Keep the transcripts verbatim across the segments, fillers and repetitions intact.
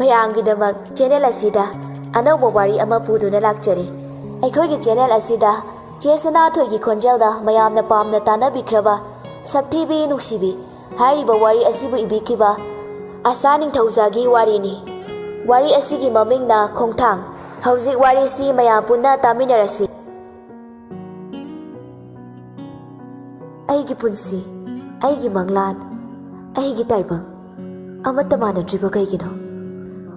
ꯃꯌꯥꯝꯒꯤꯗꯃꯛ channel ꯑꯁꯤꯗ ꯑꯅꯧꯕ ꯋꯥꯔꯤ ꯑꯃ ꯄꯨꯗꯨꯅ ꯂꯥꯛꯆꯔꯤ꯫ ꯑꯩꯈꯣꯏꯒꯤ ꯆꯦꯅꯦꯜ ꯑꯁꯤꯗ ꯆꯦ ꯁꯅꯥꯊꯣꯏꯒꯤ ꯈꯣꯟꯖꯦꯜꯗ ꯃꯌꯥꯝꯅ ꯄꯥꯝꯅ ꯇꯥꯅꯕꯤꯈ꯭ꯔꯕ ꯁꯛꯊꯤꯕꯤ ꯅꯨꯡꯁꯤꯕꯤ ꯍꯥꯏꯔꯤꯕ ꯋꯥꯔꯤ ꯑꯁꯤꯕꯨ ꯏꯕꯤꯈꯤꯕ ꯑꯁꯥ ꯅꯤꯡꯊꯧꯖꯥꯒꯤ ꯋꯥꯔꯤꯅꯤ꯫ ꯋꯥꯔꯤ ꯑꯁꯤꯒꯤ ꯃꯃꯤꯡꯅ ꯈꯣꯡꯊꯥꯡ꯫ ꯍꯧꯖꯤꯛ ꯋꯥꯔꯤꯁꯤ ꯃꯌꯥꯝ ꯄꯨꯟꯅ ꯇꯥꯃꯤꯟꯅꯔꯁꯤ꯫ ꯑꯩꯒꯤ ꯄꯨꯟꯁꯤ, ꯑꯩꯒꯤ ꯃꯪꯂꯥꯟ, ꯑꯩꯒꯤ ꯇꯥꯏꯕꯪ ꯑꯃꯠꯇ ꯃꯥꯟꯅꯗ꯭ꯔꯤꯕ ꯀꯩꯒꯤꯅꯣ?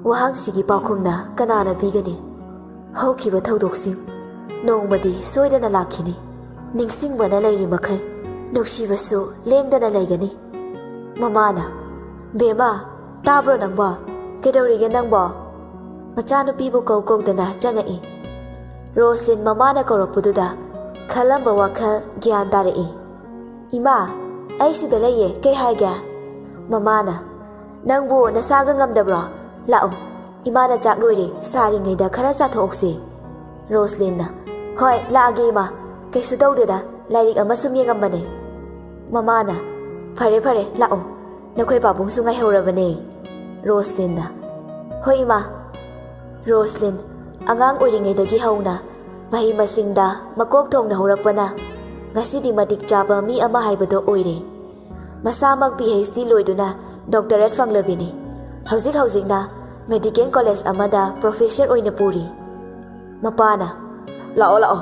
ꯋꯥꯍꯪꯁꯤꯒꯤ ꯄꯥꯎꯈꯨꯝꯅ ꯀꯅꯥꯅ ꯄꯤꯒꯅꯤ? ꯍꯧꯈꯤꯕ ꯊꯧꯗꯣꯛꯁꯤꯡ ꯅꯣꯡꯃꯗꯤ ꯁꯣꯏꯗꯅ ꯂꯥꯛꯈꯤꯅꯤ꯫ ꯅꯤꯡꯁꯤꯡꯕꯅ ꯂꯩꯔꯤ ꯃꯈꯩ ꯅꯨꯡꯁꯤꯕꯁꯨ ꯂꯦꯡꯗꯅ ꯂꯩꯒꯅꯤ꯫ ꯃꯃꯥꯅ, "ꯕꯦꯝꯃ, ꯇꯥꯕ꯭ꯔꯣ ꯅꯪꯕꯣ? ꯀꯩꯗꯧꯔꯤꯒꯦ ꯅꯪꯕꯣ?" ꯃꯆꯥꯅꯨꯄꯤꯕꯨ ꯀꯧ ꯀꯧꯗꯅ ꯆꯪꯉꯛꯏ꯫ ꯔꯣꯁꯂꯤꯟ ꯃꯃꯥꯅ ꯀꯧꯔꯛꯄꯗꯨꯗ ꯈꯜꯂꯝꯕ ꯋꯥꯈꯜ ꯒ꯭ꯌꯥꯟ ꯇꯥꯔꯛꯏ꯫ "ꯏꯃꯥ, ꯑꯩ ꯁꯤꯗ ꯂꯩꯌꯦ, ꯀꯩ ꯍꯥꯏꯒꯦ?" ꯃꯃꯥꯅ, "ꯅꯪꯕꯨ ꯅꯁꯥꯒ ꯉꯝꯗꯕ꯭ꯔꯣ? ꯂꯥꯛꯑꯣ, ꯏꯃꯥꯅ ꯆꯥꯛ ꯂꯣꯏꯔꯦ, ꯁꯥꯔꯤꯉꯩꯗ ꯈꯔ ꯆꯥꯊꯣꯛꯍꯧꯁꯦ꯫" ꯔꯣꯁꯂꯤꯟꯅ, "ꯍꯣꯏ, ꯂꯥꯛꯑꯒꯦ ꯏꯃꯥ, ꯀꯩꯁꯨ ꯇꯧꯗꯦꯗ, ꯂꯥꯏꯔꯤꯛ ꯑꯃ ꯁꯨꯝ ꯌꯦꯡꯉꯝꯕꯅꯦ꯫" ꯃꯃꯥꯅ, "ꯐꯔꯦ ꯐꯔꯦ, ꯂꯥꯛꯑꯣ, ꯅꯈꯣꯏ ꯄꯥꯕꯨꯡꯁꯨ ꯉꯥꯏꯍꯧꯔꯕꯅꯦ꯫" ꯔꯣꯁꯂꯤꯟꯅ, "ꯍꯣꯏ ꯏꯃꯥ꯫" ꯔꯣꯁꯂꯤꯟ ꯑꯉꯥꯡ ꯑꯣꯏꯔꯤꯉꯩꯗꯒꯤ ꯍꯧꯅ ꯃꯍꯩ ꯃꯁꯤꯡꯗ ꯃꯀꯣꯛ ꯊꯣꯡꯅ ꯍꯧꯔꯛꯄꯅ ꯉꯁꯤꯗꯤ ꯃꯇꯤꯛ ꯆꯥꯕ ꯃꯤ ꯑꯃ ꯍꯥꯏꯕꯗꯣ ꯑꯣꯏꯔꯦ꯫ ꯃꯁꯥꯃꯛ ꯄꯤ ꯑꯩꯆ ꯗꯤ ꯂꯣꯏꯗꯨꯅ ꯗꯣꯛꯇꯔꯦꯠ ꯐꯪꯂꯕꯤꯅꯤ꯫ ꯍꯧꯖꯤꯛ ꯍꯧꯖꯤꯛꯅ ꯃꯦꯗꯤꯀꯦꯜ ꯀꯣꯂꯦꯖ ꯑꯃꯗ ꯄ꯭ꯔꯣꯐꯦꯁꯔ ꯑꯣꯏꯅ ꯄꯨꯔꯤ꯫ ꯃꯄꯥꯅ, "ꯂꯥꯛꯑꯣ, ꯂꯥꯛꯑꯣ,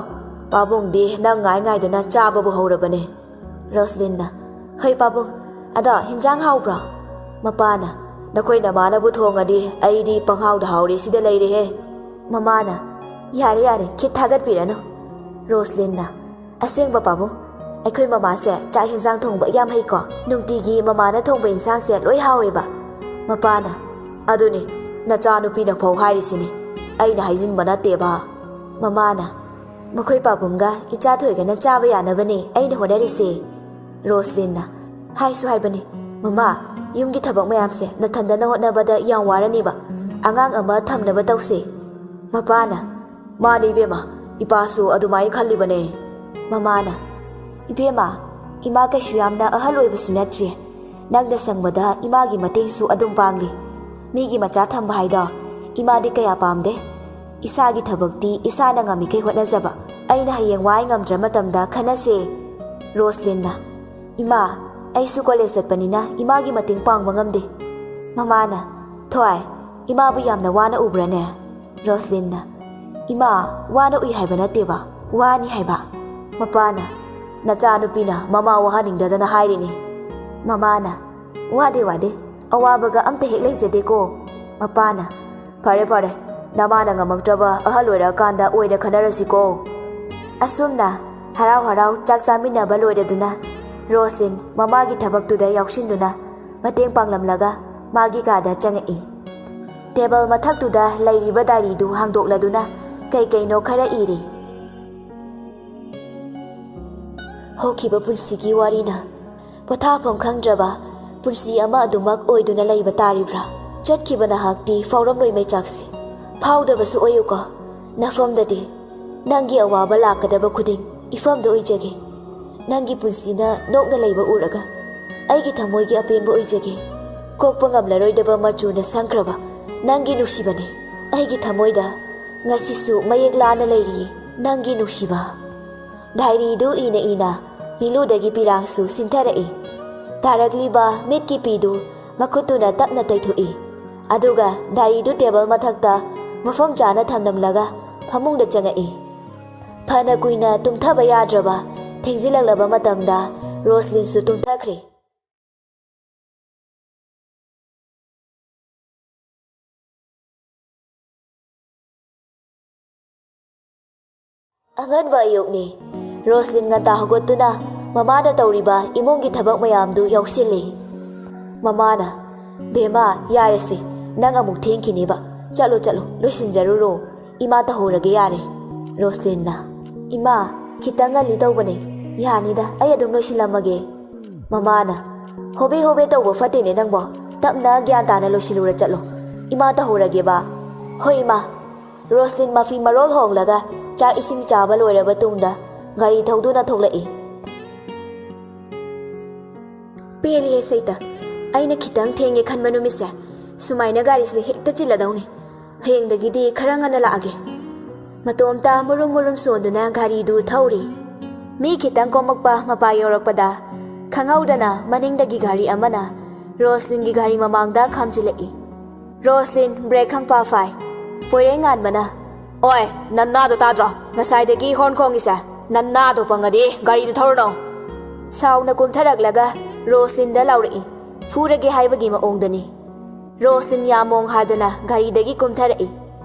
ꯄꯥꯕꯨꯡꯗꯤ ꯅꯪ ꯉꯥꯏ ꯉꯥꯏꯗꯅ ꯆꯥꯕꯕꯨ ꯍꯧꯔꯕꯅꯦ꯫" ꯔꯣꯁꯂꯤꯟꯅ, "ꯍꯣꯏ ꯄꯥꯕꯨꯡ, ꯑꯗꯣ ꯍꯤꯟꯖꯥꯡ ꯍꯥꯎꯕ꯭ꯔꯣ?" ꯃꯄꯥꯅ, "ꯅꯈꯣꯏ ꯅꯃꯥꯅꯕꯨ ꯊꯣꯡꯉꯗꯤ ꯑꯩꯗꯤ ꯄꯪꯍꯥꯎꯗ ꯍꯥꯎꯔꯦ ꯁꯤꯗ ꯂꯩꯔꯦꯍꯦ꯫" ꯃꯃꯥꯅ, "ꯌꯥꯔꯦ, ꯌꯥꯔꯦ, ꯈꯤꯠ ꯊꯥꯒꯠꯄꯤꯔꯅꯨ꯫" ꯔꯣꯁꯂꯤꯟꯅ, "ꯑꯁꯦꯡꯕ ꯄꯥꯕꯨꯡ, ꯑꯩꯈꯣꯏ ꯃꯃꯥꯁꯦ ꯆꯥꯛ ꯍꯤꯟꯖꯥꯡ ꯊꯣꯡꯕ ꯌꯥꯝ ꯍꯩꯀꯣ꯫ ꯅꯨꯡꯇꯤꯒꯤ ꯃꯃꯥꯅ ꯊꯣꯡꯕ ꯏꯟꯁꯥꯡꯁꯦ ꯂꯣꯏ ꯍꯥꯎꯋꯦꯕ꯫" ꯃꯄꯥꯅ, "ꯑꯗꯨꯅꯤ, ꯅꯆꯥꯅꯨꯄꯤꯅ ꯐꯧ ꯍꯥꯏꯔꯤꯁꯤꯅꯤ, ꯑꯩꯅ ꯍꯥꯏꯖꯤꯟꯕ ꯅꯠꯇꯦꯕ꯫" ꯃꯃꯥꯅ, "ꯃꯈꯣꯏ ꯄꯥꯕꯨꯡꯒ ꯏꯆꯥ ꯊꯣꯏꯒꯅ ꯆꯥꯕ ꯌꯥꯅꯕꯅꯦ ꯑꯩꯅ ꯍꯣꯠꯅꯔꯤꯁꯦ꯫" ꯔꯣꯁꯂꯤꯟꯅ, "ꯍꯥꯏꯁꯨ ꯍꯥꯏꯕꯅꯤ, ꯃꯃꯥ, ꯌꯨꯝꯒꯤ ꯊꯕꯛ ꯃꯌꯥꯝꯁꯦ ꯅꯊꯟꯗꯅ ꯍꯣꯠꯅꯕꯗ ꯌꯥꯝ ꯋꯥꯔꯅꯤꯕ꯫ ꯑꯉꯥꯡ ꯑꯃ ꯊꯝꯅꯕ ꯇꯧꯁꯦ꯫" ꯃꯄꯥꯅ, "ꯃꯥꯅꯤ ꯏꯕꯦꯝꯃ, ꯏꯄꯥꯁꯨ ꯑꯗꯨꯃꯥꯏꯅ ꯈꯜꯂꯤꯕꯅꯦ꯫" ꯃꯃꯥꯅ, "ꯏꯕꯦꯝꯃ, ꯏꯃꯥ ꯀꯩꯁꯨ ꯌꯥꯝꯅ ꯑꯍꯜ ꯑꯣꯏꯕꯁꯨ ꯅꯠꯇ꯭ꯔꯤ꯫ ꯅꯪꯅ ꯁꯪꯕꯗ ꯏꯃꯥꯒꯤ ꯃꯇꯦꯡꯁꯨ ꯑꯗꯨꯝ ꯄꯥꯡꯂꯤ꯫ ꯃꯤꯒꯤ ꯃꯆꯥ ꯊꯝꯕ ꯍꯥꯏꯗꯣ ꯏꯃꯥꯗꯤ ꯀꯌꯥ ꯄꯥꯝꯗꯦ꯫ ꯏꯁꯥꯒꯤ ꯊꯕꯛꯇꯤ ꯏꯁꯥꯅ ꯉꯝꯃꯤꯈꯩ ꯍꯣꯠꯅꯖꯕ꯫ ꯑꯩꯅ ꯍꯌꯦꯡ ꯋꯥꯏ ꯉꯝꯗ꯭ꯔ ꯃꯇꯝꯗ ꯈꯟꯅꯁꯦ꯫ ꯔꯣꯁꯂꯤꯟꯅ, "ꯏꯃꯥ, ꯑꯩꯁꯨ ꯀꯣꯂꯦꯖ ꯆꯠꯄꯅꯤꯅ ꯏꯃꯥꯒꯤ ꯃꯇꯦꯡ ꯄꯥꯡꯕ ꯉꯝꯗꯦ꯫" ꯃꯃꯥꯅ, "ꯊꯣꯏ, ꯏꯃꯥꯕꯨ ꯌꯥꯝꯅ ꯋꯥꯅ ꯎꯕ꯭ꯔꯥꯅꯦ?" ꯔꯣꯁꯂꯤꯟꯅ, "ꯏꯃꯥ, ꯋꯥꯅ ꯎꯏ ꯍꯥꯏꯕ ꯅꯠꯇꯦꯕ, ꯋꯥꯅꯤ ꯍꯥꯏꯕ꯫" ꯃꯄꯥꯅ, "ꯅꯆꯥꯅꯨꯄꯤꯅ ꯃꯃꯥ ꯋꯥꯍꯟꯅꯤꯡꯗꯗꯅ ꯍꯥꯏꯔꯤꯅꯤ꯫" ꯃꯃꯥꯅ, "ꯋꯥꯗꯦ, ꯋꯥꯗꯦ, ꯑꯋꯥꯕꯒ ꯑꯝꯇ ꯍꯦꯛ ꯂꯩꯖꯗꯦꯀꯣ꯫" ꯃꯄꯥꯅ, "ꯐꯔꯦ, ꯐꯔꯦ, ꯅꯃꯥꯅ ꯉꯝꯃꯛꯇ꯭ꯔꯕ ꯑꯍꯜ ꯑꯣꯏꯔꯛꯑꯀꯥꯟꯗ ꯑꯣꯏꯅ ꯈꯟꯅꯔꯁꯤꯀꯣ꯫" ꯑꯁꯨꯝꯅ ꯍꯔꯥꯎ ꯍꯔꯥꯎ ꯆꯥꯛ ꯆꯥꯃꯤꯟꯅꯕ ꯂꯣꯏꯔꯗꯨꯅ ꯔꯣꯁꯂꯤꯟ ꯃꯃꯥꯒꯤ ꯊꯕꯛꯇꯨꯗ ꯌꯥꯎꯁꯤꯟꯗꯨꯅ ꯃꯇꯦꯡ ꯄꯥꯡꯂꯝꯂꯒ ꯃꯥꯒꯤ ꯀꯥꯗ ꯆꯪꯉꯛꯏ꯫ ꯇꯦꯕꯜ ꯃꯊꯛꯇꯨꯗ ꯂꯩꯔꯤꯕ ꯗꯥꯏꯔꯤꯗꯨ ꯍꯥꯡꯗꯣꯛꯂꯗꯨꯅ ꯀꯩ ꯀꯩꯅꯣ ꯈꯔ ꯏꯔꯤ꯫ ꯍꯧꯈꯤꯕ ꯄꯨꯟꯁꯤꯒꯤ ꯋꯥꯔꯤꯅ ꯄꯣꯊꯥꯐꯝ ꯈꯪꯗ꯭ꯔꯕ ꯄꯨꯟꯁꯤ ꯑꯃ ꯑꯗꯨꯃꯛ ꯑꯣꯏꯗꯨꯅ ꯂꯩꯕ ꯇꯥꯔꯤꯕ꯭ꯔꯥ? ꯆꯠꯈꯤꯕ ꯅꯍꯥꯛꯇꯤ ꯐꯥꯎꯔꯝꯂꯣꯏ ꯃꯩꯆꯥꯛꯁꯦ꯫ ꯐꯥꯎꯗꯕꯁꯨ ꯑꯣꯏꯌꯨꯀꯣ꯫ ꯅꯐꯝꯗꯗꯤ ꯅꯪꯒꯤ ꯑꯋꯥꯕ ꯂꯥꯛꯀꯗꯕ ꯈꯨꯗꯤꯡ ꯏꯐꯝꯗ ꯑꯣꯏꯖꯒꯦ꯫ ꯅꯪꯒꯤ ꯄꯨꯟꯁꯤꯅ ꯅꯣꯛꯅ ꯂꯩꯕ ꯎꯔꯒ ꯑꯩꯒꯤ ꯊꯃꯣꯏꯒꯤ ꯑꯄꯦꯟꯕ ꯑꯣꯏꯖꯒꯦ꯫ ꯀꯣꯛꯄ ꯉꯝꯂꯔꯣꯏꯗꯕ ꯃꯆꯨꯅ ꯁꯪꯈ꯭ꯔꯕ ꯅꯪꯒꯤ ꯅꯨꯡꯁꯤꯕꯅꯤ꯫ ꯑꯩꯒꯤ ꯊꯃꯣꯏꯗ ꯉꯁꯤꯁꯨ ꯃꯌꯦꯛ ꯂꯥꯅ ꯂꯩꯔꯤꯌꯦ ꯅꯪꯒꯤ ꯅꯨꯡꯁꯤꯕ꯫ ꯗꯥꯏꯔꯤꯗꯨ ꯏꯅ ꯏꯅ ꯃꯤꯂꯨꯗꯒꯤ ꯄꯤꯔꯥꯡꯁꯨ ꯁꯤꯟꯊꯔꯛꯏ꯫ ꯇꯥꯔꯛꯂꯤꯕ ꯃꯤꯠꯀꯤ ꯄꯤꯗꯨ ꯃꯈꯨꯠꯇꯨꯅ ꯇꯞꯅ ꯇꯩꯊꯣꯛꯏ꯫ ꯑꯗꯨꯒ ꯗꯥꯏꯔꯤꯗꯨ ꯇꯦꯕꯜ ꯃꯊꯛꯇ ꯃꯐꯝ ꯆꯥꯅ ꯊꯝꯂꯝꯂꯒ ꯐꯃꯨꯡꯗ ꯆꯪꯉꯛꯏ꯫ ꯐꯅ ꯀꯨꯏꯅ ꯇꯨꯝꯊꯕ ꯌꯥꯗ꯭ꯔꯕ ꯊꯦꯡꯖꯤꯜꯂꯛꯂꯕ ꯃꯇꯝꯗ ꯔꯣꯁꯂꯤꯟꯁꯨ ꯇꯨꯝꯊꯈ꯭ꯔꯦ꯫ ꯑꯉꯟꯕ ꯑꯌꯨꯛꯅꯤ꯫ ꯔꯣꯁꯂꯤꯟ ꯉꯟꯇꯥ ꯍꯧꯒꯠꯇꯨꯅ ꯃꯃꯥꯅ ꯇꯧꯔꯤꯕ ꯏꯃꯨꯡꯒꯤ ꯊꯕꯛ ꯃꯌꯥꯝꯗꯨ ꯌꯥꯎꯁꯤꯜꯂꯤ꯫ ꯃꯃꯥꯅ, "ꯕꯦꯝꯃ, ꯌꯥꯔꯦꯁꯦ, ꯅꯪ ꯑꯃꯨꯛ ꯊꯦꯡꯈꯤꯅꯦꯕ꯫ ꯆꯠꯂꯣ, ꯆꯠꯂꯣ, ꯂꯣꯏꯁꯤꯟꯖꯔꯨꯔꯣ꯫ ꯏꯃꯥ ꯇꯧꯍꯧꯔꯒꯦ ꯌꯥꯔꯦ꯫" ꯔꯣꯁꯂꯤꯟꯅ, "ꯏꯃꯥ, ꯈꯤꯇꯪ ꯉꯜꯂꯤ ꯇꯧꯕꯅꯦ꯫ ꯌꯥꯅꯤꯗ, ꯑꯩ ꯑꯗꯨꯝ ꯂꯣꯏꯁꯤꯜꯂꯝꯃꯒꯦ꯫" ꯃꯃꯥꯅ, "ꯍꯣꯕꯦ ꯍꯣꯕꯦ ꯇꯧꯕ ꯐꯠꯇꯦꯅꯦ ꯅꯪꯕꯣ꯫ ꯇꯞꯅ ꯒ꯭ꯌꯥꯟ ꯇꯥꯅ ꯂꯣꯏꯁꯤꯜꯂꯨꯔ ꯆꯠꯂꯣ꯫ ꯏꯃꯥ ꯇꯧꯍꯧꯔꯒꯦꯕ꯫" "ꯍꯣꯏ ꯏꯃꯥ꯫" ꯔꯣꯁꯂꯤꯟ ꯃꯐꯤ ꯃꯔꯣꯜ ꯍꯣꯡꯂꯒ ꯆꯥꯛ ꯏꯁꯤꯡ ꯆꯥꯕ ꯂꯣꯏꯔꯕ ꯇꯨꯡꯗ ꯒꯥꯔꯤ ꯊꯧꯗꯨꯅ ꯊꯣꯛꯂꯛꯏ꯫ ꯄꯦꯜꯂꯤꯍꯦ ꯁꯩꯇ, ꯑꯩꯅ ꯈꯤꯇꯪ ꯊꯦꯡꯉꯦ ꯈꯟꯕ ꯅꯨꯃꯤꯠꯁꯦ ꯁꯨꯃꯥꯏꯅ ꯒꯥꯔꯤꯁꯦ ꯍꯦꯛꯇ ꯆꯤꯜꯂꯗꯧꯅꯤ꯫ ꯍꯌꯦꯡꯗꯒꯤꯗꯤ ꯈꯔ ꯉꯟꯅ ꯂꯥꯛꯑꯒꯦ꯫ ꯃꯇꯣꯝꯇ ꯃꯨꯔꯨꯝ ꯃꯨꯔꯨꯝ ꯁꯣꯟꯗꯨꯅ ꯒꯥꯔꯤꯗꯨ ꯊꯧꯔꯤ꯫ ꯃꯤ ꯈꯤꯇꯪ ꯀꯣꯝꯃꯛꯄ ꯃꯄꯥ ꯌꯧꯔꯛꯄꯗ ꯈꯪꯍꯧꯗꯅ ꯃꯅꯤꯡꯗꯒꯤ ꯒꯥꯔꯤ ꯑꯃꯅ ꯔꯣꯁꯂꯤꯟꯒꯤ ꯒꯥꯔꯤ ꯃꯃꯥꯡꯗ ꯈꯥꯝꯖꯤꯜꯂꯛꯏ꯫ ꯔꯣꯁꯂꯤꯟ ꯕ꯭ꯔꯦꯛ ꯈꯪꯐꯥ ꯐꯥꯏ꯫ ꯄꯣꯏꯔꯩ ꯉꯥꯟꯕꯅ, "ꯑꯣꯏ, ꯅꯟꯅꯥꯗꯣ ꯇꯥꯗ꯭ꯔꯣ? ꯉꯁꯥꯏꯗꯒꯤ ꯍꯣꯔꯟ ꯈꯣꯡꯉꯤꯁꯦ꯫ ꯅꯟꯅꯥꯗꯣ ꯄꯪꯉꯗꯤ ꯒꯥꯔꯤꯗꯨ ꯊꯧꯔꯨꯅꯣ!" ꯁꯥꯎꯅ ꯀꯨꯝꯊꯔꯛꯂꯒ ꯔꯣꯁꯂꯤꯟꯗ ꯂꯥꯎꯔꯛꯏ꯫ ꯐꯨꯔꯒꯦ ꯍꯥꯏꯕꯒꯤ ꯃꯑꯣꯡꯗꯅꯤ꯫ ꯔꯣꯁꯂꯤꯟ ꯌꯥꯃꯣꯡ ꯍꯥꯗꯅ ꯒꯥꯔꯤꯗꯒꯤ ꯀꯨꯝꯊꯔꯛꯏ꯫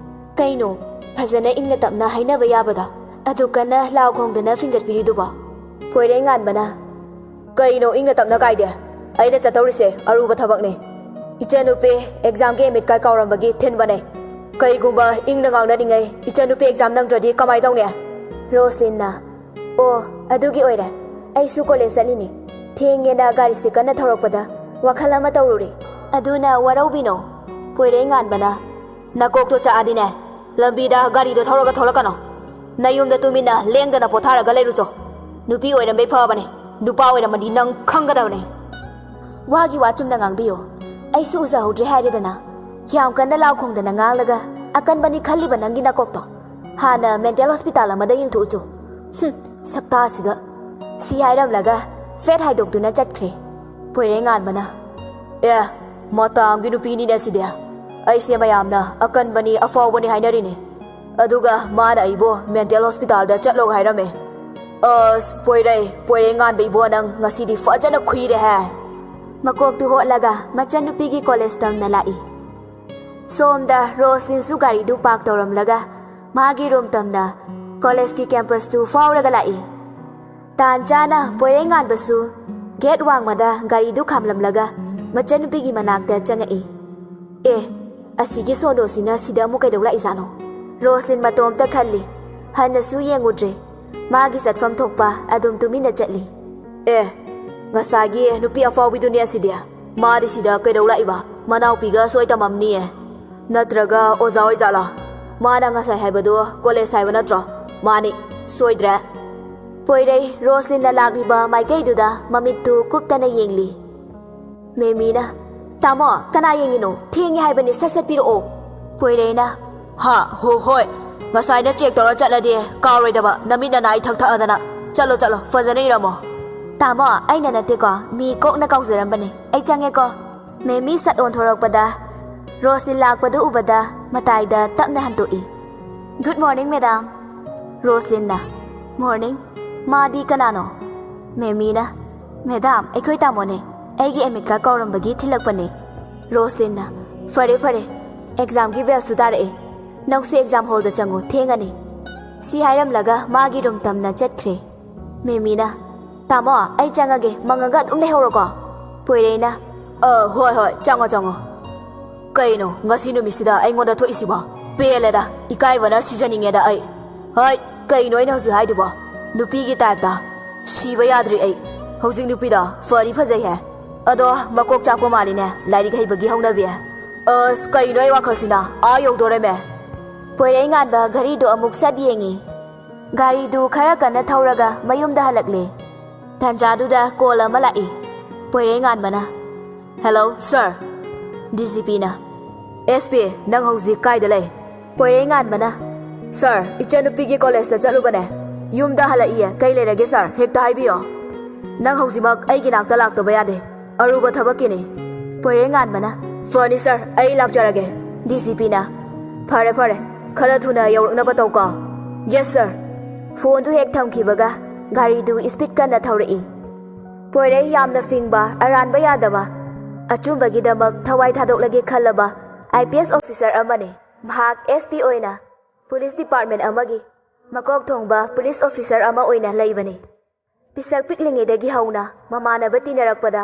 "ꯀꯩꯅꯣ, ꯐꯖꯅ ꯏꯪꯅ ꯇꯞꯅ ꯍꯥꯏꯅꯕ ꯌꯥꯕꯗꯣ, ꯑꯗꯨ ꯀꯟꯅ ꯂꯥꯎ ꯈꯣꯡꯗꯅ ꯐꯤꯡꯒꯠꯄꯤꯔꯤꯗꯨꯕꯣ?" ꯄꯣꯏꯔꯩ ꯉꯥꯟꯕꯅ, "ꯀꯩꯅꯣ ꯏꯪꯅ ꯇꯞꯅ ꯀꯥꯏꯗꯦ? ꯑꯩꯅ ꯆꯠꯇꯧꯔꯤꯁꯦ ꯑꯔꯨꯕ ꯊꯕꯛꯅꯦ꯫ ꯏꯆꯟꯅꯨꯄꯤ ꯑꯦꯛꯖꯥꯝꯒꯤ ꯑꯦꯃꯤꯠ ꯀꯥꯔꯗ ꯀꯥꯎꯔꯝꯕꯒꯤ ꯊꯤꯟꯕꯅꯦ꯫ ꯀꯩꯒꯨꯝꯕ ꯏꯪꯅ ꯉꯥꯡꯅꯔꯤꯉꯩ ꯏꯆꯟꯅꯨꯄꯤ ꯑꯦꯛꯖꯥꯝ ꯅꯪꯗ꯭ꯔꯗꯤ ꯀꯃꯥꯏ ꯇꯧꯅꯤ?" ꯔꯣꯁꯂꯤꯟꯅ, "ꯑꯣ, ꯑꯗꯨꯒꯤ ꯑꯣꯏꯔꯦ꯫ ꯑꯩꯁꯨ ꯀꯣꯂꯦꯖ ꯆꯠꯂꯤꯅꯤ꯫ ꯊꯦꯡꯉꯦꯅ ꯒꯥꯔꯤꯁꯦ ꯀꯟꯅ ꯊꯧꯔꯛꯄꯗ ꯋꯥꯈꯜ ꯑꯃ ꯇꯧꯔꯨꯔꯦ꯫ ꯑꯗꯨꯅ ꯋꯥꯔꯧꯕꯤꯅꯣ꯫" ꯄꯣꯏꯔꯩ ꯉꯥꯟꯕꯅ, "ꯅꯀꯣꯛꯇꯣ ꯆꯥꯛꯑꯗꯤꯅꯦ, ꯂꯝꯕꯤꯗ ꯒꯥꯔꯤꯗꯣ ꯊꯧꯔꯒ ꯊꯣꯛꯂꯛꯀꯅꯣ꯫ ꯅꯌꯨꯝꯗ ꯇꯨꯃꯤꯟꯅ ꯂꯦꯡꯗꯅ ꯄꯣꯊꯥꯔꯒ ꯂꯩꯔꯨꯆꯣ꯫ ꯅꯨꯄꯤ ꯑꯣꯏꯔꯝꯕꯩ ꯐꯕꯅꯦ, ꯅꯨꯄꯥ ꯑꯣꯏꯔꯝꯃꯗꯤ ꯅꯪ ꯈꯪꯒꯗꯕꯅꯦ꯫" "ꯋꯥꯒꯤ ꯋꯥ ꯆꯨꯝꯅ ꯉꯥꯡꯕꯤꯌꯨ꯫ ꯑꯩꯁꯨ ꯎꯖꯍꯧꯗ꯭ꯔꯦ ꯍꯥꯏꯔꯦꯗꯅ꯫ ꯌꯥꯝ ꯀꯟꯅ ꯂꯥꯎ ꯈꯣꯡꯗꯅ ꯉꯥꯡꯂꯒ ꯑꯀꯟꯕꯅꯤ ꯈꯜꯂꯤꯕ ꯅꯪꯒꯤ ꯅꯀꯣꯛꯇꯣ꯫ ꯍꯥꯟꯅ ꯃꯦꯟꯇꯦꯜ ꯍꯣꯁꯄꯤꯇꯥꯜ ꯑꯃꯗ ꯌꯦꯡꯊꯣꯛꯎꯆꯣ꯫ ꯍꯨꯝ, ꯁꯛꯇꯥꯁꯤꯒ꯫" ꯁꯤ ꯍꯥꯏꯔꯝꯂꯒ ꯐꯦꯠ ꯍꯥꯏꯗꯣꯛꯇꯨꯅ ꯆꯠꯈ꯭ꯔꯦ꯫ ꯄꯣꯏꯔꯩ ꯉꯥꯟꯕꯅ, "ꯑꯦ, ꯃꯇꯥꯡꯒꯤ ꯅꯨꯄꯤꯅꯤꯅꯦ ꯁꯤꯗꯤ꯫ ꯑꯩꯁꯦ ꯃꯌꯥꯝꯅ ꯑꯀꯟꯕꯅꯤ, ꯑꯐꯥꯎꯕꯅꯤ ꯍꯥꯏꯅꯔꯤꯅꯦ꯫ ꯑꯗꯨꯒ ꯃꯥꯅ ꯑꯩꯕꯨ ꯃꯦꯟꯇꯦꯜ ꯍꯣꯁꯄꯤꯇꯥꯜꯗ ꯆꯠꯂꯣ ꯍꯥꯏꯔꯝꯃꯦ꯫ ꯑꯁ, ꯄꯣꯏꯔꯩ, ꯄꯣꯏꯔꯩ ꯉꯥꯟꯕ ꯏꯕꯣ, ꯅꯪ ꯉꯁꯤꯗꯤ ꯐꯖꯅ ꯈꯨꯏꯔꯦꯍꯦ꯫" ꯃꯀꯣꯛꯇꯨ ꯍꯣꯠꯂꯒ ꯃꯆꯟꯅꯨꯄꯤꯒꯤ ꯀꯣꯂꯦꯖ ꯇꯝꯅ ꯂꯥꯛꯏ꯫ ꯁꯣꯝꯗ ꯔꯣꯁꯂꯤꯟꯁꯨ ꯒꯥꯔꯤꯗꯨ ꯄꯥꯔꯛ ꯇꯧꯔꯝꯂꯒ ꯃꯥꯒꯤ ꯔꯨꯝ ꯇꯝꯅ ꯀꯣꯂꯦꯖꯀꯤ ꯀꯦꯝꯄꯁꯇꯨ ꯐꯥꯎꯔꯒ ꯂꯥꯛꯏ꯫ ꯇꯥꯟ ꯆꯥꯅ ꯄꯣꯏꯔꯩ ꯉꯥꯟꯕꯁꯨ ꯒꯦꯠ ꯋꯥꯡꯃꯗ ꯒꯥꯔꯤꯗꯨ ꯈꯥꯝꯂꯝꯂꯒ ꯃꯆꯟꯅꯨꯄꯤꯒꯤ ꯃꯅꯥꯛꯇ ꯆꯪꯉꯛꯏ꯫ "ꯑꯦ, ꯑꯁꯤꯒꯤ ꯁꯣꯅꯣꯁꯤꯅ ꯁꯤꯗ ꯑꯃꯨꯛ ꯀꯩꯗꯧ ꯂꯥꯛꯏꯖꯥꯠꯅꯣ?" ꯔꯣꯁꯂꯤꯟ ꯃꯇꯣꯝꯇ ꯈꯜꯂꯤ꯫ ꯍꯟꯅꯁꯨ ꯌꯦꯡꯉꯨꯗ꯭ꯔꯦ꯫ ꯃꯥꯒꯤ ꯆꯠꯐꯝ ꯊꯣꯛꯄ ꯑꯗꯨꯝ ꯇꯨꯃꯤꯟꯅ ꯆꯠꯂꯤ꯫ "ꯑꯦ, ꯉꯁꯥꯏꯒꯤ ꯅꯨꯄꯤ ꯑꯐꯥꯎꯕꯤꯗꯨꯅꯦ ꯑꯁꯤꯗꯤ꯫ ꯃꯥꯗꯤ ꯁꯤꯗ ꯀꯩꯗꯧ ꯂꯥꯛꯏꯕ? ꯃꯅꯥꯎꯄꯤꯒ ꯁꯣꯏ ꯇꯝꯃꯝꯅꯤꯌꯦ꯫ ꯅꯠꯇ꯭ꯔꯒ ꯑꯣꯖꯥ ꯑꯣꯏꯖꯥꯠꯂꯣ? ꯃꯥꯅ ꯉꯁꯥꯏ ꯍꯥꯏꯕꯗꯨ ꯀꯣꯂꯦꯖ ꯍꯥꯏꯕ ꯅꯠꯇ꯭ꯔꯣ? ꯃꯥꯅꯤ, ꯁꯣꯏꯗ꯭ꯔꯦ꯫" ꯄꯣꯏꯔꯩ ꯔꯣꯁꯂꯤꯟꯅ ꯂꯥꯛꯂꯤꯕ ꯃꯥꯏꯀꯩꯗꯨꯗ ꯃꯃꯤꯠꯇꯨ ꯀꯨꯞꯇꯅ ꯌꯦꯡꯂꯤ꯫ ꯃꯦꯃꯤꯅ, ꯇꯥꯃꯣ, ꯀꯅꯥ ꯌꯦꯡꯉꯤꯅꯣ? ꯊꯦꯡꯉꯦ ꯍꯥꯏꯕꯅꯤ, ꯁꯠ ꯁꯠ ꯄꯤꯔꯛꯑꯣ꯫ ꯄꯣꯏꯔꯩꯅ, ꯍꯥ, ꯍꯣ, ꯍꯣꯏ, ꯉꯁꯥꯏꯅ ꯆꯦꯛ ꯇꯧꯔ ꯆꯠꯂꯗꯤ ꯀꯥꯎꯔꯣꯏꯗꯕ, ꯅꯃꯤꯠ ꯅꯅꯥ ꯏꯊꯛ ꯊꯛꯑꯗꯅ꯫ ꯆꯠꯂꯣ, ꯆꯠꯂꯣ, ꯐꯖꯅ ꯏꯔꯝꯃꯣ꯫ ꯇꯥꯃꯣ, ꯑꯩꯅ ꯅꯠꯇꯦꯀꯣ, ꯃꯤ ꯀꯣꯛꯅ ꯀꯥꯎꯖꯔꯝꯕꯅꯦ꯫ ꯑꯩ ꯆꯪꯉꯦꯀꯣ꯫ ꯃꯦꯃꯤ ꯁꯠ ꯑꯣꯟꯊꯣꯔꯛꯄꯗ ꯔꯣꯁꯂꯤꯟ ꯂꯥꯛꯄꯗꯨ ꯎꯕꯗ ꯃꯇꯥꯏꯗ ꯇꯞꯅ ꯍꯟꯇꯣꯛꯏ꯫ "Good morning, madam." ꯔꯣꯁꯂꯤꯟꯅ, "Morning꯫ ꯃꯥꯗꯤ ꯀꯅꯥꯅꯣ?" ꯃꯦꯃꯤꯅ, "Madam, ꯑꯩꯈꯣꯏ ꯇꯥꯃꯣꯅꯦ꯫ ꯑꯩꯒꯤ admit card ꯀꯥꯎꯔꯝꯕꯒꯤ ꯊꯤꯜꯂꯛꯄꯅꯦ꯫" ꯔꯣꯁꯂꯤꯟꯅ, "ꯐꯔꯦ, ꯐꯔꯦ꯫ Examꯒꯤ bellꯁꯨ ꯇꯥꯔꯛꯑꯦ꯫ ꯅꯪꯁꯨ exam hallꯗ ꯆꯪꯉꯨ, ꯊꯦꯡꯉꯅꯤ꯫" ꯁꯤ ꯍꯥꯏꯔꯝꯂꯒ ꯃꯥꯒꯤ room ꯇꯝꯅ ꯆꯠꯈ꯭ꯔꯦ꯫ ꯃꯦꯃꯤꯅ, "ꯇꯥꯃꯣ, ꯑꯩ ꯆꯪꯉꯒꯦ, ꯃꯪꯉꯒ ꯑꯗꯨꯝ ꯂꯩꯍꯧꯔꯣꯀꯣ꯫" ꯄꯣꯏꯔꯩꯅ, "ꯑ, ꯍꯣꯏ, ꯍꯣꯏ, ꯆꯪꯉꯣ, ꯆꯪꯉꯣ꯫ ꯀꯩꯅꯣ ꯉꯁꯤ ꯅꯨꯃꯤꯠꯁꯤꯗ ꯑꯩꯉꯣꯟꯗ ꯊꯣꯛꯏꯁꯤꯕꯣ? ꯄꯦꯜꯂꯦꯗ, ꯏꯀꯥꯏꯕꯅ ꯁꯤꯖꯅꯤꯡꯉꯦꯗ ꯑꯩ꯫ ꯍꯣꯏ, ꯀꯩꯅꯣ ꯑꯩꯅ ꯍꯧꯖꯤꯛ ꯍꯥꯏꯗꯨꯕꯣ? ꯅꯨꯄꯤꯒꯤ typeꯇ꯫ ꯁꯤꯕ ꯌꯥꯗ꯭ꯔꯤ ꯑꯩ꯫ ꯍꯧꯖꯤꯛ ꯅꯨꯄꯤꯗꯣ ꯐꯗꯤ ꯐꯖꯩꯍꯦ꯫ ꯑꯗꯣ ꯃꯀꯣꯛ ꯆꯥꯛꯄ ꯃꯥꯜꯂꯤꯅꯦ, ꯂꯥꯏꯔꯤꯛ ꯍꯩꯕꯒꯤ ꯍꯧꯅꯕꯤ꯫ ꯑꯁ, ꯀꯩꯅꯣ ꯑꯩ ꯋꯥꯈꯜꯁꯤꯅ ꯑꯥ ꯌꯧꯗꯣꯔꯦꯃꯦ꯫" ꯄꯣꯏꯔꯩꯉꯥꯟꯕ ꯘꯔꯤꯗꯨ ꯑꯃꯨꯛ ꯁꯠ ꯌꯦꯡꯉꯤ꯫ ꯒꯥꯔꯤꯗꯨ ꯈꯔ ꯀꯟꯅ ꯊꯧꯔꯒ ꯃꯌꯨꯝꯗ ꯍꯜꯂꯛꯂꯦ꯫ ꯇꯟꯖꯥꯗꯨꯗ call ꯑꯃ ꯂꯥꯛꯏ꯫ ꯄꯣꯏꯔꯩꯉꯥꯟꯕꯅ, "Hello, sir꯫" DGPꯅ, "SP, ꯅꯪ ꯍꯧꯖꯤꯛ ꯀꯥꯏꯗ ꯂꯩ?" ꯄꯣꯏꯔꯩꯉꯥꯟꯕꯅ, "Sir, ꯏꯆꯟꯅꯨꯄꯤꯒꯤ collegeꯇ ꯆꯠꯂꯨꯕꯅꯦ꯫ ꯌꯨꯝꯗ ꯍꯜꯂꯛꯏꯌꯦ꯫ ꯀꯩ ꯂꯩꯔꯒꯦ sir? ꯍꯦꯛꯇ ꯍꯥꯏꯕꯤꯌꯣ꯫ ꯅꯪ ꯍꯧꯖꯤꯛꯃꯛ ꯑꯩꯒꯤ ꯅꯥꯛꯇ ꯂꯥꯛꯇꯕ ꯌꯥꯗꯦ꯫ ꯑꯔꯨꯕ ꯊꯕꯛꯀꯤꯅꯤ꯫" ꯄꯣꯏꯔꯩꯉꯥꯟꯕꯅ, "ꯐꯅꯤ sir, ꯑꯩ ꯂꯥꯛꯆꯔꯒꯦ꯫" DGPꯅ, "ꯐꯔꯦ, ꯐꯔꯦ, ꯈꯔ ꯊꯨꯅ ꯌꯧꯔꯛꯅꯕ ꯇꯧꯀꯣ꯫" "Yes sir꯫" Phoneꯗꯨ ꯍꯦꯛ ꯊꯝꯈꯤꯕꯒ ꯒꯥꯔꯤꯗꯨ speed ꯀꯟꯅ ꯊꯧꯔꯛꯏ꯫ ꯄꯣꯏꯔꯩ ꯌꯥꯝꯅ ꯐꯤꯡꯕ, ꯑꯔꯥꯟꯕ ꯌꯥꯗꯕ, ꯑꯆꯨꯝꯕꯒꯤꯗꯃꯛ ꯊꯋꯥꯏ ꯊꯥꯗꯣꯛꯂꯒꯦ ꯈꯜꯂꯕ IPS officer ꯑꯃꯅꯤ꯫ ꯃꯍꯥꯛ SP ꯑꯣꯏꯅ police department ꯑꯃꯒꯤ ꯃꯀꯣꯛ ꯊꯣꯡꯕ police officer ꯑꯃ ꯑꯣꯏꯅ ꯂꯩꯕꯅꯤ꯫ ꯄꯤꯁꯛ ꯄꯤꯛꯂꯤꯉꯩꯗꯒꯤ ꯍꯧꯅ ꯃꯃꯥꯟꯅꯕ ꯇꯤꯟꯅꯔꯛꯄꯗ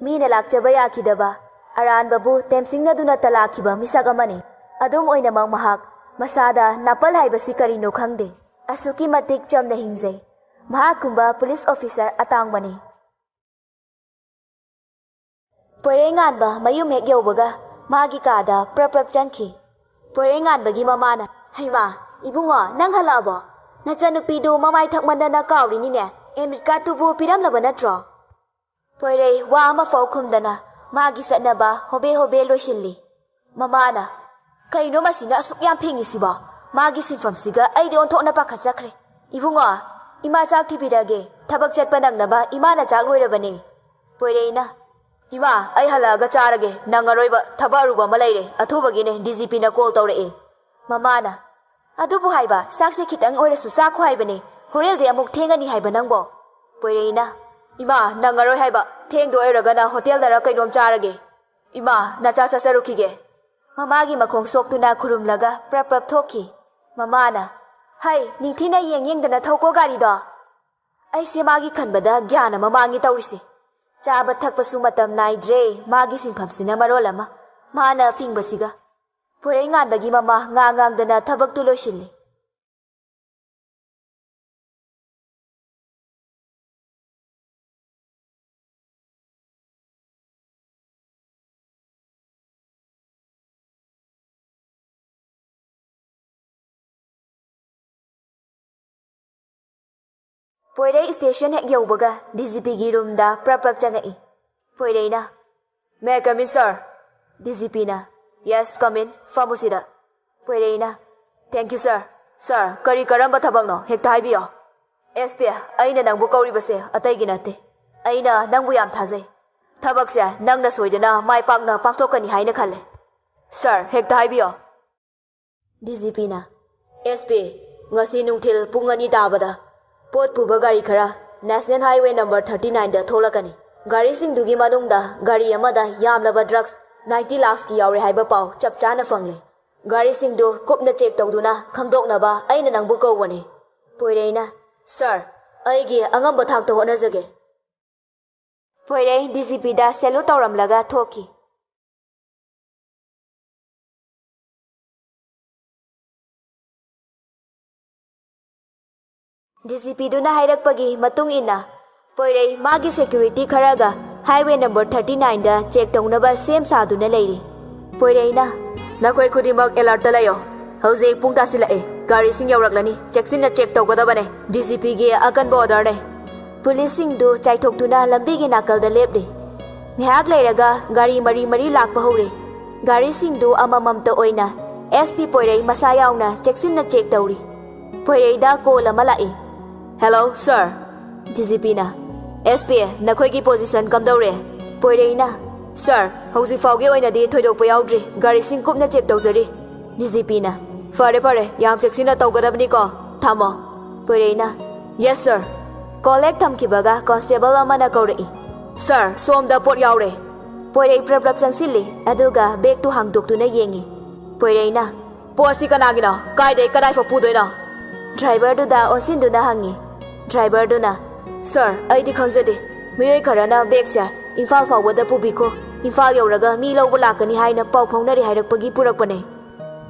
ꯃꯤꯅ ꯂꯥꯛꯆꯕ ꯌꯥꯈꯤꯗꯕ, ꯑꯔꯥꯟꯕꯕꯨ ꯇꯦꯝꯁꯤꯡꯅꯗꯨꯅꯇ ꯂꯥꯛꯈꯤꯕ ꯃꯤꯁꯛ ꯑꯃꯅꯤ꯫ ꯑꯗꯨꯝ ꯑꯣꯏꯅꯃꯛ ꯃꯍꯥꯛ ꯃꯁꯥꯗ ꯅꯥꯄꯜ ꯍꯥꯏꯕꯁꯤ ꯀꯔꯤꯅꯣ ꯈꯪꯗꯦ꯫ ꯑꯁꯨꯛꯀꯤ ꯃꯇꯤꯛ ꯆꯝꯅ ꯍꯤꯡꯖꯩ꯫ ꯃꯍꯥꯛꯀꯨꯝꯕ police officer ꯑꯇꯥꯡꯕꯅꯤ꯫ ꯄꯣꯏꯔꯩꯉꯥꯟꯕ ꯃꯌꯨꯝ ꯍꯦꯛ ꯌꯧꯕꯒ ꯃꯥꯒꯤ ꯀꯥꯗ ꯄ꯭ꯔꯞ ꯄ꯭ꯔꯞ ꯆꯪꯈꯤ꯫ ꯄꯣꯏꯔꯩꯉꯥꯟꯕꯒꯤ ꯃꯃꯥꯅ, "ꯍꯩꯃꯥ, ꯏꯕꯨꯡꯉꯣ, ꯅꯪ ꯍꯜꯂꯛꯑꯕꯣ? ꯅꯆꯟꯅꯨꯄꯤꯗꯨ ꯃꯃꯥꯏ ꯊꯛꯃꯟꯗꯅ ꯀꯥꯎꯔꯤꯅꯤꯅꯦ꯫ Admit cardꯇꯨꯕꯨ ꯄꯤꯔꯝꯂꯕ ꯅꯠꯇ꯭ꯔꯣ?" ꯄꯣꯏꯔꯩ ꯋꯥ ꯑꯃꯐꯥꯎ ꯈꯨꯝꯗꯅ ꯃꯥꯒꯤ ꯆꯠꯅꯕ ꯍꯣꯕꯦ ꯍꯣꯕꯦ ꯂꯣꯏꯁꯤꯜꯂꯤ꯫ ꯃꯃꯥꯅ, "ꯀꯩꯅꯣ ꯃꯁꯤꯅ ꯑꯁꯨꯛ ꯌꯥꯝ ꯊꯦꯡꯉꯤꯁꯤꯕꯣ? ꯃꯥꯒꯤ ꯁꯤꯟꯐꯝꯁꯤꯒ ꯑꯩꯗꯤ ꯑꯣꯟꯊꯣꯛꯅ ꯄꯥꯈꯠꯆꯈ꯭ꯔꯦ꯫ ꯏꯕꯨꯡꯉꯣ, ꯏꯃꯥ ꯆꯥꯛ ꯊꯤꯕꯤꯔꯒꯦ꯫ ꯊꯕꯛ ꯆꯠꯄ ꯅꯪꯅꯕ ꯏꯃꯥꯅ ꯆꯥꯛ ꯂꯣꯏꯔꯕꯅꯦ꯫" ꯄꯣꯏꯔꯩꯅ, "ꯏꯃꯥ, ꯑꯩ ꯍꯜꯂꯛꯑꯒ ꯆꯥꯔꯒꯦ꯫ ꯅꯪꯉꯔꯣꯏꯕ ꯊꯕꯛ ꯑꯔꯨꯕ ꯑꯃ ꯂꯩꯔꯦ꯫ ꯑꯊꯨꯕꯒꯤꯅꯦ ꯗꯤ ꯖꯤ ꯄꯤꯅ ꯀꯣꯜ ꯇꯧꯔꯛꯑꯦ꯫" ꯃꯃꯥꯅ, "ꯑꯗꯨꯕꯨ ꯍꯥꯏꯕ, ꯆꯥꯛꯁꯦ ꯈꯤꯇꯪ ꯑꯣꯏꯔꯁꯨ ꯆꯥꯈꯣ ꯍꯥꯏꯕꯅꯦ꯫ ꯍꯣꯔꯦꯟꯗꯤ ꯑꯃꯨꯛ ꯊꯦꯡꯉꯅꯤ ꯍꯥꯏꯕ ꯅꯪꯕꯣ?" ꯄꯣꯏꯔꯩꯅ, "ꯏꯃꯥ, ꯅꯪꯉꯔꯣꯏ ꯍꯥꯏꯕ꯫ ꯊꯦꯡꯗꯣꯏ ꯑꯣꯏꯔꯒꯅ ꯍꯣꯇꯦꯜꯗꯔ ꯀꯩꯅꯣꯝ ꯆꯥꯔꯒꯦ꯫ ꯏꯃꯥ, ꯅꯆꯥ ꯆꯠꯆꯔꯨꯈꯤꯒꯦ꯫" ꯃꯃꯥꯒꯤ ꯃꯈꯣꯡ ꯁꯣꯛꯇꯨꯅ ꯈꯨꯔꯨꯝꯂꯒ ꯄ꯭ꯔꯞ ꯄ꯭ꯔꯞ ꯊꯣꯛꯈꯤ꯫ ꯃꯃꯥꯅ, "ꯍꯩ, ꯅꯤꯡꯊꯤꯅ ꯌꯦꯡ ꯌꯦꯡꯗꯅ ꯊꯧꯀꯣ ꯒꯥꯔꯤꯗꯣ꯫ ꯑꯩꯁꯦ ꯃꯥꯒꯤ ꯈꯟꯕꯗ ꯒ꯭ꯌꯥꯟ ꯑꯃ ꯃꯥꯡꯉꯤ ꯇꯧꯔꯤꯁꯦ꯫ ꯆꯥꯕ ꯊꯛꯄꯁꯨ ꯃꯇꯝ ꯅꯥꯏꯗ꯭ꯔꯦ, ꯃꯥꯒꯤ ꯁꯤꯟꯐꯝꯁꯤꯅ ꯃꯔꯣꯜ ꯑꯃ, ꯃꯥꯅ ꯐꯤꯡꯕꯁꯤꯒ꯫" ꯄꯣꯏꯔꯩ ꯉꯥꯟꯕꯒꯤ ꯃꯃꯥ ꯉꯥ ꯉꯥꯡꯗꯅ ꯊꯕꯛꯇꯨ ꯂꯣꯏꯁꯤꯜꯂꯤ꯫ ꯄꯣꯏꯔꯩ ꯁ꯭ꯇꯦꯁꯟ ꯍꯦꯛ ꯌꯧꯕꯒ ꯗꯤ ꯖꯤ ꯄꯤꯒꯤ ꯔꯨꯝꯗ ꯄ꯭ꯔꯞ ꯄ꯭ꯔꯞ ꯆꯪꯉꯛꯏ꯫ ꯄꯣꯏꯔꯩꯅ, "May I come in, sir?" D G ꯄꯤꯅ, "Yes, come in, ꯐꯝꯃꯨ ꯁꯤꯗ꯫" ꯄꯣꯏꯔꯩꯅ, "Thank you, sir꯫ Sir, ꯀꯔꯤ ꯀꯔꯝꯕ ꯊꯕꯛꯅꯣ? ꯍꯦꯛꯇ ꯍꯥꯏꯕꯤꯌꯣ꯫" "ꯑꯦꯁ ꯄꯤ, ꯑꯩꯅ ꯅꯪꯕꯨ ꯀꯧꯔꯤꯕꯁꯦ ꯑꯇꯩꯒꯤ ꯅꯠꯇꯦ꯫ ꯑꯩꯅ ꯅꯪꯕꯨ ꯌꯥꯝ ꯊꯥꯖꯩ꯫ ꯊꯕꯛꯁꯦ ꯅꯪꯅ ꯁꯣꯏꯗꯅ ꯃꯥꯏ ꯄꯥꯛꯅ ꯄꯥꯡꯊꯣꯛꯀꯅꯤ ꯍꯥꯏꯅ ꯈꯜꯂꯦ꯫" "Sir, ꯍꯦꯛꯇ ꯍꯥꯏꯕꯤꯌꯣ꯫" ꯗꯤ ꯖꯤ ꯄꯤꯅ, "ꯑꯦꯁ ꯄꯤ, ꯉꯁꯤ ꯅꯨꯡꯊꯤꯜ ꯄꯨꯡ ꯑꯅꯤ ꯇꯥꯕꯗ ꯄꯣꯠ ꯄꯨꯕ ꯒꯥꯔꯤ ꯈꯔ National Highway number thirty nineꯗ ꯊꯣꯛꯂꯛꯀꯅꯤ꯫ ꯒꯥꯔꯤꯁꯤꯡꯗꯨꯒꯤ ꯃꯅꯨꯡꯗ ꯒꯥꯔꯤ ꯑꯃꯗ ꯌꯥꯝꯂꯕ drugs ninety lakhsꯀꯤ ꯌꯥꯎꯔꯦ ꯍꯥꯏꯕ ꯄꯥꯎ ꯆꯞ ꯆꯥꯅ ꯐꯪꯂꯦ꯫ ꯒꯥꯔꯤꯁꯤꯡꯗꯨ ꯀꯨꯞꯅ check ꯇꯧꯗꯨꯅ ꯈꯪꯗꯣꯛꯅꯕ ꯑꯩꯅ ꯅꯪꯕꯨ ꯀꯧꯕꯅꯤ꯫" ꯄꯣꯏꯔꯩꯅ, "Sir, ꯑꯩꯒꯤ ꯑꯉꯝꯕ ꯊꯥꯛꯇ ꯍꯣꯠꯅꯖꯒꯦ꯫" ꯄꯣꯏꯔꯩ ꯗꯤ ꯖꯤ ꯄꯤꯗ salute ꯇꯧꯔꯝꯂꯒ ꯊꯣꯛꯈꯤ꯫ ꯗꯤ ꯖꯤ ꯄꯤꯗꯨꯅ ꯍꯥꯏꯔꯛꯄꯒꯤ ꯃꯇꯨꯡ ꯏꯟꯅ ꯄꯣꯏꯔꯩ ꯃꯥꯒꯤ security ꯈꯔꯒ highway number thirty nineꯗ check ꯇꯧꯅꯕ ꯁꯦꯝ ꯁꯥꯗꯨꯅ ꯂꯩꯔꯤ꯫ ꯄꯣꯏꯔꯩꯅ, "ꯅꯈꯣꯏ ꯈꯨꯗꯤꯡꯃꯛ alertꯇ ꯂꯩꯌꯣ꯫ ꯍꯧꯖꯤꯛ ꯄꯨꯡ ꯇꯥꯁꯤꯜꯂꯛꯑꯦ꯫ ꯒꯥꯔꯤꯁꯤꯡ ꯌꯧꯔꯛꯂꯅꯤ꯫ ꯆꯦꯛꯁꯤꯟꯅ check ꯇꯧꯒꯗꯕꯅꯦ꯫ ꯗꯤ ꯖꯤ ꯄꯤꯒꯤ ꯑꯀꯟꯕ orderꯅꯦ꯫" ꯄꯨꯂꯤꯁꯁꯤꯡꯗꯨ ꯆꯥꯏꯊꯣꯛꯇꯨꯅ ꯂꯝꯕꯤꯒꯤ ꯅꯥꯀꯜꯗ ꯂꯦꯞꯂꯤ꯫ ꯉꯥꯏꯍꯥꯛ ꯂꯩꯔꯒ ꯒꯥꯔꯤ ꯃꯔꯤ ꯃꯔꯤ ꯂꯥꯛꯄ ꯍꯧꯔꯦ꯫ ꯒꯥꯔꯤꯁꯤꯡꯗꯨ ꯑꯃꯃꯝꯇ ꯑꯣꯏꯅ ꯑꯦꯁ ꯄꯤ ꯄꯣꯏꯔꯩ ꯃꯁꯥ ꯌꯥꯎꯅ ꯆꯦꯛꯁꯤꯟꯅ ꯆꯦꯛ ꯇꯧꯔꯤ꯫ ꯄꯣꯏꯔꯩꯗ ꯀꯣꯜ ꯑꯃ ꯂꯥꯛꯏ꯫ "ꯍꯦꯜꯂꯣ ꯁꯥꯔ"꯫ ꯗꯤ ꯖꯤ ꯄꯤꯅ, "ꯑꯦꯁ ꯄꯤ, ꯅꯈꯣꯏꯒꯤ ꯄꯣꯖꯤꯁꯟ ꯀꯝꯗꯧꯔꯦ?" ꯄꯣꯏꯔꯩꯅ, "ꯁꯥꯔ, ꯍꯧꯖꯤꯛ ꯐꯥꯎꯒꯤ ꯑꯣꯏꯅꯗꯤ ꯊꯣꯏꯗꯣꯛꯄ ꯌꯥꯎꯗ꯭ꯔꯤ, ꯒꯥꯔꯤꯁꯤꯡ ꯀꯨꯞꯅ ꯆꯦꯛ ꯇꯧꯖꯔꯤ"꯫ ꯗꯤ ꯖꯤ ꯄꯤꯅ, "ꯐꯔꯦ ꯐꯔꯦ, ꯌꯥꯝ ꯆꯦꯛꯁꯤꯟꯅ ꯇꯧꯒꯗꯕꯅꯤꯀꯣ, ꯊꯝꯃꯣ"꯫ ꯄꯣꯏꯔꯩꯅ, "ꯌꯦꯁ ꯁꯥꯔ"꯫ ꯀꯣꯜ ꯍꯦꯛ ꯊꯝꯈꯤꯕꯒ ꯀꯣꯟꯁꯇꯦꯕꯜ ꯑꯃꯅ ꯀꯧꯔꯛꯏ, "ꯁꯥꯔ, ꯁꯣꯝꯗ ꯄꯣꯠ ꯌꯥꯎꯔꯦ"꯫ ꯄꯣꯏꯔꯩ ꯄ꯭ꯔꯞ ꯄ꯭ꯔꯞ ꯆꯪꯁꯤꯜꯂꯤ, ꯑꯗꯨꯒ ꯕꯦꯒꯇꯨ ꯍꯥꯡꯗꯣꯛꯇꯨꯅ ꯌꯦꯡꯉꯤ꯫ ꯄꯣꯏꯔꯩꯅ, "ꯄꯣꯠꯁꯤ ꯀꯅꯥꯒꯤꯅꯣ? ꯀꯥꯏꯗꯩ ꯀꯗꯥꯏꯐꯥꯎ ꯄꯨꯗꯣꯏꯅꯣ?" ꯗ꯭ꯔꯥꯏꯚꯔꯗꯨꯗ ꯑꯣꯟꯁꯤꯟꯗꯨꯅ ꯍꯪꯉꯤ꯫ ꯗ꯭ꯔꯥꯏꯚꯔꯗꯨꯅ, "ꯁꯥꯔ, ꯑꯩꯗꯤ ꯈꯪꯖꯗꯦ꯫ ꯃꯤꯑꯣꯏ ꯈꯔꯅ ꯕꯦꯒꯁꯦ ꯏꯝꯐꯥꯜ ꯐꯥꯎꯕꯗ ꯄꯨꯕꯤꯈꯣ, ꯏꯝꯐꯥꯜ ꯌꯧꯔꯒ ꯃꯤ ꯂꯧꯕ ꯂꯥꯛꯀꯅꯤ ꯍꯥꯏꯅ ꯄꯥꯎ ꯐꯥꯎꯅꯔꯦ ꯍꯥꯏꯔꯛꯄꯒꯤ ꯄꯨꯔꯛꯄꯅꯦ"꯫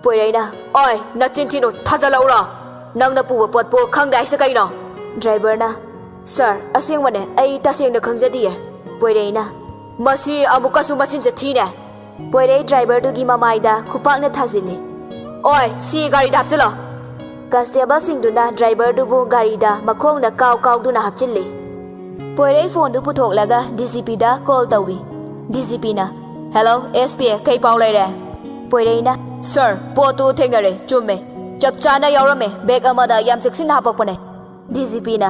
ꯄꯣꯏꯔꯩꯅ, "ꯑꯣꯏ, ꯅꯆꯤꯟ ꯊꯤꯅꯨ, ꯊꯥꯖꯜꯂꯛꯎꯔꯣ? ꯅꯪꯅ ꯄꯨꯕ ꯄꯣꯠꯄꯨ ꯈꯪꯗꯦ ꯍꯥꯏꯁꯦ ꯀꯩꯅꯣ?" ꯗ꯭ꯔꯥꯏꯚꯔꯅ, "ꯁꯥꯔ, ꯑꯁꯦꯡꯕꯅꯦ, ꯑꯩ ꯇꯁꯦꯡꯅ ꯈꯪꯖꯗꯤꯌꯦ"꯫ ꯄꯣꯏꯔꯩꯅ, "ꯃꯁꯤ ꯑꯃꯨꯛꯀꯁꯨ ꯃꯆꯤꯟꯁꯦ ꯊꯤꯅꯦ"꯫ ꯄꯣꯏꯔꯩ ꯗ꯭ꯔꯥꯏꯚꯔꯗꯨꯒꯤ ꯃꯃꯥꯏꯗ ꯈꯨꯄꯥꯛꯅ ꯊꯥꯖꯤꯜꯂꯤ꯫ "ꯑꯣꯏ, ꯁꯤ ꯒꯥꯔꯤꯗ ꯍꯥꯞꯆꯤꯜꯂꯣ"꯫ ꯀꯟꯁꯇꯦꯕꯜꯁꯤꯡꯗꯨꯅ ꯗ꯭ꯔꯥꯏꯚꯔꯗꯨꯕꯨ ꯒꯥꯔꯤꯗ ꯃꯈꯣꯡꯅ ꯀꯥꯎ ꯀꯥꯎꯗꯨꯅ ꯍꯥꯞꯆꯤꯜꯂꯤ꯫ ꯄꯣꯏꯔꯩ ꯐꯣꯟꯗꯨ ꯄꯨꯊꯣꯛꯂꯒ ꯗꯤ ꯖꯤ ꯄꯤꯗ ꯀꯣꯜ ꯇꯧꯏ꯫ ꯗꯤ ꯖꯤ ꯄꯤꯅ, "ꯍꯦꯜꯂꯣ, ꯑꯦꯁ ꯄꯤ, ꯀꯩ ꯄꯥꯎ ꯂꯩꯔꯦ?" ꯄꯣꯏꯔꯩꯅ, "ꯁꯥꯔ, ꯄꯣꯠꯇꯨ ꯊꯦꯡꯅꯔꯦ, ꯆꯨꯝꯃꯦ꯫ ꯆꯞ ꯆꯥꯅ ꯌꯥꯎꯔꯝꯃꯦ, ꯕꯦꯒ ꯑꯃꯗ ꯌꯥꯝ ꯆꯦꯛꯁꯤꯟꯅ ꯍꯥꯄꯛꯄꯅꯦ"꯫ ꯗꯤ ꯖꯤ ꯄꯤꯅ,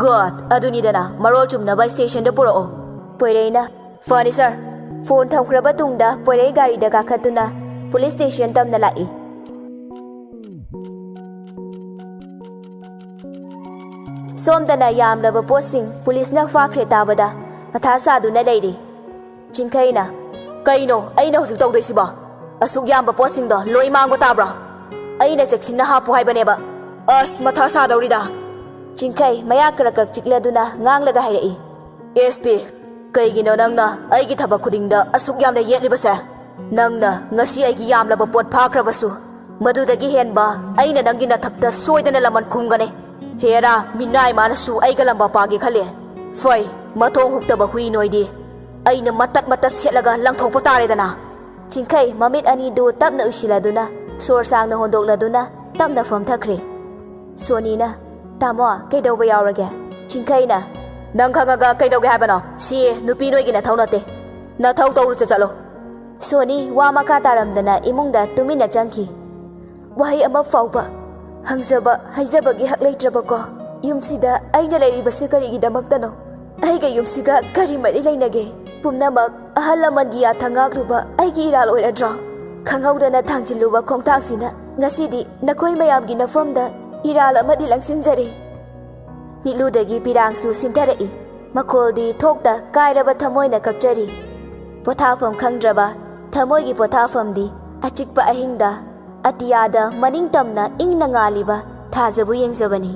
"ꯒꯨꯗ, ꯑꯗꯨꯅꯤꯗꯅ, ꯃꯔꯣꯜ ꯆꯨꯝꯅꯕ ꯁ꯭ꯇꯦꯁꯟꯗ ꯄꯨꯔꯛꯑꯣ"꯫ ꯄꯣꯏꯔꯩꯅ, "ꯐꯅꯤ ꯁꯥꯔ"꯫ ꯐꯣꯟ ꯊꯝꯈ꯭ꯔꯕ ꯇꯨꯡꯗ ꯄꯣꯏꯔꯩ ꯒꯥꯔꯤꯗ ꯀꯥꯈꯠꯇꯨꯅ ꯄꯨꯂꯤꯁ ꯁ꯭ꯇꯦꯁꯟ ꯇꯝꯅ ꯂꯥꯛꯏ꯫ ꯁꯣꯝꯗꯅ ꯌꯥꯝꯂꯕ ꯄꯣꯠꯁꯤꯡ ꯄꯨꯂꯤꯁꯅ ꯐꯥꯈ꯭ꯔꯦ ꯇꯥꯕꯗ ꯃꯊꯥ ꯁꯥꯗꯨꯅ ꯂꯩꯔꯤ꯫ ꯆꯤꯡꯈꯩꯅ, "ꯀꯩꯅꯣ ꯑꯩꯅ ꯍꯧꯖꯤꯛ ꯇꯧꯗꯣꯏꯁꯤꯕꯣ? ꯑꯁꯨꯛ ꯌꯥꯝꯕ ꯄꯣꯠꯁꯤꯡꯗꯣ ꯂꯣꯏ ꯃꯥꯡꯕ ꯇꯥꯕ꯭ꯔꯣ? ꯑꯩꯅ ꯆꯦꯛꯁꯤꯟꯅ ꯍꯥꯞꯄꯨ ꯍꯥꯏꯕꯅꯦꯕ꯫ ꯑꯁ, ꯃꯊꯥ ꯁꯥꯗꯧꯔꯤꯗ"꯫ ꯆꯤꯡꯈꯩ ꯃꯌꯥ ꯀ꯭ꯔꯛ ꯀ꯭ꯔꯛ ꯆꯤꯛꯂꯗꯨꯅ ꯉꯥꯡꯂꯒ ꯍꯥꯏꯔꯛꯏ꯫ "ꯑꯦꯁ ꯄꯤ, ꯀꯩꯒꯤꯅꯣ ꯅꯪꯅ ꯑꯩꯒꯤ ꯊꯕꯛ ꯈꯨꯗꯤꯡꯗ ꯑꯁꯨꯛ ꯌꯥꯝꯅ ꯌꯦꯠꯂꯤꯕꯁꯦ? ꯅꯪꯅ ꯉꯁꯤ ꯑꯩꯒꯤ ꯌꯥꯝꯂꯕ ꯄꯣꯠ ꯐꯥꯈ꯭ꯔꯕꯁꯨ, ꯃꯗꯨꯗꯒꯤ ꯍꯦꯟꯕ ꯑꯩꯅ ꯅꯪꯒꯤ ꯅꯊꯛꯇ ꯁꯣꯏꯗꯅ ꯂꯃꯟ ꯈꯨꯝꯒꯅꯤ꯫ ꯍꯦꯔꯥ, ꯃꯤꯅꯥꯏ ꯃꯥꯅꯁꯨ ꯑꯩꯒ ꯂꯝꯕꯥ ꯄꯥꯒꯦ ꯈꯜꯂꯦ꯫ ꯐꯩ, ꯃꯇꯣꯡ ꯍꯨꯛꯇꯕ ꯍꯨꯏ ꯅꯣꯏꯗꯤ꯫ ꯑꯩꯅ ꯃꯇꯠ ꯃꯇꯠ ꯁꯦꯠꯂꯒ ꯂꯪꯊꯣꯛꯄ ꯇꯥꯔꯦꯗꯅ"꯫ ꯆꯤꯡꯈꯩ ꯃꯃꯤꯠ ꯑꯅꯤꯗꯨ ꯇꯞꯅ ꯎꯏꯁꯤꯜꯂꯗꯨꯅ, ꯁꯣꯔ ꯁꯥꯡꯅ ꯍꯣꯟꯗꯣꯛꯂꯗꯨꯅ ꯇꯞꯅ ꯐꯝꯊꯈ꯭ꯔꯦ꯫ ꯁꯣꯅꯤꯅ, "ꯇꯥꯃꯣ, ꯀꯩꯗꯧꯕ ꯌꯥꯎꯔꯒꯦ?" ꯆꯤꯡꯈꯩꯅ, "ꯅꯪ ꯈꯪꯉꯒ ꯀꯩꯗꯧꯒꯦ ꯍꯥꯏꯕꯅꯣ? ꯁꯤ ꯅꯨꯄꯤ ꯅꯣꯏꯒꯤ ꯅꯊꯧ ꯅꯠꯇꯦ꯫ ꯅꯊꯧ ꯇꯧꯔꯨꯆꯣ, ꯆꯠꯂꯣ꯫" ꯁꯣꯅꯤ ꯋꯥ ꯃꯈꯥ ꯇꯥꯔꯝꯗꯅ ꯏꯃꯨꯡꯗ ꯇꯨꯃꯤꯟꯅ ꯆꯪꯈꯤ꯫ ꯋꯥꯍꯩ ꯑꯃ ꯐꯥꯎꯕ ꯍꯪꯖꯕ, ꯍꯥꯏꯖꯕꯒꯤ ꯍꯛ ꯂꯩꯇ꯭ꯔꯕꯀꯣ? ꯌꯨꯝꯁꯤꯗ ꯑꯩꯅ ꯂꯩꯔꯤꯕꯁꯤ ꯀꯔꯤꯒꯤꯗꯃꯛꯇꯅꯣ? ꯑꯩꯒ ꯌꯨꯝꯁꯤꯒ ꯀꯔꯤ ꯃꯔꯤ ꯂꯩꯅꯒꯦ? ꯄꯨꯝꯅꯃꯛ ꯑꯍꯜ ꯂꯃꯟꯒꯤ ꯌꯥꯊꯪ ꯉꯥꯛꯂꯨꯕ ꯑꯩꯒꯤ ꯏꯔꯥꯜ ꯑꯣꯏꯔꯗ꯭ꯔꯣ? ꯈꯪꯍꯧꯗꯅ ꯊꯥꯡꯖꯤꯜꯂꯨꯕ ꯈꯣꯡꯊꯥꯡꯁꯤꯅ ꯉꯁꯤꯗꯤ ꯅꯈꯣꯏ ꯃꯌꯥꯝꯒꯤ ꯅꯐꯝꯗ ꯏꯔꯥꯜ ꯑꯃꯗꯤ ꯂꯪꯁꯤꯟꯖꯔꯦ꯫ ꯃꯤꯠꯂꯨꯗꯒꯤ ꯄꯤꯔꯥꯡꯁꯨ ꯁꯤꯟꯊꯔꯛꯏ꯫ ꯃꯈꯣꯜꯗꯤ ꯊꯣꯛꯇ ꯀꯥꯏꯔꯕ ꯊꯃꯣꯏꯅ ꯀꯞꯆꯔꯤ꯫ ꯄꯣꯊꯥꯐꯝ ꯈꯪꯗ꯭ꯔꯕ ꯊꯃꯣꯏꯒꯤ ꯄꯣꯊꯥꯐꯝꯗꯤ ꯑꯆꯤꯛꯄ ꯑꯍꯤꯡꯗ ꯑꯇꯤꯌꯥꯗ ꯃꯅꯤꯡ ꯇꯝꯅ ꯏꯪꯅ ꯉꯥꯜꯂꯤꯕ ꯊꯥꯖꯕꯨ ꯌꯦꯡꯖꯕꯅꯤ꯫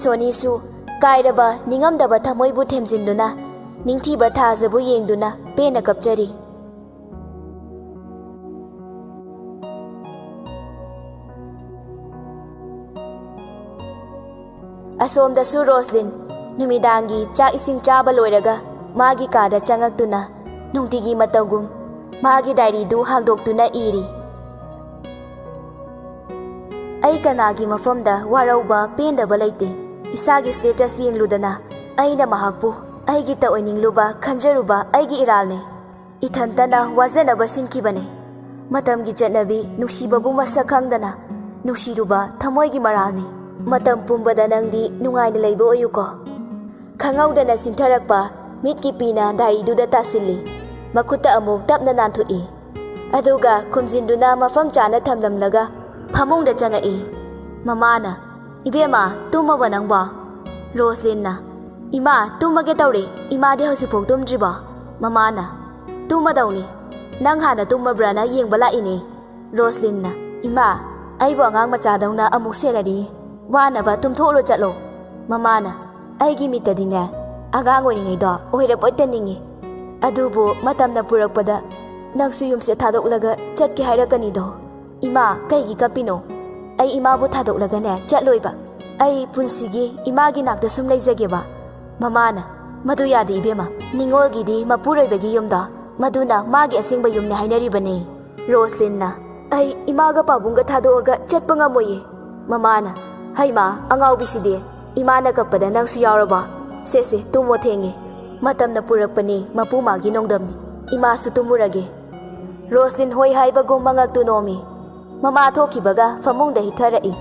ꯁꯣꯅꯤꯁꯨ ꯀꯥꯏꯔꯕ ꯅꯤꯡꯉꯝꯗꯕ ꯊꯃꯣꯏꯕꯨ ꯊꯦꯝꯖꯤꯟꯗꯨꯅ ꯅꯤꯡꯊꯤꯕ ꯊꯥꯖꯕꯨ ꯌꯦꯡꯗꯨꯅ ꯄꯦꯟꯅ ꯀꯞꯆꯔꯤ꯫ ꯑꯁꯣꯝꯗꯁꯨ ꯔꯣꯁꯂꯤꯟ ꯅꯨꯃꯤꯗꯥꯡꯒꯤ ꯆꯥꯛ ꯏꯁꯤꯡ ꯆꯥꯕ ꯂꯣꯏꯔꯒ ꯃꯥꯒꯤ ꯀꯥꯗ ꯆꯪꯉꯛꯇꯨꯅ ꯅꯨꯡꯇꯤꯒꯤ ꯃꯇꯧꯒꯨꯝ ꯃꯥꯒꯤ ꯗꯥꯏꯔꯤꯗꯨ ꯍꯥꯡꯗꯣꯛꯇꯨꯅ ꯏꯔꯤ꯫ ꯑꯩ ꯀꯅꯥꯒꯤ ꯃꯐꯝꯗ ꯋꯥꯔꯧꯕ ꯄꯦꯟꯗꯕ ꯂꯩꯇꯦ꯫ ꯏꯁꯥꯒꯤ status ꯌꯦꯡꯂꯨꯗꯅ ꯑꯩꯅ ꯃꯍꯥꯛꯄꯨ ꯑꯩꯒꯤꯇ ꯑꯣꯏꯅꯤꯡꯂꯨꯕ ꯈꯟꯖꯔꯨꯕ ꯑꯩꯒꯤ ꯏꯔꯥꯜꯅꯦ꯫ ꯏꯊꯟꯇꯅ ꯋꯥꯖꯅꯕ ꯁꯤꯟꯈꯤꯕꯅꯦ꯫ ꯃꯇꯝꯒꯤ ꯆꯠꯅꯕꯤ ꯅꯨꯡꯁꯤꯕꯕꯨ ꯃꯁꯛ ꯈꯪꯗꯅ ꯅꯨꯡꯁꯤꯔꯨꯕ ꯊꯃꯣꯏꯒꯤ ꯃꯔꯥꯜꯅꯤ꯫ ꯃꯇꯝ ꯄꯨꯝꯕꯗ ꯅꯪꯗꯤ ꯅꯨꯡꯉꯥꯏꯅ ꯂꯩꯕ ꯑꯣꯏꯌꯨꯀꯣ꯫ ꯈꯪꯍꯧꯗꯅ ꯁꯤꯟꯊꯔꯛꯄ ꯃꯤꯠꯀꯤ ꯄꯤꯅ ꯗꯥꯏꯔꯤꯗꯨꯗ ꯇꯥꯁꯤꯜꯂꯤ꯫ ꯃꯈꯨꯠꯇ ꯑꯃꯨꯛ ꯇꯞꯅ ꯅꯥꯟꯊꯣꯛꯏ꯫ ꯑꯗꯨꯒ ꯈꯨꯝꯖꯤꯟꯗꯨꯅ ꯃꯐꯝ ꯆꯥꯅ ꯊꯝꯂꯝꯂꯒ ꯐꯃꯨꯡꯗ ꯆꯪꯉꯛꯏ꯫ ꯃꯃꯥꯅ, "ꯏꯕꯦꯝꯃ, ꯇꯨꯝꯃꯕ ꯅꯪꯕꯣ?" ꯔꯣꯁꯂꯤꯟꯅ, "ꯏꯃꯥ, ꯇꯨꯝꯃꯒꯦ ꯇꯧꯔꯦ꯫ ꯏꯃꯥꯗꯤ ꯍꯧꯖꯤꯛꯐꯥꯎ ꯇꯨꯝꯗ꯭ꯔꯤꯕꯣ?" ꯃꯃꯥꯅ, "ꯇꯨꯝꯃꯗꯧꯅꯤ꯫ ꯅꯪ ꯍꯥꯟꯅ ꯇꯨꯝꯃꯕ꯭ꯔꯥꯅ ꯌꯦꯡꯕ ꯂꯥꯛꯏꯅꯦ꯫" ꯔꯣꯁꯂꯤꯟꯅ, "ꯏꯃꯥ, ꯑꯩꯕꯨ ꯑꯉꯥꯡ ꯃꯆꯥꯗꯧꯅ ꯑꯃꯨꯛ ꯁꯦꯟꯅꯔꯤ꯫ ꯋꯥꯅꯕ ꯇꯨꯝꯊꯣꯛꯎꯔꯣ ꯆꯠꯂꯣ꯫" ꯃꯃꯥꯅ, "ꯑꯩꯒꯤ ꯃꯤꯠꯇꯗꯤꯅꯦ, ꯑꯉꯥꯡ ꯑꯣꯏꯔꯤꯉꯩꯗꯣ ꯑꯣꯏꯔꯕꯣꯏꯇ ꯅꯤꯡꯉꯤ꯫ ꯑꯗꯨꯕꯨ ꯃꯇꯝꯅ ꯄꯨꯔꯛꯄꯗ ꯅꯪꯁꯨ ꯌꯨꯝꯁꯦ ꯊꯥꯗꯣꯛꯂꯒ ꯆꯠꯀꯦ ꯍꯥꯏꯔꯛꯀꯅꯤꯗꯣ꯫" "ꯏꯃꯥ, ꯀꯩꯒꯤ ꯀꯞꯄꯤꯅꯣ? ꯑꯩ ꯏꯃꯥꯕꯨ ꯊꯥꯗꯣꯛꯂꯒꯅꯦ ꯆꯠꯂꯣꯏꯕ꯫ ꯑꯩ ꯄꯨꯟꯁꯤꯒꯤ ꯏꯃꯥꯒꯤ ꯅꯥꯛꯇ ꯁꯨꯝ ꯂꯩꯖꯒꯦꯕ꯫" ꯃꯃꯥꯅ, "ꯃꯗꯨ ꯌꯥꯗꯦ ꯏꯕꯦꯝꯃ꯫ ꯅꯤꯉꯣꯜꯒꯤꯗꯤ ꯃꯄꯨꯔꯣꯏꯕꯒꯤ ꯌꯨꯝꯗꯣ, ꯃꯗꯨꯅ ꯃꯥꯒꯤ ꯑꯁꯦꯡꯕ ꯌꯨꯝꯅꯤ ꯍꯥꯏꯅꯔꯤꯕꯅꯤ꯫" ꯔꯣꯁꯂꯤꯟꯅ, "ꯑꯩ ꯏꯃꯥꯒ ꯄꯥꯕꯨꯡꯒ ꯊꯥꯗꯣꯛꯑꯒ ꯆꯠꯄ ꯉꯝꯃꯣꯏꯌꯦ꯫" ꯃꯃꯥꯅ, "ꯍꯩꯃꯥ, ꯑꯉꯥꯎꯕꯤꯁꯤꯗꯤ, ꯏꯃꯥꯅ ꯀꯞꯄꯗ ꯅꯪꯁꯨ ꯌꯥꯎꯔꯕꯣ?" ꯁꯦ ꯁꯦ, ꯇꯨꯝꯃꯣ, ꯊꯦꯡꯉꯦ꯫ ꯃꯇꯝꯅ ꯄꯨꯔꯛꯄꯅꯤ, ꯃꯄꯨ ꯃꯥꯒꯤ ꯅꯣꯡꯗꯝꯅꯤ꯫ ꯏꯃꯥꯁꯨ ꯇꯨꯝꯃꯨꯔꯒꯦ꯫ ꯔꯣꯁꯂꯤꯟ ꯍꯣꯏ ꯍꯥꯏꯕꯒꯨꯝ ꯃꯉꯛꯇꯨ ꯅꯣꯝꯃꯤ꯫ ꯃꯃꯥ ꯊꯣꯛꯈꯤꯕꯒ ꯐꯃꯨꯡꯗ ꯍꯤꯞꯊꯔꯛꯏ꯫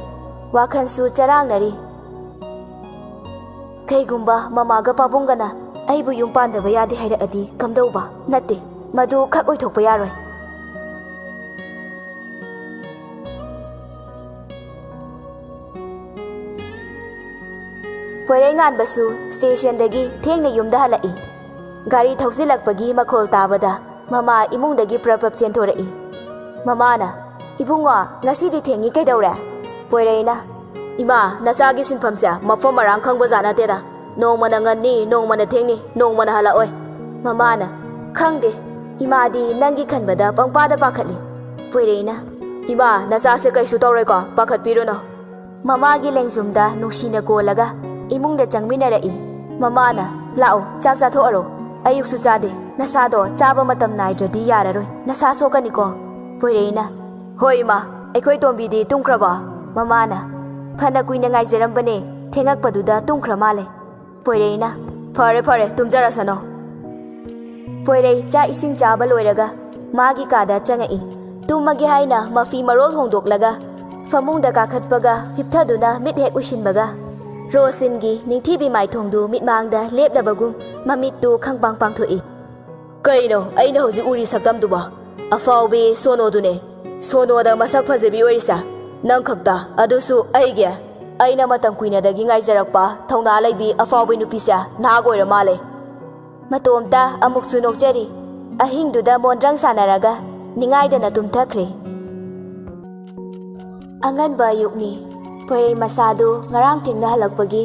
ꯋꯥꯈꯜꯁꯨ ꯆꯔꯥꯡꯅꯔꯤ꯫ ꯀꯩꯒꯨꯝꯕ ꯃꯃꯥꯒ ꯄꯥꯕꯨꯡꯒꯅ ꯑꯩꯕꯨ ꯌꯨꯝ ꯄꯥꯟꯗꯕ ꯌꯥꯗꯦ ꯍꯥꯏꯔꯛꯑꯗꯤ ꯀꯝꯗꯧꯕ? ꯅꯠꯇꯦ, ꯃꯗꯨ ꯈꯛ ꯑꯣꯏꯊꯣꯛꯄ ꯌꯥꯔꯣꯏ꯫ ꯄꯣꯏꯔꯩꯉꯥꯟꯕꯁꯨ ꯁ꯭ꯇꯦꯁꯟꯗꯒꯤ ꯊꯦꯡꯅ ꯌꯨꯝꯗ ꯍꯜꯂꯛꯏ꯫ ꯒꯥꯔꯤ ꯊꯧꯖꯤꯜꯂꯛꯄꯒꯤ ꯃꯈꯣꯜ ꯇꯥꯕꯗ ꯃꯃꯥ ꯏꯃꯨꯡꯗꯒꯤ ꯄ꯭ꯔꯞ ꯄ꯭ꯔꯞ ꯆꯦꯟꯊꯣꯔꯛꯏ꯫ ꯃꯃꯥꯅ, "ꯏꯕꯨꯡꯉꯣ, ꯉꯁꯤꯗꯤ ꯊꯦꯡꯉꯤ, ꯀꯩꯗꯧꯔꯦ?" ꯄꯣꯏꯔꯩꯅ, "ꯏꯃꯥ, ꯅꯆꯥꯒꯤ ꯁꯤꯟꯐꯝꯁꯦ ꯃꯐꯝ ꯃꯔꯥꯡ ꯈꯪꯕ ꯖꯥꯠ ꯅꯠꯇꯦꯗ꯫ ꯅꯣꯡꯃꯅ ꯉꯟꯅꯤ, ꯅꯣꯡꯃꯅ ꯊꯦꯡꯅꯤ, ꯅꯣꯡꯃꯅ ꯍꯜꯂꯛꯑꯣꯏ꯫" ꯃꯃꯥꯅ, "ꯈꯪꯗꯦ, ꯏꯃꯥꯗꯤ ꯅꯪꯒꯤ ꯈꯟꯕꯗ ꯄꯪꯄꯥꯗ ꯄꯥꯈꯠꯂꯤ꯫" ꯄꯣꯏꯔꯩꯅ, "ꯏꯃꯥ, ꯅꯆꯥꯁꯦ ꯀꯩꯁꯨ ꯇꯧꯔꯣꯏꯀꯣ, ꯄꯥꯈꯠꯄꯤꯔꯨꯅꯨ꯫" ꯃꯃꯥꯒꯤ ꯂꯦꯡꯖꯨꯝꯗ ꯅꯨꯡꯁꯤꯅ ꯀꯣꯜꯂꯒ ꯏꯃꯨꯡꯗ ꯆꯪꯃꯤꯟꯅꯔꯛꯏ꯫ ꯃꯃꯥꯅ, "ꯂꯥꯛꯑꯣ, ꯆꯥꯛ ꯆꯥꯊꯣꯛꯑꯔꯣ꯫ ꯑꯌꯨꯛꯁꯨ ꯆꯥꯗꯦ꯫ ꯅꯁꯥꯗꯣ ꯆꯥꯕ ꯃꯇꯝ ꯅꯥꯏꯗ꯭ꯔꯗꯤ ꯌꯥꯔꯔꯣꯏ꯫ ꯅꯁꯥ ꯁꯣꯛꯀꯅꯤꯀꯣ꯫" ꯄꯣꯏꯔꯩꯅ, "ꯍꯣꯏ ꯏꯃꯥ, ꯑꯩꯈꯣꯏ ꯇꯣꯝꯕꯤꯗꯤ ꯇꯨꯝꯈ꯭ꯔꯕꯣ?" ꯃꯃꯥꯅ, "ꯐꯅ ꯀꯨꯏꯅ ꯉꯥꯏꯖꯔꯝꯕꯅꯦ, ꯊꯦꯡꯉꯛꯄꯗꯨꯗ ꯇꯨꯝꯈ꯭ꯔ ꯃꯥꯜꯂꯦ꯫" ꯄꯣꯏꯔꯩꯅ, "ꯐꯔꯦ ꯐꯔꯦ, ꯇꯨꯝꯖꯔꯁꯅꯣ꯫" ꯄꯣꯏꯔꯩ ꯆꯥꯛ ꯏꯁꯤꯡ ꯆꯥꯕ ꯂꯣꯏꯔꯒ ꯃꯥꯒꯤ ꯀꯥꯗ ꯆꯪꯉꯛꯏ꯫ ꯇꯨꯝꯃꯒꯦ ꯍꯥꯏꯅ ꯃꯐꯤ ꯃꯔꯣꯜ ꯍꯣꯡꯗꯣꯛꯂꯒ ꯐꯃꯨꯡꯗ ꯀꯥꯈꯠꯄꯒ ꯍꯤꯞꯊꯗꯨꯅ ꯃꯤꯠ ꯍꯦꯛ ꯎꯏꯁꯤꯟꯕꯒ ꯔꯣꯁꯂꯤꯟꯒꯤ ꯅꯤꯡꯊꯤꯕꯤ ꯃꯥꯏꯊꯣꯡꯗꯨ ꯃꯤꯠꯃꯥꯡꯗ ꯂꯦꯞꯂꯕꯒꯨꯝ ꯃꯃꯤꯠꯇꯨ ꯈꯪꯄꯥꯡ ꯄꯥꯡꯊꯣꯛꯏ꯫ "ꯀꯩꯅꯣ ꯑꯩꯅ ꯍꯧꯖꯤꯛ ꯎꯔꯤ ꯁꯛꯇꯝꯗꯨꯕꯣ? ꯑꯐꯥꯎꯕꯤ ꯁꯣꯅꯣꯗꯨꯅꯦ꯫ ꯁꯣꯅꯣꯗ ꯃꯁꯛ ꯐꯖꯕꯤ ꯑꯣꯏꯔꯤꯁꯦ ꯅꯪ ꯈꯛꯇ, ꯑꯗꯨꯁꯨ ꯑꯩꯒꯤ꯫ ꯑꯩꯅ ꯃꯇꯝ ꯀꯨꯏꯅꯗꯒꯤ ꯉꯥꯏꯖꯔꯛꯄ ꯊꯧꯅꯥ ꯂꯩꯕꯤ ꯑꯐꯥꯎꯕꯤ ꯅꯨꯄꯤꯁꯦ ꯅꯍꯥꯛ ꯑꯣꯏꯔ ꯃꯥꯜꯂꯦ꯫" ꯃꯇꯣꯝꯇ ꯑꯃꯨꯛꯁꯨ ꯅꯣꯛꯆꯔꯤ꯫ ꯑꯍꯤꯡꯗꯨꯗ ꯃꯣꯟꯗ꯭ꯔꯪ ꯁꯥꯟꯅꯔꯒ ꯅꯤꯡꯉꯥꯏꯗꯅ ꯇꯨꯝꯊꯈ꯭ꯔꯦ꯫ ꯑꯉꯟꯕ ꯑꯌꯨꯛꯅꯤ꯫ ꯄꯣꯏꯔꯩ ꯃꯁꯥꯗꯨ ꯉꯔꯥꯡ ꯊꯦꯡꯅ ꯍꯜꯂꯛꯄꯒꯤ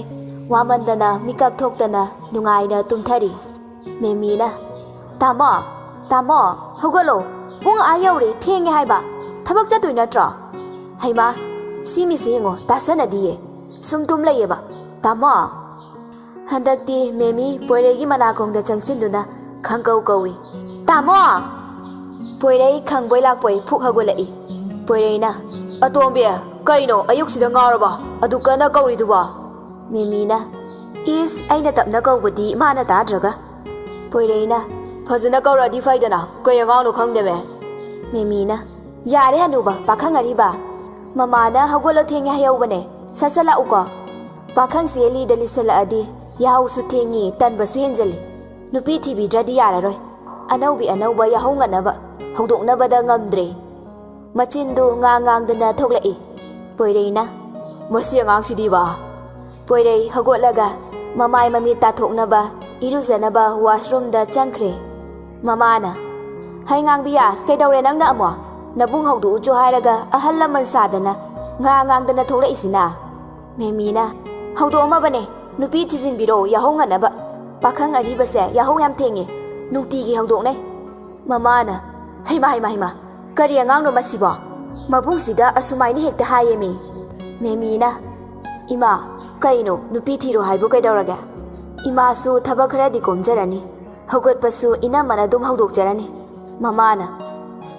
ꯋꯥꯃꯟꯗꯅ ꯃꯤꯀꯞ ꯊꯣꯛꯇꯅ ꯅꯨꯡꯉꯥꯏꯅ ꯇꯨꯝꯊꯔꯤ꯫ ꯃꯦꯃꯤꯅ, "ꯇꯥꯃꯣ, ꯇꯥꯃꯣ, ꯍꯧꯒꯠꯂꯣ꯫ ꯄꯨꯡ ꯑꯥ ꯌꯧꯔꯦ, ꯊꯦꯡꯉꯦ ꯍꯥꯏꯕ꯫ ꯊꯕꯛ ꯆꯠꯇꯣꯏ ꯅꯠꯇ꯭ꯔꯣ?" ꯍꯩꯃꯥ, ꯁꯤ ꯃꯤꯁꯤ ꯌꯦꯡꯉꯣ, ꯇꯥꯁꯟꯅꯗꯤꯌꯦ꯫ ꯁꯨꯝ ꯇꯨꯝ ꯂꯩꯌꯦꯕ꯫ "ꯇꯥꯃꯣ!" ꯍꯟꯗꯛꯇꯤ ꯃꯦꯃꯤ ꯄꯣꯏꯔꯩꯒꯤ ꯃꯅꯥꯀꯣꯡꯗ ꯆꯪꯁꯤꯟꯗꯨꯅ ꯈꯪꯀꯧ ꯀꯧꯏ, "ꯇꯥꯃꯣ!" ꯄꯣꯏꯔꯩ ꯈꯪꯕꯣꯏ ꯂꯥꯛꯄꯣꯏ ꯐꯨꯛ ꯍꯧꯒꯠꯂꯛꯏ꯫ ꯄꯣꯏꯔꯩꯅ, "ꯑꯇꯣꯝꯕꯤ, ꯀꯩꯅꯣ ꯑꯌꯨꯛꯁꯤꯗ ꯉꯥꯎꯔꯕ? ꯑꯗꯨ ꯀꯟꯅ ꯀꯧꯔꯤꯗꯨꯕꯣ?" ꯃꯦꯃꯤꯅ, "ꯏꯁ, ꯑꯩꯅ ꯇꯞꯅ ꯀꯧꯕꯗꯤ ꯃꯥꯅ ꯇꯥꯗ꯭ꯔꯒ?" ꯄꯣꯏꯔꯩꯅ, "ꯐꯖꯅ ꯀꯧꯔꯛꯑꯗꯤ ꯐꯩꯗꯅ, ꯀꯩ ꯑꯉꯥꯡꯅꯣ ꯈꯪꯗꯦꯃꯦ꯫" ꯃꯦꯃꯤꯅ, "ꯌꯥꯔꯦ ꯍꯅꯨꯕ, ꯄꯥꯈꯪ ꯑꯔꯤꯕ, ꯃꯃꯥꯅ ꯍꯧꯒꯠꯂꯣ ꯊꯦꯡꯉꯦ ꯍꯥꯏꯍꯧꯕꯅꯦ, ꯁꯠ ꯁꯠ ꯂꯥꯛꯎꯀꯣ꯫ ꯄꯥꯈꯪꯁꯦ ꯂꯤꯗ ꯂꯤꯁꯜꯂꯛꯑꯗꯤ ꯌꯥꯍꯧꯁꯨ ꯊꯦꯡꯉꯤ, ꯇꯟꯕꯁꯨ ꯍꯦꯟꯖꯜꯂꯤ꯫ ꯅꯨꯄꯤ ꯊꯤꯕꯤꯗ꯭ꯔꯗꯤ ꯌꯥꯔꯔꯣꯏ꯫ ꯑꯅꯧꯕꯤ ꯑꯅꯧꯕ ꯌꯥꯍꯧ ꯉꯟꯅꯕ ꯍꯧꯗꯣꯛꯅꯕꯗ ꯉꯝꯗ꯭ꯔꯦ꯫" ꯃꯆꯤꯟꯗꯨ ꯉꯥꯡ ꯉꯥꯡꯗꯅ ꯊꯣꯛꯂꯛꯏ꯫ ꯄꯣꯏꯔꯩꯅ, "ꯃꯁꯤ ꯑꯉꯥꯡꯁꯤꯗꯤꯕ!" ꯄꯣꯏꯔꯩ ꯍꯧꯒꯠꯂꯒ ꯃꯃꯥꯏ ꯃꯃꯤꯠ ꯇꯥꯊꯣꯛꯅꯕ ꯏꯔꯨꯖꯅꯕ ꯋꯥꯁꯔꯨꯝꯗ ꯆꯪꯈ꯭ꯔꯦ꯫ ꯃꯃꯥꯅ, "ꯍꯩ ꯉꯥꯡꯕꯤꯌꯥ, ꯀꯩꯗꯧꯔꯦ ꯅꯪꯅ ꯑꯃꯨꯛ? ꯅꯕꯨꯡ ꯍꯧꯗꯣꯛꯎꯆꯣ ꯍꯥꯏꯔꯒ ꯑꯍꯜ ꯂꯃꯟ ꯁꯥꯗꯅ ꯉꯥꯡ ꯉꯥꯡꯗꯅ ꯊꯣꯛꯂꯛꯏꯁꯤꯅ?" ꯃꯦꯃꯤꯅ, "ꯍꯧꯗꯣꯛꯑꯝꯃꯕꯅꯦ, ꯅꯨꯄꯤ ꯊꯤꯖꯤꯟꯕꯤꯔꯣ ꯌꯥꯍꯧ ꯉꯟꯅꯕ꯫ ꯄꯥꯈꯪ ꯑꯔꯤꯕꯁꯦ ꯌꯥꯍꯧ ꯌꯥꯝ ꯊꯦꯡꯉꯦ, ꯅꯨꯡꯇꯤꯒꯤ ꯍꯧꯗꯣꯛꯅꯩ꯫" ꯃꯃꯥꯅ, "ꯍꯩꯃꯥ, ꯍꯩꯃꯥ, ꯍꯩꯃꯥ, ꯀꯔꯤ ꯑꯉꯥꯡꯅꯣ ꯃꯁꯤꯕꯣ? ꯃꯕꯨꯡꯁꯤꯗ ꯑꯁꯨꯃꯥꯏꯅ ꯍꯦꯛꯇ ꯍꯥꯏꯌꯦꯃꯤ꯫" ꯃꯦꯃꯤꯅ, "ꯏꯃꯥ, ꯀꯩꯅꯣ ꯅꯨꯄꯤ ꯊꯤꯔꯣ ꯍꯥꯏꯕꯨ ꯀꯩꯗꯧꯔꯒꯦ? ꯏꯃꯥꯁꯨ ꯊꯕꯛ ꯈꯔꯗꯤ ꯀꯣꯝꯖꯔꯅꯤ, ꯍꯧꯒꯠꯄꯁꯨ ꯏꯅꯝꯃꯅ ꯑꯗꯨꯝ ꯍꯧꯗꯣꯛꯆꯔꯅꯤ꯫" ꯃꯃꯥꯅ,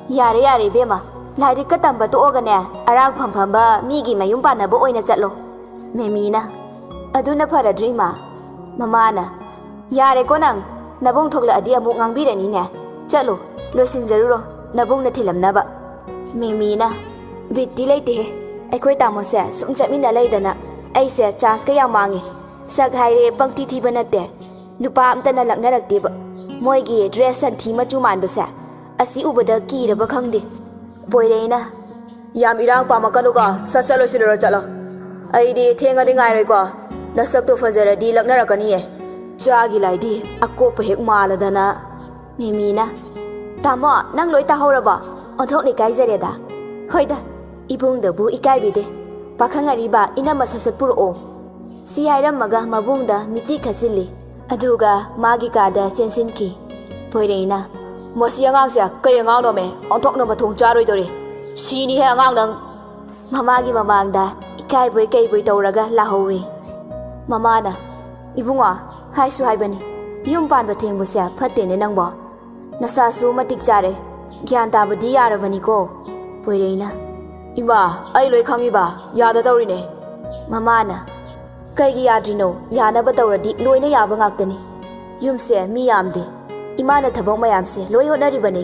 "ꯌꯥꯔꯦ, ꯌꯥꯔꯦ ꯏꯕꯦꯝꯃ, ꯂꯥꯏꯔꯤꯛꯀ ꯇꯝꯕ ꯇꯣꯛꯑꯒꯅꯦ, ꯑꯔꯥꯡꯐꯝ ꯐꯝꯕ ꯃꯤꯒꯤ ꯃꯌꯨꯝ ꯄꯥꯟꯅꯕ ꯑꯣꯏꯅ ꯆꯠꯂꯣ꯫" ꯃꯦꯃꯤꯅ, "ꯑꯗꯨꯅ ꯐꯔꯗ꯭ꯔ ꯏꯃꯥ?" ꯃꯃꯥꯅ, "ꯌꯥꯔꯦꯀꯣ ꯅꯪ, ꯅꯕꯨꯡ ꯊꯣꯛꯂꯛꯑꯗꯤ ꯑꯃꯨꯛ ꯉꯥꯡꯕꯤꯔꯅꯤꯅꯦ꯫ ꯆꯠꯂꯣ, ꯂꯣꯏꯁꯤꯟꯖꯔꯨꯔꯣ, ꯅꯕꯨꯡꯅ ꯊꯤꯜꯂꯝꯅꯕ꯫" ꯃꯦꯃꯤꯅ, "ꯕꯤꯠꯇꯤ ꯂꯩꯇꯦꯍꯦ, ꯑꯩꯈꯣꯏ ꯇꯥꯃꯣꯁꯦ ꯁꯨꯝ ꯆꯠꯃꯤꯟꯅ ꯂꯩꯗꯅ ꯑꯩꯁꯦ ꯆꯥꯟꯁꯀ ꯌꯥꯝ ꯃꯥꯡꯉꯦ꯫ ꯁꯛ ꯍꯥꯏꯔꯦ ꯄꯪꯊꯤ ꯊꯤꯕ ꯅꯠꯇꯦ, ꯅꯨꯄꯥ ꯑꯝꯇꯅ ꯂꯛꯅꯔꯛꯇꯦꯕ꯫ ꯃꯣꯏꯒꯤ ꯗ꯭ꯔꯦꯁ ꯁꯟꯊꯤ ꯃꯆꯨ ꯃꯥꯟꯕꯁꯦ ꯑꯁꯤ ꯎꯕꯗ ꯀꯤꯔꯕ ꯈꯪꯗꯦ꯫" ꯄꯣꯏꯔꯩꯅ, "ꯌꯥꯝ ꯏꯔꯥꯡ ꯄꯥꯝꯃꯛꯀꯅꯨꯀꯣ, ꯁꯠ ꯁꯠ ꯂꯣꯏꯁꯤꯜꯂꯨꯔꯣ ꯆꯠꯂꯣ꯫ ꯑꯩꯗꯤ ꯊꯦꯡꯉꯗꯤ ꯉꯥꯏꯔꯣꯏꯀꯣ, ꯅꯁꯛꯇꯣ ꯐꯖꯔꯗꯤ ꯂꯛꯅꯔꯛꯀꯅꯤꯌꯦ꯫" ꯆꯥꯒꯤ ꯂꯥꯏꯗꯤ ꯑꯀꯣꯞꯄ ꯍꯦꯛ ꯃꯥꯜꯂꯗꯅ꯫ ꯃꯦꯃꯤꯅ, "ꯇꯥꯃꯣ, ꯅꯪ ꯂꯣꯏ ꯇꯥꯍꯧꯔꯕꯣ? ꯑꯣꯟꯊꯣꯛꯅ ꯏꯀꯥꯏꯖꯔꯦꯗ꯫ ꯍꯣꯏꯗ, ꯏꯕꯨꯡꯗꯕꯨ ꯏꯀꯥꯏꯕꯤꯗꯦ꯫ ꯄꯥꯈꯪ ꯑꯔꯤꯕ, ꯏꯅꯝꯃ ꯁꯠ ꯁꯠ ꯄꯨꯔꯛꯑꯣ꯫" ꯁꯤ ꯍꯥꯏꯔꯝꯃꯒ ꯃꯕꯨꯡꯗ ꯃꯤꯆꯤ ꯈꯠꯆꯤꯜꯂꯤ꯫ ꯑꯗꯨꯒ ꯃꯥꯒꯤ ꯀꯥꯗ ꯆꯦꯟꯁꯤꯟꯈꯤ꯫ ꯄꯣꯏꯔꯩꯅ, "ꯃꯁꯤ ꯑꯉꯥꯡꯁꯦ ꯀꯩ ꯑꯉꯥꯡꯅꯣꯃꯦ? ꯑꯣꯟꯊꯣꯛꯅ ꯃꯊꯣꯡ ꯆꯥꯔꯣꯏꯗꯧꯔꯤ꯫ ꯁꯤꯅꯤꯍꯦ ꯑꯉꯥꯡ ꯅꯪ!" ꯃꯃꯥꯒꯤ ꯃꯃꯥꯡꯗ ꯏꯀꯥꯏꯕꯣꯏ ꯀꯩꯕꯣꯏ ꯇꯧꯔꯒ ꯂꯥꯍꯧꯋꯤ꯫ ꯃꯃꯥꯅ, "ꯏꯕꯨꯡꯉꯣ, ꯍꯥꯏꯁꯨ ꯍꯥꯏꯕꯅꯤ, ꯌꯨꯝ ꯄꯥꯟꯕ ꯊꯦꯡꯕꯁꯦ ꯐꯠꯇꯦꯅꯦ ꯅꯪꯕꯣ꯫ ꯅꯁꯥꯁꯨ ꯃꯇꯤꯛ ꯆꯥꯔꯦ, ꯒ꯭ꯌꯥꯟ ꯇꯥꯕꯗꯤ ꯌꯥꯔꯕꯅꯤꯀꯣ꯫" ꯄꯣꯏꯔꯩꯅ, "ꯏꯃꯥ, ꯑꯩ ꯂꯣꯏ ꯈꯪꯉꯤꯕ, ꯌꯥꯗ ꯇꯧꯔꯤꯅꯦ꯫" ꯃꯃꯥꯅ, ꯀꯩꯒꯤ ꯌꯥꯗ꯭ꯔꯤꯅꯣ? ꯌꯥꯅꯕ ꯇꯧꯔꯗꯤ ꯂꯣꯏꯅ ꯌꯥꯕ ꯉꯥꯛꯇꯅꯤ꯫ ꯌꯨꯝꯁꯦ ꯃꯤ ꯌꯥꯝꯗꯦ꯫ ꯏꯃꯥꯅ ꯊꯕꯛ ꯃꯌꯥꯝꯁꯦ ꯂꯣꯏ ꯍꯣꯠꯅꯔꯤꯕꯅꯦ꯫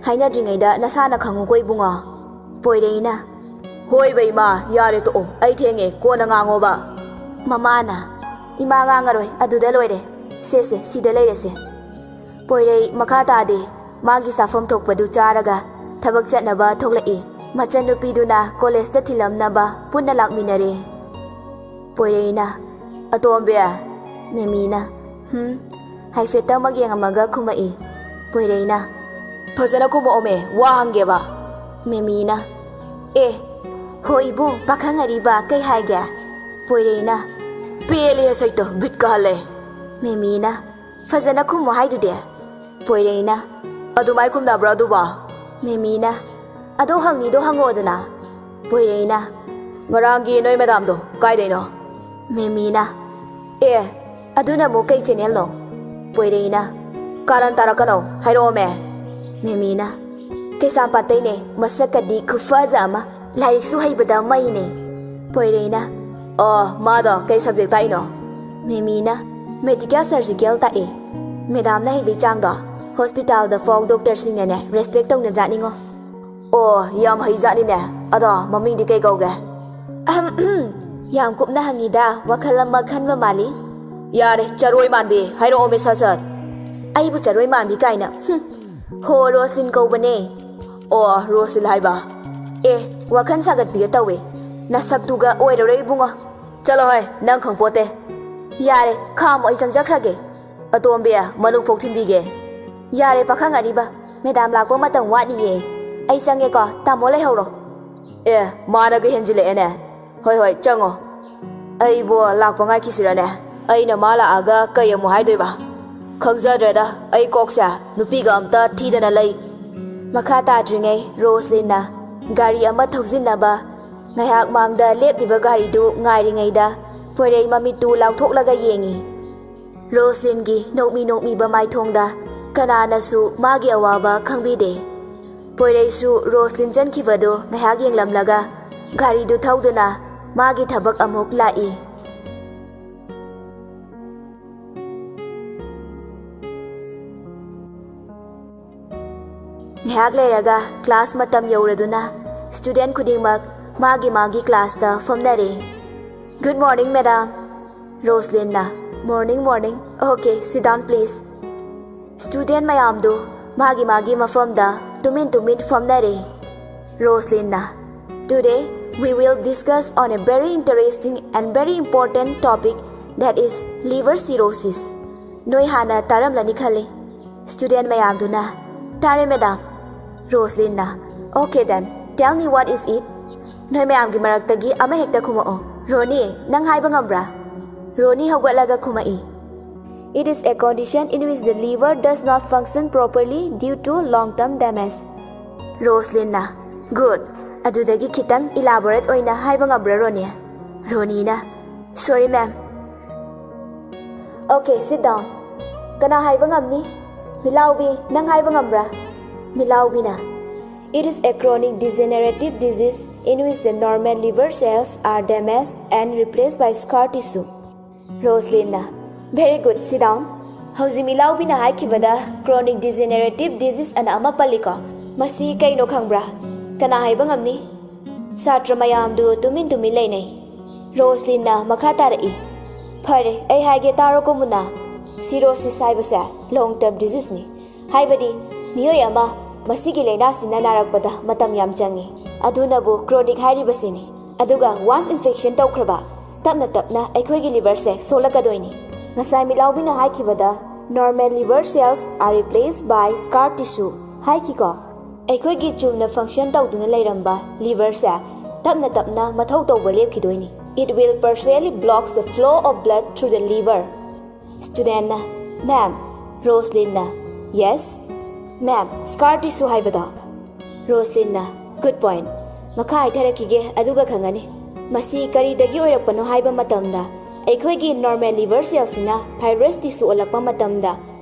ꯍꯥꯏꯅꯗ꯭ꯔꯤꯉꯩꯗ ꯅꯁꯥꯅ ꯈꯪꯉꯨꯀꯣ ꯏꯕꯨꯡꯉꯣ꯫ ꯄꯣꯏꯔꯩꯅ, "ꯍꯣꯏꯕ ꯏꯃꯥ, ꯌꯥꯔꯦ ꯇꯣꯛꯑꯣ, ꯑꯩ ꯊꯦꯡꯉꯦ, ꯀꯣꯟꯅ ꯉꯥꯡꯉꯣꯕ"꯫ ꯃꯃꯥꯅ, "ꯏꯃꯥ ꯉꯥꯡꯉꯔꯣꯏ, ꯑꯗꯨꯗ ꯂꯣꯏꯔꯦ꯫ ꯁꯦ ꯁꯦ, ꯁꯤꯗ ꯂꯩꯔꯁꯦ"꯫ ꯄꯣꯏꯔꯩ ꯃꯈꯥ ꯇꯥꯗꯦ꯫ ꯃꯥꯒꯤ ꯆꯥꯐꯝ ꯊꯣꯛꯄꯗꯨ ꯆꯥꯔꯒ ꯊꯕꯛ ꯆꯠꯅꯕ ꯊꯣꯛꯂꯛꯏ꯫ ꯃꯆꯟꯅꯨꯄꯤꯗꯨꯅ ꯀꯣꯂꯦꯖꯇ ꯊꯤꯜꯂꯝꯅꯕ ꯄꯨꯟꯅ ꯂꯥꯛꯃꯤꯟꯅꯔꯦ꯫ ꯄꯣꯏꯔꯩꯅ, "ꯑꯇꯣꯝꯕꯤ"꯫ ꯃꯦꯃꯤꯅ, "ꯍꯨꯝ"꯫ ꯍꯥꯏꯐꯦꯠꯇꯃꯛ ꯌꯦꯡꯉꯝꯃꯒ ꯈꯨꯝꯃꯛꯏ꯫ ꯄꯣꯏꯔꯩꯅ, "ꯐꯖꯅ ꯈꯨꯝꯃꯛꯑꯣꯃꯦ, ꯋꯥ ꯍꯪꯒꯦꯕ"꯫ ꯃꯦꯃꯤꯅ, "ꯑꯦ, ꯍꯣ ꯏꯕꯨꯡ, ꯄꯥꯈꯪ ꯑꯔꯤꯕ, ꯀꯩ ꯍꯥꯏꯒꯦ?" ꯄꯣꯏꯔꯩꯅ, "ꯄꯦꯜꯂꯦ ꯁꯩꯇꯣ, ꯕꯤꯠ ꯀꯥꯍꯜꯂꯦ"꯫ ꯃꯦꯃꯤꯅ, "ꯐꯖꯅ ꯈꯨꯝꯃꯣ ꯍꯥꯏꯗꯨꯗꯤ"꯫ ꯄꯣꯏꯔꯩꯅ, "ꯑꯗꯨꯃꯥꯏ ꯈꯨꯝꯅꯕ꯭ꯔꯣ ꯑꯗꯨꯕꯣ"꯫ ꯃꯦꯃꯤꯅ, "ꯑꯗꯣ ꯍꯪꯉꯤꯗꯣ ꯍꯪꯉꯛꯑꯣꯗꯅ"꯫ ꯄꯣꯏꯔꯩꯅ, "ꯉꯔꯥꯡꯒꯤ ꯅꯣꯏ ꯃꯦꯗꯥꯝꯗꯣ ꯀꯥꯏꯗꯩꯅꯣ"꯫ ꯃꯦꯃꯤꯅ, "ꯑꯦ, ꯑꯗꯨꯅ ꯑꯃꯨꯛ ꯀꯩ ꯆꯦꯅꯦꯜꯅꯣ"꯫ ꯄꯣꯏꯔꯩꯅ, "ꯀꯥꯔꯟ ꯇꯥꯔꯛꯀꯅꯣ, ꯍꯥꯏꯔꯛꯑꯣꯃꯦ"꯫ ꯃꯦꯃꯤꯅ, "ꯀꯩꯁꯥꯝꯄꯥꯠꯇꯩꯅꯦ, ꯃꯁꯛꯀꯗꯤ ꯈꯨꯐꯖ ꯑꯃ, ꯂꯥꯏꯔꯤꯛꯁꯨ ꯍꯩꯕꯗ ꯃꯩꯅꯦ"꯫ ꯄꯣꯏꯔꯩꯅ, "ꯑꯣ, ꯃꯥꯗꯣ ꯀꯩ ꯁꯕꯖꯦꯛ ꯇꯥꯛꯏꯅꯣ"꯫ ꯃꯦꯃꯤꯅ, "ꯃꯦꯗꯤꯀꯦꯜ ꯁꯔꯖꯤꯀꯦꯜ ꯇꯥꯛꯑꯦ"꯫ ꯃꯦꯗꯥꯝꯅ ꯍꯩꯕꯩ ꯆꯥꯡꯗꯣ ꯍꯣꯁꯄꯤꯇꯥꯜꯗ ꯐꯥꯎ ꯗꯣꯛꯇꯔꯁꯤꯡꯅꯅꯦ ꯔꯦꯁꯄꯦꯛ ꯇꯧꯅꯖꯥꯠꯅꯤꯉꯣ꯫ "ꯑꯣ, ꯌꯥꯝ ꯍꯩꯖꯥꯠꯅꯤꯅꯦ꯫ ꯑꯗꯣ ꯃꯃꯤꯡꯗꯤ ꯀꯩ ꯀꯧꯒꯦ?" "ꯑꯍꯝ, ꯌꯥꯝ ꯀꯨꯞꯅ ꯍꯪꯉꯤꯗ, ꯋꯥꯈꯜ ꯑꯃ ꯈꯟꯕ ꯃꯥꯜꯂꯤ"꯫ "ꯌꯥꯔꯦ, ꯆꯔꯣꯏ ꯃꯥꯟꯕꯤ, ꯍꯥꯏꯔꯛꯑꯣꯃꯦ ꯁꯠ ꯁꯠ"꯫ "ꯑꯩꯕꯨ ꯆꯔꯣꯏ ꯃꯥꯟꯕꯤ ꯀꯥꯏꯅ, ꯍꯨꯝ꯫ ꯍꯣ, ꯔꯣꯁꯂꯤꯟ ꯀꯧꯕꯅꯦ"꯫ "ꯑꯣ, ꯔꯣꯁꯂꯤꯟ ꯍꯥꯏꯕ꯫ ꯑꯦ, ꯋꯥꯈꯜ ꯁꯥꯒꯠꯄꯤꯒ ꯇꯧꯋꯦ꯫ ꯅꯁꯛꯇꯨꯒ ꯑꯣꯏꯔꯔꯣꯏ ꯏꯕꯨꯡꯉꯣ"꯫ "ꯆꯠꯂꯣ ꯍꯣꯏ, ꯅꯪ ꯈꯪꯄꯣꯠꯇꯦ"꯫ "ꯌꯥꯔꯦ, ꯈꯥꯝꯃꯣ, ꯑꯩ ꯆꯪꯖꯈ꯭ꯔꯒꯦ"꯫ "ꯑꯇꯣꯝꯕꯤ, ꯃꯅꯨꯡ ꯐꯥꯎ ꯊꯤꯟꯕꯤꯒꯦ"꯫ "ꯌꯥꯔꯦ ꯄꯥꯈꯪ ꯑꯔꯤꯕ, ꯃꯦꯗꯥꯝ ꯂꯥꯛꯄ ꯃꯇꯝ ꯋꯥꯠꯂꯤꯌꯦ꯫ ꯑꯩ ꯆꯪꯉꯦꯀꯣ, ꯇꯥꯃꯣ ꯂꯩꯍꯧꯔꯣ"꯫ "ꯑꯦ, ꯃꯥꯅꯒ ꯍꯦꯟꯖꯤꯜꯂꯛꯑꯦꯅꯦ"꯫ "ꯍꯣꯏ ꯍꯣꯏ, ꯆꯪꯉꯣ"꯫ "ꯑꯩꯕꯨ ꯂꯥꯛꯄ ꯉꯥꯏꯈꯤꯁꯤꯔꯅꯦ? ꯑꯩꯅ ꯃꯥ ꯂꯥꯛꯑꯒ ꯀꯩ ꯑꯃꯨꯛ ꯍꯥꯏꯗꯣꯏꯕ? ꯈꯪꯖꯗ꯭ꯔꯦꯗ, ꯑꯩ ꯀꯣꯛꯁꯦ ꯅꯨꯄꯤꯒ ꯑꯝꯇ ꯊꯤꯗꯅ ꯂꯩ"꯫ ꯃꯈꯥ ꯇꯥꯗ꯭ꯔꯤꯉꯩ ꯔꯣꯁꯂꯤꯟꯅ ꯒꯥꯔꯤ ꯑꯃ ꯊꯧꯖꯤꯟꯅꯕ ꯉꯥꯏꯍꯥꯛ ꯃꯥꯡꯗ ꯂꯦꯞꯂꯤꯕ ꯒꯥꯔꯤꯗꯨ ꯉꯥꯏꯔꯤꯉꯩꯗ ꯄꯣꯏꯔꯩ ꯃꯃꯤꯠꯇꯨ ꯂꯥꯎꯊꯣꯛꯂꯒ ꯌꯦꯡꯉꯤ꯫ ꯔꯣꯁꯂꯤꯟꯒꯤ ꯅꯣꯛꯃꯤ ꯅꯣꯛꯃꯤꯕ ꯃꯥꯏꯊꯣꯡꯗ ꯀꯅꯥꯅꯁꯨ ꯃꯥꯒꯤ ꯑꯋꯥꯕ ꯈꯪꯕꯤꯗꯦ꯫ ꯄꯣꯏꯔꯩꯁꯨ ꯔꯣꯁꯂꯤꯟ ꯆꯦꯟꯈꯤꯕꯗꯨ ꯉꯥꯏꯍꯥꯛ ꯌꯦꯡꯂꯝꯂꯒ ꯒꯥꯔꯤꯗꯨ ꯊꯧꯗꯨꯅ ꯃꯥꯒꯤ ꯊꯕꯛ ꯑꯃꯨꯛ ꯂꯥꯛꯏ꯫ ꯉꯥꯏꯍꯥꯛ ꯂꯩꯔꯒ ꯀ꯭ꯂꯥꯁ ꯃꯇꯝ ꯌꯧꯔꯗꯨꯅ ꯁ꯭ꯇꯨꯗꯦꯟ ꯈꯨꯗꯤꯡꯃꯛ ꯃꯥꯒꯤ ꯃꯥꯒꯤ ꯀ꯭ꯂꯥꯁꯇ ꯐꯝꯅꯔꯦ꯫ "Good morning, madam," ꯔꯣꯁꯂꯤꯟꯅ꯫ "Morning, morning. Okay, sit down, please." Student ꯃꯌꯥꯝꯗꯨ ꯃꯥꯒꯤ ꯃꯥꯒꯤ ꯃꯐꯝꯗ ꯇꯨꯃꯤꯟ ꯇꯨꯃꯤꯟ ꯐꯝꯅꯔꯦ꯫ ꯔꯣꯁꯂꯤꯟꯅ, "Today we will discuss on a very interesting and very important topic, that is liver cirrhosis." ꯅꯣꯏ ꯍꯥꯟꯅ ꯇꯥꯔꯝꯂꯅꯤ ꯈꯜꯂꯤ꯫ ꯁ꯭ꯇꯨꯗꯦꯟ ꯃꯌꯥꯝꯗꯨꯅ, "ꯇꯥꯔꯦ, madam." ꯔꯣꯁꯂꯤꯟꯅ, "Okay then, tell me what is it?" ꯅꯣꯏ ꯃꯌꯥꯝꯒꯤ ꯃꯔꯛꯇꯒꯤ ꯑꯃꯍꯦꯛꯇ ꯈꯨꯝꯃꯛꯑꯣ꯫ ꯔꯣꯅꯤ, ꯅꯪ ꯍꯥꯏꯕ ꯉꯝꯕ꯭ꯔꯥ? ꯔꯣꯅꯤ ꯍꯧꯒꯠꯂꯒ ꯈꯨꯝꯃꯛꯏ, "It is a condition in which the liver does not function properly due to long term damage." ꯔꯣꯁꯂꯤꯟꯅ, "Good. ꯑꯗꯨꯗꯒꯤ ꯈꯤꯇꯪ ꯏꯂꯥꯕꯣꯔꯦꯠ ꯑꯣꯏꯅ ꯍꯥꯏꯕ ꯉꯝꯕ꯭ꯔꯥ, ꯔꯣꯅꯤ?" ꯔꯣꯅꯤꯅ, "Sorry, ma'am." "Okay, sit down. ꯀꯅꯥ ꯍꯥꯏꯕ ꯉꯝꯅꯤ? ꯃꯤꯂꯥꯎꯕꯤ, ꯅꯪ ꯍꯥꯏꯕ ꯉꯝꯕ꯭ꯔꯥ?" ꯃꯤꯂꯥꯎꯕꯤꯅ, "It is a chronic degenerative disease in which the normal liver cells are damaged and replaced by scar tissue." ꯔꯣꯁꯂꯤꯟꯅ, "Very good, sit down." ꯍꯧꯖꯤꯛ ꯃꯤꯂꯥꯎꯕꯤꯅ ꯍꯥꯏꯈꯤꯕꯗ chronic degenerative disease ꯑꯅ ꯑꯃ ꯄꯜꯂꯤꯀꯣ꯫ ꯃꯁꯤ ꯀꯩꯅꯣ ꯈꯪꯕ꯭ꯔꯥ? ꯀꯅꯥ ꯍꯥꯏꯕ ꯉꯝꯅꯤ? ꯁꯥꯇ꯭ꯔ ꯃꯌꯥꯝꯗꯨ ꯇꯨꯃꯤꯟ ꯇꯨꯃꯤꯟ ꯂꯩꯅꯩ꯫ ꯔꯣꯁꯂꯤꯟꯅ ꯃꯈꯥ ꯇꯥꯔꯛꯏ, "ꯐꯔꯦ, ꯑꯩ ꯍꯥꯏꯒꯦ, ꯇꯥꯔꯣꯀꯣ ꯃꯨꯟꯅ꯫ Cirrhosis ꯍꯥꯏꯕꯁꯦ long term diseaseꯅꯤ꯫ ꯍꯥꯏꯕꯗꯤ ꯃꯤꯑꯣꯏ ꯑꯃ ꯃꯁꯤꯒꯤ ꯂꯥꯏꯅꯥꯁꯤꯅ ꯅꯥꯔꯛꯄꯗ ꯃꯇꯝ ꯌꯥꯝ ꯆꯪꯉꯤ꯫ ꯑꯗꯨꯅꯕꯨ chronic ꯍꯥꯏꯔꯤꯕꯁꯤꯅꯤ꯫ ꯑꯗꯨꯒ once infection ꯇꯧꯈ꯭ꯔꯕ, ꯇꯞꯅ ꯇꯞꯅ ꯑꯩꯈꯣꯏꯒꯤ liverꯁꯦ ꯁꯣꯛꯂꯛꯀꯗꯣꯏꯅꯤ꯫ ꯉꯁꯥꯏ ꯃꯤꯂꯥꯎꯕꯤꯅ ꯍꯥꯏꯈꯤꯕꯗ normal liver cells are replaced by scar tissue ꯍꯥꯏꯈꯤꯀꯣ꯫ ꯑꯩꯈꯣꯏꯒꯤ ꯆꯨꯝꯅ function ꯇꯧꯗꯨꯅ ꯂꯩꯔꯝꯕ liverꯁꯦ ꯇꯞꯅ ꯇꯞꯅ ꯃꯊꯧ ꯇꯧꯕ ꯂꯦꯞꯈꯤꯗꯣꯏꯅꯤ꯫ It will partially blocks the flow of blood through the liver. ꯁ꯭ꯇꯨꯗꯦꯟꯅ, "Ma'am," ꯔꯣꯁꯂꯤꯟꯅ, "Yes, ma'am, scar tissue ꯍꯥꯏꯕꯗꯣ?" ꯔꯣꯁꯂꯤꯟꯅ, "Good point. ꯃꯈꯥ ꯍꯥꯏꯊꯔꯛꯈꯤꯒꯦ, ꯑꯗꯨꯒ ꯈꯪꯒꯅꯤ꯫ ꯃꯁꯤ ꯀꯔꯤꯗꯒꯤ ꯑꯣꯏꯔꯛꯄꯅꯣ ꯍꯥꯏꯕ ꯃꯇꯝꯗ, ꯑꯩꯈꯣꯏꯒꯤ normal liver cellꯁꯤꯅ fibrous tissue ꯑꯣꯜꯂꯛꯄ ꯃꯇꯝꯗ,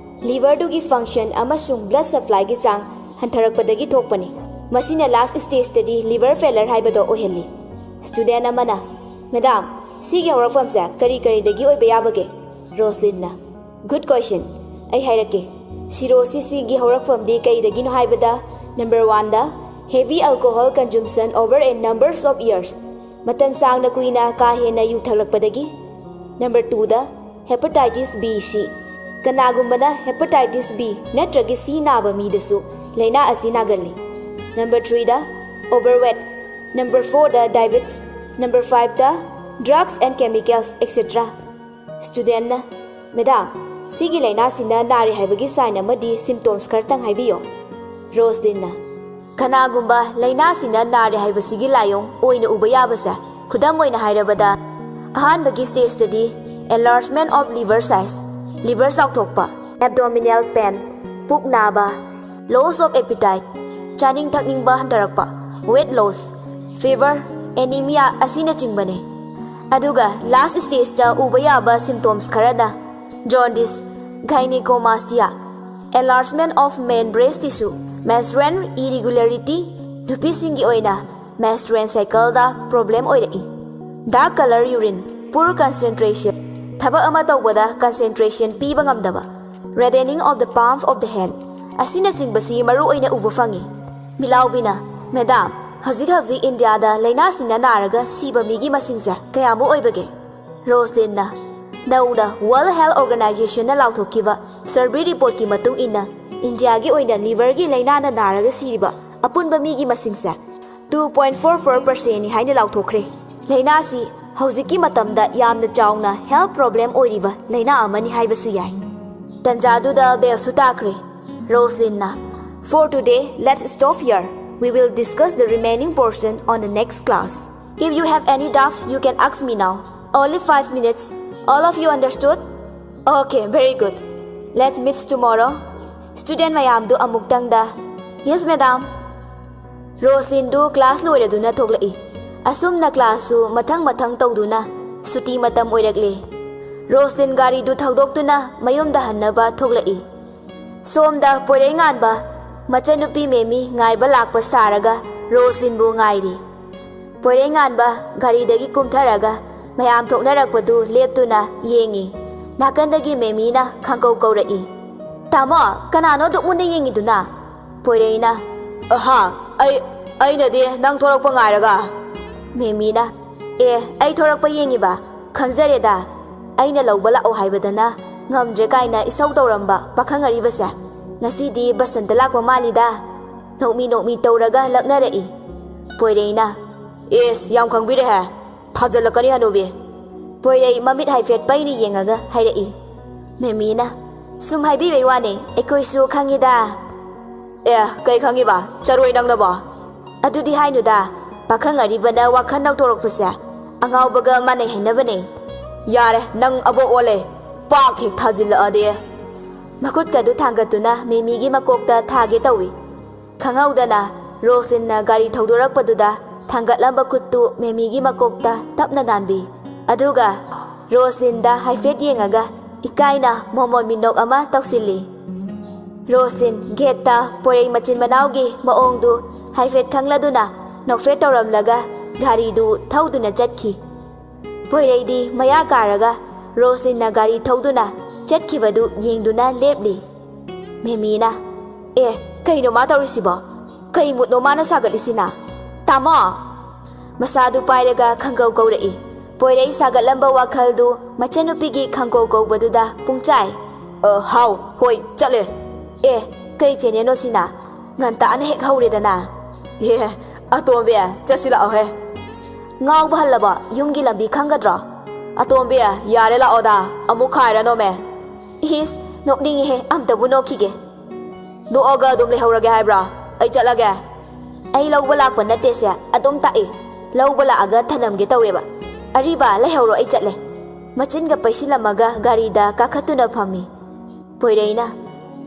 liverꯗꯨꯒꯤ function ꯑꯃꯁꯨꯡ blood supplyꯒꯤ ꯆꯥꯡ ꯍꯟꯊꯔꯛꯄꯗꯒꯤ ꯊꯣꯛꯄꯅꯤ꯫ ꯃꯁꯤꯅ last stageꯇꯗꯤ liver failure ꯍꯥꯏꯕꯗꯣ ꯑꯣꯏꯍꯜꯂꯤ꯫" ꯁ꯭ꯇꯨꯗꯦꯟ ꯑꯃꯅ, "ꯃꯦꯗꯥꯝ, ꯁꯤꯒꯤ ꯍꯧꯔꯛꯐꯝꯁꯦ ꯀꯔꯤ ꯀꯔꯤꯗꯒꯤ ꯑꯣꯏꯕ ꯌꯥꯕꯒꯦ?" ꯔꯣꯁꯂꯤꯟꯅ, "Good question. ꯑꯩ ꯍꯥꯏꯔꯛꯀꯦ꯫ Cirrhosisꯁꯤꯒꯤ ꯍꯧꯔꯛꯐꯝꯗꯤ ꯀꯩꯗꯒꯤꯅꯣ ꯍꯥꯏꯕꯗ, Number one the heavy alcohol consumption over a numbers of years, ꯃꯇꯝ ꯁꯥꯡꯅ ꯀꯨꯏꯅ ꯀꯥ ꯍꯦꯟꯅ ꯌꯨ ꯊꯛꯂꯛꯄꯗꯒꯤ꯫ Number two ꯗ hepatitis B, C, ꯀꯅꯥꯒꯨꯝꯕꯅ hepatitis B ꯅꯠꯇ꯭ꯔꯒ C ꯅꯥꯕ ꯃꯤꯗꯁꯨ ꯂꯥꯏꯅꯥ ꯑꯁꯤ ꯅꯥꯒꯜꯂꯤ꯫ Number three the overweight, number four the diabetes, number five the drugs and chemicals, et cetera꯫ Student ꯅ, "Madam, ꯁꯤꯒꯤ ꯂꯥꯏꯅꯥꯁꯤꯅ ꯅꯥꯔꯦ ꯍꯥꯏꯕꯒꯤ sign ꯑꯃꯗꯤ symptoms ꯈꯔꯇꯪ ꯍꯥꯏꯕꯤꯌꯣ?" ꯔꯣꯁꯂꯤꯟꯅ, "ꯀꯅꯥꯒꯨꯝꯕ ꯂꯥꯏꯅꯥꯁꯤꯅ ꯅꯥꯔꯦ ꯍꯥꯏꯕꯁꯤꯒꯤ ꯂꯥꯏꯑꯣꯡ ꯑꯣꯏꯅ ꯎꯕ ꯌꯥꯕꯁꯦ, ꯈꯨꯗꯝ ꯑꯣꯏꯅ ꯍꯥꯏꯔꯕꯗ, ꯑꯍꯥꯟꯕꯒꯤ stage ꯇꯗꯤ enlargement of liver size, liver ꯆꯥꯎꯊꯣꯛꯄ, abdominal pain, ꯄꯨꯛ ꯅꯥꯕ, loss of appetite, ꯆꯥꯅꯤꯡ ꯊꯛꯅꯤꯡꯕ ꯍꯟꯊꯔꯛꯄ, weight loss, fever, anemia ꯑꯁꯤꯅꯆꯤꯡꯕꯅꯤ꯫ ꯑꯗꯨꯒ last stage ꯇ ꯎꯕ ꯌꯥꯕ symptoms ꯈꯔꯅ jaundice, gynecomastia, enlargement of main breast tissue, menstrual irregularity, ꯅꯨꯄꯤꯁꯤꯡꯒꯤ ꯑꯣꯏꯅ menstrual cycle ꯗ problem ꯑꯣꯏꯔꯛꯏ, dark color urine, poor concentration, ꯊꯕꯛ ꯑꯃ ꯇꯧꯕꯗ concentration ꯄꯤꯕ ꯉꯝꯗꯕ, reddening of the palm of the hand ꯑꯁꯤꯅꯆꯤꯡꯕꯁꯤ ꯃꯔꯨ ꯑꯣꯏꯅ ꯎꯕ ꯐꯪꯏ꯫" ꯃꯤꯂꯥꯎꯕꯤꯅ, "Madam, ꯍꯧꯖꯤꯛ ꯍꯧꯖꯤꯛ ꯏꯟꯗꯤꯌꯥꯗ ꯂꯥꯏꯅꯥꯁꯤꯡꯅ ꯅꯥꯔꯒ ꯁꯤꯕ ꯃꯤꯒꯤ ꯃꯁꯤꯡꯁꯦ ꯀꯌꯥꯃꯨꯛ ꯑꯣꯏꯕꯒꯦ?" ꯔꯣꯁꯂꯤꯟꯅ, "ꯅꯧꯅ World Health Organization ꯅ ꯂꯥꯎꯊꯣꯛꯈꯤꯕ survey report ꯀꯤ ꯃꯇꯨꯡ ꯏꯟꯅ, ꯏꯟꯗꯤꯌꯥꯒꯤ ꯑꯣꯏꯅ liver ꯒꯤ ꯂꯥꯏꯅꯥꯅ ꯅꯥꯔꯒ ꯁꯤꯔꯤꯕ ꯑꯄꯨꯟꯕ ꯃꯤꯒꯤ ꯃꯁꯤꯡꯁꯦ two point four four percent ꯅꯤ ꯍꯥꯏꯅ ꯂꯥꯎꯊꯣꯛꯈ꯭ꯔꯦ꯫ ꯂꯥꯏꯅꯥꯁꯤ ꯍꯧꯖꯤꯛꯀꯤ ꯃꯇꯝꯗ ꯌꯥꯝꯅ ꯆꯥꯎꯅ health problem ꯑꯣꯏꯔꯤꯕ ꯂꯥꯏꯅꯥ ꯑꯃꯅꯤ ꯍꯥꯏꯕꯁꯨ ꯌꯥꯏ꯫" ꯇꯟꯖꯥꯗꯨꯗ bell ꯁꯨ ꯇꯥꯈ꯭ꯔꯦ꯫ ꯔꯣꯁꯂꯤꯟꯅ, "For today, let's stop here. We will discuss the remaining portion on the next class. If you have any doubt, you can ask me now. Only five minutes. All of you understood? Okay, very good. Let's meet tomorrow." Student ꯃꯌꯥꯝꯗꯨ ꯑꯃꯨꯛꯇꯪꯗ, "Yes, madam." ꯔꯣꯁꯂꯤꯟꯗꯨ class ꯂꯣꯏꯔꯗꯨꯅ ꯊꯣꯛꯂꯛꯏ꯫ ꯑꯁꯨꯝꯅ class ꯁꯨ ꯃꯊꯪ ꯃꯊꯪ ꯇꯧꯗꯨꯅ ꯁꯨꯇꯤ ꯃꯇꯝ ꯑꯣꯏꯔꯛꯂꯦ꯫ Roslin ꯒꯥꯔꯤꯗꯨ ꯊꯧꯗꯣꯛꯇꯨꯅ ꯃꯌꯨꯝꯗ ꯍꯟꯅꯕ ꯊꯣꯛꯂꯛꯏ꯫ ꯁꯣꯝꯗ ꯄꯣꯏꯔꯩꯉꯥꯟꯕ ꯃꯆꯟꯅꯨꯄꯤ ꯃꯦꯃꯤ ꯉꯥꯏꯕ ꯂꯥꯛꯄ ꯁꯥꯔꯒ ꯔꯣꯁꯂꯤꯟꯕꯨ ꯉꯥꯏꯔꯤ꯫ ꯄꯣꯏꯔꯩꯉꯥꯟꯕ ꯒꯥꯔꯤꯗꯒꯤ ꯀꯨꯝꯊꯔꯒ ꯃꯌꯥꯝ ꯊꯣꯛꯅꯔꯛꯄꯗꯨ ꯂꯦꯞꯇꯨꯅ ꯌꯦꯡꯉꯤ꯫ ꯅꯥꯀꯟꯗꯒꯤ ꯃꯦꯃꯤꯅ ꯈꯪꯀꯧ ꯀꯧꯔꯛꯏ, "ꯇꯥꯃꯣ, ꯀꯅꯥꯅꯣ ꯑꯗꯨꯛ ꯃꯨꯟꯅ ꯌꯦꯡꯉꯤꯗꯨꯅ?" ꯄꯣꯏꯔꯩꯅ, ꯑꯍꯥ, ꯑꯩ ꯑꯩꯅꯗꯤ ꯅꯪ ꯊꯣꯔꯛꯄ ꯉꯥꯏꯔꯒ꯫ ꯃꯦꯃꯤꯅ, "ꯑꯦ, ꯑꯩ ꯊꯣꯔꯛꯄ ꯌꯦꯡꯉꯤꯕ? ꯈꯪꯖꯔꯦꯗ꯫ ꯑꯩꯅ ꯂꯧꯕ ꯂꯥꯛꯑꯣ ꯍꯥꯏꯕꯗꯅ ꯉꯝꯗ꯭ꯔꯦ ꯀꯥꯏꯅ ꯏꯁꯧ ꯇꯧꯔꯝꯕ ꯄꯥꯈꯪ ꯑꯔꯤꯕꯁꯦ ꯉꯁꯤꯗꯤ ꯕꯁꯟꯇ ꯂꯥꯛꯄ ꯃꯥꯜꯂꯤꯗ"꯫ ꯅꯣꯛꯃꯤ ꯅꯣꯛꯃꯤ ꯇꯧꯔꯒ ꯂꯛꯅꯔꯛꯏ꯫ ꯄꯣꯏꯔꯩꯅ, "ꯑꯦꯁ, ꯌꯥꯝ ꯈꯪꯕꯤꯔꯦꯍꯦ꯫ ꯊꯥꯖꯤꯜꯂꯛꯀꯅꯤ ꯍꯅꯨꯕꯤ"꯫ ꯄꯣꯏꯔꯩ ꯃꯃꯤꯠ ꯍꯥꯏꯐꯦꯠ ꯄꯩꯅ ꯌꯦꯡꯉꯒ ꯍꯥꯏꯔꯛꯏ꯫ ꯃꯦꯃꯤꯅ, "ꯁꯨꯝ ꯍꯥꯏꯕꯤꯕꯩ ꯋꯥꯅꯦ, ꯑꯩꯈꯣꯏꯁꯨ ꯈꯪꯉꯤꯗ"꯫ "ꯑꯦ, ꯀꯩ ꯈꯪꯉꯤꯕ? ꯆꯔꯣꯏ ꯅꯪꯅꯕꯣ?" "ꯑꯗꯨꯗꯤ ꯍꯥꯏꯅꯨꯗ, ꯄꯥꯈꯪ ꯑꯔꯤꯕꯅ ꯋꯥꯈꯜ ꯅꯧꯊꯣꯔꯛꯄꯁꯦ ꯑꯉꯥꯎꯕꯒ ꯃꯥꯟꯅꯩ ꯍꯥꯏꯅꯕꯅꯦ"꯫ "ꯌꯥꯔꯦ, ꯅꯪ ꯑꯕꯣꯛ ꯑꯣꯜꯂꯦ꯫ ꯄꯥꯛ ꯍꯦꯛ ꯊꯥꯖꯤꯜꯂꯛꯑꯗꯤ"꯫ ꯃꯈꯨꯠꯀꯗꯨ ꯊꯥꯡꯒꯠꯇꯨꯅ ꯃꯦꯃꯤꯒꯤ ꯃꯀꯣꯛꯇ ꯊꯥꯒꯦ ꯇꯧꯏ꯫ ꯈꯪꯍꯧꯗꯅ ꯔꯣꯁꯂꯤꯟꯅ ꯒꯥꯔꯤ ꯊꯧꯗꯣꯔꯛꯄꯗꯨꯗ ꯊꯥꯡꯒꯠꯂꯝꯕ ꯈꯨꯠꯇꯨ ꯃꯦꯃꯤꯒꯤ ꯃꯀꯣꯛꯇ ꯇꯞꯅ ꯅꯥꯟꯕꯤ꯫ ꯑꯗꯨꯒ ꯔꯣꯁꯂꯤꯟꯗ ꯍꯥꯏꯐꯦꯠ ꯌꯦꯡꯉꯒ ꯏꯀꯥꯏꯅ ꯃꯣꯃꯣꯟ ꯃꯤꯅꯣꯛ ꯑꯃ ꯇꯧꯁꯤꯜꯂꯤ꯫ ꯔꯣꯁꯂꯤꯟ ꯒꯦꯠꯇ ꯄꯣꯏꯔꯩ ꯃꯆꯤꯟ ꯃꯅꯥꯎꯒꯤ ꯃꯑꯣꯡꯗꯨ ꯍꯥꯏꯐꯦꯠ ꯈꯪꯂꯗꯨꯅ ꯅꯣꯛꯐꯦꯠ ꯇꯧꯔꯝꯂꯒ ꯒꯥꯔꯤꯗꯨ ꯊꯧꯗꯨꯅ ꯆꯠꯈꯤ꯫ ꯄꯣꯏꯔꯩꯗꯤ ꯃꯌꯥ ꯀꯥꯔꯒ ꯔꯣꯁꯂꯤꯟꯅ ꯒꯥꯔꯤ ꯊꯧꯗꯨꯅ ꯆꯠꯈꯤꯕꯗꯨ ꯌꯦꯡꯗꯨꯅ ꯂꯦꯞꯂꯤ꯫ ꯃꯦꯃꯤꯅ, "ꯑꯦ, ꯀꯩꯅꯣ ꯃꯥ ꯇꯧꯔꯤꯁꯤꯕꯣ? ꯀꯩ ꯃꯨꯠꯅꯣ ꯃꯥꯅ ꯁꯥꯒꯠꯂꯤꯁꯤꯅ? ꯇꯥꯃꯣ!" ꯃꯁꯥꯗꯨ ꯄꯥꯏꯔꯒ ꯈꯪꯒꯧ ꯀꯧꯔꯛꯏ꯫ ꯄꯣꯏꯔꯩ ꯁꯥꯒꯠꯂꯝꯕ ꯋꯥꯈꯜꯗꯨ ꯃꯆꯟꯅꯨꯄꯤꯒꯤ ꯈꯪꯒꯧ ꯀꯧꯕꯗꯨꯗ ꯄꯨꯡꯆꯥꯏ꯫ "ꯑ, ꯍꯥꯎ, ꯍꯣꯏ, ꯆꯠꯂꯦ"꯫ "ꯑꯦ, ꯀꯩ ꯆꯦꯅꯦꯅꯣ ꯁꯤꯅ? ꯉꯟꯇꯥꯅ ꯍꯦꯛ ꯍꯧꯔꯦꯗꯅ"꯫ "ꯑꯦ, ꯑꯇꯣꯝꯕꯤ, ꯆꯠꯁꯤ ꯂꯥꯛꯑꯣꯍꯦ"꯫ "ꯉꯥꯎꯕ ꯍꯜꯂꯕꯣ? ꯌꯨꯝꯒꯤ ꯂꯝꯕꯤ ꯈꯪꯒꯗ꯭ꯔꯣ?" "ꯑꯇꯣꯝꯕꯤ, ꯌꯥꯔꯦ ꯂꯥꯛꯑꯣꯗ, ꯑꯃꯨꯛ ꯈꯥꯏꯔꯅꯣꯃꯦ"꯫ "ꯏꯁ, ꯅꯣꯛꯅꯤꯡꯉꯤꯍꯦ, ꯑꯝꯇꯕꯨ ꯅꯣꯛꯈꯤꯒꯦ"꯫ "ꯅꯣꯛꯑꯒ ꯑꯗꯨꯝ ꯂꯩꯍꯧꯔꯒꯦ ꯍꯥꯏꯕ꯭ꯔꯥ? ꯑꯩ ꯆꯠꯂꯒꯦ"꯫ "ꯑꯩ ꯂꯧꯕ ꯂꯥꯛꯄ ꯅꯠꯇꯦꯁꯦ, ꯑꯗꯨꯝ ꯇꯥꯛꯏ꯫ ꯂꯧꯕ ꯂꯥꯛꯑꯒ ꯊꯅꯝꯒꯦ ꯇꯧꯋꯦꯕ꯫ ꯑꯔꯤꯕ, ꯂꯩꯍꯧꯔꯣ, ꯑꯩ ꯆꯠꯂꯦ"꯫ ꯃꯆꯤꯟꯒ ꯄꯩꯁꯤꯜꯂꯝꯃꯒ ꯒꯥꯔꯤꯗ ꯀꯥꯈꯠꯇꯨꯅ ꯐꯝꯃꯤ꯫ ꯄꯣꯏꯔꯩꯅ,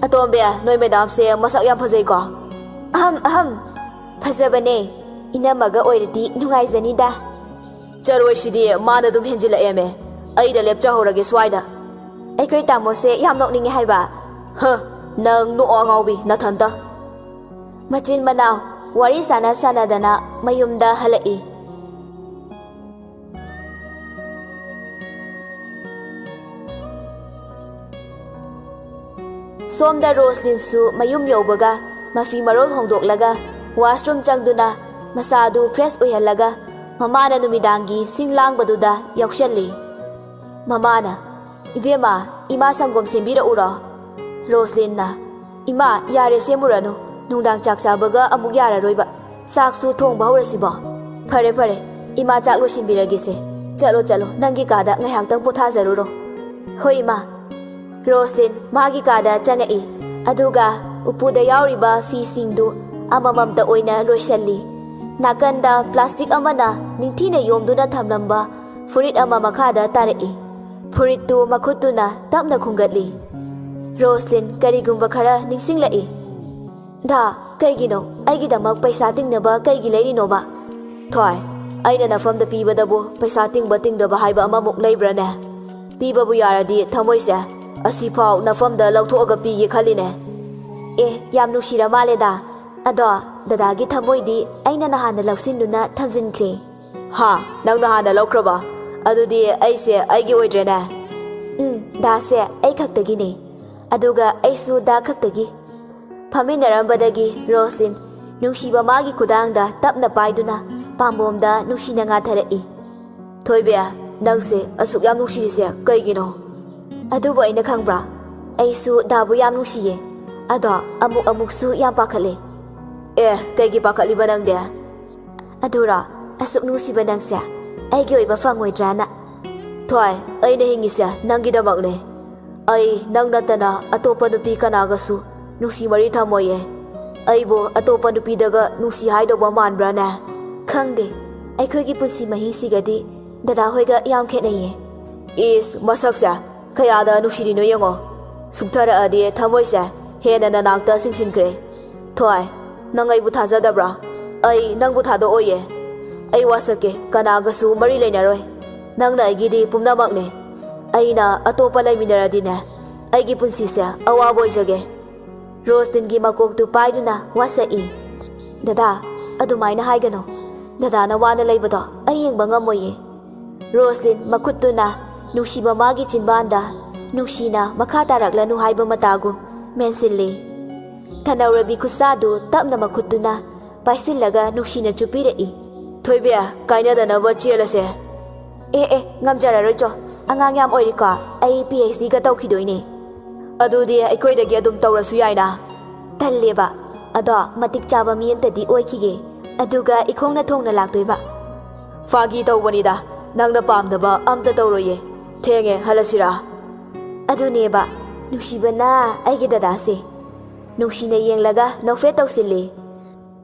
"ꯑꯇꯣꯝꯕꯤ, ꯅꯣꯏ ꯃꯦꯗꯥꯝꯁꯦ ꯃꯁꯛ ꯌꯥꯝ ꯐꯖꯩꯀꯣ"꯫ "ꯑꯍꯝ, ꯑꯍꯝ, ꯐꯖꯕꯅꯦ꯫ ꯏꯅꯝꯃꯒ ꯑꯣꯏꯔꯗꯤ ꯅꯨꯡꯉꯥꯏꯖꯅꯤꯗ"꯫ "ꯆꯔꯣꯏꯁꯤꯗꯤ ꯃꯥꯅ ꯑꯗꯨꯝ ꯍꯦꯟꯖꯤꯜꯂꯛꯑꯦꯃꯦ꯫ ꯑꯩꯗ ꯂꯦꯞꯆꯍꯧꯔꯒꯦ ꯁ꯭ꯋꯥꯏꯗ"꯫ "ꯑꯩꯈꯣꯏ ꯇꯥꯃꯣꯁꯦ ꯌꯥꯝ ꯅꯣꯛꯅꯤꯡꯉꯦ ꯍꯥꯏꯕ"꯫ "ꯍ, ꯅꯪ ꯅꯣꯛꯑꯣ ꯑꯉꯥꯎꯕꯤ, ꯅꯊꯟꯇ"꯫ ꯃꯆꯤꯟ ꯃꯅꯥꯎ ꯋꯥꯔꯤ ꯁꯥꯟꯅ ꯁꯥꯟꯅꯗꯅ ꯃꯌꯨꯝꯗ ꯍꯜꯂꯛꯏ꯫ ꯁꯣꯝꯗ ꯔꯣꯁꯂꯤꯟꯁꯨ ꯃꯌꯨꯝ ꯌꯧꯕꯒ ꯃꯐꯤ ꯃꯔꯣꯜ ꯍꯣꯡꯗꯣꯛꯂꯒ ꯋꯥꯁꯔꯨꯝ ꯆꯪꯗꯨꯅ ꯃꯁꯥꯗꯨ ꯐ꯭ꯔꯦꯁ ꯑꯣꯏꯍꯜꯂꯒ ꯃꯃꯥꯅ ꯅꯨꯃꯤꯗꯥꯡꯒꯤ ꯁꯤꯡ ꯂꯥꯡꯕꯗꯨꯗ ꯌꯥꯎꯁꯜꯂꯤ꯫ ꯃꯃꯥꯅ, "ꯏꯕꯦꯝꯃ, ꯏꯃꯥ ꯁꯪꯒꯣꯝ ꯁꯦꯝꯕꯤꯔꯛꯎꯔꯣ?" ꯔꯣꯁꯂꯤꯟꯅ, "ꯏꯃꯥ, ꯌꯥꯔꯦ, ꯁꯦꯝꯃꯨꯔꯅꯨ꯫ ꯅꯨꯡꯗꯥꯡ ꯆꯥꯛ ꯆꯥꯕꯒ ꯑꯃꯨꯛ ꯌꯥꯔꯔꯣꯏꯕ꯫ ꯆꯥꯛꯁꯨ ꯊꯣꯡꯕ ꯍꯧꯔꯁꯤꯕꯣ?" "ꯐꯔꯦ, ꯐꯔꯦ, ꯏꯃꯥ ꯆꯥꯛ ꯂꯣꯏꯁꯤꯟꯕꯤꯔꯒꯦꯁꯦ꯫ ꯆꯠꯂꯣ, ꯆꯠꯂꯣ, ꯅꯪꯒꯤ ꯀꯥꯗ ꯉꯥꯏꯍꯥꯛꯇꯪ ꯄꯣꯊꯥꯖꯔꯨꯔꯣ꯫" "ꯍꯣꯏ, ꯏꯃꯥ꯫" ꯔꯣꯁꯂꯤꯟ ꯃꯥꯒꯤ ꯀꯥꯗ ꯆꯪꯉꯛꯏ꯫ ꯑꯗꯨꯒ ꯎꯄꯨꯗ ꯌꯥꯎꯔꯤꯕ ꯐꯤꯁꯤꯡꯗꯨ ꯑꯃꯃꯝꯇ ꯑꯣꯏꯅ ꯂꯣꯏꯁꯤꯜꯂꯤ꯫ ꯅꯥꯀꯟꯗ ꯄ꯭ꯂꯥꯁꯇꯤꯛ ꯑꯃꯅ ꯅꯤꯡꯊꯤꯅ ꯌꯣꯝꯗꯨꯅ ꯊꯝꯂꯝꯕ ꯐꯨꯔꯤꯠ ꯑꯃ ꯃꯈꯥꯗ ꯇꯥꯔꯛꯏ꯫ ꯐꯨꯔꯤꯠꯇꯨ ꯃꯈꯨꯠꯇꯨꯅ ꯇꯞꯅ ꯈꯨꯝꯒꯠꯂꯤ꯫ ꯔꯣꯁꯂꯤꯟ ꯀꯔꯤꯒꯨꯝꯕ ꯈꯔ ꯅꯤꯡꯁꯤꯡꯂꯛꯏ꯫ "ꯗꯥ, ꯀꯩꯒꯤꯅꯣ? ꯑꯩꯒꯤꯗꯃꯛ ꯄꯩꯁꯥ ꯇꯤꯡꯅꯕ ꯀꯩꯒꯤ ꯂꯩꯔꯤꯅꯣꯕ?" "ꯊꯣꯏ, ꯑꯩꯅ ꯅꯐꯝꯗ ꯄꯤꯕꯗꯕꯨ ꯄꯩꯁꯥ ꯇꯤꯡꯕ ꯇꯤꯡꯗꯕ ꯍꯥꯏꯕ ꯑꯃꯃꯨꯛ ꯂꯩꯕ꯭ꯔꯥꯅꯦ? ꯄꯤꯕꯕꯨ ꯌꯥꯔꯗꯤ ꯊꯃꯣꯏꯁꯦ ꯑꯁꯤꯐꯥꯎ ꯅꯐꯝꯗ ꯂꯧꯊꯣꯛꯑꯒ ꯄꯤꯒꯦ ꯈꯜꯂꯤꯅꯦ꯫" "ꯑꯦ, ꯌꯥꯝ ꯅꯨꯡꯁꯤꯔ ꯃꯥꯜꯂꯦꯗ꯫ ꯑꯗꯣ ꯗꯗꯥꯒꯤ ꯊꯃꯣꯏꯗꯤ ꯑꯩꯅ ꯅꯍꯥꯟꯅ ꯂꯧꯁꯤꯟꯗꯨꯅ ꯊꯝꯖꯤꯟꯈ꯭ꯔꯦ꯫" "ꯍꯥ? ꯅꯪꯅ ꯍꯥꯟꯅ ꯂꯧꯈ꯭ꯔꯕ? ꯑꯗꯨꯗꯤ ꯑꯩꯁꯦ ꯑꯩꯒꯤ ꯑꯣꯏꯗ꯭ꯔꯦꯅꯦ?" "ꯎꯝ, ꯗꯥꯁꯦ ꯑꯩ ꯈꯛꯇꯒꯤꯅꯦ꯫ ꯑꯗꯨꯒ ꯑꯩꯁꯨ ꯗꯥ ꯈꯛꯇꯒꯤ꯫" ꯐꯝꯃꯤꯟꯅꯔꯝꯕꯗꯒꯤ ꯔꯣꯁꯂꯤꯟ ꯅꯨꯡꯁꯤꯕ ꯃꯥꯒꯤ ꯈꯨꯗꯥꯡꯗ ꯇꯞꯅ ꯄꯥꯏꯗꯨꯅ ꯄꯥꯝꯕꯣꯝꯗ ꯅꯨꯡꯁꯤꯅ ꯉꯥꯊꯔꯛꯏ꯫ "ꯊꯣꯏꯕꯤ, ꯅꯪꯁꯦ ꯑꯁꯨꯛ ꯌꯥꯝ ꯅꯨꯡꯁꯤꯔꯤꯁꯦ ꯀꯩꯒꯤꯅꯣ?" "ꯑꯗꯨꯕꯨ ꯑꯩꯅ ꯈꯪꯕ꯭ꯔꯥ? ꯑꯩꯁꯨ ꯗꯥꯕꯨ ꯌꯥꯝ ꯅꯨꯡꯁꯤꯌꯦ꯫ ꯑꯗꯣ ꯑꯃꯨꯛ ꯑꯃꯨꯛꯁꯨ ꯌꯥꯝ ꯄꯥꯈꯠꯂꯦ꯫" "ꯑꯦ, ꯀꯩꯒꯤ ꯄꯥꯈꯠꯂꯤꯕ ꯅꯪꯗꯤ?" "ꯑꯗꯨꯔꯣ, ꯑꯁꯨꯛ ꯅꯨꯡꯁꯤꯕ ꯅꯪꯁꯦ ꯑꯩꯒꯤ ꯑꯣꯏꯕ ꯐꯪꯉꯣꯏꯗ꯭ꯔꯥꯅ꯫" "ꯊꯣꯏ, ꯑꯩꯅ ꯍꯤꯡꯉꯤꯁꯦ ꯅꯪꯒꯤꯗꯃꯛꯅꯦ꯫ ꯑꯩ ꯅꯪ ꯅꯠꯇꯅ ꯑꯇꯣꯞꯄ ꯅꯨꯄꯤ ꯀꯅꯥꯒꯁꯨ ꯅꯨꯡꯁꯤ ꯃꯔꯤ ꯊꯝꯃꯣꯏꯌꯦ꯫ ꯑꯩꯕꯨ ꯑꯇꯣꯞꯄ ꯅꯨꯄꯤꯗꯒ ꯅꯨꯡꯁꯤ ꯍꯥꯏꯗꯧꯕ ꯃꯥꯟꯕ꯭ꯔꯥꯅꯦ?" "ꯈꯪꯗꯦ, ꯑꯩꯈꯣꯏꯒꯤ ꯄꯨꯟꯁꯤ ꯃꯍꯤꯡꯁꯤꯒꯗꯤ ꯗꯗꯥ ꯍꯣꯏꯒ ꯌꯥꯝ ꯈꯦꯠꯅꯩꯌꯦ꯫" "ꯏꯁ, ꯃꯁꯛꯁꯦ ꯀꯌꯥꯗ ꯅꯨꯡꯁꯤꯔꯤꯅꯣ ꯌꯦꯡꯉꯣ꯫ ꯁꯨꯛꯊꯔꯛꯑꯗꯤ ꯊꯃꯣꯏꯁꯦ ꯍꯦꯟꯅ ꯅꯅꯥꯛꯇ ꯆꯤꯡꯁꯤꯟꯈ꯭ꯔꯦ꯫ ꯊꯣꯏ, ꯅꯪ ꯑꯩꯕꯨ ꯊꯥꯖꯗꯕ꯭ꯔꯥ? ꯑꯩ ꯅꯪꯕꯨ ꯊꯥꯗꯣꯛꯑꯣꯏꯌꯦ꯫ ꯑꯩ ꯋꯥꯁꯛꯀꯦ, ꯀꯅꯥꯒꯁꯨ ꯃꯔꯤ ꯂꯩꯅꯔꯣꯏ꯫ ꯅꯪꯅ ꯑꯩꯒꯤꯗꯤ ꯄꯨꯝꯅꯃꯛꯅꯦ꯫ ꯑꯩꯅ ꯑꯇꯣꯞꯄ ꯂꯩꯃꯤꯟꯅꯔꯗꯤꯅꯦ, ꯑꯩꯒꯤ ꯄꯨꯟꯁꯤꯁꯦ ꯑꯋꯥꯕ ꯑꯣꯏꯖꯒꯦ꯫" ꯔꯣꯁꯂꯤꯟꯒꯤ ꯃꯀꯣꯛꯇꯨ ꯄꯥꯏꯗꯨꯅ ꯋꯥꯁꯛꯏ꯫ "ꯗꯗꯥ, ꯑꯗꯨꯃꯥꯏꯅ ꯍꯥꯏꯒꯅꯨ꯫ ꯗꯗꯥꯅ ꯋꯥꯅ ꯂꯩꯕꯗꯣ ꯑꯩ ꯌꯦꯡꯕ ꯉꯝꯃꯣꯏꯌꯦ꯫" ꯔꯣꯁꯂꯤꯟ ꯃꯈꯨꯠꯇꯨꯅ ꯅꯨꯡꯁꯤꯕ ꯃꯥꯒꯤ ꯆꯤꯟꯕꯥꯟꯗ ꯅꯨꯡꯁꯤꯅ ꯃꯈꯥ ꯇꯥꯔꯛꯂꯅꯨ ꯍꯥꯏꯕ ꯃꯇꯥꯒꯨꯝ ꯃꯦꯟꯁꯤꯜꯂꯤ꯫ ꯊꯅꯧꯔꯕꯤ ꯈꯨꯠꯁꯥꯗꯨ ꯇꯞꯅ ꯃꯈꯨꯠꯇꯨꯅ ꯄꯥꯏꯁꯤꯜꯂꯒ ꯅꯨꯡꯁꯤꯅ ꯆꯨꯞꯄꯤꯔꯛꯏ꯫ "ꯊꯣꯏꯕꯤ, ꯀꯥꯏꯅꯗꯅꯕ ꯆꯦꯜꯂꯁꯦ꯫" "ꯑꯦ ꯑꯦ, ꯉꯝꯖꯔꯔꯣꯏ ꯆꯣ, ꯑꯉꯥꯡ ꯌꯥꯝ ꯑꯣꯏꯔꯤꯀꯣ, ꯑꯩ ꯄꯤ ꯑꯩꯆ ꯗꯤꯒ ꯇꯧꯈꯤꯗꯣꯏꯅꯦ꯫" "ꯑꯗꯨꯗꯤ ꯑꯩꯈꯣꯏꯗꯒꯤ ꯑꯗꯨꯝ ꯇꯧꯔꯁꯨ ꯌꯥꯏꯅ꯫" "ꯇꯜꯂꯦꯕ, ꯑꯗꯣ ꯃꯇꯤꯛ ꯆꯥꯕ ꯃꯤ ꯑꯝꯇꯗꯤ ꯑꯣꯏꯈꯤꯒꯦ, ꯑꯗꯨꯒ ꯏꯈꯣꯡꯅ ꯊꯣꯡꯅ ꯂꯥꯛꯇꯣꯏꯕ꯫" "ꯐꯥꯒꯤ ꯇꯧꯕꯅꯤꯗ, ꯅꯪꯅ ꯄꯥꯝꯗꯕ ꯑꯝꯇ ꯇꯧꯔꯣꯏꯌꯦ꯫ ꯊꯦꯡꯉꯦ, ꯍꯜꯂꯁꯤꯔꯥ?" ꯑꯗꯨꯅꯦꯕ, ꯅꯨꯡꯁꯤꯕꯅ ꯑꯩꯒꯤ ꯗꯗꯥꯁꯦ꯫ ꯅꯨꯡꯁꯤꯅ ꯌꯦꯡꯂꯒ ꯅꯣꯛꯐꯦꯠ ꯇꯧꯁꯤꯜꯂꯤ꯫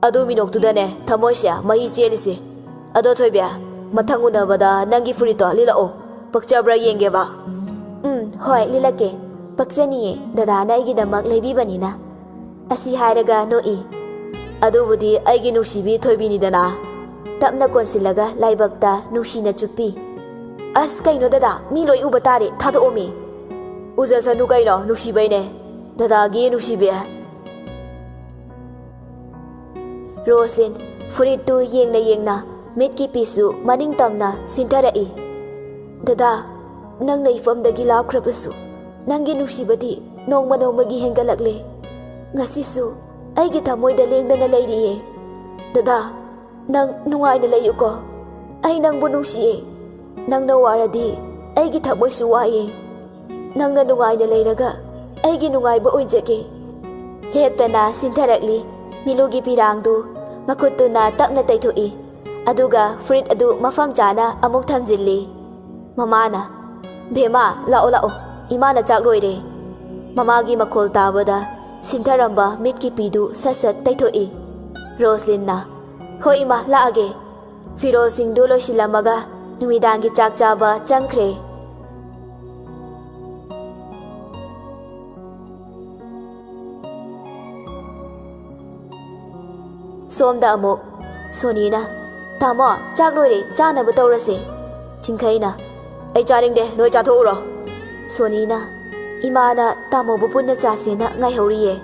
"ꯑꯗꯨ ꯃꯤꯅꯣꯛꯇꯨꯗꯅꯦ ꯊꯃꯣꯏꯁꯦ ꯃꯍꯤ ꯆꯦꯜꯂꯤꯁꯦ꯫ ꯑꯗꯣ ꯊꯣꯏꯕꯤ, ꯃꯊꯪ ꯎꯅꯕꯗ ꯅꯪꯒꯤ ꯐꯨꯔꯤꯠꯇꯣ ꯂꯤꯠꯂꯛꯑꯣ, ꯄꯛꯆꯕ꯭ꯔꯥ ꯌꯦꯡꯒꯦꯕ꯫" "ꯎꯝ, ꯍꯣꯏ, ꯂꯤꯠꯂꯛꯀꯦ꯫ ꯄꯛꯆꯅꯤꯌꯦ, ꯗꯗꯥꯅ ꯑꯩꯒꯤꯗꯃꯛ ꯂꯩꯕꯤꯕꯅꯤꯅ꯫" ꯑꯁꯤ ꯍꯥꯏꯔꯒ ꯅꯣꯛꯏ꯫ "ꯑꯗꯨꯕꯨꯗꯤ ꯑꯩꯒꯤ ꯅꯨꯡꯁꯤꯕꯤ ꯊꯣꯏꯕꯤꯅꯤꯗꯅ꯫" ꯇꯞꯅ ꯀꯣꯟꯁꯤꯜꯂꯒ ꯂꯥꯏꯕꯛꯇ ꯅꯨꯡꯁꯤꯅ ꯆꯨꯞꯄꯤ꯫ "ꯑꯁ, ꯀꯩꯅꯣ ꯗꯗꯥ, ꯃꯤ ꯂꯣꯏ ꯎꯕ ꯇꯥꯔꯦ, ꯊꯥꯗꯣꯛꯑꯣꯃꯤ꯫" "ꯎꯖꯁꯅꯨ ꯀꯩꯅꯣ, ꯅꯨꯡꯁꯤꯕꯩꯅꯦ, ꯗꯗꯥꯒꯤ ꯅꯨꯡꯁꯤꯕꯤ꯫" ꯔꯣꯁꯂꯤꯟ ꯐꯨꯔꯤꯠꯇꯨ ꯌꯦꯡꯅ ꯌꯦꯡꯅ ꯃꯤꯠꯀꯤ ꯄꯤꯁꯨ ꯃꯅꯤꯡ ꯇꯝꯅ ꯁꯤꯟꯊꯔꯛꯏ꯫ "ꯗꯗꯥ, ꯅꯪꯅ ꯏꯐꯝꯗꯒꯤ ꯂꯥꯞꯈ꯭ꯔꯕꯁꯨ, ꯅꯪꯒꯤ ꯅꯨꯡꯁꯤꯕꯗꯤ ꯅꯣꯡꯃ ꯅꯣꯡꯃꯒꯤ ꯍꯦꯟꯒꯠꯂꯛꯂꯦ꯫ ꯉꯁꯤꯁꯨ ꯑꯩꯒꯤ ꯊꯃꯣꯏꯗ ꯂꯦꯡꯗꯅ ꯂꯩꯔꯤꯌꯦ꯫ ꯗꯗꯥ, ꯅꯪ ꯅꯨꯡꯉꯥꯏꯅ ꯂꯩꯌꯨꯀꯣ꯫ ꯑꯩ ꯅꯪꯕꯨ ꯅꯨꯡꯁꯤꯌꯦ꯫ ꯅꯪꯅ ꯋꯥꯔꯗꯤ ꯑꯩꯒꯤ ꯊꯃꯣꯏꯁꯨ ꯋꯥꯏꯌꯦ꯫ ꯅꯪꯅ ꯅꯨꯡꯉꯥꯏꯅ ꯂꯩꯔꯒ ꯑꯩꯒꯤ ꯅꯨꯡꯉꯥꯏꯕ ꯑꯣꯏꯖꯒꯦ꯫" ꯂꯦꯞꯇꯅ ꯁꯤꯟꯊꯔꯛꯂꯤ꯫ ꯃꯤꯂꯨꯒꯤ ꯄꯤꯔꯥꯡꯗꯨ ꯃꯈꯨꯠꯇꯨꯅ ꯇꯞꯅ ꯇꯩꯊꯣꯛꯏ꯫ ꯑꯗꯨꯒ ꯐꯨꯔꯤꯠ ꯑꯗꯨ ꯃꯐꯝ ꯆꯥꯅ ꯑꯃꯨꯛ ꯊꯝꯖꯤꯜꯂꯤ꯫ ꯃꯃꯥꯅ, "ꯚꯦꯃꯥ, ꯂꯥꯛꯑꯣ, ꯂꯥꯛꯑꯣ, ꯏꯃꯥꯅ ꯆꯥꯛ ꯂꯣꯏꯔꯦ꯫" ꯃꯃꯥꯒꯤ ꯃꯈꯣꯜ ꯇꯥꯕꯗ ꯁꯤꯟꯊꯔꯝꯕ ꯃꯤꯠꯀꯤ ꯄꯤꯗꯨ ꯁꯠ ꯁꯠ ꯇꯩꯊꯣꯛꯏ꯫ ꯔꯣꯁꯂꯤꯟꯅ, "ꯍꯣꯏ ꯏꯃꯥ, ꯂꯥꯛꯑꯒꯦ꯫" ꯐꯤꯔꯣꯜꯁꯤꯡꯗꯨ ꯂꯣꯏꯁꯤꯜꯂꯝꯃꯒ ꯅꯨꯃꯤꯗꯥꯡꯒꯤ ꯆꯥꯛ ꯆꯥꯕ ꯆꯪꯈ꯭ꯔꯦ꯫ ꯁꯣꯝꯗ ꯑꯃꯨꯛ ꯁꯣꯅꯤꯅ, "ꯇꯥꯃꯣ, ꯆꯥꯛ ꯂꯣꯏꯔꯦ, ꯆꯥꯅꯕ ꯇꯧꯔꯁꯦ꯫" ꯆꯤꯡꯈꯩꯅ, "ꯑꯩ ꯆꯥꯅꯤꯡꯗꯦ, ꯅꯣꯏ ꯆꯥꯊꯣꯛꯎꯔꯣ꯫" ꯁꯣꯅꯤꯅ, "ꯏꯃꯥꯅ ꯇꯥꯃꯣꯕꯨ ꯄꯨꯟꯅ ꯆꯥꯁꯦꯅ ꯉꯥꯏꯍꯧꯔꯤꯌꯦ꯫"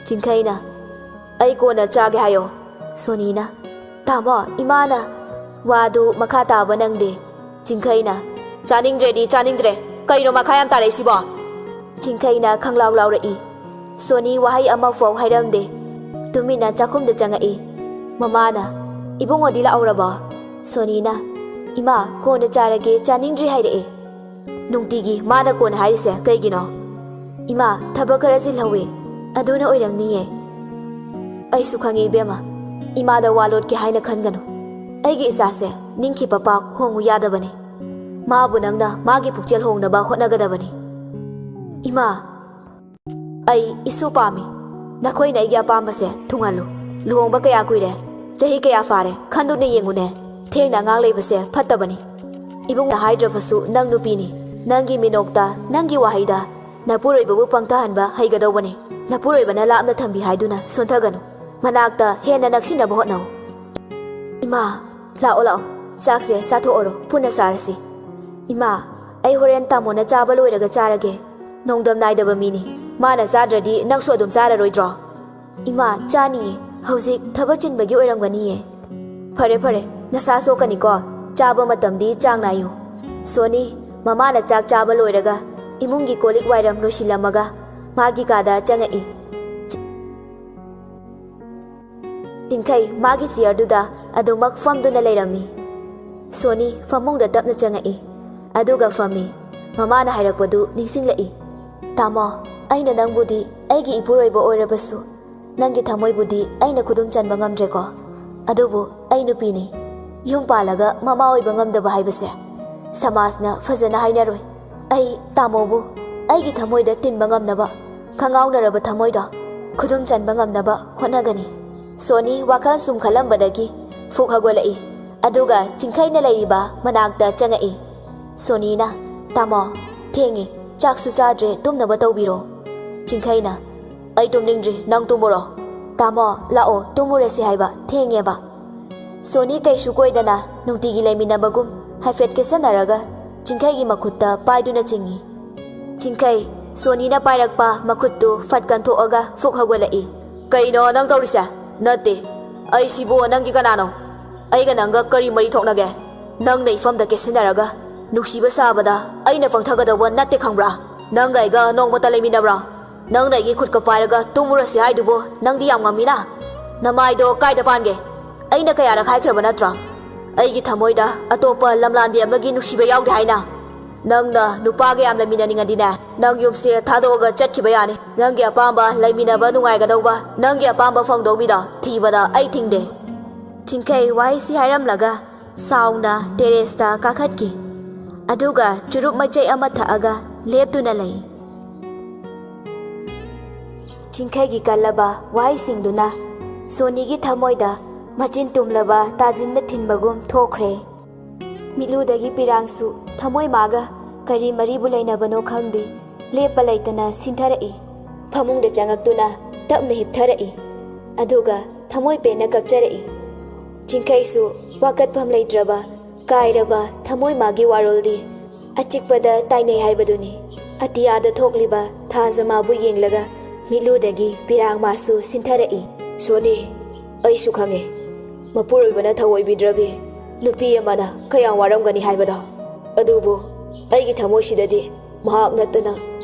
ꯆꯤꯡꯈꯩꯅ, "ꯑꯩ ꯀꯣꯟꯅ ꯆꯥꯒꯦ ꯍꯥꯏꯌꯣ꯫" ꯁꯣꯅꯤꯅ, "ꯇꯥꯃꯣ, ꯏꯃꯥꯅ꯫" ꯋꯥꯗꯨ ꯃꯈꯥ ꯇꯥꯕ ꯅꯪꯗꯦ꯫ ꯆꯤꯡꯈꯩꯅ, "ꯆꯥꯅꯤꯡꯗ꯭ꯔꯗꯤ ꯆꯥꯅꯤꯡꯗ꯭ꯔꯦ꯫ ꯀꯩꯅꯣ ꯃꯈꯥ ꯌꯥꯝ ꯇꯥꯔꯛꯏꯁꯤꯕꯣ?" ꯆꯤꯡꯈꯩꯅ ꯈꯪꯂꯥꯎ ꯂꯥꯎꯔꯛꯏ꯫ ꯁꯣꯅꯤ ꯋꯥꯍꯩ ꯑꯃꯐꯥꯎ ꯍꯥꯏꯔꯝꯗꯦ꯫ ꯇꯨꯃꯤꯟꯅ ꯆꯥꯛꯈꯨꯝꯗ ꯆꯪꯉꯛꯏ꯫ ꯃꯃꯥꯅ, "ꯏꯕꯨꯡꯉꯣꯗꯤ ꯂꯥꯛꯍꯧꯔꯕꯣ?" ꯁꯣꯅꯤꯅ, "ꯏꯃꯥ, ꯀꯣꯟꯅ ꯆꯥꯔꯒꯦ, ꯆꯥꯅꯤꯡꯗ꯭ꯔꯤ ꯍꯥꯏꯔꯛꯑꯦ"꯫ ꯅꯨꯡꯇꯤꯒꯤ ꯃꯥꯅ ꯀꯣꯟꯅ ꯍꯥꯏꯔꯤꯁꯦ ꯀꯩꯒꯤꯅꯣ? "ꯏꯃꯥ, ꯊꯕꯛ ꯈꯔ ꯆꯤꯜꯍꯧꯋꯤ, ꯑꯗꯨꯅ ꯑꯣꯏꯔꯝꯅꯤꯌꯦ"꯫ "ꯑꯩꯁꯨ ꯈꯪꯉꯤ ꯏꯕꯦꯝꯃ, ꯏꯃꯥꯗ ꯋꯥ ꯂꯣꯠꯀꯦ ꯍꯥꯏꯅ ꯈꯟꯒꯅꯨ꯫ ꯑꯩꯒꯤ ꯏꯆꯥꯁꯦ ꯅꯤꯡꯈꯤꯕ ꯄꯥꯛ ꯍꯣꯡꯉꯨ ꯌꯥꯗꯕꯅꯤ꯫ ꯃꯥꯕꯨ ꯅꯪꯅ ꯃꯥꯒꯤ ꯄꯨꯛꯆꯦꯜ ꯍꯣꯡꯅꯕ ꯍꯣꯠꯅꯒꯗꯕꯅꯤ"꯫ "ꯏꯃꯥ, ꯑꯩ ꯏꯁꯨ ꯄꯥꯝꯃꯤ꯫ ꯅꯈꯣꯏꯅ ꯑꯩꯒꯤ ꯑꯄꯥꯝꯕꯁꯦ ꯊꯨꯡꯍꯜꯂꯨ꯫ ꯂꯨꯍꯣꯡꯕ ꯀꯌꯥ ꯀꯨꯏꯔꯦ, ꯆꯍꯤ ꯀꯌꯥ ꯐꯥꯔꯦ, ꯈꯟꯗꯨꯅ ꯌꯦꯡꯉꯨꯅꯦ꯫ ꯊꯦꯡꯅ ꯑꯉꯥꯡ ꯂꯩꯕꯁꯦ ꯐꯠꯇꯕꯅꯤ꯫ ꯏꯕꯨꯡꯅ ꯍꯥꯏꯗ꯭ꯔꯕꯁꯨ ꯅꯪ ꯅꯨꯄꯤꯅꯤ꯫ ꯅꯪꯒꯤ ꯃꯤꯅꯣꯛꯇ, ꯅꯪꯒꯤ ꯋꯥꯍꯩꯗ ꯅꯄꯨꯔꯣꯏꯕꯕꯨ ꯄꯪꯊꯍꯟꯕ ꯍꯩꯒꯗꯧꯕꯅꯤ꯫ ꯅꯄꯨꯔꯣꯏꯕꯅ ꯂꯥꯞꯅ ꯊꯝꯕꯤ ꯍꯥꯏꯗꯨꯅ ꯁꯣꯟꯊꯒꯅꯨ꯫ ꯃꯅꯥꯛꯇ ꯍꯦꯟꯅ ꯅꯛꯁꯤꯟꯅꯕ ꯍꯣꯠꯅꯧ"꯫ "ꯏꯃꯥ, ꯂꯥꯛꯑꯣ, ꯂꯥꯛꯑꯣ, ꯆꯥꯛꯁꯦ ꯆꯥꯊꯣꯛꯑꯔꯣ, ꯄꯨꯟꯅ ꯆꯥꯔꯁꯤ"꯫ "ꯏꯃꯥ, ꯑꯩ ꯍꯣꯔꯦꯟ ꯇꯥꯃꯣꯅ ꯆꯥꯕ ꯂꯣꯏꯔꯒ ꯆꯥꯔꯒꯦ꯫ ꯅꯣꯡꯗꯝ ꯅꯥꯏꯗꯕ ꯃꯤꯅꯤ꯫ ꯃꯥꯅ ꯆꯥꯗ꯭ꯔꯗꯤ ꯅꯪꯁꯨ ꯑꯗꯨꯝ ꯆꯥꯔꯔꯣꯏꯗ꯭ꯔꯣ?" "ꯏꯃꯥ, ꯆꯥꯅꯤꯌꯦ꯫ ꯍꯧꯖꯤꯛ ꯊꯕꯛ ꯆꯤꯟꯕꯒꯤ ꯑꯣꯏꯔꯝꯒꯅꯤꯌꯦ"꯫ "ꯐꯔꯦ, ꯐꯔꯦ, ꯅꯁꯥ ꯁꯣꯛꯀꯅꯤꯀꯣ꯫ ꯆꯥꯕ ꯃꯇꯝꯗꯤ ꯆꯥꯡ ꯅꯥꯏꯌꯨ"꯫ ꯁꯣꯅꯤ, ꯃꯃꯥꯅ ꯆꯥꯛ ꯆꯥꯕ ꯂꯣꯏꯔꯒ ꯏꯃꯨꯡꯒꯤ ꯀꯣꯜꯂꯤꯛ ꯋꯥꯏꯔꯝ ꯂꯣꯏꯁꯤꯜꯂꯝꯃꯒ ꯃꯥꯒꯤ ꯀꯥꯗ ꯆꯪꯉꯛꯏ꯫ ꯆꯤꯡꯈꯩ ꯃꯥꯒꯤ ꯆꯤꯌꯔꯗꯨꯗ ꯑꯗꯨꯃꯛ ꯐꯝꯗꯨꯅ ꯂꯩꯔꯝꯃꯤ꯫ ꯁꯣꯅꯤ ꯐꯃꯨꯡꯗ ꯇꯞꯅ ꯆꯪꯉꯛꯏ, ꯑꯗꯨꯒ ꯐꯝꯃꯤ꯫ ꯃꯃꯥꯅ ꯍꯥꯏꯔꯛꯄꯗꯨ ꯅꯤꯡꯁꯤꯡꯂꯛꯏ꯫ "ꯇꯥꯃꯣ, ꯑꯩꯅ ꯅꯪꯕꯨꯗꯤ ꯑꯩꯒꯤ ꯏꯄꯨꯔꯣꯏꯕ ꯑꯣꯏꯔꯕꯁꯨ, ꯅꯪꯒꯤ ꯊꯃꯣꯏꯕꯨꯗꯤ ꯑꯩꯅ ꯈꯨꯗꯨꯝ ꯆꯟꯕ ꯉꯝꯗ꯭ꯔꯦꯀꯣ꯫ ꯑꯗꯨꯕꯨ ꯑꯩ ꯅꯨꯄꯤꯅꯤ꯫ ꯌꯨꯝ ꯄꯥꯜꯂꯒ ꯃꯃꯥ ꯑꯣꯏꯕ ꯉꯝꯗꯕ ꯍꯥꯏꯕꯁꯦ ꯁꯃꯥꯖꯅ ꯐꯖꯅ ꯍꯥꯏꯅꯔꯣꯏ꯫ ꯑꯩ ꯇꯥꯃꯣꯕꯨ ꯑꯩꯒꯤ ꯊꯃꯣꯏꯗ ꯇꯤꯟꯕ ꯉꯝꯅꯕ, ꯈꯪꯉꯥꯎꯅꯔꯕ ꯊꯃꯣꯏꯗꯣ ꯈꯨꯗꯨꯝ ꯆꯟꯕ ꯉꯝꯅꯕ ꯍꯣꯠꯅꯒꯅꯤ"꯫ ꯁꯣꯅꯤ ꯋꯥꯈꯜ ꯁꯨꯝ ꯈꯜꯂꯝꯕꯗꯒꯤ ꯐꯨꯛ ꯍꯧꯒꯠꯂꯛꯏ, ꯑꯗꯨꯒ ꯆꯤꯡꯈꯩꯅ ꯂꯩꯔꯤꯕ ꯃꯅꯥꯛꯇ ꯆꯪꯉꯛꯏ꯫ ꯁꯣꯅꯤꯅ, "ꯇꯥꯃꯣ, ꯊꯦꯡꯉꯤ, ꯆꯥꯛꯁꯨ ꯆꯥꯗ꯭ꯔꯦ, ꯇꯨꯝꯅꯕ ꯇꯧꯕꯤꯔꯣ"꯫ ꯆꯤꯡꯈꯩꯅ, "ꯑꯩ ꯇꯨꯝꯅꯤꯡꯗ꯭ꯔꯤ, ꯅꯪ ꯇꯨꯝꯃꯨꯔꯣ"꯫ "ꯇꯥꯃꯣ, ꯂꯥꯛꯑꯣ, ꯇꯨꯝꯃꯨꯔꯁꯤ ꯍꯥꯏꯕ, ꯊꯦꯡꯉꯦꯕ"꯫ ꯁꯣꯅꯤ ꯀꯩꯁꯨ ꯀꯣꯏꯗꯅ ꯅꯨꯡꯇꯤꯒꯤ ꯂꯩꯃꯤꯟꯅꯕꯒꯨꯝ ꯍꯥꯏꯐꯦꯠ ꯀꯦꯁꯟꯅꯔꯒ ꯆꯤꯡꯈꯩꯒꯤ ꯃꯈꯨꯠꯇ ꯄꯥꯏꯗꯨꯅ ꯆꯤꯡꯏ꯫ ꯆꯤꯡꯈꯩ, ꯁꯣꯅꯤꯅ ꯄꯥꯏꯔꯛꯄ ꯃꯈꯨꯠꯇꯨ ꯐꯠ ꯀꯟꯊꯣꯛꯑꯒ ꯐꯨꯛ ꯍꯧꯒꯠꯂꯛꯏ꯫ "ꯀꯩꯅꯣ ꯅꯪ ꯇꯧꯔꯤꯁꯦ? ꯅꯠꯇꯦ, ꯑꯩꯁꯤꯕꯨ ꯅꯪꯒꯤ ꯀꯅꯥꯅꯣ? ꯑꯩꯒ ꯅꯪꯒ ꯀꯔꯤ ꯃꯔꯤ ꯊꯣꯛꯅꯒꯦ? ꯅꯪꯅ ꯏꯐꯝꯗ ꯀꯦꯁꯤꯟꯅꯔꯒ ꯅꯨꯡꯁꯤꯕ ꯁꯥꯕꯗ ꯑꯩꯅ ꯄꯪꯊꯒꯗꯧꯕ ꯅꯠꯇꯦ ꯈꯪꯕ꯭ꯔꯥ? ꯅꯪꯒ ꯑꯩꯒ ꯅꯣꯡꯃꯇ ꯂꯩꯃꯤꯟꯅꯕ꯭ꯔꯥ?" ꯅꯪꯅ ꯑꯩꯒꯤ ꯈꯨꯠꯀ ꯄꯥꯏꯔꯒ ꯇꯨꯝꯃꯨꯔꯁꯤ ꯍꯥꯏꯗꯨꯕꯨ ꯅꯪꯗꯤ ꯌꯥꯝ ꯉꯝꯃꯤꯅ꯫ ꯅꯃꯥꯏꯗꯣ ꯀꯥꯏꯗ ꯄꯥꯟꯒꯦ? ꯑꯩꯅ ꯀꯌꯥꯔꯛ ꯍꯥꯏꯈ꯭ꯔꯕ ꯅꯠꯇ꯭ꯔꯣ? ꯑꯩꯒꯤ ꯊꯃꯣꯏꯗ ꯑꯇꯣꯞꯄ ꯂꯝꯂꯥꯟꯕꯤ ꯑꯃꯒꯤ ꯅꯨꯡꯁꯤꯕ ꯌꯥꯎꯗꯦ ꯍꯥꯏꯅ꯫ ꯅꯪꯅ ꯅꯨꯄꯥꯒ ꯌꯥꯝ ꯂꯩꯃꯤꯟꯅꯅꯤꯡꯉꯗꯤꯅꯦ, ꯅꯪ ꯌꯨꯝꯁꯦ ꯊꯥꯗꯣꯛꯑꯒ ꯆꯠꯈꯤꯕ ꯌꯥꯅꯤ꯫ ꯅꯪꯒꯤ ꯑꯄꯥꯝꯕ, ꯂꯩꯃꯤꯟꯅꯕ ꯅꯨꯡꯉꯥꯏꯒꯗꯧꯕ, ꯅꯪꯒꯤ ꯑꯄꯥꯝꯕ ꯐꯪꯗꯧ ꯃꯤꯗꯣ ꯊꯤꯕꯗ ꯑꯩ ꯊꯤꯡꯗꯦ꯫ ꯆꯤꯡꯈꯩ ꯋꯥꯍꯩꯁꯤ ꯍꯥꯏꯔꯝꯂꯒ ꯁꯥꯎꯅ ꯇꯦꯔꯦꯁꯇ ꯀꯥꯈꯠꯈꯤ꯫ ꯑꯗꯨꯒ ꯆꯨꯔꯨꯞ ꯃꯆꯩ ꯑꯃ ꯊꯛꯑꯒ ꯂꯦꯞꯇꯨꯅ ꯂꯩ꯫ ꯆꯤꯡꯈꯩꯒꯤ ꯀꯜꯂꯕ ꯋꯥꯍꯩꯁꯤꯡꯗꯨꯅ ꯁꯣꯅꯤꯒꯤ ꯊꯃꯣꯏꯗ ꯃꯆꯤꯟ ꯇꯨꯝꯂꯕ ꯇꯥꯖꯤꯟꯅ ꯊꯤꯟꯕꯒꯨꯝ ꯊꯣꯛꯈ꯭ꯔꯦ꯫ ꯃꯤꯠꯂꯨꯗꯒꯤ ꯄꯤꯔꯥꯡꯁꯨ ꯊꯃꯣꯏ ꯃꯥꯒ ꯀꯔꯤ ꯃꯔꯤꯕꯨ ꯂꯩꯅꯕꯅꯣ ꯈꯪꯗꯦ, ꯂꯦꯞꯄ ꯂꯩꯇꯅ ꯁꯤꯟꯊꯔꯛꯏ꯫ ꯐꯃꯨꯡꯗ ꯆꯪꯉꯛꯇꯨꯅ ꯇꯞꯅ ꯍꯤꯞꯊꯔꯛꯏ꯫ ꯑꯗꯨꯒ ꯊꯃꯣꯏ ꯄꯦꯟꯅ ꯀꯞꯆꯔꯛꯏ꯫ ꯆꯤꯡꯈꯩꯁꯨ ꯋꯥꯀꯠꯐꯝ ꯂꯩꯇ꯭ꯔꯕ, ꯀꯥꯏꯔꯕ ꯊꯃꯣꯏ ꯃꯥꯒꯤ ꯋꯥꯔꯣꯜꯗꯤ ꯑꯆꯤꯛꯄꯗ ꯇꯥꯏꯅꯩ ꯍꯥꯏꯕꯗꯨꯅꯤ꯫ ꯑꯇꯤꯌꯥꯗ ꯊꯣꯛꯂꯤꯕ ꯊꯥꯖ ꯃꯥꯕꯨ ꯌꯦꯡꯂꯒ ꯃꯤꯠꯂꯨꯗꯒꯤ ꯄꯤꯔꯥꯡ ꯃꯥꯁꯨ ꯁꯤꯟꯊꯔꯛꯏ꯫ ꯁꯣꯅꯤ, ꯑꯩꯁꯨ ꯈꯪꯉꯦ, ꯃꯄꯨꯔꯣꯏꯕꯅ ꯊꯧꯑꯣꯏꯕꯤꯗ꯭ꯔꯕꯤ ꯅꯨꯄꯤ ꯑꯃꯅ ꯀꯌꯥꯝ ꯋꯥꯔꯝꯒꯅꯤ ꯍꯥꯏꯕꯗꯣ꯫ ꯑꯗꯨꯕꯨ ꯑꯩꯒꯤ ꯊꯃꯣꯏꯁꯤꯗꯗꯤ ꯃꯍꯥꯛ ꯅꯠꯇꯅ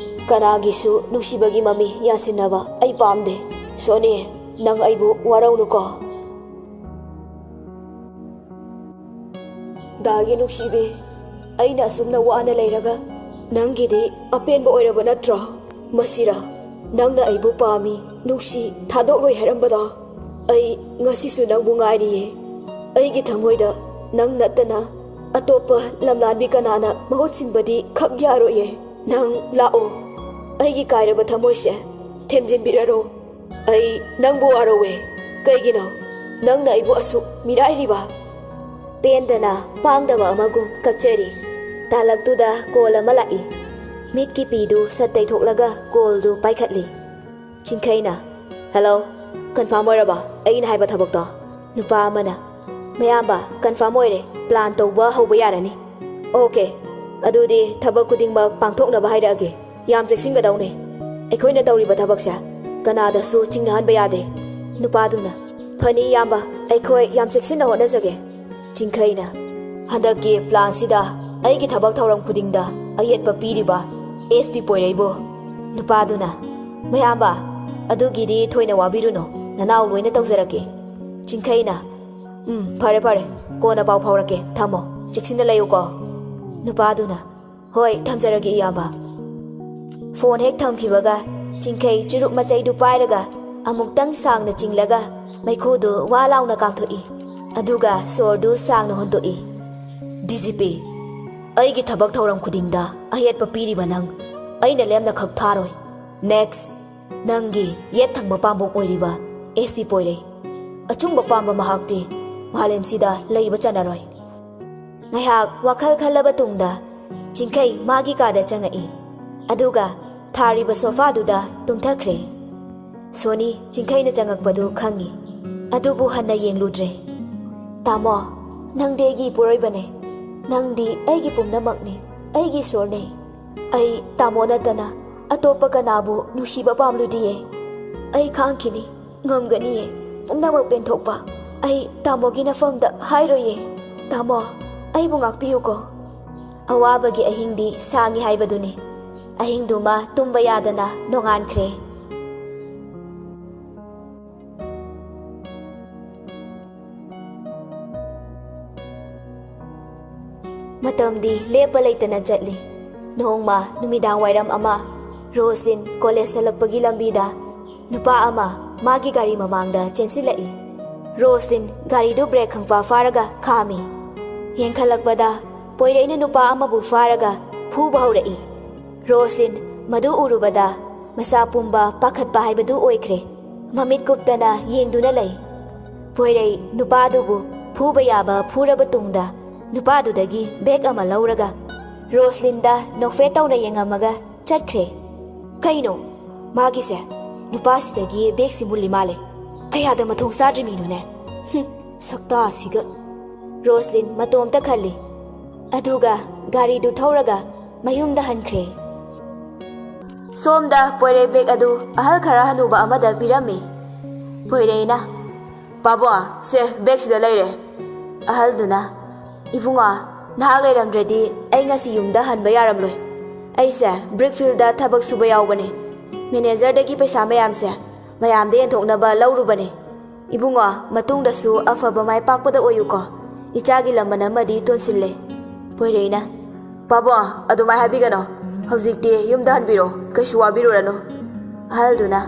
ꯀꯅꯥꯒꯤꯁꯨ ꯅꯨꯡꯁꯤꯕꯒꯤ ꯃꯃꯤ ꯌꯥꯁꯤꯟꯅꯕ ꯑꯩ ꯄꯥꯝꯗꯦ꯫ ꯁꯣꯅꯤ, ꯅꯪ ꯑꯩꯕꯨ ꯋꯥꯔꯧꯅꯨꯀꯣ꯫ ꯗꯥꯒꯤ ꯅꯨꯡꯁꯤꯕꯤ, ꯑꯩꯅ ꯑꯁꯨꯝꯅ ꯋꯥꯅ ꯂꯩꯔꯒ ꯅꯪꯒꯤꯗꯤ ꯑꯄꯦꯟꯕ ꯑꯣꯏꯔꯕ ꯅꯠꯇ꯭ꯔꯣ? ꯃꯁꯤꯔ ꯅꯪꯅ ꯑꯩꯕꯨ ꯄꯥꯝꯃꯤ, ꯅꯨꯡꯁꯤ, ꯊꯥꯗꯣꯛꯂꯣꯏ ꯍꯥꯏꯔꯝꯕꯗꯣ? ꯑꯩ ꯉꯁꯤꯁꯨ ꯅꯪꯕꯨ ꯉꯥꯏꯔꯤꯌꯦ꯫ ꯑꯩꯒꯤ ꯊꯃꯣꯏꯗ ꯅꯪ ꯅꯠꯇꯅ ꯑꯇꯣꯞꯄ ꯂꯝꯂꯥꯟꯕꯤ ꯀꯅꯥꯅ ꯃꯍꯨꯠ ꯁꯤꯟꯕꯗꯤ ꯈꯛ ꯌꯥꯔꯣꯏꯌꯦ꯫ ꯅꯪ ꯂꯥꯛꯑꯣ, ꯑꯩꯒꯤ ꯀꯥꯏꯔꯕ ꯊꯃꯣꯏꯁꯦ ꯊꯦꯝꯖꯤꯟꯕꯤꯔꯔꯣ꯫ ꯑꯩ ꯅꯪꯕꯨ ꯋꯥꯔꯧꯋꯦ꯫ ꯀꯩꯒꯤꯅꯣ? ꯅꯪꯅ ꯑꯩꯕꯨ ꯑꯁꯨꯛ ꯃꯤꯔꯥꯏꯔꯤꯕ? ꯄꯦꯟꯗꯅ ꯄꯥꯡꯗꯕ ꯑꯃꯒꯨꯝ ꯀꯞꯆꯔꯤ꯫ ꯇꯥꯂꯛꯇꯨꯗ ꯀꯣꯜ ꯑꯃ ꯂꯥꯛꯏ꯫ ꯃꯤꯠꯀꯤ ꯄꯤꯗꯨ ꯁꯠ ꯇꯩꯊꯣꯛꯂꯒ ꯀꯣꯜꯗꯨ ꯄꯥꯏꯈꯠꯂꯤ꯫ ꯆꯤꯡꯈꯩꯅ, "ꯍꯦꯜꯂꯣ, ꯀꯟꯐꯥꯔꯝ ꯑꯣꯏꯔꯕꯣ ꯑꯩꯅ ꯍꯥꯏꯕ ꯊꯕꯛꯇꯣ?" ꯅꯨꯄꯥ ꯑꯃꯅ, "ꯃꯌꯥꯝꯕ, ꯀꯟꯐꯥꯔꯝ ꯑꯣꯏꯔꯦ, ꯄ꯭ꯂꯥꯟ ꯇꯧꯕ ꯍꯧꯕ ꯌꯥꯔꯅꯤ꯫" "ꯑꯣꯀꯦ, ꯑꯗꯨꯗꯤ ꯊꯕꯛ ꯈꯨꯗꯤꯡꯃꯛ ꯄꯥꯡꯊꯣꯛꯅꯕ ꯍꯥꯏꯔꯛꯑꯒꯦ꯫ ꯌꯥꯝ ꯆꯦꯛꯁꯤꯟꯒꯗꯧꯅꯦ꯫ ꯑꯩꯈꯣꯏꯅ ꯇꯧꯔꯤꯕ ꯊꯕꯛꯁꯦ ꯀꯅꯥꯗꯁꯨ ꯆꯤꯡꯅꯍꯟꯕ ꯌꯥꯗꯦ꯫" ꯅꯨꯄꯥꯗꯨꯅ, "ꯐꯅꯤ ꯏꯌꯥꯝꯕ, ꯑꯩꯈꯣꯏ ꯌꯥꯝ ꯆꯦꯛꯁꯤꯟꯅ ꯍꯣꯠꯅꯖꯒꯦ꯫" ꯆꯤꯡꯈꯩꯅ, "ꯍꯟꯗꯛꯀꯤ ꯄ꯭ꯂꯥꯟꯁꯤꯗ ꯑꯩꯒꯤ ꯊꯕꯛ ꯊꯧꯔꯝ ꯈꯨꯗꯤꯡꯗ ꯑꯌꯦꯠꯄ ꯄꯤꯔꯤꯕ ꯑꯦꯁ ꯄꯤ ꯄꯣꯏꯔꯩꯕꯨ?" ꯅꯨꯄꯥꯗꯨꯅ, "ꯃꯌꯥꯝꯕ, ꯑꯗꯨꯒꯤꯗꯤ ꯊꯣꯏꯅ ꯋꯥꯕꯤꯔꯨꯅꯨ, ꯅꯅꯥꯎ ꯂꯣꯏꯅ ꯇꯧꯖꯔꯛꯀꯦ꯫" ꯆꯤꯡꯈꯩꯅ, "ꯎꯝ, ꯐꯔꯦ ꯐꯔꯦ, ꯀꯣꯟꯅ ꯄꯥꯎ ꯐꯥꯎꯔꯛꯀꯦ, ꯊꯝꯃꯣ, ꯆꯦꯛꯁꯤꯟꯅ ꯂꯩꯌꯨꯀꯣ꯫" ꯅꯨꯄꯥꯗꯨꯅ, "ꯍꯣꯏ, ꯊꯝꯖꯔꯒꯦ ꯏꯌꯥꯝꯕ꯫" ꯐꯣꯟ ꯍꯦꯛ ꯊꯝꯈꯤꯕꯒ ꯆꯤꯡꯈꯩ ꯆꯨꯔꯨꯞ ꯃꯆꯩꯗꯨ ꯄꯥꯏꯔꯒ ꯑꯃꯨꯛꯇꯪ ꯁꯥꯡꯅ ꯆꯤꯡꯂꯒ ꯃꯩꯈꯨꯗꯨ ꯋꯥ ꯂꯥꯎꯅ ꯀꯥꯝꯊꯣꯛꯏ꯫ ꯑꯗꯨꯒ ꯁꯣꯔꯗꯨ ꯁꯥꯡꯅ ꯍꯣꯟꯗꯣꯛꯏ꯫ "ꯗꯤ ꯖꯤ ꯄꯤ, ꯑꯩꯒꯤ ꯊꯕꯛ ꯊꯧꯔꯝ ꯈꯨꯗꯤꯡꯗ ꯑꯌꯦꯠꯄ ꯄꯤꯔꯤꯕ ꯅꯪ ꯑꯩꯅ ꯂꯦꯝꯅ ꯈꯛ ꯊꯥꯔꯣꯏ꯫ ꯅꯦꯛꯁ, ꯅꯪꯒꯤ ꯌꯦꯠ ꯊꯪꯕ ꯄꯥꯝꯕꯣꯝ ꯑꯣꯏꯔꯤꯕ ꯑꯦꯁ ꯄꯤ ꯄꯣꯏꯔꯩ꯫ ꯑꯆꯨꯝꯕ ꯄꯥꯝꯕ ꯃꯍꯥꯛꯇꯤ ꯃꯥꯂꯦꯝꯁꯤꯗ ꯂꯩꯕ ꯆꯟꯅꯔꯣꯏ꯫" ꯉꯥꯏꯍꯥꯛ ꯋꯥꯈꯜ ꯈꯜꯂꯕ ꯇꯨꯡꯗ ꯆꯤꯡꯈꯩ ꯃꯥꯒꯤ ꯀꯥꯗ ꯆꯪꯉꯛꯏ꯫ ꯑꯗꯨꯒ ꯊꯥꯔꯤꯕ ꯁꯣꯐꯥꯗꯨꯗ ꯇꯨꯝꯊꯈ꯭ꯔꯦ꯫ ꯁꯣꯅꯤ ꯆꯤꯡꯈꯩꯅ ꯆꯪꯉꯛꯄꯗꯨ ꯈꯪꯉꯤ, ꯑꯗꯨꯕꯨ ꯍꯟꯅ ꯌꯦꯡꯂꯨꯗ꯭ꯔꯦ꯫ "ꯇꯥꯃꯣ, ꯅꯪꯗꯤ ꯑꯩꯒꯤ ꯏꯄꯨꯔꯣꯏꯕꯅꯦ꯫ ꯅꯪꯗꯤ ꯑꯩꯒꯤ ꯄꯨꯝꯅꯃꯛꯅꯤ, ꯑꯩꯒꯤ ꯏꯁꯣꯔꯅꯦ꯫ ꯑꯩ ꯇꯥꯃꯣ ꯅꯠꯇꯅ ꯑꯇꯣꯞꯄ ꯀꯅꯥꯕꯨ ꯅꯨꯡꯁꯤꯕ ꯄꯥꯝꯂꯨꯗꯤꯌꯦ꯫ ꯑꯩ ꯈꯥꯡꯈꯤꯅꯤ, ꯉꯝꯒꯅꯤꯌꯦ, ꯄꯨꯝꯅꯃꯛ ꯄꯦꯟꯊꯣꯛꯄ꯫ ꯑꯩ ꯇꯥꯃꯣꯒꯤ ꯅꯐꯝꯗ ꯍꯥꯏꯔꯣꯏꯌꯦ꯫ ꯇꯥꯃꯣ, ꯑꯩꯕꯨ ꯉꯥꯛꯄꯤꯌꯨꯀꯣ꯫" ꯑꯋꯥꯕꯒꯤ ꯑꯍꯤꯡꯗꯤ ꯁꯥꯡꯉꯤ ꯍꯥꯏꯕꯗꯨꯅꯤ꯫ ꯑꯍꯤꯡꯗꯨꯃ ꯇꯨꯝꯕ ꯌꯥꯗꯅ ꯅꯣꯡꯉꯥꯟꯈ꯭ꯔꯦ꯫ ꯃꯇꯝꯗꯤ ꯂꯦꯞꯄ ꯂꯩꯇꯅ ꯆꯠꯂꯤ꯫ ꯅꯣꯡꯃ ꯅꯨꯃꯤꯗꯥꯡ ꯋꯥꯏꯔꯝ ꯑꯃ, ꯔꯣꯁꯂꯤꯟ ꯀꯣꯂꯦꯖ ꯍꯜꯂꯛꯄꯒꯤ ꯂꯝꯕꯤꯗ ꯅꯨꯄꯥ ꯑꯃ ꯃꯥꯒꯤ ꯒꯥꯔꯤ ꯃꯃꯥꯡꯗ ꯆꯦꯟꯁꯤꯜꯂꯛꯏ꯫ ꯔꯣꯁꯂꯤꯟ ꯒꯥꯔꯤꯗꯨ ꯕ꯭ꯔꯦꯛ ꯈꯪꯐꯥ ꯐꯥꯔꯒ ꯈꯥꯝꯃꯤ꯫ ꯌꯦꯡꯈꯠꯂꯛꯄꯗ ꯄꯣꯏꯔꯩꯅ ꯅꯨꯄꯥ ꯑꯃꯕꯨ ꯐꯥꯔꯒ ꯐꯨꯕ ꯍꯧꯔꯛꯏ꯫ ꯔꯣꯁꯂꯤꯟ ꯃꯗꯨ ꯎꯔꯨꯕꯗ ꯃꯁꯥ ꯄꯨꯝꯕ ꯄꯥꯈꯠꯄ ꯍꯥꯏꯕꯗꯨ ꯑꯣꯏꯈ꯭ꯔꯦ꯫ ꯃꯃꯤꯠ ꯀꯨꯞꯇꯅ ꯌꯦꯡꯗꯨꯅ ꯂꯩ꯫ ꯄꯣꯏꯔꯩ ꯅꯨꯄꯥꯗꯨꯕꯨ ꯐꯨꯕ ꯌꯥꯕ ꯐꯨꯔꯕ ꯇꯨꯡꯗ ꯅꯨꯄꯥꯗꯨꯗꯒꯤ ꯕꯦꯒ ꯑꯃ ꯂꯧꯔꯒ ꯔꯣꯁꯂꯤꯟꯗ ꯅꯣꯛꯐꯦꯠ ꯇꯧꯅ ꯌꯦꯡꯉꯝꯃꯒ ꯆꯠꯈ꯭ꯔꯦ꯫ "ꯀꯩꯅꯣ? ꯃꯥꯒꯤꯁꯦ ꯅꯨꯄꯥꯁꯤꯗꯒꯤ ꯕꯦꯒꯁꯤ ꯃꯨꯜꯂꯤ ꯃꯥꯜꯂꯦ꯫ ꯀꯌꯥꯗ ꯃꯊꯣꯡ ꯆꯥꯗ꯭ꯔꯤꯃꯤꯅꯣꯅꯦ? ꯍꯨꯝ, ꯁꯛꯇꯥꯁꯤꯒ꯫" ꯔꯣꯁꯂꯤꯟ ꯃꯇꯣꯝꯇ ꯈꯜꯂꯤ꯫ ꯑꯗꯨꯒ ꯒꯥꯔꯤꯗꯨ ꯊꯧꯔꯒ ꯃꯌꯨꯝꯗ ꯍꯟꯈ꯭ꯔꯦ꯫ ꯁꯣꯝꯗ ꯄꯣꯏꯔꯩ ꯕꯦꯒ ꯑꯗꯨ ꯑꯍꯜ ꯈꯔ ꯍꯅꯨꯕ ꯑꯃꯗ ꯄꯤꯔꯝꯃꯤ꯫ ꯄꯣꯏꯔꯩꯅ, "ꯄꯥꯕꯨꯡ, ꯁꯦ, ꯕꯦꯒꯁꯤꯗ ꯂꯩꯔꯦ꯫" ꯑꯍꯜꯗꯨꯅ, "ꯏꯕꯨꯡꯉꯣ, ꯅꯍꯥꯛ ꯂꯩꯔꯝꯗ꯭ꯔꯗꯤ ꯑꯩ ꯉꯁꯤ ꯌꯨꯝꯗ ꯍꯟꯕ ꯌꯥꯔꯝꯂꯣꯏ꯫ ꯑꯩꯁꯦ ꯕ꯭ꯔꯤꯛ ꯐꯤꯜꯗ ꯊꯕꯛ ꯁꯨꯕ ꯌꯥꯎꯕꯅꯦ꯫ ꯃꯦꯅꯦꯖꯔꯗꯒꯤ ꯄꯩꯁꯥ ꯃꯌꯥꯝꯁꯦ ꯃꯌꯥꯝꯗ ꯌꯦꯟꯊꯣꯛꯅꯕ ꯂꯧꯔꯨꯕꯅꯦ꯫ ꯏꯕꯨꯡꯉꯣ, ꯃꯇꯨꯡꯗꯁꯨ ꯑꯐꯕ ꯃꯥꯏ ꯄꯥꯛꯄꯗ ꯑꯣꯏꯌꯨꯀꯣ꯫ ꯏꯆꯥꯒꯤ ꯂꯃꯟ ꯑꯃꯗꯤ ꯇꯣꯟꯁꯤꯜꯂꯦ꯫ ꯄꯣꯏꯔꯩꯅ, "ꯄꯥꯕꯨꯡ, ꯑꯗꯨꯃꯥꯏ ꯍꯥꯏꯕꯤꯒꯅꯣ꯫ ꯍꯧꯖꯤꯛꯇꯤ ꯌꯨꯝꯗ ꯍꯟꯕꯤꯔꯣ, ꯀꯩꯁꯨ ꯋꯥꯕꯤꯔꯨꯔꯅꯨ꯫" ꯑꯍꯜꯗꯨꯅ,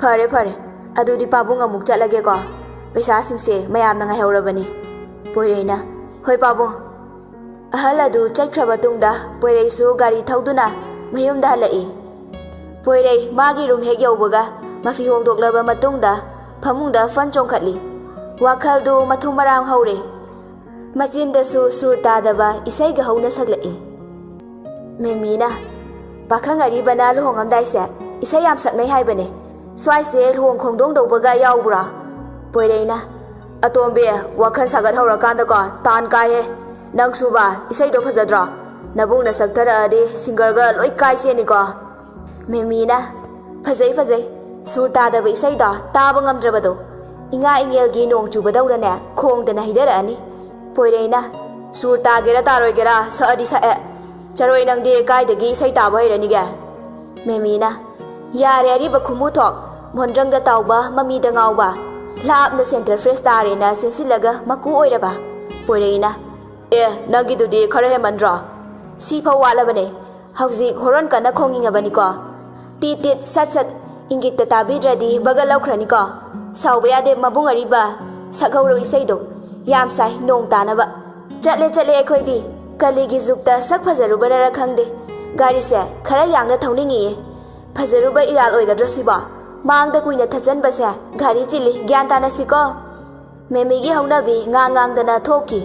"ꯐꯔꯦ, ꯐꯔꯦ, ꯑꯗꯨꯗꯤ ꯄꯥꯕꯨꯡ ꯑꯃꯨꯛ ꯆꯠꯂꯒꯦꯀꯣ꯫ ꯄꯩꯁꯥꯁꯤꯡꯁꯦ ꯃꯌꯥꯝꯅ ꯉꯥꯏꯍꯧꯔꯕꯅꯤ꯫" ꯄꯣꯏꯔꯩꯅ, "ꯍꯣꯏ ꯄꯥꯕꯨꯡ꯫" ꯑꯍꯜ ꯑꯗꯨ ꯆꯠꯈ꯭ꯔꯕ ꯇꯨꯡꯗ ꯄꯣꯏꯔꯩꯁꯨ ꯒꯥꯔꯤ ꯊꯧꯗꯨꯅ ꯃꯌꯨꯝꯗ ꯍꯜꯂꯛꯏ꯫ ꯄꯣꯏꯔꯩ ꯃꯥꯒꯤ ꯔꯨꯝ ꯍꯦꯛ ꯌꯧꯕꯒ ꯃꯐꯤ ꯍꯣꯡꯗꯣꯛꯂꯕ ꯃꯇꯨꯡꯗ ꯐꯃꯨꯡꯗ ꯐꯟ ꯆꯣꯡꯈꯠꯂꯤ꯫ ꯋꯥꯈꯜꯗꯨ ꯃꯊꯨꯝ ꯃꯔꯥꯡ ꯍꯧꯔꯦ꯫ ꯃꯆꯤꯟꯗꯁꯨ ꯁꯨꯔ ꯇꯥꯗꯕ ꯏꯁꯩꯒ ꯍꯧꯅ ꯁꯛꯂꯛꯏ꯫ ꯃꯦꯃꯤꯅ, "ꯄꯥꯈꯪ ꯑꯔꯤꯕꯅ ꯂꯨꯍꯣꯡꯉꯝꯗꯥꯏꯁꯦ ꯏꯁꯩ ꯌꯥꯝ ꯁꯛꯅꯩ ꯍꯥꯏꯕꯅꯦ꯫ ꯁ꯭ꯋꯥꯏꯁꯦ ꯂꯨꯍꯣꯡ ꯈꯣꯡꯗꯣꯡ ꯇꯧꯕꯒ ꯌꯥꯎꯕ꯭ꯔꯣ?" ꯄꯣꯏꯔꯩꯅ, "ꯑꯇꯣꯝꯕꯤ, ꯋꯥꯈꯜ ꯁꯥꯒꯠ ꯍꯧꯔꯀꯥꯟꯗꯀꯣ ꯇꯥꯟ ꯀꯥꯏꯍꯦ꯫ ꯅꯪꯁꯨꯕ ꯏꯁꯩꯗꯣ ꯐꯖꯗ꯭ꯔꯣ? ꯅꯕꯨꯡꯅ ꯁꯛꯊꯔꯛꯑꯗꯤ ꯁꯤꯡꯒꯔꯒ ꯂꯣꯏ ꯀꯥꯏ ꯆꯦꯅꯤꯀꯣ꯫" ꯃꯦꯃꯤꯅ, "ꯐꯖꯩ, ꯐꯖꯩ꯫ ꯁꯨꯔ ꯇꯥꯗꯕ ꯏꯁꯩꯗꯣ ꯇꯥꯕ ꯉꯝꯗ꯭ꯔꯕꯗꯣ꯫ ꯏꯉꯥ ꯏꯉꯦꯜꯒꯤ ꯅꯣꯡ ꯆꯨꯕꯗꯧꯅꯅꯦ ꯈꯣꯡꯗꯅ ꯍꯩꯊꯔꯛꯑꯅꯤ꯫" ꯄꯣꯏꯔꯩꯅ, "ꯁꯨꯔ ꯇꯥꯒꯦꯔꯥ ꯇꯥꯔꯣꯏꯒꯦꯔꯥ ꯁꯛꯑꯗꯤ ꯁꯛꯑꯦ꯫ ꯆꯔꯣꯏ, ꯅꯪꯗꯤ ꯀꯥꯏꯗꯒꯤ ꯏꯁꯩ ꯇꯥꯕ ꯍꯩꯔꯅꯤꯒꯦ?" ꯃꯦꯃꯤꯅ, "ꯌꯥꯔꯦ ꯑꯔꯤꯕ ꯈꯨꯃꯨ ꯊꯣꯛ, ꯃꯣꯟꯗ꯭ꯔꯪꯗ ꯇꯥꯎꯕ, ꯃꯃꯤꯗ ꯉꯥꯎꯕ꯫ ꯂꯥꯞꯅ ꯁꯦꯟꯇ꯭ꯔꯦꯜ ꯐ꯭ꯔꯦꯁ ꯇꯥꯔꯦꯅ ꯆꯦꯟꯁꯤꯜꯂꯒ ꯃꯀꯨ ꯑꯣꯏꯔꯕ꯫" ꯄꯣꯏꯔꯩꯅ, "ꯑꯦ, ꯅꯪꯒꯤꯗꯨꯗꯤ ꯈꯔ ꯍꯦꯟꯃꯟꯗ꯭ꯔꯣ? ꯁꯤꯐꯥꯎ ꯋꯥꯠꯂꯕꯅꯦ꯫ ꯍꯧꯖꯤꯛ ꯍꯣꯔꯣꯟ ꯀꯟꯅ ꯈꯣꯡꯉꯤꯉꯕꯅꯤꯀꯣ꯫ ꯇꯤꯠ ꯇꯤꯠ ꯁꯠ ꯁꯠ ꯏꯪꯒꯤꯠꯇ ꯇꯥꯕꯤꯗ꯭ꯔꯗꯤ ꯕꯒ ꯂꯧꯈ꯭ꯔꯅꯤꯀꯣ꯫ ꯁꯥꯎꯕ ꯌꯥꯗꯦ ꯃꯕꯨꯡ ꯑꯔꯤꯕ, ꯁꯛꯍꯧꯔꯣ ꯏꯁꯩꯗꯣ꯫ ꯌꯥꯝ ꯁꯥꯏ ꯅꯣꯡ ꯇꯥꯅꯕ꯫ ꯆꯠꯂꯦ ꯆꯠꯂꯦ ꯑꯩꯈꯣꯏꯗꯤ꯫ ꯀꯂꯤꯒꯤ ꯖꯨꯛꯇ ꯁꯛ ꯐꯖꯔꯨꯕꯅꯔ ꯈꯪꯗꯦ, ꯒꯥꯔꯤꯁꯦ ꯈꯔ ꯌꯥꯡꯅ ꯊꯧꯅꯤꯡꯉꯤꯌꯦ꯫ ꯐꯖꯔꯨꯕ ꯏꯔꯥꯜ ꯑꯣꯏꯒꯗ꯭ꯔꯣ ꯁꯤꯕꯣ? ꯃꯥꯡꯗ ꯀꯨꯏꯅ ꯊꯠꯆꯟꯕꯁꯦ ꯒꯥꯔꯤ ꯆꯤꯜꯂꯤ, ꯒ꯭ꯌꯥꯟ ꯇꯥꯅꯁꯤꯀꯣ꯫" ꯃꯦꯃꯤꯒꯤ ꯍꯧꯅꯕꯤ ꯉꯥꯡ ꯉꯥꯡꯗꯅ ꯊꯣꯛꯈꯤ꯫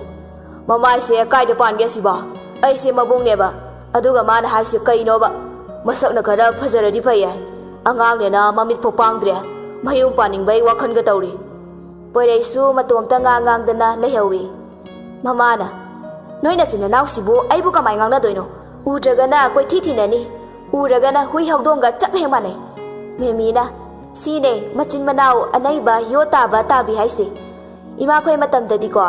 "ꯃꯃꯥꯏꯁꯦ ꯀꯥꯏꯗ ꯄꯥꯟꯒꯦ ꯁꯤꯕꯣ? ꯑꯩꯁꯦ ꯃꯕꯨꯡꯅꯦꯕ, ꯑꯗꯨꯒ ꯃꯥꯅ ꯍꯥꯏꯁꯦ ꯀꯩꯅꯣꯕ? ꯃꯁꯛꯅ ꯈꯔ ꯐꯖꯔꯗꯤ ꯐꯩꯌꯦ꯫ ꯑꯉꯥꯡꯅꯦꯅ ꯃꯃꯤꯠ ꯐꯥꯎ ꯄꯥꯡꯗ꯭ꯔꯦ꯫ ꯃꯌꯨꯝ ꯄꯥꯅꯤꯡꯕꯩ ꯋꯥꯈꯜꯒ ꯇꯧꯔꯤ꯫" ꯄꯣꯏꯔꯩꯁꯨ ꯃꯇꯣꯝꯇ ꯉꯥꯡ ꯉꯥꯡꯗꯅ ꯂꯩꯍꯧꯏ꯫ ꯃꯃꯥꯅ, "ꯅꯣꯏ ꯅꯆꯤꯟ ꯅꯅꯥꯎꯁꯤꯕꯨ ꯑꯩꯕꯨ ꯀꯃꯥꯏ ꯉꯥꯡꯅꯗꯣꯏꯅꯣ? ꯎꯗ꯭ꯔꯒꯅ ꯀꯣꯏꯊꯤ ꯊꯤꯅꯅꯤ, ꯎꯔꯒꯅ ꯍꯨꯏ ꯍꯧꯗꯣꯡꯒ ꯆꯞ ꯍꯦꯛ ꯃꯥꯟꯅꯩ꯫" ꯃꯦꯃꯤꯅ, "ꯁꯤꯅꯦ ꯃꯆꯤꯟ ꯃꯅꯥꯎ ꯑꯅꯩꯕ ꯌꯣ ꯇꯥꯕ ꯇꯥꯕꯤ ꯍꯥꯏꯁꯦ꯫ ꯏꯃꯥꯈꯣꯏ ꯃꯇꯝꯗꯗꯤꯀꯣ,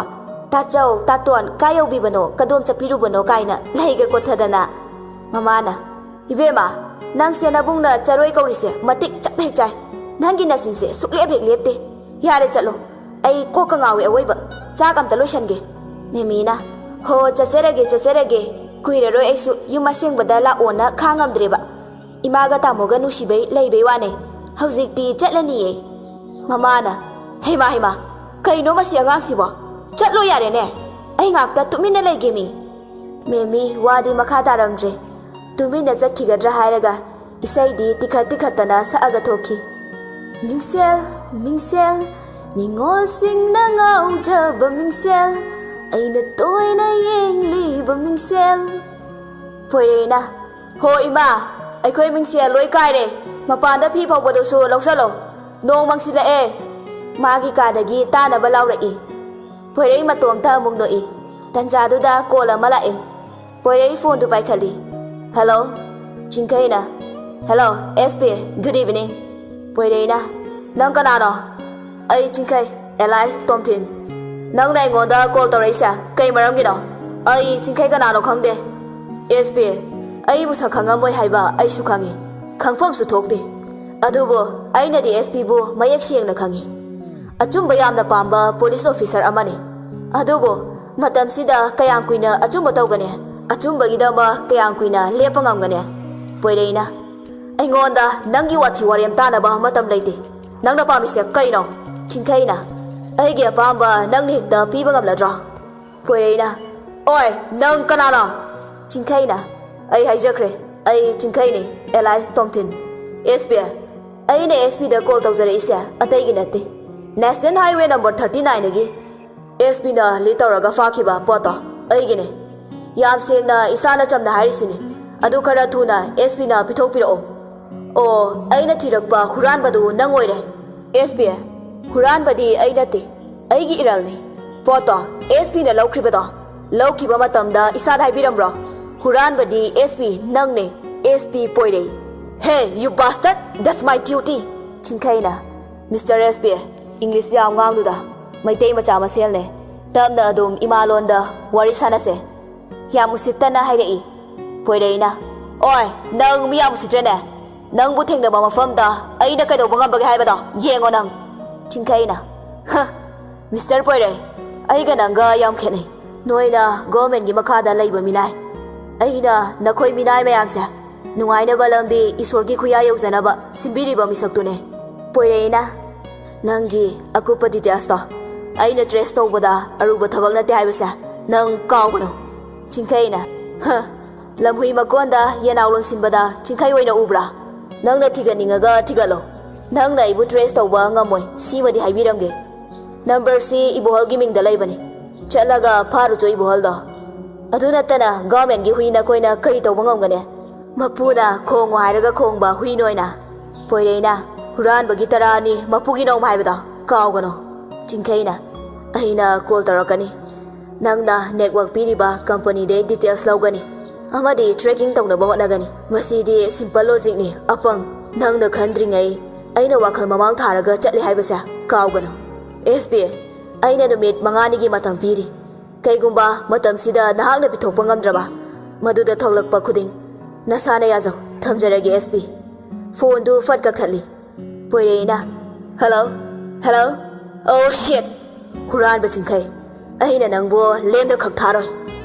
ꯇꯥꯆꯧ, ꯇꯥꯇꯣꯟ, ꯀꯥꯏ ꯌꯧꯕꯤꯕꯅꯣ, ꯀꯗꯣꯝ ꯆꯠꯄꯤꯔꯨꯕꯅꯣ ꯀꯥꯏꯅ ꯂꯩꯒ ꯀꯣꯠꯊꯗꯅ꯫" ꯃꯃꯥꯅ, "ꯏꯕꯦꯝꯃ, "ꯅꯪꯁꯦ ꯅꯕꯨꯡꯅ ꯆꯔꯣꯏ ꯀꯧꯔꯤꯁꯦ ꯃꯇꯤꯛ ꯆꯞ ꯍꯦꯛ ꯆꯥꯏ꯫ ꯅꯪꯒꯤ ꯅꯆꯤꯟꯁꯦ ꯁꯨꯛꯂꯦꯞ ꯍꯦꯛ ꯂꯦꯞꯇꯦ꯫ ꯌꯥꯔꯦ, ꯆꯠꯂꯣ꯫ ꯑꯩ ꯀꯣꯛꯀ ꯉꯥꯎꯏ ꯑꯋꯣꯏꯕ꯫ ꯆꯥꯛ ꯑꯝꯇ ꯂꯣꯏꯁꯟꯒꯦ꯫" ꯃꯦꯃꯤꯅ, "ꯍꯣ, ꯆꯠꯆꯔꯒꯦ, ꯆꯠꯆꯔꯒꯦ꯫ ꯀꯨꯏꯔꯔꯣꯏ ꯑꯩꯁꯨ ꯌꯨꯝ ꯑꯁꯦꯡꯕꯗ ꯂꯥꯛꯑꯣꯅ ꯈꯥꯡꯉꯝꯗ꯭ꯔꯦꯕ꯫ ꯏꯃꯥꯒ ꯇꯥꯃꯣꯒ ꯅꯨꯡꯁꯤꯕꯩ ꯂꯩꯕꯩ ꯋꯥꯅꯦ꯫ ꯍꯧꯖꯤꯛꯇꯤ ꯆꯠꯂꯅꯤꯌꯦ꯫" ꯃꯃꯥꯅ, "ꯍꯩꯃꯥ, ꯍꯩꯃꯥ, ꯀꯩꯅꯣ ꯃꯁꯤ ꯑꯉꯥꯡꯁꯤꯕꯣ? ꯆꯠꯂꯣ ꯌꯥꯔꯦꯅꯦ꯫ ꯑꯩ ꯉꯥꯛꯇ ꯇꯨꯃꯤꯟꯅ ꯂꯩꯒꯦ ꯃꯤ꯫" ꯃꯦꯃꯤ ꯋꯥꯗꯤ ꯃꯈꯥ ꯇꯥꯔꯝꯗ꯭ꯔꯦ꯫ ꯇꯨꯃꯤꯟꯅ ꯆꯠꯈꯤꯒꯗ꯭ꯔꯥ ꯍꯥꯏꯔꯒ ꯏꯁꯩꯗꯤ ꯇꯤꯈꯠ ꯇꯤꯈꯠꯇꯅ ꯁꯛꯑꯒ ꯊꯣꯛꯈꯤ꯫ "ꯃꯤꯡꯁꯦꯜ, ꯃꯤꯡꯁꯦꯜ, ꯅꯤꯉꯣꯜꯁꯤꯡꯅ ꯉꯥꯎꯖꯕ ꯃꯤꯡꯁꯦꯜ, ꯑꯩꯅ ꯇꯣꯏꯅ ꯌꯦꯡꯂꯤꯕ ꯃꯤꯡꯁꯦꯜ꯫" ꯄꯣꯏꯔꯩꯅ, "ꯍꯣ ꯏꯃꯥ, ꯑꯩꯈꯣꯏ ꯃꯤꯡꯁꯦꯜ ꯂꯣꯏ ꯀꯥꯏꯔꯦ꯫ ꯃꯄꯥꯟꯗ ꯐꯤ ꯐꯧꯕꯗꯨꯁꯨ ꯂꯧꯁꯜꯂꯣ꯫ ꯅꯣꯡ ꯃꯪꯁꯤꯜꯂꯛꯑꯦ꯫" ꯃꯥꯒꯤ ꯀꯥꯗꯒꯤ ꯇꯥꯅꯕ ꯂꯥꯎꯔꯛꯏ꯫ ꯄꯣꯏꯔꯩ ꯃꯇꯣꯝꯇ ꯑꯃꯨꯛ ꯅꯣꯛꯏ꯫ ꯇꯟꯖꯥꯗꯨꯗ ꯀꯣꯜ ꯑꯃ ꯂꯥꯛꯑꯦ꯫ ꯄꯣꯏꯔꯩ ꯐꯣꯟꯗꯨ ꯄꯥꯏꯈꯠꯂꯤ꯫ "ꯍꯜꯂꯣ?" ꯆꯤꯡꯈꯩꯅ, "hello, S P, good evening." ꯄꯣꯏꯔꯩꯅ, "ꯅꯪ ꯀꯅꯥꯅꯣ?" "ꯑꯩ ꯆꯤꯡꯈꯩ, ꯑꯦꯂꯥꯏꯁ ꯇꯣꯝꯊꯤꯟ꯫" "ꯅꯪꯅ ꯑꯩꯉꯣꯟꯗ ꯀꯣꯜ ꯇꯧꯔꯛꯏꯁꯦ ꯀꯩ ꯃꯔꯝꯒꯤꯅꯣ?" "ꯑꯩ ꯆꯤꯡꯈꯩ ꯀꯅꯥꯅꯣ ꯈꯪꯗꯦ꯫" "ꯑꯦꯁ ꯄꯤ, ꯑꯩꯕꯨ ꯁꯛ ꯈꯪꯉꯝꯃꯣꯏ ꯍꯥꯏꯕ ꯑꯩꯁꯨ ꯈꯪꯉꯤ, ꯈꯪꯐꯝꯁꯨ ꯊꯣꯛꯇꯦ꯫ ꯑꯗꯨꯕꯨ ꯑꯩꯅꯗꯤ ꯑꯦꯁ ꯄꯤꯕꯨ ꯃꯌꯦꯛ ꯁꯦꯡꯅ ꯈꯪꯉꯤ꯫ ꯑꯆꯨꯝꯕ ꯌꯥꯝꯅ ꯄꯥꯝꯕ ꯄꯨꯂꯤꯁ ꯑꯣꯐꯤꯁꯔ ꯑꯃꯅꯤ꯫ ꯑꯗꯨꯕꯨ ꯃꯇꯝꯁꯤꯗ ꯀꯌꯥꯝ ꯀꯨꯏꯅ ꯑꯆꯨꯝꯕ ꯇꯧꯒꯅꯤ? ꯑꯆꯨꯝꯕꯒꯤꯗꯃꯛ ꯀꯌꯥꯝ ꯀꯨꯏꯅ ꯂꯦꯞꯄ ꯉꯝꯒꯅꯤ?" ꯄꯣꯏꯔꯩꯅ, "ꯑꯩꯉꯣꯟꯗ ꯅꯪꯒꯤ ꯋꯥꯊꯤ ꯋꯥꯔꯦꯝ ꯇꯥꯅꯕ ꯃꯇꯝ ꯂꯩꯇꯦ꯫ ꯅꯪꯅ ꯄꯥꯝꯃꯤꯁꯦ ꯀꯩꯅꯣ?" ꯆꯤꯡꯈꯩꯅ, "ꯑꯩꯒꯤ ꯑꯄꯥꯝꯕ ꯅꯪꯅ ꯍꯦꯛꯇ ꯄꯤꯕ ꯉꯝꯂꯗ꯭ꯔꯣ?" ꯄꯣꯏꯔꯩꯅ, "ꯑꯣꯏ, ꯅꯪ ꯀꯅꯥꯅꯣ?" ꯆꯤꯡꯈꯩꯅ, "ꯑꯩ ꯍꯥꯏꯖꯈ꯭ꯔꯦ, ꯑꯩ ꯆꯤꯡꯈꯩꯅꯤ, ꯑꯦꯂꯥꯏꯁ ꯇꯣꯝꯊꯤꯟ꯫" "ꯑꯦꯁ ꯄꯤ, ꯑꯩꯅ ꯑꯦꯁ ꯄꯤꯗ ꯀꯣꯜ ꯇꯧꯖꯔꯛꯏꯁꯦ ꯑꯇꯩꯒꯤ ꯅꯠꯇꯦ, ꯅꯦꯁꯅꯦꯜ ꯍꯥꯏꯋꯦ ꯅꯝꯕꯔ ꯊꯥꯔꯇꯤ ꯅꯥꯏꯟꯗꯒꯤ ꯑꯦꯁ ꯄꯤꯅ ꯂꯤꯗ ꯇꯧꯔꯒ ꯐꯥꯈꯤꯕ ꯄꯣꯠꯇꯣ ꯑꯩꯒꯤꯅꯦ꯫ ꯌꯥꯝ ꯁꯦꯡꯅ ꯏꯁꯥꯅ ꯆꯝꯅ ꯍꯥꯏꯔꯤꯁꯤꯅꯤ꯫ ꯑꯗꯨ ꯈꯔ ꯊꯨꯅ ꯑꯦꯁ ꯄꯤꯅ ꯄꯤꯊꯣꯛꯄꯤꯔꯛꯑꯣ꯫" "ꯑꯣ, ꯑꯩꯅ ꯊꯤꯔꯛꯄ ꯍꯨꯔꯥꯟꯕꯗꯨ ꯅꯪ ꯑꯣꯏꯔꯦ꯫" "ꯑꯦꯁ ꯄꯤ, ꯍꯨꯔꯥꯟꯕꯗꯤ ꯑꯩ ꯅꯠꯇꯦ, ꯑꯩꯒꯤ ꯏꯔꯜꯅꯤ꯫ ꯄꯣꯠꯇꯣ ꯑꯦꯁ ꯄꯤꯅ ꯂꯧꯈ꯭ꯔꯤꯕꯗꯣ, ꯂꯧꯈꯤꯕ ꯃꯇꯝꯗ ꯏꯁꯥꯗ ꯍꯥꯏꯕꯤꯔꯝꯕ꯭ꯔꯣ? ꯍꯨꯔꯥꯟꯕꯗꯤ ꯑꯦꯁ ꯄꯤ ꯅꯪꯅꯦ, S P Poirei." "Hey, you bastard! That's my duty!" ꯆꯤꯡꯈꯩꯅ, "ꯃꯤꯁꯇꯔ ꯑꯦꯁ ꯄꯤ, ꯏꯪꯂꯤꯁ ꯌꯥꯝ ꯉꯥꯡꯅꯨꯗ, ꯃꯩꯇꯩ ꯃꯆꯥ ꯃꯁꯦꯜꯅꯦ꯫ ꯇꯞꯅ ꯑꯗꯨꯝ ꯏꯃꯥ ꯂꯣꯟꯗ ꯋꯥꯔꯤ ꯁꯥꯟꯅꯁꯦ꯫" ꯌꯥꯝ ꯎꯁꯤꯠꯇꯅ ꯍꯥꯏꯔꯛꯏ꯫ ꯄꯣꯏꯔꯩꯅ, ꯑꯣꯏ, ꯅꯪ ꯃꯤ ꯌꯥꯝ ꯎꯁꯤꯠꯇ꯭ꯔꯦꯅꯦ꯫ ꯅꯪꯕꯨ ꯊꯦꯡꯅꯕ ꯃꯐꯝꯗ ꯑꯩꯅ ꯀꯩꯗꯧꯕ ꯉꯝꯕꯒꯦ ꯍꯥꯏꯕꯗꯣ ꯌꯦꯡꯉꯣ ꯅꯪ꯫ ꯆꯤꯡꯈꯩꯅ, ꯍ, ꯃꯤꯁꯇꯔ ꯄꯣꯏꯔꯩ, ꯑꯩꯒ ꯅꯪꯒ ꯌꯥꯝ ꯈꯦꯠꯅꯩ꯫ ꯅꯣꯏꯅ ꯒꯣꯔꯃꯦꯟꯒꯤ ꯃꯈꯥꯗ ꯂꯩꯕ ꯃꯤꯅꯥꯏ, ꯑꯩꯅ ꯅꯈꯣꯏ ꯃꯤꯅꯥꯏ ꯃꯌꯥꯝꯁꯦ ꯅꯨꯡꯉꯥꯏꯅꯕ ꯂꯝꯕꯤ, ꯏꯁꯣꯔꯒꯤ ꯈꯨꯌꯥ ꯌꯧꯖꯅꯕ ꯁꯤꯟꯕꯤꯔꯤꯕ ꯃꯤꯁꯛꯇꯨꯅꯦ꯫ ꯄꯣꯏꯔꯩꯅ, ꯅꯪꯒꯤ ꯑꯀꯨꯞꯄ ꯗꯤꯇꯦꯜꯁꯇꯣ ꯑꯩꯅ ꯇ꯭ꯔꯦꯁ ꯇꯧꯕꯗ ꯑꯔꯨꯕ ꯊꯕꯛ ꯅꯠꯇꯦ ꯍꯥꯏꯕꯁꯦ ꯅꯪ ꯀꯥꯎꯒꯅꯨ꯫ ꯆꯤꯡꯈꯩꯅ, ꯍ, ꯂꯝꯍꯨꯏ ꯃꯀꯣꯟꯗ ꯌꯦꯅꯥꯎ ꯂꯣꯟꯁꯤꯟꯕꯗ ꯆꯤꯡꯈꯩ ꯑꯣꯏꯅ ꯎꯕ꯭ꯔꯥ? ꯅꯪꯅ ꯊꯤꯒꯠꯅꯤꯡꯉꯒ ꯊꯤꯒꯠꯂꯣ꯫ ꯅꯪꯅ ꯑꯩꯕꯨ ꯇ꯭ꯔꯦꯁ ꯇꯧꯕ ꯉꯝꯃꯣꯏ, ꯁꯤꯃꯗꯤ ꯍꯥꯏꯕꯤꯔꯝꯒꯦ꯫ ꯅꯝꯕꯔꯁꯤ ꯏꯕꯣꯍꯜꯒꯤ ꯃꯤꯡꯗ ꯂꯩꯕꯅꯤ꯫ ꯆꯠꯂꯒ ꯐꯥꯔꯨꯆꯣ ꯏꯕꯣꯍꯜꯗꯣ꯫ ꯑꯗꯨ ꯅꯠꯇꯅ ꯒꯣꯔꯃꯦꯟꯒꯤ ꯍꯨꯏ ꯅꯈꯣꯏꯅ ꯀꯔꯤ ꯇꯧꯕ ꯉꯝꯒꯅꯤ? ꯃꯄꯨꯅ ꯈꯣꯡꯉꯣ ꯍꯥꯏꯔꯒ ꯈꯣꯡꯕ ꯍꯨꯏ ꯅꯣꯏꯅ꯫ ꯄꯣꯏꯔꯩꯅ, ꯍꯨꯔꯥꯟꯕꯒꯤ ꯇꯔꯥꯅꯤ ꯃꯄꯨꯒꯤ ꯅꯣꯡ ꯍꯥꯏꯕꯗꯣ ꯀꯥꯎꯒꯅꯨ꯫ ꯆꯤꯡꯈꯩꯅ, ꯑꯩꯅ ꯀꯣꯜ ꯇꯧꯔꯛꯀꯅꯤ꯫ ꯅꯪꯅ ꯅꯦꯠꯋꯥꯔꯛ ꯄꯤꯔꯤꯕ ꯀꯝꯄꯅꯤꯗꯩ ꯗꯤꯇꯦꯜꯁ ꯂꯧꯒꯅꯤ ꯑꯃꯗꯤ ꯇ꯭ꯔꯦꯀꯤꯡ ꯇꯧꯅꯕ ꯍꯣꯠꯅꯒꯅꯤ꯫ ꯃꯁꯤꯗꯤ ꯁꯤꯝꯄꯜ ꯂꯣꯖꯤꯛꯅꯤ, ꯑꯄꯪ꯫ ꯅꯪꯅ ꯈꯟꯗ꯭ꯔꯤꯉꯩ ꯑꯩꯅ ꯋꯥꯈꯜ ꯃꯃꯥꯡ ꯊꯥꯔꯒ ꯆꯠꯂꯦ ꯍꯥꯏꯕꯁꯦ ꯀꯥꯎꯒꯅꯨ꯫ ꯑꯦꯁ ꯄꯤ, ꯑꯩꯅ ꯅꯨꯃꯤꯠ ꯃꯉꯥꯅꯤꯒꯤ ꯃꯇꯝ ꯄꯤꯔꯤ꯫ ꯀꯩꯒꯨꯝꯕ ꯃꯇꯝꯁꯤꯗ ꯅꯍꯥꯛꯅ ꯄꯤꯊꯣꯛꯄ ꯉꯝꯗ꯭ꯔꯕ, ꯃꯗꯨꯗ ꯊꯣꯛꯂꯛꯄ ꯈꯨꯗꯤꯡ ꯅꯁꯥꯅ ꯌꯥꯖꯧ꯫ ꯊꯝꯖꯔꯒꯦ, ꯑꯦꯁ ꯄꯤ꯫ ꯐꯣꯟꯗꯨ ꯐꯠ ꯀꯛꯊꯠꯂꯤ꯫ ꯄꯣꯏꯔꯩꯅ, "ꯍꯜꯂꯣ, ꯍꯜꯂꯣ, ꯑꯣ ꯁꯤꯠ! ꯍꯨꯔꯥꯟꯕ ꯆꯤꯡꯈꯩ, ꯑꯩꯅ ꯅꯪꯕꯨ ꯂꯦꯝꯅ ꯈꯛ ꯊꯥꯔꯣꯏ꯫"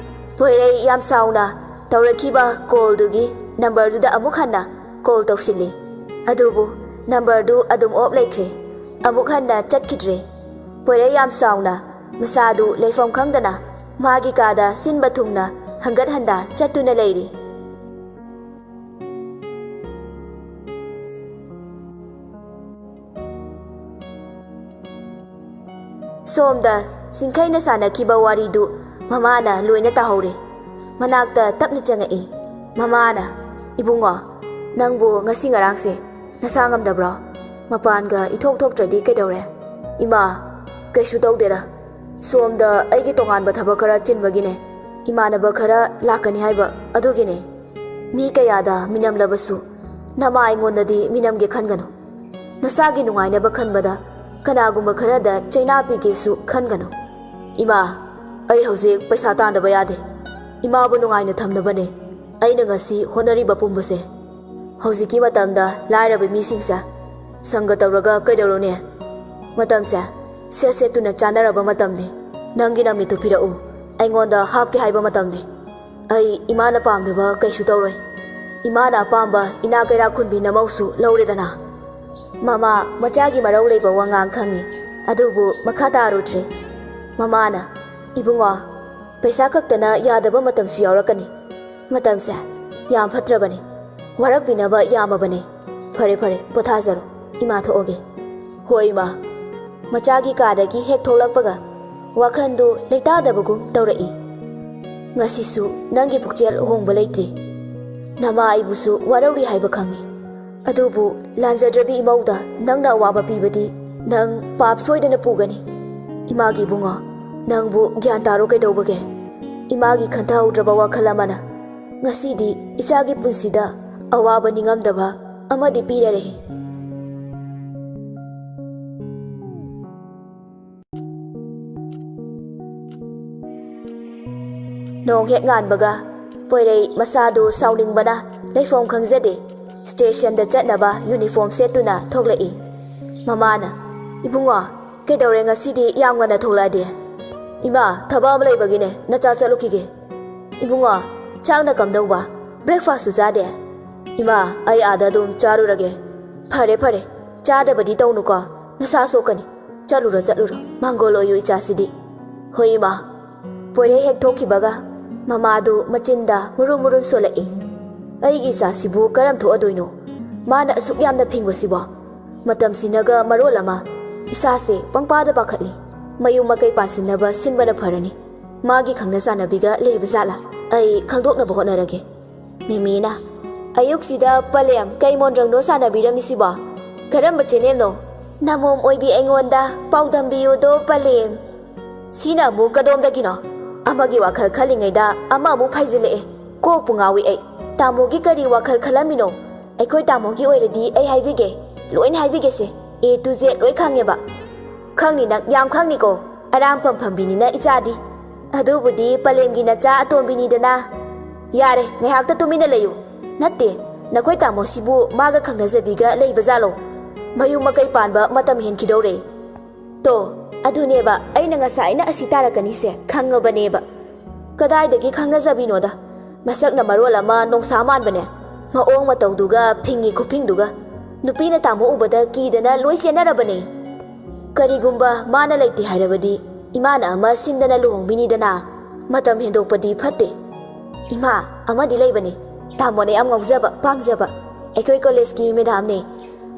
ꯄꯣꯏꯔꯩ ꯌꯥꯝ ꯁꯥꯎꯅ ꯇꯧꯔꯛꯈꯤꯕ ꯀꯣꯜꯗꯨꯒꯤ ꯅꯝꯕꯔꯗꯨꯗ ꯑꯃꯨꯛ ꯍꯟꯅ ꯀꯣꯜ ꯇꯧꯁꯤꯜꯂꯤ꯫ ꯑꯗꯨꯕꯨ ꯅꯝꯕꯔꯗꯨ ꯑꯗꯨꯝ ꯑꯣꯞ ꯂꯩꯈ꯭ꯔꯦ꯫ ꯑꯃꯨꯛ ꯍꯟꯅ ꯆꯠꯈꯤꯗ꯭ꯔꯦ꯫ ꯄꯣꯏꯔꯩ ꯌꯥꯝ ꯁꯥꯎꯅ ꯃꯁꯥꯗꯨ ꯂꯩꯐꯝ ꯈꯪꯗꯅ ꯃꯥꯒꯤ ꯀꯥꯗ ꯁꯤꯟꯕ ꯊꯨꯡꯅ ꯍꯟꯒꯠ ꯍꯟꯗ ꯆꯠꯇꯨꯅ ꯂꯩꯔꯤ꯫ ꯁꯣꯝꯗ ꯆꯤꯡꯈꯩꯅ ꯁꯥꯟꯅꯈꯤꯕ ꯋꯥꯔꯤꯗꯨ ꯃꯃꯥꯅ ꯂꯣꯏꯅ ꯇꯥꯍꯧꯔꯦ꯫ ꯃꯅꯥꯛꯇ ꯇꯞꯅ ꯆꯪꯉꯛꯏ꯫ ꯃꯃꯥꯅ, "ꯏꯕꯨꯡꯉꯣ, ꯅꯪꯕꯨ ꯉꯁꯤ ꯉꯔꯥꯡꯁꯦ ꯅꯁꯥ ꯉꯝꯗꯕ꯭ꯔꯣ? ꯃꯄꯥꯟꯒ ꯏꯊꯣꯛ ꯊꯣꯛꯇ꯭ꯔꯗꯤ ꯀꯩꯗꯧꯔꯦ?" "ꯏꯃꯥ, ꯀꯩꯁꯨ ꯇꯧꯗꯦꯗ꯫ ꯁꯣꯝꯗ ꯑꯩꯒꯤ ꯇꯣꯉꯥꯟꯕ ꯊꯕꯛ ꯈꯔ ꯆꯤꯟꯕꯒꯤꯅꯦ꯫ ꯏꯃꯥꯟꯅꯕ ꯈꯔ ꯂꯥꯛꯀꯅꯤ ꯍꯥꯏꯕ ꯑꯗꯨꯒꯤꯅꯦ꯫ ꯃꯤ ꯀꯌꯥꯗ ꯃꯤꯅꯝꯂꯕꯁꯨ ꯅꯃꯥ ꯑꯩꯉꯣꯟꯗꯗꯤ ꯃꯤꯅꯝꯒꯦ ꯈꯟꯒꯅꯨ꯫ ꯅꯁꯥꯒꯤ ꯅꯨꯡꯉꯥꯏꯅꯕ ꯈꯟꯕꯗ ꯀꯅꯥꯒꯨꯝꯕ ꯈꯔꯗ ꯆꯩꯅꯥ ꯄꯤꯒꯦꯁꯨ ꯈꯟꯒꯅꯨ꯫" "ꯏꯃꯥ, ꯑꯩ ꯍꯧꯖꯤꯛ ꯄꯩꯁꯥ ꯇꯥꯟꯗꯕ ꯌꯥꯗꯦ꯫ ꯏꯃꯥꯕꯨ ꯅꯨꯡꯉꯥꯏꯅ ꯊꯝꯅꯕꯅꯦ꯫ ꯑꯩꯅ ꯉꯁꯤ ꯍꯣꯠꯅꯔꯤꯕ ꯄꯨꯝꯕꯁꯦ꯫ ꯍꯧꯖꯤꯛꯀꯤ ꯃꯇꯝꯗ ꯂꯥꯏꯔꯕ ꯃꯤꯁꯤꯡꯁꯦ ꯁꯪꯒ ꯇꯧꯔꯒ ꯀꯩꯗꯧꯔꯨꯅꯤ? ꯃꯇꯝꯁꯦ ꯁꯦꯠ ꯁꯦꯠꯇꯨꯅ ꯆꯥꯅꯔꯕ ꯃꯇꯝꯅꯤ꯫ ꯅꯪꯒꯤ ꯅꯃꯤꯠꯇꯨ ꯄꯤꯔꯛꯎ, ꯑꯩꯉꯣꯟꯗ ꯍꯥꯞꯀꯦ ꯍꯥꯏꯕ ꯃꯇꯝꯅꯤ꯫ ꯑꯩ ꯏꯃꯥꯅ ꯄꯥꯝꯗꯕ ꯀꯩꯁꯨ ꯇꯧꯔꯣꯏ꯫ ꯏꯃꯥꯅ ꯑꯄꯥꯝꯕ ꯏꯅꯥ ꯀꯩꯔꯥꯛ ꯈꯨꯟꯕꯤ ꯅꯃꯧꯁꯨ ꯂꯧꯔꯦꯗꯅ꯫ ꯃꯃꯥ ꯃꯆꯥꯒꯤ ꯃꯔꯧ ꯂꯩꯕ ꯋꯥꯉꯥꯡ ꯈꯪꯉꯤ, ꯑꯗꯨꯕꯨ ꯃꯈꯥ ꯇꯥꯔꯨꯗ꯭ꯔꯦ꯫ ꯃꯃꯥꯅ, "ꯏꯕꯨꯡꯉꯣ, ꯄꯩꯁꯥ ꯈꯛꯇꯅ ꯌꯥꯗꯕ ꯃꯇꯝꯁꯨ ꯌꯥꯎꯔꯛꯀꯅꯤ꯫ ꯃꯇꯝꯁꯦ ꯌꯥꯝ ꯐꯠꯇ꯭ꯔꯕꯅꯤ꯫ ꯋꯥꯔꯛꯄꯤꯅꯕ ꯌꯥꯝꯃꯕꯅꯤ꯫ ꯐꯔꯦ, ꯐꯔꯦ, ꯄꯣꯊꯥꯖꯔꯣ꯫ ꯏꯃꯥ ꯊꯣꯛꯑꯒꯦ꯫" "ꯍꯣꯏ, ꯏꯃꯥ꯫" ꯃꯆꯥꯒꯤ ꯀꯥꯗꯒꯤ ꯍꯦꯛ ꯊꯣꯛꯂꯛꯄꯒ ꯋꯥꯈꯜꯗꯨ ꯂꯩꯇꯥꯗꯕꯒꯨꯝ ꯇꯧꯔꯛꯏ꯫ "ꯉꯁꯤꯁꯨ ꯅꯪꯒꯤ ꯄꯨꯛꯆꯦꯜ ꯍꯣꯡꯕ ꯂꯩꯇ꯭ꯔꯤ꯫ ꯅꯃꯥ ꯑꯩꯕꯨꯁꯨ ꯋꯥꯔꯧꯔꯤ ꯍꯥꯏꯕ ꯈꯪꯉꯤ꯫ ꯑꯗꯨꯕꯨ ꯂꯥꯟꯖꯗ꯭ꯔꯕꯤ ꯏꯃꯧꯗ ꯅꯪꯅ ꯑꯋꯥꯕ ꯄꯤꯕꯗꯤ ꯅꯪ ꯄꯥꯞ ꯁꯣꯏꯗꯅ ꯄꯨꯒꯅꯤ꯫ ꯏꯃꯥꯒꯤ ꯏꯕꯨꯡꯉꯣ, ꯅꯪꯕꯨ ꯒ꯭ꯌꯥꯟ ꯇꯥꯔꯣ ꯀꯩꯗꯧꯕꯒꯦ? ꯏꯃꯥꯒꯤ ꯈꯟꯊꯍꯧꯗ꯭ꯔꯕ ꯋꯥꯈꯜ ꯑꯃꯅ ꯉꯁꯤꯗꯤ ꯏꯆꯥꯒꯤ ꯄꯨꯟꯁꯤꯗ ꯑꯋꯥꯕ ꯅꯤꯡꯉꯝꯗꯕ ꯑꯃꯗꯤ ꯄꯤꯔꯔꯦ꯫" ꯅꯣꯡ ꯍꯦꯛ ꯉꯥꯟꯕꯒ ꯄꯣꯏꯔꯩ ꯃꯁꯥꯗꯨ ꯁꯥꯎꯅꯤꯡꯕꯅ ꯂꯩꯐꯝ ꯈꯪꯖꯗꯦ꯫ ꯁ꯭ꯇꯦꯁꯟꯗ ꯆꯠꯅꯕ ꯌꯨꯅꯤꯐꯣꯔꯝ ꯁꯦꯠꯇꯨꯅ ꯊꯣꯛꯂꯛꯏ꯫ ꯃꯃꯥꯅ, "ꯏꯕꯨꯡꯉꯣ, ꯀꯩꯗꯧꯔꯦ ꯉꯁꯤꯗꯤ ꯌꯥꯝ ꯉꯟꯅ ꯊꯣꯛꯂꯛꯑꯗꯤ?" "ꯏꯃꯥ, ꯊꯕꯛ ꯑꯃ ꯂꯩꯕꯒꯤꯅꯦ, ꯅꯆꯥ ꯆꯠꯂꯨꯈꯤꯒꯦ꯫" "ꯏꯕꯨꯡꯉꯣ, ꯆꯥꯛꯅ ꯀꯝꯗꯧꯕ? ꯕ꯭ꯔꯦꯛꯐꯥꯁꯁꯨ ꯆꯥꯗꯦ?" "ꯏꯃꯥ, ꯑꯩ ꯑꯥꯗ ꯑꯗꯨꯝ ꯆꯥꯔꯨꯔꯒꯦ꯫" "ꯐꯔꯦ, ꯐꯔꯦ, ꯆꯥꯗꯕꯗꯤ ꯇꯧꯅꯨꯀꯣ, ꯅꯁꯥ ꯁꯣꯛꯀꯅꯤ꯫ ꯆꯠꯂꯨꯔꯣ, ꯆꯠꯂꯨꯔꯣ, ꯃꯥꯡꯒꯣꯜ ꯑꯣꯏꯌꯨ ꯏꯆꯥꯁꯤꯗꯤ꯫" "ꯍꯣꯏ, ꯏꯃꯥ꯫" ꯄꯣꯏꯔꯩ ꯍꯦꯛ ꯊꯣꯛꯈꯤꯕꯒ ꯃꯃꯥꯗꯨ ꯃꯆꯤꯟꯗ ꯃꯨꯔꯨꯝ ꯃꯨꯔꯨꯝ ꯁꯣꯜꯂꯛꯏ꯫ "ꯑꯩꯒꯤ ꯏꯆꯥꯁꯤꯕꯨ ꯀꯔꯝ ꯊꯣꯛꯑꯗꯣꯏꯅꯣ? ꯃꯥꯅ ꯑꯁꯨꯛ ꯌꯥꯝꯅ ꯐꯤꯡꯕꯁꯤꯕꯣ? ꯃꯇꯝꯁꯤꯅꯒ ꯃꯔꯣꯜ ꯑꯃ ꯏꯁꯥꯁꯦ ꯄꯪꯄꯥꯗ ꯄꯥꯈꯠꯂꯤ꯫ ꯃꯌꯨꯝ ꯃꯀꯩ ꯄꯥꯟꯁꯤꯟꯅꯕ ꯁꯤꯟꯕꯅ ꯐꯔꯅꯤ꯫ ꯃꯥꯒꯤ ꯈꯪꯅ ꯆꯥꯟꯅꯕꯤꯒ ꯂꯩꯕ ꯖꯥꯠꯂꯥ? ꯑꯩ ꯈꯪꯗꯣꯛꯅꯕ ꯍꯣꯠꯅꯔꯒꯦ꯫" ꯃꯤꯃꯤꯅ, "ꯑꯌꯨꯛꯁꯤꯗ ꯄꯂꯦꯝ ꯀꯩ ꯃꯣꯟꯗ꯭ꯔꯪꯅꯣ ꯁꯥꯟꯅꯕꯤꯔꯝꯃꯤꯁꯤꯕꯣ? ꯀꯔꯝꯕ ꯆꯦꯅꯦꯜꯅꯣ?" "ꯅꯃꯣꯝ ꯑꯣꯏꯕꯤ ꯑꯩꯉꯣꯟꯗ ꯄꯥꯎꯗꯝꯕꯤꯌꯨꯗꯣ ꯄꯂꯦꯝ꯫" "ꯁꯤꯅ ꯑꯃꯨꯛ ꯀꯗꯣꯝꯗꯒꯤꯅꯣ? ꯑꯃꯒꯤ ꯋꯥꯈꯜ ꯈꯜꯂꯤꯉꯩꯗ ꯑꯃ ꯑꯃꯨꯛ ꯐꯩꯖꯤꯜꯂꯛꯑꯦ꯫ ꯀꯣꯛꯄꯨ ꯉꯥꯎꯏ ꯑꯩ꯫ ꯇꯥꯃꯣꯒꯤ ꯀꯔꯤ ꯋꯥꯈꯜ ꯈꯜꯂꯝꯃꯤꯅꯣ? ꯑꯩꯈꯣꯏ ꯇꯥꯃꯣꯒꯤ ꯑꯣꯏꯔꯗꯤ ꯑꯩ ꯍꯥꯏꯕꯤꯒꯦ, ꯂꯣꯏꯅ ꯍꯥꯏꯕꯤꯒꯦꯁꯦ꯫ A to Z ꯂꯣꯏ ꯈꯪꯉꯦꯕ꯫" "ꯈꯪꯅꯤ ꯅꯪ, ꯌꯥꯝ ꯈꯪꯅꯤꯀꯣ꯫ ꯑꯔꯥꯝ ꯄꯝꯐꯝꯕꯤꯅꯤꯅ ꯏꯆꯥꯗꯤ꯫ ꯑꯗꯨꯕꯨꯗꯤ ꯄꯂꯦꯝꯒꯤ ꯅꯆꯥ ꯑꯇꯣꯝꯕꯤꯅꯤꯗꯅ꯫" ꯌꯥꯔꯦ, ꯉꯥꯏꯍꯥꯛꯇ ꯇꯨꯃꯤꯟꯅ ꯂꯩꯌꯨ꯫ ꯅꯠꯇꯦ, ꯅꯈꯣꯏ ꯇꯥꯃꯣꯁꯤꯕꯨ ꯃꯥꯒ ꯈꯪꯅꯖꯕꯤꯒ ꯂꯩꯕꯖꯥꯠꯂꯣ? ꯃꯌꯨꯝ ꯃꯀꯩ ꯄꯥꯟꯕ ꯃꯇꯝ ꯍꯦꯟꯈꯤꯗꯧꯔꯦ꯫ ꯇꯣ, ꯑꯗꯨꯅꯦꯕ ꯑꯩꯅ ꯉꯁꯥꯏꯅ ꯑꯁꯤ ꯇꯥꯔꯛꯀꯅꯤꯁꯦ ꯈꯪꯉꯕꯅꯦꯕ꯫ ꯀꯗꯥꯏꯗꯒꯤ ꯈꯪꯅꯖꯕꯤꯅꯣꯗ? ꯃꯁꯛꯅ ꯃꯔꯣꯜ ꯑꯃ ꯅꯣꯡꯁꯥ ꯃꯥꯟꯕꯅꯦ꯫ ꯃꯑꯣꯡ ꯃꯇꯧꯗꯨꯒ ꯐꯤꯡꯉꯤ ꯈꯨꯐꯤꯡꯗꯨꯒ꯫ ꯅꯨꯄꯤꯅ ꯇꯥꯃꯣ ꯎꯕꯗ ꯀꯤꯗꯅ ꯂꯣꯏ ꯆꯦꯟꯅꯔꯕꯅꯦ꯫ ꯀꯔꯤꯒꯨꯝꯕ ꯃꯥꯅ ꯂꯩꯇꯦ ꯍꯥꯏꯔꯕꯗꯤ ꯏꯃꯥꯅ ꯑꯃ ꯁꯤꯟꯗꯅ ꯂꯨꯍꯣꯡꯕꯤꯅꯤꯗꯅ꯫ ꯃꯇꯝ ꯍꯦꯟꯗꯣꯛꯄꯗꯤ ꯐꯠꯇꯦ꯫ ꯏꯃꯥ, ꯑꯃꯗꯤ ꯂꯩꯕꯅꯦ꯫ ꯇꯥꯃꯣꯅ ꯌꯥꯝ ꯉꯥꯎꯖꯕ, ꯄꯥꯝꯖꯕ꯫ ꯑꯩꯈꯣꯏ ꯀꯣꯂꯦꯖꯀꯤ ꯃꯦꯗꯥꯝꯅꯦ꯫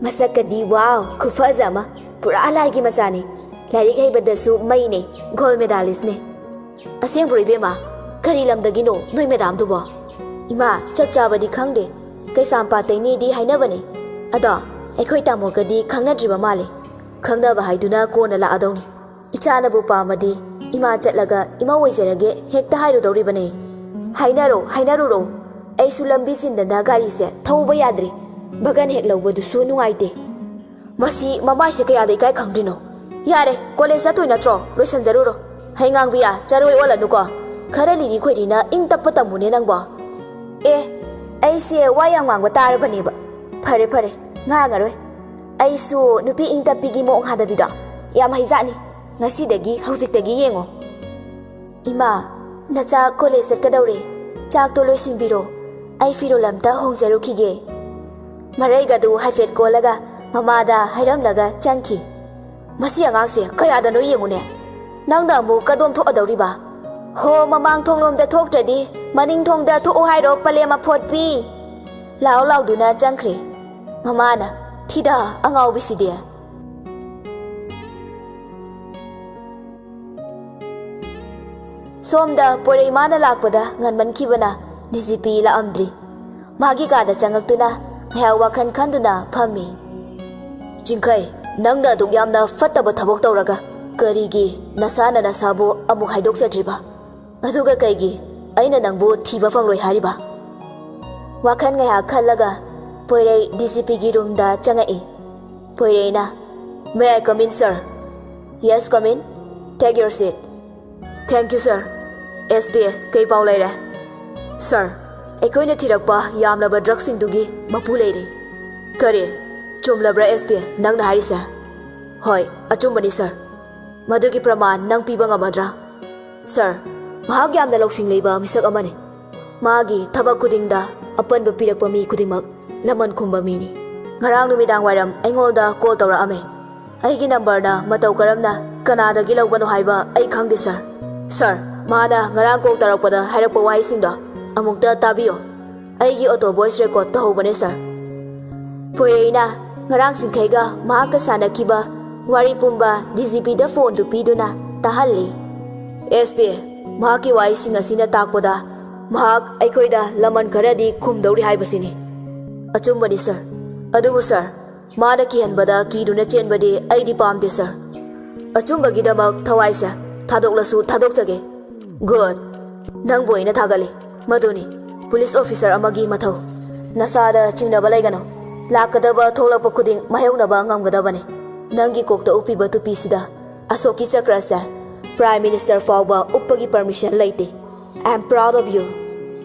ꯃꯁꯛꯀꯗꯤ ꯋꯥꯎ, ꯈꯨꯐꯖ ꯑꯃ꯫ ꯄꯨꯔꯥ ꯂꯥꯏꯒꯤ ꯃꯆꯥꯅꯦ꯫ ꯂꯥꯏꯔꯤꯛ ꯍꯩꯕꯗꯁꯨ ꯃꯩꯅꯦ, ꯒꯣꯜ ꯃꯦꯗꯥꯂꯤꯁꯅꯦ꯫ ꯑꯁꯦꯡꯕ꯭ꯔꯣ ꯏꯕꯦꯝꯃ? ꯀꯔꯤ ꯂꯝꯗꯒꯤꯅꯣ ꯅꯣꯏ ꯃꯦꯗꯥꯝꯗꯨꯕꯣ? ꯏꯃꯥ, ꯆꯞ ꯆꯥꯕꯗꯤ ꯈꯪꯗꯦ꯫ ꯀꯩꯁꯥꯝꯄꯥꯠꯇꯩꯅꯦꯗꯤ ꯍꯥꯏꯅꯕꯅꯦ꯫ ꯑꯗꯣ ꯑꯩꯈꯣꯏ ꯇꯥꯃꯣꯒꯗꯤ ꯈꯪꯅꯗ꯭ꯔꯤꯕ ꯃꯥꯜꯂꯦ꯫ ꯈꯪꯅꯕ ꯍꯥꯏꯗꯨꯅ ꯀꯣꯟꯅ ꯂꯥꯛꯑꯗꯧꯅꯤ꯫ ꯏꯆꯥꯅꯕꯨ ꯄꯥꯝꯃꯗꯤ ꯏꯃꯥ ꯆꯠꯂꯒ ꯏꯃꯧ ꯑꯣꯏꯖꯔꯒꯦ ꯍꯦꯛꯇ ꯍꯥꯏꯔꯨꯗꯧꯔꯤꯕꯅꯦ꯫ ꯍꯥꯏꯅꯔꯣ, ꯍꯥꯏꯅꯔꯨꯔꯣ꯫ ꯑꯩꯁꯨ ꯂꯝꯕꯤ ꯆꯤꯟꯗꯅ ꯒꯥꯔꯤꯁꯦ ꯊꯧꯕ ꯌꯥꯗ꯭ꯔꯤ꯫ ꯕꯒꯟ ꯍꯦꯛ ꯂꯧꯕꯗꯨꯁꯨ ꯅꯨꯡꯉꯥꯏꯇꯦ꯫ ꯃꯁꯤ ꯃꯃꯥꯏꯁꯦ ꯀꯌꯥꯗ ꯏꯀꯥꯏ ꯈꯪꯗ꯭ꯔꯤꯅꯣ? ꯌꯥꯔꯦ, ꯀꯣꯂꯦꯖ ꯆꯠꯇꯣꯏ ꯅꯠꯇ꯭ꯔꯣ? ꯂꯣꯏꯁꯟꯖꯔꯨꯔꯣ꯫ ꯍꯩꯉꯥꯡꯕꯤꯌꯥ, ꯆꯔꯣꯏ ꯑꯣꯜꯂꯅꯨꯀꯣ꯫ ꯈꯔ ꯂꯤꯔꯤ ꯈꯣꯏꯔꯤꯅ ꯏꯪ ꯇꯞꯄ ꯇꯝꯃꯨꯅꯦ ꯅꯪꯕꯣ꯫ ꯑꯦ, ꯑꯩꯁꯦ ꯋꯥ ꯌꯥꯝ ꯉꯥꯡꯕ ꯇꯥꯔꯕꯅꯦꯕ꯫ ꯐꯔꯦ ꯐꯔꯦ, ꯉꯥꯡꯉꯔꯣꯏ꯫ ꯑꯩꯁꯨ ꯅꯨꯄꯤ ꯏꯪ ꯇꯞꯄꯤꯒꯤ ꯃꯑꯣꯡ ꯍꯥꯗꯕꯤꯗꯣ ꯌꯥꯝ ꯍꯩꯖꯥꯠꯅꯤ꯫ ꯉꯁꯤꯗꯒꯤ, ꯍꯧꯖꯤꯛꯇꯒꯤ ꯌꯦꯡꯉꯣ꯫ ꯏꯃꯥ, ꯅꯆꯥ ꯀꯣꯂꯦꯖ ꯆꯠꯀꯗꯧꯔꯦ꯫ ꯆꯥꯛꯇꯣ ꯂꯣꯏꯁꯤꯟꯕꯤꯔꯣ꯫ ꯑꯩ ꯐꯤꯔꯣꯜ ꯑꯝꯇ ꯍꯣꯡꯖꯔꯨꯈꯤꯒꯦ꯫ ꯃꯔꯩꯒꯗꯨ ꯍꯥꯏꯐꯦꯠ ꯀꯣꯜꯂꯒ ꯃꯃꯥꯗ ꯍꯥꯏꯔꯝꯂꯒ ꯆꯪꯈꯤ꯫ ꯃꯁꯤ ꯑꯉꯥꯡꯁꯦ ꯀꯌꯥꯗꯅꯣ ꯌꯦꯡꯉꯨꯅꯦ꯫ ꯅꯪꯅ ꯑꯃꯨꯛ ꯀꯗꯣꯝ ꯊꯣꯛꯑꯗꯧꯔꯤꯕ? ꯍꯣ, ꯃꯃꯥꯡ ꯊꯣꯡꯂꯣꯝꯗ ꯊꯣꯛꯇ꯭ꯔꯗꯤ ꯃꯅꯤꯡ ꯊꯣꯡꯗ ꯊꯣꯛꯎ ꯍꯥꯏꯔꯣ, ꯄꯂꯦꯝ ꯑꯐꯣꯠꯄꯤ? ꯂꯥꯎ ꯂꯥꯎꯗꯨꯅ ꯆꯪꯈ꯭ꯔꯦ꯫ ꯃꯃꯥꯅ, "ꯊꯤꯗ ꯑꯉꯥꯎꯕꯤꯁꯤꯗꯤ!" ꯁꯣꯝꯗ ꯄꯣꯏꯔꯩꯃꯥꯅ ꯂꯥꯛꯄꯗ ꯉꯟꯃꯟꯈꯤꯕꯅ ꯗꯤ ꯖꯤ ꯄꯤ ꯂꯥꯛꯑꯝꯗ꯭ꯔꯤ꯫ ꯃꯥꯒꯤ ꯀꯥꯗ ꯆꯪꯉꯛꯇꯨꯅ ꯉꯥꯏꯍꯥꯛ ꯋꯥꯈꯜ ꯈꯟꯗꯨꯅ ꯐꯝꯃꯤ꯫ "ꯆꯤꯡꯈꯩ, ꯅꯪꯅ ꯑꯗꯨꯛ ꯌꯥꯝꯅ ꯐꯠꯇꯕ ꯊꯕꯛ ꯇꯧꯔꯒ ꯀꯔꯤꯒꯤ ꯅꯁꯥꯅ ꯅꯁꯥꯕꯨ ꯑꯃꯨꯛ ꯍꯥꯏꯗꯣꯛꯆꯗ꯭ꯔꯤꯕ? ꯑꯗꯨꯒ ꯀꯩꯒꯤ ꯑꯩꯅ ꯅꯪꯕꯨ ꯊꯤꯕ ꯐꯪꯂꯣꯏ ꯍꯥꯏꯔꯤꯕ?" ꯋꯥꯈꯜ ꯉꯥꯏꯍꯥꯛ ꯈꯜꯂꯒ ꯄꯣꯏꯔꯩ ꯗꯤ ꯖꯤ ꯄꯤꯒꯤ ꯔꯨꯝꯗ ꯆꯪꯉꯛꯏ꯫ ꯄꯣꯏꯔꯩꯅ, "May I come in, sir?" "Yes, come in. Take your seat." "Thank you, sir. S P, ꯀꯩ ꯄꯥꯎ ꯂꯩꯔꯦ?" ꯁꯥꯔ, ꯑꯩꯈꯣꯏꯅ ꯊꯤꯔꯛꯄ ꯌꯥꯝꯂꯕ ꯗ꯭ꯔꯒꯁꯤꯡꯗꯨꯒꯤ ꯃꯄꯨ ꯂꯩꯔꯦ꯫ ꯀꯔꯤ? ꯆꯨꯝꯂꯕ꯭ꯔꯥ, ꯑꯦꯁ ꯄꯤ, ꯅꯪꯅ ꯍꯥꯏꯔꯤꯁꯦ? ꯍꯣꯏ, ꯑꯆꯨꯝꯕꯅꯤ, ꯁꯥꯔ꯫ ꯃꯗꯨꯒꯤ ꯄ꯭ꯔꯃꯥꯟ ꯅꯪ ꯄꯤꯕ ꯉꯝꯃꯗ꯭ꯔꯥ? ꯁꯥꯔ, ꯃꯍꯥꯛ ꯌꯥꯝꯅ ꯂꯧꯁꯤꯡ ꯂꯩꯕ ꯃꯤꯁꯛ ꯑꯃꯅꯤ꯫ ꯃꯥꯒꯤ ꯊꯕꯛ ꯈꯨꯗꯤꯡꯗ ꯑꯄꯟꯕ ꯄꯤꯔꯛꯄ ꯃꯤ ꯈꯨꯗꯤꯡꯃꯛ ꯂꯃꯟ ꯈꯨꯝꯕ ꯃꯤꯅꯤ꯫ ꯉꯔꯥꯡ ꯅꯨꯃꯤꯗꯥꯡ ꯋꯥꯏꯔꯝ ꯑꯩꯉꯣꯟꯗ ꯀꯣꯜ ꯇꯧꯔꯛꯑꯝꯃꯦ꯫ ꯑꯩꯒꯤ ꯅꯝꯕꯔꯅ ꯃꯇꯧ ꯀꯔꯝꯅ ꯀꯅꯥꯗꯒꯤ ꯂꯧꯕꯅꯣ ꯍꯥꯏꯕ ꯑꯩ ꯈꯪꯗꯦ, ꯁꯥꯔ꯫ ꯁꯥꯔ, ꯃꯥꯅ ꯉꯔꯥꯡ ꯀꯣꯜ ꯇꯧꯔꯛꯄꯗ ꯍꯥꯏꯔꯛꯄ ꯋꯥꯍꯩꯁꯤꯡꯗꯣ ꯑꯃꯨꯛꯇ ꯇꯥꯕꯤꯌꯣ꯫ ꯑꯩꯒꯤ ꯑꯣꯇꯣ ꯚꯣꯏꯁ ꯔꯦꯀꯣꯔꯗ ꯇꯧꯍꯧꯕꯅꯦ, ꯁꯥꯔ꯫ ꯄꯣꯏꯔꯩꯅ ꯉꯔꯥꯡ ꯁꯤꯡꯈꯩꯒ ꯃꯍꯥꯛꯀ ꯁꯥꯟꯅꯈꯤꯕ ꯋꯥꯔꯤ ꯄꯨꯝꯕ ꯗꯤ ꯖꯤ ꯄꯤꯗ ꯐꯣꯟꯗꯨ ꯄꯤꯗꯨꯅ ꯇꯥꯍꯜꯂꯤ꯫ ꯑꯦꯁ ꯄꯤ, ꯃꯍꯥꯛꯀꯤ ꯋꯥꯍꯩꯁꯤꯡ ꯑꯁꯤꯅ ꯇꯥꯛꯄꯗ ꯃꯍꯥꯛ ꯑꯩꯈꯣꯏꯗ ꯂꯃꯟ ꯈꯔꯗꯤ ꯈꯨꯝꯗꯧꯔꯤ ꯍꯥꯏꯕꯁꯤꯅꯤ꯫ ꯑꯆꯨꯝꯕꯅꯤ, ꯁꯥꯔ꯫ ꯑꯗꯨꯕꯨ, ꯁꯥꯔ, ꯃꯥꯅ ꯀꯤꯍꯟꯕꯗ ꯀꯤꯗꯨꯅ ꯆꯦꯟꯕꯗꯤ ꯑꯩꯗꯤ ꯄꯥꯝꯗꯦ, ꯁꯥꯔ꯫ ꯑꯆꯨꯝꯕꯒꯤꯗꯃꯛ ꯊꯋꯥꯏꯁꯦ ꯊꯥꯗꯣꯛꯂꯁꯨ ꯊꯥꯗꯣꯛꯆꯒꯦ꯫ ꯒꯨꯗ꯫ ꯅꯪꯕꯨ ꯑꯩꯅ ꯊꯥꯒꯠꯂꯤ꯫ ꯃꯗꯨꯅꯤ ꯄꯨꯂꯤꯁ ꯑꯣꯐꯤꯁꯔ ꯑꯃꯒꯤ ꯃꯊꯧ꯫ ꯅꯁꯥꯗ ꯆꯤꯡꯅꯕ ꯂꯩꯒꯅꯨ꯫ ꯂꯥꯛꯀꯗꯕ ꯊꯣꯛꯂꯛꯄ ꯈꯨꯗꯤꯡ ꯃꯥꯌꯣꯛꯅꯕ ꯉꯝꯒꯗꯕꯅꯤ꯫ ꯅꯪꯒꯤ ꯀꯣꯛꯇ ꯎꯞꯄꯤꯕ ꯇꯨꯄꯤꯁꯤꯗ ꯑꯁꯣꯛꯀꯤ ꯆꯀ꯭ꯔꯁꯦ ꯄ꯭ꯔꯥꯏꯝ ꯃꯤꯅꯤꯁꯇꯔ ꯐꯥꯎꯕ ꯎꯞꯄꯒꯤ ꯄꯔꯃꯤꯁꯟ ꯂꯩꯇꯦ꯫ I am proud of you,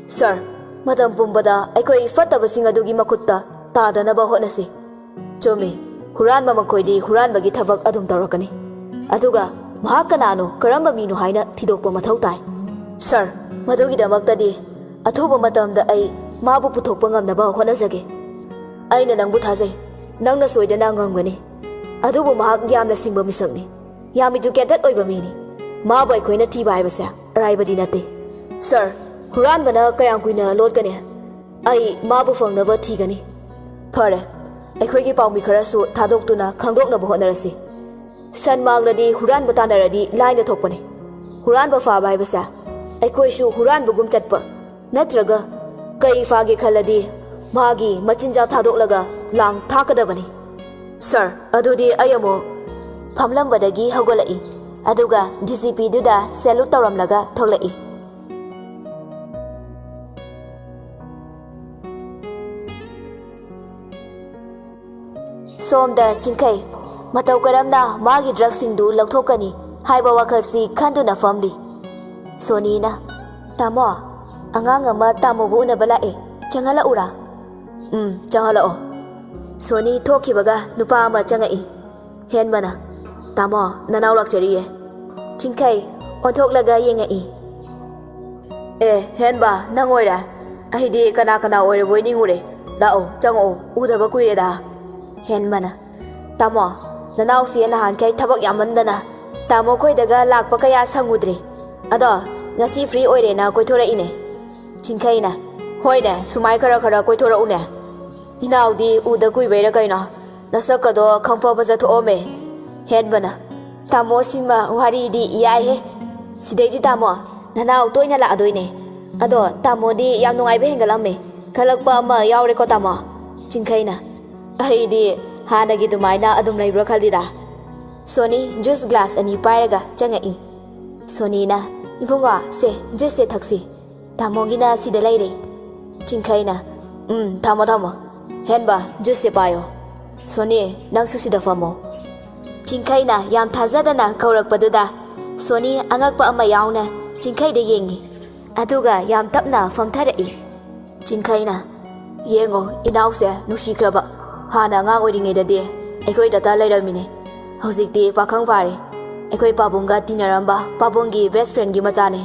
ꯁꯥꯔ꯫ ꯃꯇꯝ ꯄꯨꯝꯕꯗ ꯑꯩꯈꯣꯏ ꯐꯠꯇꯕꯁꯤꯡ ꯑꯗꯨꯒꯤ ꯃꯈꯨꯠꯇ ꯇꯥꯗꯅꯕ ꯍꯣꯠꯅꯁꯤ꯫ ꯆꯨꯝꯃꯤ, ꯍꯨꯔꯥꯟꯕ ꯃꯈꯣꯏꯗꯤ ꯍꯨꯔꯥꯟꯕꯒꯤ ꯊꯕꯛ ꯑꯗꯨꯝ ꯇꯧꯔꯛꯀꯅꯤ꯫ ꯑꯗꯨꯒ ꯃꯍꯥꯛ ꯀꯅꯥꯅꯣ, ꯀꯔꯝꯕ ꯃꯤꯅꯣ ꯍꯥꯏꯅ ꯊꯤꯗꯣꯛꯄ ꯃꯊꯧ ꯇꯥꯏ꯫ ꯁꯥꯔ, ꯃꯗꯨꯒꯤꯗꯃꯛꯇꯗꯤ ꯑꯊꯨꯕ ꯃꯇꯝꯗ ꯑꯩ ꯃꯥꯕꯨ ꯄꯨꯊꯣꯛꯄ ꯉꯝꯅꯕ ꯍꯣꯠꯅꯖꯒꯦ꯫ ꯑꯩꯅ ꯅꯪꯕꯨ ꯊꯥꯖꯩ꯫ ꯅꯪꯅ ꯁꯣꯏꯗꯅ ꯉꯝꯒꯅꯤ꯫ ꯑꯗꯨꯕꯨ ꯃꯍꯥꯛ ꯌꯥꯝꯅ ꯁꯤꯡꯕ ꯃꯤꯁꯛꯅꯤ꯫ ꯌꯥꯝ ꯏꯗꯨꯀꯦꯇꯦꯗ ꯑꯣꯏꯕ ꯃꯤꯅꯤ꯫ ꯃꯥꯕꯨ ꯑꯩꯈꯣꯏꯅ ꯊꯤꯕ ꯍꯥꯏꯕꯁꯦ ꯑꯔꯥꯏꯕꯗꯤ ꯅꯠꯇꯦ꯫ ꯁꯥꯔ, ꯍꯨꯔꯥꯟꯕꯅ ꯀꯌꯥꯝ ꯀꯨꯏꯅ ꯂꯣꯠꯀꯅꯤ? ꯑꯩ ꯃꯥꯕꯨ ꯐꯪꯅꯕ ꯊꯤꯒꯅꯤ꯫ ꯐꯔꯦ, ꯑꯩꯈꯣꯏꯒꯤ ꯄꯥꯎꯃꯤ ꯈꯔꯁꯨ ꯊꯥꯗꯣꯛꯇꯨꯅ ꯈꯪꯗꯣꯛꯅꯕ ꯍꯣꯠꯅꯔꯁꯤ꯫ ꯁꯟ ꯃꯥꯡꯂꯗꯤ ꯍꯨꯔꯥꯟꯕ ꯇꯥꯟꯅꯔꯗꯤ ꯂꯥꯏꯅ ꯊꯣꯛꯄꯅꯤ꯫ ꯍꯨꯔꯥꯟꯕ ꯐꯥꯕ ꯍꯥꯏꯕꯁꯦ ꯑꯩꯈꯣꯏꯁꯨ ꯍꯨꯔꯥꯟꯕꯒꯨꯝ ꯆꯠꯄ ꯅꯠꯇ꯭ꯔꯒ ꯀꯩ ꯐꯥꯒꯦ ꯈꯜꯂꯗꯤ ꯃꯥꯒꯤ ꯃꯆꯤꯟꯖꯥꯛ ꯊꯥꯗꯣꯛꯂꯒ ꯂꯥꯡ ꯊꯥꯛꯀꯗꯕꯅꯤ꯫ ꯁꯥꯔ, ꯑꯗꯨꯗꯤ ꯑꯩ ꯑꯃꯨꯛ ꯐꯝꯂꯝꯕꯗꯒꯤ ꯍꯧꯒꯠꯂꯛꯏ, ꯑꯗꯨꯒ ꯗꯤ ꯖꯤ ꯄꯤꯗꯨꯗ ꯁꯦꯂꯨꯠ ꯇꯧꯔꯝꯂꯒ ꯊꯣꯛꯂꯛꯏ꯫ ꯁꯣꯝꯗ ꯆꯤꯡꯈꯩ ꯃꯇꯧ ꯀꯔꯝꯅ ꯃꯥꯒꯤ ꯗ꯭ꯔꯒꯁꯤꯡꯗꯨ ꯂꯧꯊꯣꯛꯀꯅꯤ ꯍꯥꯏꯕ ꯋꯥꯈꯜꯁꯤ ꯈꯟꯗꯨꯅ ꯐꯝꯂꯤ꯫ ꯁꯣꯅꯤꯅ, "ꯇꯥꯃꯣ, "ꯑꯉꯥꯡ ꯑꯃ ꯇꯥꯃꯣꯕꯨ ꯎꯅꯕ ꯂꯥꯛꯑꯦ, ꯆꯪꯍꯜꯂꯛꯎꯔꯥ?" "ꯎꯝ, ꯆꯪꯍꯜꯂꯛꯑꯣ꯫" ꯁꯣꯅꯤ ꯊꯣꯛꯈꯤꯕꯒ ꯅꯨꯄꯥ ꯑꯃ ꯆꯪꯉꯛꯏ꯫ ꯍꯦꯟꯕꯅ, "ꯇꯥꯃꯣ, ꯅꯅꯥꯎ ꯂꯥꯛꯆꯔꯤꯌꯦ꯫" ꯆꯤꯡꯈꯩ ꯑꯣꯟꯊꯣꯛꯂꯒ ꯌꯦꯡꯉꯛꯏ꯫ "ꯑꯦ, ꯍꯦꯟꯕ, ꯅꯪ ꯑꯣꯏꯔꯦ? ꯑꯩꯗꯤ ꯀꯅꯥ ꯀꯅꯥ ꯑꯣꯏꯔꯕꯣꯏ ꯅꯤꯡꯉꯨꯔꯦ꯫ ꯂꯥꯛꯑꯣ, ꯆꯪꯉꯛꯑꯣ, ꯎꯗꯕ ꯀꯨꯏꯔꯦꯗ꯫" ꯍꯦꯟꯕꯅ, "ꯇꯥꯃꯣ, ꯅꯅꯥꯎꯁꯤ ꯅꯍꯥꯟꯈꯩ ꯊꯕꯛ ꯌꯥꯝꯃꯟꯗꯅ ꯇꯥꯃꯣ ꯈꯣꯏꯗꯒ ꯂꯥꯛꯄ ꯀꯌꯥ ꯁꯪꯉꯨꯗ꯭ꯔꯦ꯫ ꯑꯗꯣ ꯉꯁꯤ ꯐ꯭ꯔꯤ ꯑꯣꯏꯔꯦꯅ ꯀꯣꯏꯊꯣꯔꯛꯏꯅꯦ꯫" ꯆꯤꯡꯈꯩꯅ, "ꯍꯣꯏꯅꯦ, ꯁꯨꯃꯥꯏ ꯈꯔ ꯈꯔ ꯀꯣꯏꯊꯣꯔꯛꯎꯅꯦ꯫ ꯏꯅꯥꯎꯗꯤ ꯎꯗ ꯀꯨꯏꯕꯩꯔ ꯀꯩꯅꯣ, ꯅꯁꯛꯀꯗꯣ ꯈꯪꯐ ꯐꯖ ꯊꯣꯛꯑꯝꯃꯦ꯫" ꯍꯦꯟꯕꯅ, "ꯇꯥꯃꯣ, ꯁꯤꯃ ꯋꯥꯔꯤꯗꯤ ꯌꯥꯏꯍꯦ꯫ ꯁꯤꯗꯩꯗꯤ ꯇꯥꯃꯣ, ꯅꯅꯥꯎ ꯇꯣꯏꯅ ꯂꯥꯛꯑꯗꯣꯏꯅꯦ꯫ ꯑꯗꯣ ꯇꯥꯃꯣꯗꯤ ꯌꯥꯝ ꯅꯨꯡꯉꯥꯏꯕ ꯍꯦꯟꯒꯠꯂꯝꯃꯦ꯫ ꯈꯜꯂꯛꯄ ꯑꯃ ꯌꯥꯎꯔꯦꯀꯣ ꯇꯥꯃꯣ꯫" ꯆꯤꯡꯈꯩꯅ, "ꯑꯩꯗꯤ ꯍꯥꯟꯅꯒꯤ ꯑꯗꯨꯃꯥꯏꯅ ꯑꯗꯨꯝ ꯂꯩꯕ꯭ꯔꯥ ꯈꯜꯂꯤꯗ꯫" ꯁꯣꯅꯤ ꯖꯨꯁ ꯒ꯭ꯂꯥꯁ ꯑꯅꯤ ꯄꯥꯏꯔꯒ ꯆꯪꯉꯛꯏ꯫ ꯁꯣꯅꯤꯅ, "ꯏꯕꯨꯡꯉꯣ, ꯁꯦ, ꯖꯨꯁꯁꯦ ꯊꯛꯁꯤ꯫ ꯇꯥꯃꯣꯒꯤꯅ ꯁꯤꯗ ꯂꯩꯔꯦ꯫" ꯆꯤꯡꯈꯩꯅ, "ꯎꯝ, ꯊꯝꯃꯣ, ꯊꯝꯃꯣ꯫ ꯍꯦꯟꯕ, ꯖꯨꯁꯁꯦ ꯄꯥꯏꯌꯣ꯫ ꯁꯣꯅꯤ, ꯅꯪꯁꯨ ꯁꯤꯗ ꯐꯝꯃꯣ꯫" ꯆꯤꯡꯈꯩꯅ ꯌꯥꯝ ꯊꯥꯖꯗꯅ ꯀꯧꯔꯛꯄꯗꯨꯗ ꯁꯣꯅꯤ ꯑꯉꯛꯄ ꯑꯃ ꯌꯥꯎꯅ ꯆꯤꯡꯈꯩꯗ ꯌꯦꯡꯉꯤ꯫ ꯑꯗꯨꯒ ꯌꯥꯝ ꯇꯞꯅ ꯐꯝꯊꯔꯛꯏ꯫ ꯆꯤꯡꯈꯩꯅ, "ꯌꯦꯡꯉꯣ, ꯏꯅꯥꯎꯁꯦ ꯅꯨꯡꯁꯤꯈ꯭ꯔꯕ꯫ ꯍꯥꯟꯅ ꯑꯉꯥꯡ ꯑꯣꯏꯔꯤꯉꯩꯗꯗꯤ ꯑꯩꯈꯣꯏꯗꯇ ꯂꯩꯔꯝꯃꯤꯅꯦ꯫ ꯍꯧꯖꯤꯛꯇꯤ ꯄꯥꯈꯪ ꯐꯥꯔꯦ꯫ ꯑꯩꯈꯣꯏ ꯄꯥꯕꯨꯡꯒ ꯇꯤꯟꯅꯔꯝꯕ ꯄꯥꯕꯨꯡꯒꯤ ꯕꯦꯁ ꯐ꯭ꯔꯦꯟꯒꯤ ꯃꯆꯥꯅꯦ꯫"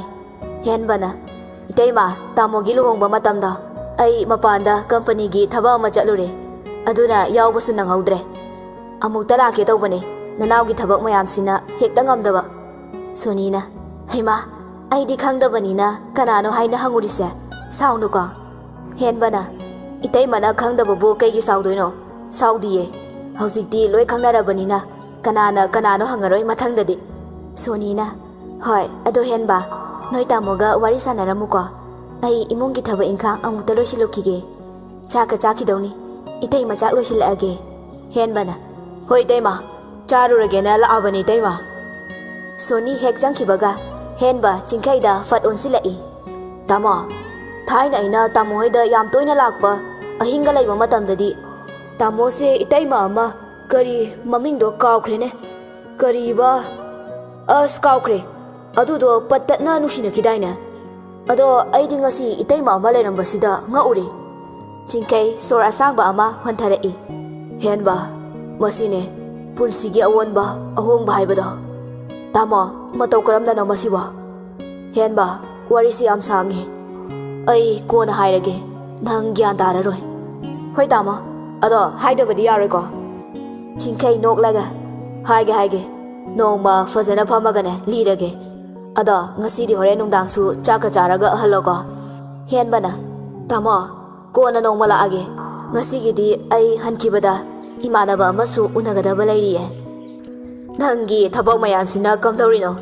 ꯍꯦꯟꯕꯅ, "ꯏꯇꯩꯃ, ꯇꯥꯃꯣꯒꯤ ꯂꯨꯍꯣꯡꯕ ꯃꯇꯝꯗ ꯑꯩ ꯃꯄꯥꯟꯗ ꯀꯝꯄꯅꯤꯒꯤ ꯊꯕꯛ ꯑꯃ ꯆꯠꯂꯨꯔꯦ꯫ ꯑꯗꯨꯅ ꯌꯥꯎꯕꯁꯨ ꯅꯪꯍꯧꯗ꯭ꯔꯦ꯫ ꯑꯃꯨꯛꯇ ꯂꯥꯛꯀꯦ ꯇꯧꯕꯅꯦ, ꯅꯅꯥꯎꯒꯤ ꯊꯕꯛ ꯃꯌꯥꯝꯁꯤꯅ ꯍꯦꯛꯇ ꯉꯝꯗꯕ꯫" ꯁꯣꯅꯤꯅ, "ꯍꯩꯃꯥ, ꯑꯩꯗꯤ ꯈꯪꯗꯕꯅꯤꯅ ꯀꯅꯥꯅꯣ ꯍꯥꯏꯅ ꯍꯪꯉꯨꯔꯤꯁꯦ꯫ ꯁꯥꯎꯅꯨꯀꯣ꯫" ꯍꯦꯟꯕꯅ, "ꯏꯇꯩꯃꯅ ꯈꯪꯗꯕꯕꯨ ꯀꯩꯒꯤ ꯁꯥꯎꯗꯣꯏꯅꯣ? ꯁꯥꯎꯗꯤꯌꯦ꯫ ꯍꯧꯖꯤꯛꯇꯤ ꯂꯣꯏ ꯈꯪꯅꯔꯕꯅꯤꯅ ꯀꯅꯥꯅ ꯀꯅꯥꯅꯣ ꯍꯪꯉꯔꯣꯏ ꯃꯊꯪꯗꯗꯤ꯫" ꯁꯣꯅꯤꯅ, "ꯍꯣꯏ, ꯑꯗꯣ ꯍꯦꯟꯕ, ꯅꯣꯏ ꯇꯥꯃꯣꯒ ꯋꯥꯔꯤ ꯁꯥꯟꯅꯔꯝꯃꯨꯀꯣ꯫ ꯑꯩ ꯏꯃꯨꯡꯒꯤ ꯊꯕꯛ ꯏꯪꯈꯥꯡ ꯑꯃꯨꯛꯇ ꯂꯣꯏꯁꯤꯜꯂꯨꯈꯤꯒꯦ꯫ ꯆꯥꯛꯀ ꯆꯥꯈꯤꯗꯧꯅꯤ꯫ ꯏꯇꯩꯃ ꯆꯥꯛ ꯂꯣꯏꯁꯤꯜꯂꯛꯑꯒꯦ꯫" ꯍꯦꯟꯕꯅ, "ꯍꯣꯏ ꯏꯇꯩꯃ, ꯆꯥꯔꯨꯔꯒꯦꯅ ꯂꯥꯛꯑꯕꯅꯤ ꯏꯇꯩꯃ꯫" ꯁꯣꯅꯤ ꯍꯦꯛ ꯆꯪꯈꯤꯕꯒ ꯍꯦꯟꯕ ꯆꯤꯡꯈꯩꯗ ꯐꯠ ꯑꯣꯟꯁꯤꯜꯂꯛꯏ꯫ "ꯇꯥꯃꯣ, ꯊꯥꯏꯅ ꯑꯩꯅ ꯇꯥꯃꯣ ꯍꯣꯏꯗ ꯌꯥꯝ ꯇꯣꯏꯅ ꯂꯥꯛꯄ ꯑꯍꯤꯡꯒ ꯂꯩꯕ ꯃꯇꯝꯗꯗꯤ ꯇꯥꯃꯣꯁꯦ ꯏꯇꯩꯃ ꯑꯃ, ꯀꯔꯤ ꯃꯃꯤꯡꯗꯣ ꯀꯥꯎꯈ꯭ꯔꯦꯅꯦ꯫ ꯀꯔꯤꯕ? ꯑꯁ, ꯀꯥꯎꯈ꯭ꯔꯦ꯫ ꯑꯗꯨꯗꯣ ꯄꯠ ꯇꯠꯅ ꯅꯨꯡꯁꯤꯅꯈꯤꯗꯥꯏꯅꯦ?" ꯑꯗꯣ ꯑꯩꯗꯤ ꯉꯁꯤ ꯏꯇꯩꯃ ꯑꯃ ꯂꯩꯔꯝꯕꯁꯤꯗ ꯉꯛꯎꯔꯦ꯫ ꯆꯤꯡꯈꯩ ꯁꯣꯔ ꯑꯁꯥꯡꯕ ꯑꯃ ꯍꯣꯟꯊꯔꯛꯏ꯫ ꯍꯦꯟꯕ, ꯃꯁꯤꯅꯦ ꯄꯨꯟꯁꯤꯒꯤ ꯑꯑꯣꯟꯕ ꯑꯍꯣꯡꯕ ꯍꯥꯏꯕꯗꯣ꯫ ꯇꯥꯃꯣ, ꯃꯇꯧ ꯀꯔꯝꯅꯅꯣ ꯃꯁꯤꯕꯣ? ꯍꯦꯟꯕ, ꯋꯥꯔꯤꯁꯤ ꯌꯥꯝ ꯁꯥꯡꯉꯤ꯫ ꯑꯩ ꯀꯣꯟꯅ ꯍꯥꯏꯔꯒꯦ, ꯅꯪ ꯒ꯭ꯌꯥꯟ ꯇꯥꯔꯔꯣꯏ꯫ ꯍꯣꯏ ꯇꯥꯃꯣ, ꯑꯗꯣ ꯍꯥꯏꯗꯕꯗꯤ ꯌꯥꯔꯣꯏꯀꯣ? ꯆꯤꯡꯈꯩ ꯅꯣꯛꯂꯒ, ꯍꯥꯏꯒꯦ ꯍꯥꯏꯒꯦ, ꯅꯣꯡꯃ ꯐꯖꯅ ꯐꯝꯃꯒꯅꯦ ꯂꯤꯔꯒꯦ꯫ ꯑꯗꯣ ꯉꯁꯤꯗꯤ ꯍꯣꯔꯦꯟ ꯅꯨꯡꯗꯥꯡꯁꯨ ꯆꯥꯛꯀ ꯆꯥꯔꯒ ꯍꯜꯂꯣꯀꯣ꯫ ꯍꯦꯟꯕꯅ, ꯇꯥꯃꯣ, ꯀꯣꯟꯅ ꯅꯣꯡꯃ ꯂꯥꯛꯑꯒꯦ꯫ ꯉꯁꯤꯒꯤꯗꯤ ꯑꯩ ꯍꯟꯈꯤꯕꯗ ꯏꯃꯥꯟꯅꯕ ꯑꯃꯁꯨ ꯎꯅꯒꯗꯕ ꯂꯩꯔꯤꯌꯦ꯫ ꯅꯪꯒꯤ ꯊꯕꯛ ꯃꯌꯥꯝꯁꯤꯅ ꯀꯝꯗꯧꯔꯤꯅꯣ?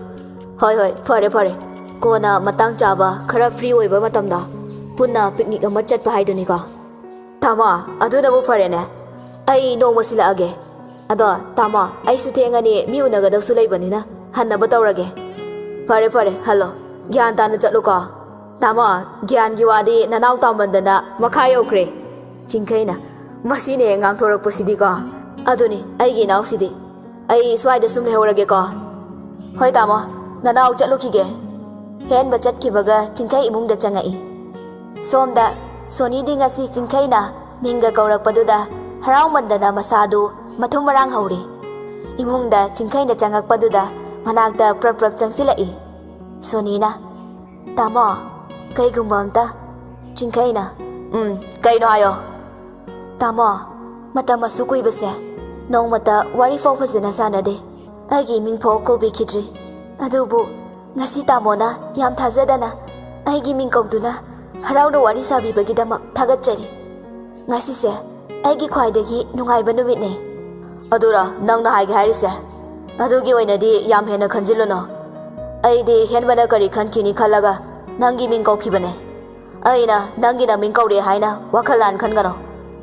ꯍꯣꯏ, ꯍꯣꯏ, ꯐꯔꯦ, ꯐꯔꯦ꯫ ꯀꯣꯟꯅ ꯃꯇꯥꯡ ꯆꯥꯕ, ꯈꯔ ꯐ꯭ꯔꯤ ꯑꯣꯏꯕ ꯃꯇꯝꯗ ꯄꯨꯟꯅ ꯄꯤꯛꯅꯤꯛ ꯑꯃ ꯆꯠꯄ ꯍꯥꯏꯗꯨꯅꯤꯀꯣ꯫ ꯇꯥꯃꯣ, ꯑꯗꯨꯅꯕꯨ ꯐꯔꯦꯅꯦ꯫ ꯑꯩ ꯅꯣꯡꯃ ꯁꯤꯜꯂꯛꯑꯒꯦ꯫ ꯑꯗꯣ, ꯇꯥꯃꯣ, ꯑꯩꯁꯨ ꯊꯦꯡꯉꯅꯤ, ꯃꯤ ꯎꯅꯒꯗꯧꯁꯨ ꯂꯩꯕꯅꯤꯅ ꯍꯟꯅꯕ ꯇꯧꯔꯒꯦ꯫ ꯐꯔꯦ, ꯐꯔꯦ, ꯍꯜꯂꯣ꯫ ꯒ꯭ꯌꯥꯟ ꯇꯥꯅ ꯆꯠꯂꯨꯀꯣ꯫ ꯇꯥꯃꯣ, ꯒ꯭ꯌꯥꯟꯒꯤ ꯋꯥꯗꯤ ꯅꯅꯥꯎ ꯇꯥꯃꯟꯗꯅ ꯃꯈꯥ ꯌꯧꯈ꯭ꯔꯦ꯫ ꯆꯤꯡꯈꯩꯅ, ꯃꯁꯤꯅꯦ ꯉꯥꯡꯊꯣꯔꯛꯄꯁꯤꯗꯤꯀꯣ꯫ ꯑꯗꯨꯅꯤ, ꯑꯩꯒꯤ ꯏꯅꯥꯎꯁꯤꯗꯤ꯫ ꯑꯩ ꯁ꯭ꯋꯥꯏꯗ ꯁꯨꯝ ꯂꯩꯍꯧꯔꯒꯦꯀꯣ꯫ ꯍꯣꯏ ꯇꯥꯃꯣ, ꯅꯅꯥꯎ ꯆꯠꯂꯨꯈꯤꯒꯦ꯫ ꯍꯦꯟꯕ ꯆꯠꯈꯤꯕꯒ ꯆꯤꯡꯈꯩ ꯏꯃꯨꯡꯗ ꯆꯪꯉꯛꯏ꯫ ꯁꯣꯝꯗ ꯁꯣꯅꯤꯗꯤ ꯉꯁꯤ ꯆꯤꯡꯈꯩꯅ ꯃꯤꯡꯒ ꯀꯧꯔꯛꯄꯗꯨꯗ ꯍꯔꯥꯎꯃꯟꯗꯅ ꯃꯁꯥꯗꯨ ꯃꯊꯨꯝ ꯃꯔꯥꯡ ꯍꯧꯔꯦ꯫ ꯏꯃꯨꯡꯗ ꯆꯤꯡꯈꯩꯅ ꯆꯪꯉꯛꯄꯗꯨꯗ ꯃꯅꯥꯛꯇ ꯄ꯭ꯔꯞ ꯄ꯭ꯔꯞ ꯆꯪꯁꯤꯜꯂꯛꯏ꯫ ꯁꯣꯅꯤꯅ, "ꯇꯥꯃꯣ, ꯀꯩꯒꯨꯝꯕ ꯑꯝꯇ?" ꯆꯤꯡꯈꯩꯅ, "ꯎꯝ, ꯀꯩꯅꯣ ꯍꯥꯏꯌꯣ?" "ꯇꯥꯃꯣ, ꯃꯇꯝ ꯑꯁꯨꯛ ꯀꯨꯏꯕꯁꯦ ꯅꯣꯡꯃꯇ ꯋꯥꯔꯤ ꯐꯥꯎ ꯐꯖꯅ ꯁꯥꯟꯅꯗꯦ꯫ ꯑꯩꯒꯤ ꯏꯃꯤꯡ ꯐꯥꯎ ꯀꯧꯕꯤꯈꯤꯗ꯭ꯔꯤ꯫ ꯑꯗꯨꯕꯨ ꯉꯁꯤ ꯇꯥꯃꯣꯅ ꯌꯥꯝ ꯊꯥꯖꯗꯅ ꯑꯩꯒꯤ ꯃꯤꯡ ꯀꯧꯗꯨꯅ ꯍꯔꯥꯎꯅ ꯋꯥꯔꯤ ꯁꯥꯕꯤꯕꯒꯤꯗꯃꯛ ꯊꯥꯒꯠꯆꯔꯤ꯫ ꯉꯁꯤꯁꯦ ꯑꯩꯒꯤ ꯈ꯭ꯋꯥꯏꯗꯒꯤ ꯅꯨꯡꯉꯥꯏꯕ ꯅꯨꯃꯤꯠꯅꯦ꯫" "ꯑꯗꯨꯔ ꯅꯪꯅ ꯍꯥꯏꯒꯦ ꯍꯥꯏꯔꯤꯁꯦ? ꯑꯗꯨꯒꯤ ꯑꯣꯏꯅꯗꯤ ꯌꯥꯝ ꯍꯦꯟꯅ ꯈꯟꯖꯤꯜꯂꯨꯅꯣ꯫ ꯑꯩꯗꯤ ꯍꯦꯟꯕꯅ ꯀꯔꯤ ꯈꯟꯈꯤꯅꯤ ꯈꯜꯂꯒ ꯅꯪꯒꯤ ꯃꯤꯡ ꯀꯧꯈꯤꯕꯅꯦ꯫ ꯑꯩꯅ ꯅꯪꯒꯤ ꯅꯃꯤꯡ ꯀꯧꯔꯛꯑꯦ ꯍꯥꯏꯅ ꯋꯥꯈꯜ ꯂꯥꯟ ꯈꯟꯒꯅꯣ꯫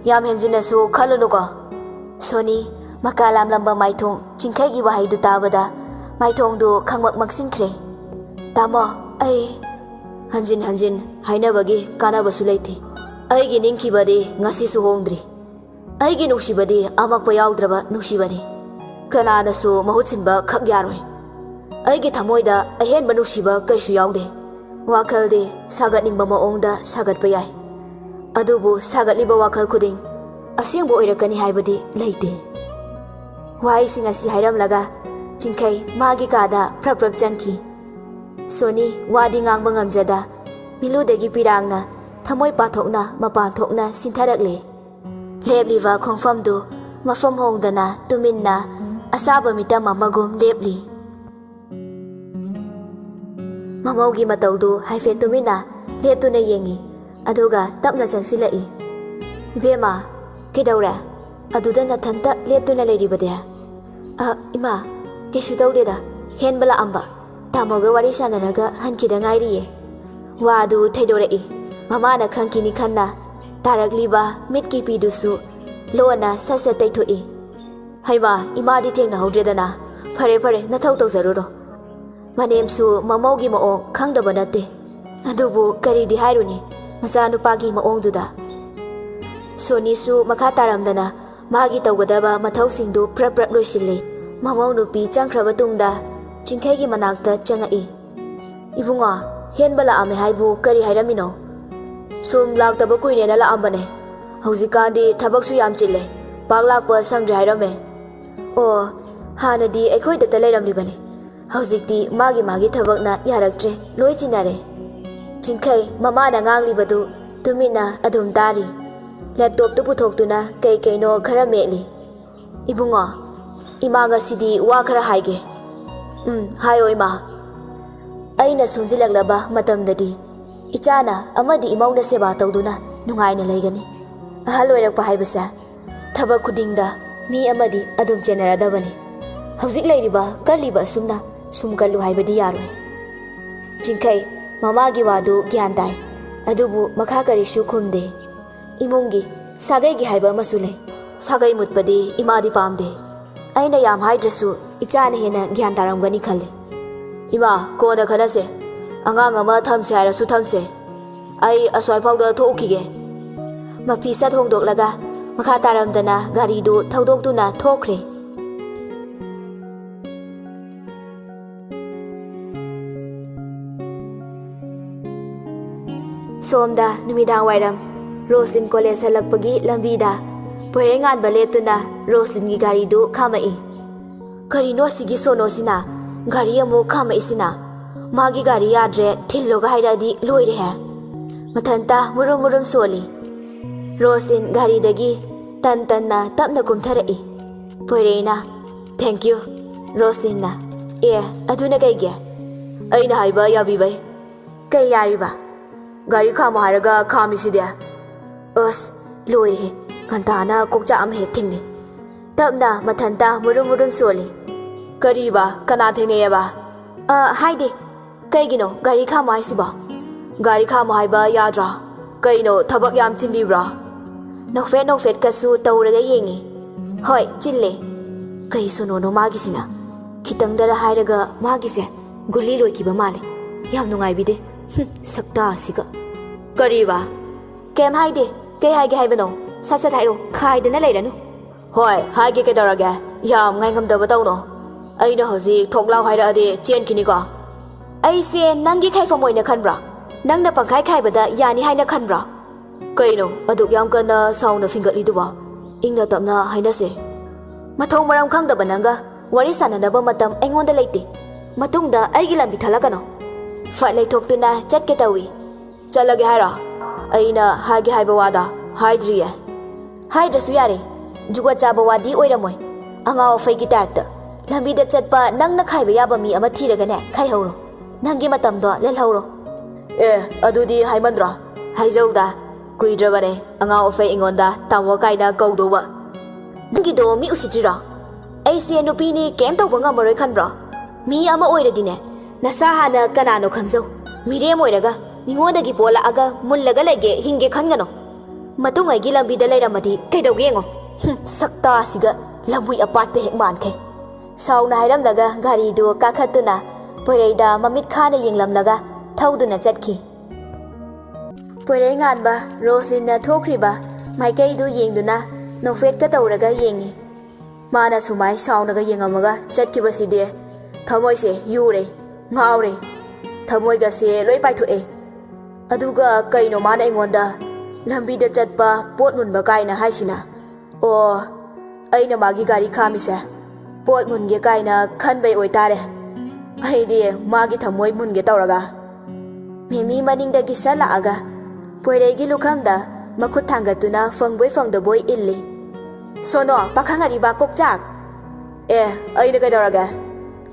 ꯌꯥꯝ ꯍꯦꯟꯖꯤꯟꯅꯁꯨ ꯈꯜꯂꯨꯅꯨꯀꯣ꯫" ꯁꯣꯅꯤ, ꯃꯀꯥ ꯂꯥꯝꯂꯝꯕ ꯃꯥꯏꯊꯣꯡ ꯆꯤꯡꯈꯩꯒꯤ ꯋꯥꯍꯩꯗꯨ ꯇꯥꯕꯗ ꯃꯥꯏꯊꯣꯡꯗꯨ ꯈꯪꯃꯛ ꯃꯛꯁꯤꯟꯈ꯭ꯔꯦ꯫ "ꯇꯥꯃꯣ, ꯑꯩ..." "ꯍꯟꯖꯤꯟ ꯍꯟꯖꯤꯟ ꯍꯥꯏꯅꯕꯒꯤ ꯀꯥꯟꯅꯕꯁꯨ ꯂꯩꯇꯦ꯫ ꯑꯩꯒꯤ ꯅꯤꯡꯈꯤꯕꯗꯤ ꯉꯁꯤꯁꯨ ꯍꯣꯡꯗ꯭ꯔꯤ꯫ ꯑꯩꯒꯤ ꯅꯨꯡꯁꯤꯕꯗꯤ ꯑꯃꯛꯄ ꯌꯥꯎꯗ꯭ꯔꯕ ꯅꯨꯡꯁꯤꯕꯅꯤ꯫ ꯀꯅꯥꯅꯁꯨ ꯃꯍꯨꯠ ꯁꯤꯟꯕ ꯈꯛ ꯌꯥꯔꯣꯏ꯫ ꯑꯩꯒꯤ ꯊꯃꯣꯏꯗ ꯑꯍꯦꯟꯕ ꯅꯨꯡꯁꯤꯕ ꯀꯩꯁꯨ ꯌꯥꯎꯗꯦ꯫ ꯋꯥꯈꯜꯗꯤ ꯁꯥꯒꯠꯅꯤꯡꯕ ꯃꯑꯣꯡꯗ ꯁꯥꯒꯠꯄ ꯌꯥꯏ, ꯑꯗꯨꯕꯨ ꯁꯥꯒꯠꯂꯤꯕ ꯋꯥꯈꯜ ꯈꯨꯗꯤꯡ ꯑꯁꯦꯡꯕ ꯑꯣꯏꯔꯛꯀꯅꯤ ꯍꯥꯏꯕꯗꯤ ꯂꯩꯇꯦ꯫ ꯋꯥꯍꯩꯁꯤꯡ ꯑꯁꯤ ꯍꯥꯏꯔꯝꯂꯒ ꯆꯤꯡꯈꯩ ꯃꯥꯒꯤ ꯀꯥꯗ ꯄ꯭ꯔꯞ ꯄ꯭ꯔꯞ ꯆꯪꯈꯤ꯫ ꯁꯣꯅꯤ ꯋꯥꯗꯤ ꯉꯥꯡꯕ ꯉꯝꯖꯗ ꯃꯤꯂꯨꯗꯒꯤ ꯄꯤꯔꯥꯡꯅ ꯊꯃꯣꯏ ꯄꯥꯊꯣꯛꯅ ꯃꯄꯥꯟ ꯊꯣꯛꯅ ꯁꯤꯟꯊꯔꯛꯂꯦ꯫ ꯂꯦꯞꯂꯤꯕ ꯈꯣꯡꯐꯝꯗꯨ ꯃꯐꯝ ꯍꯣꯡꯗꯅ ꯇꯨꯃꯤꯟꯅ ꯑꯁꯥꯕ ꯃꯤꯇꯝ ꯑꯃꯒꯨꯝ ꯂꯦꯞꯂꯤ꯫ ꯃꯃꯧꯒꯤ ꯃꯇꯧꯗꯨ ꯍꯥꯏꯐꯦꯠ ꯇꯨꯃꯤꯟꯅ ꯂꯦꯞꯇꯨꯅ ꯌꯦꯡꯏ, ꯑꯗꯨꯒ ꯇꯞꯅ ꯆꯪꯁꯤꯜꯂꯛꯏ꯫ "ꯏꯕꯦꯝꯃ, ꯀꯩꯗꯧꯔꯦ? ꯑꯗꯨꯗ ꯅꯊꯟꯇ ꯂꯦꯞꯇꯨꯅ ꯂꯩꯔꯤꯕꯗꯤ?" "ꯑ, ꯏꯃꯥ, ꯀꯩꯁꯨ ꯇꯧꯗꯦꯗ, ꯍꯦꯟꯕ ꯂꯥꯛꯑꯝꯕ꯫ ꯇꯥꯃꯣꯒ ꯋꯥꯔꯤ ꯁꯥꯟꯅꯔꯒ ꯍꯟꯈꯤꯗ ꯉꯥꯏꯔꯤꯌꯦ꯫" ꯋꯥꯗꯨ ꯊꯩꯗꯣꯔꯛꯏ꯫ ꯃꯃꯥꯅ ꯈꯪꯈꯤꯅꯤ ꯈꯟꯅ ꯇꯥꯔꯛꯂꯤꯕ ꯃꯤꯠꯀꯤ ꯄꯤꯗꯨꯁꯨ ꯂꯣꯟꯅ ꯁꯠ ꯁꯠ ꯇꯩꯊꯣꯛꯏ꯫ "ꯍꯩꯃꯥ, ꯏꯃꯥꯗꯤ ꯊꯦꯡꯅꯍꯧꯗ꯭ꯔꯦꯗꯅ꯫ ꯐꯔꯦ ꯐꯔꯦ, ꯅꯊꯧ ꯇꯧꯖꯔꯨꯔꯣ꯫" ꯃꯅꯦꯝꯁꯨ ꯃꯃꯧꯒꯤ ꯃꯑꯣꯡ ꯈꯪꯗꯕ ꯅꯠꯇꯦ꯫ ꯑꯗꯨꯕꯨ ꯀꯔꯤꯗꯤ ꯍꯥꯏꯔꯨꯅꯤ, ꯃꯆꯥꯅꯨꯄꯥꯒꯤ ꯃꯑꯣꯡꯗꯨꯗ꯫ ꯁꯣꯅꯤꯁꯨ ꯃꯈꯥ ꯇꯥꯔꯝꯗꯅ ꯃꯥꯒꯤ ꯇꯧꯒꯗꯕ ꯃꯊꯧꯁꯤꯡꯗꯨ ꯄ꯭ꯔꯞ ꯄ꯭ꯔꯞ ꯂꯣꯏꯁꯤꯜꯂꯤ꯫ ꯃꯃꯧ ꯅꯨꯄꯤ ꯆꯪꯈ꯭ꯔꯕ ꯇꯨꯡꯗ ꯆꯤꯡꯈꯩꯒꯤ ꯃꯅꯥꯛꯇ ꯆꯪꯉꯛꯏ꯫ "ꯏꯕꯨꯡꯉꯣ, ꯍꯦꯟꯕ ꯂꯥꯛꯑꯝꯃꯦ ꯍꯥꯏꯕꯨ ꯀꯔꯤ ꯍꯥꯏꯔꯝꯃꯤꯅꯣ?" "ꯁꯨꯝ ꯂꯥꯛꯇꯕ ꯀꯨꯏꯔꯦꯅ ꯂꯥꯛꯑꯝꯕꯅꯦ꯫ ꯍꯧꯖꯤꯛꯀꯥꯟꯗꯤ ꯊꯕꯛꯁꯨ ꯌꯥꯝ ꯆꯤꯜꯂꯦ, ꯄꯥꯛ ꯂꯥꯛꯄ ꯁꯪꯗ꯭ꯔꯦ" ꯍꯥꯏꯔꯝꯃꯦ꯫ "ꯑꯣ, ꯍꯥꯟꯅꯗꯤ ꯑꯩꯈꯣꯏꯗꯇ ꯂꯩꯔꯝꯂꯤꯕꯅꯤ, ꯍꯧꯖꯤꯛꯇꯤ ꯃꯥꯒꯤ ꯃꯥꯒꯤ ꯊꯕꯛꯅ ꯌꯥꯔꯛꯇ꯭ꯔꯦ, ꯂꯣꯏ ꯆꯤꯟꯅꯔꯦ꯫" ꯆꯤꯡꯈꯩ ꯃꯃꯥꯅ ꯉꯥꯡꯂꯤꯕꯗꯨ ꯇꯨꯃꯤꯟꯅ ꯑꯗꯨꯝ ꯇꯥꯔꯤ꯫ ꯂꯦꯞꯇꯣꯞꯇꯨ ꯄꯨꯊꯣꯛꯇꯨꯅ ꯀꯩ ꯀꯩꯅꯣ ꯈꯔ ꯃꯦꯠꯂꯤ꯫ "ꯏꯕꯨꯡꯉꯣ, ꯏꯃꯥ ꯉꯁꯤꯗꯤ ꯋꯥ ꯈꯔ ꯍꯥꯏꯒꯦ꯫" "ꯎꯝ, ꯍꯥꯏꯌꯣ ꯏꯃꯥ꯫" "ꯑꯩꯅ ꯁꯣꯟꯖꯤꯜꯂꯛꯂꯕ ꯃꯇꯝꯗꯗꯤ ꯏꯆꯥꯅ ꯑꯃꯗꯤ ꯏꯃꯧꯅ ꯁꯦꯕꯥ ꯇꯧꯗꯨꯅ ꯅꯨꯡꯉꯥꯏꯅ ꯂꯩꯒꯅꯤ꯫ ꯑꯍꯜ ꯑꯣꯏꯔꯛꯄ ꯍꯥꯏꯕꯁꯦ ꯊꯕꯛ ꯈꯨꯗꯤꯡꯗ ꯃꯤ ꯑꯃꯗꯤ ꯑꯗꯨꯝ ꯆꯦꯟꯅꯔꯗꯕꯅꯤ꯫ ꯍꯧꯖꯤꯛ ꯂꯩꯔꯤꯕ ꯀꯜꯂꯤꯕ ꯑꯁꯨꯝꯅ ꯁꯨꯝ ꯀꯜꯂꯨ ꯍꯥꯏꯕꯗꯤ ꯌꯥꯔꯣꯏ꯫" ꯆꯤꯡꯈꯩ ꯃꯃꯥꯒꯤ ꯋꯥꯗꯨ ꯒ꯭ꯌꯥꯟ ꯇꯥꯏ, ꯑꯗꯨꯕꯨ ꯃꯈꯥ ꯀꯔꯤꯁꯨ ꯈꯨꯝꯗꯦ꯫ ꯏꯃꯨꯡꯒꯤ ꯁꯥꯒꯩꯒꯤ ꯍꯥꯏꯕ ꯑꯃꯁꯨ ꯂꯩ꯫ ꯁꯥꯒꯩ ꯃꯨꯠꯄꯗꯤ ꯏꯃꯥꯗꯤ ꯄꯥꯝꯗꯦ꯫ ꯑꯩꯅ ꯌꯥꯝ ꯍꯥꯏꯗ꯭ꯔꯁꯨ ꯏꯆꯥꯅ ꯍꯦꯟꯅ ꯒ꯭ꯌꯥꯟ ꯇꯥꯔꯝꯒꯅꯤ ꯈꯜꯂꯤ꯫ "ꯏꯃꯥ, ꯀꯣꯟꯅ ꯈꯟꯅꯁꯦ꯫ ꯑꯉꯥꯡ ꯑꯃ ꯊꯝꯁꯦ ꯍꯥꯏꯔꯁꯨ ꯊꯝꯁꯦ꯫ ꯑꯩ ꯑꯁ꯭ꯋꯥꯏꯐꯥꯎꯗ ꯊꯣꯛꯎꯈꯤꯒꯦ꯫" ꯃꯐꯤ ꯁꯠ ꯍꯣꯡꯗꯣꯛꯂꯒ ꯃꯈꯥ ꯇꯥꯔꯝꯗꯅ ꯒꯥꯔꯤꯗꯨ ꯊꯧꯗꯣꯛꯇꯨꯅ ꯊꯣꯛꯈ꯭ꯔꯦ꯫ ꯁꯣꯝꯗ ꯅꯨꯃꯤꯗꯥꯡ ꯋꯥꯏꯔꯝ ꯔꯣꯁꯂꯤꯟ ꯀꯣꯂꯦꯖ ꯍꯜꯂꯛꯄꯒꯤ ꯂꯝꯕꯤꯗ ꯄꯣꯏꯔꯩꯉꯥꯟꯕ ꯂꯦꯞꯇꯨꯅ ꯔꯣꯁꯂꯤꯟꯒꯤ ꯒꯥꯔꯤꯗꯨ ꯈꯥꯝꯃꯛꯏ꯫ "ꯀꯔꯤꯅꯣ ꯁꯤꯒꯤ ꯁꯣꯅꯣꯁꯤꯅ? ꯒꯥꯔꯤ ꯑꯃꯨꯛ ꯈꯥꯝꯃꯛꯏꯁꯤꯅ? ꯃꯥꯒꯤ ꯒꯥꯔꯤ ꯌꯥꯗ꯭ꯔꯦ, ꯊꯤꯜꯂꯣꯒ ꯍꯥꯏꯔꯛꯑꯗꯤ ꯂꯣꯏꯔꯦꯍꯦ!" ꯃꯊꯟꯇ ꯃꯨꯔꯨꯝ ꯃꯨꯔꯨꯝ ꯁꯣꯜꯂꯤ꯫ ꯔꯣꯁꯂꯤꯟ ꯒꯥꯔꯤꯗꯒꯤ ꯇꯟ ꯇꯟꯅ ꯇꯞꯅ ꯀꯨꯝꯊꯔꯛꯏ꯫ ꯄꯣꯏꯔꯩꯅ, "Thank you." ꯔꯣꯁꯂꯤꯟꯅ, "ꯑꯦ, ꯑꯗꯨꯅ ꯀꯩꯒꯤ?" "ꯑꯩꯅ ꯍꯥꯏꯕ ꯌꯥꯕꯤꯕꯩ꯫ ꯀꯩ ꯌꯥꯔꯤꯕ?" "ꯒꯥꯔꯤ ꯈꯥꯝꯃꯣ ꯍꯥꯏꯔꯒ ꯈꯥꯝꯃꯤꯁꯤꯗꯤ?" ꯑꯁ, ꯂꯣꯏꯔꯦꯍꯦ꯫ ꯉꯟꯇꯥꯅ ꯀꯣꯛꯆꯥꯛ ꯑꯃ ꯍꯦꯛ ꯊꯦꯡꯅꯩ꯫ ꯇꯞꯅ ꯃꯊꯟꯇ ꯃꯨꯔꯨꯝ ꯃꯨꯔꯨꯝ ꯁꯣꯜꯂꯤ꯫ "ꯀꯔꯤꯕ? ꯀꯅꯥ ꯊꯦꯡꯅꯩꯑꯕ?" "ꯑ, ꯍꯥꯏꯗꯦ꯫ ꯀꯩꯒꯤꯅꯣ ꯒꯥꯔꯤ ꯈꯥꯝꯃꯣ ꯍꯥꯏꯁꯤꯕꯣ?" "ꯒꯥꯔꯤ ꯈꯥꯝꯃꯣ ꯍꯥꯏꯕ ꯌꯥꯗ꯭ꯔꯣ? ꯀꯩꯅꯣ, ꯊꯕꯛ ꯌꯥꯝ ꯆꯤꯟꯕꯤꯕ꯭ꯔꯣ?" ꯅꯣꯛꯐꯦꯠ ꯅꯣꯛꯐꯦꯠꯀꯁꯨ ꯇꯧꯔꯒ ꯌꯦꯡꯉꯤ꯫ "ꯍꯣꯏ, ꯆꯤꯜꯂꯦ꯫ ꯀꯩ ꯁꯣꯅꯣꯅꯣ ꯃꯥꯒꯤꯁꯤꯅ? ꯈꯤꯇꯪꯗꯔ ꯍꯥꯏꯔꯒ ꯃꯥꯒꯤꯁꯦ ꯒꯨꯂꯤ ꯂꯣꯏꯈꯤꯕ ꯃꯥꯜꯂꯦ꯫ ꯌꯥꯝ ꯅꯨꯡꯉꯥꯏꯕꯤꯗꯦ꯫ ꯍꯨꯝ, ꯁꯛꯇꯥꯁꯤꯒ!" "ꯀꯔꯤꯕ?" "ꯀꯩꯝ ꯍꯥꯏꯗꯦ꯫ ꯀꯩ ꯍꯥꯏꯒꯦ ꯍꯥꯏꯕꯅꯣ? ꯁꯠ ꯁꯠ ꯍꯥꯏꯔꯣ, ꯈꯥꯏꯗꯅ ꯂꯩꯔꯅꯨ꯫" "ꯍꯣꯏ, ꯍꯥꯏꯒꯦ ꯀꯩꯗꯧꯔꯒꯦ? ꯌꯥꯝ ꯉꯥꯏꯉꯝꯗꯕ ꯇꯧꯅꯣ꯫ ꯑꯩꯅ ꯍꯧꯖꯤꯛ ꯊꯣꯛ ꯂꯥꯎ ꯍꯥꯏꯔꯛꯑꯗꯤ ꯆꯦꯟꯈꯤꯅꯤꯀꯣ꯫" "ꯑꯩꯁꯦ ꯅꯪꯒꯤ ꯈꯥꯏꯐꯝ ꯑꯣꯏꯅ ꯈꯟꯕ꯭ꯔꯣ? ꯅꯪꯅ ꯄꯪꯈꯥꯏ ꯈꯥꯏꯕꯗ ꯌꯥꯅꯤ ꯍꯥꯏꯅ ꯈꯟꯕ꯭ꯔꯣ?" "ꯀꯩꯅꯣ ꯑꯗꯨꯛ ꯌꯥꯝ ꯀꯟꯅ ꯁꯥꯎꯅ ꯐꯤꯡꯒꯠꯂꯤꯗꯨꯕꯣ? ꯏꯪꯅ ꯇꯞꯅ ꯍꯥꯏꯅꯁꯦ꯫" "ꯃꯊꯣꯡ ꯃꯔꯝ ꯈꯪꯗꯕ ꯅꯪꯒ ꯋꯥꯔꯤ ꯁꯥꯟꯅꯅꯕ ꯃꯇꯝ ꯑꯩꯉꯣꯟꯗ ꯂꯩꯇꯦ꯫ ꯃꯇꯨꯡꯗ ꯑꯩꯒꯤ ꯂꯝꯕꯤ ꯊꯠꯂꯛꯀꯅꯣ꯫" ꯐꯠ ꯂꯩꯊꯣꯛꯇꯨꯅ ꯆꯠꯀꯦ ꯇꯧꯏ꯫ "ꯆꯠꯂꯒꯦ ꯍꯥꯏꯔꯣ? ꯑꯩꯅ ꯍꯥꯏꯒꯦ ꯍꯥꯏꯕ ꯋꯥꯗꯣ ꯍꯥꯏꯗ꯭ꯔꯤꯌꯦ꯫" "ꯍꯥꯏꯗ꯭ꯔꯁꯨ ꯌꯥꯔꯦ꯫ ꯖꯨꯒꯣꯠ ꯆꯥꯕ ꯋꯥꯗꯤ ꯑꯣꯏꯔꯝꯃꯣꯏ꯫ ꯑꯉꯥꯎ ꯑꯐꯩꯒꯤ ꯇꯥꯏꯞꯇ꯫ ꯂꯝꯕꯤꯗ ꯆꯠꯄ ꯅꯪꯅ ꯈꯥꯏꯕ ꯌꯥꯕ ꯃꯤ ꯑꯃ ꯊꯤꯔꯒꯅꯦ ꯈꯥꯏꯍꯧꯔꯣ꯫ ꯅꯪꯒꯤ ꯃꯇꯝꯗꯣ ꯂꯦꯜꯍꯧꯔꯣ꯫" "ꯑꯦ, ꯑꯗꯨꯗꯤ ꯍꯥꯏꯃꯟꯗ꯭ꯔꯣ? ꯍꯥꯏꯖꯧꯗ꯫ ꯀꯨꯏꯗ꯭ꯔꯕꯅꯦ ꯑꯉꯥꯎ ꯑꯐꯩ ꯑꯩꯉꯣꯟꯗ ꯇꯥꯃꯣ ꯀꯥꯏꯅ ꯀꯧꯗꯧꯕ꯫ ꯅꯪꯒꯤꯗꯣ ꯃꯤ ꯎꯁꯤꯠꯇ꯭ꯔꯤꯔꯣ? ꯑꯩꯁꯦ ꯅꯨꯄꯤꯅꯤ, ꯀꯩꯝ ꯇꯧꯕ ꯉꯝꯃꯔꯣꯏ ꯈꯟꯕ꯭ꯔꯣ? ꯃꯤ ꯑꯃ ꯑꯣꯏꯔꯗꯤꯅꯦ, ꯅꯁꯥ ꯍꯥꯟꯅ ꯀꯅꯥꯅꯣ ꯈꯪꯖꯧ꯫ ꯃꯤꯔꯦꯝ ꯑꯣꯏꯔꯒ ꯃꯤꯉꯣꯟꯗꯒꯤ ꯄꯣꯜꯂꯛꯑꯒ ꯃꯨꯜꯂꯒ ꯂꯩꯒꯦ, ꯍꯤꯡꯒꯦ ꯈꯟꯒꯅꯣ꯫ ꯃꯇꯨꯡ ꯑꯩꯒꯤ ꯂꯝꯕꯤꯗ ꯂꯩꯔꯝꯃꯗꯤ ꯀꯩꯗꯧꯒꯦ ꯌꯦꯡꯉꯣ꯫ ꯍꯨꯝ, ꯁꯛꯇꯥꯁꯤꯒ ꯂꯝꯍꯨꯏ ꯑꯄꯥꯠꯄ ꯍꯦꯛ ꯃꯥꯟꯈꯩ꯫" ꯁꯥꯎꯅ ꯍꯥꯏꯔꯝꯂꯒ ꯒꯥꯔꯤꯗꯨ ꯀꯥꯈꯠꯇꯨꯅ ꯄꯣꯏꯔꯩꯗ ꯃꯃꯤꯠ ꯈꯥꯅ ꯌꯦꯡꯂꯝꯂꯒ ꯊꯧꯗꯨꯅ ꯆꯠꯈꯤ꯫ ꯄꯣꯏꯔꯩ ꯉꯥꯟꯕ ꯔꯣꯁꯂꯤꯟꯅ ꯊꯣꯛꯈ꯭ꯔꯤꯕ ꯃꯥꯏꯀꯩꯗꯨ ꯌꯦꯡꯗꯨꯅ ꯅꯣꯛꯐꯦꯠꯀ ꯇꯧꯔꯒ ꯌꯦꯡꯉꯤ꯫ ꯃꯥꯅ ꯁꯨꯃꯥꯏ ꯁꯥꯎꯅꯒ ꯌꯦꯡꯉꯝꯃꯒ ꯆꯠꯈꯤꯕꯁꯤꯗꯤ ꯊꯃꯣꯏꯁꯦ ꯌꯨꯔꯦ, ꯉꯥꯎꯔꯦ, ꯊꯃꯣꯏꯒꯁꯦ ꯂꯣꯏ ꯄꯥꯏꯊꯣꯛꯑꯦ꯫ ꯑꯗꯨꯒ ꯀꯩꯅꯣ ꯃꯥꯅ ꯑꯩꯉꯣꯟꯗ ꯂꯝꯕꯤꯗ ꯆꯠꯄ ꯄꯣꯠ ꯃꯨꯟꯕ ꯀꯥꯏꯅ ꯍꯥꯏꯁꯤꯅ? ꯑꯣ, ꯑꯩꯅ ꯃꯥꯒꯤ ꯒꯥꯔꯤ ꯈꯥꯝꯃꯤꯁꯦ ꯄꯣꯠ ꯃꯨꯟꯒꯦ ꯀꯥꯏꯅ ꯈꯟꯕꯩ ꯑꯣꯏꯇꯥꯔꯦ꯫ ꯑꯩꯗꯤ ꯃꯥꯒꯤ ꯊꯃꯣꯏ ꯃꯨꯟꯒꯦ ꯇꯧꯔꯒ꯫ ꯃꯦꯃꯤ ꯃꯅꯤꯡꯗꯒꯤ ꯁꯠ ꯂꯥꯛꯑꯒ ꯄꯣꯏꯔꯩꯒꯤ ꯂꯨꯈꯝꯗ ꯃꯈꯨꯠ ꯊꯥꯡꯒꯠꯇꯨꯅ ꯐꯪꯕꯣꯏ ꯐꯪꯗꯕꯣꯏ ꯏꯜꯂꯤ꯫ "ꯁꯣꯅꯣ, ꯄꯥꯈꯪ ꯑꯔꯤꯕ ꯀꯣꯛꯆꯥꯛ!" "ꯑꯦ, ꯑꯩꯅ ꯀꯩꯗꯧꯔꯒꯦ?"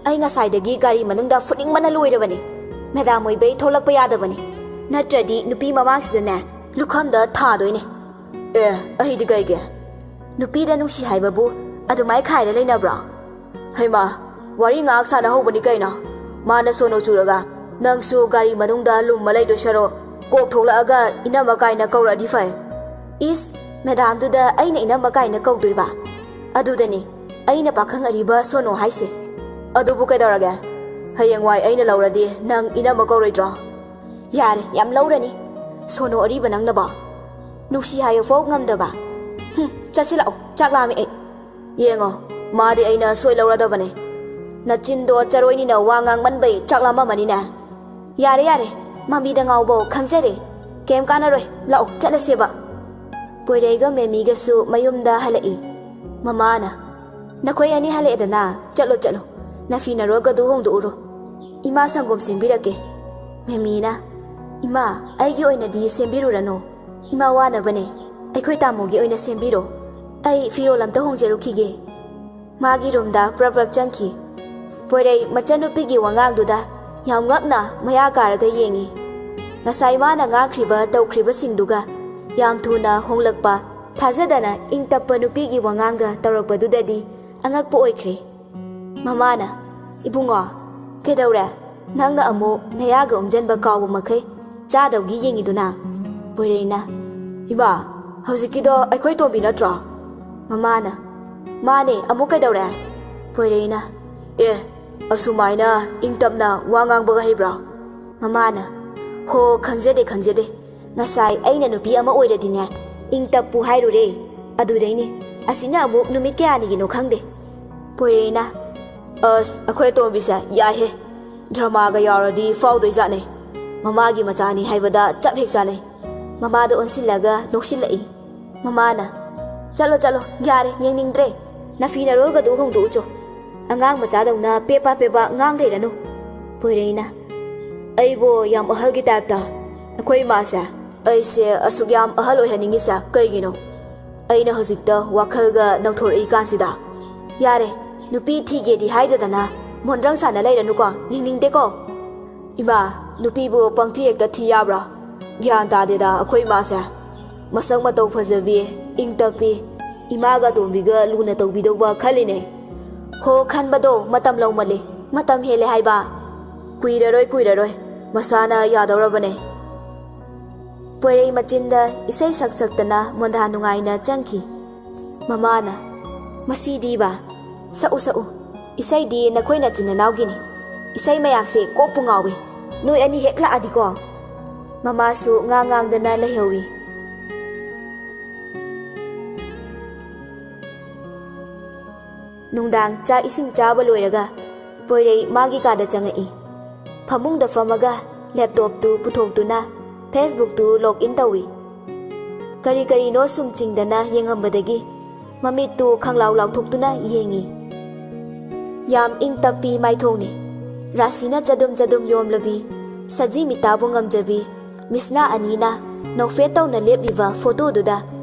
"ꯑꯩ ꯉꯁꯥꯏꯗꯒꯤ ꯒꯥꯔꯤ ꯃꯅꯨꯡꯗ ꯐꯨꯅꯤꯡꯕꯅ ꯂꯣꯏꯔꯕꯅꯤ꯫ ꯃꯦꯗꯥꯝ ꯑꯣꯏꯕꯩ ꯊꯣꯛꯂꯛꯄ ꯌꯥꯗꯕꯅꯤ, ꯅꯠꯇ꯭ꯔꯗꯤ ꯅꯨꯄꯤ ꯃꯃꯥꯡꯁꯤꯗꯅꯦ ꯂꯨꯈꯝꯗ ꯊꯥꯗꯣꯏꯅꯦ꯫" "ꯑꯦ, ꯑꯩꯗꯤ ꯀꯩꯒꯤ?" "ꯅꯨꯄꯤꯗ ꯅꯨꯡꯁꯤ ꯍꯥꯏꯕꯕꯨ ꯑꯗꯨꯃꯥꯏ ꯈꯥꯏꯔ ꯂꯩꯅꯕ꯭ꯔꯣ?" "ꯍꯩꯃꯥ, ꯋꯥꯔꯤ ꯉꯥꯏꯍꯥꯛ ꯁꯥꯟꯅꯍꯧꯕꯅꯤ ꯀꯩꯅꯣ꯫ ꯃꯥꯅ ꯁꯣꯅꯣ ꯆꯨꯔꯒ ꯅꯪꯁꯨ ꯒꯥꯔꯤ ꯃꯅꯨꯡꯗ ꯂꯨꯝꯃ ꯂꯩꯗꯣꯏ ꯁꯔꯨꯛ ꯀꯣꯛ ꯊꯣꯛꯂꯛꯑꯒ ꯏꯅꯝꯃ ꯀꯥꯏꯅ ꯀꯧꯔꯛꯑꯗꯤ ꯐꯩ꯫" "ꯏꯁ, ꯃꯦꯗꯥꯝꯗꯨꯗ ꯑꯩꯅ ꯏꯅꯝꯃ ꯀꯥꯏꯅ ꯀꯧꯗꯣꯏꯕ? ꯑꯗꯨꯗꯅꯤ ꯑꯩꯅ ꯄꯥꯈꯪ ꯑꯔꯤꯕ ꯁꯣꯅꯣ ꯍꯥꯏꯁꯦ꯫" "ꯑꯗꯨꯕꯨ ꯀꯩꯗꯧꯔꯒꯦ? ꯍꯌꯦꯡꯋꯥꯏ ꯑꯩꯅ ꯂꯧꯔꯗꯤ ꯅꯪ ꯏꯅꯝꯃ ꯀꯧꯔꯣꯏꯗ꯭ꯔꯣ?" "ꯌꯥꯔꯦ, ꯌꯥꯝ ꯂꯧꯔꯅꯤ꯫ ꯁꯣꯅꯣ ꯑꯔꯤꯕ ꯅꯪꯅꯕꯣ ꯅꯨꯡꯁꯤ ꯍꯥꯏꯌꯣ ꯐꯥꯎ ꯉꯝꯗꯕ꯫ ꯍꯨꯝ, ꯆꯠꯁꯤ ꯂꯥꯛꯑꯣ, ꯆꯥꯛ ꯂꯥꯝꯃꯦ ꯑꯩ꯫" "ꯌꯦꯡꯉꯣ, ꯃꯥꯗꯤ ꯑꯩꯅ ꯁꯣꯏ ꯂꯧꯔꯗꯕꯅꯦ꯫ ꯅꯆꯤꯟꯗꯣ ꯆꯔꯣꯏꯅꯤꯅ ꯋꯥ ꯉꯥꯡꯃꯟꯕꯩ ꯆꯥꯛ ꯂꯥꯝꯃꯝꯃꯅꯤꯅꯦ꯫" "ꯌꯥꯔꯦ, ꯌꯥꯔꯦ, ꯃꯃꯤꯗ ꯉꯥꯎꯕꯧ ꯈꯪꯖꯔꯦ꯫ ꯀꯩꯝ ꯀꯥꯟꯅꯔꯣꯏ, ꯂꯥꯛꯑꯣ, ꯆꯠꯂꯁꯦꯕ꯫" ꯄꯣꯏꯔꯩꯒ ꯃꯦꯃꯤꯒꯁꯨ ꯃꯌꯨꯝꯗ ꯍꯜꯂꯛꯏ꯫ ꯃꯃꯥꯅ, "ꯅꯈꯣꯏ ꯑꯅꯤ ꯍꯜꯂꯛꯑꯦꯗꯅ, ꯆꯠꯂꯣ, ꯆꯠꯂꯣ, ꯅꯐꯤ ꯅꯔꯣꯜꯒꯗꯨ ꯍꯣꯡꯗꯣꯛꯎꯔꯣ꯫ ꯏꯃꯥ ꯁꯪꯒꯣꯝ ꯁꯦꯝꯕꯤꯔꯛꯀꯦ꯫" ꯃꯦꯃꯤꯅ, "ꯏꯃꯥ, ꯑꯩꯒꯤ ꯑꯣꯏꯅꯗꯤ ꯁꯦꯝꯕꯤꯔꯨꯔꯅꯨ꯫ ꯏꯃꯥ ꯋꯥꯅꯕꯅꯦ꯫ ꯑꯩꯈꯣꯏ ꯇꯥꯃꯣꯒꯤ ꯑꯣꯏꯅ ꯁꯦꯝꯕꯤꯔꯣ꯫ ꯑꯩ ꯐꯤꯔꯣꯜ ꯑꯝꯇ ꯍꯣꯡꯖꯔꯨꯈꯤꯒꯦ꯫" ꯃꯥꯒꯤ ꯔꯨꯝꯗ ꯄ꯭ꯔꯞ ꯄ꯭ꯔꯞ ꯆꯪꯈꯤ꯫ ꯄꯣꯏꯔꯩ ꯃꯆꯟꯅꯨꯄꯤꯒꯤ ꯋꯥꯉꯥꯡꯗꯨꯗ ꯌꯥꯝ ꯉꯛꯅ ꯃꯌꯥ ꯀꯥꯔꯒ ꯌꯦꯡꯉꯤ꯫ ꯉꯁꯥꯏ ꯃꯥꯅ ꯉꯥꯡꯈ꯭ꯔꯤꯕ ꯇꯧꯈ꯭ꯔꯤꯕꯁꯤꯡꯗꯨꯒ ꯌꯥꯝ ꯊꯨꯅ ꯍꯣꯡꯂꯛꯄ, ꯊꯥꯖꯗꯅ ꯏꯪ ꯇꯞꯄ ꯅꯨꯄꯤꯒꯤ ꯋꯥꯉꯥꯡꯒ ꯇꯧꯔꯛꯄꯗꯨꯗꯗꯤ ꯑꯉꯛꯄ ꯑꯣꯏꯈ꯭ꯔꯦ꯫ ꯃꯃꯥꯅ, "ꯏꯕꯨꯡꯉꯣ, ꯀꯩꯗꯧꯔꯦ? ꯅꯪꯅ ꯑꯃꯨꯛ ꯅꯌꯥꯒ ꯎꯝꯖꯟꯕ ꯀꯥꯎꯕ ꯃꯈꯩ ꯆꯥꯗꯧꯒꯤ ꯌꯦꯡꯉꯤꯗꯨꯅ?" ꯄꯣꯏꯔꯩꯅ, "ꯏꯃꯥ, ꯍꯧꯖꯤꯛꯀꯤꯗꯣ ꯑꯩꯈꯣꯏ ꯇꯣꯝꯕꯤ ꯅꯠꯇ꯭ꯔꯣ?" ꯃꯃꯥꯅ, "ꯃꯥꯅꯦ, ꯑꯃꯨꯛ ꯀꯩꯗꯧꯔꯦ?" ꯄꯣꯏꯔꯩꯅ, "ꯑꯦ, ꯑꯁꯨꯃꯥꯏꯅ ꯏꯪ ꯇꯞꯅ ꯋꯥ ꯉꯥꯡꯕꯒ ꯍꯩꯕ꯭ꯔꯣ?" ꯃꯃꯥꯅ, "ꯍꯣ, ꯈꯪꯖꯗꯦ, ꯈꯪꯖꯗꯦ꯫ ꯉꯁꯥꯏ ꯑꯩꯅ ꯅꯨꯄꯤ ꯑꯃ ꯑꯣꯏꯔꯗꯤꯅꯦ, ꯏꯪ ꯇꯞꯄꯨ ꯍꯥꯏꯔꯨꯔꯦ꯫ ꯑꯗꯨꯗꯩꯅꯦ꯫ ꯑꯁꯤꯅ ꯑꯃꯨꯛ ꯅꯨꯃꯤꯠ ꯀꯌꯥꯅꯤꯒꯤꯅꯣ ꯈꯪꯗꯦ꯫" ꯄꯣꯏꯔꯩꯅ, "ꯑꯁ, ꯑꯩꯈꯣꯏ ꯑꯇꯣꯝꯕꯤꯁꯦ ꯌꯥꯏꯍꯦ꯫ ꯗ꯭ꯔꯃꯥꯒ ꯌꯥꯎꯔꯗꯤ ꯐꯥꯎꯗꯣꯏꯖꯥꯠꯅꯦ꯫" ꯃꯃꯥꯒꯤ ꯃꯆꯥꯅꯤ ꯍꯥꯏꯕꯗ ꯆꯞ ꯍꯦꯛ ꯆꯥꯅꯩ꯫ ꯃꯃꯥꯗ ꯑꯣꯟꯁꯤꯜꯂꯒ ꯅꯣꯛꯁꯤꯜꯂꯛꯏ꯫ ꯃꯃꯥꯅ, "ꯆꯠꯂꯣ, ꯆꯠꯂꯣ, ꯌꯥꯔꯦ, ꯌꯦꯡꯅꯤꯡꯗ꯭ꯔꯦ꯫ ꯅꯐꯤ ꯅꯔꯣꯜꯒꯗꯨ ꯍꯣꯡꯗꯣꯛꯎꯆꯣ꯫ ꯑꯉꯥꯡ ꯃꯆꯥꯗꯧꯅ ꯄꯦꯄꯥ ꯄꯦꯄꯥ ꯉꯥꯡ ꯂꯩꯔꯅꯨ꯫" ꯄꯣꯏꯔꯩꯅ, "ꯑꯩꯕꯨ ꯌꯥꯝ ꯑꯍꯜꯒꯤ ꯇꯥꯏꯞꯇ꯫ ꯑꯩꯈꯣꯏ ꯏꯃꯥꯁꯦ ꯑꯩꯁꯦ ꯑꯁꯨꯛ ꯌꯥꯝ ꯑꯍꯜ ꯑꯣꯏꯍꯟꯅꯤꯡꯉꯤꯁꯦ ꯀꯩꯒꯤꯅꯣ? ꯑꯩꯅ ꯍꯧꯖꯤꯛꯇ ꯋꯥꯈꯜꯒ ꯅꯧꯊꯣꯔꯛꯏ ꯀꯥꯟꯁꯤꯗ꯫ ꯌꯥꯔꯦ, ꯅꯨꯄꯤ ꯊꯤꯒꯦꯗꯤ ꯍꯥꯏꯗꯗꯅ ꯃꯣꯟꯗ꯭ꯔꯪ ꯁꯥꯟꯅ ꯂꯩꯔꯅꯨꯀꯣ, ꯌꯦꯡꯅꯤꯡꯗꯦꯀꯣ꯫" "ꯏꯃꯥ, ꯅꯨꯄꯤꯕꯨ ꯄꯪꯊꯤ ꯍꯦꯛꯇ ꯊꯤ ꯌꯥꯕ꯭ꯔꯥ? ꯒ꯭ꯌꯥꯟ ꯇꯥꯗꯦꯗ ꯑꯩꯈꯣꯏ ꯏꯃꯥꯁꯦ꯫ ꯃꯁꯛ ꯃꯇꯧ ꯐꯖꯕꯤ, ꯏꯪ ꯇꯞꯄꯤ, ꯏꯃꯥꯒ ꯑꯇꯣꯝꯕꯤꯒ ꯂꯨꯅ ꯇꯧꯕꯤꯗꯧꯕ ꯈꯜꯂꯤꯅꯦ꯫ ꯍꯣ, ꯈꯟꯕꯗꯣ ꯃꯇꯝ ꯂꯧꯃꯜꯂꯤ, ꯃꯇꯝ ꯍꯦꯜꯂꯦ ꯍꯥꯏꯕ꯫ ꯀꯨꯏꯔꯔꯣꯏ, ꯀꯨꯏꯔꯔꯣꯏ, ꯃꯁꯥꯅ ꯌꯥꯗꯧꯔꯕꯅꯦ꯫" ꯄꯣꯏꯔꯩ ꯃꯆꯤꯟꯗ ꯏꯁꯩ ꯁꯛ ꯁꯛꯇꯅ ꯃꯣꯟꯗꯥ ꯅꯨꯡꯉꯥꯏꯅ ꯆꯪꯈꯤ꯫ ꯃꯃꯥꯅ, "ꯃꯁꯤꯗꯤꯕ, ꯁꯛꯎ, ꯁꯛꯎ꯫ ꯏꯁꯩꯗꯤ ꯅꯈꯣꯏ ꯅꯆꯤꯟ ꯅꯅꯥꯎꯒꯤꯅꯤ꯫ ꯏꯁꯩ ꯃꯌꯥꯝꯁꯦ ꯀꯣꯛꯄꯨ ꯉꯥꯎꯏ꯫ ꯅꯣꯏ ꯑꯅꯤ ꯍꯦꯛ ꯂꯥꯛꯑꯗꯤꯀꯣ꯫" ꯃꯃꯥꯁꯨ ꯉꯥꯡ ꯉꯥꯡꯗꯅ ꯂꯩꯍꯧꯏ꯫ ꯅꯨꯡꯗꯥꯡ ꯆꯥꯛ ꯏꯁꯤꯡ ꯆꯥꯕ ꯂꯣꯏꯔꯒ ꯄꯣꯏꯔꯩ ꯃꯥꯒꯤ ꯀꯥꯗ ꯆꯪꯉꯛꯏ꯫ ꯐꯃꯨꯡꯗ ꯐꯝꯃꯒ ꯂꯦꯞꯇꯣꯞꯇꯨ ꯄꯨꯊꯣꯛꯇꯨꯅ ꯐꯦꯁꯕꯨꯛꯇꯨ ꯂꯣꯒ ꯏꯟ ꯇꯧꯏ꯫ ꯀꯔꯤ ꯀꯔꯤꯅꯣ ꯁꯨꯝ ꯆꯤꯡꯗꯅ ꯌꯦꯡꯉꯝꯕꯗꯒꯤ ꯃꯃꯤꯠꯇꯨ ꯈꯪꯂꯥꯎ ꯂꯥꯎꯊꯣꯛꯇꯨꯅ ꯌꯦꯡꯏ꯫ ꯌꯥꯝ ꯏꯪ ꯇꯞꯄꯤ ꯃꯥꯏꯊꯣꯡꯅꯤ꯫ ꯔꯥꯁꯤꯅ ꯆꯗꯨꯝ ꯆꯗꯨꯝ ꯌꯣꯝꯂꯕꯤ, ꯁꯖꯤ ꯃꯤꯇꯥꯕꯨ ꯉꯝꯖꯕꯤ, ꯃꯤꯁꯅꯥ ꯑꯅꯤꯅ ꯅꯣꯛꯐꯦꯠ ꯇꯧꯅ ꯂꯦꯞꯂꯤꯕ ꯐꯣꯇꯣꯗꯨꯗ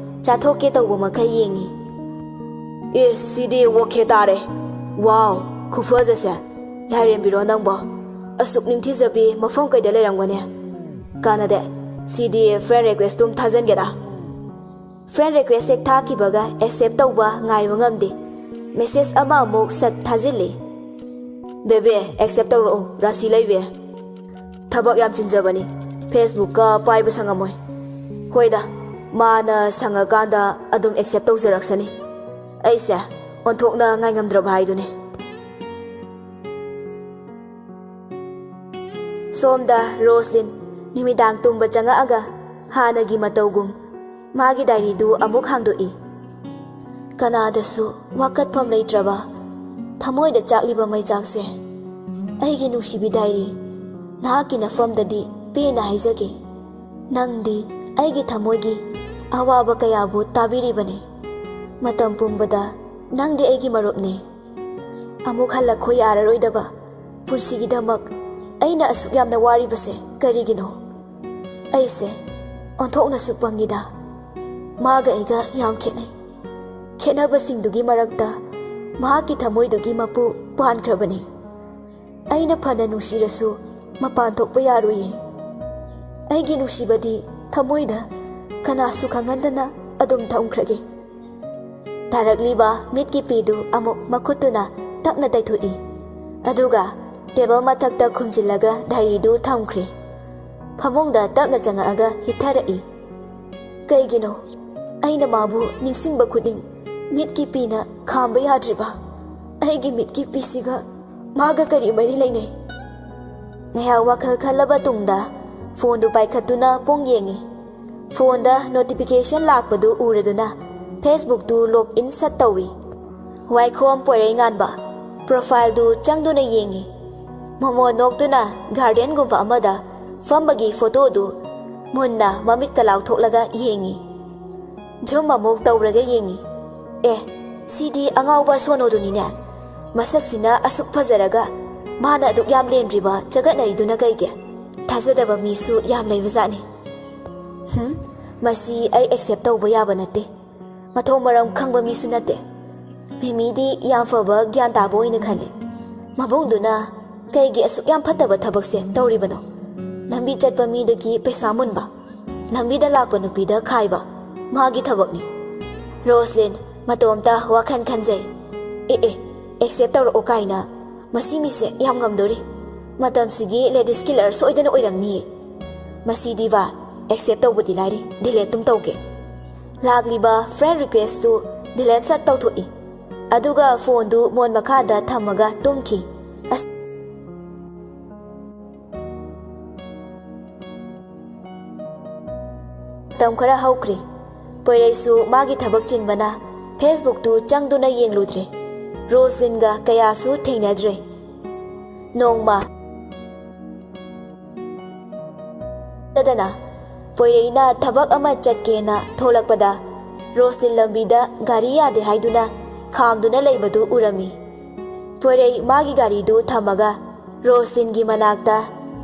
ꯆꯥꯊꯣꯛꯀꯦ ꯇꯧꯕ ꯃꯈꯩ ꯌꯦꯡꯏ꯫ "ꯑꯦ, ꯁꯤꯗꯤ ꯑꯣꯀꯦ ꯇꯥꯔꯦ꯫ ꯋꯥꯎ, ꯈꯨꯐꯖꯁꯦ꯫ ꯂꯥꯏꯔꯦꯝꯕꯤꯔꯣ ꯅꯪꯕꯣ? ꯑꯁꯨꯛ ꯅꯤꯡꯊꯤꯖꯕꯤ ꯃꯐꯝ ꯀꯩꯗ ꯂꯩꯔꯝꯒꯅꯤ? ꯀꯥꯟꯅꯗꯦ, ꯁꯤꯗꯤ ꯐ꯭ꯔꯦꯟ ꯔꯤꯀ꯭ꯋꯦꯁꯇꯨꯝ ꯊꯥꯖꯤꯟꯒꯦꯗ꯫" ꯐ꯭ꯔꯦꯟ ꯔꯤꯀ꯭ꯋꯦꯁ ꯍꯦꯛ ꯊꯥꯈꯤꯕꯒ ꯑꯦꯛꯁꯦꯞ ꯇꯧꯕ ꯉꯥꯏꯕ ꯉꯝꯗꯦ꯫ ꯃꯦꯁꯦꯖ ꯑꯃ ꯑꯃꯨꯛ ꯁꯠ ꯊꯥꯖꯤꯜꯂꯤ꯫ "ꯕꯦꯕꯦ, ꯑꯦꯛꯁꯦꯞ ꯇꯧꯔꯛꯑꯣ, ꯔꯥꯁꯤ ꯂꯩꯕꯦ꯫ ꯊꯕꯛ ꯌꯥꯝ ꯆꯤꯟꯖꯕꯅꯤ, ꯐꯦꯁꯕꯨꯛꯀ ꯄꯥꯏꯕ ꯁꯪꯉꯝꯃꯣꯏ꯫ ꯍꯣꯏꯗ, ꯃꯥꯅ ꯁꯪꯉꯀꯥꯟꯗ ꯑꯗꯨꯝ ꯑꯦꯛꯁꯦꯞ ꯇꯧꯖꯔꯛꯁꯅꯤ꯫ ꯑꯩꯁꯦ ꯑꯣꯟꯊꯣꯛꯅ ꯉꯥꯏꯉꯝꯗ꯭ꯔꯕ ꯍꯥꯏꯗꯨꯅꯤ꯫" ꯁꯣꯝꯗ ꯔꯣꯁꯂꯤꯟ ꯅꯨꯃꯤꯗꯥꯡ ꯇꯨꯝꯕ ꯆꯪꯉꯛꯑꯒ ꯍꯥꯟꯅꯒꯤ ꯃꯇꯧꯒꯨꯝ ꯃꯥꯒꯤ ꯗꯥꯏꯔꯤꯗꯨ ꯑꯃꯨꯛ ꯍꯥꯡꯗꯣꯛꯏ꯫ ꯀꯅꯥꯗꯁꯨ ꯋꯥꯀꯠꯐꯝ ꯂꯩꯇ꯭ꯔꯕ ꯊꯃꯣꯏꯗ ꯆꯥꯛꯂꯤꯕ ꯃꯩꯆꯥꯛꯁꯦ꯫ ꯑꯩꯒꯤ ꯅꯨꯡꯁꯤꯕꯤ ꯗꯥꯏꯔꯤ, ꯅꯍꯥꯛꯀꯤ ꯅꯐꯝꯗꯗꯤ ꯄꯦꯟꯅ ꯍꯥꯏꯖꯒꯦ, ꯅꯪꯗꯤ ꯑꯩꯒꯤ ꯊꯃꯣꯏꯒꯤ ꯑꯋꯥꯕ ꯀꯌꯥꯕꯨ ꯇꯥꯕꯤꯔꯤꯕꯅꯤ꯫ ꯃꯇꯝ ꯄꯨꯝꯕꯗ ꯅꯪꯗꯤ ꯑꯩꯒꯤ ꯃꯔꯨꯞꯅꯤ꯫ ꯑꯃꯨꯛ ꯍꯜꯂꯛ ꯈꯣꯏ ꯌꯥꯔꯔꯣꯏꯗꯕ ꯄꯨꯟꯁꯤꯒꯤꯗꯃꯛ ꯑꯩꯅ ꯑꯁꯨꯛ ꯌꯥꯝꯅ ꯋꯥꯔꯤꯕꯁꯦ ꯀꯔꯤꯒꯤꯅꯣ? ꯑꯩꯁꯦ ꯑꯣꯟꯊꯣꯛꯅꯁꯨ ꯄꯪꯉꯤꯗ꯫ ꯃꯥꯒ ꯑꯩꯒ ꯌꯥꯝ ꯈꯦꯠꯅꯩ꯫ ꯈꯦꯠꯅꯕꯁꯤꯡꯗꯨꯒꯤ ꯃꯔꯛꯇ ꯃꯍꯥꯛꯀꯤ ꯊꯃꯣꯏꯗꯨꯒꯤ ꯃꯄꯨ ꯄꯥꯟꯈ꯭ꯔꯕꯅꯤ꯫ ꯑꯩꯅ ꯐꯅ ꯅꯨꯡꯁꯤꯔꯁꯨ ꯃꯄꯥꯟ ꯊꯣꯛꯄ ꯌꯥꯔꯣꯏꯌꯦ꯫ ꯑꯩꯒꯤ ꯅꯨꯡꯁꯤꯕꯗꯤ ꯊꯃꯣꯏꯗ ꯀꯅꯥꯁꯨ ꯈꯪꯍꯟꯗꯅ ꯑꯗꯨꯝ ꯊꯝꯈ꯭ꯔꯒꯦ꯫ ꯇꯥꯔꯛꯂꯤꯕ ꯃꯤꯠꯀꯤ ꯄꯤꯗꯨ ꯑꯃꯨꯛ ꯃꯈꯨꯠꯇꯨꯅ ꯇꯞꯅ ꯇꯩꯊꯣꯛꯏ꯫ ꯑꯗꯨꯒ ꯇꯦꯕꯜ ꯃꯊꯛꯇ ꯈꯨꯝꯖꯤꯜꯂꯒ ꯗꯥꯏꯔꯤꯗꯨ ꯊꯝꯈ꯭ꯔꯦ꯫ ꯐꯃꯨꯡꯗ ꯇꯞꯅ ꯆꯪꯉꯛꯑꯒ ꯍꯤꯞꯊꯔꯛꯏ꯫ ꯀꯩꯒꯤꯅꯣ ꯑꯩꯅ ꯃꯥꯕꯨ ꯅꯤꯡꯁꯤꯡꯕ ꯈꯨꯗꯤꯡ ꯃꯤꯠꯀꯤ ꯄꯤꯅ ꯈꯥꯝꯕ ꯌꯥꯗ꯭ꯔꯤꯕ? ꯑꯩꯒꯤ ꯃꯤꯠꯀꯤ ꯄꯤꯁꯤꯒ ꯃꯥꯒ ꯀꯔꯤ ꯃꯔꯤ ꯂꯩꯅꯩ? ꯉꯥꯏꯍꯥꯛ ꯋꯥꯈꯜ ꯈꯜꯂꯕ ꯇꯨꯡꯗ ꯐꯣꯟꯗꯨ ꯄꯥꯏꯈꯠꯇꯨꯅ ꯄꯨꯡ ꯌꯦꯡꯉꯤ꯫ ꯐꯣꯟꯗ ꯅꯣꯇꯤꯐꯤꯀꯦꯁꯟ ꯂꯥꯛꯄꯗꯨ ꯎꯔꯗꯨꯅ ꯐꯦꯁꯕꯨꯛꯇꯨ ꯂꯣꯒ ꯏꯟ ꯁꯠ ꯇꯧꯏ꯫ ꯋꯥꯏꯈꯣꯝ ꯄꯣꯏꯔꯩꯉꯥꯟꯕ ꯄ꯭ꯔꯣꯐꯥꯏꯜꯗꯨ ꯆꯪꯗꯨꯅ ꯌꯦꯡꯉꯤ꯫ ꯃꯣꯃꯣ ꯅꯣꯛꯇꯨꯅ ꯒꯥꯔꯗꯦꯟꯒꯨꯝꯕ ꯑꯃꯗ ꯐꯝꯕꯒꯤ ꯐꯣꯇꯣꯗꯨ ꯃꯨꯟꯅ ꯃꯃꯤꯠꯀ ꯂꯥꯎꯊꯣꯛꯂꯒ ꯌꯦꯡꯉꯤ꯫ ꯖꯨꯝ ꯑꯃꯨꯛ ꯇꯧꯔꯒ ꯌꯦꯡꯉꯤ꯫ ꯑꯦ, ꯁꯤꯗꯤ ꯑꯉꯥꯎꯕ ꯁꯣꯅꯣꯗꯨꯅꯤꯅꯦ꯫ ꯃꯁꯛꯁꯤꯅ ꯑꯁꯨꯛ ꯐꯖꯔꯒ ꯃꯥꯅ ꯑꯗꯨꯛ ꯌꯥꯝ ꯂꯦꯝꯗ꯭ꯔꯤꯕ ꯆꯒꯠꯅꯔꯤꯗꯨꯅ ꯀꯩꯒꯤ? ꯊꯥꯖꯗꯕ ꯃꯤꯁꯨ ꯌꯥꯝ ꯂꯩꯕꯖꯥꯠꯅꯤ꯫ ꯍꯨꯝ, ꯃꯁꯤ ꯑꯩ ꯑꯦꯛꯁꯦꯞ ꯇꯧꯕ ꯌꯥꯕ ꯅꯠꯇꯦ꯫ ꯃꯊꯣꯡ ꯃꯔꯝ ꯈꯪꯕ ꯃꯤꯁꯨ ꯅꯠꯇꯦ꯫ ꯃꯤꯃꯤꯗꯤ ꯌꯥꯝ ꯐꯕ ꯒ꯭ꯌꯥꯟ ꯇꯥꯕ ꯑꯣꯏꯅ ꯈꯜꯂꯤ꯫ ꯃꯕꯨꯡꯗꯨꯅ ꯀꯩꯒꯤ ꯑꯁꯨꯛ ꯌꯥꯝ ꯐꯠꯇꯕ ꯊꯕꯛꯁꯦ ꯇꯧꯔꯤꯕꯅꯣ? ꯂꯝꯕꯤ ꯆꯠꯄ ꯃꯤꯗꯒꯤ ꯄꯩꯁꯥ ꯃꯨꯟꯕ, ꯂꯝꯕꯤꯗ ꯂꯥꯛꯄ ꯅꯨꯄꯤꯗ ꯈꯥꯏꯕ ꯃꯥꯒꯤ ꯊꯕꯛꯅꯤ꯫ ꯔꯣꯁꯂꯤꯟ ꯃꯇꯣꯝꯇ ꯋꯥꯈꯜ ꯈꯟꯖꯩ꯫ ꯑꯦ ꯑꯦ, ꯑꯦꯛꯁꯦꯞ ꯇꯧꯔꯛꯑꯣ ꯀꯥꯏꯅ꯫ ꯃꯁꯤ ꯃꯤꯁꯦ ꯌꯥꯝ ꯉꯝꯗꯣꯔꯤ꯫ ꯃꯇꯝꯁꯤꯒꯤ ꯂꯦꯗꯤꯁ ꯀꯤꯂꯔ ꯁꯣꯏꯗꯅ ꯑꯣꯏꯔꯝꯅꯤꯌꯦ꯫ ꯃꯁꯤꯗꯤ ꯕꯥ, ꯑꯦꯛꯁꯦꯞ ꯇꯧꯕꯗꯤ ꯂꯥꯏꯔꯤ, ꯗꯤꯂꯦꯠ ꯇꯨꯝ ꯇꯧꯒꯦ꯫ ꯂꯥꯛꯂꯤꯕ ꯐ꯭ꯔꯦꯟ ꯔꯤꯀ꯭ꯋꯦꯁꯇꯨ ꯗꯤꯂꯦꯠ ꯁꯠ ꯇꯧꯊꯣꯛꯏ꯫ ꯑꯗꯨꯒ ꯐꯣꯟꯗꯨ ꯃꯣꯟ ꯃꯈꯥꯗ ꯊꯝꯃꯒ ꯇꯨꯝꯈꯤ꯫ ꯑꯁ-, ꯃꯇꯝ ꯈꯔ ꯍꯧꯈ꯭ꯔꯦ꯫ ꯄꯣꯏꯔꯩꯁꯨ ꯃꯥꯒꯤ ꯊꯕꯛ ꯆꯤꯟꯕꯅ ꯐꯦꯁꯕꯨꯛꯇꯨ ꯆꯪꯗꯨꯅ ꯌꯦꯡꯂꯨꯗ꯭ꯔꯦ꯫ ꯔꯣꯁꯂꯤꯟꯒ ꯀꯌꯥꯁꯨ ꯊꯦꯡꯅꯗ꯭ꯔꯦ꯫ ꯅꯣꯡꯃ ꯇꯅ ꯄꯣꯏꯔꯩꯅ ꯊꯕꯛ ꯑꯃ ꯆꯠꯀꯦꯅ ꯊꯣꯛꯂꯛꯄꯗ ꯔꯣꯁꯂꯤꯟ ꯂꯝꯕꯤꯗ ꯒꯥꯔꯤ ꯌꯥꯗꯦ ꯍꯥꯏꯗꯨꯅ ꯈꯥꯝꯗꯨꯅ ꯂꯩꯕꯗꯨ ꯎꯔꯝꯃꯤ꯫ ꯄꯣꯏꯔꯩ ꯃꯥꯒꯤ ꯒꯥꯔꯤꯗꯨ ꯊꯝꯃꯒ ꯔꯣꯁꯂꯤꯟꯒꯤ ꯃꯅꯥꯛꯇ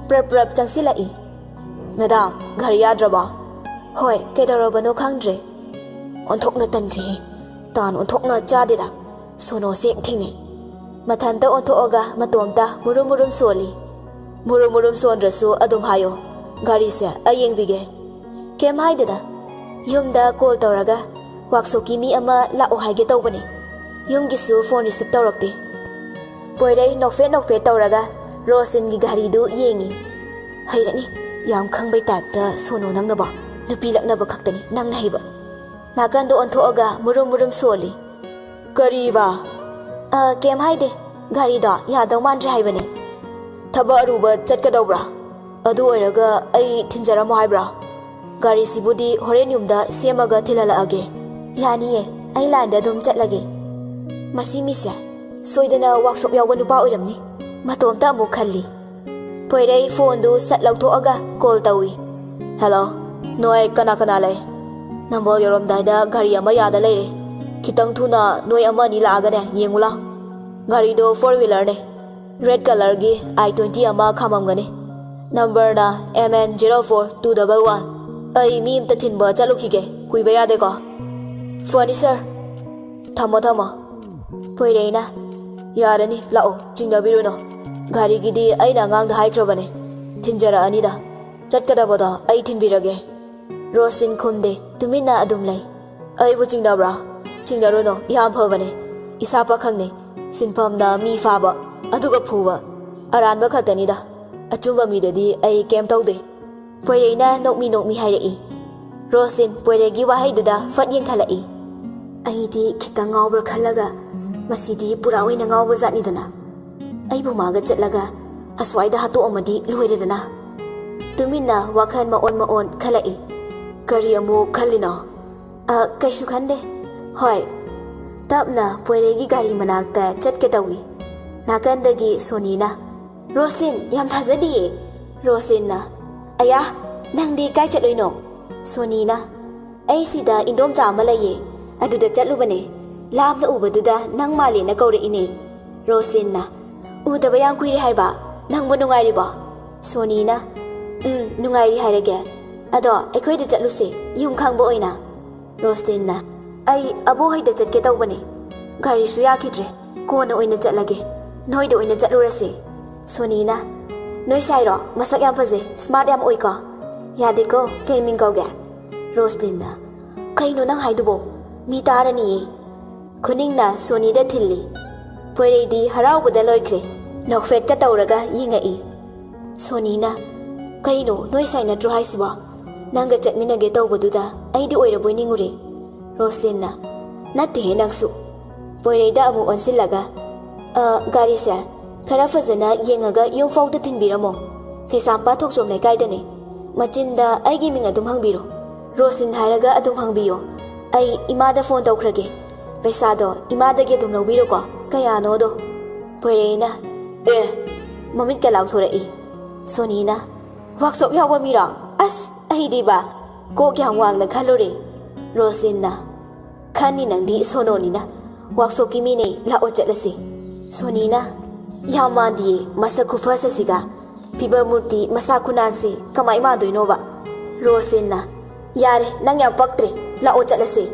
ꯄ꯭ꯔꯞ ꯄ꯭ꯔꯞ ꯆꯪꯁꯤꯜꯂꯛꯏ꯫ "ꯃꯦꯗꯥꯝ, ꯒꯥꯔꯤ ꯌꯥꯗ꯭ꯔꯕꯣ?" "ꯍꯣꯏ, ꯀꯩꯗꯧꯔꯕꯅꯣ ꯈꯪꯗ꯭ꯔꯦ꯫ ꯑꯣꯟꯊꯣꯛꯅ ꯇꯟꯈ꯭ꯔꯦꯍꯦ꯫ ꯇꯥꯟ ꯑꯣꯟꯊꯣꯛꯅ ꯆꯥꯗꯦꯗ꯫ ꯁꯣꯅꯣꯁꯦ ꯊꯦꯡꯅꯩ꯫" ꯃꯊꯟꯇ ꯑꯣꯟꯊꯣꯛꯑꯒ ꯃꯇꯣꯝꯇ ꯃꯨꯔꯨꯝ ꯃꯨꯔꯨꯝ ꯁꯣꯜꯂꯤ꯫ "ꯃꯨꯔꯨꯝ ꯃꯨꯔꯨꯝ ꯁꯣꯟꯗ꯭ꯔꯁꯨ ꯑꯗꯨꯝ ꯍꯥꯏꯌꯣ, ꯒꯥꯔꯤꯁꯦ ꯑꯩ ꯌꯦꯡꯕꯤꯒꯦ꯫" "ꯀꯩꯝ ꯍꯥꯏꯗꯦꯗ, ꯌꯨꯝꯗ ꯀꯣꯜ ꯇꯧꯔꯒ ꯋꯥꯛꯁꯣꯞꯀꯤ ꯃꯤ ꯑꯃ ꯂꯥꯛꯑꯣ ꯍꯥꯏꯒꯦ ꯇꯧꯕꯅꯦ꯫ ꯌꯨꯝꯒꯤꯁꯨ ꯐꯣꯟ ꯔꯤꯁꯤꯞ ꯇꯧꯔꯛꯇꯦ꯫" ꯄꯣꯏꯔꯩ ꯅꯣꯛꯐꯦꯠ ꯅꯣꯛꯐꯦꯠ ꯇꯧꯔꯒ ꯔꯣꯁꯂꯤꯟꯒꯤ ꯒꯥꯔꯤꯗꯨ ꯌꯦꯡꯉꯤ꯫ "ꯍꯩꯔꯅꯤ, ꯌꯥꯝ ꯈꯪꯕꯩ ꯇꯥꯏꯞꯇ ꯁꯣꯅꯣ ꯅꯪꯅꯕ꯫ ꯅꯨꯄꯤ ꯂꯛꯅꯕ ꯈꯛꯇꯅꯤ ꯅꯪꯅ ꯍꯩꯕ꯫" ꯅꯥꯀꯟꯗ ꯑꯣꯟꯊꯣꯛꯑꯒ ꯃꯨꯔꯨꯝ ꯃꯨꯔꯨꯝ ꯁꯣꯜꯂꯤ꯫ "ꯀꯔꯤꯕ?" "ꯑ, ꯀꯩꯝ ꯍꯥꯏꯗꯦ꯫ ꯒꯥꯔꯤꯗꯣ ꯌꯥꯗꯧ ꯃꯥꯟꯗ꯭ꯔꯦ ꯍꯥꯏꯕꯅꯦ꯫" "ꯊꯕꯛ ꯑꯔꯨꯕ ꯆꯠꯀꯗꯧꯕ꯭ꯔꯥ? ꯑꯗꯨ ꯑꯣꯏꯔꯒ ꯑꯩ ꯊꯤꯟꯖꯔꯝꯃꯣ ꯍꯥꯏꯕ꯭ꯔꯥ? ꯒꯥꯔꯤꯁꯤꯕꯨꯗꯤ ꯍꯣꯔꯦꯟ ꯌꯨꯝꯗ ꯁꯦꯝꯃꯒ ꯊꯤꯜꯍꯜꯂꯛꯑꯒꯦ꯫" "ꯌꯥꯅꯤꯌꯦ, ꯑꯩ ꯂꯥꯏꯟꯗ ꯑꯗꯨꯝ ꯆꯠꯂꯒꯦ꯫" "ꯃꯁꯤ ꯃꯤꯁꯦ ꯁꯣꯏꯗꯅ ꯋꯥꯛꯁꯣꯞ ꯌꯥꯎꯕ ꯅꯨꯄꯥ ꯑꯣꯏꯔꯝꯅꯤ꯫" ꯃꯇꯣꯝꯇ ꯑꯃꯨꯛ ꯈꯜꯂꯤ꯫ ꯄꯣꯏꯔꯩ ꯐꯣꯟꯗꯨ ꯁꯠ ꯂꯧꯊꯣꯛꯑꯒ ꯀꯣꯜ ꯇꯧꯏ꯫ "ꯍꯦꯜꯂꯣ, ꯅꯣꯏ ꯀꯅꯥ ꯀꯅꯥ ꯂꯩ? ꯅꯝꯕꯣꯜ ꯌꯧꯔꯝꯗꯥꯏꯗ ꯒꯥꯔꯤ ꯑꯃ ꯌꯥꯗ ꯂꯩꯔꯦ꯫ ꯈꯤꯇꯪ ꯊꯨꯅ ꯅꯣꯏ ꯑꯃ ꯑꯅꯤ ꯂꯥꯛꯑꯒꯅꯦ ꯌꯦꯡꯉꯨ ꯂꯥꯎ꯫ ꯒꯥꯔꯤꯗꯣ ꯐꯣꯔ ꯋꯤꯂꯔꯅꯦ꯫ ꯔꯦꯗ ꯀꯂꯔꯒꯤ ꯑꯥꯏ ꯇ꯭ꯋꯦꯟꯇꯤ ꯑꯃ ꯈꯥꯝꯃꯝꯒꯅꯤ꯫ ꯅꯝꯕꯔꯅ M N zero four two double one. ꯑꯩ ꯃꯤ ꯑꯝꯇ ꯊꯤꯟꯕ ꯆꯠꯂꯨꯈꯤꯒꯦ, ꯀꯨꯏꯕ ꯌꯥꯗꯦꯀꯣ꯫" "ꯐꯅꯤ ꯁꯥꯔ꯫ ꯊꯝꯃꯣ, ꯊꯝꯃꯣ꯫" ꯄꯣꯏꯔꯩꯅ, "ꯌꯥꯔꯅꯤ, ꯂꯥꯛꯑꯣ, ꯆꯤꯡꯅꯕꯤꯔꯨꯅꯨ꯫ ꯒꯥꯔꯤꯒꯤꯗꯤ ꯑꯩꯅ ꯑꯉꯥꯡꯗ ꯍꯥꯏꯈ꯭ꯔꯕꯅꯦ, ꯊꯤꯟꯖꯔꯛꯑꯅꯤꯗ꯫ ꯆꯠꯀꯗꯕꯗꯣ ꯑꯩ ꯊꯤꯟꯕꯤꯔꯒꯦ꯫" ꯔꯣꯁꯂꯤꯟ ꯈꯨꯝꯗꯦ, ꯇꯨꯃꯤꯟꯅ ꯑꯗꯨꯝ ꯂꯩ꯫ "ꯑꯩꯕꯨ ꯆꯤꯡꯅꯕ꯭ꯔꯥ? ꯆꯤꯡꯅꯔꯨꯅꯨ, ꯌꯥꯝ ꯐꯕꯅꯦ꯫ ꯏꯁꯥ ꯄꯥꯈꯪꯅꯦ, ꯁꯤꯟꯐꯝꯅ ꯃꯤ ꯐꯥꯕ, ꯑꯗꯨꯒ ꯐꯨꯕ꯫ ꯑꯔꯥꯟꯕ ꯈꯛꯇꯅꯤꯗ꯫ ꯑꯆꯨꯝꯕ ꯃꯤꯗꯗꯤ ꯑꯩ ꯀꯩꯝ ꯇꯧꯗꯦ꯫" ꯄꯣꯏꯔꯩꯅ ꯅꯣꯛꯃꯤ ꯅꯣꯛꯃꯤ ꯍꯥꯏꯔꯛꯏ꯫ ꯔꯣꯁꯂꯤꯟ ꯄꯣꯏꯔꯩꯒꯤ ꯋꯥꯍꯩꯗꯨꯗ ꯐꯠ ꯌꯦꯡꯈꯠꯂꯛꯏ꯫ "ꯑꯩꯗꯤ ꯈꯤꯇꯪ ꯉꯥꯎꯕ꯭ꯔꯥ ꯈꯜꯂꯒ ꯃꯁꯤꯗꯤ ꯄꯨꯔꯥ ꯑꯣꯏꯅ ꯉꯥꯎꯕ ꯖꯥꯠꯅꯤꯗꯅ꯫ ꯑꯩꯕꯨ ꯃꯥꯒ ꯆꯠꯂꯒ ꯑꯁ꯭ꯋꯥꯏꯗ ꯍꯥꯠꯇꯣꯛꯑꯝꯃꯗꯤ ꯂꯣꯏꯔꯦꯗꯅ꯫" ꯇꯨꯃꯤꯟꯅ ꯋꯥꯈꯜ ꯃꯑꯣꯟ ꯃꯑꯣꯟ ꯈꯜꯂꯛꯏ꯫ "ꯀꯔꯤ ꯑꯃꯨꯛ ꯈꯜꯂꯤꯅꯣ?" "ꯑ, ꯀꯩꯁꯨ ꯈꯟꯗꯦ꯫ ꯍꯣꯏ꯫" ꯇꯞꯅ ꯄꯣꯏꯔꯩꯒꯤ ꯒꯥꯔꯤ ꯃꯅꯥꯛꯇ ꯆꯠꯀꯦ ꯇꯧꯏ꯫ ꯅꯥꯀꯟꯗꯒꯤ ꯁꯣꯅꯤꯅ, "ꯔꯣꯁꯂꯤꯟ, ꯌꯥꯝ ꯊꯥꯖꯗꯤꯌꯦ꯫" ꯔꯣꯁꯂꯤꯟꯅ, "ꯑꯌꯥ, "ꯅꯪꯗꯤ ꯀꯥꯏ ꯆꯠꯂꯨꯏꯅꯣ?" ꯁꯣꯅꯤꯅ, "ꯑꯩ ꯁꯤꯗ ꯏꯟꯗꯣꯝꯆꯥ ꯑꯃ ꯂꯩꯌꯦ, ꯑꯗꯨꯗ ꯆꯠꯂꯨꯕꯅꯦ꯫ ꯂꯥꯞꯅ ꯎꯕꯗꯨꯗ ꯅꯪ ꯃꯥꯜꯂꯦꯅ ꯀꯧꯔꯛꯏꯅꯦ꯫" ꯔꯣꯁꯂꯤꯟꯅ, "ꯎꯗꯕ ꯌꯥꯝ ꯀꯨꯏꯔꯦ ꯍꯥꯏꯕ, ꯅꯪꯕꯨ ꯅꯨꯡꯉꯥꯏꯔꯤꯕꯣ?" ꯁꯣꯅꯤꯅ, "ꯎꯝ, ꯅꯨꯡꯉꯥꯏꯔꯤ ꯍꯥꯏꯔꯒꯦ꯫ ꯑꯗꯣ ꯑꯩꯈꯣꯏꯗ ꯆꯠꯂꯨꯁꯦ, ꯌꯨꯝ ꯈꯪꯕ ꯑꯣꯏꯅ꯫" ꯔꯣꯁꯂꯤꯟꯅ, "ꯑꯩ ꯑꯕꯣꯛ ꯍꯣꯏꯗ ꯆꯠꯀꯦ ꯇꯧꯕꯅꯦ, ꯒꯥꯔꯤꯁꯨ ꯌꯥꯈꯤꯗ꯭ꯔꯦ, ꯀꯣꯟꯅ ꯑꯣꯏꯅ ꯆꯠꯂꯒꯦ, ꯅꯣꯏꯗ ꯑꯣꯏꯅ ꯆꯠꯂꯨꯔꯁꯦ꯫" ꯁꯣꯅꯤꯅ, "ꯅꯣꯏ ꯁꯥꯏꯔꯣ? ꯃꯁꯛ ꯌꯥꯝ ꯐꯖꯩ, ꯁ꯭ꯃꯥꯔꯠ ꯌꯥꯝ ꯑꯣꯏꯀꯣ꯫ ꯌꯥꯗꯦꯀꯣ, ꯀꯩ ꯃꯤꯡ ꯀꯧꯒꯦ?" ꯔꯣꯁꯂꯤꯟꯅ, "ꯀꯩꯅꯣ ꯅꯪ ꯍꯥꯏꯗꯨꯕꯣ? ꯃꯤ ꯇꯥꯔꯅꯤꯌꯦ꯫" ꯈꯨꯅꯤꯡꯅ ꯁꯣꯅꯤꯗ ꯊꯤꯜꯂꯤ꯫ ꯄꯣꯏꯔꯩꯗꯤ ꯍꯔꯥꯎꯕꯗ ꯂꯣꯏꯈ꯭ꯔꯦ, ꯅꯣꯛꯐꯦꯠꯀ ꯇꯧꯔꯒ ꯌꯦꯡꯉꯛꯏ꯫ ꯁꯣꯅꯤꯅ, "ꯀꯩꯅꯣ, ꯅꯣꯏ ꯁꯥꯏ ꯅꯠꯇ꯭ꯔꯣ ꯍꯥꯏꯁꯤꯕꯣ? ꯅꯪꯒ ꯆꯠꯃꯤꯟꯅꯒꯦ ꯇꯧꯕꯗꯨꯗ ꯑꯩꯗꯤ ꯑꯣꯏꯔꯕꯣꯏ ꯅꯤꯡꯉꯨꯔꯦ꯫" ꯔꯣꯁꯂꯤꯟꯅ, "ꯅꯠꯇꯦꯍꯦ ꯅꯪꯁꯨ꯫" ꯄꯣꯏꯔꯩꯗ ꯑꯃꯨꯛ ꯑꯣꯟꯁꯤꯜꯂꯒ, "ꯑ, ꯒꯥꯔꯤꯁꯦ ꯈꯔ ꯐꯖꯅ ꯌꯦꯡꯉꯒ ꯌꯨꯝ ꯐꯥꯎꯗ ꯊꯤꯟꯕꯤꯔꯝꯃꯣ꯫ ꯀꯩꯁꯥꯝꯄꯥꯠ ꯊꯣꯛꯆꯣꯝ ꯂꯩꯀꯥꯏꯗꯅꯦ꯫ ꯃꯆꯤꯟꯗ ꯑꯩꯒꯤ ꯃꯤꯡ ꯑꯗꯨꯝ ꯍꯪꯕꯤꯔꯣ꯫ ꯔꯣꯁꯂꯤꯟ ꯍꯥꯏꯔꯒ ꯑꯗꯨꯝ ꯍꯪꯕꯤꯌꯣ꯫ ꯑꯩ ꯏꯃꯥꯗ ꯐꯣꯟ ꯇꯧꯈ꯭ꯔꯒꯦ꯫ ꯄꯩꯁꯥꯗꯣ ꯏꯃꯥꯗꯒꯤ ꯑꯗꯨꯝ ꯂꯧꯕꯤꯔꯣꯀꯣ, ꯀꯌꯥꯅꯣꯗꯣ꯫" ꯄꯣꯏꯔꯩꯅ, "ꯑꯦ!" ꯃꯃꯤꯠꯀ ꯂꯥꯎꯊꯣꯔꯛꯏ꯫ ꯁꯣꯅꯤꯅ, "ꯋꯥꯛꯁꯣꯞ ꯌꯥꯎꯕ ꯃꯤꯔꯣ? ꯑꯁ, ꯑꯩꯗꯤꯕ ꯀꯣꯛ ꯌꯥꯝ ꯋꯥꯡꯅ ꯈꯜꯂꯨꯔꯦ꯫" ꯔꯣꯁꯂꯤꯟꯅ, "ꯈꯟꯅꯤ ꯅꯪꯗꯤ ꯁꯣꯅꯣꯅꯤꯅ, ꯋꯥꯛꯁꯣꯞꯀꯤ ꯃꯤꯅꯦ, ꯂꯥꯛꯑꯣ ꯆꯠꯂꯁꯤ꯫" ꯁꯣꯅꯤꯅ, "ꯌꯥꯝ ꯃꯥꯟꯗꯤꯌꯦ, ꯃꯁꯛ ꯈꯨꯐꯖꯁꯤꯒ, ꯐꯤꯕꯝ ꯃꯨꯔꯇꯤ, ꯃꯁꯥ ꯈꯨꯅꯥꯟꯁꯦ ꯀꯃꯥꯏ ꯃꯥꯟꯗꯣꯏꯅꯣꯕ?" ꯔꯣꯁꯂꯤꯟꯅ, "ꯌꯥꯔꯦ, ꯅꯪ ꯌꯥꯝ ꯄꯛꯇ꯭ꯔꯦ, ꯂꯥꯛꯑꯣ ꯆꯠꯂꯁꯦ꯫"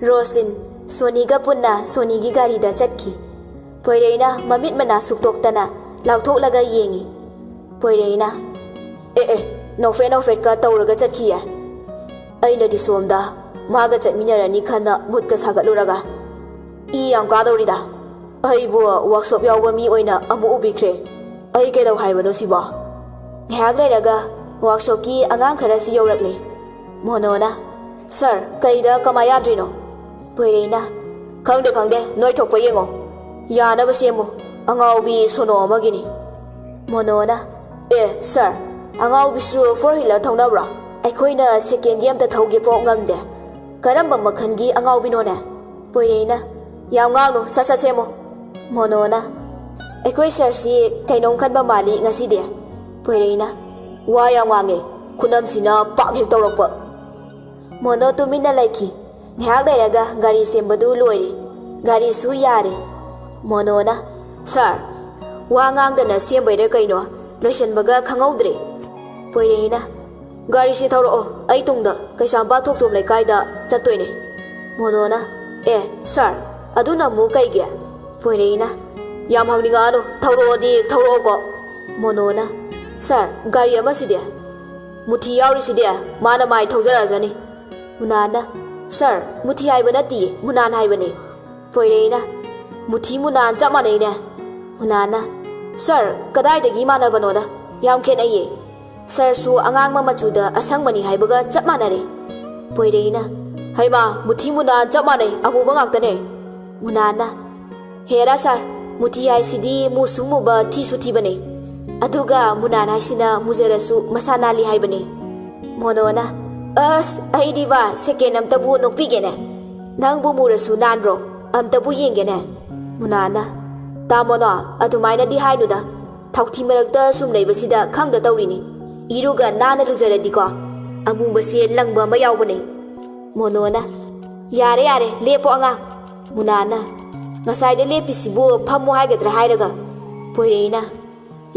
ꯔꯣꯁꯂꯤꯟ ꯁꯣꯅꯤꯒ ꯄꯨꯟꯅ ꯁꯣꯅꯤꯒꯤ ꯒꯥꯔꯤꯗ ꯆꯠꯈꯤ꯫ ꯄꯣꯏꯔꯩꯅ ꯃꯃꯤꯠ ꯃꯅꯥ ꯁꯨꯛꯇꯣꯛꯇꯅ ꯂꯥꯎꯊꯣꯛꯂꯒ ꯌꯦꯡꯉꯤ꯫ ꯄꯣꯏꯔꯩꯅ, "ꯑꯦ ꯑꯦ, ꯅꯣꯛꯐꯦꯠ ꯅꯣꯛꯐꯦꯠꯀ ꯇꯧꯔꯒ ꯆꯠꯈꯤꯌꯦ꯫ ꯑꯩꯅꯗꯤ ꯁꯣꯝꯗ ꯃꯥꯒ ꯆꯠꯃꯤꯟꯅꯔꯅꯤ ꯈꯟꯅ ꯃꯨꯠꯀ ꯁꯥꯒꯠꯂꯨꯔꯒ꯫ ꯏ ꯌꯥꯝ ꯀꯥꯗꯧꯔꯤꯗ꯫ ꯑꯩꯕꯨ ꯋꯥꯛꯁꯣꯞ ꯌꯥꯎꯕ ꯃꯤ ꯑꯣꯏꯅ ꯑꯃꯨꯛ ꯎꯕꯤꯈ꯭ꯔꯦ꯫ ꯑꯩ ꯀꯩꯗꯧ ꯍꯥꯏꯕꯅꯣ ꯁꯤꯕꯣ?" ꯉꯥꯏꯍꯥꯛ ꯂꯩꯔꯒ ꯋꯥꯛꯁꯣꯞꯀꯤ ꯑꯉꯥꯡ ꯈꯔꯁꯨ ꯌꯧꯔꯛꯂꯦ꯫ ꯃꯣꯅꯣꯅ, "ꯁꯥꯔ, ꯀꯩꯗ ꯀꯃꯥꯏ ꯌꯥꯗ꯭ꯔꯤꯅꯣ?" ꯄꯣꯏꯔꯩꯅ, "ꯈꯪꯗꯦ, ꯈꯪꯗꯦ, ꯅꯣꯏ ꯊꯣꯛꯄ ꯌꯦꯡꯉꯣ꯫ ꯌꯥꯅꯕ ꯁꯦꯝꯃꯨ, ꯑꯉꯥꯎꯕꯤ ꯁꯣꯅꯣ ꯑꯃꯒꯤꯅꯤ꯫" ꯃꯣꯅꯣꯅ, "ꯑꯦ, ꯁꯥꯔ, ꯑꯉꯥꯎꯕꯤꯁꯨ ꯐꯣꯔ ꯋꯤꯂꯔ ꯊꯧꯅꯕ꯭ꯔꯣ? ꯑꯩꯈꯣꯏꯅ ꯁꯦꯀꯦꯟꯒꯤ ꯑꯝꯇ ꯊꯧꯒꯦ ꯄꯣꯛ ꯉꯝꯗꯦ꯫ ꯀꯔꯝꯕ ꯃꯈꯜꯒꯤ ꯑꯉꯥꯎꯕꯤꯅꯣꯅꯦ?" ꯄꯣꯏꯔꯩꯅ, "ꯌꯥꯝ ꯉꯥꯡꯅꯨ, ꯁꯠ ꯁꯠ ꯁꯦꯝꯃꯨ꯫" ꯃꯣꯅꯣꯅ, "ꯑꯩꯈꯣꯏ ꯁꯥꯔꯁꯤ ꯀꯩꯅꯣꯝ ꯈꯟꯕ ꯃꯥꯜꯂꯤ ꯉꯁꯤꯗꯤ꯫" ꯄꯣꯏꯔꯩꯅ, "ꯋꯥ ꯌꯥꯝ ꯉꯥꯡꯉꯦ, ꯈꯨꯅꯝꯁꯤꯅ ꯄꯥꯛ ꯍꯦꯛ ꯇꯧꯔꯛꯄ꯫ ꯃꯣꯅꯣ ꯇꯨꯃꯤꯟꯅ ꯂꯩꯈꯤ꯫ ꯉꯥꯏꯍꯥꯛ ꯂꯩꯔꯒ ꯒꯥꯔꯤ ꯁꯦꯝꯕꯗꯨ ꯂꯣꯏꯔꯦ꯫ ꯒꯥꯔꯤꯁꯨ ꯌꯥꯔꯦ꯫ ꯃꯣꯅꯣꯅ, "ꯁꯥꯔ, ꯋꯥ ꯉꯥꯡꯗꯅ ꯁꯦꯝꯕꯩꯔ ꯀꯩꯅꯣ, ꯂꯣꯏꯁꯟꯕꯒ ꯈꯪꯍꯧꯗ꯭ꯔꯦ"꯫ ꯄꯣꯏꯔꯩꯅ, "ꯒꯥꯔꯤꯁꯤ ꯊꯧꯔꯛꯑꯣ, ꯑꯩ ꯇꯨꯡꯗ ꯀꯩꯁꯥꯝꯄꯥꯠ ꯊꯣꯛꯆꯣꯝ ꯂꯩꯀꯥꯏꯗ ꯆꯠꯇꯣꯏꯅꯦ"꯫ ꯃꯣꯅꯣꯅ, "ꯑꯦ ꯁꯥꯔ, ꯑꯗꯨꯅ ꯑꯃꯨꯛ ꯀꯩꯒꯤ?" ꯄꯣꯏꯔꯩꯅ, "ꯌꯥꯝ ꯍꯪꯅꯤꯡꯉꯛꯑꯅꯨ, ꯊꯧꯔꯛꯑꯣꯗꯤ ꯊꯧꯔꯛꯑꯣꯀꯣ"꯫ ꯃꯣꯅꯣꯅ, "ꯁꯥꯔ, ꯒꯥꯔꯤ ꯑꯃꯁꯤꯗꯤ?" "ꯃꯨꯊꯤ ꯌꯥꯎꯔꯤꯁꯤꯗꯤ, ꯃꯥꯅ ꯃꯥꯏ ꯊꯧꯖꯔꯛꯑꯖꯅꯤ"꯫ ꯃꯨꯅꯥꯟꯅ, "ꯁꯥꯔ, ꯃꯨꯊꯤ ꯍꯥꯏꯕ ꯅꯠꯇꯤꯌꯦ, ꯃꯨꯅꯥꯟ ꯍꯥꯏꯕꯅꯦ"꯫ ꯄꯣꯏꯔꯩꯅ, "ꯃꯨꯊꯤ ꯃꯨꯅꯥꯟ ꯆꯞ ꯃꯥꯟꯅꯩꯅꯦ"꯫ ꯃꯨꯅꯥꯟꯅ, "ꯁꯥꯔ, ꯀꯗꯥꯏꯗꯒꯤ ꯃꯥꯟꯅꯕꯅꯣꯗ, ꯌꯥꯝ ꯈꯦꯠꯅꯩꯌꯦ꯫ ꯁꯥꯔꯁꯨ ꯑꯉꯥꯡꯕ ꯃꯆꯨꯗ ꯑꯁꯪꯕꯅꯤ ꯍꯥꯏꯕꯒ ꯆꯞ ꯃꯥꯟꯅꯔꯦ"꯫ ꯄꯣꯏꯔꯩꯅ, "ꯍꯩꯃꯥ, ꯃꯨꯊꯤ ꯃꯨꯅꯥꯟ ꯆꯞ ꯃꯥꯟꯅꯩ, ꯑꯃꯨꯕ ꯉꯥꯛꯇꯅꯦ"꯫ ꯃꯨꯅꯥꯟꯅ, "ꯍꯦꯔꯥ ꯁꯥꯔ, ꯃꯨꯊꯤ ꯍꯥꯏꯁꯤꯗꯤ ꯃꯨꯁꯨ ꯃꯨꯕ, ꯊꯤꯁꯨ ꯊꯤꯕꯅꯦ꯫ ꯑꯗꯨꯒ ꯃꯨꯅꯥꯟ ꯍꯥꯏꯁꯤꯅ ꯃꯨꯖꯔꯁꯨ ꯃꯁꯥ ꯅꯥꯜꯂꯤ ꯍꯥꯏꯕꯅꯦ"꯫ ꯃꯣꯅꯣꯅ, "ꯑꯁ, ꯑꯩꯗꯤꯕ ꯁꯦꯀꯦꯟ ꯑꯝꯇꯕꯨ ꯅꯣꯛꯄꯤꯒꯦꯅꯦ꯫ ꯅꯪꯕꯨ ꯃꯨꯔꯁꯨ ꯅꯥꯟꯕ꯭ꯔꯣ? ꯑꯝꯇꯕꯨ ꯌꯦꯡꯒꯦꯅꯦ"꯫ ꯃꯨꯅꯥꯟꯅ, "ꯇꯥꯃꯣꯅꯣ, ꯑꯗꯨꯃꯥꯏꯅꯗꯤ ꯍꯥꯏꯅꯨꯗ꯫ ꯊꯥꯎꯊꯤ ꯃꯔꯛꯇ ꯁꯨꯝ ꯂꯩꯕꯁꯤꯗ ꯈꯪꯗ ꯇꯧꯔꯤꯅꯤ꯫ ꯏꯔꯨꯒ ꯅꯥꯟꯅ ꯂꯨꯖꯔꯗꯤꯀꯣ, ꯑꯃꯨꯕꯁꯦ ꯂꯪꯕ ꯑꯃ ꯌꯥꯎꯕꯅꯦ"꯫ ꯃꯣꯅꯣꯅ, "ꯌꯥꯔꯦ, ꯌꯥꯔꯦ, ꯂꯦꯞꯄꯣ ꯑꯉꯥꯡ"꯫ ꯃꯨꯅꯥꯟꯅ, "ꯉꯁꯥꯏꯗ ꯂꯦꯞꯄꯤꯁꯤꯕꯨ ꯐꯝꯃꯣ ꯍꯥꯏꯒꯗ꯭ꯔꯥ ꯍꯥꯏꯔꯒ"꯫ ꯄꯣꯏꯔꯩꯅ,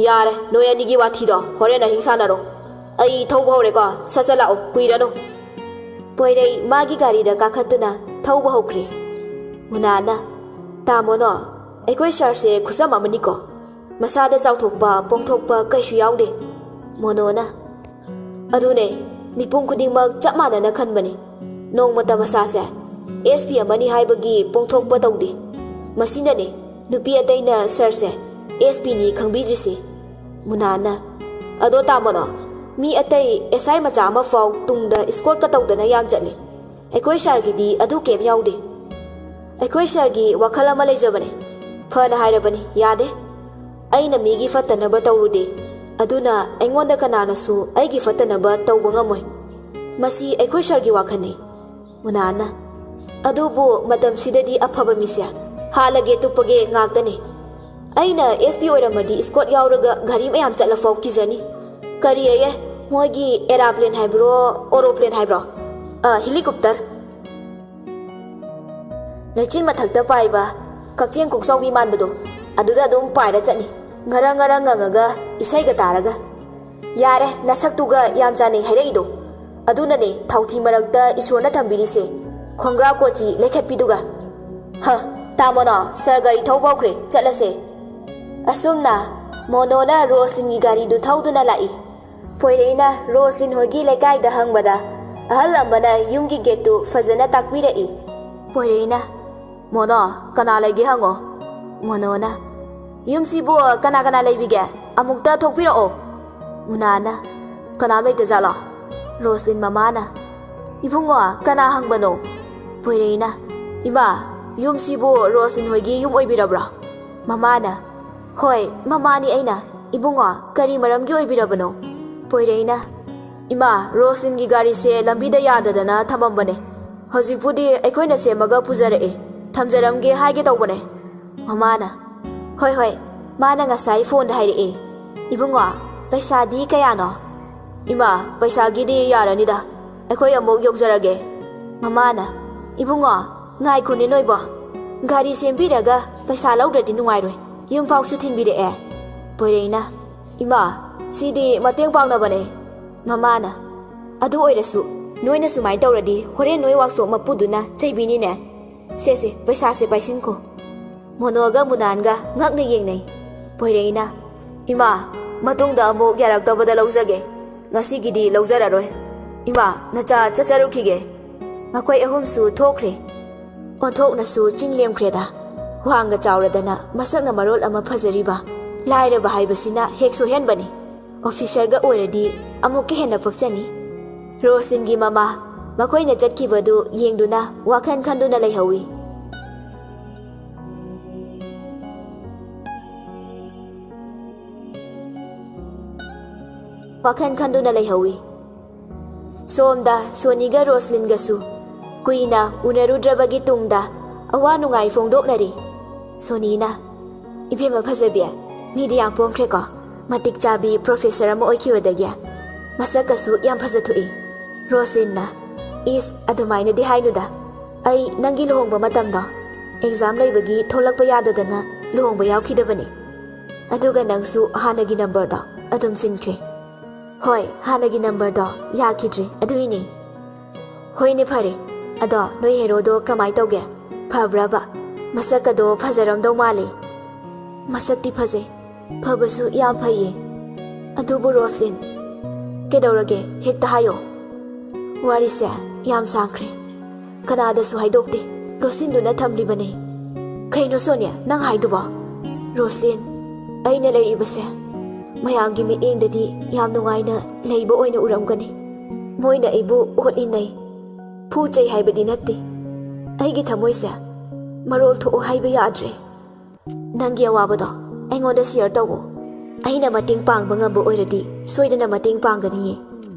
"ꯌꯥꯔꯦ, ꯅꯣꯏ ꯑꯅꯤꯒꯤ ꯋꯥꯊꯤꯗꯣ ꯍꯣꯔꯦꯟ ꯑꯍꯤꯡ ꯁꯥꯟꯅꯔꯣ꯫ ꯑꯩ ꯊꯧꯕ ꯍꯧꯔꯦꯀꯣ, ꯁꯠ ꯁꯠ ꯂꯥꯛꯑꯣ, ꯀꯨꯏꯔꯅꯨ"꯫ ꯄꯣꯏꯔꯩ ꯃꯥꯒꯤ ꯒꯥꯔꯤꯗ ꯀꯥꯈꯠꯇꯨꯅ ꯊꯧꯕ ꯍꯧꯈ꯭ꯔꯦ꯫ ꯃꯨꯅꯥꯟꯅ, "ꯇꯥꯃꯣꯅꯣ, ꯑꯩꯈꯣꯏ ꯁꯥꯔꯁꯦ ꯈꯨꯆꯝ ꯑꯃꯅꯤꯀꯣ꯫ ꯃꯁꯥꯗ ꯆꯥꯎꯊꯣꯛꯄ, ꯄꯣꯡꯊꯣꯛꯄ ꯀꯩꯁꯨ ꯌꯥꯎꯗꯦ"꯫ ꯃꯣꯅꯣꯅ, "ꯑꯗꯨꯅꯦ, ꯃꯤꯄꯨꯝ ꯈꯨꯗꯤꯡꯃꯛ ꯆꯞ ꯃꯥꯟꯅꯅ ꯈꯟꯕꯅꯤ꯫ ꯅꯣꯡꯃꯇ ꯃꯁꯥꯁꯦ ꯑꯦꯁ ꯄꯤ ꯑꯃꯅꯤ ꯍꯥꯏꯕꯒꯤ ꯄꯣꯡꯊꯣꯛꯄ ꯇꯧꯗꯦ꯫ ꯃꯁꯤꯅꯅꯦ ꯅꯨꯄꯤ ꯑꯇꯩꯅ ꯁꯥꯔꯁꯦ ꯑꯦꯁ ꯄꯤꯅꯤ ꯈꯪꯕꯤꯗ꯭ꯔꯤꯁꯦ"꯫ ꯃꯨꯅꯥꯟꯅ, "ꯑꯗꯣ ꯇꯥꯃꯣꯅꯣ, ꯃꯤ ꯑꯇꯩ ꯑꯦꯁ ꯑꯥꯏ ꯃꯆꯥ ꯑꯃ ꯐꯥꯎ ꯇꯨꯡꯗ ꯏꯁꯀꯣꯔꯠꯀ ꯇꯧꯗꯅ ꯌꯥꯝ ꯆꯠꯂꯤ꯫ ꯑꯩꯈꯣꯏ ꯁꯥꯔꯒꯤꯗꯤ ꯑꯗꯨ ꯀꯩꯝ ꯌꯥꯎꯗꯦ"꯫ "ꯑꯩꯈꯣꯏ ꯁꯥꯔꯒꯤ ꯋꯥꯈꯜ ꯑꯃ ꯂꯩꯖꯕꯅꯦ꯫ ꯐꯅ ꯍꯥꯏꯔꯕꯅꯤ, ꯌꯥꯗꯦ꯫ ꯑꯩꯅ ꯃꯤꯒꯤ ꯐꯠꯇꯅꯕ ꯇꯧꯔꯨꯗꯦ꯫ ꯑꯗꯨꯅ ꯑꯩꯉꯣꯟꯗ ꯀꯅꯥꯅꯁꯨ ꯑꯩꯒꯤ ꯐꯠꯇꯅꯕ ꯇꯧꯕ ꯉꯝꯃꯣꯏ꯫ ꯃꯁꯤ ꯑꯩꯈꯣꯏ ꯁꯥꯔꯒꯤ ꯋꯥꯈꯜꯅꯤ"꯫ ꯃꯨꯅꯥꯟꯅ, "ꯑꯗꯨꯕꯨ ꯃꯇꯝꯁꯤꯗꯗꯤ ꯑꯐꯕ ꯃꯤꯁꯦ ꯍꯥꯠꯂꯒꯦ ꯇꯨꯞꯄꯒꯦ ꯉꯥꯛꯇꯅꯤ꯫ ꯑꯩꯅ ꯑꯦꯁ ꯄꯤ ꯑꯣꯏꯔꯝꯃꯗꯤ ꯏꯁꯀꯣꯔꯠ ꯌꯥꯎꯔꯒ ꯒꯥꯔꯤ ꯃꯌꯥꯝ ꯆꯠꯂꯐꯥꯎ ꯀꯤꯖꯅꯤ꯫ ꯀꯔꯤ ꯑꯌꯦ, ꯃꯣꯏꯒꯤ ꯑꯦꯔꯥꯄ꯭ꯂꯦꯟ ꯍꯥꯏꯕ꯭ꯔꯣ, ꯑꯣꯔꯣꯄ꯭ꯂꯦꯟ ꯍꯥꯏꯕ꯭ꯔꯣ? ꯑ, ꯍꯦꯂꯤꯀꯣꯞꯇꯔ꯫ ꯂꯩꯆꯤꯟ ꯃꯊꯛꯇ ꯄꯥꯏꯕ ꯀꯛꯆꯦꯡ ꯀꯣꯛꯆꯥꯎꯕꯤ ꯃꯥꯟꯕꯗꯣ, ꯑꯗꯨꯗ ꯑꯗꯨꯝ ꯄꯥꯏꯔ ꯆꯠꯅꯤ, ꯉꯔꯪ ꯉꯔꯪ ꯉꯪꯉꯒ, ꯏꯁꯩꯒ ꯇꯥꯔꯒ꯫ ꯌꯥꯔꯦ, ꯅꯁꯛꯇꯨꯒ ꯌꯥꯝ ꯆꯥꯟꯅꯩ ꯍꯥꯏꯔꯛꯏꯗꯣ꯫ ꯑꯗꯨꯅꯅꯦ ꯊꯥꯎꯊꯤ ꯃꯔꯛꯇ ꯏꯁꯣꯔꯅ ꯊꯝꯕꯤꯔꯤꯁꯦ꯫ ꯈꯣꯡꯒ꯭ꯔꯥ ꯀꯣꯆꯤ ꯂꯩꯈꯠꯄꯤꯗꯨꯒ꯫ ꯍ, ꯇꯥꯃꯣꯅꯣ, ꯁꯥꯔ ꯒꯥꯔꯤ ꯊꯧꯕ ꯍꯧꯈ꯭ꯔꯦ, ꯆꯠꯂꯁꯦ꯫ ꯑꯁꯨꯝꯅ ꯃꯣꯅꯣꯅ ꯔꯣꯁꯂꯤꯟꯒꯤ ꯒꯥꯔꯤꯗꯨ ꯊꯧꯗꯨꯅ ꯂꯥꯛꯏ꯫ ꯄꯣꯏꯔꯩꯅ ꯔꯣꯁꯂꯤꯟ ꯍꯣꯏꯒꯤ ꯂꯩꯀꯥꯏꯗ ꯍꯪꯕꯗ, ꯑꯍꯜ ꯑꯃꯅ ꯌꯨꯝꯒꯤ ꯒꯦꯠꯇꯨ ꯐꯖꯅ ꯇꯥꯛꯄꯤꯔꯛꯏ꯫ ꯄꯣꯏꯔꯩꯅ, "ꯃꯣꯅꯣ, ꯀꯅꯥ ꯂꯩꯒꯦ ꯍꯪꯉꯣ꯫" ꯃꯣꯅꯣꯅ, "ꯌꯨꯝꯁꯤꯕꯨ ꯀꯅꯥ ꯀꯅꯥ ꯂꯩꯕꯤꯒꯦ? ꯑꯃꯨꯛꯇ ꯊꯣꯛꯄꯤꯔꯛꯑꯣ꯫" ꯃꯨꯅꯥꯅ, "ꯀꯅꯥꯝ ꯂꯩꯇꯖꯥꯠꯂꯣ?" ꯔꯣꯁꯂꯤꯟ ꯃꯃꯥꯅ, "ꯏꯕꯨꯡꯉꯣ, ꯀꯅꯥ ꯍꯪꯕꯅꯣ?" ꯄꯣꯏꯔꯩꯅ, "ꯏꯃꯥ, ꯌꯨꯝꯁꯤꯕꯨ ꯔꯣꯁꯂꯤꯟ ꯍꯣꯏꯒꯤ ꯌꯨꯝ ꯑꯣꯏꯕꯤꯔꯕ꯭ꯔꯣ?" ꯃꯃꯥꯅ, "ꯍꯣꯏ, ꯃꯃꯥꯅꯤ ꯑꯩꯅ꯫ ꯏꯕꯨꯡꯉꯣ, ꯀꯔꯤ ꯃꯔꯝꯒꯤ ꯑꯣꯏꯕꯤꯔꯕꯅꯣ?" ꯄꯣꯏꯔꯩꯅ, "ꯏꯃꯥ, ꯔꯣꯁꯂꯤꯟꯒꯤ ꯒꯥꯔꯤꯁꯦ ꯂꯝꯕꯤꯗ ꯌꯥꯗꯗꯅ ꯊꯝꯃꯝꯕꯅꯦ꯫ ꯍꯧꯖꯤꯛꯄꯨꯗꯤ ꯑꯩꯈꯣꯏꯅ ꯁꯦꯝꯃꯒ ꯄꯨꯖꯔꯛꯑꯦ꯫ ꯊꯝꯖꯔꯝꯒꯦ ꯍꯥꯏꯒꯦ ꯇꯧꯕꯅꯦ꯫" ꯃꯃꯥꯅ, "ꯍꯣꯏ, ꯍꯣꯏ, ꯃꯥꯅ ꯉꯁꯥꯏ ꯐꯣꯟꯗ ꯍꯥꯏꯔꯛꯑꯦ꯫ ꯏꯕꯨꯡꯉꯣ, ꯄꯩꯁꯥꯗꯤ ꯀꯌꯥꯅꯣ?" "ꯏꯃꯥ, ꯄꯩꯁꯥꯒꯤꯗꯤ ꯌꯥꯔꯅꯤꯗ꯫ ꯑꯩꯈꯣꯏ ꯑꯃꯨꯛ ꯌꯧꯖꯔꯒꯦ꯫" ꯃꯃꯥꯅ, "ꯏꯕꯨꯡꯉꯣ, ꯉꯥꯏꯈꯣꯅꯦ ꯅꯣꯏꯕꯣ꯫ ꯒꯥꯔꯤ ꯁꯦꯝꯕꯤꯔꯒ ꯄꯩꯁꯥ ꯂꯧꯗ꯭ꯔꯗꯤ ꯅꯨꯡꯉꯥꯏꯔꯣꯏ꯫ ꯌꯨꯝꯐꯥꯎꯁꯨ ꯊꯤꯟꯕꯤꯔꯛꯑꯦ꯫" ꯄꯣꯏꯔꯩꯅ, "ꯏꯃꯥ, ꯁꯤꯗꯤ ꯃꯇꯦꯡ ꯄꯥꯡꯅꯕꯅꯦ꯫" ꯃꯃꯥꯅ, "ꯑꯗꯨ ꯑꯣꯏꯔꯁꯨ ꯅꯣꯏꯅ ꯁꯨꯃꯥꯏꯅ ꯇꯧꯔꯗꯤ ꯍꯣꯔꯦꯟ ꯅꯣꯏ ꯋꯥꯛꯁꯣꯞ ꯃꯄꯨꯗꯨꯅ ꯆꯩꯕꯤꯅꯤꯅꯦ꯫ ꯁꯦ, ꯁꯦ, ꯄꯩꯁꯥꯁꯦ ꯄꯥꯏꯁꯤꯟꯈꯣ꯫" ꯃꯣꯅꯣꯒ ꯃꯨꯅꯥꯟꯒ ꯉꯛꯅ ꯌꯦꯡꯅꯩ꯫ ꯄꯣꯏꯔꯩꯅ, "ꯏꯃꯥ, ꯃꯇꯨꯡꯗ ꯑꯃꯨꯛ ꯌꯥꯔꯛꯇꯕꯗ ꯂꯧꯖꯒꯦ꯫ ꯉꯁꯤꯒꯤꯗꯤ ꯂꯧꯖꯔꯔꯣꯏ꯫ ꯏꯃꯥ, ꯅꯆꯥ ꯆꯠꯆꯔꯨꯈꯤꯒꯦ꯫" ꯃꯈꯣꯏ ꯑꯍꯨꯝꯁꯨ ꯊꯣꯛꯈ꯭ꯔꯦ꯫ ꯑꯣꯟꯊꯣꯛꯅꯁꯨ ꯆꯤꯡ ꯂꯦꯝꯈ꯭ꯔꯦꯗ꯫ ꯋꯥꯡꯒ ꯆꯥꯎꯔꯗꯅ ꯃꯁꯛꯅ ꯃꯔꯣꯜ ꯑꯃ ꯐꯖꯔꯤꯕ꯫ ꯂꯥꯏꯔꯕ ꯍꯥꯏꯕꯁꯤꯅ ꯍꯦꯛ ꯁꯣꯏꯍꯟꯕꯅꯤ꯫ ꯑꯣꯐꯤꯁꯔꯒ ꯑꯣꯏꯔꯗꯤ ꯑꯃꯨꯛꯀ ꯍꯦꯟꯅ ꯄꯛꯆꯅꯤ꯫ ꯔꯣꯁꯂꯤꯟꯒꯤ ꯃꯃꯥ ꯃꯈꯣꯏꯅ ꯆꯠꯈꯤꯕꯗꯨ ꯌꯦꯡꯗꯨꯅ ꯋꯥꯈꯜ ꯈꯟꯗꯨꯅ ꯂꯩꯍꯧꯏ꯫ ꯋꯥꯈꯜ ꯈꯟꯗꯨꯅ ꯂꯩꯍꯧꯏ꯫ ꯁꯣꯝꯗ ꯁꯣꯅꯤꯒ ꯔꯣꯁꯂꯤꯟꯒꯁꯨ ꯀꯨꯏꯅ ꯎꯅꯔꯨꯗ꯭ꯔꯕꯒꯤ ꯇꯨꯡꯗ ꯑꯋꯥ ꯅꯨꯡꯉꯥꯏ ꯐꯣꯡꯗꯣꯛꯅꯔꯤ꯫ ꯁꯣꯅꯤꯅ, "ꯏꯕꯦꯝꯃ ꯐꯖꯕꯤ, ꯃꯤꯗꯤ ꯌꯥꯝ ꯄꯣꯡꯈ꯭ꯔꯦꯀꯣ, ꯃꯇꯤꯛ ꯆꯥꯕꯤ ꯄ꯭ꯔꯣꯐꯦꯁꯔ ꯑꯃ ꯑꯣꯏꯈꯤꯕꯗꯒꯤ꯫" ꯃꯁꯛꯀꯁꯨ ꯌꯥꯝ ꯐꯖꯊꯣꯛꯏ꯫ ꯔꯣꯁꯂꯤꯟꯅ, "ꯏꯁ, ꯑꯗꯨꯃꯥꯏꯅꯗꯤ ꯍꯥꯏꯅꯨꯗ꯫ ꯑꯩ ꯅꯪꯒꯤ ꯂꯨꯍꯣꯡꯕ ꯃꯇꯝꯗꯣ ꯑꯦꯛꯖꯥꯝ ꯂꯩꯕꯒꯤ ꯊꯣꯛꯂꯛꯄ ꯌꯥꯗꯗꯅ ꯂꯨꯍꯣꯡꯕ ꯌꯥꯎꯈꯤꯗꯕꯅꯤ꯫ ꯑꯗꯨꯒ ꯅꯪꯁꯨ ꯍꯥꯟꯅꯒꯤ ꯅꯝꯕꯔꯗꯣ ꯑꯗꯨꯝ ꯁꯤꯟꯈ꯭ꯔꯦ꯫" "ꯍꯣꯏ, ꯍꯥꯟꯅꯒꯤ ꯅꯝꯕꯔꯗꯣ ꯌꯥꯈꯤꯗ꯭ꯔꯦ, ꯑꯗꯨꯏꯅꯦ꯫" "ꯍꯣꯏꯅꯦ, ꯐꯔꯦ꯫ ꯑꯗꯣ ꯅꯣꯏ ꯍꯦꯔꯣꯗꯣ ꯀꯃꯥꯏ ꯇꯧꯒꯦ? ꯐꯕ꯭ꯔꯕ? ꯃꯁꯛꯀꯗꯣ ꯐꯖꯔꯝꯗꯧ ꯃꯥꯜꯂꯦ꯫" "ꯃꯁꯛꯇꯤ ꯐꯖꯩ, ꯐꯕꯁꯨ ꯌꯥꯝ ꯐꯩꯌꯦ꯫ ꯑꯗꯨꯕꯨ ꯔꯣꯁꯂꯤꯟ," "ꯀꯩꯗꯧꯔꯒꯦ? ꯍꯦꯛꯇ ꯍꯥꯏꯌꯣ꯫" "ꯋꯥꯔꯤꯁꯦ ꯌꯥꯝ ꯁꯥꯡꯈ꯭ꯔꯦ꯫ ꯀꯅꯥꯗꯁꯨ ꯍꯥꯏꯗꯣꯛꯇꯦ꯫ ꯔꯣꯁꯂꯤꯟꯗꯨꯅ ꯊꯝꯂꯤꯕꯅꯦ꯫" "ꯀꯩꯅꯣ ꯁꯣꯅꯤꯌꯥ, ꯅꯪ ꯍꯥꯏꯗꯨꯕꯣ?" "ꯔꯣꯁꯂꯤꯟ, ꯑꯩꯅ ꯂꯩꯔꯤꯕꯁꯦ ꯃꯌꯥꯝꯒꯤ ꯃꯤꯠꯌꯦꯡꯗꯗꯤ ꯌꯥꯝ ꯅꯨꯡꯉꯥꯏꯅ ꯂꯩꯕ ꯑꯣꯏꯅ ꯎꯔꯝꯒꯅꯤ꯫ ꯃꯣꯏꯅ ꯑꯩꯕꯨ ꯑꯣꯠ ꯏꯟꯅꯩ, ꯐꯨ ꯆꯩ ꯍꯥꯏꯕꯗꯤ ꯅꯠꯇꯦ꯫ ꯑꯩꯒꯤ ꯊꯃꯣꯏꯁꯦ ꯃꯔꯣꯜ ꯊꯣꯛꯎ ꯍꯥꯏꯕ ꯌꯥꯗ꯭ꯔꯦ꯫ ꯅꯪꯒꯤ ꯑꯋꯥꯕꯗꯣ ꯑꯩꯉꯣꯟꯗ ꯁꯤꯌꯔ ꯇꯧꯋꯣ꯫ ꯑꯩꯅ ꯃꯇꯦꯡ ꯄꯥꯡꯕ ꯉꯝꯕ ꯑꯣꯏꯔꯗꯤ ꯁꯣꯏꯗꯅ ꯃꯇꯦꯡ ꯄꯥꯡꯒꯅꯤꯌꯦ꯫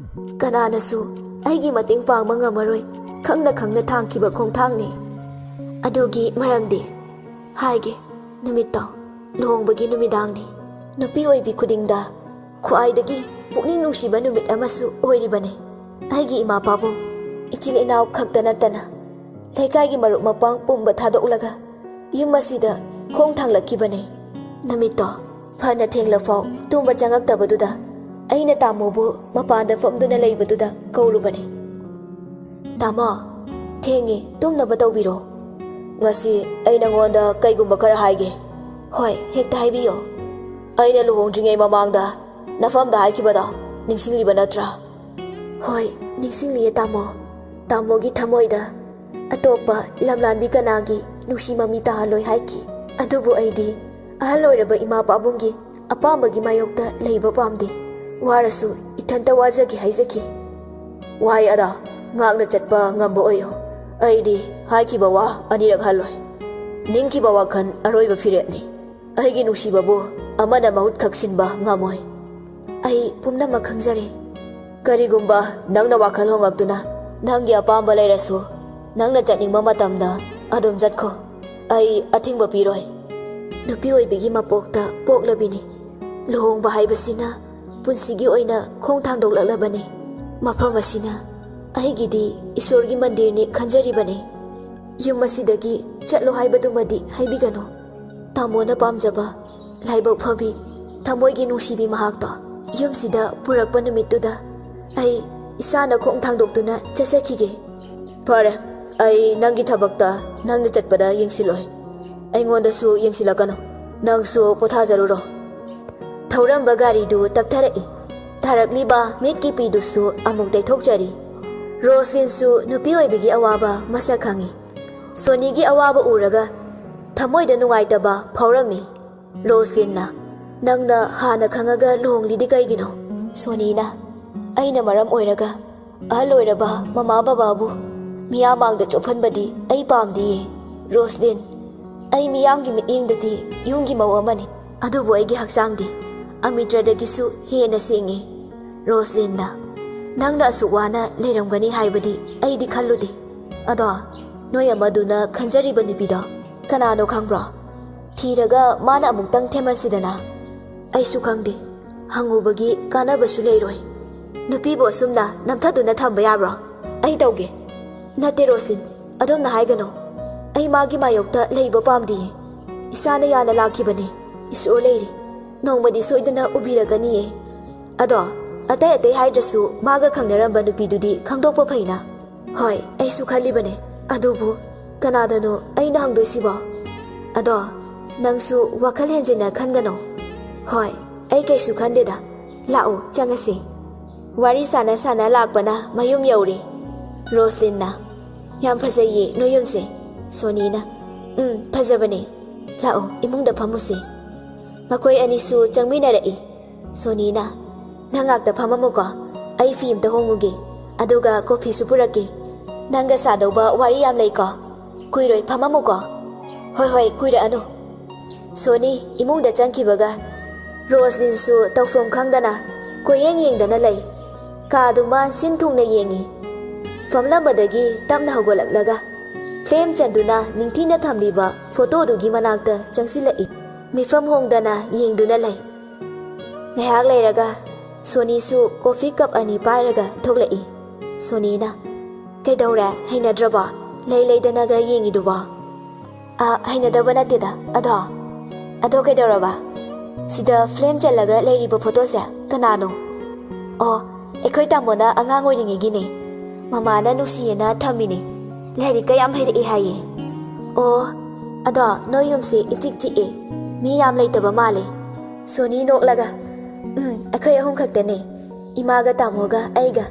ꯀꯅꯥꯅꯁꯨ ꯑꯩꯒꯤ ꯃꯇꯦꯡ ꯄꯥꯡꯕ ꯉꯝꯃꯔꯣꯏ, ꯈꯪꯅ ꯈꯪꯅ ꯊꯥꯡꯈꯤꯕ ꯈꯣꯡꯊꯥꯡꯅꯤ꯫ ꯑꯗꯨꯒꯤ ꯃꯔꯝꯗꯤ ꯍꯥꯏꯒꯦ, ꯅꯨꯃꯤꯠꯇꯣ ꯂꯨꯍꯣꯡꯕꯒꯤ ꯅꯨꯃꯤꯗꯥꯡꯅꯤ꯫ ꯅꯨꯄꯤ ꯑꯣꯏꯕꯤ ꯈꯨꯗꯤꯡꯗ ꯈ꯭ꯋꯥꯏꯗꯒꯤ ꯄꯨꯛꯅꯤꯡ ꯅꯨꯡꯁꯤꯕ ꯅꯨꯃꯤꯠ ꯑꯃꯁꯨ ꯑꯣꯏꯔꯤꯕꯅꯤ꯫ ꯑꯩꯒꯤ ꯏꯃꯥ ꯄꯥꯕꯨꯡ, ꯏꯆꯤꯜ ꯏꯅꯥꯎ ꯈꯛꯇ ꯅꯠꯇꯅ ꯂꯩꯀꯥꯏꯒꯤ ꯃꯔꯨꯞ ꯃꯄꯥꯡ ꯄꯨꯝꯕ ꯊꯥꯗꯣꯛꯂꯒ ꯌꯨꯝ ꯑꯁꯤꯗ ꯈꯣꯡ ꯊꯥꯡꯂꯛꯈꯤꯕꯅꯤ꯫ ꯅꯨꯃꯤꯠꯇꯣ ꯐꯅ ꯊꯦꯡꯂꯐꯥꯎ ꯇꯨꯝꯕ ꯆꯪꯉꯛꯇꯕꯗꯨꯗ ꯑꯩꯅ ꯇꯥꯃꯣꯕꯨ ꯃꯄꯥꯟꯗ ꯐꯝꯗꯨꯅ ꯂꯩꯕꯗꯨꯗ ꯀꯧꯔꯨꯕꯅꯤ꯫ "ꯇꯥꯃꯣ, ꯊꯦꯡꯉꯦ, ꯇꯨꯝꯅꯕ ꯇꯧꯕꯤꯔꯣ꯫" "ꯉꯁꯤ ꯑꯩ ꯅꯉꯣꯟꯗ ꯀꯩꯒꯨꯝꯕ ꯈꯔ ꯍꯥꯏꯒꯦ꯫" "ꯍꯣꯏ, ꯍꯦꯛꯇ ꯍꯥꯏꯕꯤꯌꯣ꯫" "ꯑꯩꯅ ꯂꯨꯍꯣꯡꯗ꯭ꯔꯤꯉꯩ ꯃꯃꯥꯡꯗ ꯅꯐꯝꯗ ꯍꯥꯏꯈꯤꯕꯗꯣ ꯅꯤꯡꯁꯤꯡꯂꯤꯕ ꯅꯠꯇ꯭ꯔꯥ?" "ꯍꯣꯏ, ꯅꯤꯡꯁꯤꯡꯂꯤꯌꯦ ꯇꯥꯃꯣ꯫ ꯇꯥꯃꯣꯒꯤ ꯊꯃꯣꯏꯗ ꯑꯇꯣꯞꯄ ꯂꯝꯂꯥꯟꯕꯤ ꯀꯅꯥꯒꯤ ꯅꯨꯡꯁꯤ ꯃꯃꯤ ꯇꯥꯍꯜꯂꯣꯏ ꯍꯥꯏꯈꯤ꯫ ꯑꯗꯨꯕꯨ ꯑꯩꯗꯤ ꯑꯍꯜ ꯑꯣꯏꯔꯕ ꯏꯃꯥ ꯄꯥꯕꯨꯡꯒꯤ ꯑꯄꯥꯝꯕꯒꯤ ꯃꯥꯌꯣꯛꯇ ꯂꯩꯕ ꯄꯥꯝꯗꯦ꯫ ꯋꯥꯔꯁꯨ ꯏꯊꯟꯇ ꯋꯥꯖꯒꯦ ꯍꯥꯏꯖꯈꯤ꯫" "ꯋꯥꯍꯩ ꯑꯗꯣ ꯉꯥꯛꯅ ꯆꯠꯄ ꯉꯝꯕ ꯑꯣꯏꯌꯨ꯫ ꯑꯩꯗꯤ ꯍꯥꯏꯈꯤꯕ ꯋꯥ ꯑꯅꯤꯔꯛ ꯍꯜꯂꯣꯏ꯫ ꯅꯤꯡꯈꯤꯕ ꯋꯥꯈꯜ ꯑꯔꯣꯏꯕ ꯐꯤꯔꯦꯞꯅꯤ꯫ ꯑꯩꯒꯤ ꯅꯨꯡꯁꯤꯕꯕꯨ ꯑꯃꯅ ꯃꯍꯨꯠ ꯈꯛ ꯁꯤꯟꯕ ꯉꯝꯃꯣꯏ꯫" "ꯑꯩ ꯄꯨꯝꯅꯃꯛ ꯈꯪꯖꯔꯦ꯫" "ꯀꯔꯤꯒꯨꯝꯕ ꯅꯪꯅ ꯋꯥꯈꯜ ꯍꯣꯡꯂꯛꯇꯨꯅ ꯅꯪꯒꯤ ꯑꯄꯥꯝꯕ ꯂꯩꯔꯁꯨ, ꯅꯪꯅ ꯆꯠꯅꯤꯡꯕ ꯃꯇꯝꯗ ꯑꯗꯨꯝ ꯆꯠꯈꯣ꯫ ꯑꯩ ꯑꯊꯤꯡꯕ ꯄꯤꯔꯣꯏ꯫" ꯅꯨꯄꯤ ꯑꯣꯏꯕꯤꯒꯤ ꯃꯄꯣꯛꯇ ꯄꯣꯛꯂꯕꯤꯅꯤ꯫ ꯂꯨꯍꯣꯡꯕ ꯍꯥꯏꯕꯁꯤꯅ ꯄꯨꯟꯁꯤꯒꯤ ꯑꯣꯏꯅ ꯈꯣꯡ ꯊꯥꯡꯗꯣꯛꯂꯛꯂꯕꯅꯤ꯫ ꯃꯐꯝ ꯑꯁꯤꯅ ꯑꯩꯒꯤꯗꯤ ꯏꯁꯣꯔꯒꯤ ꯃꯟꯗꯤꯔꯅꯤ ꯈꯟꯖꯔꯤꯕꯅꯤ꯫ ꯌꯨꯝ ꯑꯁꯤꯗꯒꯤ ꯆꯠꯂꯣ ꯍꯥꯏꯕꯗꯨꯃꯗꯤ ꯍꯥꯏꯕꯤꯒꯅꯨ꯫ ꯇꯥꯃꯣꯅ ꯄꯥꯝꯖꯕ ꯂꯥꯏꯕꯛ ꯐꯕꯤ, ꯊꯃꯣꯏꯒꯤ ꯅꯨꯡꯁꯤꯕꯤ ꯃꯍꯥꯛꯇꯣ ꯌꯨꯝꯁꯤꯗ ꯄꯨꯔꯛꯄ ꯅꯨꯃꯤꯠꯇꯨꯗ ꯑꯩ ꯏꯁꯥꯅ ꯈꯣꯡ ꯊꯥꯡꯗꯣꯛꯇꯨꯅ ꯆꯠꯆꯈꯤꯒꯦ꯫ ꯐꯔꯦ, ꯑꯩ ꯅꯪꯒꯤ ꯊꯕꯛꯇ ꯅꯪꯅ ꯆꯠꯄꯗ ꯌꯦꯡꯁꯤꯜꯂꯣꯏ꯫ ꯑꯩꯉꯣꯟꯗꯁꯨ ꯌꯦꯡꯁꯤꯜꯂꯛꯀꯅꯨ꯫ ꯅꯪꯁꯨ ꯄꯣꯊꯥꯖꯔꯨꯔꯣ꯫ ꯊꯧꯔꯝꯕ ꯒꯥꯔꯤꯗꯨ ꯇꯞꯊꯔꯛꯏ꯫ ꯊꯥꯔꯛꯂꯤꯕ ꯃꯤꯠꯀꯤ ꯄꯤꯗꯨꯁꯨ ꯑꯃꯨꯛ ꯇꯩꯊꯣꯛꯆꯔꯤ꯫ ꯔꯣꯁꯂꯤꯟꯁꯨ ꯅꯨꯄꯤ ꯑꯣꯏꯕꯒꯤ ꯑꯋꯥꯕ ꯃꯁꯛ ꯈꯪꯏ꯫ ꯁꯣꯅꯤꯒꯤ ꯑꯋꯥꯕ ꯎꯔꯒ ꯊꯃꯣꯏꯗ ꯅꯨꯡꯉꯥꯏꯇꯕ ꯐꯥꯎꯔꯝꯃꯤ꯫ ꯔꯣꯁꯂꯤꯟꯅ, "ꯅꯪꯅ ꯍꯥꯟꯅ ꯈꯪꯉꯒ ꯂꯨꯍꯣꯡꯂꯤꯗꯤ ꯀꯩꯒꯤꯅꯣ?" ꯁꯣꯅꯤꯅ, "ꯑꯩꯅ ꯃꯔꯝ ꯑꯣꯏꯔꯒ ꯑꯍꯜ ꯑꯣꯏꯔꯕ ꯃꯃꯥ ꯕꯕꯥꯕꯨ ꯃꯤꯌꯥꯝ ꯃꯥꯡꯗ ꯆꯣꯞꯍꯟꯕꯗꯤ ꯑꯩ ꯄꯥꯝꯗꯤꯌꯦ꯫ ꯔꯣꯁꯂꯤꯟ, ꯑꯩ ꯃꯤꯌꯥꯝꯒꯤ ꯃꯤꯠꯌꯦꯡꯗꯗꯤ ꯌꯨꯝꯒꯤ ꯃꯧ ꯑꯃꯅꯤ, ꯑꯗꯨꯕꯨ ꯑꯩꯒꯤ ꯍꯛꯆꯥꯡꯗꯤ ꯑꯃꯤꯇ꯭ꯔꯗꯒꯤꯁꯨ ꯍꯦꯟꯅ ꯁꯦꯡꯉꯤ꯫" ꯔꯣꯁꯂꯤꯟꯅ, "ꯅꯪꯅ ꯑꯁꯨꯛ ꯋꯥꯅ ꯂꯩꯔꯝꯒꯅꯤ ꯍꯥꯏꯕꯗꯤ ꯑꯩꯗꯤ ꯈꯜꯂꯨꯗꯦ꯫ ꯑꯗꯣ ꯅꯣꯏ ꯑꯃꯗꯨꯅ ꯈꯟꯖꯔꯤꯕ ꯅꯨꯄꯤꯗꯣ ꯀꯅꯥꯅꯣ ꯈꯪꯕ꯭ꯔꯣ? ꯊꯤꯔꯒ ꯃꯥꯅ ꯑꯃꯨꯛꯇꯪ ꯊꯦꯝꯍꯟꯁꯤꯗꯅ꯫" "ꯑꯩꯁꯨ ꯈꯪꯗꯦ꯫ ꯍꯪꯉꯨꯕꯒꯤ ꯀꯥꯟꯅꯕꯁꯨ ꯂꯩꯔꯣꯏ꯫ ꯅꯨꯄꯤꯕꯨ ꯑꯁꯨꯝꯅ ꯅꯝꯊꯗꯨꯅ ꯊꯝꯕ ꯌꯥꯕ꯭ꯔꯣ? ꯑꯩ ꯇꯧꯒꯦ꯫" "ꯅꯠꯇꯦ ꯔꯣꯁꯂꯤꯟ, ꯑꯗꯣꯝꯅ ꯍꯥꯏꯒꯅꯨ꯫ ꯑꯩ ꯃꯥꯒꯤ ꯃꯥꯌꯣꯛꯇ ꯂꯩꯕ ꯄꯥꯝꯗꯤꯌꯦ꯫ ꯏꯁꯥꯅ ꯌꯥꯅ ꯂꯥꯛꯈꯤꯕꯅꯦ꯫ ꯏꯁꯣꯔ ꯂꯩꯔꯤ꯫ ꯅꯣꯡꯃꯗꯤ ꯁꯣꯏꯗꯅ ꯎꯕꯤꯔꯒꯅꯤꯌꯦ꯫ ꯑꯗꯣ ꯑꯇꯩ ꯑꯇꯩ ꯍꯥꯏꯗ꯭ꯔꯁꯨ ꯃꯥꯒ ꯈꯪꯅꯔꯝꯕ ꯅꯨꯄꯤꯗꯨꯗꯤ ꯈꯪꯗꯣꯛꯄ ꯐꯩꯅ꯫" "ꯍꯣꯏ, ꯑꯩꯁꯨ ꯈꯜꯂꯤꯕꯅꯦ꯫ ꯑꯗꯨꯕꯨ ꯀꯅꯥꯗꯅꯣ ꯑꯩꯅ ꯍꯪꯗꯣꯏꯁꯤꯕꯣ? ꯑꯗꯣ ꯅꯪꯁꯨ ꯋꯥꯈꯜ ꯍꯦꯟꯖꯤꯟꯅ ꯈꯟꯒꯅꯣ꯫" "ꯍꯣꯏ, ꯑꯩ ꯀꯩꯁꯨ ꯈꯟꯗꯦꯗ꯫ ꯂꯥꯛꯑꯣ, ꯆꯪꯉꯁꯤ꯫" ꯋꯥꯔꯤ ꯁꯥꯟꯅ ꯁꯥꯟꯅ ꯂꯥꯛꯄꯅ ꯃꯌꯨꯝ ꯌꯧꯔꯦ꯫ ꯔꯣꯁꯂꯤꯟꯅ, "ꯌꯥꯝ ꯐꯖꯩꯌꯦ ꯅꯣꯏ ꯌꯨꯝꯁꯦ꯫" ꯁꯣꯅꯤꯅ, "ꯎꯝ, ꯐꯖꯕꯅꯦ꯫ ꯂꯥꯛꯑꯣ, ꯏꯃꯨꯡꯗ ꯐꯝꯃꯨꯁꯦ꯫" ꯃꯈꯣꯏ ꯑꯅꯤꯁꯨ ꯆꯪꯃꯤꯟꯅꯔꯛꯏ꯫ ꯁꯣꯅꯤꯅ, "ꯅꯪ ꯉꯥꯛꯇ ꯐꯝꯃꯝꯃꯨꯀꯣ, ꯑꯩ ꯐꯤ ꯑꯝꯇ ꯍꯣꯡꯉꯨꯒꯦ, ꯑꯗꯨꯒ ꯀꯣꯐꯤꯁꯨ ꯄꯨꯔꯛꯀꯦ꯫ ꯅꯪꯒ ꯁꯥꯗꯧꯕ ꯋꯥꯔꯤ ꯌꯥꯝ ꯂꯩꯀꯣ꯫ ꯀꯨꯏꯔꯣꯏ, ꯐꯝꯃꯝꯃꯨꯀꯣ꯫" "ꯍꯣꯏ, ꯍꯣꯏ, ꯀꯨꯏꯔꯛꯑꯅꯨ꯫" ꯁꯣꯅꯤ ꯏꯃꯨꯡꯗ ꯆꯪꯈꯤꯕꯒ ꯔꯣꯁꯂꯤꯟꯁꯨ ꯇꯧꯐꯝ ꯈꯪꯗꯅ ꯀꯣꯏꯌꯦꯡ ꯌꯦꯡꯗꯅ ꯂꯩ꯫ ꯀꯥꯗꯨꯃ ꯁꯤꯟ ꯊꯨꯡꯅ ꯌꯦꯡꯉꯤ꯫ ꯐꯝꯂꯝꯕꯗꯒꯤ ꯇꯞꯅ ꯍꯧꯒꯠꯂꯛꯂꯒ ꯐ꯭ꯔꯦꯝ ꯆꯟꯗꯨꯅ ꯅꯤꯡꯊꯤꯅ ꯊꯝꯂꯤꯕ ꯐꯣꯇꯣꯗꯨꯒꯤ ꯃꯅꯥꯛꯇ ꯆꯪꯁꯤꯜꯂꯛꯏ꯫ ꯃꯤꯐꯝ ꯍꯣꯡꯗꯅ ꯌꯦꯡꯗꯨꯅ ꯂꯩ꯫ ꯉꯥꯏꯍꯥꯛ ꯂꯩꯔꯒ ꯁꯣꯅꯤꯁꯨ ꯀꯣꯐꯤ ꯀꯞ ꯑꯅꯤ ꯄꯥꯏꯔꯒ ꯊꯣꯛꯂꯛꯏ꯫ ꯁꯣꯅꯤꯅ, "ꯀꯩꯗꯧꯔꯦ? ꯍꯩꯅꯗ꯭ꯔꯕꯣ? ꯂꯩ ꯂꯩꯗꯅꯒ ꯌꯦꯡꯉꯤꯗꯨꯕꯣ?" "ꯑ, ꯍꯩꯅꯗꯕ ꯅꯠꯇꯦꯗ꯫ ꯑꯗꯣ, ꯑꯗꯣ ꯀꯩꯗꯧꯔꯕ? ꯁꯤꯗ ꯐ꯭ꯔꯦꯝ ꯆꯜꯂꯒ ꯂꯩꯔꯤꯕ ꯐꯣꯇꯣꯁꯦ ꯀꯅꯥꯅꯣ?" "ꯑꯣ, ꯑꯩꯈꯣꯏ ꯇꯥꯃꯣꯅ ꯑꯉꯥꯡ ꯑꯣꯏꯔꯤꯉꯩꯒꯤꯅꯦ꯫ ꯃꯃꯥꯅ ꯅꯨꯡꯁꯤꯌꯦꯅ ꯊꯝꯃꯤꯅꯦ꯫ ꯂꯥꯏꯔꯤꯛꯀ ꯌꯥꯝ ꯍꯩꯔꯛꯑꯦ ꯍꯥꯏꯌꯦ꯫ ꯑꯣ, ꯑꯗꯣ ꯅꯣꯏ ꯌꯨꯝꯁꯦ ꯏꯆꯤꯛ ꯆꯤꯛꯑꯦ꯫ ꯃꯤ ꯌꯥꯝ ꯂꯩꯇꯕ ꯃꯥꯜꯂꯦ꯫" ꯁꯣꯅꯤ ꯅꯣꯛꯂꯒ, "ꯎꯝ, ꯑꯩꯈꯣꯏ ꯑꯍꯨꯝ ꯈꯛꯇꯅꯦ꯫ ꯏꯃꯥꯒ ꯇꯥꯃꯣꯒ ꯑꯩꯒ꯫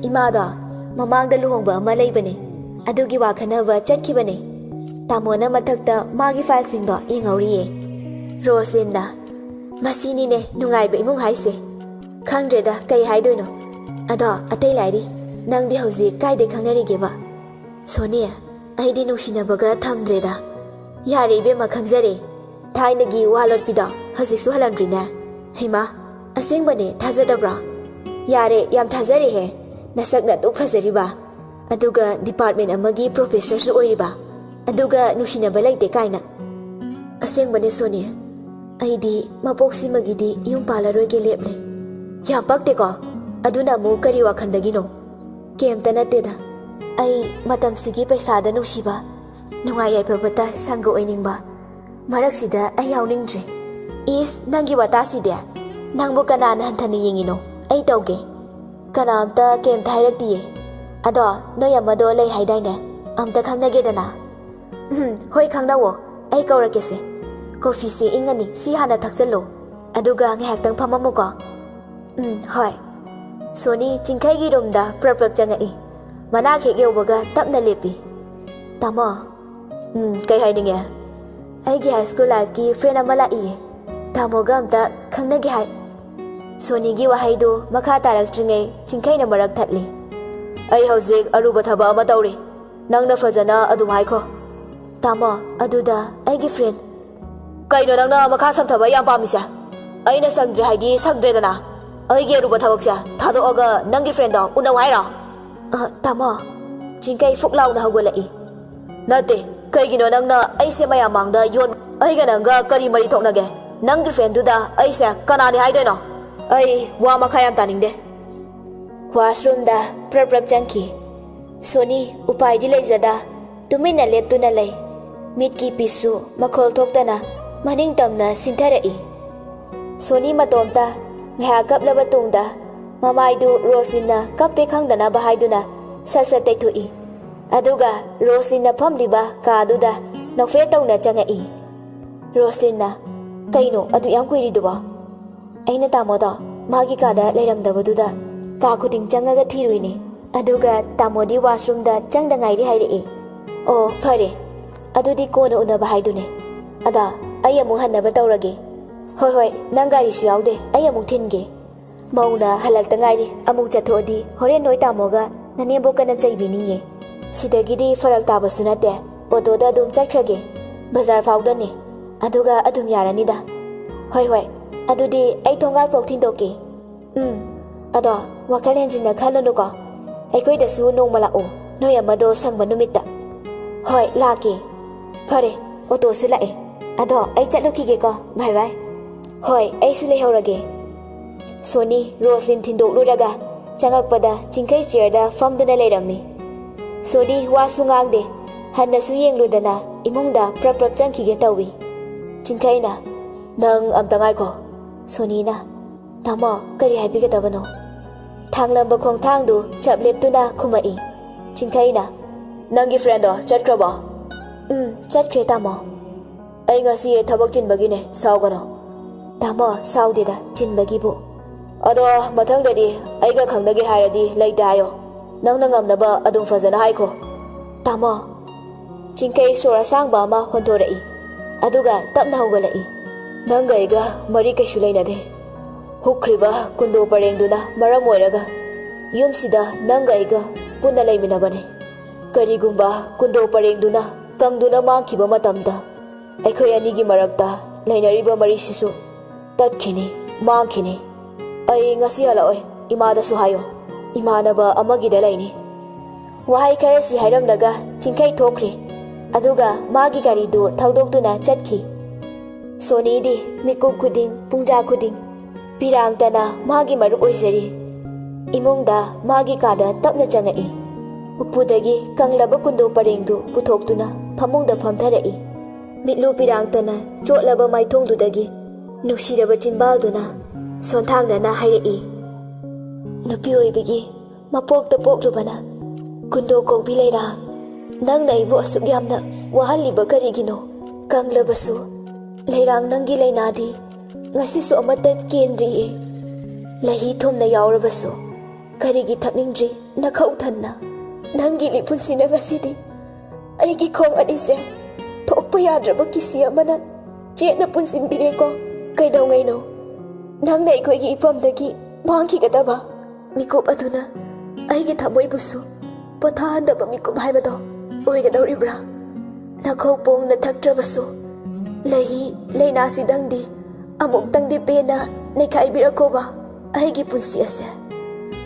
ꯏꯃꯥꯗꯣ ꯃꯃꯥꯡꯗ ꯂꯨꯍꯣꯡꯕ ꯑꯃ ꯂꯩꯕꯅꯦ꯫ ꯑꯗꯨꯒꯤ ꯋꯥ ꯈꯟꯅꯕ ꯆꯠꯈꯤꯕꯅꯦ꯫ ꯇꯥꯃꯣꯅ ꯃꯊꯛꯇ ꯃꯥꯒꯤ ꯐꯥꯏꯜꯁꯤꯡꯗꯣ ꯌꯦꯡꯍꯧꯔꯤꯌꯦ꯫" ꯔꯣꯁꯂꯤꯟꯅ, "ꯃꯁꯤꯅꯤꯅꯦ ꯅꯨꯡꯉꯥꯏꯕ ꯏꯃꯨꯡ ꯍꯥꯏꯁꯦ꯫ ꯈꯪꯗ꯭ꯔꯦꯗ ꯀꯩ ꯍꯥꯏꯗꯣꯏꯅꯣ꯫ ꯑꯗꯣ ꯑꯇꯩ ꯂꯥꯏꯔꯤ, ꯅꯪꯗꯤ ꯍꯧꯖꯤꯛ ꯀꯥꯏꯗꯩ ꯈꯪꯅꯔꯤꯒꯦꯕ?" "ꯁꯣꯅꯤ, ꯑꯩꯗꯤ ꯅꯨꯡꯁꯤꯅꯕꯒ ꯊꯝꯗ꯭ꯔꯦꯗ꯫" "ꯌꯥꯔꯦ ꯏꯕꯦꯝꯃ, ꯈꯪꯖꯔꯦ꯫ ꯊꯥꯏꯅꯒꯤ ꯋꯥ ꯂꯣꯠꯄꯤꯗꯣ ꯍꯧꯖꯤꯛꯁꯨ ꯍꯜꯂꯝꯗ꯭ꯔꯤꯅꯦ꯫" "ꯍꯩꯃꯥ, ꯑꯁꯦꯡꯕꯅꯦ? ꯊꯥꯖꯗꯕ꯭ꯔꯣ?" "ꯌꯥꯔꯦ, ꯌꯥꯝ ꯊꯥꯖꯔꯦꯍꯦ꯫ ꯅꯁꯛꯅ ꯑꯗꯨꯛ ꯐꯖꯔꯤꯕ, ꯑꯗꯨꯒ ꯗꯤꯄꯥꯔꯠꯃꯦꯟ ꯑꯃꯒꯤ ꯄ꯭ꯔꯣꯐꯦꯁꯔꯁꯨ ꯑꯣꯏꯔꯤꯕ, ꯑꯗꯨꯒ ꯅꯨꯡꯁꯤꯅꯕ ꯂꯩꯇꯦ ꯀꯥꯏꯅ꯫" "ꯑꯁꯦꯡꯕꯅꯦ ꯁꯣꯅꯤ, ꯑꯩꯗꯤ ꯃꯄꯣꯛꯁꯤꯃꯒꯤꯗꯤ ꯌꯨꯝ ꯄꯥꯜꯂꯔꯣꯏꯒꯦ ꯂꯦꯞꯂꯦ꯫" "ꯌꯥꯝ ꯄꯛꯇꯦꯀꯣ꯫ ꯑꯗꯨꯅ ꯑꯃꯨꯛ ꯀꯔꯤ ꯋꯥꯈꯜꯗꯒꯤꯅꯣ?" "ꯀꯩꯝꯇ ꯅꯠꯇꯦꯗ꯫ ꯑꯩ ꯃꯇꯝꯁꯤꯒꯤ ꯄꯩꯁꯥꯗ ꯅꯨꯡꯁꯤꯕ, ꯅꯨꯡꯉꯥꯏ ꯌꯥꯏꯐꯕꯇ ꯁꯪꯒ ꯑꯣꯏꯅꯤꯡꯕ꯫ ꯃꯔꯛꯁꯤꯗ ꯑꯩ ꯌꯥꯎꯅꯤꯡꯗ꯭ꯔꯦ꯫" "ꯏꯁ, ꯅꯪꯒꯤ ꯋꯥꯇꯥꯁꯤꯗꯤ! ꯅꯪꯕꯨ ꯀꯅꯥꯅ ꯍꯟꯊꯅ ꯌꯦꯡꯉꯤꯅꯣ? ꯑꯩ ꯇꯧꯒꯦ꯫" "ꯀꯅꯥꯝꯇ ꯀꯩꯝꯇ ꯍꯥꯏꯔꯛꯇꯤꯌꯦ꯫ ꯑꯗꯣ ꯅꯣꯏ ꯑꯃꯗꯣ ꯂꯩ ꯍꯥꯏꯗꯥꯏꯅꯦ? ꯑꯝꯇ ꯈꯪꯅꯒꯦꯗꯅ꯫" "ꯎꯝ, ꯍꯣꯏ, ꯈꯪꯅꯧꯋꯣ꯫ ꯑꯩ ꯀꯧꯔꯛꯀꯦꯁꯦ꯫ ꯀꯣꯐꯤꯁꯦ ꯏꯪꯉꯅꯤ, ꯁꯤ ꯍꯥꯟꯅ ꯊꯛꯆꯜꯂꯣ꯫ ꯑꯗꯨꯒ ꯉꯥꯏꯍꯥꯛꯇꯪ ꯐꯝꯃꯝꯃꯨꯀꯣ꯫" "ꯎꯝ, ꯍꯣꯏ꯫" ꯁꯣꯅꯤ ꯆꯤꯡꯈꯩꯒꯤ ꯔꯨꯝꯗ ꯄ꯭ꯔꯞ ꯄ꯭ꯔꯞ ꯆꯪꯉꯛꯏ꯫ ꯃꯅꯥꯛ ꯍꯦꯛ ꯌꯧꯕꯒ ꯇꯞꯅ ꯂꯦꯞꯄꯤ꯫ "ꯇꯥꯃꯣ꯫" "ꯎꯝ, ꯀꯩ ꯍꯥꯏꯅꯤꯡꯉꯦ?" "ꯑꯩꯒꯤ ꯍꯥꯏ ꯁ꯭ꯀꯨꯜ ꯂꯥꯏꯐꯀꯤ ꯐ꯭ꯔꯦꯟ ꯑꯃ ꯂꯥꯛꯏꯌꯦ꯫ ꯇꯥꯃꯣꯒ ꯑꯝꯇ ꯈꯪꯅꯒꯦ ꯍꯥꯏ꯫" ꯁꯣꯅꯤꯒꯤ ꯋꯥꯍꯩꯗꯨ ꯃꯈꯥ ꯇꯥꯔꯛꯇ꯭ꯔꯤꯉꯩ ꯆꯤꯡꯈꯩꯅ ꯃꯔꯛ ꯊꯠꯂꯤ꯫ "ꯑꯩ ꯍꯧꯖꯤꯛ ꯑꯔꯨꯕ ꯊꯕꯛ ꯑꯃ ꯇꯧꯔꯤ꯫ ꯅꯪꯅ ꯐꯖꯅ ꯑꯗꯨꯝ ꯍꯥꯏꯈꯣ꯫" "ꯇꯥꯃꯣ, ꯑꯗꯨꯗ ꯑꯩꯒꯤ ꯐ꯭ꯔꯦꯟ꯫" "ꯀꯩꯅꯣ ꯅꯪꯅ ꯃꯈꯥ ꯁꯝꯊꯕ ꯌꯥꯝ ꯄꯥꯝꯃꯤꯁꯦ? ꯑꯩꯅ ꯁꯪꯗ꯭ꯔꯦ ꯍꯥꯏꯗꯤ ꯁꯪꯗ꯭ꯔꯦꯗꯅ꯫ ꯑꯩꯒꯤ ꯑꯔꯨꯕ ꯊꯕꯛꯁꯦ ꯊꯥꯗꯣꯛꯑꯒ ꯅꯪꯒꯤ ꯐ꯭ꯔꯦꯟꯗꯣ ꯎꯅꯧ ꯍꯥꯏꯔꯣ?" "ꯑ, ꯇꯥꯃꯣ꯫" ꯆꯤꯡꯈꯩ ꯐꯨꯛ ꯂꯥꯎꯅ ꯍꯧꯒꯠꯂꯛꯏ꯫ "ꯅꯠꯇꯦ, ꯀꯩꯒꯤꯅꯣ ꯅꯪꯅ ꯑꯩꯁꯦ ꯃꯌꯥꯝ ꯃꯥꯡꯗ ꯌꯣꯟ-, ꯑꯩꯒ ꯅꯪꯒ ꯀꯔꯤ ꯃꯔꯤ ꯊꯣꯛꯅꯒꯦ? ꯅꯪꯒꯤ ꯐ꯭ꯔꯦꯟꯗꯨꯗ ꯑꯩꯁꯦ ꯀꯅꯥꯅꯤ ꯍꯥꯏꯗꯣꯏꯅꯣ?" ꯑꯩ ꯋꯥ ꯃꯈꯥ ꯌꯥꯝ ꯇꯥꯅꯤꯡꯗꯦ꯫ ꯋꯥꯁꯔꯨꯝꯗ ꯄ꯭ꯔꯞ ꯄ꯭ꯔꯞ ꯆꯪꯈꯤ꯫ ꯁꯣꯅꯤ ꯎꯄꯥꯏꯗꯤ ꯂꯩꯖꯗ ꯇꯨꯃꯤꯟꯅ ꯂꯦꯞꯇꯨꯅ ꯂꯩ꯫ ꯃꯤꯠꯀꯤ ꯄꯤꯁꯁꯨ ꯃꯈꯣꯜ ꯊꯣꯛꯇꯅ ꯃꯅꯤꯡ ꯇꯝꯅ ꯁꯤꯟꯊꯔꯛꯏ꯫ ꯁꯣꯅꯤ ꯃꯇꯣꯝꯇ ꯉꯥꯏꯍꯥꯛ ꯀꯞꯂꯕ ꯇꯨꯡꯗ ꯃꯃꯥꯏꯗꯨ ꯔꯣꯁꯂꯤꯟꯅ ꯀꯞꯄꯦ ꯈꯪꯗꯅꯕ ꯍꯥꯏꯗꯨꯅ ꯁꯠ ꯁꯠ ꯇꯩꯊꯣꯛꯏ꯫ ꯑꯗꯨꯒ ꯔꯣꯁꯂꯤꯟꯅ ꯐꯝꯂꯤꯕ ꯀꯥꯗꯨꯗ ꯅꯣꯛꯐꯦꯠ ꯇꯧꯅ ꯆꯪꯉꯛꯏ꯫ ꯔꯣꯁꯂꯤꯟꯅ, "ꯀꯩꯅꯣ ꯑꯗꯨ ꯌꯥꯝ ꯀꯨꯏꯔꯤꯗꯨꯕꯣ?" "ꯑꯩꯅ ꯇꯥꯃꯣꯗꯣ ꯃꯥꯒꯤ ꯀꯥꯗ ꯂꯩꯔꯝꯗꯕꯗꯨꯗ ꯀꯥ ꯈꯨꯗꯤꯡ ꯆꯪꯉꯒ ꯊꯤꯔꯨꯏꯅꯦ꯫ ꯑꯗꯨꯒ ꯇꯥꯃꯣꯗꯤ ꯋꯥꯁꯔꯨꯝꯗ ꯆꯪꯗ ꯉꯥꯏꯔꯤ ꯍꯥꯏꯔꯛꯑꯦ꯫" "ꯑꯣ, ꯐꯔꯦ꯫ ꯑꯗꯨꯗꯤ ꯀꯣꯟꯅ ꯎꯅꯕ ꯍꯥꯏꯗꯨꯅꯦ꯫ ꯑꯗꯣ ꯑꯩ ꯑꯃꯨꯛ ꯍꯟꯅꯕ ꯇꯧꯔꯒꯦ꯫" "ꯍꯣꯏ, ꯍꯣꯏ, ꯅꯪ ꯒꯥꯔꯤꯁꯨ ꯌꯥꯎꯗꯦ, ꯑꯩ ꯑꯃꯨꯛ ꯊꯤꯟꯒꯦ꯫" "ꯃꯧꯅ ꯍꯜꯂꯛꯇ ꯉꯥꯏꯔꯤ, ꯑꯃꯨꯛ ꯆꯠꯊꯣꯛꯑꯗꯤ ꯍꯣꯔꯦꯟ ꯅꯣꯏ ꯇꯥꯃꯣꯒ ꯅꯅꯦꯝꯕꯣꯛꯀꯅ ꯆꯩꯕꯤꯅꯤꯌꯦ꯫ ꯁꯤꯗꯒꯤꯗꯤ ꯐꯔꯛ ꯇꯥꯕꯁꯨ ꯅꯠꯇꯦ, ꯑꯣꯇꯣꯗ ꯑꯗꯨꯝ ꯆꯠꯈ꯭ꯔꯒꯦ꯫ ꯕꯖꯥꯔ ꯐꯥꯎꯗꯅꯦ꯫ ꯑꯗꯨꯒ ꯑꯗꯨꯝ ꯌꯥꯔꯅꯤꯗ꯫" "ꯍꯣꯏ, ꯍꯣꯏ꯫ ꯑꯗꯨꯗꯤ ꯑꯩ ꯊꯣꯡꯒꯥꯜ ꯐꯥꯎ ꯊꯤꯟꯗꯣꯛꯀꯦ꯫" "ꯎꯝ꯫ ꯑꯗꯣ ꯋꯥꯈꯜ ꯍꯦꯟꯖꯤꯟꯅ ꯈꯜꯂꯨꯅꯨꯀꯣ꯫ ꯑꯩꯈꯣꯏꯗꯁꯨ ꯅꯣꯡꯃ ꯂꯥꯛꯑꯣ, ꯅꯣꯏ ꯑꯃꯗꯣ ꯁꯪꯕ ꯅꯨꯃꯤꯠꯇ꯫" "ꯍꯣꯏ, ꯂꯥꯛꯀꯦ꯫" "ꯐꯔꯦ, ꯑꯣꯇꯣꯁꯨ ꯂꯥꯛꯑꯦ꯫ ꯑꯗꯣ ꯑꯩ ꯆꯠꯂꯨꯈꯤꯒꯦꯀꯣ꯫ ꯕꯥꯏ ꯕꯥꯏ꯫" "ꯍꯣꯏ, ꯑꯩꯁꯨ ꯂꯩꯍꯧꯔꯒꯦ꯫" ꯁꯣꯅꯤ ꯔꯣꯁꯂꯤꯟ ꯊꯤꯟꯗꯣꯛꯂꯨꯔꯒ ꯆꯪꯉꯛꯄꯗ ꯆꯤꯡꯈꯩ ꯆꯤꯌꯔꯗ ꯐꯝꯗꯨꯅ ꯂꯩꯔꯝꯃꯤ꯫ ꯁꯣꯅꯤ ꯋꯥꯁꯨ ꯉꯥꯡꯗꯦ, ꯍꯟꯅꯁꯨ ꯌꯦꯡꯂꯨꯗꯅ ꯏꯃꯨꯡꯗ ꯄ꯭ꯔꯞ ꯄ꯭ꯔꯞ ꯆꯪꯈꯤꯒꯦ ꯇꯧꯏ꯫ ꯆꯤꯡꯈꯩꯅ, "ꯅꯪ ꯑꯝꯇ ꯉꯥꯏꯈꯣ꯫" ꯁꯣꯅꯤꯅ, "ꯇꯥꯃꯣ, ꯀꯔꯤ ꯍꯥꯏꯕꯤꯒꯗꯕꯅꯣ?" ꯊꯥꯡꯂꯝꯕ ꯈꯣꯡꯊꯥꯡꯗꯨ ꯆꯞ ꯂꯦꯞꯇꯨꯅ ꯈꯨꯝꯃꯛꯏ꯫ ꯆꯤꯡꯈꯩꯅ, "ꯅꯪꯒꯤ ꯐ꯭ꯔꯦꯟꯗꯣ ꯆꯠꯈ꯭ꯔꯕꯣ?" "ꯎꯝ, ꯆꯠꯈ꯭ꯔꯦ ꯇꯥꯃꯣ꯫" "ꯑꯩ ꯉꯁꯤ ꯊꯕꯛ ꯆꯤꯟꯕꯒꯤꯅꯦ, ꯁꯥꯎꯒꯅꯣ꯫" "ꯇꯥꯃꯣ, ꯁꯥꯎꯗꯦꯗ, ꯆꯤꯟꯕꯒꯤꯕꯨ꯫" "ꯑꯗꯣ ꯃꯊꯪꯗꯗꯤ ꯑꯩꯒ ꯈꯪꯅꯒꯦ ꯍꯥꯏꯔꯗꯤ ꯂꯩꯇꯦ ꯍꯥꯏꯌꯣ꯫ ꯅꯪꯅ ꯉꯝꯅꯕ ꯑꯗꯨꯝ ꯐꯖꯅ ꯍꯥꯏꯈꯣ꯫" "ꯇꯥꯃꯣ꯫" ꯆꯤꯡꯈꯩ ꯁꯣꯔ ꯑꯁꯥꯡꯕ ꯑꯃ ꯍꯣꯟꯊꯣꯔꯛꯏ꯫ ꯑꯗꯨꯒ ꯇꯞꯅ ꯍꯧꯒꯠꯂꯛꯏ꯫ "ꯅꯪꯒ ꯑꯩꯒ ꯃꯔꯤ ꯀꯩꯁꯨ ꯂꯩꯅꯗꯦ꯫ ꯍꯨꯛꯈ꯭ꯔꯤꯕ ꯀꯨꯟꯗꯣ ꯄꯔꯦꯡꯗꯨꯅ ꯃꯔꯝ ꯑꯣꯏꯔꯒ ꯌꯨꯝꯁꯤꯗ ꯅꯪꯒ ꯑꯩꯒ ꯄꯨꯟꯅ ꯂꯩꯃꯤꯟꯅꯕꯅꯦ꯫ ꯀꯔꯤꯒꯨꯝꯕ ꯀꯨꯟꯗꯣ ꯄꯔꯦꯡꯗꯨꯅ ꯀꯪꯗꯨꯅ ꯃꯥꯡꯈꯤꯕ ꯃꯇꯝꯗ ꯑꯩꯈꯣꯏ ꯑꯅꯤꯒꯤ ꯃꯔꯛꯇ ꯂꯩꯅꯔꯤꯕ ꯃꯔꯤꯁꯤꯁꯨ ꯇꯠꯈꯤꯅꯤ, ꯃꯥꯡꯈꯤꯅꯤ꯫ ꯑꯩ ꯉꯁꯤ ꯍꯜꯂꯛꯑꯣꯏ, ꯏꯃꯥꯗꯁꯨ ꯍꯥꯏꯌꯣ꯫ ꯏꯃꯥꯟꯅꯕ ꯑꯃꯒꯤꯗ ꯂꯩꯅꯤ꯫" ꯋꯥꯍꯩ ꯈꯔꯁꯤ ꯍꯥꯏꯔꯝꯂꯒ ꯆꯤꯡꯈꯩ ꯊꯣꯛꯈ꯭ꯔꯦ꯫ ꯑꯗꯨꯒ ꯃꯥꯒꯤ ꯒꯥꯔꯤꯗꯨ ꯊꯧꯗꯣꯛꯇꯨꯅ ꯆꯠꯈꯤ꯫ ꯁꯣꯅꯤꯗꯤ ꯃꯤꯀꯨꯞ ꯈꯨꯗꯤꯡ, ꯄꯨꯡꯖꯥ ꯈꯨꯗꯤꯡ ꯄꯤꯔꯥꯡꯇꯅ ꯃꯥꯒꯤ ꯃꯔꯨꯞ ꯑꯣꯏꯖꯔꯤ꯫ ꯏꯃꯨꯡꯗ ꯃꯥꯒꯤ ꯀꯥꯗ ꯇꯞꯅ ꯆꯪꯉꯛꯏ꯫ ꯎꯄꯨꯗꯒꯤ ꯀꯪꯂꯕ ꯀꯨꯟꯗꯣ ꯄꯔꯦꯡꯗꯨ ꯄꯨꯊꯣꯛꯇꯨꯅ ꯐꯃꯨꯡꯗ ꯐꯝꯊꯔꯛꯏ꯫ ꯃꯤꯠꯂꯨ ꯄꯤꯔꯥꯡꯇꯅ ꯆꯣꯠꯂꯕ ꯃꯥꯏꯊꯣꯡꯗꯨꯗꯒꯤ ꯅꯨꯡꯁꯤꯔꯕ ꯆꯤꯟꯕꯥꯜꯗꯨꯅ ꯁꯣꯟꯊꯥꯡꯅꯅ ꯍꯥꯏꯔꯛꯏ, "ꯅꯨꯄꯤ ꯑꯣꯏꯕꯒꯤ ꯃꯄꯣꯛꯇ ꯄꯣꯛꯂꯨꯕꯅ ꯀꯨꯟꯗꯣ ꯀꯧꯕꯤ ꯂꯩꯔꯥꯡ, ꯅꯪꯅ ꯑꯩꯕꯨ ꯑꯁꯨꯛ ꯌꯥꯝꯅ ꯋꯥꯍꯜꯂꯤꯕ ꯀꯔꯤꯒꯤꯅꯣ? ꯀꯪꯂꯕꯁꯨ ꯂꯩꯔꯥꯡ, ꯅꯪꯒꯤ ꯂꯩꯅꯥꯗꯤ ꯉꯁꯤꯁꯨ ꯑꯃꯠꯇ ꯀꯦꯟꯗ꯭ꯔꯤꯌꯦ꯫ ꯂꯩꯍꯤ ꯊꯨꯝꯅ ꯌꯥꯎꯔꯕꯁꯨ ꯀꯔꯤꯒꯤ ꯊꯛꯅꯤꯡꯗ꯭ꯔꯤ ꯅꯈꯧ ꯊꯟꯅ? ꯅꯪꯒꯤ ꯂꯤꯄꯨꯟꯁꯤꯅ ꯉꯁꯤꯗꯤ ꯑꯩꯒꯤ ꯈꯣꯡ ꯑꯅꯤꯁꯦ ꯊꯣꯛꯄ ꯌꯥꯗ꯭ꯔꯕ ꯀꯤꯁꯤ ꯑꯃꯅ ꯆꯦꯠꯅ ꯄꯨꯟꯁꯤꯟꯕꯤꯔꯦꯀꯣ꯫ ꯀꯩꯗꯧꯉꯩꯅꯣ ꯅꯪꯅ ꯑꯩꯈꯣꯏꯒꯤ ꯏꯐꯝꯗꯒꯤ ꯃꯥꯡꯈꯤꯒꯗꯕ? ꯃꯤꯀꯨꯞ ꯑꯗꯨꯅ ꯑꯩꯒꯤ ꯊꯃꯣꯏꯕꯨꯁꯨ ꯄꯣꯊꯥꯍꯟꯗꯕ ꯃꯤꯀꯨꯞ ꯍꯥꯏꯕꯗꯣ ꯑꯣꯏꯒꯗꯧꯔꯤꯕ꯭ꯔꯥ? ꯅꯈꯧ ꯄꯣꯡꯅ ꯊꯛꯇ꯭ꯔꯕꯁꯨ ꯂꯩꯍꯤ ꯂꯩꯅꯥꯁꯤꯗꯪꯗꯤ ꯑꯃꯨꯛꯇꯪꯗꯤ ꯄꯦꯟꯅ ꯅꯩꯈꯥꯏꯕꯤꯔꯛꯈꯣꯕ꯫ ꯑꯩꯒꯤ ꯄꯨꯟꯁꯤ ꯑꯁꯦ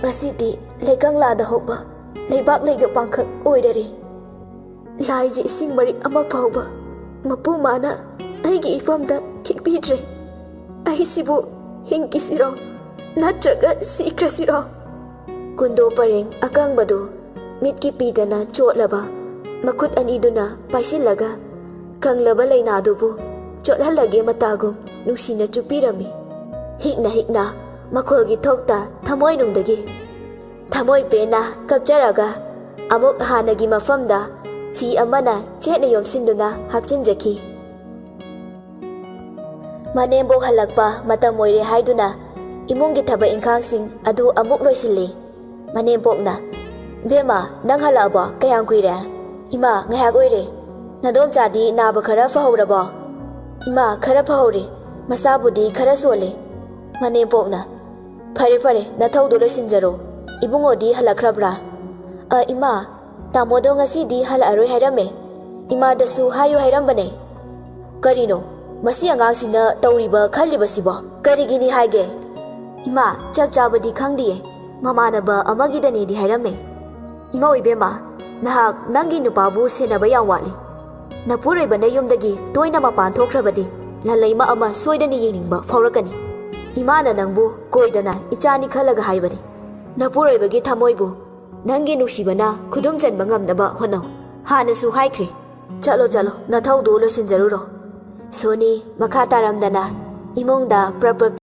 ꯉꯁꯤꯗꯤ ꯂꯩꯀꯪꯂꯥꯗ ꯍꯧꯕ ꯂꯩꯕꯥꯛ ꯂꯩꯒ ꯄꯥꯡꯈꯛ ꯑꯣꯏꯔꯔꯦ꯫ ꯂꯥꯏꯒꯤ ꯏꯁꯤꯡ ꯃꯔꯤꯛ ꯑꯃ ꯐꯥꯎꯕ ꯃꯄꯨ ꯃꯥꯅ ꯑꯩꯒꯤ ꯏꯐꯝꯗ ꯈꯤꯛꯄꯤꯗ꯭ꯔꯦ꯫ ꯑꯩꯁꯤꯕꯨ ꯍꯤꯡꯈꯤꯁꯤꯔꯣ, ꯅꯠꯇ꯭ꯔꯒ ꯁꯤꯈ꯭ꯔꯁꯤꯔꯣ?" ꯀꯨꯟꯗꯣ ꯄꯔꯦꯡ ꯑꯀꯪꯕꯗꯨ ꯃꯤꯠꯀꯤ ꯄꯤꯗꯅ ꯆꯣꯠꯂꯕ ꯃꯈꯨꯠ ꯑꯅꯤꯗꯨꯅ ꯄꯥꯏꯁꯤꯜꯂꯒ ꯀꯪꯂꯕ ꯂꯩꯅꯥꯗꯨꯕꯨ ꯆꯣꯠꯍꯜꯂꯒꯦ ꯃꯇꯥꯒꯨꯝ ꯅꯨꯡꯁꯤꯅ ꯆꯨꯞꯄꯤꯔꯝꯃꯤ꯫ ꯍꯤꯛꯅ ꯍꯤꯛꯅ ꯃꯈꯣꯜꯒꯤ ꯊꯣꯛꯇ ꯊꯃꯣꯏꯅꯨꯡꯗꯒꯤ ꯊꯃꯣꯏ ꯄꯦꯟꯅ ꯀꯞꯆꯔꯒ ꯑꯃꯨꯛ ꯍꯥꯟꯅꯒꯤ ꯃꯐꯝꯗ ꯐꯤ ꯑꯃꯅ ꯆꯦꯠꯅ ꯌꯣꯝꯁꯤꯟꯗꯨꯅ ꯍꯥꯞꯆꯤꯟꯖꯈꯤ꯫ ꯃꯅꯦꯝꯕꯣꯛ ꯍꯜꯂꯛꯄ ꯃꯇꯝ ꯑꯣꯏꯔꯦ ꯍꯥꯏꯗꯨꯅ ꯏꯃꯨꯡꯒꯤ ꯊꯕꯛ ꯏꯪꯈꯥꯡꯁꯤꯡ ꯑꯗꯨ ꯑꯃꯨꯛ ꯂꯣꯏꯁꯤꯜꯂꯤ꯫ ꯃꯅꯦꯝꯄꯣꯛꯅ, "ꯕꯦꯝꯃ, ꯅꯪ ꯍꯜꯂꯛꯑꯕꯣ? ꯀꯌꯥꯝ ꯀꯨꯏꯔꯦ?" "ꯏꯃꯥ, ꯉꯥꯏꯍꯥꯛ ꯑꯣꯏꯔꯦ꯫ ꯅꯗꯣꯝꯆꯥꯗꯤ ꯅꯥꯕ ꯈꯔ ꯐꯍꯧꯔꯕꯣ?" "ꯏꯃꯥ, ꯈꯔ ꯐꯍꯧꯔꯦ꯫ ꯃꯁꯥꯕꯨꯗꯤ ꯈꯔ ꯁꯣꯜꯂꯦ꯫" ꯃꯅꯦꯝꯄꯣꯛꯅ, "ꯐꯔꯦ ꯐꯔꯦ, ꯅꯊꯧꯗꯣ ꯂꯣꯏꯁꯤꯟꯖꯔꯣ꯫ ꯏꯕꯨꯡꯉꯣꯗꯤ ꯍꯜꯂꯛꯈ꯭ꯔꯕ꯭ꯔꯥ?" "ꯑ, ꯏꯃꯥ, ꯇꯥꯃꯣꯗꯣ ꯉꯁꯤꯗꯤ ꯍꯜꯂꯛꯑꯔꯣꯏ ꯍꯥꯏꯔꯝꯃꯦ꯫ ꯏꯃꯥꯗꯁꯨ ꯍꯥꯏꯌꯨ ꯍꯥꯏꯔꯝꯕꯅꯦ꯫" "ꯀꯔꯤꯅꯣ ꯃꯁꯤ ꯑꯉꯥꯡꯁꯤꯅ ꯇꯧꯔꯤꯕ ꯈꯜꯂꯤꯕꯁꯤꯕꯣ? ꯀꯔꯤꯒꯤꯅꯤ ꯍꯥꯏꯒꯦ?" "ꯏꯃꯥ, ꯆꯞ ꯆꯥꯕꯗꯤ ꯈꯪꯗꯤꯌꯦ꯫ ꯃꯃꯥꯟꯅꯕ ꯑꯃꯒꯤꯗꯅꯦꯗꯤ ꯍꯥꯏꯔꯝꯃꯦ꯫" "ꯏꯃꯥ ꯏꯕꯦꯝꯃ, ꯅꯍꯥꯛ ꯅꯪꯒꯤ ꯅꯨꯄꯥꯕꯨ ꯁꯦꯟꯅꯕ ꯌꯥꯝ ꯋꯥꯠꯂꯤ꯫ ꯅꯄꯨꯔꯣꯏꯕꯅ ꯌꯨꯝꯗꯒꯤ ꯇꯣꯏꯅ ꯃꯄꯥꯟ ꯊꯣꯛꯈ꯭ꯔꯕꯗꯤ ꯂꯜꯂꯩꯃ ꯑꯃ ꯁꯣꯏꯗꯅ ꯌꯦꯡꯅꯤꯡꯕ ꯐꯥꯎꯔꯛꯀꯅꯤ꯫" ꯏꯃꯥꯅ ꯅꯪꯕꯨ ꯀꯣꯏꯗꯅ ꯏꯆꯥꯅꯤ ꯈꯜꯂꯒ ꯍꯥꯏꯕꯅꯤ꯫ ꯅꯄꯨꯔꯣꯏꯕꯒꯤ ꯊꯃꯣꯏꯕꯨ ꯅꯪꯒꯤ ꯅꯨꯡꯁꯤꯕꯅ ꯈꯨꯗꯨꯝ ꯆꯟꯕ ꯉꯝꯅꯕ ꯍꯣꯠꯅꯧ꯫ ꯍꯥꯟꯅꯁꯨ ꯍꯥꯏꯈ꯭ꯔꯦ꯫ ꯆꯠꯂꯣ, ꯆꯠꯂꯣ, ꯅꯊꯧꯗꯨ ꯂꯣꯏꯁꯤꯟꯖꯔꯨꯔꯣ꯫ ꯁꯣꯅꯤ ꯃꯈꯥ ꯇꯥꯔꯝꯗꯅ ꯏꯃꯨꯡꯗ ꯄ꯭ꯔꯞ ꯄ꯭ꯔꯞ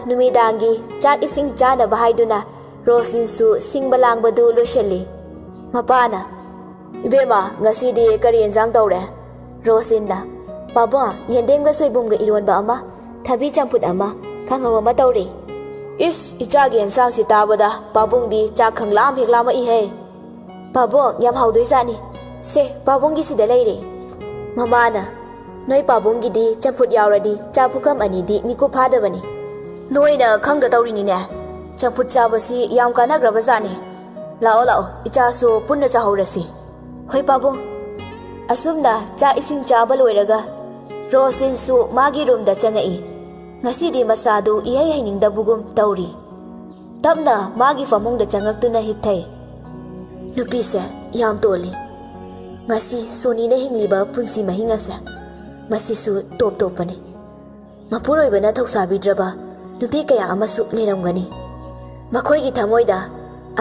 ꯅꯨꯃꯤꯗꯥꯡꯒꯤ ꯆꯥꯛ ꯏꯁꯤꯡ ꯆꯥꯅꯕ ꯍꯥꯏꯗꯨꯅ ꯔꯣꯁꯂꯤꯟꯁꯨ ꯁꯤꯡꯕ ꯂꯥꯡꯕꯗꯨ ꯂꯣꯏꯁꯤꯜꯂꯤ꯫ ꯃꯄꯥꯅ, "ꯏꯕꯦꯝꯃ, ꯉꯁꯤꯗꯤ ꯀꯔꯤ ꯌꯦꯟꯁꯥꯡ ꯇꯧꯔꯦ?" ꯔꯣꯁꯂꯤꯟꯅ, "ꯄꯥꯕꯨꯡ, ꯌꯦꯟꯗꯦꯝꯒ ꯁꯣꯏꯕꯨꯝꯒ ꯏꯔꯣꯟꯕ ꯑꯃ, ꯊꯕꯤ ꯆꯝꯐꯨꯠ ꯑꯃ, ꯀꯥꯡꯍꯧ ꯑꯃ ꯇꯧꯔꯦ꯫" "ꯏꯁ, ꯏꯆꯥꯒꯤ ꯌꯦꯟꯁꯥꯡꯁꯤ ꯇꯥꯕꯗ ꯄꯥꯕꯨꯡꯗꯤ ꯆꯥꯛ ꯈꯪꯂꯥꯝ ꯍꯦꯛ ꯂꯥꯝꯃꯛꯏꯍꯦ꯫ ꯄꯥꯕꯨꯡ, ꯌꯥꯝ ꯍꯥꯎꯗꯣꯏꯖꯥꯠꯅꯤ꯫ ꯁꯦ, ꯄꯥꯕꯨꯡꯒꯤꯁꯤꯗ ꯂꯩꯔꯦ꯫" ꯃꯃꯥꯅ, "ꯅꯣꯏ ꯄꯥꯕꯨꯡꯒꯤꯗꯤ ꯆꯝꯐꯨꯠ ꯌꯥꯎꯔꯗꯤ ꯆꯥ ꯄꯨꯈꯝ ꯑꯅꯤꯗꯤ ꯃꯤꯀꯨꯞ ꯐꯥꯗꯕꯅꯤ꯫ ꯅꯣꯏꯅ ꯈꯪꯗ ꯇꯧꯔꯤꯅꯤꯅꯦ꯫ ꯆꯝꯐꯨꯠ ꯆꯥꯕꯁꯤ ꯌꯥꯝ ꯀꯥꯟꯅꯈ꯭ꯔꯕ ꯖꯥꯠꯅꯤ꯫ ꯂꯥꯛꯑꯣ, ꯂꯥꯛꯑꯣ, ꯏꯆꯥꯁꯨ ꯄꯨꯟꯅ ꯆꯥꯍꯧꯔꯁꯤ꯫" "ꯍꯣꯏ ꯄꯥꯕꯨꯡ꯫" ꯑꯁꯨꯝꯅ ꯆꯥꯛ ꯏꯁꯤꯡ ꯆꯥꯕ ꯂꯣꯏꯔꯒ ꯔꯣꯁꯂꯤꯟꯁꯨ ꯃꯥꯒꯤ ꯔꯨꯝꯗ ꯆꯪꯉꯛꯏ꯫ ꯉꯁꯤꯗꯤ ꯃꯁꯥꯗꯨ ꯏꯍꯩ ꯍꯩꯅꯤꯡꯗꯕꯒꯨꯝ ꯇꯧꯔꯤ꯫ ꯇꯞꯅ ꯃꯥꯒꯤ ꯐꯃꯨꯡꯗ ꯆꯪꯉꯛꯇꯨꯅ ꯍꯤꯞꯊꯩ꯫ ꯅꯨꯄꯤꯁꯦ ꯌꯥꯝ ꯇꯣꯜꯂꯤ꯫ ꯉꯁꯤ ꯁꯣꯅꯤꯅ ꯍꯤꯡꯂꯤꯕ ꯄꯨꯟꯁꯤ ꯃꯍꯤꯡ ꯑꯁꯦ, ꯃꯁꯤꯁꯨ ꯇꯣꯞ ꯇꯣꯞꯄꯅꯤ꯫ ꯃꯄꯨꯔꯣꯏꯕꯅ ꯊꯧꯁꯥꯕꯤꯗ꯭ꯔꯕ ꯅꯨꯄꯤ ꯀꯌꯥ ꯑꯃꯁꯨ ꯂꯩꯔꯝꯒꯅꯤ꯫ ꯃꯈꯣꯏꯒꯤ ꯊꯃꯣꯏꯗ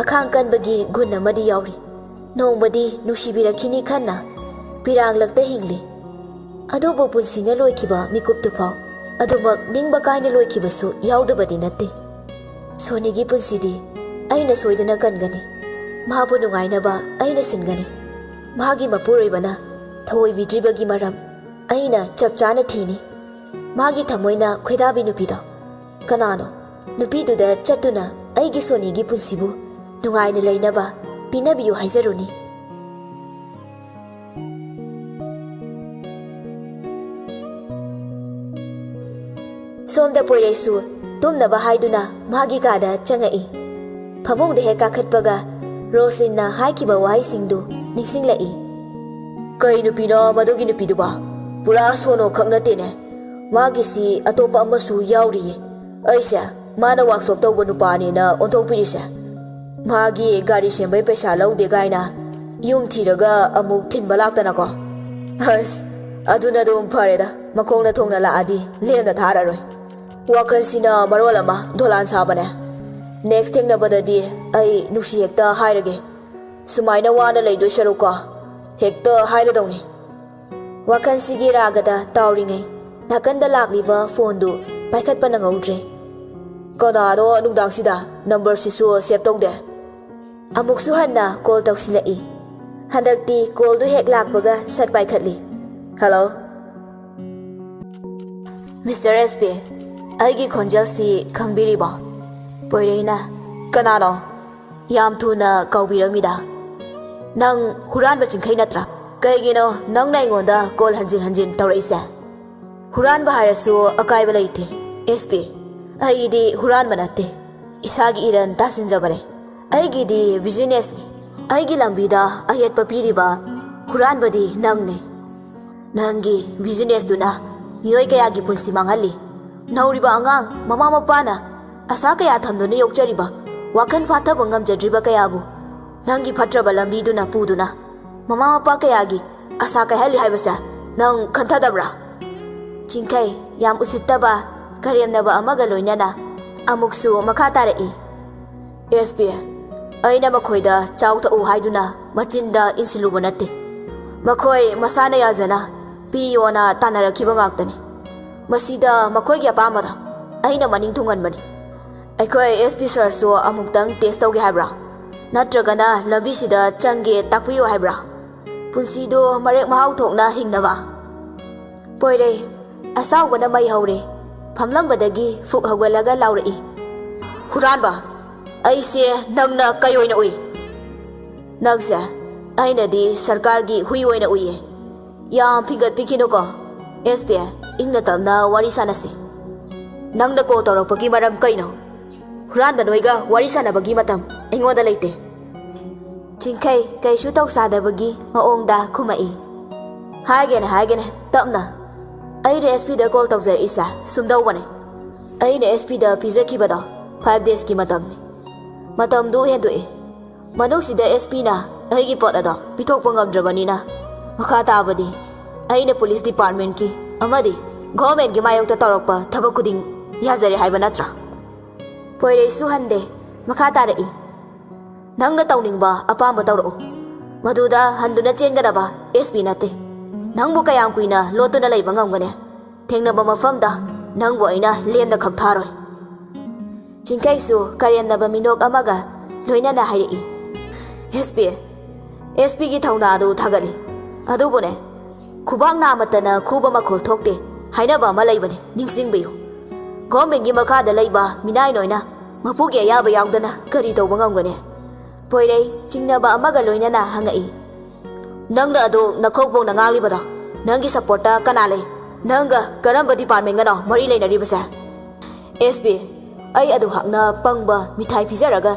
ꯑꯈꯥꯡ ꯀꯟꯕꯒꯤ ꯒꯨꯟ ꯑꯃꯗꯤ ꯌꯥꯎꯔꯤ꯫ ꯅꯣꯡꯃꯗꯤ ꯅꯨꯡꯁꯤꯕꯤꯔꯛꯈꯤꯅꯤ ꯈꯟꯅ ꯄꯤꯔꯥꯡꯂꯛꯇ ꯍꯤꯡꯂꯤ꯫ ꯑꯗꯨꯕꯨ ꯄꯨꯟꯁꯤꯅ ꯂꯣꯏꯈꯤꯕ ꯃꯤꯀꯨꯞꯇꯨꯐꯥꯎ ꯑꯗꯨꯃꯛ ꯅꯤꯡꯕ ꯀꯥꯏꯅ ꯂꯣꯏꯈꯤꯕꯁꯨ ꯌꯥꯎꯗꯕꯗꯤ ꯅꯠꯇꯦ꯫ ꯁꯣꯅꯤꯒꯤ ꯄꯨꯟꯁꯤꯗꯤ ꯑꯩꯅ ꯁꯣꯏꯗꯅ ꯀꯟꯒꯅꯤ꯫ ꯃꯍꯥꯛꯄꯨ ꯅꯨꯡꯉꯥꯏꯅꯕ ꯑꯩꯅ ꯁꯤꯟꯒꯅꯤ꯫ ꯃꯍꯥꯛꯀꯤ ꯃꯄꯨꯔꯣꯏꯕꯅ ꯊꯑꯣꯏꯕꯤꯗ꯭ꯔꯤꯕꯒꯤ ꯃꯔꯝ ꯑꯩꯅ ꯆꯞ ꯆꯥꯅ ꯊꯤꯅꯤ꯫ ꯃꯥꯒꯤ ꯊꯃꯣꯏꯅ ꯈꯣꯏꯗꯥꯕꯤ ꯅꯨꯄꯤꯗꯣ ꯀꯅꯥꯅꯣ? ꯅꯨꯄꯤꯗꯨꯗ ꯆꯠꯇꯨꯅ ꯑꯩꯒꯤ ꯁꯣꯅꯤꯒꯤ ꯄꯨꯟꯁꯤꯕꯨ ꯅꯨꯡꯉꯥꯏꯅ ꯂꯩꯅꯕ ꯄꯤꯅꯕꯤꯌꯨ ꯍꯥꯏꯖꯔꯨꯅꯤ꯫ ꯁꯣꯝꯗ ꯄꯣꯏꯔꯩꯁꯨ ꯇꯨꯝꯅꯕ ꯍꯥꯏꯗꯨꯅ ꯃꯥꯒꯤ ꯀꯥꯗ ꯆꯪꯉꯛꯏ꯫ ꯐꯃꯨꯡꯗ ꯍꯦꯛ ꯀꯥꯈꯠꯄꯒ ꯔꯣꯁꯂꯤꯟꯅ ꯍꯥꯏꯈꯤꯕ ꯋꯥꯍꯩꯁꯤꯡꯗꯨ ꯅꯤꯡꯁꯤꯡꯂꯛꯏ꯫ "ꯀꯩ ꯅꯨꯄꯤꯅꯣ ꯃꯗꯨꯒꯤ ꯅꯨꯄꯤꯗꯨꯕꯣ? ꯄꯨꯔꯥ ꯁꯣꯅꯣ ꯈꯛ ꯅꯠꯇꯦꯅꯦ, ꯃꯥꯒꯤꯁꯤ ꯑꯇꯣꯞꯄ ꯑꯃꯁꯨ ꯌꯥꯎꯔꯤꯌꯦ꯫ ꯑꯩꯁꯦ ꯃꯥꯅ ꯋꯥꯛꯁꯣꯞ ꯇꯧꯕ ꯅꯨꯄꯥꯅꯦꯅ ꯑꯣꯟꯊꯣꯛꯄꯤꯔꯤꯁꯦ꯫ ꯃꯥꯒꯤ ꯒꯥꯔꯤ ꯁꯦꯝꯕꯩ ꯄꯩꯁꯥ ꯂꯧꯗꯦ ꯀꯥꯏꯅ ꯌꯨꯝ ꯊꯤꯔꯒ ꯑꯃꯨꯛ ꯊꯤꯟꯕ ꯂꯥꯛꯇꯅꯀꯣ꯫ ꯑꯁ, ꯑꯗꯨꯅ ꯑꯗꯨꯝ ꯐꯔꯦꯗ, ꯃꯈꯣꯡꯅ ꯊꯣꯡꯅ ꯂꯥꯛꯑꯗꯤ ꯂꯦꯝꯅ ꯊꯥꯔꯔꯣꯏ꯫ ꯋꯥꯈꯜꯁꯤꯅ ꯃꯔꯣꯜ ꯑꯃ ꯗꯣꯂꯥꯟ ꯁꯥꯕꯅꯦ꯫ Next ꯊꯦꯡꯅꯕꯗꯗꯤ ꯑꯩ ꯅꯨꯡꯁꯤ ꯍꯦꯛꯇ ꯍꯥꯏꯔꯒꯦ꯫ ꯁꯨꯃꯥꯏꯅ ꯋꯥꯅ ꯂꯩꯗꯣꯏ ꯁꯔꯨꯛꯀꯣ, ꯍꯦꯛꯇ ꯍꯥꯏꯔꯗꯧꯅꯤ꯫ ꯋꯥꯈꯜꯁꯤꯒꯤ ꯔꯥꯒꯗ ꯇꯥꯎꯔꯤꯉꯩ ꯅꯥꯀꯟꯗ ꯂꯥꯛꯂꯤꯕ ꯐꯣꯟꯗꯨ ꯄꯥꯏꯈꯠꯄ ꯅꯪꯍꯧꯗ꯭ꯔꯦ꯫ ꯀꯅꯥꯅꯣ ꯅꯨꯡꯗꯥꯡꯁꯤꯗ ꯅꯝꯕꯔꯁꯤꯁꯨ save ꯇꯧꯗꯦ꯫ ꯑꯃꯨꯛꯁꯨ ꯍꯟꯅ call ꯇꯧꯁꯤꯜꯂꯛꯏ꯫ ꯍꯟꯗꯛꯇꯤ callꯗꯨ ꯍꯦꯛ ꯂꯥꯛꯄꯒ ꯁꯠ ꯄꯥꯏꯈꯠꯂꯤ꯫ Hello꯫ Mister S P, ꯑꯩꯒꯤ ꯈꯣꯟꯖꯦꯜꯁꯤ ꯈꯪꯕꯤꯔꯤꯕꯣ? ꯄꯣꯏꯔꯩꯅ꯫ ꯀꯅꯥꯅꯣ? ꯌꯥꯝ ꯊꯨꯅ ꯀꯥꯎꯕꯤꯔꯝꯃꯤꯗ꯫ ꯅꯪ ꯍꯨꯔꯥꯟꯕ ꯆꯤꯡꯈꯩ ꯅꯠꯇ꯭ꯔꯥ? ꯀꯩꯒꯤꯅꯣ ꯅꯪꯅ ꯑꯩꯉꯣꯟꯗ call ꯍꯟꯖꯤꯟ ꯍꯟꯖꯤꯟ ꯇꯧꯔꯛꯏꯁꯦ? ꯍꯨꯔꯥꯟꯕ ꯍꯥꯏꯔꯁꯨ ꯑꯀꯥꯏꯕ ꯂꯩꯇꯦ, S P꯫ ꯑꯩꯗꯤ ꯍꯨꯔꯥꯟꯕ ꯅꯠꯇꯦ, ꯏꯁꯥꯒꯤ ꯏꯔꯟ ꯇꯥꯁꯤꯟꯖꯕꯅꯦ꯫ ꯑꯩꯒꯤꯗꯤ businessꯅꯤ꯫ ꯑꯩꯒꯤ ꯂꯝꯕꯤꯗ ꯑꯌꯦꯠꯄ ꯄꯤꯔꯤꯕ ꯍꯨꯔꯥꯟꯕꯗꯤ ꯅꯪꯅꯤ꯫ ꯅꯪꯒꯤ businessꯇꯨꯅ ꯃꯤꯑꯣꯏ ꯀꯌꯥꯒꯤ ꯄꯨꯟꯁꯤ ꯃꯥꯡꯍꯜꯂꯤ꯫ ꯅꯧꯔꯤꯕ ꯑꯉꯥꯡ ꯃꯃꯥ ꯃꯄꯥꯅ ꯑꯁꯥ ꯀꯌꯥ ꯊꯝꯗꯨꯅ ꯌꯣꯛꯆꯔꯤꯕ, ꯋꯥꯈꯜ ꯐꯥꯊꯕ ꯉꯝꯖꯗ꯭ꯔꯤꯕ ꯀꯌꯥꯕꯨ ꯅꯪꯒꯤ ꯐꯠꯇ꯭ꯔꯕ ꯂꯝꯕꯤꯗꯨꯅ ꯄꯨꯗꯨꯅ ꯃꯃꯥ ꯃꯄꯥ ꯀꯌꯥꯒꯤ ꯑꯁꯥ ꯀꯥꯏꯍꯜꯂꯤ ꯍꯥꯏꯕꯁꯦ ꯅꯪ ꯈꯟꯊꯗꯕ꯭ꯔꯥ? ꯆꯤꯡꯈꯩ ꯌꯥꯝ ꯎꯁꯤꯠꯇꯕ, ꯀꯔꯦꯝꯅꯕ ꯑꯃꯒ ꯂꯣꯏꯅꯅ ꯑꯃꯨꯛꯁꯨ ꯃꯈꯥ ꯇꯥꯔꯛꯏ꯫ S P, ꯑꯩꯅ ꯃꯈꯣꯏꯗ ꯆꯥꯎ ꯊꯛꯎ ꯍꯥꯏꯗꯨꯅ ꯃꯆꯤꯟꯗ ꯏꯟꯁꯤꯜꯂꯨꯕ ꯅꯠꯇꯦ꯫ ꯃꯈꯣꯏ ꯃꯁꯥꯅ ꯌꯥꯖꯅ ꯄꯤꯌꯣꯅ ꯇꯥꯟꯅꯔꯛꯈꯤꯕ ꯉꯥꯛꯇꯅꯤ꯫ ꯃꯁꯤꯗ ꯃꯈꯣꯏꯒꯤ ꯑꯄꯥꯝꯕꯗ ꯑꯩꯅ ꯃꯅꯤꯡ ꯊꯨꯡꯍꯟꯕꯅꯤ꯫ ꯑꯩꯈꯣꯏ S P sirꯁꯨ ꯑꯃꯨꯛꯇꯪ test ꯇꯧꯒꯦ ꯍꯥꯏꯕ꯭ꯔꯥ? ꯅꯠꯇ꯭ꯔꯒꯅ ꯂꯝꯕꯤꯁꯤꯗ ꯆꯪꯒꯦ ꯇꯥꯛꯄꯤꯌꯨ ꯍꯥꯏꯕ꯭ꯔꯥ? ꯄꯨꯟꯁꯤꯗꯣ ꯃꯔꯦꯛ ꯃꯍꯥꯎ ꯊꯣꯛꯅ ꯍꯤꯡꯅꯕ꯫ ꯄꯣꯏꯔꯩ, ꯑꯁꯥꯎꯕꯅ ꯃꯩ ꯍꯧꯔꯦ꯫ ꯐꯝꯂꯝꯕꯗꯒꯤ ꯐꯨꯛ ꯍꯧꯒꯠꯂꯒ ꯂꯥꯎꯔꯛꯏ꯫ ꯍꯨꯔꯥꯟꯕ! ꯑꯩꯁꯦ ꯅꯪꯅ ꯀꯩ ꯑꯣꯏꯅ ꯎꯏ? ꯅꯪꯁꯦ ꯑꯩꯅꯗꯤ ꯁꯔꯀꯥꯔꯒꯤ ꯍꯨꯏ ꯑꯣꯏꯅ ꯎꯏꯌꯦ꯫ ꯌꯥꯝ ꯐꯤꯡꯒꯠꯄꯤꯈꯤꯅꯨꯀꯣ꯫ S P, ꯏꯪꯅ ꯇꯞꯅ ꯋꯥꯔꯤ ꯁꯥꯟꯅꯁꯦ꯫ ꯅꯪꯅ call ꯇꯧꯔꯛꯄꯒꯤ ꯃꯔꯝ ꯀꯩꯅꯣ? ꯍꯨꯔꯥꯟꯕ ꯅꯣꯏꯒ ꯋꯥꯔꯤ ꯁꯥꯟꯅꯕꯒꯤ ꯃꯇꯝ ꯑꯩꯉꯣꯟꯗ ꯂꯩꯇꯦ꯫ ꯆꯤꯡꯈꯩ ꯀꯩꯁꯨ ꯇꯧꯁꯥꯗꯕꯒꯤ ꯃꯑꯣꯡꯗ ꯈꯨꯝꯃꯛꯏ꯫ ꯍꯥꯏꯒꯦꯅꯦ, ꯍꯥꯏꯒꯦꯅꯦ, ꯇꯞꯅ꯫ ꯑꯩꯅ S Pꯗ call ꯇꯧꯖꯔꯛꯏꯁꯦ ꯁꯨꯝꯗꯧꯕꯅꯦ꯫ ꯑꯩꯅ S Pꯗ ꯄꯤꯖꯈꯤꯕꯗꯣ five daysꯀꯤ ꯃꯇꯝꯅꯤ꯫ ꯃꯇꯝꯗꯨ ꯍꯦꯟꯗꯣꯛꯏ꯫ ꯃꯅꯨꯡꯁꯤꯗ ꯑꯦꯁ ꯄꯤꯅ ꯑꯩꯒꯤ ꯄꯣꯠ ꯑꯗꯣ ꯄꯤꯊꯣꯛꯄ ꯉꯝꯗ꯭ꯔꯕꯅꯤꯅ, ꯃꯈꯥ ꯇꯥꯕꯗꯤ ꯑꯩꯅ ꯄꯨꯂꯤꯁ ꯗꯤꯄꯥꯔꯠꯃꯦꯟꯠꯀꯤ ꯑꯃꯗꯤ ꯒꯣꯚꯔꯟꯃꯦꯟꯠꯀꯤ ꯃꯥꯌꯣꯛꯇ ꯇꯧꯔꯛꯄ ꯊꯕꯛ ꯈꯨꯗꯤꯡ ꯌꯥꯖꯔꯦ ꯍꯥꯏꯕ ꯅꯠꯇ꯭ꯔꯥ? ꯄꯣꯏꯔꯩꯁꯨ ꯍꯟꯗꯦ꯫ ꯃꯈꯥ ꯇꯥꯔꯛꯏ, "ꯅꯪꯅ ꯇꯧꯅꯤꯡꯕ ꯑꯄꯥꯝꯕ ꯇꯧꯔꯛꯎ꯫ ꯃꯗꯨꯗ ꯍꯟꯗꯨꯅ ꯆꯦꯟꯒꯗꯕ ꯑꯦꯁ ꯄꯤ ꯅꯠꯇꯦ꯫ ꯅꯪꯕꯨ ꯀꯌꯥꯝ ꯀꯨꯏꯅ ꯂꯣꯠꯇꯨꯅ ꯂꯩꯕ ꯉꯝꯒꯅꯤ? ꯊꯦꯡꯅꯕ ꯃꯐꯝꯗ ꯅꯪꯕꯨ ꯑꯩꯅ ꯂꯦꯝꯅ ꯈꯛ ꯊꯥꯔꯣꯏ꯫" ꯆꯤꯡꯈꯩꯁꯨ ꯀꯔꯦꯝꯅꯕ ꯃꯤꯅꯣꯛ ꯑꯃꯒ ꯂꯣꯏꯅꯅ ꯍꯥꯏꯔꯛꯏ, "ꯑꯦꯁ ꯄꯤ, ꯑꯦꯁ ꯄꯤꯒꯤ ꯊꯧꯅꯥ ꯑꯗꯨ ꯊꯥꯒꯠꯂꯤ꯫ ꯑꯗꯨꯕꯨꯅꯦ, ꯈꯨꯕꯥꯛ ꯅꯥꯃꯠꯇꯅ ꯈꯨꯕ ꯃꯈꯣꯜ ꯊꯣꯛꯇꯦ ꯍꯥꯏꯅꯕ ꯑꯃ ꯂꯩꯕꯅꯤ, ꯅꯤꯡꯁꯤꯡꯕꯤꯌꯨ꯫ ꯒꯣꯚꯔꯟꯃꯦꯟꯠꯀꯤ ꯃꯈꯥꯗ ꯂꯩꯕ ꯃꯤꯅꯥꯏ ꯅꯣꯏꯅ ꯃꯄꯨꯒꯤ ꯑꯌꯥꯕ ꯌꯥꯎꯗꯅ ꯀꯔꯤ ꯇꯧꯕ ꯉꯝꯒꯅꯤ?" ꯄꯣꯏꯔꯩ ꯆꯤꯡꯅꯕ ꯑꯃꯒ ꯂꯣꯏꯅꯅ ꯍꯪꯉꯛꯏ, "ꯅꯪꯅ ꯑꯗꯨ ꯅꯈꯣꯛ ꯄꯣꯡꯅ ꯉꯥꯡꯂꯤꯕꯗꯣ ꯅꯪꯒꯤ ꯁꯞꯄꯣꯔꯠꯇ ꯀꯅꯥ ꯂꯩ? ꯅꯪꯒ ꯀꯔꯝꯕ ꯗꯤꯄꯥꯔꯠꯃꯦꯟꯠꯒꯅꯣ ꯃꯔꯤ ꯂꯩꯅꯔꯤꯕꯁꯦ?" "ꯑꯦꯁ ꯄꯤ, ꯑꯩ ꯑꯗꯨꯍꯥꯛꯅ ꯄꯪꯕ ꯃꯤꯊꯥꯏ ꯄꯤꯖꯔꯒ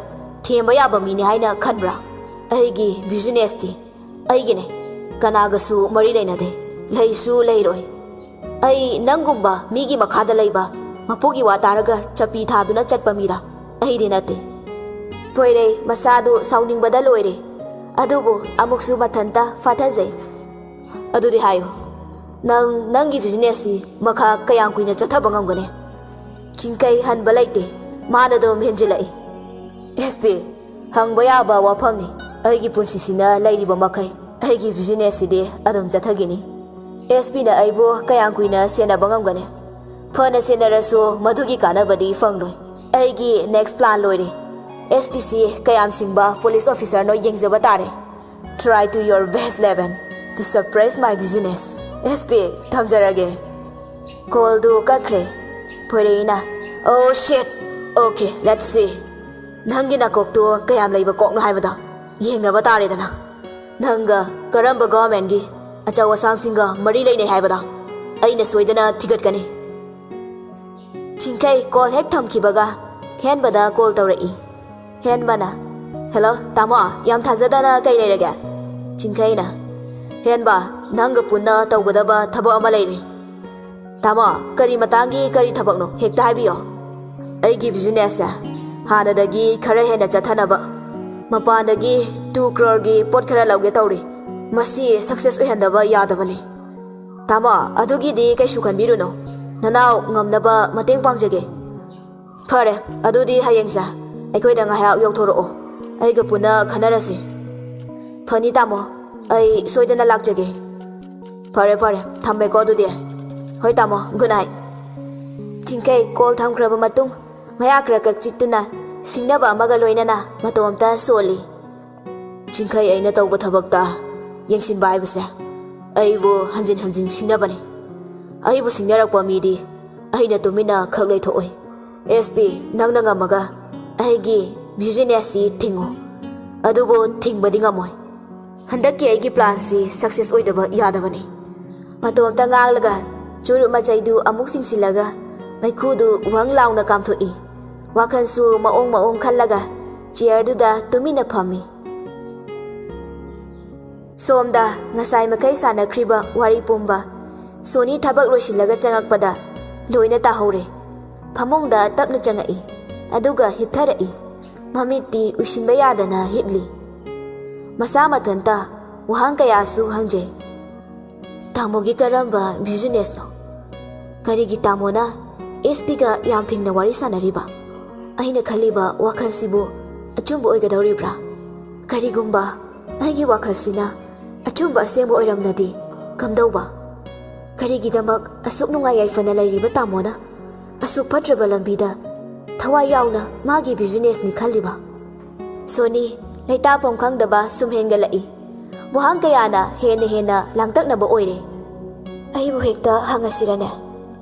ꯊꯦꯝꯕ ꯌꯥꯕ ꯃꯤꯅꯤ ꯍꯥꯏꯅ ꯈꯟꯕ꯭ꯔꯥ? ꯑꯩꯒꯤ ꯕꯤꯖꯤꯅꯦꯁꯇꯤ ꯑꯩꯒꯤꯅꯦ, ꯀꯅꯥꯒꯁꯨ ꯃꯔꯤ ꯂꯩꯅꯗꯦ, ꯂꯩꯁꯨ ꯂꯩꯔꯣꯏ꯫ ꯑꯩ ꯅꯪꯒꯨꯝꯕ ꯃꯤꯒꯤ ꯃꯈꯥꯗ ꯂꯩꯕ ꯃꯄꯨꯒꯤ ꯋꯥ ꯇꯥꯔꯒ ꯆꯄꯤ ꯊꯥꯗꯨꯅ ꯆꯠꯄ ꯃꯤꯔꯥ? ꯑꯩꯗꯤ ꯅꯠꯇꯦ꯫" ꯄꯣꯏꯔꯩ ꯃꯁꯥꯗꯨ ꯁꯥꯎꯅꯤꯡꯕꯗ ꯂꯣꯏꯔꯦ, ꯑꯗꯨꯕꯨ ꯑꯃꯨꯛꯁꯨ ꯃꯊꯟꯇ ꯐꯥꯊꯖꯩ꯫ "ꯑꯗꯨꯗꯤ ꯍꯥꯏꯌꯨ, ꯅꯪ ꯅꯪꯒꯤ ꯕꯤꯖꯤꯅꯦꯁꯁꯤ ꯃꯈꯥ ꯀꯌꯥꯝ ꯀꯨꯏꯅ ꯆꯠꯊꯕ ꯉꯝꯒꯅꯤ?" ꯆꯤꯡꯈꯩ ꯍꯟꯕ ꯂꯩꯇꯦ, ꯃꯥꯅ ꯑꯗꯨꯝ ꯍꯦꯟꯖꯤꯜꯂꯛꯏ꯫ "ꯑꯦꯁ ꯄꯤ, ꯍꯪꯕ ꯌꯥꯕ ꯋꯥꯐꯝꯅꯤ꯫ ꯑꯩꯒꯤ ꯄꯨꯟꯁꯤꯁꯤꯅ ꯂꯩꯔꯤꯕ ꯃꯈꯩ ꯑꯩꯒꯤ ꯕꯤꯖꯤꯅꯦꯁꯁꯤꯗꯤ ꯑꯗꯨꯝ ꯆꯠꯊꯈꯤꯅꯤ꯫ ꯑꯦꯁ ꯄꯤꯅ ꯑꯩꯕꯨ ꯀꯌꯥꯝ ꯀꯨꯏꯅ ꯁꯦꯟꯅꯕ ꯉꯝꯒꯅꯤ? ꯐꯅ ꯁꯦꯟꯅꯔꯁꯨ ꯃꯗꯨꯒꯤ ꯀꯥꯟꯅꯕꯗꯤ ꯐꯪꯂꯣꯏ꯫ ꯑꯩꯒꯤ ꯅꯦꯛꯁ ꯄ꯭ꯂꯥꯟ ꯂꯣꯏꯔꯦ꯫ ꯑꯦꯁ ꯄꯤꯁꯤ ꯀꯌꯥꯝ ꯁꯤꯡꯕ ꯄꯨꯂꯤꯁ ꯑꯣꯐꯤꯁꯥꯔꯅꯣ ꯌꯦꯡꯖꯕ ꯇꯥꯔꯦ꯫ Try to your best, Leven, to suppress my business." "S P, ꯊꯝꯖꯔꯒꯦ꯫" ꯀꯣꯜꯗꯨ ꯀꯛꯈ꯭ꯔꯦ꯫ ꯄꯣꯏꯔꯩꯅ, "Oh shit, okay, let's see꯫ ꯅꯪꯒꯤ ꯅꯀꯣꯛꯇꯨ ꯀꯌꯥꯝ ꯂꯩꯕ ꯀꯣꯛꯅꯣ ꯍꯥꯏꯕꯗꯣ ꯌꯦꯡꯅꯕ ꯇꯥꯔꯦꯗꯅ꯫ ꯅꯪꯒ ꯀꯔꯝꯕ ꯒꯣꯚꯔꯟꯃꯦꯟꯠꯀꯤ ꯑꯆꯧ ꯑꯁꯥꯡꯁꯤꯡꯒ ꯃꯔꯤ ꯂꯩꯅꯩ ꯍꯥꯏꯕꯗꯣ ꯑꯩꯅ ꯁꯣꯏꯗꯅ ꯊꯤꯒꯠꯀꯅꯤ꯫" ꯆꯤꯡꯈꯩ ꯀꯣꯜ ꯍꯦꯛ ꯊꯝꯈꯤꯕꯒ ꯍꯦꯟꯕꯗ ꯀꯣꯜ ꯇꯧꯔꯛꯏ꯫ ꯍꯦꯟꯕꯅ, "ꯍꯦꯜꯂꯣ, ꯇꯥꯃꯣ, ꯌꯥꯝ ꯊꯥꯖꯗꯅ ꯀꯩ ꯂꯩꯔꯒꯦ?" ꯆꯤꯡꯈꯩꯅ, "ꯍꯦꯟꯕ, ꯅꯪꯒ ꯄꯨꯟꯅ ꯇꯧꯒꯗꯕ ꯊꯕꯛ ꯑꯃ ꯂꯩꯔꯦ꯫" "ꯇꯥꯃꯣ, ꯀꯔꯤ ꯃꯇꯥꯡꯒꯤ ꯀꯔꯤ ꯊꯕꯛꯅꯣ? ꯍꯦꯛꯇ ꯍꯥꯏꯕꯤꯌꯣ꯫" "ꯑꯩꯒꯤ ꯕꯤꯖꯤꯅꯦꯁꯁꯦ ꯍꯥꯟꯅꯗꯒꯤ ꯈꯔ ꯍꯦꯟꯅ ꯆꯠꯊꯅꯕ꯫ ꯃꯄꯥꯟꯗꯒꯤ ꯇꯨ ꯀ꯭ꯔꯣꯔꯒꯤ ꯄꯣꯠ ꯈꯔ ꯂꯧꯒꯦ ꯇꯧꯔꯤ꯫ ꯃꯁꯤ ꯁꯛꯁꯦꯁ ꯑꯣꯏꯍꯟꯗꯕ ꯌꯥꯗꯕꯅꯤ꯫ ꯇꯥꯃꯣ, ꯑꯗꯨꯒꯤꯗꯤ ꯀꯩꯁꯨ ꯈꯟꯕꯤꯔꯨꯅꯨ꯫ ꯅꯅꯥꯎ ꯉꯝꯅꯕ ꯃꯇꯦꯡ ꯄꯥꯡꯖꯒꯦ꯫ ꯐꯔꯦ, ꯑꯗꯨꯗꯤ ꯍꯌꯦꯡꯁꯦ ꯑꯩꯈꯣꯏꯗ ꯉꯥꯏꯍꯥꯛ ꯌꯧꯊꯣꯔꯛꯑꯣ꯫ ꯑꯩꯒ ꯄꯨꯟꯅ ꯈꯟꯅꯔꯁꯤ꯫ ꯐꯅꯤ ꯇꯥꯃꯣ, ꯑꯩ ꯁꯣꯏꯗꯅ ꯂꯥꯛꯆꯒꯦ꯫ ꯐꯔꯦ ꯐꯔꯦ, ꯊꯝꯃꯦꯀꯣ ꯑꯗꯨꯗꯤ꯫ ꯍꯣꯏ ꯇꯥꯃꯣ, ꯒꯨꯗ ꯅꯥꯏꯠ꯫ ꯆꯤꯡꯈꯩ ꯀꯣꯜ ꯊꯝꯈ꯭ꯔꯕ ꯃꯇꯨꯡ ꯃꯌꯥ ꯈꯔ ꯈꯛ ꯆꯤꯛꯇꯨꯅ ꯁꯤꯡꯅꯕ ꯑꯃꯒ ꯂꯣꯏꯅꯅ ꯃꯇꯣꯝꯇ ꯁꯣꯜꯂꯤ꯫ ꯆꯤꯡꯈꯩ, ꯑꯩꯅ ꯇꯧꯕ ꯊꯕꯛꯇ ꯌꯦꯡꯁꯤꯟꯕ ꯍꯥꯏꯕꯁꯦ ꯑꯩꯕꯨ ꯍꯟꯖꯤꯟ ꯍꯟꯖꯤꯟ ꯁꯤꯡꯅꯕꯅꯤ꯫ ꯑꯩꯕꯨ ꯁꯤꯡꯅꯔꯛꯄ ꯃꯤꯗꯤ ꯑꯩꯅ ꯇꯨꯃꯤꯟꯅ ꯈꯛ ꯂꯩꯊꯣꯛꯑꯣꯏ꯫ ꯑꯦꯁ ꯄꯤ, ꯅꯪꯅ ꯉꯝꯃꯒ ꯑꯩꯒꯤ ꯕꯤꯖꯤꯅꯦꯁꯁꯤ ꯊꯤꯡꯉꯨ꯫ ꯑꯗꯨꯕꯨ ꯊꯤꯡꯕꯗꯤ ꯉꯝꯃꯣꯏ꯫ ꯍꯟꯗꯛꯀꯤ ꯑꯩꯒꯤ ꯄ꯭ꯂꯥꯟꯁꯤ ꯁꯛꯁꯦꯁ ꯑꯣꯏꯗꯕ ꯌꯥꯗꯕꯅꯤ꯫ ꯃꯇꯣꯝꯇ ꯉꯥꯡꯂꯒ ꯆꯨꯔꯨꯞ ꯃꯆꯩꯗꯨ ꯑꯃꯨꯛ ꯆꯤꯡꯁꯤꯜꯂꯒ ꯃꯩꯈꯨꯗꯨ ꯋꯪ ꯂꯥꯎꯅ ꯀꯥꯝꯊꯣꯛꯏ꯫ ꯋꯥꯈꯜꯁꯨ ꯃꯑꯣꯡ ꯃꯑꯣꯡ ꯈꯜꯂꯒ ꯆꯤꯌꯔꯗꯨꯗ ꯇꯨꯃꯤꯟꯅ ꯐꯝꯃꯤ꯫ ꯁꯣꯝꯗ ꯉꯁꯥꯏ ꯃꯈꯩ ꯁꯥꯟꯅꯈ꯭ꯔꯤꯕ ꯋꯥꯔꯤ ꯄꯨꯝꯕ ꯁꯣꯅꯤ ꯊꯕꯛ ꯂꯣꯏꯁꯤꯜꯂꯒ ꯆꯪꯉꯛꯄꯗ ꯂꯣꯏꯅ ꯇꯥꯍꯧꯔꯦ꯫ ꯐꯃꯨꯡꯗ ꯇꯞꯅ ꯆꯪꯉꯛꯏ, ꯑꯗꯨꯒ ꯍꯤꯞꯊꯔꯛꯏ꯫ ꯃꯃꯤꯠꯇꯤ ꯎꯏꯁꯤꯟꯕ ꯌꯥꯗꯅ ꯍꯤꯞꯂꯤ꯫ ꯃꯁꯥ ꯃꯊꯟꯇ ꯋꯥꯍꯪ ꯀꯌꯥꯁꯨ ꯍꯪꯖꯩ꯫ ꯇꯥꯃꯣꯒꯤ ꯀꯔꯝꯕ ꯕꯤꯖꯤꯅꯦꯁꯅꯣ? ꯀꯔꯤꯒꯤ ꯇꯥꯃꯣꯅ ꯑꯦꯁ ꯄꯤꯒ ꯌꯥꯝ ꯐꯤꯡꯅ ꯋꯥꯔꯤ ꯁꯥꯟꯅꯔꯤꯕ? ꯑꯩꯅ ꯈꯜꯂꯤꯕ ꯋꯥꯈꯜꯁꯤꯕꯨ ꯑꯆꯨꯝꯕ ꯑꯣꯏꯒꯗꯧꯔꯤꯕ꯭ꯔꯥ? ꯀꯔꯤꯒꯨꯝꯕ ꯑꯩꯒꯤ ꯋꯥꯈꯜꯁꯤꯅ ꯑꯆꯨꯝꯕ ꯑꯁꯦꯡꯕ ꯑꯣꯏꯔꯝꯂꯗꯤ ꯀꯝꯗꯧꯕ? ꯀꯔꯤꯒꯤꯗꯃꯛ ꯑꯁꯨꯛ ꯅꯨꯡꯉꯥꯏ ꯌꯥꯏꯐꯅ ꯂꯩꯔꯤꯕ ꯇꯥꯃꯣꯅ ꯑꯁꯨꯛ ꯐꯠꯇ꯭ꯔꯕ ꯂꯝꯕꯤꯗ ꯊꯋꯥꯏ ꯌꯥꯎꯅ ꯃꯥꯒꯤ ꯕꯤꯖꯤꯅꯦꯁꯅꯤ ꯈꯜꯂꯤꯕ? ꯁꯣꯅꯤ, ꯂꯩꯇꯥꯐꯝ ꯈꯪꯗꯕ ꯁꯨꯝ ꯍꯦꯟꯒꯠꯂꯛꯏ꯫ ꯋꯥꯍꯪ ꯀꯌꯥꯅ ꯍꯦꯟꯅ ꯍꯦꯟꯅ ꯂꯥꯡꯇꯛꯅꯕ ꯑꯣꯏꯔꯦ꯫ ꯑꯩꯕꯨ ꯍꯦꯛꯇ ꯍꯪꯉꯁꯤꯔꯅꯦ?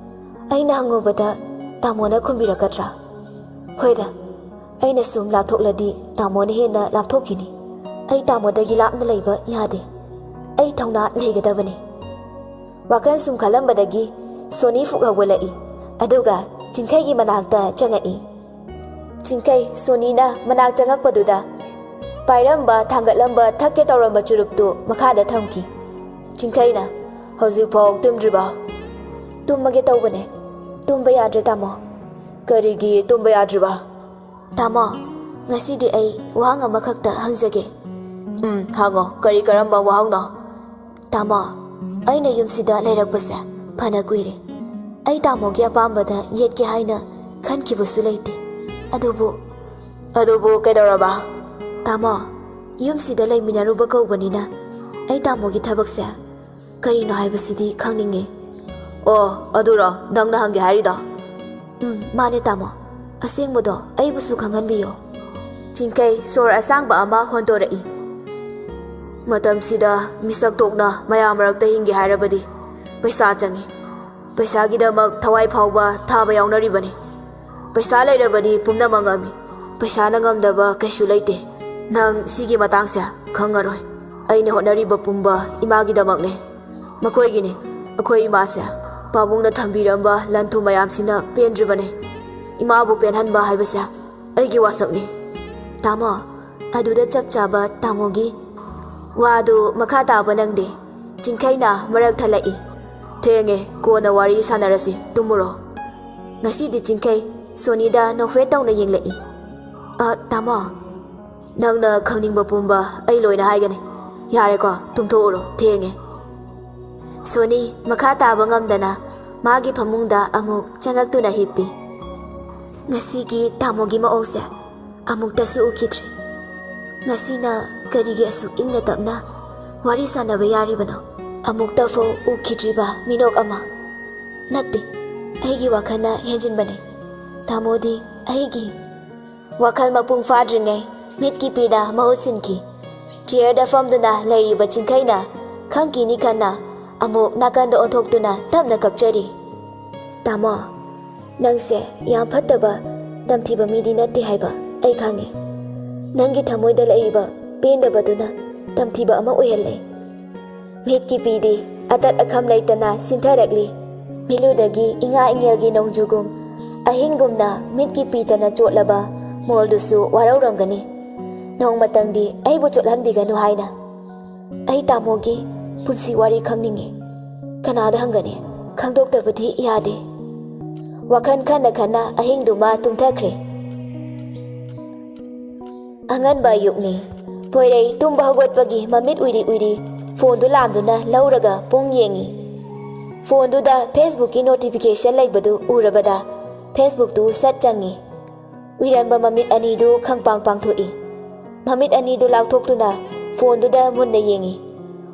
ꯑꯩꯅ ꯍꯪꯉꯨꯕꯗ ꯇꯥꯃꯣꯅ ꯈꯨꯝꯕꯤꯔꯛꯀꯗ꯭ꯔꯥ? ꯍꯣꯏꯗ, ꯑꯩꯅ ꯁꯨꯝ ꯂꯥꯞꯊꯣꯛꯂꯗꯤ ꯇꯥꯃꯣꯅ ꯍꯦꯟꯅ ꯂꯥꯞꯊꯣꯛꯈꯤꯅꯤ꯫ ꯑꯩ ꯇꯥꯃꯣꯗꯒꯤ ꯂꯥꯞꯅ ꯂꯩꯕ ꯌꯥꯗꯦ꯫ ꯑꯩ ꯊꯧꯅꯥ ꯂꯩꯒꯗꯕꯅꯤ꯫ ꯋꯥꯈꯜ ꯁꯨꯝ ꯈꯜꯂꯝꯕꯗꯒꯤ ꯁꯣꯅꯤ ꯐꯨꯛ ꯍꯧꯒꯠꯂꯛꯏ, ꯑꯗꯨꯒ ꯆꯤꯡꯈꯩꯒꯤ ꯃꯅꯥꯛꯇ ꯆꯪꯉꯛꯏ꯫ ꯆꯤꯡꯈꯩ ꯁꯣꯅꯤꯅ ꯃꯅꯥꯛ ꯆꯪꯉꯛꯄꯗꯨꯗ ꯄꯥꯏꯔꯝꯕ, ꯊꯥꯡꯒꯠꯂꯝꯕ, ꯊꯛꯀꯦ ꯇꯧꯔꯝꯕ ꯆꯨꯔꯨꯞꯇꯨ ꯃꯈꯥꯗ ꯊꯝꯈꯤ꯫ ꯆꯤꯡꯈꯩꯅ, "ꯍꯧꯖꯤꯛꯐꯥꯎ ꯇꯨꯝꯗ꯭ꯔꯤꯕꯣ?" "ꯇꯨꯝꯃꯒꯦ ꯇꯧꯕꯅꯦ꯫ ꯇꯨꯝꯕ ꯌꯥꯗ꯭ꯔꯦ, ꯇꯥꯃꯣ꯫" "ꯀꯔꯤꯒꯤ ꯇꯨꯝꯕ ꯌꯥꯗ꯭ꯔꯤꯕ?" ꯇꯥꯃꯣ, ꯉꯁꯤꯗꯤ ꯑꯩ ꯋꯥꯍꯪ ꯑꯃꯈꯛꯇ ꯍꯪꯖꯒꯦ꯫ ꯎꯝ, ꯍꯪꯉꯣ꯫ ꯀꯔꯤ ꯀꯔꯝꯕ ꯋꯥꯍꯪꯅꯣ? ꯇꯥꯃꯣ, ꯑꯩꯅ ꯌꯨꯝꯁꯤꯗ ꯂꯩꯔꯛꯄꯁꯦ ꯐꯅ ꯀꯨꯏꯔꯦ꯫ ꯑꯩ ꯇꯥꯃꯣꯒꯤ ꯑꯄꯥꯝꯕꯗ ꯌꯦꯠꯀꯦ ꯍꯥꯏꯅ ꯈꯟꯈꯤꯕꯁꯨ ꯂꯩꯇꯦ꯫ ꯑꯗꯨꯕꯨ ꯑꯗꯨꯕꯨ ꯀꯩꯗꯧꯔꯕ? ꯇꯥꯃꯣ, ꯌꯨꯝꯁꯤꯗ ꯂꯩꯃꯤꯟꯅꯔꯨꯕ ꯀꯧꯕꯅꯤꯅ ꯑꯩ ꯇꯥꯃꯣꯒꯤ ꯊꯕꯛꯁꯦ ꯀꯔꯤꯅꯣ ꯍꯥꯏꯕꯁꯤꯗꯤ ꯈꯪꯅꯤꯡꯉꯦ꯫ ꯑꯣ, ꯑꯗꯨꯔꯣ ꯅꯪꯅ ꯍꯪꯒꯦ ꯍꯥꯏꯔꯤꯗꯣ? ꯎꯝ, ꯃꯥꯅꯦ ꯇꯥꯃꯣ꯫ ꯑꯁꯦꯡꯕꯗꯣ ꯑꯩꯕꯨꯁꯨ ꯈꯪꯍꯟꯕꯤꯌꯣ꯫ ꯆꯤꯡꯈꯩ ꯁꯣꯔ ꯑꯁꯥꯡꯕ ꯑꯃ ꯍꯣꯟꯗꯣꯔꯛꯏ꯫ ꯃꯇꯝꯁꯤꯗ ꯃꯤꯁꯛ ꯊꯣꯛꯅ ꯃꯌꯥꯝ ꯃꯔꯛꯇ ꯍꯤꯡꯒꯦ ꯍꯥꯏꯔꯕꯗꯤ ꯄꯩꯁꯥ ꯆꯪꯏ꯫ ꯄꯩꯁꯥꯒꯤꯗꯃꯛ ꯊꯋꯥꯏ ꯐꯥꯎꯕ ꯊꯥꯕ ꯌꯥꯎꯅꯔꯤꯕꯅꯤ꯫ ꯄꯩꯁꯥ ꯂꯩꯔꯕꯗꯤ ꯄꯨꯝꯅꯃꯛ ꯉꯝꯃꯤ꯫ ꯄꯩꯁꯥꯅ ꯉꯝꯗꯕ ꯀꯩꯁꯨ ꯂꯩꯇꯦ꯫ ꯅꯪ ꯁꯤꯒꯤ ꯃꯇꯥꯡꯁꯦ ꯈꯪꯉꯔꯣꯏ꯫ ꯑꯩꯅ ꯍꯣꯠꯅꯔꯤꯕ ꯄꯨꯝꯕ ꯏꯃꯥꯒꯤꯗꯃꯛꯅꯦ꯫ ꯃꯈꯣꯏꯒꯤꯅꯤ꯫ ꯑꯩꯈꯣꯏ ꯏꯃꯥꯁꯦ ꯄꯥꯕꯨꯡꯅ ꯊꯝꯕꯤꯔꯝꯕ ꯂꯟ ꯊꯨꯝ ꯃꯌꯥꯝꯁꯤꯅ ꯄꯦꯟꯗ꯭ꯔꯤꯕꯅꯦ꯫ ꯏꯃꯥꯕꯨ ꯄꯦꯟꯍꯟꯕ ꯍꯥꯏꯕꯁꯦ ꯑꯩꯒꯤ ꯋꯥꯁꯛꯅꯤ꯫ ꯇꯥꯃꯣ, ꯑꯗꯨꯗ ꯆꯞ ꯆꯥꯕ ꯇꯥꯃꯣꯒꯤ ꯋꯥꯗꯨ ꯃꯈꯥ ꯇꯥꯕ ꯅꯪꯗꯦ꯫ ꯆꯤꯡꯈꯩꯅ ꯃꯔꯛ ꯊꯠꯂꯛꯏ꯫ ꯊꯦꯡꯉꯦ, ꯀꯣꯟꯅ ꯋꯥꯔꯤ ꯁꯥꯟꯅꯔꯁꯤ, ꯇꯨꯝꯃꯨꯔꯣ꯫ ꯉꯁꯤꯗꯤ ꯆꯤꯡꯈꯩ ꯁꯣꯅꯤꯗ ꯅꯣꯛꯐꯦꯠ ꯇꯧꯅ ꯌꯦꯡꯂꯛꯏ꯫ ꯑ, ꯇꯥꯃꯣ꯫ ꯅꯪꯅ ꯈꯪꯅꯤꯡꯕ ꯄꯨꯝꯕ ꯑꯩ ꯂꯣꯏꯅ ꯍꯥꯏꯒꯅꯤ꯫ ꯌꯥꯔꯦꯀꯣ, ꯇꯨꯝꯊꯣꯛꯎꯔꯣ, ꯊꯦꯡꯉꯦ꯫ ꯁꯣꯅꯤ ꯃꯈꯥ ꯇꯥꯕ ꯉꯝꯗꯅ ꯃꯥꯒꯤ ꯐꯃꯨꯡꯗ ꯑꯃꯨꯛ ꯆꯪꯉꯛꯇꯨꯅ ꯍꯤꯞꯄꯤ꯫ ꯉꯁꯤꯒꯤ ꯇꯥꯃꯣꯒꯤ ꯃꯑꯣꯡꯁꯦ ꯑꯃꯨꯛꯇꯁꯨ ꯎꯈꯤꯗ꯭ꯔꯤ꯫ ꯉꯁꯤꯅ ꯀꯔꯤꯒꯤ ꯑꯁꯨꯛ ꯏꯪꯅ ꯇꯞꯅ ꯋꯥꯔꯤ ꯁꯥꯟꯅꯕ ꯌꯥꯔꯤꯕꯅꯣ? ꯑꯃꯨꯛꯇꯐꯥꯎ ꯎꯈꯤꯗ꯭ꯔꯤꯕ ꯃꯤꯅꯣꯛ ꯑꯃ꯫ ꯅꯠꯇꯦ, ꯑꯩꯒꯤ ꯋꯥꯈꯜꯅ ꯍꯦꯟꯖꯤꯟꯕꯅꯦ꯫ ꯇꯥꯃꯣꯗꯤ ꯑꯩꯒꯤ ꯋꯥꯈꯜ ꯃꯄꯨꯡ ꯐꯥꯗ꯭ꯔꯤꯉꯩ ꯃꯤꯠꯀꯤ ꯄꯤꯅ ꯃꯍꯨꯠ ꯁꯤꯟꯈꯤ꯫ ꯆꯤꯌꯔꯗ ꯐꯝꯗꯨꯅ ꯂꯩꯔꯤꯕ ꯆꯤꯡꯈꯩꯅ ꯈꯪꯀꯤꯅꯤ ꯈꯟꯅ ꯑꯃꯨꯛ ꯅꯥꯀꯟꯗ ꯑꯣꯟꯊꯣꯛꯇꯨꯅ ꯇꯞꯅ ꯀꯞꯆꯔꯤ꯫ ꯇꯥꯃꯣ, ꯅꯪꯁꯦ ꯌꯥꯝ ꯐꯠꯇꯕ, ꯇꯝꯊꯤꯕ ꯃꯤꯗꯤ ꯅꯠꯇꯦ ꯍꯥꯏꯕ ꯑꯩ ꯈꯪꯉꯤ꯫ ꯅꯪꯒꯤ ꯊꯃꯣꯏꯗ ꯂꯩꯔꯤꯕ ꯄꯦꯟꯗꯕꯗꯨꯅ ꯇꯝꯊꯤꯕ ꯑꯃ ꯑꯣꯏꯍꯜꯂꯦ꯫ ꯃꯤꯠꯀꯤ ꯄꯤꯗꯤ ꯑꯇꯠ ꯑꯈꯝ ꯂꯩꯇꯅ ꯁꯤꯟꯊꯔꯛꯂꯤ꯫ ꯃꯤꯠꯂꯨꯗꯒꯤ ꯏꯉꯥ ꯏꯉꯦꯜꯒꯤ ꯅꯣꯡꯖꯨꯒꯨꯝ ꯑꯍꯤꯡꯒꯨꯝꯅ ꯃꯤꯠꯀꯤ ꯄꯤꯇꯅ ꯆꯣꯠꯂꯕ ꯃꯣꯜꯗꯨꯁꯨ ꯋꯥꯔꯧꯔꯝꯒꯅꯤ꯫ ꯅꯣꯡꯃꯇꯪꯗꯤ ꯑꯩꯕꯨ ꯆꯣꯠꯍꯟꯕꯤꯒꯅꯨ ꯍꯥꯏꯅ꯫ ꯑꯩ ꯇꯥꯃꯣꯒꯤ ꯄꯨꯟꯁꯤ ꯋꯥꯔꯤ ꯈꯪꯅꯤꯡꯉꯤ꯫ ꯀꯅꯥꯗ ꯍꯪꯒꯅꯤ? ꯈꯪꯗꯣꯛꯇꯕꯗꯤ ꯌꯥꯗꯦ꯫ ꯋꯥꯈꯜ ꯈꯟꯅ ꯈꯟꯅ ꯑꯍꯤꯡꯗꯨꯃ ꯇꯨꯝꯊꯈ꯭ꯔꯦ꯫ ꯑꯉꯟꯕ ꯑꯌꯨꯛꯅꯤ꯫ ꯄꯣꯏꯔꯩ ꯇꯨꯝꯕ ꯍꯧꯒꯠꯄꯒꯤ ꯃꯃꯤꯠ ꯎꯏꯔꯤ ꯎꯏꯔꯤ ꯐꯣꯟꯗꯨ ꯂꯥꯝꯗꯨꯅ ꯂꯧꯔꯒ ꯄꯨꯡ ꯌꯦꯡꯉꯤ꯫ ꯐꯣꯟꯗꯨꯗ Facebookꯀꯤ notification ꯂꯩꯕꯗꯨ ꯎꯔꯕꯗ Facebookꯇꯨ ꯁꯠ ꯆꯪꯉꯤ꯫ ꯎꯏꯔꯝꯕ ꯃꯃꯤꯠ ꯑꯅꯤꯗꯨ ꯈꯪꯄꯥꯡ ꯄꯥꯡꯊꯣꯛꯏ꯫ ꯃꯃꯤꯠ ꯑꯅꯤꯗꯨ ꯂꯥꯎꯊꯣꯛꯇꯨꯅ ꯐꯣꯟꯗꯨꯗ ꯃꯨꯟꯅ ꯌꯦꯡꯉꯤ꯫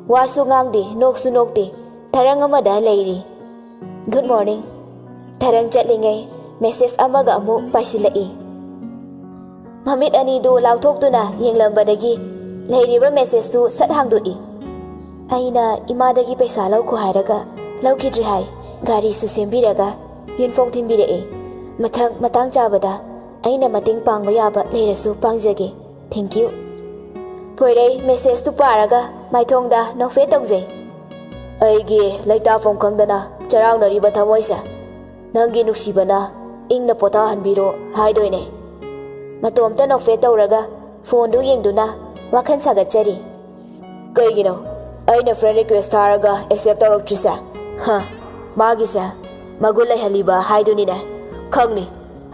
ꯋꯥꯁꯨ ꯉꯥꯡꯗꯦ, ꯅꯣꯛꯁꯨ ꯅꯣꯛꯇꯦ, ꯊꯔꯪ ꯑꯃꯗ ꯂꯩꯔꯤ꯫ "Good morning." ꯊꯔꯪ ꯆꯠꯂꯤꯉꯩ message ꯑꯃꯒ ꯑꯃꯨꯛ ꯄꯥꯏꯁꯤꯜꯂꯛꯏ꯫ ꯃꯃꯤꯠ ꯑꯅꯤꯗꯨ ꯂꯥꯎꯊꯣꯛꯇꯨꯅ ꯌꯦꯡꯂꯝꯕꯗꯒꯤ ꯂꯩꯔꯤꯕ messageꯇꯨ ꯁꯠ ꯍꯥꯡꯗꯣꯛꯏ꯫ "ꯑꯩꯅ ꯏꯃꯥꯗꯒꯤ ꯄꯩꯁꯥ ꯂꯧꯈꯣ ꯍꯥꯏꯔꯒ ꯂꯧꯈꯤꯗ꯭ꯔꯦ ꯍꯥꯏ꯫ ꯒꯥꯔꯤꯁꯨ ꯁꯦꯝꯕꯤꯔꯒ ꯌꯨꯝꯐꯥꯎ ꯊꯤꯟꯕꯤꯔꯛꯑꯦ꯫ ꯃꯊꯪ ꯃꯇꯥꯡ ꯆꯥꯕꯗ ꯑꯩꯅ ꯃꯇꯦꯡ ꯄꯥꯡꯕ ꯌꯥꯕ ꯂꯩꯔꯁꯨ ꯄꯥꯡꯖꯒꯦ꯫ Thank you." ꯄꯣꯏꯔꯩ messageꯇꯨ ꯄꯥꯔꯒ ꯃꯥꯏꯊꯣꯡꯗ ꯅꯣꯛꯐꯦꯠ ꯇꯧꯖꯩ꯫ "ꯑꯩꯒꯤ ꯂꯩꯇꯥꯐꯝ ꯈꯪꯗꯅ ꯆꯔꯥꯡꯅꯔꯤꯕ ꯊꯃꯣꯏꯁꯦ ꯅꯪꯒꯤ ꯅꯨꯡꯁꯤꯕꯅ ꯏꯪꯅ ꯄꯣꯊꯥꯍꯟꯕꯤꯔꯣ ꯍꯥꯏꯗꯣꯏꯅꯦ꯫" ꯃꯇꯣꯝꯇ ꯅꯣꯛꯐꯦꯠ ꯇꯧꯔꯒ ꯐꯣꯟꯗꯨ ꯌꯦꯡꯗꯨꯅ ꯋꯥꯈꯜ ꯁꯥꯒꯠꯆꯔꯤ꯫ "ꯀꯩꯒꯤꯅꯣ ꯑꯩꯅ friend request ꯊꯥꯔꯒ accept ꯇꯧꯔꯛꯇ꯭ꯔꯤꯁꯦ? ꯍ, ꯃꯥꯒꯤꯁꯦ ꯃꯒꯨꯟ ꯂꯩꯍꯜꯂꯤꯕ ꯍꯥꯏꯗꯨꯅꯤꯅꯦ꯫ ꯈꯪꯅꯤ,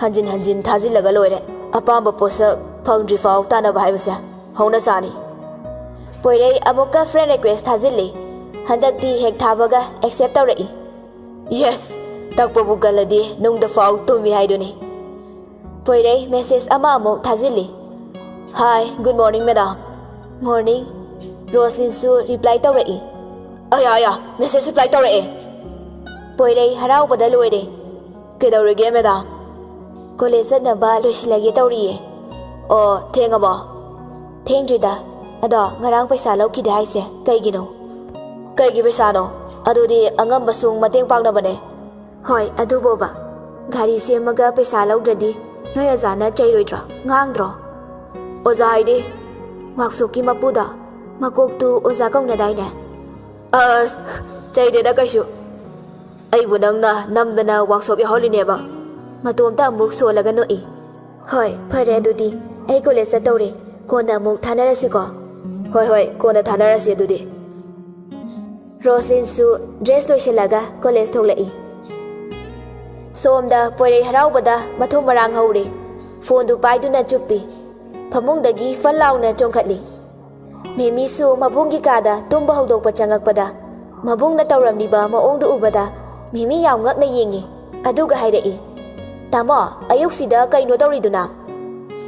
ꯍꯟꯖꯤꯟ ꯍꯟꯖꯤꯟ ꯊꯥꯖꯤꯜꯂꯒ ꯂꯣꯏꯔꯦ꯫ ꯑꯄꯥꯝꯕ ꯄꯣꯠꯁꯛ ꯐꯪꯗ꯭ꯔꯤꯐꯥꯎ ꯇꯥꯟꯅꯕ ꯍꯥꯏꯕꯁꯦ ꯍꯧꯅꯁꯥꯅꯤ꯫" ꯄꯣꯏꯔꯩ ꯑꯃꯨꯛꯀ friend request ꯊꯥꯖꯤꯜꯂꯤ꯫ ꯍꯟꯗꯛꯇꯤ ꯍꯦꯛ ꯊꯥꯕꯒ accept ꯇꯧꯔꯛꯏ꯫ "Yes, ꯇꯛꯄꯕꯨ ꯀꯜꯂꯗꯤ ꯅꯨꯡꯗ ꯐꯥꯎ ꯇꯨꯝꯃꯤ ꯍꯥꯏꯗꯨꯅꯤ꯫" ꯄꯣꯏꯔꯩ message ꯑꯃ ꯑꯃꯨꯛ ꯊꯥꯖꯤꯜꯂꯤ꯫ "Hi, good morning, madam." "Morning." ꯔꯣꯁꯂꯤꯟꯁꯨ reply ꯇꯧꯔꯛꯏ꯫ "ꯑꯌꯥ, ꯑꯌꯥ, message reply ꯇꯧꯔꯛꯑꯦ!" ꯄꯣꯏꯔꯩ ꯍꯔꯥꯎꯕꯗ ꯂꯣꯏꯔꯦ꯫ "ꯀꯩꯗꯧꯔꯒꯦ, madam?" "College ꯆꯠꯅꯕ ꯂꯣꯏꯁꯤꯜꯂꯒꯦ ꯇꯧꯔꯤꯌꯦ꯫" "ꯑꯣ, ꯊꯦꯡꯉꯕꯣ?" "ꯊꯦꯡꯗ꯭ꯔꯤꯗ꯫ ꯑꯗꯣ ꯉꯔꯥꯡ ꯄꯩꯁꯥ ꯂꯧꯈꯤꯗꯦ ꯍꯥꯏꯁꯦ ꯀꯩꯒꯤꯅꯣ?" "ꯀꯩꯒꯤ ꯄꯩꯁꯥꯅꯣ? ꯑꯗꯨꯗꯤ ꯑꯉꯝꯕ ꯁꯨꯡ ꯃꯇꯦꯡ ꯄꯥꯡꯅꯕꯅꯦ꯫" "ꯍꯣꯏ, ꯑꯗꯨꯕꯣꯕ꯫ ꯒꯥꯔꯤ ꯁꯦꯝꯃꯒ ꯄꯩꯁꯥ ꯂꯧꯗ꯭ꯔꯗꯤ ꯅꯣꯏ ꯑꯣꯖꯥꯅ ꯆꯩꯔꯣꯏꯗ꯭ꯔꯣ? ꯉꯥꯡꯗ꯭ꯔꯣ?" "ꯑꯣꯖꯥ ꯍꯥꯏꯗꯤ?" "Workshopꯀꯤ ꯃꯄꯨꯗꯣ꯫ ꯃꯀꯣꯛꯇꯨ ꯑꯣꯖꯥ ꯀꯧꯅꯗꯥꯏꯅꯦ?" "ꯑꯁ, ꯆꯩꯗꯦꯗ ꯀꯩꯁꯨ꯫ ꯑꯩꯕꯨ ꯅꯪꯅ ꯅꯝꯗꯅ workshop ꯌꯥꯎꯍꯜꯂꯤꯅꯦꯕ?" ꯃꯇꯣꯝꯇ ꯑꯃꯨꯛ ꯁꯣꯜꯂꯒ ꯅꯣꯛꯏ꯫ "ꯍꯣꯏ, ꯐꯔꯦ ꯑꯗꯨꯗꯤ꯫ ꯑꯩ college ꯆꯠꯇꯧꯔꯦ꯫ ꯀꯣꯟꯅ ꯑꯃꯨꯛ ꯊꯥꯅꯔꯁꯤꯀꯣ?" "ꯍꯣꯏ, ꯍꯣꯏ, ꯀꯣꯟꯅ ꯊꯥꯅꯔꯁꯤ ꯑꯗꯨꯗꯤ꯫" ꯔꯣꯁꯂꯤꯟꯁꯨ dress ꯂꯣꯏꯁꯤꯜꯂꯒ college ꯊꯣꯛꯂꯛꯏ꯫ ꯁꯣꯝꯗ ꯄꯣꯏꯔꯩ ꯍꯔꯥꯎꯕꯗ ꯃꯊꯨꯝ ꯃꯔꯥꯡ ꯍꯧꯔꯦ꯫ ꯐꯣꯟꯗꯨ ꯄꯥꯏꯗꯨꯅ ꯆꯨꯞꯄꯤ꯫ ꯐꯃꯨꯡꯗꯒꯤ ꯐꯟ ꯂꯥꯎꯅ ꯆꯣꯡꯈꯠꯂꯤ꯫ ꯃꯦꯃꯤꯁꯨ ꯃꯕꯨꯡꯒꯤ ꯀꯥꯗ ꯇꯨꯝꯕ ꯍꯧꯗꯣꯛꯄ ꯆꯪꯉꯛꯄꯗ, ꯃꯕꯨꯡꯅ ꯇꯧꯔꯝꯂꯤꯕ ꯃꯑꯣꯡꯗꯨ ꯎꯕꯗ ꯃꯦꯃꯤ ꯌꯥꯝ ꯉꯛꯅ ꯌꯦꯡꯉꯤ꯫ ꯑꯗꯨꯒ ꯍꯥꯏꯔꯛꯏ, "ꯇꯥꯃꯣ, ꯑꯌꯨꯛꯁꯤꯗ ꯀꯩꯅꯣ ꯇꯧꯔꯤꯗꯨꯅ?"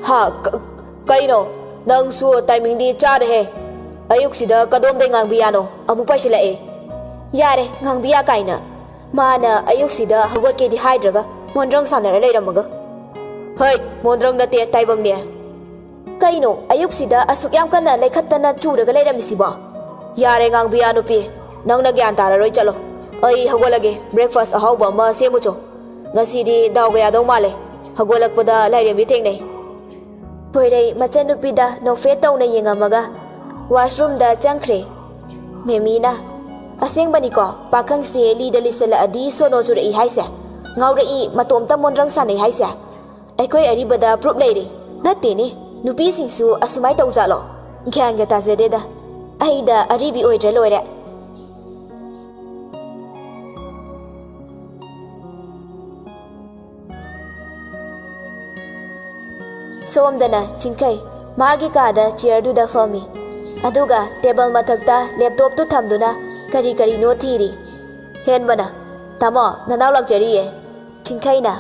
"ꯍꯥ? ꯀ-, ꯀꯩꯅꯣ? ꯅꯪꯁꯨ ꯇꯥꯏꯃꯤꯡꯗꯤ ꯆꯥꯗꯦꯍꯦ꯫ ꯑꯌꯨꯛꯁꯤꯗ ꯀꯗꯣꯝꯗꯩ ꯉꯥꯡꯕꯤ ꯌꯥꯅꯣ ꯑꯃꯨꯛ ꯄꯥꯏꯁꯤꯜꯂꯛꯑꯦ?" "ꯌꯥꯔꯦ, ꯉꯥꯡꯕꯤ ꯌꯥ ꯀꯥꯏꯅ꯫ ꯃꯥꯅ ꯑꯌꯨꯛꯁꯤꯗ ꯍꯧꯒꯠꯀꯦꯗꯤ ꯍꯥꯏꯗ꯭ꯔꯒ ꯃꯣꯟꯗ꯭ꯔꯪ ꯁꯥꯟꯅꯔ ꯂꯩꯔꯝꯃꯒ꯫" "ꯍꯩ, ꯃꯣꯟꯗ꯭ꯔꯪ ꯅꯠꯇꯦ, ꯇꯥꯏꯕꯪꯅꯦ꯫" "ꯀꯩꯅꯣ, ꯑꯌꯨꯛꯁꯤꯗ ꯑꯁꯨꯛ ꯌꯥꯝ ꯀꯟꯅ ꯂꯩꯈꯠꯇꯅ ꯆꯨꯔꯒ ꯂꯩꯔꯝꯃꯤꯁꯤꯕꯣ?" "ꯌꯥꯔꯦ, ꯉꯥꯡꯕꯤ ꯌꯥ ꯅꯨꯄꯤ, ꯅꯪꯅ ꯒ꯭ꯌꯥꯟ ꯇꯥꯔꯔꯣꯏ, ꯆꯠꯂꯣ꯫ ꯑꯩ ꯍꯧꯒꯠꯂꯒꯦ, ꯕ꯭ꯔꯦꯛꯐꯥꯁ ꯑꯍꯥꯎꯕ ꯑꯃ ꯁꯦꯝꯃꯨꯆꯣ꯫ ꯉꯁꯤꯗꯤ ꯗꯥꯎꯒ ꯌꯥꯗꯧ ꯃꯥꯜꯂꯦ, ꯍꯧꯒꯠꯂꯛꯄꯗ ꯂꯥꯏꯔꯦꯝꯕꯤ ꯊꯦꯡꯅꯩ꯫" ꯄꯣꯏꯔꯩ ꯃꯆꯟꯅꯨꯄꯤꯗ ꯅꯣꯛꯐꯦꯠ ꯇꯧꯅ ꯌꯦꯡꯉꯝꯃꯒ ꯋꯥꯁꯔꯨꯝꯗ ꯆꯪꯈ꯭ꯔꯦ꯫ ꯃꯦꯃꯤꯅ, "ꯑꯁꯦꯡꯕꯅꯤꯀꯣ, ꯄꯥꯈꯪꯁꯦ ꯂꯤꯗ ꯂꯤꯁꯜꯂꯛꯑꯗꯤ ꯁꯣꯅꯣ ꯆꯨꯔꯛꯏ ꯍꯥꯏꯁꯦ, ꯉꯥꯎꯔꯛꯏ, ꯃꯇꯣꯝꯇ ꯃꯣꯟꯗ꯭ꯔꯪ ꯁꯥꯟꯅꯩ ꯍꯥꯏꯁꯦ꯫ ꯑꯩꯈꯣꯏ ꯑꯔꯤꯕꯗ ꯄ꯭ꯔꯨꯞ ꯂꯩꯔꯦ꯫ ꯅꯠꯇꯦꯅꯦ, ꯅꯨꯄꯤꯁꯤꯡꯁꯨ ꯑꯁꯨꯃꯥꯏ ꯇꯧꯖꯥꯠꯂꯣ? ꯒ꯭ꯌꯥꯟꯒ ꯇꯥꯖꯗꯦꯗ꯫ ꯑꯩꯗ ꯑꯔꯤꯕꯤ ꯑꯣꯏꯗ꯭ꯔ ꯂꯣꯏꯔꯦ꯫" ꯁꯣꯝꯗꯅ ꯆꯤꯡꯈꯩ ꯃꯥꯒꯤ ꯀꯥꯗ ꯆꯤꯌꯔꯗꯨꯗ ꯐꯝꯃꯤ꯫ ꯑꯗꯨꯒ ꯇꯦꯕꯜ ꯃꯊꯛꯇ ꯂꯦꯞꯇꯣꯞꯇꯨ ꯊꯝꯗꯨꯅ ꯀꯔꯤ ꯀꯔꯤꯅꯣ ꯊꯤꯔꯤ꯫ ꯍꯦꯟꯕꯅ, "ꯇꯥꯃꯣ, ꯅꯅꯥꯎ ꯂꯥꯛꯆꯔꯤꯌꯦ꯫" ꯆꯤꯡꯈꯩꯅ,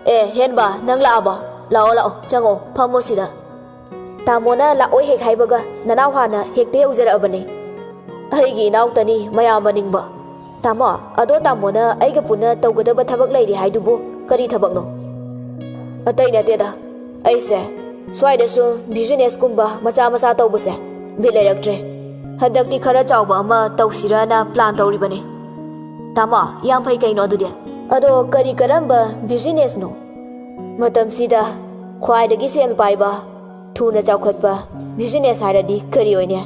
"ꯑꯦ, ꯍꯦꯟꯕ, ꯅꯪ ꯂꯥꯛꯑꯕꯣ? ꯂꯥꯛꯑꯣ, ꯂꯥꯛꯑꯣ, ꯆꯪꯉꯣ, ꯐꯝꯃꯣ ꯁꯤꯗ꯫" ꯇꯥꯃꯣꯅ ꯂꯥꯛꯑꯣꯏ ꯍꯦꯛ ꯍꯥꯏꯕꯒ ꯅꯅꯥꯎ ꯍꯥꯟꯅ ꯍꯦꯛꯇ ꯌꯧꯖꯔꯛꯑꯕꯅꯦ꯫ "ꯑꯩꯒꯤ ꯏꯅꯥꯎꯇꯅꯤ ꯃꯌꯥꯝ ꯃꯅꯤꯡꯕ꯫" "ꯇꯥꯃꯣ, ꯑꯗꯣ ꯇꯥꯃꯣꯅ ꯑꯩꯒ ꯄꯨꯟꯅ ꯇꯧꯒꯗꯕ ꯊꯕꯛ ꯂꯩꯔꯤ ꯍꯥꯏꯗꯨꯕꯨ ꯀꯔꯤ ꯊꯕꯛꯅꯣ?" "ꯑꯇꯩ ꯅꯠꯇꯦꯗ, ꯑꯩꯁꯦ ꯁ꯭ꯋꯥꯏꯗ ꯁꯨꯝ ꯕꯤꯖꯤꯅꯦꯁꯀꯨꯝꯕ ꯃꯆꯥ ꯃꯆꯥ ꯇꯧꯕꯁꯦ ꯕꯤꯠ ꯂꯩꯔꯛꯇ꯭ꯔꯦ꯫ ꯍꯟꯗꯛꯇꯤ ꯈꯔ ꯆꯥꯎꯕ ꯑꯃ ꯇꯧꯁꯤꯔꯅ ꯄ꯭ꯂꯥꯟ ꯇꯧꯔꯤꯕꯅꯦ꯫" "ꯇꯥꯃꯣ, ꯌꯥꯝ ꯐꯩ ꯀꯩꯅꯣ ꯑꯗꯨꯗꯤ꯫ ꯑꯗꯣ ꯀꯔꯤ ꯀꯔꯝꯕ ꯕꯤꯖꯤꯅꯦꯁꯅꯣ? ꯃꯇꯝꯁꯤꯗ ꯈ꯭ꯋꯥꯏꯗꯒꯤ ꯁꯦꯜ ꯄꯥꯏꯕ, ꯊꯨꯅ ꯆꯥꯎꯈꯠꯄ ꯕꯤꯖꯤꯅꯦꯁ ꯍꯥꯏꯔꯗꯤ ꯀꯔꯤ ꯑꯣꯏꯅꯤ?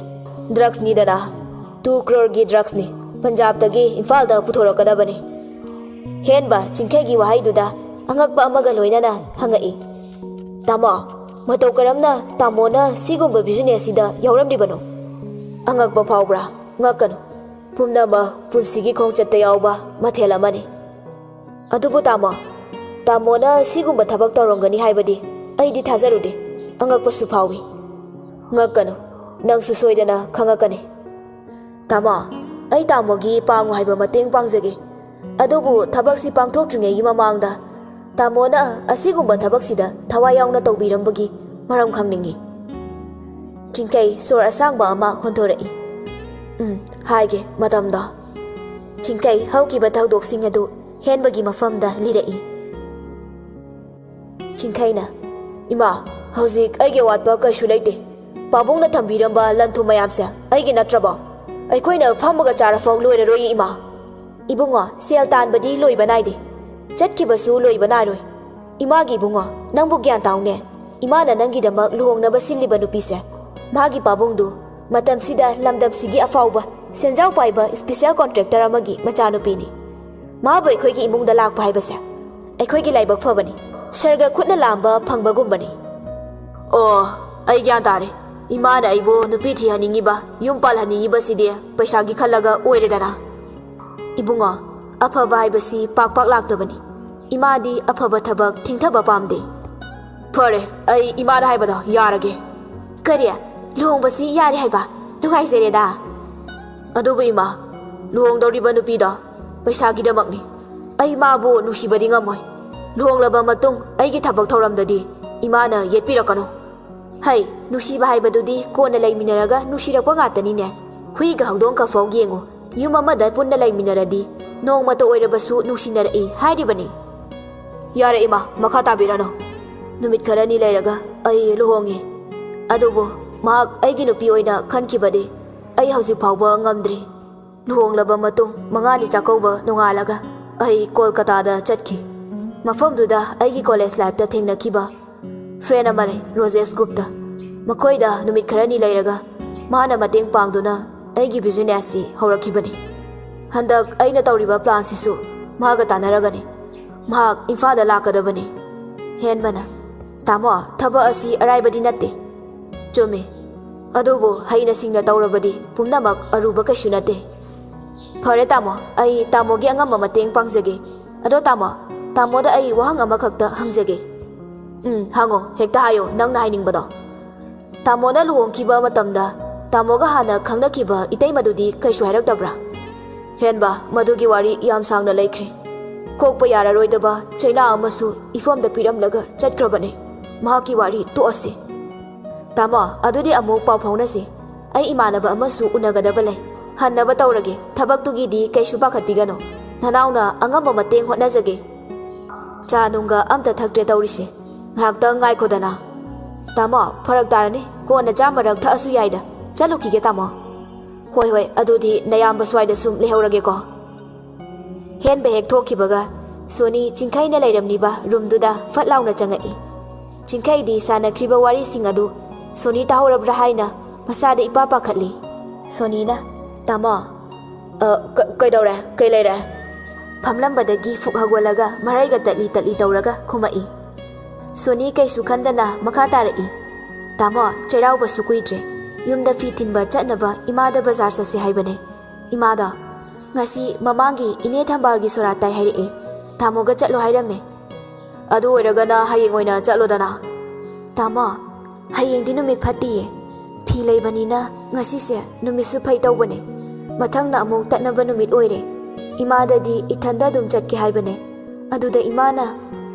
ꯗ꯭ꯔꯒꯁꯅꯤꯗꯅ꯫ ꯇꯨ ꯀ꯭ꯔꯣꯔꯒꯤ ꯗ꯭ꯔꯒꯁꯅꯤ꯫ ꯄꯟꯖꯥꯕꯇꯒꯤ ꯏꯝꯐꯥꯜꯗ ꯄꯨꯊꯣꯔꯛꯀꯗꯕꯅꯤ꯫" ꯍꯦꯟꯕ ꯆꯤꯡꯈꯩꯒꯤ ꯋꯥꯍꯩꯗꯨꯗ ꯑꯉꯛꯄ ꯑꯃꯒ ꯂꯣꯏꯅꯅ ꯍꯪꯉꯛꯏ꯫ "ꯇꯥꯃꯣ, ꯃꯇꯧ ꯀꯔꯝꯅ ꯇꯥꯃꯣꯅ ꯁꯤꯒꯨꯝꯕ ꯕꯤꯖꯤꯅꯦꯁꯁꯤꯗ ꯌꯥꯎꯔꯝꯂꯤꯕꯅꯣ? ꯑꯉꯛꯄ ꯐꯥꯎꯕ꯭ꯔꯥ? ꯉꯛꯀꯅꯨ꯫ ꯄꯨꯝꯅꯃꯛ ꯄꯨꯟꯁꯤꯒꯤ ꯈꯣꯡꯆꯠꯇ ꯌꯥꯎꯕ ꯃꯊꯦꯜ ꯑꯃꯅꯤ꯫ ꯑꯗꯨꯕꯨ ꯇꯥꯃꯣ, ꯇꯥꯃꯣꯅ ꯁꯤꯒꯨꯝꯕ ꯊꯕꯛ ꯇꯧꯔꯝꯒꯅꯤ ꯍꯥꯏꯕꯗꯤ ꯑꯩꯗꯤ ꯊꯥꯖꯔꯨꯗꯦ꯫ ꯑꯉꯛꯄꯁꯨ ꯐꯥꯎꯏ꯫ ꯉꯛꯀꯅꯨ, ꯅꯪꯁꯨ ꯁꯣꯏꯗꯅ ꯈꯪꯉꯛꯀꯅꯤ꯫ ꯇꯥꯃꯣ, ꯑꯩ ꯇꯥꯃꯣꯒꯤ ꯄꯥꯡꯉꯨ ꯍꯥꯏꯕ ꯃꯇꯦꯡ ꯄꯥꯡꯖꯒꯦ꯫ ꯑꯗꯨꯕꯨ ꯊꯕꯛꯁꯤ ꯄꯥꯡꯊꯣꯛꯇ꯭ꯔꯤꯉꯩꯒꯤ ꯃꯃꯥꯡꯗ ꯇꯥꯃꯣꯅ ꯑꯁꯤꯒꯨꯝꯕ ꯊꯕꯛꯁꯤꯗ ꯊꯋꯥꯏ ꯌꯥꯎꯅ ꯇꯧꯕꯤꯔꯝꯕꯒꯤ ꯃꯔꯝ ꯈꯪꯅꯤꯡꯏ꯫ ꯆꯤꯡꯈꯩ ꯁꯣꯔ ꯑꯁꯥꯡꯕ ꯑꯃ ꯍꯣꯟꯊꯣꯔꯛꯏ꯫ "ꯎꯝ, ꯍꯥꯏꯒꯦ, ꯃꯇꯝꯗꯣ꯫" ꯆꯤꯡꯈꯩ ꯍꯧꯈꯤꯕ ꯊꯧꯗꯣꯛꯁꯤꯡ ꯑꯗꯨ ꯍꯦꯟꯕꯒꯤ ꯃꯐꯝꯗ ꯂꯤꯔꯛꯏ꯫ ꯆꯤꯡꯈꯩꯅ, "ꯏꯃꯥ, ꯍꯧꯖꯤꯛ ꯑꯩꯒꯤ ꯑꯋꯥꯠꯄ ꯀꯩꯁꯨ ꯂꯩꯇꯦ꯫ ꯄꯥꯕꯨꯡꯅ ꯊꯝꯕꯤꯔꯝꯕ ꯂꯟ ꯊꯨꯝ ꯃꯌꯥꯝꯁꯦ ꯑꯩꯒꯤ ꯅꯠꯇ꯭ꯔꯕꯣ? ꯑꯩꯈꯣꯏꯅ ꯐꯝꯃꯒ ꯆꯥꯔꯐꯥꯎ ꯂꯣꯏꯔꯔꯣꯏꯌꯦ, ꯏꯃꯥ꯫" "ꯏꯕꯨꯡꯉꯣ, ꯁꯦꯜ ꯇꯥꯟꯕꯗꯤ ꯂꯣꯏꯕ ꯅꯥꯏꯗꯦ, ꯆꯠꯈꯤꯕꯁꯨ ꯂꯣꯏꯕ ꯅꯥꯏꯔꯣꯏ꯫ ꯏꯃꯥꯒꯤ ꯏꯕꯨꯡꯉꯣ, ꯅꯪꯕꯨ ꯒ꯭ꯌꯥꯟ ꯇꯥꯎꯅꯦ꯫ ꯏꯃꯥꯅ ꯅꯪꯒꯤꯗꯃꯛ ꯂꯨꯍꯣꯡꯅꯕ ꯁꯤꯜꯂꯤꯕ ꯅꯨꯄꯤꯁꯦ, ꯃꯥꯒꯤ ꯄꯥꯕꯨꯡꯗꯨ ꯃꯇꯝꯁꯤꯗ ꯂꯝꯗꯝꯁꯤꯒꯤ ꯑꯐꯥꯎꯕ ꯁꯦꯟꯖꯥꯎ ꯄꯥꯏꯕ ꯁ꯭ꯄꯤꯁꯦꯜ ꯀꯣꯟꯇ꯭ꯔꯦꯛꯇꯔ ꯑꯃꯒꯤ ꯃꯆꯥꯅꯨꯄꯤꯅꯤ꯫ ꯃꯥꯕꯨ ꯑꯩꯈꯣꯏꯒꯤ ꯏꯃꯨꯡꯗ ꯂꯥꯛꯄ ꯍꯥꯏꯕꯁꯦ ꯑꯩꯈꯣꯏꯒꯤ ꯂꯥꯏꯕꯛ ꯐꯕꯅꯤ, ꯁꯔꯒ ꯈꯨꯠꯅ ꯂꯥꯝꯕ ꯐꯪꯕꯒꯨꯝꯕꯅꯤ꯫" "ꯑꯣ, ꯑꯩ ꯒ꯭ꯌꯥꯟ ꯇꯥꯔꯦ꯫ ꯏꯃꯥꯅ ꯑꯩꯕꯨ ꯅꯨꯄꯤ ꯊꯤꯍꯟꯅꯤꯡꯉꯤꯕ, ꯌꯨꯝ ꯄꯥꯜꯍꯟꯅꯤꯡꯉꯤꯕꯁꯤꯗꯤ ꯄꯩꯁꯥꯒꯤ ꯈꯜꯂꯒ ꯑꯣꯏꯔꯦꯗꯅ꯫" "ꯏꯕꯨꯡꯉꯣ, ꯑꯐꯕ ꯍꯥꯏꯕꯁꯤ ꯄꯥꯛ ꯄꯥꯛ ꯂꯥꯛꯇꯕꯅꯤ꯫ ꯏꯃꯥꯗꯤ ꯑꯐꯕ ꯊꯕꯛ ꯊꯦꯡꯊꯕ ꯄꯥꯝꯗꯦ꯫" "ꯐꯔꯦ, ꯑꯩ ꯏꯃꯥꯅ ꯍꯥꯏꯕꯗꯣ ꯌꯥꯔꯒꯦ꯫" "ꯀꯔꯤ? ꯂꯨꯍꯣꯡꯕꯁꯤ ꯌꯥꯔꯦ ꯍꯥꯏꯕ? ꯅꯨꯡꯉꯥꯏꯖꯔꯦꯗ꯫" "ꯑꯗꯨꯕꯨ ꯏꯃꯥ, ꯂꯨꯍꯣꯡꯗꯧꯔꯤꯕ ꯅꯨꯄꯤꯗꯣ ꯄꯩꯁꯥꯒꯤꯗꯃꯛꯅꯤ꯫ ꯑꯩ ꯃꯥꯕꯨ ꯅꯨꯡꯁꯤꯕꯗꯤ ꯉꯝꯃꯣꯏ꯫ ꯂꯨꯍꯣꯡꯂꯕ ꯃꯇꯨꯡ ꯑꯩꯒꯤ ꯊꯕꯛ ꯊꯧꯔꯝꯗꯗꯤ ꯏꯃꯥꯅ ꯌꯦꯠꯄꯤꯔꯛꯀꯅꯨ꯫" "ꯍꯩ, ꯅꯨꯡꯁꯤꯕ ꯍꯥꯏꯕꯗꯨꯗꯤ ꯀꯣꯟꯅ ꯂꯩꯃꯤꯟꯅꯔꯒ ꯅꯨꯡꯁꯤꯔꯛꯄ ꯉꯥꯛꯇꯅꯤꯅꯦ꯫ ꯍꯨꯏꯒ ꯍꯧꯗꯣꯡꯒ ꯐꯥꯎ ꯌꯦꯡꯉꯨ, ꯌꯨꯝ ꯑꯃꯗ ꯄꯨꯟꯅ ꯂꯩꯃꯤꯟꯅꯔꯗꯤ ꯅꯣꯡꯃꯇ ꯑꯣꯏꯔꯕꯁꯨ ꯅꯨꯡꯁꯤꯅꯔꯛꯏ ꯍꯥꯏꯔꯤꯕꯅꯤ꯫" "ꯌꯥꯔꯦ ꯏꯃꯥ, ꯃꯈꯥ ꯇꯥꯕꯤꯔꯅꯨ꯫ ꯅꯨꯃꯤꯠ ꯈꯔꯅꯤ ꯂꯩꯔꯒ ꯑꯩ ꯂꯨꯍꯣꯡꯉꯤ꯫ ꯑꯗꯨꯕꯨ ꯃꯍꯥꯛ ꯑꯩꯒꯤ ꯅꯨꯄꯤ ꯑꯣꯏꯅ ꯈꯟꯈꯤꯕꯗꯤ ꯑꯩ ꯍꯧꯖꯤꯛ ꯐꯥꯎꯕ ꯉꯝꯗ꯭ꯔꯤ꯫ ꯂꯨꯍꯣꯡꯂꯕ ꯃꯇꯨꯡ ꯃꯉꯥꯅꯤ ꯆꯥꯛꯀꯧꯕ ꯅꯣꯡꯉꯥꯜꯂꯒ ꯑꯩ ꯀꯣꯜꯀꯇꯥꯗ ꯆꯠꯈꯤ꯫ ꯃꯐꯝꯗꯨꯗ ꯑꯩꯒꯤ ꯀꯣꯂꯦꯖ ꯂꯥꯏꯐꯇ ꯊꯦꯡꯅꯈꯤꯕ ꯐ꯭ꯔꯦꯟ ꯑꯃ ꯂꯩ, ꯔꯣꯖꯦꯁ ꯒꯨꯞꯇ꯫ ꯃꯈꯣꯏꯗ ꯅꯨꯃꯤꯠ ꯈꯔꯅꯤ ꯂꯩꯔꯒ ꯃꯥꯅ ꯃꯇꯦꯡ ꯄꯥꯡꯗꯨꯅ ꯑꯩꯒꯤ ꯕꯤꯖꯤꯅꯦꯁꯁꯤ ꯍꯧꯔꯛꯈꯤꯕꯅꯤ꯫ ꯍꯟꯗꯛ ꯑꯩꯅ ꯇꯧꯔꯤꯕ ꯄ꯭ꯂꯥꯟꯁꯤꯁꯨ ꯃꯥꯒ ꯇꯥꯟꯅꯔꯒꯅꯤ꯫ ꯃꯍꯥꯛ ꯏꯝꯐꯥꯜꯗ ꯂꯥꯛꯀꯗꯕꯅꯤ꯫" ꯍꯦꯟꯕꯅ, "ꯇꯥꯃꯣ, ꯊꯕꯛ ꯑꯁꯤ ꯑꯔꯥꯏꯕꯗꯤ ꯅꯠꯇꯦ꯫" "ꯆꯨꯝꯃꯤ꯫ ꯑꯗꯨꯕꯨ ꯍꯩꯅ ꯁꯤꯡꯅ ꯇꯧꯔꯕꯗꯤ ꯄꯨꯝꯅꯃꯛ ꯑꯔꯨꯕ ꯀꯩꯁꯨ ꯅꯠꯇꯦ꯫" "ꯐꯔꯦ ꯇꯥꯃꯣ, ꯑꯩ ꯇꯥꯃꯣꯒꯤ ꯑꯉꯝꯕ ꯃꯇꯦꯡ ꯄꯥꯡꯖꯒꯦ꯫ ꯑꯗꯣ ꯇꯥꯃꯣ, ꯇꯥꯃꯣꯗ ꯑꯩ ꯋꯥꯍꯪ ꯑꯃꯈꯛꯇ ꯍꯪꯖꯒꯦ꯫" ꯎꯝ, ꯍꯪꯉꯣ, ꯍꯦꯛꯇ ꯍꯥꯏꯌꯣ ꯅꯪꯅ ꯍꯥꯏꯅꯤꯡꯕꯗꯣ꯫ ꯇꯥꯃꯣꯅ ꯂꯨꯍꯣꯡꯈꯤꯕ ꯃꯇꯝꯗ ꯇꯥꯃꯣꯒ ꯍꯥꯟꯅ ꯈꯪꯅꯈꯤꯕ ꯏꯇꯩꯃꯗꯨꯗꯤ ꯀꯩꯁꯨ ꯍꯥꯏꯔꯛꯇꯕ꯭ꯔꯥ? ꯍꯦꯟꯕ, ꯃꯗꯨꯒꯤ ꯋꯥꯔꯤ ꯌꯥꯝ ꯁꯥꯡꯅ ꯂꯩꯈ꯭ꯔꯦ꯫ ꯀꯣꯛꯄ ꯌꯥꯔꯔꯣꯏꯗꯕ ꯆꯩꯅꯥ ꯑꯃꯁꯨ ꯏꯐꯣꯝꯗ ꯄꯤꯔꯝꯂꯒ ꯆꯠꯈ꯭ꯔꯕꯅꯦ꯫ ꯃꯍꯥꯛꯀꯤ ꯋꯥꯔꯤ ꯇꯣꯛꯑꯁꯤ꯫ ꯇꯥꯃꯣ, ꯑꯗꯨꯗꯤ ꯑꯃꯨꯛ ꯄꯥꯎ ꯐꯥꯎꯅꯁꯤ꯫ ꯑꯩ ꯏꯃꯥꯟꯅꯕ ꯑꯃꯁꯨ ꯎꯅꯒꯗꯕ ꯂꯩ꯫ ꯍꯟꯅꯕ ꯇꯧꯔꯒꯦ꯫ ꯊꯕꯛꯇꯨꯒꯤꯗꯤ ꯀꯩꯁꯨ ꯄꯥꯈꯠꯄꯤꯒꯅꯨ꯫ ꯅꯅꯥꯎꯅ ꯑꯉꯝꯕ ꯃꯇꯦꯡ ꯍꯣꯠꯅꯖꯒꯦ꯫ ꯆꯥ ꯅꯨꯡꯒ ꯑꯝꯇ ꯊꯛꯇ꯭ꯔꯦ ꯇꯧꯔꯤꯁꯦ꯫ ꯉꯥꯏꯍꯥꯛꯇꯪ ꯉꯥꯏꯈꯣꯗꯅ꯫ ꯇꯥꯃꯣ, ꯐꯔꯛ ꯇꯥꯔꯅꯤ꯫ ꯀꯣꯟꯅ ꯆꯥ ꯃꯔꯛ ꯊꯛꯑꯁꯨ ꯌꯥꯏꯗ꯫ ꯆꯠꯂꯨꯈꯤꯒꯦ ꯇꯥꯃꯣ꯫ ꯍꯣꯏ, ꯍꯣꯏ, ꯑꯗꯨꯗꯤ ꯅꯌꯥꯝꯕ ꯁ꯭ꯋꯥꯏꯗ ꯁꯨꯝ ꯂꯩꯍꯧꯔꯒꯦꯀꯣ꯫ ꯍꯦꯟꯕ ꯍꯦꯛ ꯊꯣꯛꯈꯤꯕꯒ ꯁꯣꯅꯤ ꯆꯤꯡꯈꯩꯅ ꯂꯩꯔꯝꯂꯤꯕ ꯔꯨꯝꯗꯨꯗ ꯐꯠ ꯂꯥꯎꯅ ꯆꯪꯉꯛꯏ꯫ ꯆꯤꯡꯈꯩꯗꯤ ꯁꯥꯟꯅꯈ꯭ꯔꯤꯕ ꯋꯥꯔꯤꯁꯤꯡ ꯑꯗꯨ ꯁꯣꯅꯤ ꯇꯥꯍꯧꯔꯕ꯭ꯔꯥ ꯍꯥꯏꯅ ꯃꯁꯥꯗ ꯏꯄꯥ ꯄꯥꯈꯠꯂꯤ꯫ ꯁꯣꯅꯤꯅ, "ꯇꯥꯃꯣ, ꯑ, ꯀ-, ꯀꯩꯗꯧꯔꯦ? ꯀꯩ ꯂꯩꯔꯦ?" ꯐꯝꯂꯝꯕꯗꯒꯤ ꯐꯨꯛ ꯍꯧꯒꯠꯂꯒ ꯃꯔꯩꯒ ꯇꯠꯂꯤ ꯇꯠꯂꯤ ꯇꯧꯔꯒ ꯈꯨꯝꯃꯛꯏ꯫ ꯁꯣꯅꯤ ꯀꯩꯁꯨ ꯈꯟꯗꯅ ꯃꯈꯥ ꯇꯥꯔꯛꯏ, "ꯇꯥꯃꯣ, ꯆꯩꯔꯥꯎꯕꯁꯨ ꯀꯨꯏꯗ꯭ꯔꯦ꯫ ꯌꯨꯝꯗ ꯐꯤ ꯊꯤꯟꯕ ꯆꯠꯅꯕ ꯏꯃꯥꯗ ꯕꯖꯥꯔ ꯆꯠꯁꯦ ꯍꯥꯏꯕꯅꯦ꯫ ꯏꯃꯥꯗꯣ ꯉꯁꯤ ꯃꯃꯥꯡꯒꯤ ꯏꯅꯦ ꯊꯝꯕꯥꯜꯒꯤ ꯁꯣꯔꯥꯠ ꯇꯥꯏ ꯍꯥꯏꯔꯛꯑꯦ꯫ ꯇꯥꯃꯣꯒ ꯆꯠꯂꯣ ꯍꯥꯏꯔꯝꯃꯦ꯫ ꯑꯗꯨ ꯑꯣꯏꯔꯒꯅ ꯍꯌꯦꯡ ꯑꯣꯏꯅ ꯆꯠꯂꯣꯗꯅ꯫" "ꯇꯥꯃꯣ, ꯍꯌꯦꯡꯗꯤ ꯅꯨꯃꯤꯠ ꯐꯠꯇꯤꯌꯦ꯫ ꯐꯤ ꯂꯩꯕꯅꯤꯅ ꯉꯁꯤꯁꯦ ꯅꯨꯃꯤꯠꯁꯨ ꯐꯩ ꯇꯧꯕꯅꯦ꯫ ꯃꯊꯪꯅ ꯑꯃꯨꯛ ꯇꯠꯅꯕ ꯅꯨꯃꯤꯠ ꯑꯣꯏꯔꯦ꯫ ꯏꯃꯥꯗꯗꯤ ꯏꯊꯟꯗ ꯑꯗꯨꯝ ꯆꯠꯀꯦ ꯍꯥꯏꯕꯅꯦ꯫ ꯑꯗꯨꯗ ꯏꯃꯥꯅ..."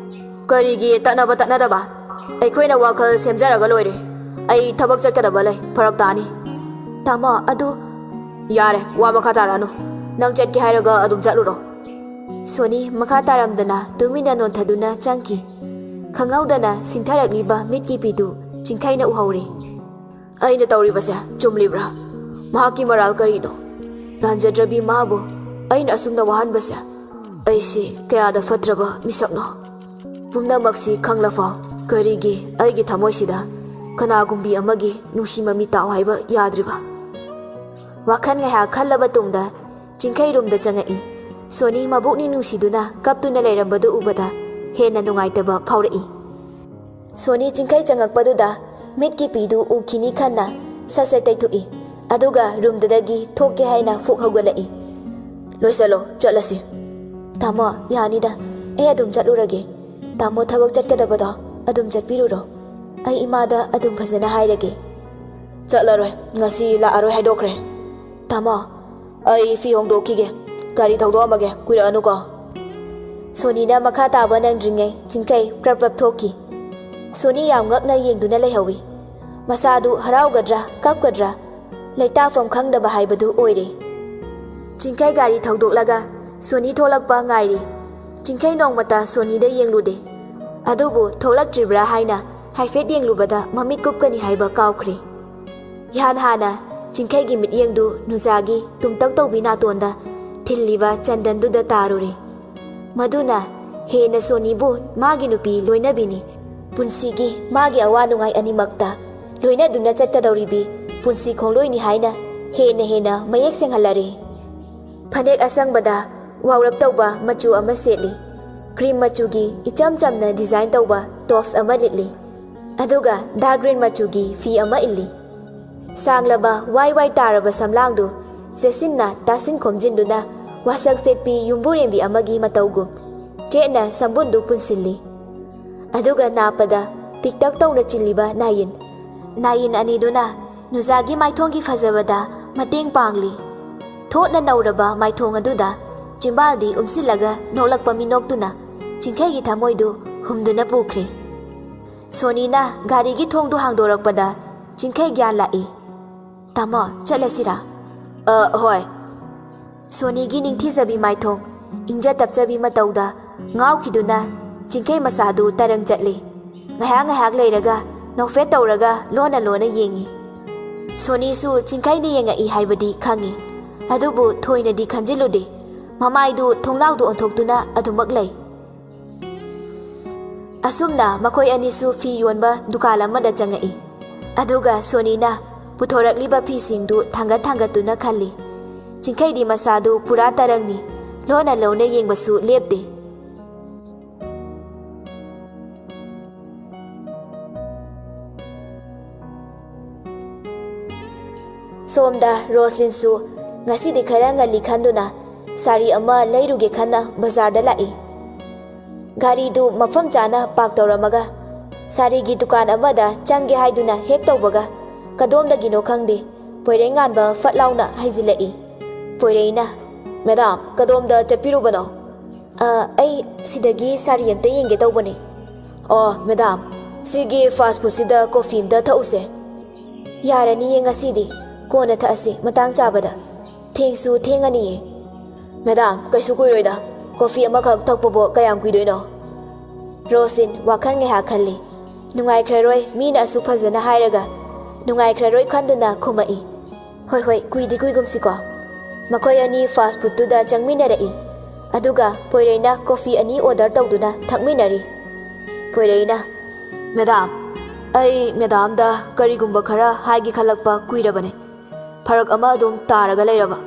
"ꯀꯔꯤꯒꯤ ꯇꯠꯅꯕ ꯇꯠꯅꯗꯕ? ꯑꯩꯈꯣꯏꯅ ꯋꯥꯈꯜ ꯁꯦꯝꯖꯔꯒ ꯂꯣꯏꯔꯦ꯫ ꯑꯩ ꯊꯕꯛ ꯆꯠꯀꯗꯕ ꯂꯩ, ꯐꯔꯛ ꯇꯥꯅꯤ꯫" "ꯇꯥꯃꯣ, ꯑꯗꯨ..." "ꯌꯥꯔꯦ, ꯋꯥ ꯃꯈꯥ ꯇꯥꯔꯛꯑꯅꯨ꯫ ꯅꯪ ꯆꯠꯀꯦ ꯍꯥꯏꯔꯒ ꯑꯗꯨꯝ ꯆꯠꯂꯨꯔꯣ꯫" ꯁꯣꯅꯤ ꯃꯈꯥ ꯇꯥꯔꯝꯗꯅ ꯇꯨꯃꯤꯟꯅ ꯅꯣꯟꯊꯗꯨꯅ ꯆꯪꯈꯤ꯫ ꯈꯪꯍꯧꯗꯅ ꯁꯤꯟꯊꯔꯛꯂꯤꯕ ꯃꯤꯠꯀꯤ ꯄꯤꯗꯨ ꯆꯤꯡꯈꯩꯅ ꯎꯍꯧꯔꯦ꯫ "ꯑꯩꯅ ꯇꯧꯔꯤꯕꯁꯦ ꯆꯨꯝꯂꯤꯕ꯭ꯔꯥ? ꯃꯍꯥꯛꯀꯤ ꯃꯔꯥꯜ ꯀꯔꯤꯅꯣ? ꯂꯥꯟꯖꯗ꯭ꯔꯕꯤ ꯃꯥꯕꯨ ꯑꯩꯅ ꯑꯁꯨꯝꯅ ꯋꯥꯍꯟꯕꯁꯦ? ꯑꯩꯁꯤ ꯀꯌꯥꯗ ꯐꯠꯇ꯭ꯔꯕ ꯃꯤꯁꯛꯅꯣ? ꯄꯨꯝꯅꯃꯛꯁꯤ ꯈꯪꯂꯐꯥꯎ ꯀꯔꯤꯒꯤ ꯑꯩꯒꯤ ꯊꯃꯣꯏꯁꯤꯗ ꯀꯅꯥꯒꯨꯝꯕꯤ ꯑꯃꯒꯤ ꯅꯨꯡꯁꯤ ꯃꯃꯤ ꯇꯥꯎ ꯍꯥꯏꯕ ꯌꯥꯗ꯭ꯔꯤꯕ?" ꯋꯥꯈꯜ ꯉꯥꯏꯍꯥꯛ ꯈꯜꯂꯕ ꯇꯨꯡꯗ ꯆꯤꯡꯈꯩ ꯔꯨꯝꯗ ꯆꯪꯉꯛꯏ꯫ ꯁꯣꯅꯤ ꯃꯕꯨꯛꯅꯤꯡ ꯅꯨꯡꯁꯤꯗꯨꯅ ꯀꯞꯇꯨꯅ ꯂꯩꯔꯝꯕꯗꯨ ꯎꯕꯗ ꯍꯦꯟꯅ ꯅꯨꯡꯉꯥꯏꯇꯕ ꯐꯥꯎꯔꯛꯏ꯫ ꯁꯣꯅꯤ ꯆꯤꯡꯈꯩ ꯆꯪꯉꯛꯄꯗꯨꯗ ꯃꯤꯠꯀꯤ ꯄꯤꯗꯨ ꯎꯈꯤꯅꯤ ꯈꯟꯅ ꯁꯠ ꯁꯠ ꯇꯩꯊꯣꯛꯏ꯫ ꯑꯗꯨꯒ ꯔꯨꯝꯗꯨꯗꯒꯤ ꯊꯣꯛꯀꯦ ꯍꯥꯏꯅ ꯐꯨꯛ ꯍꯧꯒꯠꯂꯛꯏ꯫ "ꯂꯣꯏꯁꯜꯂꯣ, ꯆꯠꯂꯁꯤ꯫" "ꯇꯥꯃꯣ, ꯌꯥꯅꯤꯗ꯫ ꯑꯩ ꯑꯗꯨꯝ ꯆꯠꯂꯨꯔꯒꯦ꯫ ꯇꯥꯃꯣ ꯊꯕꯛ ꯆꯠꯀꯗꯕꯗꯣ ꯑꯗꯨꯝ ꯆꯠꯄꯤꯔꯨꯔꯣ꯫ ꯑꯩ ꯏꯃꯥꯗ ꯑꯗꯨꯝ ꯐꯖꯅ ꯍꯥꯏꯔꯒꯦ꯫ ꯆꯠꯂꯔꯣꯏ, ꯉꯁꯤ ꯂꯥꯛꯑꯔꯣꯏ ꯍꯥꯏꯗꯣꯛꯈ꯭ꯔꯦ꯫ ꯇꯥꯃꯣ, ꯑꯩ ꯐꯤ ꯍꯣꯡꯗꯣꯛꯈꯤꯒꯦ, ꯒꯥꯔꯤ ꯊꯧꯗꯣꯛꯑꯝꯃꯒꯦ, ꯀꯨꯏꯔꯛꯑꯅꯨꯀꯣ꯫ ꯁꯣꯅꯤꯅ ꯃꯈꯥ ꯇꯥꯕ ꯅꯪꯗ꯭ꯔꯤꯉꯩ ꯆꯤꯡꯈꯩ ꯄ꯭ꯔꯞ ꯄ꯭ꯔꯞ ꯊꯣꯛꯈꯤ꯫ ꯁꯣꯅꯤ ꯌꯥꯝ ꯉꯛꯅ ꯌꯦꯡꯗꯨꯅ ꯂꯩꯍꯧꯏ꯫ ꯃꯁꯥꯗꯨ ꯍꯔꯥꯎꯒꯗ꯭ꯔꯥ ꯀꯞꯀꯗ꯭ꯔꯥ, ꯂꯩꯇꯥꯐꯝ ꯈꯪꯗꯕ ꯍꯥꯏꯕꯗꯨ ꯑꯣꯏꯔꯦ꯫ ꯆꯤꯡꯈꯩ ꯒꯥꯔꯤ ꯊꯧꯗꯣꯛꯂꯒ ꯁꯣꯅꯤ ꯊꯣꯛꯂꯛꯄ ꯉꯥꯏꯔꯤ꯫ ꯆꯤꯡꯈꯩ ꯅꯣꯡꯃꯇ ꯁꯣꯅꯤꯗ ꯌꯦꯡꯂꯨꯗꯦ꯫ ꯑꯗꯨꯕꯨ ꯊꯣꯛꯂꯛꯇ꯭ꯔꯤꯕ꯭ꯔꯥ ꯍꯥꯏꯅ ꯍꯥꯏꯐꯦꯠ ꯌꯦꯡꯂꯨꯕꯗ ꯃꯃꯤꯠ ꯀꯨꯞꯀꯅꯤ ꯍꯥꯏꯕ ꯀꯥꯎꯈ꯭ꯔꯦ꯫ ꯏꯍꯥꯟ ꯍꯥꯟꯅ ꯆꯤꯡꯈꯩꯒꯤ ꯃꯤꯠꯌꯦꯡꯗꯨ ꯅꯨꯖꯥꯒꯤ ꯇꯨꯝꯇꯛ ꯇꯧꯕꯤ ꯅꯥꯇꯣꯟꯗ ꯊꯤꯜꯂꯤꯕ ꯆꯟꯗꯟꯗꯨꯗ ꯇꯥꯔꯨꯔꯦ꯫ ꯃꯗꯨꯅ ꯍꯦꯟꯅ ꯁꯣꯅꯤꯕꯨ ꯃꯥꯒꯤ ꯅꯨꯄꯤ ꯂꯣꯏꯅꯕꯤꯅꯤ, ꯄꯨꯟꯁꯤꯒꯤ ꯃꯥꯒꯤ ꯑꯋꯥ ꯅꯨꯡꯉꯥꯏ ꯑꯅꯤꯃꯛꯇ ꯂꯣꯏꯅꯗꯨꯅ ꯆꯠꯀꯗꯧꯔꯤꯕꯤ ꯄꯨꯟꯁꯤ ꯈꯣꯡꯂꯣꯏꯅꯤ ꯍꯥꯏꯅ ꯍꯦꯟꯅ ꯍꯦꯟꯅ ꯃꯌꯦꯛ ꯁꯦꯡꯍꯜꯂꯔꯦ꯫ ꯐꯅꯦꯛ ꯑꯁꯪꯕꯗ ꯋꯥꯎꯔꯞ ꯇꯧꯕ ꯃꯆꯨ ꯑꯃ ꯁꯦꯠꯂꯤ꯫ ꯀ꯭ꯔꯤꯝ ꯃꯆꯨꯒꯤ ꯏꯆꯝ ꯆꯝꯅ ꯗꯤꯖꯥꯏꯟ ꯇꯧꯕ ꯇꯣꯞꯁ ꯑꯃ ꯂꯤꯠꯂꯤ꯫ ꯑꯗꯨꯒ ꯗꯥꯔꯛ ꯒ꯭ꯔꯤꯟ ꯃꯆꯨꯒꯤ ꯐꯤ ꯑꯃ ꯏꯜꯂꯤ꯫ ꯁꯥꯡꯂꯕ ꯋꯥꯏ ꯋꯥꯏ ꯇꯥꯔꯕ ꯁꯝꯂꯥꯡꯗꯨ ꯆꯦꯠꯁꯤꯟꯅ ꯇꯥꯁꯤꯟ ꯈꯣꯝꯖꯤꯟꯗꯨꯅ ꯋꯥꯁꯛ ꯁꯦꯠꯄꯤ ꯌꯨꯝꯕꯨꯔꯦꯝꯕꯤ ꯑꯃꯒꯤ ꯃꯇꯧꯒꯨꯝ ꯆꯦꯠꯅ ꯁꯝꯕꯨꯟꯗꯨ ꯄꯨꯟꯁꯤꯜꯂꯤ꯫ ꯑꯗꯨꯒ ꯅꯥꯞꯄꯗ ꯄꯤꯛꯇꯛ ꯇꯧꯅ ꯆꯤꯜꯂꯤꯕ ꯅꯥꯌꯤꯟ, ꯅꯥꯌꯤꯟ ꯑꯅꯤꯗꯨꯅ ꯅꯨꯖꯥꯒꯤ ꯃꯥꯏꯊꯣꯡꯒꯤ ꯐꯖꯕꯗ ꯃꯇꯦꯡ ꯄꯥꯡꯂꯤ꯫ ꯊꯣꯠꯅ ꯅꯧꯔꯕ ꯃꯥꯏꯊꯣꯡ ꯑꯗꯨꯗ ꯆꯤꯝꯕꯥꯜꯗꯤ ꯎꯝꯁꯤꯜꯂꯒ ꯅꯣꯛꯂꯛꯄ ꯃꯤꯅꯣꯛꯇꯨꯅ ꯆꯤꯡꯈꯩꯒꯤ ꯊꯃꯣꯏꯗꯨ ꯍꯨꯝꯗꯨꯅ ꯄꯨꯈ꯭ꯔꯦ꯫ ꯁꯣꯅꯤꯅ ꯒꯥꯔꯤꯒꯤ ꯊꯣꯡꯗꯨ ꯍꯥꯡꯗꯣꯔꯛꯄꯗ ꯆꯤꯡꯈꯩ ꯒ꯭ꯌꯥꯟ ꯂꯥꯛꯏ꯫ "ꯇꯥꯃꯣ, ꯆꯠꯂꯁꯤꯔꯥ?" "ꯑ, ꯍꯣꯏ꯫" ꯁꯣꯅꯤꯒꯤ ꯅꯤꯡꯊꯤꯖꯕꯤ ꯃꯥꯏꯊꯣꯡ, ꯏꯪꯖ ꯇꯞꯆꯕꯤ ꯃꯇꯧꯗ ꯉꯥꯎꯈꯤꯗꯨꯅ ꯆꯤꯡꯈꯩ ꯃꯁꯥꯗꯨ ꯇꯔꯪ ꯆꯠꯂꯤ꯫ ꯉꯥꯏꯍꯥꯛ ꯉꯥꯏꯍꯥꯛ ꯂꯩꯔꯒ ꯅꯣꯛꯐꯦꯠ ꯇꯧꯔꯒ ꯂꯣꯟꯅ ꯂꯣꯟꯅ ꯌꯦꯡꯉꯤ꯫ ꯁꯣꯅꯤꯁꯨ ꯆꯤꯡꯈꯩꯅ ꯌꯦꯡꯉꯛꯏ ꯍꯥꯏꯕꯗꯤ ꯈꯪꯉꯤ, ꯑꯗꯨꯕꯨ ꯊꯣꯏꯅꯗꯤ ꯈꯟꯖꯤꯜꯂꯨꯗꯦ꯫ ꯃꯃꯥꯏꯗꯨ ꯊꯣꯡꯅꯥꯎꯗ ꯑꯣꯟꯊꯣꯛꯇꯨꯅ ꯑꯗꯨꯃꯛ ꯂꯩ꯫ ꯑꯁꯨꯝꯅ ꯃꯈꯣꯏ ꯑꯅꯤꯁꯨ ꯐꯤ ꯌꯣꯟꯕ ꯗꯨꯀꯥꯟ ꯑꯃꯗ ꯆꯪꯉꯛꯏ꯫ ꯑꯗꯨꯒ ꯁꯣꯅꯤꯅ ꯄꯨꯊꯣꯔꯛꯂꯤꯕ ꯐꯤꯁꯤꯡꯗꯨ ꯊꯥꯡꯒꯠ ꯊꯥꯡꯒꯠꯇꯨꯅ ꯈꯜꯂꯤ꯫ ꯆꯤꯡꯈꯩꯗꯤ ꯃꯁꯥꯗꯨ ꯄꯨꯔꯥ ꯇꯔꯪꯅꯤ꯫ ꯂꯣꯟꯅ ꯂꯣꯟꯅ ꯌꯦꯡꯕꯁꯨ ꯂꯦꯞꯇꯦ꯫ ꯁꯣꯝꯗ ꯔꯣꯁꯂꯤꯟꯁꯨ ꯉꯁꯤꯗꯤ ꯈꯔ ꯉꯜꯂꯤ ꯈꯟꯗꯨꯅ ꯁꯥꯔꯤ ꯑꯃ ꯂꯩꯔꯨꯒꯦ ꯈꯟꯅ ꯕꯖꯥꯔꯗ ꯂꯥꯛꯏ꯫ ꯒꯥꯔꯤꯗꯨ ꯃꯐꯝ ꯆꯥꯅ ꯄꯥꯔꯛ ꯇꯧꯔꯝꯃꯒ ꯁꯥꯔꯤꯒꯤ ꯗꯨꯀꯥꯟ ꯑꯃꯗ ꯆꯪꯒꯦ ꯍꯥꯏꯗꯨꯅ ꯍꯦꯛ ꯇꯧꯕꯒ, ꯀꯗꯣꯝꯗꯒꯤꯅꯣ ꯈꯪꯗꯦ, ꯄꯣꯏꯔꯩꯉꯥꯟꯕ ꯐꯠ ꯂꯥꯎꯅ ꯍꯩꯖꯤꯜꯂꯛꯏ꯫ ꯄꯣꯏꯔꯩꯅ, "ꯃꯦꯗꯥꯝ, ꯀꯗꯣꯝꯗ ꯆꯠꯄꯤꯔꯨꯕꯅꯣ?" "ꯑ, ꯑꯩ ꯁꯤꯗꯒꯤ ꯁꯥꯔꯤ ꯑꯝꯇ ꯌꯦꯡꯒꯦ ꯇꯧꯕꯅꯦ꯫" "ꯑꯣ, ꯃꯦꯗꯥꯝ, ꯁꯤꯒꯤ ꯐꯥꯁ ꯐꯨꯗꯁꯤꯗ ꯀꯣꯐꯤ ꯑꯝꯇ ꯊꯛꯎꯁꯦ꯫" "ꯌꯥꯔꯅꯤꯌꯦ ꯉꯁꯤꯗꯤ, ꯀꯣꯟꯅ ꯊꯛꯑꯁꯤ ꯃꯇꯥꯡ ꯆꯥꯕꯗ꯫ ꯊꯦꯡꯁꯨ ꯊꯦꯡꯉꯅꯤꯌꯦ꯫" "ꯃꯦꯗꯥꯝ, ꯀꯩꯁꯨ ꯀꯨꯏꯔꯣꯏꯗ, ꯀꯣꯐꯤ ꯑꯃꯈꯛ ꯊꯛꯄꯕꯨ ꯀꯌꯥꯝ ꯀꯨꯏꯗꯣꯏꯅꯣ?" ꯔꯣꯁꯂꯤꯟ ꯋꯥꯈꯜ ꯉꯥꯏꯍꯥꯛ ꯈꯜꯂꯤ꯫ ꯅꯨꯡꯉꯥꯏꯈ꯭ꯔꯔꯣꯏ, ꯃꯤꯅ ꯑꯁꯨꯛ ꯐꯖꯅ ꯍꯥꯏꯔꯒ꯫ ꯅꯨꯡꯉꯥꯏꯈ꯭ꯔꯔꯣꯏ ꯈꯟꯗꯨꯅ ꯈꯨꯝꯃꯛꯏ, "ꯍꯣꯏ, ꯍꯣꯏ, ꯀꯨꯏꯗꯤ ꯀꯨꯏꯒꯨꯝꯁꯤꯀꯣ꯫" ꯃꯈꯣꯏ ꯑꯅꯤ ꯐꯥꯁ ꯐꯨꯗꯇꯨꯗ ꯆꯪꯃꯤꯟꯅꯔꯛꯏ꯫ ꯑꯗꯨꯒ ꯄꯣꯏꯔꯩꯅ ꯀꯣꯐꯤ ꯑꯅꯤ ꯑꯣꯔꯗꯔ ꯇꯧꯗꯨꯅ ꯊꯛꯃꯤꯟꯅꯔꯤ꯫ ꯄꯣꯏꯔꯩꯅ, "ꯃꯦꯗꯥꯝ, ꯑꯩ ꯃꯦꯗꯥꯝꯗ ꯀꯔꯤꯒꯨꯝꯕ ꯈꯔ ꯍꯥꯏꯒꯦ ꯈꯜꯂꯛꯄ ꯀꯨꯏꯔꯕꯅꯦ꯫ ꯐꯔꯛ ꯑꯃ ꯑꯗꯨꯝ ꯇꯥꯔꯒ ꯂꯩꯔꯕ꯫"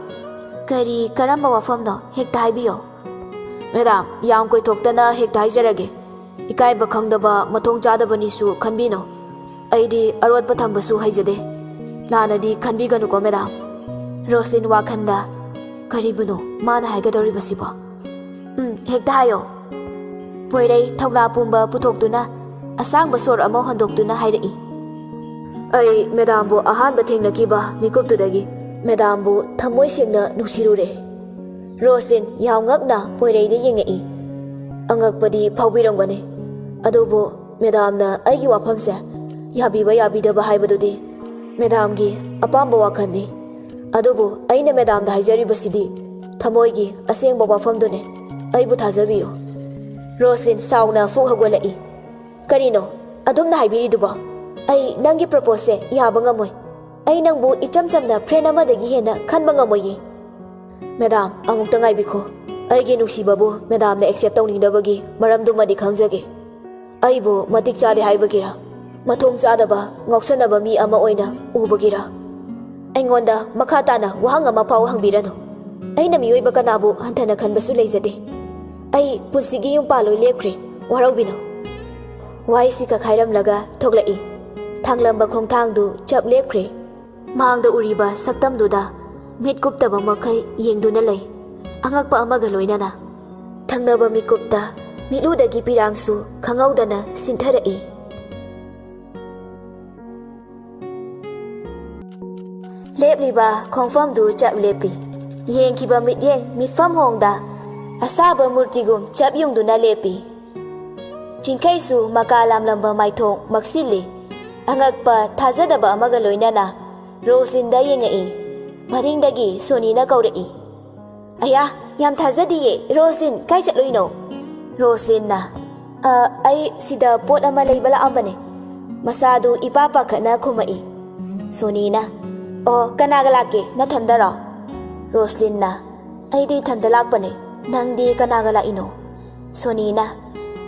"ꯀꯔꯤ, ꯀꯔꯝꯕ ꯋꯥꯐꯝꯅꯣ? ꯍꯦꯛꯇ ꯍꯥꯏꯕꯤꯌꯣ꯫" "ꯃꯦꯗꯥꯝ, ꯌꯥꯝ ꯀꯣꯏꯊꯣꯛꯇꯅ ꯍꯦꯛꯇ ꯍꯥꯏꯖꯔꯒꯦ꯫ ꯏꯀꯥꯏꯕ ꯈꯪꯗꯕ, ꯃꯊꯣꯡ ꯆꯥꯗꯕꯅꯤꯁꯨ ꯈꯟꯕꯤꯅꯨ꯫ ꯑꯩꯗꯤ ꯑꯔꯣꯠꯄ ꯊꯝꯕꯁꯨ ꯍꯩꯖꯗꯦ꯫ ꯂꯥꯟꯅꯗꯤ ꯈꯟꯕꯤꯒꯅꯨꯀꯣ, ꯃꯦꯗꯥꯝ꯫" ꯔꯣꯁꯂꯤꯟ ꯋꯥꯈꯜꯗ, "ꯀꯔꯤꯕꯨꯅꯣ ꯃꯥꯅ ꯍꯥꯏꯒꯗꯧꯔꯤꯕꯁꯤꯕꯣ? ꯎꯝ, ꯍꯦꯛꯇ ꯍꯥꯏꯌꯣ꯫" ꯄꯣꯏꯔꯩ ꯊꯧꯅꯥ ꯄꯨꯝꯕ ꯄꯨꯊꯣꯛꯇꯨꯅ ꯑꯁꯥꯡꯕ ꯁꯣꯔ ꯑꯃ ꯍꯣꯟꯗꯣꯛꯇꯨꯅ ꯍꯥꯏꯔꯛꯏ, "ꯑꯩ ꯃꯦꯗꯥꯝꯕꯨ ꯑꯍꯥꯟꯕ ꯊꯦꯡꯅꯈꯤꯕ ꯃꯤꯀꯨꯞꯇꯨꯗꯒꯤ ꯃꯦꯗꯥꯝꯕꯨ ꯊꯃꯣꯏ ꯁꯦꯡꯅ ꯅꯨꯡꯁꯤꯔꯨꯔꯦ꯫" ꯔꯣꯁꯂꯤꯟ ꯌꯥꯝ ꯉꯛꯅ ꯄꯣꯏꯔꯩꯗ ꯌꯦꯡꯉꯛꯏ꯫ "ꯑꯉꯛꯄꯗꯤ ꯐꯥꯎꯕꯤꯔꯝꯒꯅꯤ, ꯑꯗꯨꯕꯨ ꯃꯦꯗꯥꯝꯅ ꯑꯩꯒꯤ ꯋꯥꯐꯝꯁꯦ ꯌꯥꯕꯤꯕ ꯌꯥꯕꯤꯗꯕ ꯍꯥꯏꯕꯗꯨꯗꯤ ꯃꯦꯗꯥꯝꯒꯤ ꯑꯄꯥꯝꯕ ꯋꯥꯈꯜꯅꯤ꯫ ꯑꯗꯨꯕꯨ ꯑꯩꯅ ꯃꯦꯗꯥꯝꯗ ꯍꯥꯏꯖꯔꯤꯕꯁꯤꯗꯤ ꯊꯃꯣꯏꯒꯤ ꯑꯁꯦꯡꯕ ꯋꯥꯐꯝꯗꯨꯅꯦ꯫ ꯑꯩꯕꯨ ꯊꯥꯖꯕꯤꯌꯨ꯫" ꯔꯣꯁꯂꯤꯟ ꯁꯥꯎꯅ ꯐꯨꯛ ꯍꯧꯒꯠꯂꯛꯏ꯫ "ꯀꯔꯤꯅꯣ ꯑꯗꯨꯝꯅ ꯍꯥꯏꯕꯤꯔꯤꯗꯨꯕꯣ? ꯑꯩ ꯅꯪꯒꯤ ꯄ꯭ꯔꯄꯣꯖꯁꯦ ꯌꯥꯕ ꯉꯝꯃꯣꯏ꯫ ꯑꯩ ꯅꯪꯕꯨ ꯏꯆꯝ ꯆꯝꯅ ꯐ꯭ꯔꯦꯟ ꯑꯃꯗꯒꯤ ꯍꯦꯟꯅ ꯈꯟꯕ ꯉꯝꯃꯣꯏꯌꯦ꯫" "ꯃꯦꯗꯥꯝ, ꯑꯃꯨꯛꯇ ꯉꯥꯏꯕꯤꯈꯣ꯫ ꯑꯩꯒꯤ ꯅꯨꯡꯁꯤꯕꯕꯨ ꯃꯦꯗꯥꯝꯅ ꯑꯦꯛꯁꯦꯞ ꯇꯧꯅꯤꯡꯗꯕꯒꯤ ꯃꯔꯝꯗꯨꯃꯗꯤ ꯈꯪꯖꯒꯦ꯫ ꯑꯩꯕꯨ ꯃꯇꯤꯛ ꯆꯥꯗꯦ ꯍꯥꯏꯕꯒꯤꯔ? ꯃꯊꯣꯡ ꯆꯥꯗꯕ, ꯉꯥꯎꯁꯟꯅꯕ ꯃꯤ ꯑꯃ ꯑꯣꯏꯅ ꯎꯕꯒꯤꯔ? ꯑꯩꯉꯣꯟꯗ ꯃꯈꯥ ꯇꯥꯅ ꯋꯥꯍꯪ ꯑꯃ ꯐꯥꯎ ꯍꯪꯕꯤꯔꯅꯨ꯫ ꯑꯩꯅ ꯃꯤꯑꯣꯏꯕ ꯀꯅꯥꯕꯨ ꯍꯟꯊꯅ ꯈꯟꯕꯁꯨ ꯂꯩꯖꯗꯦ꯫ ꯑꯩ ꯄꯨꯟꯁꯤꯒꯤ ꯌꯨꯝ ꯄꯥꯜꯂꯣꯏ ꯂꯦꯞꯈ꯭ꯔꯦ꯫ ꯋꯥꯔꯧꯕꯤꯅꯨ꯫" ꯋꯥꯍꯩꯁꯤ ꯀꯛꯈꯥꯏꯔꯝꯂꯒ ꯊꯣꯛꯂꯛꯏ꯫ ꯊꯥꯡꯂꯝꯕ ꯈꯣꯡꯊꯥꯡꯗꯨ ꯆꯞ ꯂꯦꯞꯈ꯭ꯔꯦ꯫ ꯃꯥꯡꯗ ꯎꯔꯤꯕ ꯁꯛꯇꯝꯗꯨꯗ ꯃꯤꯠ ꯀꯨꯞꯇꯕ ꯃꯈꯩ ꯌꯦꯡꯗꯨꯅ ꯂꯩ, ꯑꯉꯛꯄ ꯑꯃꯒ ꯂꯣꯏꯅꯅ꯫ ꯊꯪꯅꯕ ꯃꯤꯀꯨꯞꯇ ꯃꯤꯠꯂꯨꯗꯒꯤ ꯄꯤꯔꯥꯡꯁꯨ ꯈꯪꯍꯧꯗꯅ ꯁꯤꯟꯊꯔꯛꯏ꯫ ꯂꯦꯞꯂꯤꯕ ꯈꯣꯡꯐꯝꯗꯨ ꯆꯞ ꯂꯦꯞꯄꯤ꯫ ꯌꯦꯡꯈꯤꯕ ꯃꯤꯠꯌꯦꯡ ꯃꯤꯠꯐꯝ ꯍꯣꯡꯗ ꯑꯁꯥꯕ ꯃꯨꯔꯇꯤꯒꯨꯝ ꯆꯞ ꯌꯨꯡꯗꯨꯅ ꯂꯦꯞꯄꯤ꯫ ꯆꯤꯡꯈꯩꯁꯨ ꯃꯀꯥ ꯂꯥꯝꯂꯝꯕ ꯃꯥꯏꯊꯣꯡ ꯃꯛꯁꯤꯜꯂꯤ꯫ ꯑꯉꯛꯄ ꯊꯥꯖꯗꯕ ꯑꯃꯒ ꯂꯣꯏꯅꯅ ꯔꯣꯁꯂꯤꯟꯗ ꯌꯦꯡꯉꯛꯏ꯫ ꯃꯅꯤꯡꯗꯒꯤ ꯁꯣꯅꯤꯅ ꯀꯧꯔꯛꯏ꯫ "ꯑꯌꯥ, ꯌꯥꯝ ꯊꯥꯖꯗꯤꯌꯦ꯫ ꯔꯣꯁꯂꯤꯟ, ꯀꯥꯏ ꯆꯠꯂꯨꯏꯅꯣ?" ꯔꯣꯁꯂꯤꯟꯅ, "ꯑ, ꯑꯩ ꯁꯤꯗ ꯄꯣꯠ ꯑꯃ ꯂꯩꯕ ꯂꯥꯛꯑꯝꯕꯅꯦ꯫" ꯃꯁꯥꯗꯨ ꯏꯄꯥ ꯄꯥꯈꯠꯅ ꯈꯨꯝꯃꯛꯏ꯫ ꯁꯣꯅꯤꯅ, "ꯑꯣ, ꯀꯅꯥꯒ ꯂꯥꯛꯀꯦ? ꯅꯊꯟꯗꯔꯣ?" ꯔꯣꯁꯂꯤꯟꯅ, "ꯑꯩꯗꯤ ꯏꯊꯟꯗ ꯂꯥꯛꯄꯅꯦ꯫ ꯅꯪꯗꯤ ꯀꯅꯥꯒ ꯂꯥꯛꯏꯅꯣ?" ꯁꯣꯅꯤꯅ,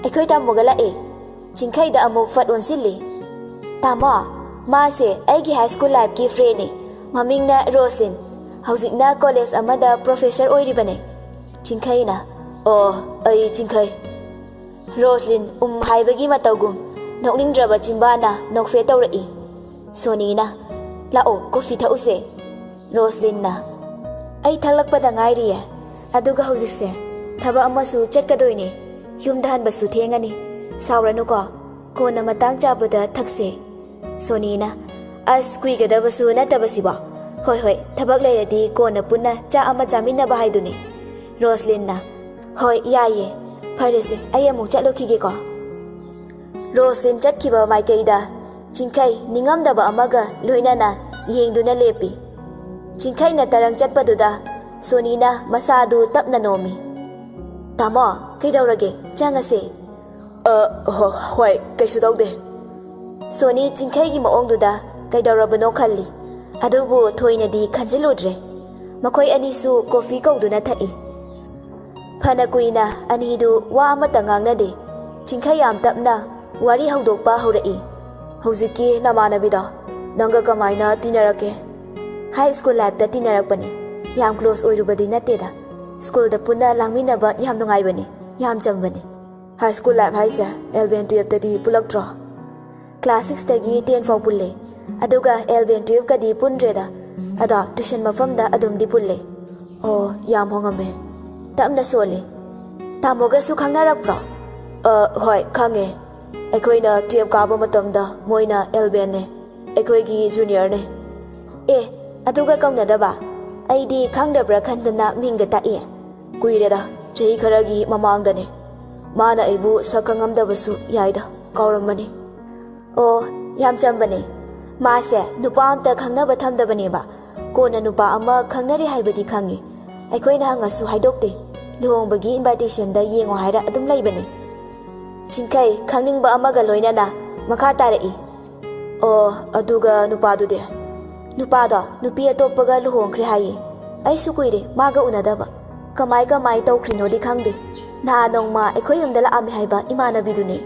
"ꯑꯩꯈꯣꯏ ꯇꯥꯃꯣꯒ ꯂꯥꯛꯑꯦ꯫" ꯆꯤꯡꯈꯩꯗ ꯑꯃꯨꯛ ꯐꯠ ꯑꯣꯟꯁꯤꯜꯂꯤ꯫ "ꯇꯥꯃꯣ, ꯃꯥꯁꯦ ꯑꯩꯒꯤ ꯍꯥꯏ ꯁ꯭ꯀꯨꯜ ꯂꯥꯏꯐꯀꯤ ꯐ꯭ꯔꯦꯟꯅꯦ꯫ ꯃꯃꯤꯡꯅ ꯔꯣꯁꯂꯤꯟ꯫ ꯍꯧꯖꯤꯛꯅ ꯀꯣꯂꯦꯖ ꯑꯃꯗ ꯄ꯭ꯔꯣꯐꯦꯁꯔ ꯑꯣꯏꯔꯤꯕꯅꯦ꯫" ꯆꯤꯡꯈꯩꯅ, "ꯑꯣ, ꯑꯩ ꯆꯤꯡꯈꯩ꯫" ꯔꯣꯁꯂꯤꯟ ꯎꯝ ꯍꯥꯏꯕꯒꯤ ꯃꯇꯧꯒꯨꯝ ꯅꯣꯛꯅꯤꯡꯗ꯭ꯔꯕ ꯆꯤꯝꯕꯥꯅ ꯅꯣꯛꯐꯦꯠ ꯇꯧꯔꯛꯏ꯫ ꯁꯣꯅꯤꯅ, "ꯂꯥꯛꯑꯣ, ꯀꯣꯐꯤ ꯊꯛꯎꯁꯦ꯫" ꯔꯣꯁꯂꯤꯟꯅ, "ꯑꯩ ꯊꯛꯂꯛꯄꯗ ꯉꯥꯏꯔꯤꯌꯦ꯫ ꯑꯗꯨꯒ ꯍꯧꯖꯤꯛꯁꯦ ꯊꯕꯛ ꯑꯃꯁꯨ ꯆꯠꯀꯗꯣꯏꯅꯦ꯫ ꯌꯨꯝꯗ ꯍꯟꯕꯁꯨ ꯊꯦꯡꯉꯅꯤ꯫ ꯁꯥꯎꯔꯅꯨꯀꯣ꯫ ꯀꯣꯟꯅ ꯃꯇꯥꯡ ꯆꯥꯕꯗ ꯊꯛꯁꯦ꯫" ꯁꯣꯅꯤꯅ, "ꯑꯁ, ꯀꯨꯏꯒꯗꯕꯁꯨ ꯅꯠꯇꯕꯁꯤꯕꯣ꯫ ꯍꯣꯏ, ꯍꯣꯏ, ꯊꯕꯛ ꯂꯩꯔꯗꯤ ꯀꯣꯟꯅ ꯄꯨꯟꯅ ꯆꯥꯛ ꯑꯃ ꯆꯥꯃꯤꯟꯅꯕ ꯍꯥꯏꯗꯨꯅꯤ꯫" ꯔꯣꯁꯂꯤꯟꯅ, "ꯍꯣꯏ, ꯌꯥꯏꯌꯦ꯫ ꯐꯔꯦꯁꯦ, ꯑꯩ ꯑꯃꯨꯛ ꯆꯠꯂꯨꯈꯤꯒꯦꯀꯣ꯫" ꯔꯣꯁꯂꯤꯟ ꯆꯠꯈꯤꯕ ꯃꯥꯏꯀꯩꯗ ꯆꯤꯡꯈꯩ ꯅꯤꯡꯉꯝꯗꯕ ꯑꯃꯒ ꯂꯣꯏꯅꯅ ꯌꯦꯡꯗꯨꯅ ꯂꯦꯞꯄꯤ꯫ ꯆꯤꯡꯈꯩꯅ ꯇꯔꯪ ꯆꯠꯄꯗꯨꯗ ꯁꯣꯅꯤꯅ ꯃꯁꯥꯗꯨ ꯇꯞꯅ ꯅꯣꯝꯃꯤ꯫ "ꯇꯥꯃꯣ, ꯀꯩꯗꯧꯔꯒꯦ? ꯆꯪꯉꯁꯦ꯫" "ꯑ, ꯍꯣ-, ꯍꯣꯏ, ꯀꯩꯁꯨ ꯇꯧꯗꯦ꯫" ꯁꯣꯅꯤ ꯆꯤꯡꯈꯩꯒꯤ ꯃꯑꯣꯡꯗꯨꯗ ꯀꯩꯗꯧꯔꯕꯅꯣ ꯈꯜꯂꯤ, ꯑꯗꯨꯕꯨ ꯊꯣꯏꯅꯗꯤ ꯈꯟꯖꯤꯜꯂꯨꯗ꯭ꯔꯦ꯫ ꯃꯈꯣꯏ ꯑꯅꯤꯁꯨ ꯀꯣꯐꯤ ꯀꯧꯗꯨꯅ ꯊꯛꯏ꯫ ꯐꯅ ꯀꯨꯏꯅ ꯑꯅꯤꯗꯨ ꯋꯥ ꯑꯃꯠꯇ ꯉꯥꯡꯅꯗꯦ꯫ ꯆꯤꯡꯈꯩ ꯌꯥꯝ ꯇꯞꯅ ꯋꯥꯔꯤ ꯍꯧꯗꯣꯛꯄ ꯍꯧꯔꯛꯏ꯫ "ꯍꯧꯖꯤꯛꯀꯤ ꯅꯃꯥꯟꯅꯕꯤꯗꯣ ꯅꯪꯒ ꯀꯃꯥꯏꯅ ꯇꯤꯟꯅꯔꯛꯀꯦ?" "ꯍꯥꯏ ꯁ꯭ꯀꯨꯜ ꯂꯥꯏꯐꯇ ꯇꯤꯟꯅꯔꯛꯄꯅꯦ꯫ ꯌꯥꯝ ꯀ꯭ꯂꯣꯁ ꯑꯣꯏꯔꯨꯕꯗꯤ ꯅꯠꯇꯦꯗ꯫ ꯁ꯭ꯀꯨꯜꯗ ꯄꯨꯟꯅ ꯂꯥꯡꯃꯤꯟꯅꯕ ꯌꯥꯝ ꯅꯨꯡꯉꯥꯏꯕꯅꯦ꯫ ꯌꯥꯝ ꯆꯝꯕꯅꯦ꯫" "ꯍꯥꯏ ꯁ꯭ꯀꯨꯜ ꯂꯥꯏꯐ ꯍꯥꯏꯁꯦ ꯑꯦꯂꯚꯦꯟ ꯇꯨꯌꯦꯜꯐꯇꯗꯤ ꯄꯨꯜꯂꯛꯇ꯭ꯔꯣ?" "ꯀ꯭ꯂꯥꯁ ꯁꯤꯛꯁꯇꯒꯤ ꯇꯦꯟ ꯐꯥꯎ ꯄꯨꯜꯂꯦ꯫ ꯑꯗꯨꯒ ꯑꯦꯂꯚꯦꯟ ꯇꯨꯌꯦꯜꯐꯀꯗꯤ ꯄꯨꯟꯗ꯭ꯔꯦꯗ꯫ ꯑꯗꯣ ꯇ꯭ꯌꯨꯁꯟ ꯃꯐꯝꯗ ꯑꯗꯨꯝꯗꯤ ꯄꯨꯜꯂꯦ꯫" "ꯑꯣ, ꯌꯥꯝ ꯍꯣꯡꯉꯝꯃꯦ꯫" ꯇꯞꯅ ꯁꯣꯜꯂꯤ꯫ "ꯇꯥꯃꯣꯒꯁꯨ ꯈꯪꯅꯔꯛꯄ꯭ꯔꯣ?" "ꯑ, ꯍꯣꯏ, ꯈꯪꯉꯦ꯫ ꯑꯩꯈꯣꯏꯅ ꯇꯨꯌꯦꯜꯐ ꯀꯥꯕ ꯃꯇꯝꯗ ꯃꯣꯏꯅ ꯑꯦꯂꯚꯦꯟꯅꯦ꯫ ꯑꯩꯈꯣꯏꯒꯤ ꯖꯨꯅꯤꯌꯔꯅꯦ꯫" "ꯑꯦ, ꯑꯗꯨꯒ ꯀꯧꯅꯗꯕ? ꯑꯩꯗꯤ ꯈꯪꯗꯕ꯭ꯔꯥ ꯈꯟꯗꯅ ꯃꯤꯡꯒ ꯇꯥꯛꯏ꯫ ꯀꯨꯏꯔꯦꯗ, ꯆꯍꯤ ꯈꯔꯒꯤ ꯃꯃꯥꯡꯗꯅꯦ꯫ ꯃꯥꯅ ꯑꯩꯕꯨ ꯁꯛ ꯈꯪꯉꯝꯗꯕꯁꯨ ꯌꯥꯏꯗ, ꯀꯥꯎꯔꯝꯃꯅꯤ꯫ ꯑꯣ, ꯌꯥꯝ ꯆꯝꯕꯅꯦ꯫ ꯃꯥꯁꯦ ꯅꯨꯄꯥ ꯑꯝꯇ ꯈꯪꯅꯕ ꯊꯝꯗꯕꯅꯦꯕ꯫ ꯀꯣꯟꯅ ꯅꯨꯄꯥ ꯑꯃ ꯈꯪꯅꯔꯦ ꯍꯥꯏꯕꯗꯤ ꯈꯪꯉꯤ꯫ ꯑꯩꯈꯣꯏꯅ ꯍꯪꯉꯁꯨ ꯍꯥꯏꯗꯣꯛꯇꯦ꯫ ꯂꯨꯍꯣꯡꯕꯒꯤ ꯏꯟꯚꯥꯏꯇꯦꯁꯟꯗ ꯌꯦꯡꯉꯣ ꯍꯥꯏꯔ ꯑꯗꯨꯝ ꯂꯩꯕꯅꯦ꯫ ꯆꯤꯡꯈꯩ ꯈꯪꯅꯤꯡꯕ ꯑꯃꯒ ꯂꯣꯏꯅꯅ ꯃꯈꯥ ꯇꯥꯔꯛꯏ꯫ ꯑꯣ, ꯑꯗꯨꯒ ꯅꯨꯄꯥꯗꯨꯗꯤ? ꯅꯨꯄꯥꯗꯣ ꯅꯨꯄꯤ ꯑꯇꯣꯞꯄꯒ ꯂꯨꯍꯣꯡꯈ꯭ꯔꯦ ꯍꯥꯏꯌꯦ꯫ ꯑꯩꯁꯨ ꯀꯨꯏꯔꯦ ꯃꯥꯒ ꯎꯅꯗꯕ꯫ ꯀꯃꯥꯏ ꯀꯃꯥꯏ ꯇꯧꯈ꯭ꯔꯤꯅꯣꯗꯤ ꯈꯪꯗꯦ꯫ ꯅꯍꯥꯟ ꯅꯣꯡꯃ ꯑꯩꯈꯣꯏ ꯌꯨꯝꯗ ꯂꯥꯛꯑꯝꯃꯦ ꯍꯥꯏꯕ ꯏꯃꯥꯟꯅꯕꯤꯗꯨꯅꯦ꯫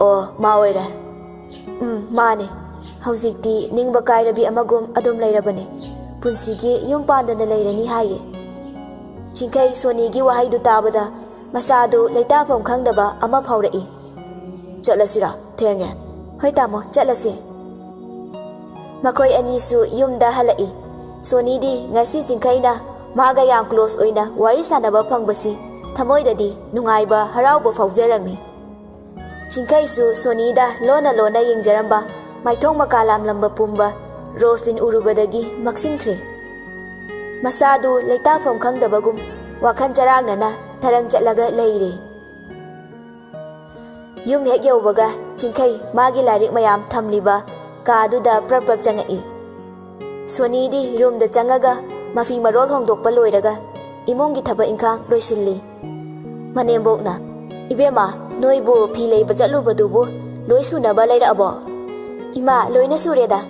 ꯑꯣ, ꯃꯥ ꯑꯣꯏꯔꯦ꯫ ꯎꯝ, ꯃꯥꯅꯦ꯫ ꯍꯧꯖꯤꯛꯇꯤ ꯅꯤꯡꯕ ꯀꯥꯏꯔꯕꯤ ꯑꯃꯒꯨꯝ ꯑꯗꯨꯝ ꯂꯩꯔꯕꯅꯦ꯫ ꯄꯨꯟꯁꯤꯒꯤ ꯌꯨꯝ ꯄꯥꯟꯗꯅ ꯂꯩꯔꯅꯤ ꯍꯥꯏꯌꯦ꯫ ꯆꯤꯡꯈꯩ ꯁꯣꯅꯤꯒꯤ ꯋꯥꯍꯩꯗꯨ ꯇꯥꯕꯗ ꯃꯁꯥꯗꯨ ꯂꯩꯇꯥꯐꯝ ꯈꯪꯗꯕ ꯑꯃ ꯐꯥꯎꯔꯛꯏ꯫ ꯆꯠꯂꯁꯤꯔꯥ? ꯊꯦꯡꯉꯦ꯫ ꯍꯣꯏ ꯇꯥꯃꯣ, ꯆꯠꯂꯁꯦ꯫ ꯃꯈꯣꯏ ꯑꯅꯤꯁꯨ ꯌꯨꯝꯗ ꯍꯜꯂꯛꯏ꯫ ꯁꯣꯅꯤꯗꯤ ꯉꯁꯤ ꯆꯤꯡꯈꯩꯅ ꯃꯥꯒ ꯌꯥꯝ ꯀ꯭ꯂꯣꯁ ꯑꯣꯏꯅ ꯋꯥꯔꯤ ꯁꯥꯟꯅꯕ ꯐꯪꯕꯁꯤ ꯊꯃꯣꯏꯗꯗꯤ ꯅꯨꯡꯉꯥꯏꯕ, ꯍꯔꯥꯎꯕ ꯐꯥꯎꯖꯔꯝꯃꯤ꯫ ꯆꯤꯡꯈꯩꯁꯨ ꯁꯣꯅꯤꯗ ꯂꯣꯟꯅ ꯂꯣꯟꯅ ꯌꯦꯡꯖꯔꯝꯕ ꯃꯥꯏꯊꯣꯡ ꯃꯀꯥ ꯂꯥꯝꯂꯝꯕ ꯄꯨꯝꯕ ꯔꯣꯁꯂꯤꯟ ꯎꯔꯨꯕꯗꯒꯤ ꯃꯛꯁꯤꯟꯈ꯭ꯔꯦ꯫ ꯃꯁꯥꯗꯨ ꯂꯩꯇꯥꯐꯝ ꯈꯪꯗꯕꯒꯨꯝ ꯋꯥꯈꯜ ꯆꯔꯥꯡꯅꯅ ꯊꯔꯪ ꯆꯠꯂꯒ ꯂꯩꯔꯦ꯫ ꯌꯨꯝ ꯍꯦꯛ ꯌꯧꯕꯒ ꯆꯤꯡꯈꯩ ꯃꯥꯒꯤ ꯂꯥꯏꯔꯤꯛ ꯃꯌꯥꯝ ꯊꯝꯂꯤꯕ ꯀꯥꯗꯨꯗ ꯄ꯭ꯔꯞ ꯄ꯭ꯔꯞ ꯆꯪꯉꯛꯏ꯫ ꯁꯣꯅꯤꯗꯤ ꯔꯨꯝꯗ ꯆꯪꯉꯒ ꯃꯐꯤ ꯃꯔꯣꯜ ꯍꯣꯡꯗꯣꯛꯄ ꯂꯣꯏꯔꯒ ꯏꯃꯨꯡꯒꯤ ꯊꯕꯛ ꯏꯪꯈꯥꯡ ꯂꯣꯏꯁꯤꯜꯂꯤ꯫ ꯃꯅꯦꯝꯕꯣꯛꯅ, "ꯏꯕꯦꯝꯃ, ꯅꯣꯏꯕꯨ ꯐꯤ ꯂꯩꯕ ꯆꯠꯂꯨꯕꯗꯨꯕꯨ ꯂꯣꯏ ꯁꯨꯅꯕ ꯂꯩꯔꯛꯑꯕꯣ?" "ꯏꯃꯥ, ꯂꯣꯏꯅ ꯁꯨꯔꯦꯗ꯫"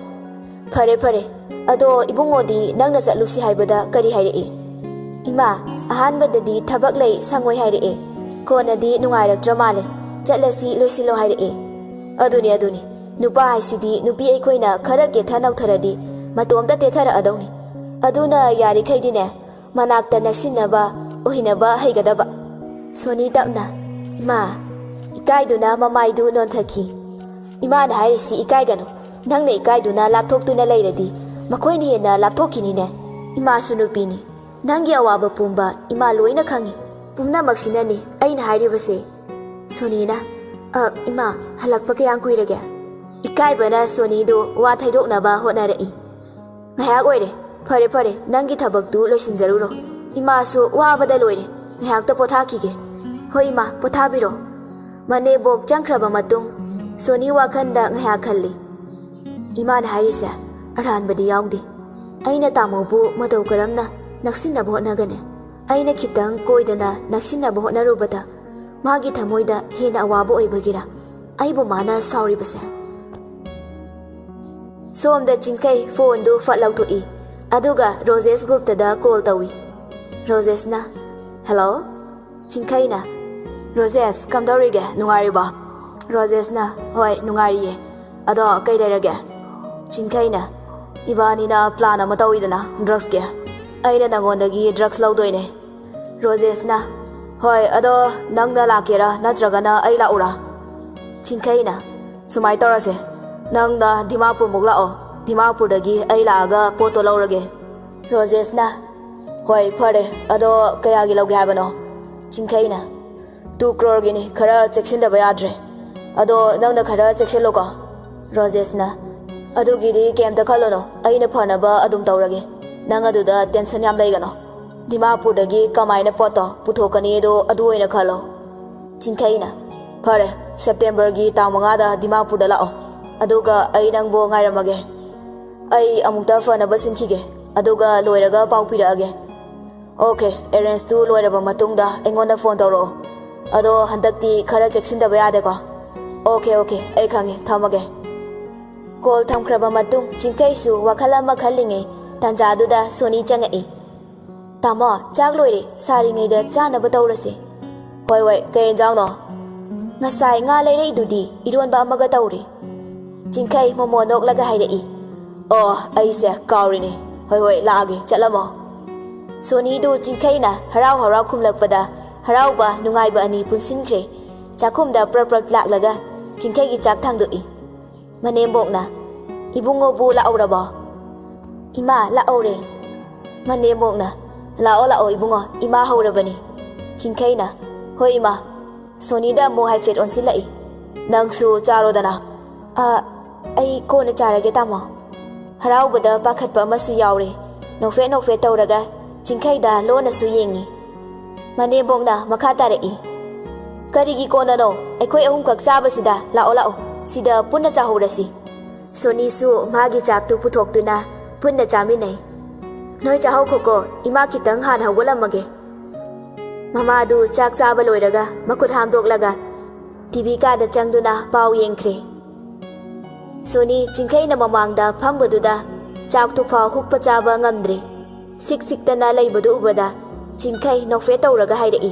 "ꯐꯔꯦ, ꯐꯔꯦ꯫ ꯑꯗꯣ ꯏꯕꯨꯡꯉꯣꯗꯤ ꯅꯪꯅ ꯆꯠꯂꯨꯁꯤ ꯍꯥꯏꯕꯗ ꯀꯔꯤ ꯍꯥꯏꯔꯛꯏ?" "ꯏꯃꯥ, ꯑꯍꯥꯟꯕꯗꯗꯤ ꯊꯕꯛ ꯂꯩ, ꯁꯪꯉꯣꯏ ꯍꯥꯏꯔꯛꯑꯦ꯫ ꯀꯣꯟꯅꯗꯤ ꯅꯨꯡꯉꯥꯏꯔꯛꯇ꯭ꯔ ꯃꯥꯜꯂꯦ꯫ ꯆꯠꯂꯁꯤ, ꯂꯣꯏꯁꯤꯜꯂꯣ ꯍꯥꯏꯔꯛꯑꯦ꯫" "ꯑꯗꯨꯅꯤ, ꯑꯗꯨꯅꯤ꯫ ꯅꯨꯄꯥ ꯍꯥꯏꯁꯤꯗꯤ ꯅꯨꯄꯤ ꯑꯩꯈꯣꯏꯅ ꯈꯔ ꯀꯦꯊ ꯅꯧꯊꯔꯗꯤ ꯃꯇꯣꯝꯇ ꯇꯦꯊꯔꯛꯑꯗꯧꯅꯤ꯫ ꯑꯗꯨꯅ ꯌꯥꯔꯤꯈꯩꯗꯤꯅꯦ, ꯃꯅꯥꯛꯇ ꯅꯛꯁꯤꯟꯅꯕ, ꯑꯣꯏꯅꯕ ꯍꯩꯒꯗꯕ꯫" ꯁꯣꯅꯤ ꯇꯞꯅ, "ꯏꯃꯥ꯫" ꯏꯀꯥꯏꯗꯨꯅ ꯃꯃꯥꯏꯗꯨ ꯅꯣꯟꯊꯈꯤ꯫ "ꯏꯃꯥꯅ ꯍꯥꯏꯔꯤꯁꯤ ꯏꯀꯥꯏꯒꯅꯨ꯫ ꯅꯪꯅ ꯏꯀꯥꯏꯗꯨꯅ ꯂꯥꯞꯊꯣꯛꯇꯨꯅ ꯂꯩꯔꯗꯤ ꯃꯈꯣꯏꯅ ꯍꯦꯟꯅ ꯂꯥꯞꯊꯣꯛꯈꯤꯅꯤꯅꯦ꯫ ꯏꯃꯥꯁꯨ ꯅꯨꯄꯤꯅꯤ꯫ ꯅꯪꯒꯤ ꯑꯋꯥꯕ ꯄꯨꯝꯕ ꯏꯃꯥ ꯂꯣꯏꯅ ꯈꯪꯉꯤ꯫ ꯄꯨꯝꯅꯃꯛꯁꯤꯅꯅꯤ ꯑꯩꯅ ꯍꯥꯏꯔꯤꯕꯁꯦ꯫" ꯁꯣꯅꯤꯅ, "ꯑ, ꯏꯃꯥ, ꯍꯜꯂꯛꯄ ꯀꯌꯥꯝ ꯀꯨꯏꯔꯒꯦ?" ꯏꯀꯥꯏꯕꯅ ꯁꯣꯅꯤꯗꯨ ꯋꯥ ꯊꯩꯗꯣꯛꯅꯕ ꯍꯣꯠꯅꯔꯛꯏ꯫ ꯉꯥꯏꯍꯥꯛ ꯑꯣꯏꯔꯦ꯫ ꯐꯔꯦ ꯐꯔꯦ, ꯅꯪꯒꯤ ꯊꯕꯛꯇꯨ ꯂꯣꯏꯁꯤꯟꯖꯔꯨꯔꯣ꯫ ꯏꯃꯥꯁꯨ ꯋꯥꯕꯗ ꯂꯣꯏꯔꯦ꯫ ꯉꯥꯏꯍꯥꯛꯇ ꯄꯣꯊꯥꯈꯤꯒꯦ꯫ ꯍꯣꯏ ꯏꯃꯥ, ꯄꯣꯊꯥꯕꯤꯔꯣ꯫ ꯃꯅꯦꯝꯕꯣꯛ ꯆꯪꯈ꯭ꯔꯕ ꯃꯇꯨꯡ ꯁꯣꯅꯤ ꯋꯥꯈꯜꯗ ꯉꯥꯏꯍꯥꯛ ꯈꯜꯂꯤ꯫ ꯏꯃꯥꯅ ꯍꯥꯏꯔꯤꯁꯦ ꯑꯔꯥꯟꯕꯗꯤ ꯌꯥꯎꯗꯦ꯫ ꯑꯩꯅ ꯇꯥꯃꯣꯕꯨ ꯃꯇꯧ ꯀꯔꯝꯅ ꯅꯛꯁꯤꯟꯅꯕ ꯍꯣꯠꯅꯒꯅꯤ? ꯑꯩꯅ ꯈꯤꯇꯪ ꯀꯣꯏꯗꯅ ꯅꯛꯁꯤꯟꯅꯕ ꯍꯣꯠꯅꯔꯨꯕꯗ ꯃꯥꯒꯤ ꯊꯃꯣꯏꯗ ꯍꯦꯟꯅ ꯑꯋꯥꯕ ꯑꯣꯏꯕꯒꯤꯔ ꯑꯩꯕꯨ ꯃꯥꯅ ꯁꯥꯎꯔꯤꯕꯁꯦ? ꯁꯣꯝꯗ ꯆꯤꯡꯈꯩ ꯐꯣꯟꯗꯨ ꯐꯠ ꯂꯧꯊꯣꯛꯏ꯫ ꯑꯗꯨꯒ ꯔꯣꯖꯦꯁ ꯒꯨꯞꯇꯗ ꯀꯣꯜ ꯇꯧꯏ꯫ ꯔꯣꯖꯦꯁꯅ, "ꯍꯦꯜꯂꯣ?" ꯆꯤꯡꯈꯩꯅ, "ꯔꯣꯖꯦꯁ, ꯀꯝꯗꯧꯔꯤꯒꯦ? ꯅꯨꯡꯉꯥꯏꯔꯤꯕꯣ?" ꯔꯣꯖꯦꯁꯅ, "ꯍꯣꯏ, ꯅꯨꯡꯉꯥꯏꯔꯤꯌꯦ꯫ ꯑꯗꯣ ꯀꯩ ꯂꯩꯔꯒꯦ?" ꯆꯤꯡꯈꯩꯅ, "ꯏꯕꯥꯅꯤꯅ ꯄ꯭ꯂꯥꯟ ꯑꯃ ꯇꯧꯏꯗꯅ, ꯗ꯭ꯔꯛꯁꯀꯤ꯫ ꯑꯩꯅ ꯅꯪꯉꯣꯟꯗꯒꯤ ꯗ꯭ꯔꯛꯁ ꯂꯧꯗꯣꯏꯅꯦ꯫" ꯔꯣꯖꯦꯁꯅ, "ꯍꯣꯏ, ꯑꯗꯣ ꯅꯪꯅ ꯂꯥꯛꯀꯦꯔꯥ ꯅꯠꯇ꯭ꯔꯒꯅ ꯑꯩ ꯂꯥꯛꯎꯔꯥ?" ꯆꯤꯡꯈꯩꯅ, "ꯁꯨꯃꯥꯏꯅ ꯇꯧꯔꯁꯦ, ꯅꯪꯅ ꯗꯤꯃꯥꯄꯨꯔꯃꯨꯛ ꯂꯥꯛꯑꯣ, ꯗꯤꯃꯥꯄꯨꯔꯗꯒꯤ ꯑꯩ ꯂꯥꯛꯑꯒ ꯄꯣꯠꯇꯣ ꯂꯧꯔꯒꯦ꯫" ꯔꯣꯖꯦꯁꯅ, "ꯍꯣꯏ, ꯐꯔꯦ, ꯑꯗꯣ ꯀꯌꯥꯒꯤ ꯂꯧꯒꯦ ꯍꯥꯏꯕꯅꯣ?" ꯆꯤꯡꯈꯩꯅ, "ꯇꯨ ꯀ꯭ꯔꯣꯔꯒꯤꯅꯤ, ꯈꯔ ꯆꯦꯛꯁꯤꯟꯗꯕ ꯌꯥꯗ꯭ꯔꯦ꯫ ꯑꯗꯣ ꯅꯪꯅ ꯈꯔ ꯆꯦꯛꯁꯤꯜꯂꯨꯀꯣ꯫" ꯔꯣꯖꯦꯁꯅ, "ꯑꯗꯨꯒꯤꯗꯤ ꯀꯩꯝꯇ ꯈꯜꯂꯨꯅꯣ, ꯑꯩꯅ ꯐꯅꯕ ꯑꯗꯨꯝ ꯇꯧꯔꯒꯦ꯫ ꯅꯪ ꯑꯗꯨꯗ ꯇꯦꯟꯁꯟ ꯌꯥꯝ ꯂꯩꯒꯅꯣ꯫ ꯗꯤꯃꯥꯄꯨꯔꯗꯒꯤ ꯀꯃꯥꯏꯅ ꯄꯣꯠꯇꯣ ꯄꯨꯊꯣꯛꯀꯅꯤꯗꯣ ꯑꯗꯨ ꯑꯣꯏꯅ ꯈꯜꯂꯣ꯫" ꯆꯤꯡꯈꯩꯅ, "ꯐꯔꯦ, ꯁꯦꯞꯇꯦꯝꯕꯔꯒꯤ ꯇꯥꯡ ꯃꯉꯥꯗ ꯗꯤꯃꯥꯄꯨꯔꯗ ꯂꯥꯛꯑꯣ, ꯑꯗꯨꯒ ꯑꯩ ꯅꯪꯕꯨ ꯉꯥꯏꯔꯝꯃꯒꯦ꯫ ꯑꯩ ꯑꯃꯨꯛꯇ ꯐꯅꯕ ꯁꯤꯟꯈꯤꯒꯦ, ꯑꯗꯨꯒ ꯂꯣꯏꯔꯒ ꯄꯥꯎ ꯄꯤꯔꯛꯑꯒꯦ꯫" "ꯑꯣꯀꯦ, ꯑꯦꯔꯦꯟꯖꯇꯨ ꯂꯣꯏꯔꯕ ꯃꯇꯨꯡꯗ ꯑꯩꯉꯣꯟꯗ ꯐꯣꯟ ꯇꯧꯔꯛꯑꯣ꯫ ꯑꯗꯣ ꯍꯟꯗꯛꯇꯤ ꯈꯔ ꯆꯦꯛꯁꯤꯟꯗꯕ ꯌꯥꯗꯦꯀꯣ꯫" "ꯑꯣꯀꯦ, ꯑꯣꯀꯦ, ꯑꯩ ꯈꯪꯉꯦ, ꯊꯝꯃꯒꯦ꯫" ꯀꯣꯜ ꯊꯝꯈ꯭ꯔꯕ ꯃꯇꯨꯡ ꯆꯤꯡꯈꯩꯁꯨ ꯋꯥꯈꯜ ꯑꯃ ꯈꯜꯂꯤꯉꯩ ꯇꯥꯟꯖꯥꯗꯨꯗ ꯁꯣꯅꯤ ꯆꯪꯉꯛꯏ꯫ "ꯇꯥꯃꯣ, ꯆꯥꯛ ꯂꯣꯏꯔꯦ, ꯁꯥꯔꯤꯉꯩꯗ ꯆꯥꯅꯕ ꯇꯧꯔꯁꯦ꯫" "ꯍꯣꯏ, ꯍꯣꯏ, ꯀꯩ ꯌꯦꯟꯖꯥꯡꯅꯣ?" "ꯉꯁꯥꯏ ꯉꯥ ꯂꯩꯔꯛꯏꯗꯨꯗꯤ, ꯏꯔꯣꯟꯕ ꯑꯃꯒ ꯇꯧꯔꯦ꯫" ꯆꯤꯡꯈꯩ ꯃꯣꯃꯣ ꯅꯣꯛꯂꯒ ꯍꯥꯏꯔꯛꯏ꯫ "ꯑꯣ, ꯑꯩꯁꯦ ꯀꯥꯎꯔꯤꯅꯦ꯫ ꯍꯣꯏ, ꯍꯣꯏ, ꯂꯥꯛꯑꯒꯦ, ꯆꯠꯂꯝꯃꯣ꯫" ꯁꯣꯅꯤꯗꯨ ꯆꯤꯡꯈꯩꯅ ꯍꯔꯥꯎ ꯍꯔꯥꯎ ꯈꯨꯝꯂꯛꯄꯗ ꯍꯔꯥꯎꯕ ꯅꯨꯡꯉꯥꯏꯕ ꯑꯅꯤ ꯄꯨꯟꯁꯤꯟꯈ꯭ꯔꯦ꯫ ꯆꯥꯛꯈꯨꯝꯗ ꯄ꯭ꯔꯞ ꯄ꯭ꯔꯞ ꯂꯥꯛꯂꯒ ꯆꯤꯡꯈꯩꯒꯤ ꯆꯥꯛ ꯊꯥꯡꯗꯣꯛꯏ꯫ ꯃꯅꯦꯝꯕꯣꯛꯅ, "ꯏꯕꯨꯡꯉꯣꯕꯨ ꯂꯥꯛꯍꯧꯔꯕꯣ?" "ꯏꯃꯥ, ꯂꯥꯛꯍꯧꯔꯦ꯫" ꯃꯅꯦꯝꯕꯣꯛꯅ, "ꯂꯥꯛꯑꯣ, ꯂꯥꯛꯑꯣ ꯏꯕꯨꯡꯉꯣ, ꯏꯃꯥ ꯍꯧꯔꯕꯅꯤ꯫" ꯆꯤꯡꯈꯩꯅ, "ꯍꯣꯏ ꯏꯃꯥ꯫" ꯁꯣꯅꯤꯗ ꯑꯃꯨꯛ ꯍꯥꯏꯐꯦꯠ ꯑꯣꯟꯁꯤꯜꯂꯛꯏ꯫ "ꯅꯪꯁꯨ ꯆꯥꯔꯣꯗꯅ꯫" "ꯑ, ꯑꯩ ꯀꯣꯟꯅ ꯆꯥꯔꯒꯦ ꯇꯥꯃꯣ꯫" ꯍꯔꯥꯎꯕꯗ ꯄꯥꯈꯠꯄ ꯑꯃꯁꯨ ꯌꯥꯎꯔꯦ꯫ ꯅꯣꯛꯐꯦꯠ ꯅꯣꯛꯐꯦꯠ ꯇꯧꯔꯒ ꯆꯤꯡꯈꯩꯗ ꯂꯣꯟꯅꯁꯨ ꯌꯦꯡꯉꯤ꯫ ꯃꯅꯦꯝꯕꯣꯛꯅ ꯃꯈꯥ ꯇꯥꯔꯛꯏ, "ꯀꯔꯤꯒꯤ ꯀꯣꯟꯅꯅꯣ? ꯑꯩꯈꯣꯏ ꯑꯍꯨꯝꯈꯛ ꯆꯥꯕꯁꯤꯗ꯫ ꯂꯥꯛꯑꯣ, ꯂꯥꯛꯑꯣ, ꯁꯤꯗ ꯄꯨꯟꯅ ꯆꯥꯍꯧꯔꯁꯤ꯫" ꯁꯣꯅꯤꯁꯨ ꯃꯥꯒꯤ ꯆꯥꯛꯇꯨ ꯄꯨꯊꯣꯛꯇꯨꯅ ꯄꯨꯟꯅ ꯆꯥꯃꯤꯟꯅꯩ꯫ "ꯅꯣꯏ ꯆꯥꯍꯧꯈꯣꯀꯣ, ꯏꯃꯥ ꯈꯤꯇꯪ ꯍꯥꯟꯅ ꯍꯧꯒꯠꯂꯝꯃꯒꯦ꯫" ꯃꯃꯥꯗꯨ ꯆꯥꯛ ꯆꯥꯕ ꯂꯣꯏꯔꯒ ꯃꯈꯨꯠ ꯍꯥꯝꯗꯣꯛꯂꯒ ꯇꯤ ꯚꯤ ꯀꯥꯗ ꯆꯪꯗꯨꯅ ꯄꯥꯎ ꯌꯦꯡꯈ꯭ꯔꯦ꯫ ꯁꯣꯅꯤ ꯆꯤꯡꯈꯩꯅ ꯃꯃꯥꯡꯗ ꯐꯝꯕꯗꯨꯗ ꯆꯥꯛꯇꯨ ꯐꯥꯎ ꯍꯨꯛꯄ ꯆꯥꯕ ꯉꯝꯗ꯭ꯔꯦ꯫ ꯁꯤꯛ ꯁꯤꯛꯇꯅ ꯂꯩꯕꯗꯨ ꯎꯕꯗ ꯆꯤꯡꯈꯩ ꯅꯣꯛꯐꯦꯠ ꯇꯧꯔꯒ ꯍꯥꯏꯔꯛꯏ,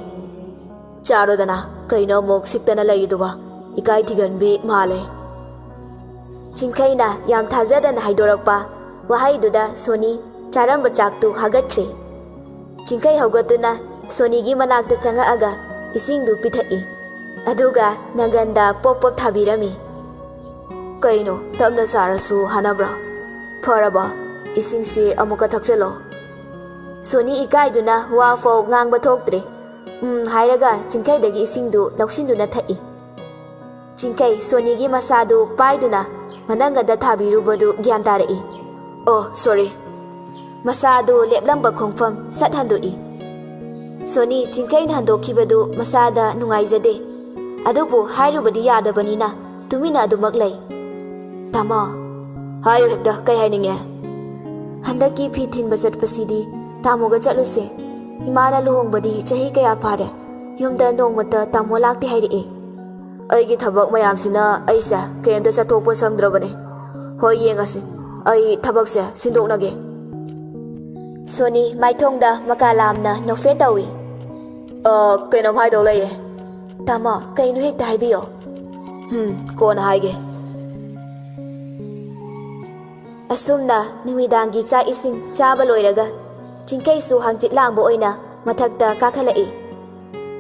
"ꯆꯥꯔꯣꯗꯅ, ꯀꯩꯅꯣ ꯑꯃꯨꯛ ꯁꯤꯛꯇꯅ ꯂꯩꯔꯤꯗꯨꯕ? ꯏꯀꯥꯏ ꯊꯤꯒꯟꯕꯤ ꯃꯥꯜꯂꯦ꯫" ꯆꯤꯡꯈꯩꯅ ꯌꯥꯝ ꯊꯥꯖꯗꯅ ꯍꯥꯏꯗꯣꯔꯛꯄ ꯋꯥꯍꯩꯗꯨꯗ ꯁꯣꯅꯤ ꯆꯥꯔꯝꯕ ꯆꯥꯛꯇꯨ ꯍꯥꯒꯠꯈ꯭ꯔꯦ꯫ ꯆꯤꯡꯈꯩ ꯍꯧꯒꯠꯇꯨꯅ ꯁꯣꯅꯤꯒꯤ ꯃꯅꯥꯛꯇ ꯆꯪꯉꯛꯑꯒ ꯏꯁꯤꯡꯗꯨ ꯄꯤꯊꯛꯏ꯫ ꯑꯗꯨꯒ ꯅꯪꯒꯟꯗ ꯄꯣꯞ ꯄꯣꯞ ꯊꯥꯕꯤꯔꯝꯃꯤ꯫ "ꯀꯩꯅꯣ, ꯇꯞꯅ ꯆꯥꯔꯁꯨ ꯍꯥꯅꯕ꯭ꯔꯥ? ꯐꯔꯕ? ꯏꯁꯤꯡꯁꯤ ꯑꯃꯨꯛꯀ ꯊꯛꯆꯜꯂꯣ꯫" ꯁꯣꯅꯤ ꯏꯀꯥꯏꯗꯨꯅ ꯋꯥ ꯐꯥꯎ ꯉꯥꯡꯕ ꯊꯣꯛꯇ꯭ꯔꯦ꯫ "ꯎꯝ" ꯍꯥꯏꯔꯒ ꯆꯤꯡꯈꯩꯗꯒꯤ ꯏꯁꯤꯡꯗꯨ ꯂꯧꯁꯤꯟꯗꯨꯅ ꯊꯛꯏ꯫ ꯆꯤꯡꯈꯩ ꯁꯣꯅꯤꯒꯤ ꯃꯁꯥꯗꯨ ꯄꯥꯏꯗꯨꯅ ꯃꯅꯪꯒꯟꯗ ꯊꯥꯕꯤꯔꯨꯕꯗꯨ ꯒ꯭ꯌꯥꯟ ꯇꯥꯔꯛꯏ꯫ "ꯑꯣ, ꯁꯣꯔꯤ꯫" ꯃꯁꯥꯗꯨ ꯂꯦꯞꯂꯝꯕ ꯈꯣꯡꯐꯝ ꯁꯠ ꯍꯟꯗꯣꯛꯏ꯫ ꯁꯣꯅꯤ ꯆꯤꯡꯈꯩꯅ ꯍꯟꯗꯣꯛꯈꯤꯕꯗꯨ ꯃꯁꯥꯗ ꯅꯨꯡꯉꯥꯏꯖꯗꯦ꯫ ꯑꯗꯨꯕꯨ ꯍꯥꯏꯔꯨꯕꯗꯤ ꯌꯥꯗꯕꯅꯤꯅ ꯇꯨꯃꯤꯟꯅ ꯑꯗꯨꯃꯛ ꯂꯩ꯫ "ꯇꯥꯃꯣ꯫" "ꯍꯥꯏꯌꯨ ꯍꯦꯛꯇ, ꯀꯩ ꯍꯥꯏꯅꯤꯡꯉꯦ?" "ꯍꯟꯗꯛꯀꯤ ꯐꯤ ꯊꯤꯟꯕ ꯆꯠꯄꯁꯤꯗꯤ ꯇꯥꯃꯣꯒ ꯆꯠꯂꯨꯁꯦ꯫ ꯏꯃꯥꯅ ꯂꯨꯍꯣꯡꯕꯗꯤ ꯆꯍꯤ ꯀꯌꯥ ꯐꯥꯔꯦ, ꯌꯨꯝꯗ ꯅꯣꯡꯃꯇ ꯇꯥꯃꯣ ꯂꯥꯛꯇꯦ ꯍꯥꯏꯔꯛꯑꯦ꯫" "ꯑꯩꯒꯤ ꯊꯕꯛ ꯃꯌꯥꯝꯁꯤꯅ ꯑꯩꯁꯦ ꯀꯩꯝꯇ ꯆꯠꯊꯣꯛꯄ ꯁꯪꯗ꯭ꯔꯕꯅꯦ꯫ ꯍꯣꯏ, ꯌꯦꯡꯉꯁꯤ, ꯑꯩ ꯊꯕꯛꯁꯦ ꯁꯤꯟꯗꯣꯛꯅꯒꯦ꯫" ꯁꯣꯅꯤ ꯃꯥꯏꯊꯣꯡꯗ ꯃꯀꯥ ꯂꯥꯝꯅ ꯅꯣꯛꯐꯦꯠ ꯇꯧꯏ꯫ "ꯑ, ꯀꯩꯅꯣꯝ ꯍꯥꯏꯗꯧ ꯂꯩꯌꯦ꯫" "ꯇꯥꯃꯣ, ꯀꯩꯅꯣ ꯍꯦꯛꯇ ꯍꯥꯏꯕꯤꯌꯣ꯫" "ꯍꯝ, ꯀꯣꯟꯅ ꯍꯥꯏꯒꯦ꯫" ꯑꯁꯨꯝꯅ ꯅꯨꯃꯤꯗꯥꯡꯒꯤ ꯆꯥꯛ ꯏꯁꯤꯡ ꯆꯥꯕ ꯂꯣꯏꯔꯒ ꯆꯤꯡꯈꯩꯁꯨ ꯍꯪꯆꯤꯠ ꯂꯥꯡꯕ ꯑꯣꯏꯅ ꯃꯊꯛꯇ ꯀꯥꯈꯠꯂꯛꯏ꯫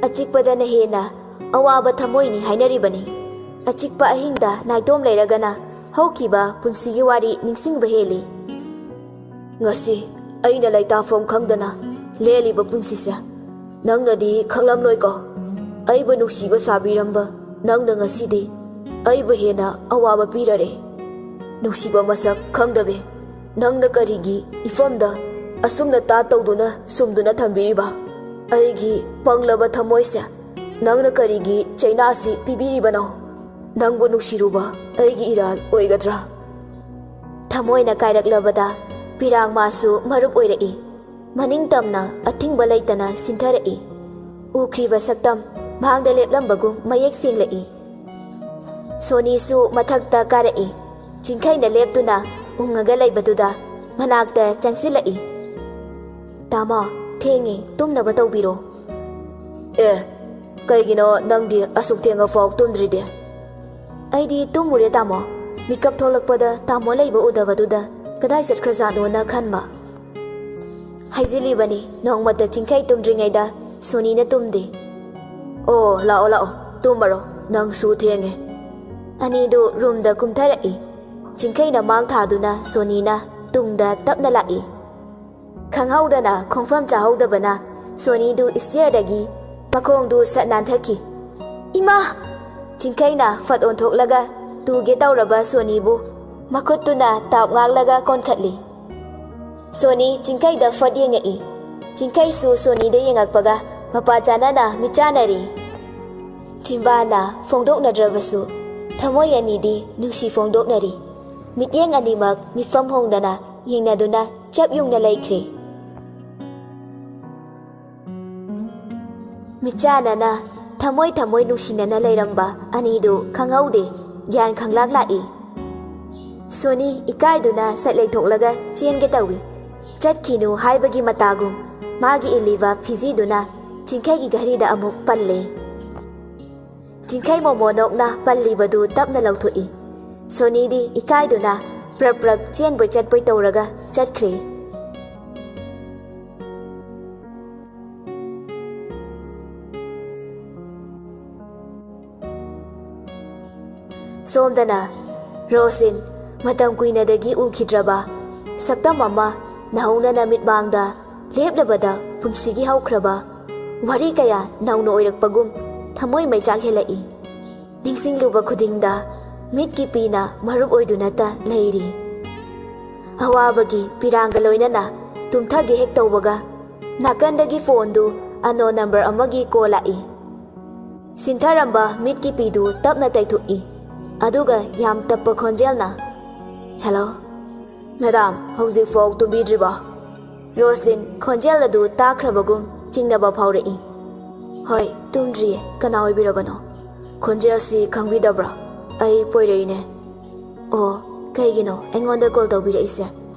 ꯑꯆꯤꯛꯄꯗꯅ ꯍꯦꯟꯅ ꯑꯋꯥꯕ ꯊꯃꯣꯏꯅꯤ ꯍꯥꯏꯅꯔꯤꯕꯅꯤ꯫ ꯑꯆꯤꯛꯄ ꯑꯍꯤꯡꯗ ꯅꯥꯏꯇꯣꯝ ꯂꯩꯔꯒꯅ ꯍꯧꯈꯤꯕ ꯄꯨꯟꯁꯤꯒꯤ ꯋꯥꯔꯤ ꯅꯤꯡꯁꯤꯡꯕ ꯍꯦꯜꯂꯤ꯫ "ꯉꯁꯤ ꯑꯩꯅ ꯂꯩꯇꯥꯐꯝ ꯈꯪꯗꯅ ꯂꯦꯜꯂꯤꯕ ꯄꯨꯟꯁꯤꯁꯦ ꯅꯪꯅꯗꯤ ꯈꯪꯂꯝꯂꯣꯏꯀꯣ? ꯑꯩꯕꯨ ꯅꯨꯡꯁꯤꯕ ꯁꯥꯕꯤꯔꯝꯕ ꯅꯪꯅ ꯉꯁꯤꯗꯤ ꯑꯩꯕꯨ ꯍꯦꯟꯅ ꯑꯋꯥꯕ ꯄꯤꯔꯔꯦ꯫ ꯅꯨꯡꯁꯤꯕ ꯃꯁꯛ ꯈꯪꯗꯕꯤ, ꯅꯪꯅ ꯀꯔꯤꯒꯤ ꯏꯐꯝꯗ ꯑꯁꯨꯝꯅ ꯇꯥꯠ ꯇꯧꯗꯨꯅ ꯁꯨꯝꯗꯨꯅ ꯊꯝꯕꯤꯔꯤꯕ? ꯑꯩꯒꯤ ꯄꯪꯂꯕ ꯊꯃꯣꯏꯁꯦ ꯅꯪꯅ ꯀꯔꯤꯒꯤ ꯆꯩꯅꯥꯁꯤ ꯄꯤꯕꯤꯔꯤꯕꯅꯣ? ꯅꯪꯕꯨ ꯅꯨꯡꯁꯤꯔꯨꯕ ꯑꯩꯒꯤ ꯏꯔꯥꯜ ꯑꯣꯏꯒꯗ꯭ꯔꯥ? ꯊꯃꯣꯏꯅ ꯀꯥꯏꯔꯛꯂꯕꯗ ꯄꯤꯔꯥꯡ ꯃꯥꯁꯨ ꯃꯔꯨꯞ ꯑꯣꯏꯔꯛꯏ꯫ ꯃꯅꯤꯡ ꯇꯝꯅ ꯑꯊꯤꯡꯕ ꯂꯩꯇꯅ ꯁꯤꯟꯊꯔꯛꯏ꯫ ꯎꯈ꯭ꯔꯤꯕ ꯁꯛꯇꯝ ꯃꯥꯡꯗ ꯂꯦꯞꯂꯝꯕꯒꯨꯝ ꯃꯌꯦꯛ ꯁꯦꯡꯂꯛꯏ꯫ ꯁꯣꯅꯤꯁꯨ ꯃꯊꯛꯇ ꯀꯥꯔꯛꯏ꯫ ꯆꯤꯡꯈꯩꯅ ꯂꯦꯞꯇꯨꯅ ꯎꯪꯉꯒ ꯂꯩꯕꯗꯨꯗ ꯃꯅꯥꯛꯇ ꯆꯪꯁꯤꯜꯂꯛꯏ꯫ "ꯇꯥꯃꯣ, ꯊꯦꯡꯉꯦ, ꯇꯨꯝꯅꯕ ꯇꯧꯕꯤꯔꯣ꯫" "ꯑꯦ, ꯀꯩꯒꯤꯅꯣ ꯅꯪꯗꯤ ꯑꯁꯨꯛ ꯊꯦꯡꯉꯐꯥꯎ ꯇꯨꯝꯗ꯭ꯔꯤꯗꯤ?" "ꯑꯩꯗꯤ ꯇꯨꯝꯃꯨꯔꯦ ꯇꯥꯃꯣ꯫ ꯃꯤꯀꯞ ꯊꯣꯛꯂꯛꯄꯗ ꯇꯥꯃꯣ ꯂꯩꯕ ꯎꯗꯕꯗꯨꯗ ꯀꯗꯥꯏ ꯆꯠꯈ꯭ꯔꯖꯥꯠꯅꯣꯅ ꯈꯟꯕ꯫" ꯍꯥꯏꯖꯤꯜꯂꯤꯕꯅꯤ, ꯅꯣꯡꯃꯇ ꯆꯤꯡꯈꯩ ꯇꯨꯝꯗ꯭ꯔꯤꯉꯩꯗ ꯁꯣꯅꯤꯅ ꯇꯨꯝꯗꯦ꯫ "ꯑꯣ, ꯂꯥꯛꯑꯣ, ꯂꯥꯛꯑꯣ, ꯇꯨꯝꯃꯔꯣ, ꯅꯪꯁꯨ ꯊꯦꯡꯉꯦ꯫" ꯑꯅꯤꯗꯨ ꯔꯨꯝꯗ ꯀꯨꯝꯊꯔꯛꯏ꯫ ꯆꯤꯡꯈꯩꯅ ꯃꯥꯡ ꯊꯥꯗꯨꯅ ꯁꯣꯅꯤꯅ ꯇꯨꯡꯗ ꯇꯞꯅ ꯂꯥꯛꯏ꯫ ꯈꯪꯍꯧꯗꯅ ꯈꯣꯡꯐꯝ ꯆꯥꯍꯧꯗꯕꯅ ꯁꯣꯅꯤꯗꯨ ꯏꯁꯇꯤꯌꯔꯗꯒꯤ ꯃꯈꯣꯡꯗꯨ ꯁꯠ ꯅꯥꯟꯊꯈꯤ꯫ "ꯏꯃꯥ!" ꯆꯤꯡꯈꯩꯅ ꯐꯠ ꯑꯣꯟꯊꯣꯛꯂꯒ ꯇꯨꯒꯦ ꯇꯧꯔꯕ ꯁꯣꯅꯤꯕꯨ ꯃꯈꯨꯠꯇꯨꯅ ꯇꯥꯞ ꯉꯥꯛꯂꯒ ꯀꯣꯟꯈꯠꯂꯤ꯫ ꯁꯣꯅꯤ ꯆꯤꯡꯈꯩꯗ ꯐꯠ ꯌꯦꯡꯉꯛꯏ꯫ ꯆꯤꯡꯈꯩꯁꯨ ꯁꯣꯅꯤꯗ ꯌꯦꯡꯉꯛꯄꯒ ꯃꯄꯥ ꯆꯥꯅꯅ ꯃꯤꯠꯆꯥꯟꯅꯔꯤ꯫ ꯆꯤꯟꯕꯥꯟꯅ ꯐꯣꯡꯗꯣꯛꯅꯗ꯭ꯔꯕꯁꯨ ꯊꯃꯣꯏ ꯑꯅꯤꯗꯤ ꯅꯨꯡꯁꯤ ꯐꯣꯡꯗꯣꯛꯅꯔꯤ꯫ ꯃꯤꯠꯌꯦꯡ ꯑꯅꯤꯃꯛ ꯃꯤꯠꯐꯝ ꯍꯣꯡꯗꯅ ꯌꯦꯡꯅꯗꯨꯅ ꯆꯞ ꯌꯨꯡꯅ ꯂꯩꯈ꯭ꯔꯦ꯫ ꯃꯤꯠꯆꯥꯟꯅꯅ ꯊꯃꯣꯏ ꯊꯃꯣꯏ ꯅꯨꯡꯁꯤꯅꯅ ꯂꯩꯔꯝꯕ ꯑꯅꯤꯗꯨ ꯈꯪꯍꯧꯗꯦ, ꯒ꯭ꯌꯥꯟ ꯈꯪꯂꯥꯛ ꯂꯥꯛꯏ꯫ ꯁꯣꯅꯤ ꯏꯀꯥꯏꯗꯨꯅ ꯁꯠ ꯂꯩꯊꯣꯛꯂꯒ ꯆꯦꯟꯒꯦ ꯇꯧꯏ꯫ ꯆꯠꯈꯤꯅꯨ ꯍꯥꯏꯕꯒꯤ ꯃꯇꯥꯒꯨꯝ ꯃꯥꯒꯤ ꯏꯜꯂꯤꯕ ꯐꯤꯖꯤꯗꯨꯅ ꯆꯤꯡꯈꯩꯒꯤ ꯘꯔꯤꯗ ꯑꯃꯨꯛ ꯄꯜꯂꯦ꯫ ꯆꯤꯡꯈꯩ ꯃꯣꯃꯣꯅꯣꯛꯅ ꯄꯜꯂꯤꯕꯗꯨ ꯇꯞꯅ ꯂꯧꯊꯣꯛꯏ꯫ ꯁꯣꯅꯤꯗꯤ ꯏꯀꯥꯏꯗꯨꯅ ꯄ꯭ꯔꯞ ꯄ꯭ꯔꯞ ꯆꯦꯟꯕꯣꯏ ꯆꯠꯄꯣꯏ ꯇꯧꯔꯒ ꯆꯠꯈ꯭ꯔꯦ꯫ ꯁꯣꯝꯗꯅ ꯔꯣꯁꯂꯤꯟ, ꯃꯇꯝ ꯀꯨꯏꯅꯗꯒꯤ ꯎꯈꯤꯗ꯭ꯔꯕ ꯁꯛꯇꯝ ꯑꯃ ꯅꯧꯍꯧꯅꯅ ꯃꯤꯠꯃꯥꯡꯗ ꯂꯦꯞꯂꯕꯗ ꯄꯨꯟꯁꯤꯒꯤ ꯍꯧꯈ꯭ꯔꯕ ꯋꯥꯔꯤ ꯀꯌꯥ ꯅꯧꯅ ꯑꯣꯏꯔꯛꯄꯒꯨꯝ ꯊꯃꯣꯏ ꯃꯩꯆꯥꯛ ꯍꯦꯜꯂꯛꯏ꯫ ꯅꯤꯡꯁꯤꯡꯂꯨꯕ ꯈꯨꯗꯤꯡꯗ ꯃꯤꯠꯀꯤ ꯄꯤꯅ ꯃꯔꯨꯞ ꯑꯣꯏꯗꯨꯅꯇ ꯂꯩꯔꯤ꯫ ꯑꯋꯥꯕꯒꯤ ꯄꯤꯔꯥꯡꯒ ꯂꯣꯏꯅꯅ ꯇꯨꯝꯊꯒꯦ ꯍꯦꯛ ꯇꯧꯕꯒ, ꯅꯥꯀꯟꯗꯒꯤ ꯐꯣꯟꯗꯨ unknown number ꯑꯃꯒꯤ ꯀꯣꯜ ꯂꯥꯛꯏ꯫ ꯁꯤꯟꯊꯔꯝꯕ ꯃꯤꯠꯀꯤ ꯄꯤꯗꯨ ꯇꯞꯅ ꯇꯩꯊꯣꯛꯏ, ꯑꯗꯨꯒ ꯌꯥꯝ ꯇꯞꯄ ꯈꯣꯟꯖꯦꯜꯅ, "ꯍꯦꯜꯂꯣ, ꯃꯦꯗꯥꯝ, ꯍꯧꯖꯤꯛꯐꯥꯎ ꯇꯨꯝꯕꯤꯗ꯭ꯔꯤꯕꯣ?" ꯔꯣꯁꯂꯤꯟ ꯈꯣꯟꯖꯦꯜ ꯑꯗꯨ ꯇꯥꯈ꯭ꯔꯕꯒꯨꯝ ꯆꯤꯡꯅꯕ ꯐꯥꯎꯔꯛꯏ꯫ "ꯍꯣꯏ, ꯇꯨꯝꯗ꯭ꯔꯤꯌꯦ꯫ ꯀꯅꯥ ꯑꯣꯏꯕꯤꯔꯕꯅꯣ? ꯈꯣꯟꯖꯦꯜꯁꯤ ꯈꯪꯕꯤꯗꯕ꯭ꯔꯥ? ꯑꯩ ꯄꯣꯏꯔꯩꯅꯦ꯫" "ꯑꯣ, ꯀꯩꯒꯤꯅꯣ ꯑꯩꯉꯣꯟꯗ ꯀꯣꯜ ꯇꯧꯕꯤꯔꯛꯏꯁꯦ?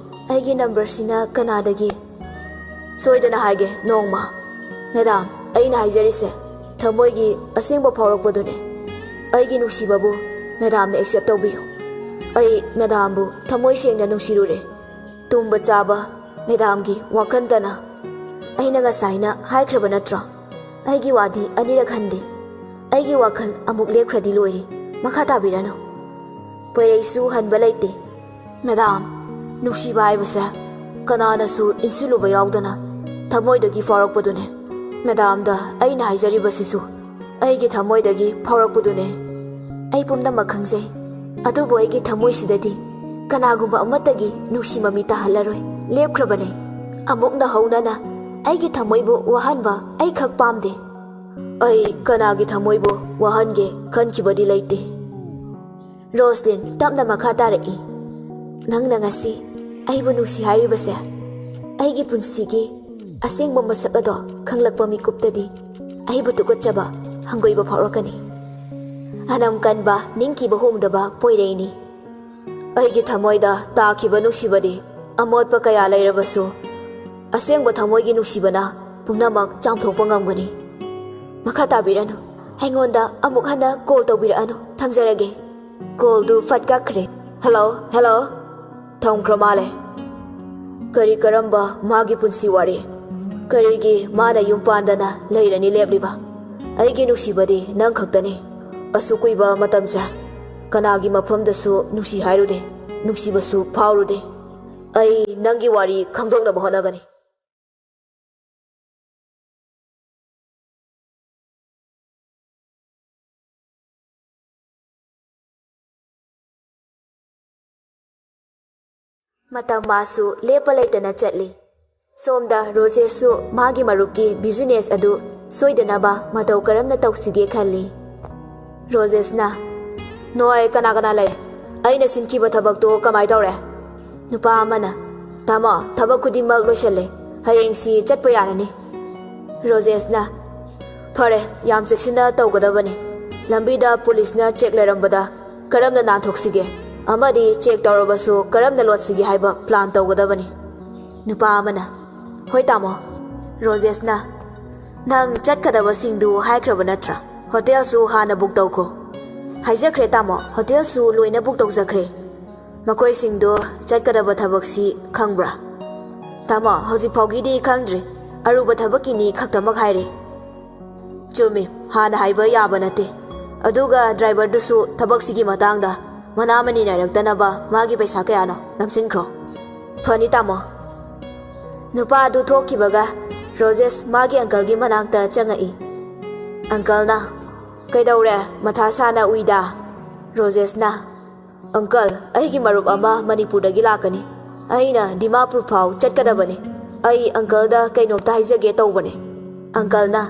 ꯑꯩꯒꯤ ꯅꯝꯕꯔꯁꯤꯅ ꯀꯅꯥꯗꯒꯤ?" "ꯁꯣꯏꯗꯅ ꯍꯥꯏꯒꯦ ꯅꯣꯡꯃ꯫ ꯃꯦꯗꯥꯝ, ꯑꯩꯅ ꯍꯥꯏꯖꯔꯤꯁꯦ ꯊꯃꯣꯏꯒꯤ ꯑꯁꯦꯡꯕ ꯐꯥꯎꯔꯛꯄꯗꯨꯅꯦ꯫ ꯑꯩꯒꯤ ꯅꯨꯡꯁꯤꯕꯕꯨ ꯃꯦꯗꯥꯝꯅ ꯑꯦꯛꯁꯦꯞ ꯇꯧꯕꯤꯌꯨ꯫ ꯑꯩ ꯃꯦꯗꯥꯝꯕꯨ ꯊꯃꯣꯏ ꯁꯦꯡꯅ ꯅꯨꯡꯁꯤꯔꯨꯔꯦ꯫ ꯇꯨꯝꯕ ꯆꯥꯕ ꯃꯦꯗꯥꯝꯒꯤ ꯋꯥꯈꯟꯇꯅ꯫ ꯑꯩꯅ ꯉꯁꯥꯏꯅ ꯍꯥꯏꯈ꯭ꯔꯕ ꯅꯠꯇ꯭ꯔꯣ? ꯑꯩꯒꯤ ꯋꯥꯗꯤ ꯑꯅꯤꯔꯛ ꯍꯟꯗꯦ꯫ ꯑꯩꯒꯤ ꯋꯥꯈꯜ ꯑꯃꯨꯛ ꯂꯦꯞꯈ꯭ꯔꯗꯤ ꯂꯣꯏꯔꯦ꯫ ꯃꯈꯥ ꯇꯥꯕꯤꯔꯅꯨ꯫" ꯄꯣꯏꯔꯩꯁꯨ ꯍꯟꯕ ꯂꯩꯇꯦ꯫ "ꯃꯦꯗꯥꯝ, ꯅꯨꯡꯁꯤꯕ ꯍꯥꯏꯕꯁꯦ ꯀꯅꯥꯅꯁꯨ ꯏꯟꯁꯤꯜꯂꯨꯕ ꯌꯥꯎꯗꯅ ꯊꯃꯣꯏꯗꯒꯤ ꯐꯥꯎꯔꯛꯄꯗꯨꯅꯦ꯫ ꯃꯦꯗꯥꯝꯗ ꯑꯩꯅ ꯍꯥꯏꯖꯔꯤꯕꯁꯤꯁꯨ ꯑꯩꯒꯤ ꯊꯃꯣꯏꯗꯒꯤ ꯐꯥꯎꯔꯛꯄꯗꯨꯅꯦ꯫ ꯑꯩ ꯄꯨꯝꯅꯃꯛ ꯈꯪꯖꯩ, ꯑꯗꯨꯕꯨ ꯑꯩꯒꯤ ꯊꯃꯣꯏꯁꯤꯗꯗꯤ ꯀꯅꯥꯒꯨꯝꯕ ꯑꯃꯠꯇꯒꯤ ꯅꯨꯡꯁꯤ ꯃꯃꯤ ꯇꯥꯍꯜꯂꯔꯣꯏ꯫ ꯂꯦꯞꯈ꯭ꯔꯕꯅꯦ꯫ ꯑꯃꯨꯛ ꯅꯧꯍꯧꯅꯅ ꯑꯩꯒꯤ ꯊꯃꯣꯏꯕꯨ ꯋꯥꯍꯟꯕ ꯑꯩꯈꯛ ꯄꯥꯝꯗꯦ꯫" "ꯑꯩ ꯀꯅꯥꯒꯤ ꯊꯃꯣꯏꯕꯨ ꯋꯥꯍꯟꯒꯦ ꯈꯟꯈꯤꯕꯗꯤ ꯂꯩꯇꯦ꯫" ꯔꯣꯁꯂꯤꯟ ꯇꯞꯅ ꯃꯈꯥ ꯇꯥꯔꯛꯏ, "ꯅꯪꯅ ꯉꯁꯤ ꯑꯩꯕꯨ ꯅꯨꯡꯁꯤ ꯍꯥꯏꯔꯤꯕꯁꯦ, ꯑꯩꯒꯤ ꯄꯨꯟꯁꯤꯒꯤ ꯑꯁꯦꯡꯕ ꯃꯁꯛ ꯑꯗꯣ ꯈꯪꯂꯛꯄ ꯃꯤꯀꯨꯞꯇꯗꯤ ꯑꯩꯕꯨ ꯇꯨꯀꯠꯆꯕ, ꯍꯪꯒꯣꯏꯕ ꯐꯥꯎꯔꯛꯀꯅꯤ꯫" ꯑꯅꯝ ꯀꯟꯕ, ꯅꯤꯡꯀꯤꯕ ꯍꯣꯡꯗꯕ ꯄꯣꯏꯔꯩꯅꯤ꯫ "ꯑꯩꯒꯤ ꯊꯃꯣꯏꯗ ꯇꯥꯈꯤꯕ ꯅꯨꯡꯁꯤꯕꯗꯤ ꯑꯃꯣꯠꯄ ꯀꯌꯥ ꯂꯩꯔꯕꯁꯨ, ꯑꯁꯦꯡꯕ ꯊꯃꯣꯏꯒꯤ ꯅꯨꯡꯁꯤꯕꯅ ꯄꯨꯝꯅꯃꯛ ꯆꯥꯝꯊꯣꯛꯄ ꯉꯝꯒꯅꯤ꯫" "ꯃꯈꯥ ꯇꯥꯕꯤꯔꯅꯨ꯫ ꯑꯩꯉꯣꯟꯗ ꯑꯃꯨꯛ ꯍꯟꯅ ꯀꯣꯜ ꯇꯧꯕꯤꯔꯛꯑꯅꯨ꯫ ꯊꯝꯖꯔꯒꯦ꯫" ꯀꯣꯜꯗꯨ ꯐꯠ ꯀꯛꯈ꯭ꯔꯦ꯫ "Hello, hello." ꯊꯝꯈ꯭ꯔ ꯃꯥꯜꯂꯦ꯫ ꯀꯔꯤ ꯀꯔꯝꯕ ꯃꯥꯒꯤ ꯄꯨꯟꯁꯤ ꯋꯥꯔꯤ? ꯀꯔꯤꯒꯤ ꯃꯥꯅ ꯌꯨꯝ ꯄꯥꯟꯗꯅ ꯂꯩꯔꯅꯤ ꯂꯦꯞꯂꯤꯕ? ꯑꯩꯒꯤ ꯅꯨꯡꯁꯤꯕꯗꯤ ꯅꯪ ꯈꯛꯇꯅꯤ꯫ ꯑꯁꯨꯛ ꯀꯨꯏꯕ ꯃꯇꯝꯁꯦ ꯀꯅꯥꯒꯤ ꯃꯐꯝꯗꯁꯨ ꯅꯨꯡꯁꯤ ꯍꯥꯏꯔꯨꯗꯦ, ꯅꯨꯡꯁꯤꯕꯁꯨ ꯐꯥꯎꯔꯨꯗꯦ꯫ ꯑꯩ ꯅꯪꯒꯤ ꯋꯥꯔꯤ ꯈꯪꯗꯣꯛꯅꯕ ꯍꯣꯠꯅꯒꯅꯤ꯫ ꯃꯇꯝ ꯃꯥꯁꯨ ꯂꯦꯞꯄ ꯂꯩꯇꯅ ꯆꯠꯂꯤ꯫ ꯁꯣꯝꯗ ꯔꯣꯖꯦꯁꯁꯨ ꯃꯥꯒꯤ ꯃꯔꯨꯞꯀꯤ ꯕꯤꯖꯤꯅꯦꯁ ꯑꯗꯨ ꯁꯣꯏꯗꯅꯕ ꯃꯇꯧ ꯀꯔꯝꯅ ꯇꯧꯁꯤꯒꯦ ꯈꯜꯂꯤ꯫ ꯔꯣꯖꯦꯁꯅ, "ꯅꯣꯏ ꯀꯅꯥ ꯀꯅꯥ ꯂꯩ? ꯑꯩꯅ ꯁꯤꯟꯈꯤꯕ ꯊꯕꯛꯇꯣ ꯀꯃꯥꯏ ꯇꯧꯔꯦ?" ꯅꯨꯄꯥ ꯑꯃꯅ, "ꯇꯥꯃꯣ, ꯊꯕꯛ ꯈꯨꯗꯤꯡꯃꯛ ꯂꯣꯏꯁꯜꯂꯦ꯫ ꯍꯌꯦꯡꯁꯤ ꯆꯠꯄ ꯌꯥꯔꯅꯤ꯫" ꯔꯣꯖꯦꯁꯅ, "ꯐꯔꯦ, ꯌꯥꯝ ꯆꯦꯛꯁꯤꯟꯅ ꯇꯧꯒꯗꯕꯅꯤ꯫ ꯂꯝꯕꯤꯗ ꯄꯨꯂꯤꯁꯅ ꯆꯦꯛ ꯂꯩꯔꯝꯕꯗ ꯀꯔꯝꯅ ꯅꯥꯟꯊꯣꯛꯁꯤꯒꯦ ꯑꯃꯗꯤ ꯆꯦꯛ ꯇꯧꯔꯕꯁꯨ ꯀꯔꯝꯅ ꯂꯣꯠꯁꯤꯒꯦ ꯍꯥꯏꯕ ꯄ꯭ꯂꯥꯟ ꯇꯧꯒꯗꯕꯅꯤ꯫" ꯅꯨꯄꯥ ꯑꯃꯅ, "ꯍꯣꯏ ꯇꯥꯃꯣ꯫" ꯔꯣꯖꯦꯁꯅ, "ꯅꯪ ꯆꯠꯀꯗꯕꯁꯤꯡꯗꯨ ꯍꯥꯏꯈ꯭ꯔꯕ ꯅꯠꯇ꯭ꯔꯥ? ꯍꯣꯇꯦꯜꯁꯨ ꯍꯥꯟꯅ ꯕꯨꯛ ꯇꯧꯈꯣ꯫ ꯍꯥꯏꯖꯈ꯭ꯔꯦ ꯇꯥꯃꯣ, ꯍꯣꯇꯦꯜꯁꯨ ꯂꯣꯏꯅ ꯕꯨꯛ ꯇꯧꯖꯈ꯭ꯔꯦ꯫ ꯃꯈꯣꯏꯁꯤꯡꯗꯣ ꯆꯠꯀꯗꯕ ꯊꯕꯛꯁꯤ ꯈꯪꯕ꯭ꯔꯥ?" "ꯇꯥꯃꯣ, ꯍꯧꯖꯤꯛ ꯐꯥꯎꯒꯤꯗꯤ ꯈꯪꯗ꯭ꯔꯤ꯫ ꯑꯔꯨꯕ ꯊꯕꯛꯀꯤꯅꯤ ꯈꯛꯇꯃꯛ ꯍꯥꯏꯔꯦ꯫" "ꯆꯨꯝꯃꯤ, ꯍꯥꯟꯅ ꯍꯥꯏꯕ ꯌꯥꯕ ꯅꯠꯇꯦ꯫ ꯑꯗꯨꯒ ꯗ꯭ꯔꯥꯏꯚꯔꯗꯨꯁꯨ ꯊꯕꯛꯁꯤꯒꯤ ꯃꯇꯥꯡꯗ ꯃꯅꯥ ꯃꯅꯤ ꯅꯥꯏꯔꯛꯇꯅꯕ ꯃꯥꯒꯤ ꯄꯩꯁꯥ ꯀꯌꯥꯅꯣ ꯅꯝꯁꯤꯟꯈ꯭ꯔꯣ꯫" "ꯐꯅꯤ ꯇꯥꯃꯣ꯫" ꯅꯨꯄꯥ ꯑꯗꯨ ꯊꯣꯛꯈꯤꯕꯒ ꯔꯣꯖꯦꯁ ꯃꯥꯒꯤ ꯑꯪꯀꯜꯒꯤ ꯃꯅꯥꯛꯇ ꯆꯪꯉꯛꯏ꯫ ꯑꯪꯀꯜꯅ, "ꯀꯩꯗꯧꯔꯦ? ꯃꯊꯥ ꯁꯥꯅ ꯎꯏꯗ?" ꯔꯣꯖꯦꯁꯅ, "ꯑꯪꯀꯜ, ꯑꯩꯒꯤ ꯃꯔꯨꯞ ꯑꯃ ꯃꯅꯤꯄꯨꯔꯗꯒꯤ ꯂꯥꯛꯀꯅꯤ꯫ ꯑꯩꯅ ꯗꯤꯃꯥꯄꯨꯔ ꯐꯥꯎ ꯆꯠꯀꯗꯕꯅꯤ꯫ ꯑꯩ ꯑꯪꯀꯜꯗ ꯀꯩꯅꯣꯝꯇ ꯍꯥꯏꯖꯒꯦ ꯇꯧꯕꯅꯤ꯫" ꯑꯪꯀꯜꯅ,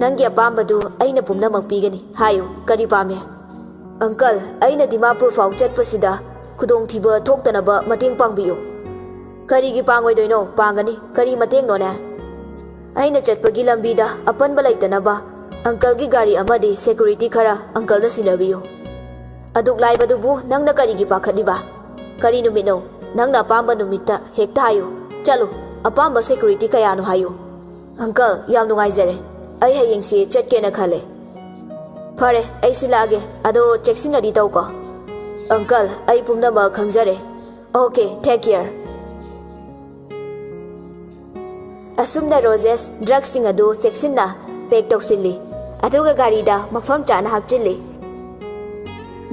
"ꯅꯪꯒꯤ ꯑꯄꯥꯝꯕꯗꯨ ꯑꯩꯅ ꯄꯨꯝꯅꯃꯛ ꯄꯤꯒꯅꯤ꯫ ꯍꯥꯏꯌꯨ, ꯀꯔꯤ ꯄꯥꯝꯃꯤ?" "ꯑꯪꯀꯜ, ꯑꯩꯅ ꯗꯤꯃꯥꯄꯨꯔ ꯐꯥꯎ ꯆꯠꯄꯁꯤꯗ ꯈꯨꯗꯣꯡꯊꯤꯕ ꯊꯣꯛꯇꯅꯕ ꯃꯇꯦꯡ ꯄꯥꯡꯕꯤꯌꯨ꯫" "ꯀꯔꯤꯒꯤ ꯄꯥꯡꯉꯣꯏꯗꯣꯏꯅꯣ? ꯄꯥꯡꯒꯅꯤ꯫ ꯀꯔꯤ ꯃꯇꯦꯡꯅꯣꯅꯦ?" "ꯑꯩꯅ ꯆꯠꯄꯒꯤ ꯂꯝꯕꯤꯗ ꯑꯄꯟꯕ ꯂꯩꯇꯅꯕ ꯑꯪꯀꯜꯒꯤ ꯒꯥꯔꯤ ꯑꯃꯗꯤ ꯁꯦꯀ꯭ꯌꯨꯔꯤꯇꯤ ꯈꯔ ꯑꯪꯀꯜꯅ ꯁꯤꯟꯅꯕꯤꯌꯨ꯫" "ꯑꯗꯨꯛ ꯂꯥꯏꯕꯗꯨꯕꯨ ꯅꯪꯅ ꯀꯔꯤꯒꯤ ꯄꯥꯈꯠꯂꯤꯕ? ꯀꯔꯤ ꯅꯨꯃꯤꯠꯅꯣ? ꯅꯪꯅ ꯑꯄꯥꯝꯕ ꯅꯨꯃꯤꯠꯇ ꯍꯦꯛꯇ ꯍꯥꯏꯌꯨ꯫ ꯆꯠꯂꯨ, ꯑꯄꯥꯝꯕ ꯁꯦꯀ꯭ꯌꯨꯔꯤꯇꯤ ꯀꯌꯥꯅꯣ ꯍꯥꯏꯌꯨ꯫" "ꯑꯪꯀꯜ, ꯌꯥꯝ ꯅꯨꯡꯉꯥꯏꯖꯔꯦ꯫ ꯑꯩ ꯍꯌꯦꯡꯁꯦ ꯆꯠꯀꯦꯅ ꯈꯜꯂꯦ꯫" "ꯐꯔꯦ, ꯑꯩ ꯁꯤꯜꯂꯛꯑꯒꯦ꯫ ꯑꯗꯣ ꯆꯦꯛꯁꯤꯟꯅꯗꯤ ꯇꯧꯀꯣ꯫" "ꯑꯪꯀꯜ, ꯑꯩ ꯄꯨꯝꯅꯃꯛ ꯈꯪꯖꯔꯦ꯫ Okay, take care꯫" ꯑꯁꯨꯝꯅ ꯔꯣꯖꯦꯁ ꯗ꯭ꯔꯒꯁꯤꯡ ꯑꯗꯨ ꯆꯦꯛꯁꯤꯟꯅ ꯄꯦꯛ ꯇꯧꯁꯤꯜꯂꯤ, ꯑꯗꯨꯒ ꯒꯥꯔꯤꯗ ꯃꯐꯝ ꯆꯥꯅ ꯍꯥꯞꯆꯤꯜꯂꯤ꯫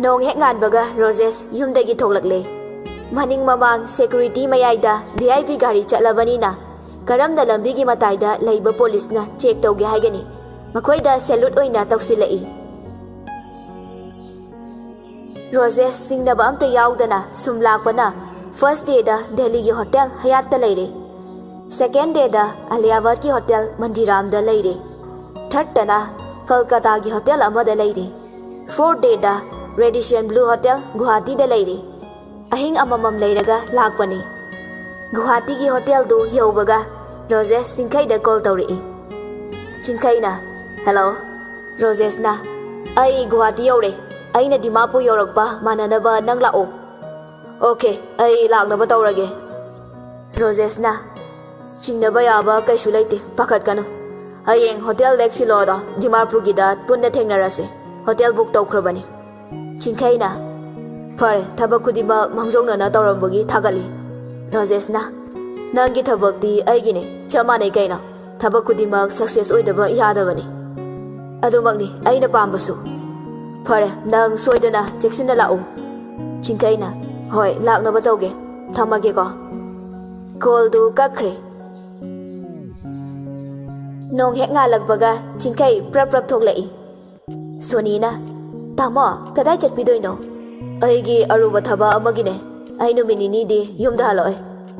ꯅꯣꯡ ꯍꯦꯛ ꯉꯥꯟꯕꯒ ꯔꯣꯖꯦꯁ ꯌꯨꯝꯗꯒꯤ ꯊꯣꯛꯂꯛꯂꯦ꯫ ꯃꯅꯤꯡ ꯃꯃꯥꯡ ꯁꯦꯀ꯭ꯌꯨꯔꯤꯇꯤ ꯃꯌꯥꯏꯗ ꯚꯤ ꯑꯥꯏ ꯄꯤ ꯒꯥꯔꯤ ꯆꯠꯂꯕꯅꯤꯅ ꯀꯔꯝꯅ ꯂꯝꯕꯤꯒꯤ ꯃꯇꯥꯏꯗ ꯂꯩꯕ ꯄꯨꯂꯤꯁꯅ ꯆꯦꯛ ꯇꯧꯒꯦ ꯍꯥꯏꯒꯅꯤ? ꯃꯈꯣꯏꯗ ꯁꯦꯂꯨꯠ ꯑꯣꯏꯅ ꯇꯧꯁꯤꯜꯂꯛꯏ꯫ ꯔꯣꯖꯦꯁ ꯆꯤꯡꯅꯕ ꯑꯝꯇ ꯌꯥꯎꯗꯅ ꯁꯨꯝ ꯂꯥꯛꯄꯅ ꯐꯥꯔꯁ ꯗꯦꯗ ꯗꯦꯜꯂꯤꯒꯤ ꯍꯣꯇꯦꯜ ꯍꯌꯥꯠꯇ ꯂꯩꯔꯦ꯫ ꯁꯦꯀꯦꯟ ꯗꯦꯗ ꯑꯂꯤꯌꯥꯕꯥꯗꯀꯤ ꯍꯣꯇꯦꯜ ꯃꯟꯗꯤꯔꯥꯝꯗ ꯂꯩꯔꯦ꯫ ꯊꯥꯔꯠꯇꯅ ꯀꯜꯀꯇꯥꯒꯤ ꯍꯣꯇꯦꯜ ꯑꯃꯗ ꯂꯩꯔꯦ꯫ ꯐꯣꯔꯠ ꯗꯦꯗ ꯔꯦꯗꯤꯁꯟ ꯕ꯭ꯂꯨ ꯍꯣꯇꯦꯜ ꯒꯨꯍꯥꯇꯤꯗ ꯂꯩꯔꯦ꯫ ꯑꯍꯤꯡ ꯑꯃꯃꯝ ꯂꯩꯔꯒ ꯂꯥꯛꯄꯅꯤ꯫ ꯒꯨꯍꯥꯇꯤꯒꯤ ꯍꯣꯇꯦꯜꯗꯨ ꯌꯧꯕꯒ ꯔꯣꯖꯦꯁ ꯆꯤꯡꯈꯩꯗ ꯀꯣꯜ ꯇꯧꯔꯛꯏ꯫ ꯆꯤꯡꯈꯩꯅ, "ꯍꯦꯜꯂꯣ"꯫ ꯔꯣꯖꯦꯁꯅ, "ꯑꯩ ꯒꯨꯍꯥꯇꯤ ꯌꯧꯔꯦ꯫ ꯑꯩꯅ ꯗꯤꯃꯥꯄꯨꯔ ꯌꯧꯔꯛꯄ ꯃꯥꯟꯅꯅꯕ ꯅꯪ ꯂꯥꯛꯑꯣ"꯫ "ꯑꯣꯀꯦ, ꯑꯩ ꯂꯥꯛꯅꯕ ꯇꯧꯔꯒꯦ"꯫ ꯔꯣꯖꯦꯁꯅ, "ꯆꯤꯡꯅꯕ ꯌꯥꯕ ꯀꯩꯁꯨ ꯂꯩꯇꯦ, ꯄꯥꯈꯠꯀꯅꯨ꯫ ꯍꯌꯦꯡ ꯍꯣꯇꯦꯜ ꯂꯦꯛ ꯁꯤꯂꯣꯗꯣ ꯗꯤꯃꯥꯄꯨꯔꯒꯤꯗ ꯄꯨꯟꯅ ꯊꯦꯡꯅꯔꯁꯦ꯫ Hotel book ꯇꯧꯈ꯭ꯔꯕꯅꯤ"꯫ ꯆꯤꯡꯈꯩꯅ, "ꯐꯔꯦ, ꯊꯕꯛ ꯈꯨꯗꯤꯡꯃꯛ ꯃꯥꯡꯖꯧꯅꯅ ꯇꯧꯔꯝꯕꯒꯤ ꯊꯥꯒꯠꯂꯤ"꯫ ꯔꯣꯖꯦꯁꯅ, "ꯅꯪꯒꯤ ꯊꯕꯛꯇꯤ ꯑꯩꯒꯤꯅꯦ, ꯆꯞ ꯃꯥꯟꯅꯩ ꯀꯩꯅꯣ꯫ ꯊꯕꯛ ꯈꯨꯗꯤꯡꯃꯛ ꯁꯛꯁꯦꯁ ꯑꯣꯏꯗꯕ ꯌꯥꯗꯕꯅꯤ"꯫ "ꯑꯗꯨꯃꯛꯅꯤ ꯑꯩꯅ ꯄꯥꯝꯕꯁꯨ"꯫ "ꯐꯔꯦ, ꯅꯪ ꯁꯣꯏꯗꯅ ꯆꯦꯛꯁꯤꯟꯅ ꯂꯥꯛꯎ"꯫ ꯆꯤꯡꯈꯩꯅ, "ꯍꯣꯏ, ꯂꯥꯛꯅꯕ ꯇꯧꯒꯦ꯫ ꯊꯝꯃꯒꯦꯀꯣ"꯫ ꯀꯣꯜꯗꯨ ꯀꯛꯈ꯭ꯔꯦ꯫ ꯅꯣꯡ ꯍꯦꯛ ꯉꯥꯜꯂꯛꯄꯒ ꯆꯤꯡꯈꯩ ꯄ꯭ꯔꯞ ꯄ꯭ꯔꯞ ꯊꯣꯛꯂꯛꯏ꯫ ꯁꯣꯅꯤꯅ, "ꯇꯥꯃꯣ, ꯀꯗꯥꯏ ꯆꯠꯄꯤꯗꯣꯏꯅꯣ?" "ꯑꯩꯒꯤ ꯑꯔꯨꯕ ꯊꯕꯛ ꯑꯃꯒꯤꯅꯦ꯫ ꯑꯩ ꯅꯨꯃꯤꯠ ꯅꯤꯅꯤꯗꯤ ꯌꯨꯝꯗ ꯍꯜꯂꯛꯑꯣꯏ꯫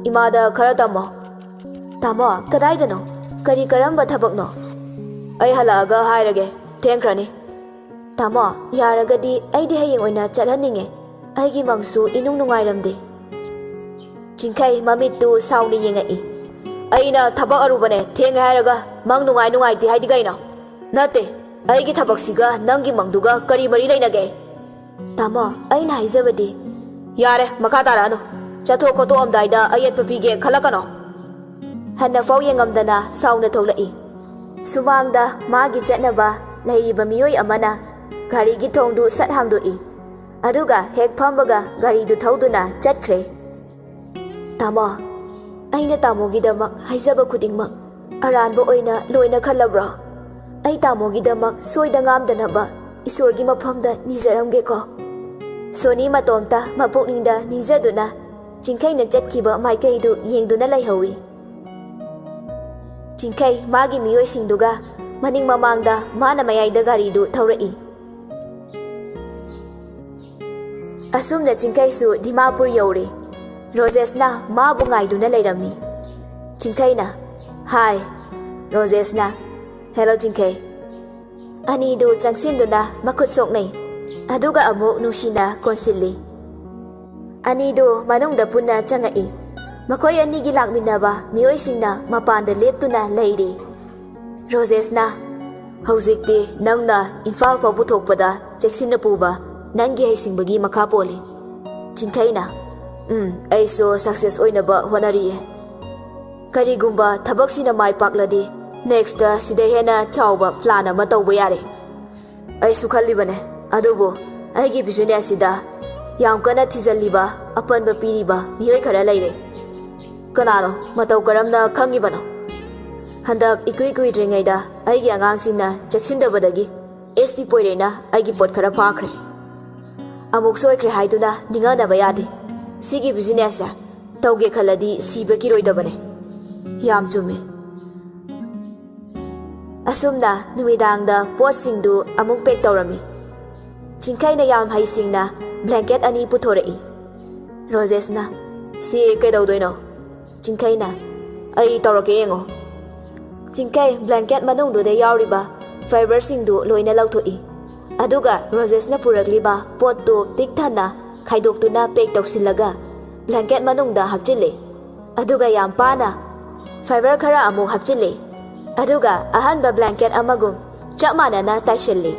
ꯏꯃꯥꯗ ꯈꯔ ꯇꯝꯃꯣ"꯫ "ꯇꯥꯃꯣ, ꯀꯗꯥꯏꯗꯅꯣ? ꯀꯔꯤ ꯀꯔꯝꯕ ꯊꯕꯛꯅꯣ?" "ꯑꯩ ꯍꯜꯂꯛꯑꯒ ꯍꯥꯏꯔꯒꯦ꯫ ꯊꯦꯡꯈ꯭ꯔꯅꯤ"꯫ "ꯇꯥꯃꯣ, ꯌꯥꯔꯒꯗꯤ ꯑꯩꯗꯤ ꯍꯌꯦꯡ ꯑꯣꯏꯅ ꯆꯠꯍꯟꯅꯤꯡꯉꯦ꯫ ꯑꯩꯒꯤ ꯃꯪꯁꯨ ꯏꯅꯨꯡ ꯅꯨꯡꯉꯥꯏꯔꯝꯗꯦ"꯫ ꯆꯤꯡꯈꯩ ꯃꯃꯤꯠꯇꯨ ꯁꯥꯎꯅ ꯌꯦꯡꯉꯛꯏ꯫ "ꯑꯩꯅ ꯊꯕꯛ ꯑꯔꯨꯕꯅꯦ, ꯊꯦꯡꯉꯦ ꯍꯥꯏꯔꯒ ꯃꯪ ꯅꯨꯡꯉꯥꯏ ꯅꯨꯡꯉꯥꯏꯇꯦ ꯍꯥꯏꯗꯤ ꯀꯩꯅꯣ? ꯅꯠꯇꯦ, ꯑꯩꯒꯤ ꯊꯕꯛꯁꯤꯒ ꯅꯪꯒꯤ ꯃꯪꯗꯨꯒ ꯀꯔꯤ ꯃꯔꯤ ꯂꯩꯅꯒꯦ?" "ꯇꯥꯃꯣ, ꯑꯩꯅ ꯍꯥꯏꯖꯕꯗꯤ"꯫ "ꯌꯥꯔꯦ, ꯃꯈꯥ ꯇꯥꯔꯛꯑꯅꯨ꯫ ꯆꯠꯊꯣꯛ ꯈꯣꯠꯇꯣꯛꯑꯝꯗꯥꯏꯗ ꯑꯌꯦꯠꯄ ꯄꯤꯒꯦ ꯈꯜꯂꯛꯀꯅꯣ"꯫ ꯍꯟꯅꯐꯥꯎ ꯌꯦꯡꯉꯝꯗꯅ ꯁꯥꯎꯅ ꯊꯣꯛꯂꯛꯏ꯫ ꯁꯨꯃꯥꯡꯗ ꯃꯥꯒꯤ ꯆꯠꯅꯕ ꯂꯩꯔꯤꯕ ꯃꯤꯑꯣꯏ ꯑꯃꯅ ꯒꯥꯔꯤꯒꯤ ꯊꯣꯡꯗꯨ ꯁꯠ ꯍꯥꯡꯗꯣꯛꯏ꯫ ꯑꯗꯨꯒ ꯍꯦꯛ ꯐꯝꯕꯒ ꯒꯥꯔꯤꯗꯨ ꯊꯧꯗꯨꯅ ꯆꯠꯈ꯭ꯔꯦ꯫ "ꯇꯥꯃꯣ, ꯑꯩꯅ ꯇꯥꯃꯣꯒꯤꯗꯃꯛ ꯍꯥꯏꯖꯕ ꯈꯨꯗꯤꯡꯃꯛ ꯑꯔꯥꯟꯕ ꯑꯣꯏꯅ ꯂꯣꯏꯅ ꯈꯜꯂꯕ꯭ꯔꯣ? ꯑꯩ ꯇꯥꯃꯣꯒꯤꯗꯃꯛ ꯁꯣꯏꯗ ꯉꯥꯝꯗꯅꯕ ꯏꯁꯣꯔꯒꯤ ꯃꯐꯝꯗ ꯅꯤꯖꯔꯝꯒꯦꯀꯣ"꯫ ꯁꯣꯅꯤ ꯃꯇꯣꯝꯇ ꯃꯄꯨꯛꯅꯤꯡꯗ ꯅꯤꯖꯗꯨꯅ ꯆꯤꯡꯈꯩꯅ ꯆꯠꯈꯤꯕ ꯃꯥꯏꯀꯩꯗꯨ ꯌꯦꯡꯗꯨꯅ ꯂꯩꯍꯧꯏ꯫ ꯆꯤꯡꯈꯩ ꯃꯥꯒꯤ ꯃꯤꯑꯣꯏꯁꯤꯡꯗꯨꯒ ꯃꯅꯤꯡ ꯃꯃꯥꯡꯗ ꯃꯥꯅ ꯃꯌꯥꯏꯗ ꯒꯥꯔꯤꯗꯨ ꯊꯧꯔꯛꯏ꯫ ꯑꯁꯨꯝꯅ ꯆꯤꯡꯈꯩꯁꯨ ꯗꯤꯃꯥꯄꯨꯔ ꯌꯧꯔꯦ꯫ ꯔꯣꯖꯦꯁꯅ ꯃꯥꯕꯨ ꯉꯥꯏꯗꯨꯅ ꯂꯩꯔꯝꯃꯤ꯫ ꯆꯤꯡꯈꯩꯅ, "ꯍꯥꯏ"꯫ ꯔꯣꯖꯦꯁꯅ, "ꯍꯦꯂꯣ ꯆꯤꯡꯈꯩ"꯫ ꯑꯅꯤꯗꯨ ꯆꯪꯁꯤꯟꯗꯨꯅ ꯃꯈꯨꯠ ꯁꯣꯛꯅꯩ꯫ ꯑꯗꯨꯒ ꯑꯃꯨꯛ ꯅꯨꯡꯁꯤꯅ ꯀꯣꯟꯁꯤꯜꯂꯤ꯫ ꯑꯅꯤꯗꯨ ꯃꯅꯨꯡꯗ ꯄꯨꯟꯅ ꯆꯪꯉꯛꯏ꯫ ꯃꯈꯣꯏ ꯑꯅꯤꯒꯤ ꯂꯥꯛꯃꯤꯟꯅꯕ ꯃꯤꯑꯣꯏꯁꯤꯡꯅ ꯃꯄꯥꯟꯗ ꯂꯦꯞꯇꯨꯅ ꯂꯩꯔꯤ꯫ ꯔꯣꯖꯦꯁꯅ, "ꯍꯧꯖꯤꯛꯇꯤ ꯅꯪꯅ ꯏꯝꯐꯥꯜ ꯐꯥꯎ ꯄꯨꯊꯣꯛꯄꯗ ꯆꯦꯛꯁꯤꯟꯅ ꯄꯨꯕ ꯅꯪꯒꯤ ꯍꯩꯁꯤꯡꯕꯒꯤ ꯃꯈꯥ ꯄꯣꯜꯂꯤ"꯫ ꯆꯤꯡꯈꯩꯅ, "ꯎꯝ, ꯑꯩꯁꯨ ꯁꯛꯁꯦꯁ ꯑꯣꯏꯅꯕ ꯍꯣꯠꯅꯔꯤꯌꯦ꯫ ꯀꯔꯤꯒꯨꯝꯕ ꯊꯕꯛꯁꯤꯅ ꯃꯥꯏ ꯄꯥꯛꯂꯗꯤ ꯅꯦꯛꯁꯇ ꯁꯤꯗ ꯍꯦꯟꯅ ꯆꯥꯎꯕ ꯄ꯭ꯂꯥꯟ ꯑꯃ ꯇꯧꯕ ꯌꯥꯔꯦ"꯫ "ꯑꯩꯁꯨ ꯈꯜꯂꯤꯕꯅꯦ, ꯑꯗꯨꯕꯨ ꯑꯩꯒꯤ ꯕꯤꯖꯤꯅꯦꯁꯁꯤꯗ ꯌꯥꯝ ꯀꯟꯅ ꯊꯤꯖꯤꯜꯂꯤꯕ, ꯑꯄꯟꯕ ꯄꯤꯔꯤꯕ ꯃꯤꯑꯣꯏ ꯈꯔ ꯂꯩꯔꯦ"꯫ "ꯀꯅꯥꯅꯣ? ꯃꯇꯧ ꯀꯔꯝꯅ ꯈꯪꯉꯤꯕꯅꯣ?" "ꯍꯟꯗꯛ ꯏꯀꯨꯏ ꯀꯨꯏꯗ꯭ꯔꯤꯉꯩꯗ ꯑꯩꯒꯤ ꯑꯉꯥꯡꯁꯤꯡꯅ ꯆꯦꯛꯁꯤꯟꯗꯕꯗꯒꯤ ꯑꯦꯁ ꯄꯤ ꯄꯣꯏꯔꯩꯅ ꯑꯩꯒꯤ ꯄꯣꯠ ꯈꯔ ꯐꯥꯈ꯭ꯔꯦ꯫ ꯑꯃꯨꯛ ꯁꯣꯏꯈ꯭ꯔꯦ ꯍꯥꯏꯗꯨꯅ ꯅꯤꯡꯍꯟꯅꯕ ꯌꯥꯗꯦ꯫ ꯁꯤꯒꯤ ꯕꯤꯖꯤꯅꯦꯁꯁꯦ ꯇꯧꯒꯦ ꯈꯜꯂꯗꯤ ꯁꯤꯕ ꯀꯤꯔꯣꯏꯗꯕꯅꯦ"꯫ "ꯌꯥꯝ ꯆꯨꯝꯃꯤ"꯫ ꯑꯁꯨꯝꯅ ꯅꯨꯃꯤꯗꯥꯡꯗ ꯄꯣꯠꯁꯤꯡꯗꯨ ꯑꯃꯨꯛ ꯄꯦꯛ ꯇꯧꯔꯝꯃꯤ꯫ ꯆꯤꯡꯈꯩꯅ ꯌꯥꯝ ꯍꯩꯁꯤꯡꯅ ꯕ꯭ꯂꯦꯡꯀꯦꯠ ꯑꯅꯤ ꯄꯨꯊꯣꯔꯛꯏ꯫ ꯔꯣꯖꯦꯁꯅ, "ꯁꯤ ꯀꯩꯗꯧꯗꯣꯏꯅꯣ?" ꯆꯤꯡꯈꯩꯅ, "ꯑꯩ ꯇꯧꯔꯛꯀꯦ, ꯌꯦꯡꯉꯣ"꯫ ꯆꯤꯡꯈꯩ ꯕ꯭ꯂꯦꯡꯀꯦꯠ ꯃꯅꯨꯡꯗꯨꯗ ꯌꯥꯎꯔꯤꯕ ꯐꯥꯏꯕꯔꯁꯤꯡꯗꯨ ꯂꯣꯏꯅ ꯂꯧꯊꯣꯛꯏ꯫ ꯑꯗꯨꯒ ꯔꯣꯖꯦꯁꯅ ꯄꯨꯔꯛꯂꯤꯕ ꯄꯣꯠꯇꯨ ꯄꯤꯛ ꯊꯟꯅ ꯈꯥꯏꯗꯣꯛꯇꯨꯅ ꯄꯦꯛ ꯇꯧꯁꯤꯜꯂꯒ ꯕ꯭ꯂꯦꯡꯀꯦꯠ ꯃꯅꯨꯡꯗ ꯍꯥꯞꯆꯤꯜꯂꯤ꯫ ꯑꯗꯨꯒ ꯌꯥꯝ ꯄꯥꯅ ꯐꯥꯏꯕꯔ ꯈꯔ ꯑꯃꯨꯛ ꯍꯥꯞꯆꯤꯜꯂꯤ꯫ ꯑꯗꯨꯒ ꯑꯍꯟꯕ ꯕ꯭ꯂꯦꯡꯀꯦꯠ ꯑꯃꯒꯨꯝ ꯆꯞ ꯃꯥꯟꯅꯅ ꯇꯥꯏꯁꯤꯜꯂꯤ꯫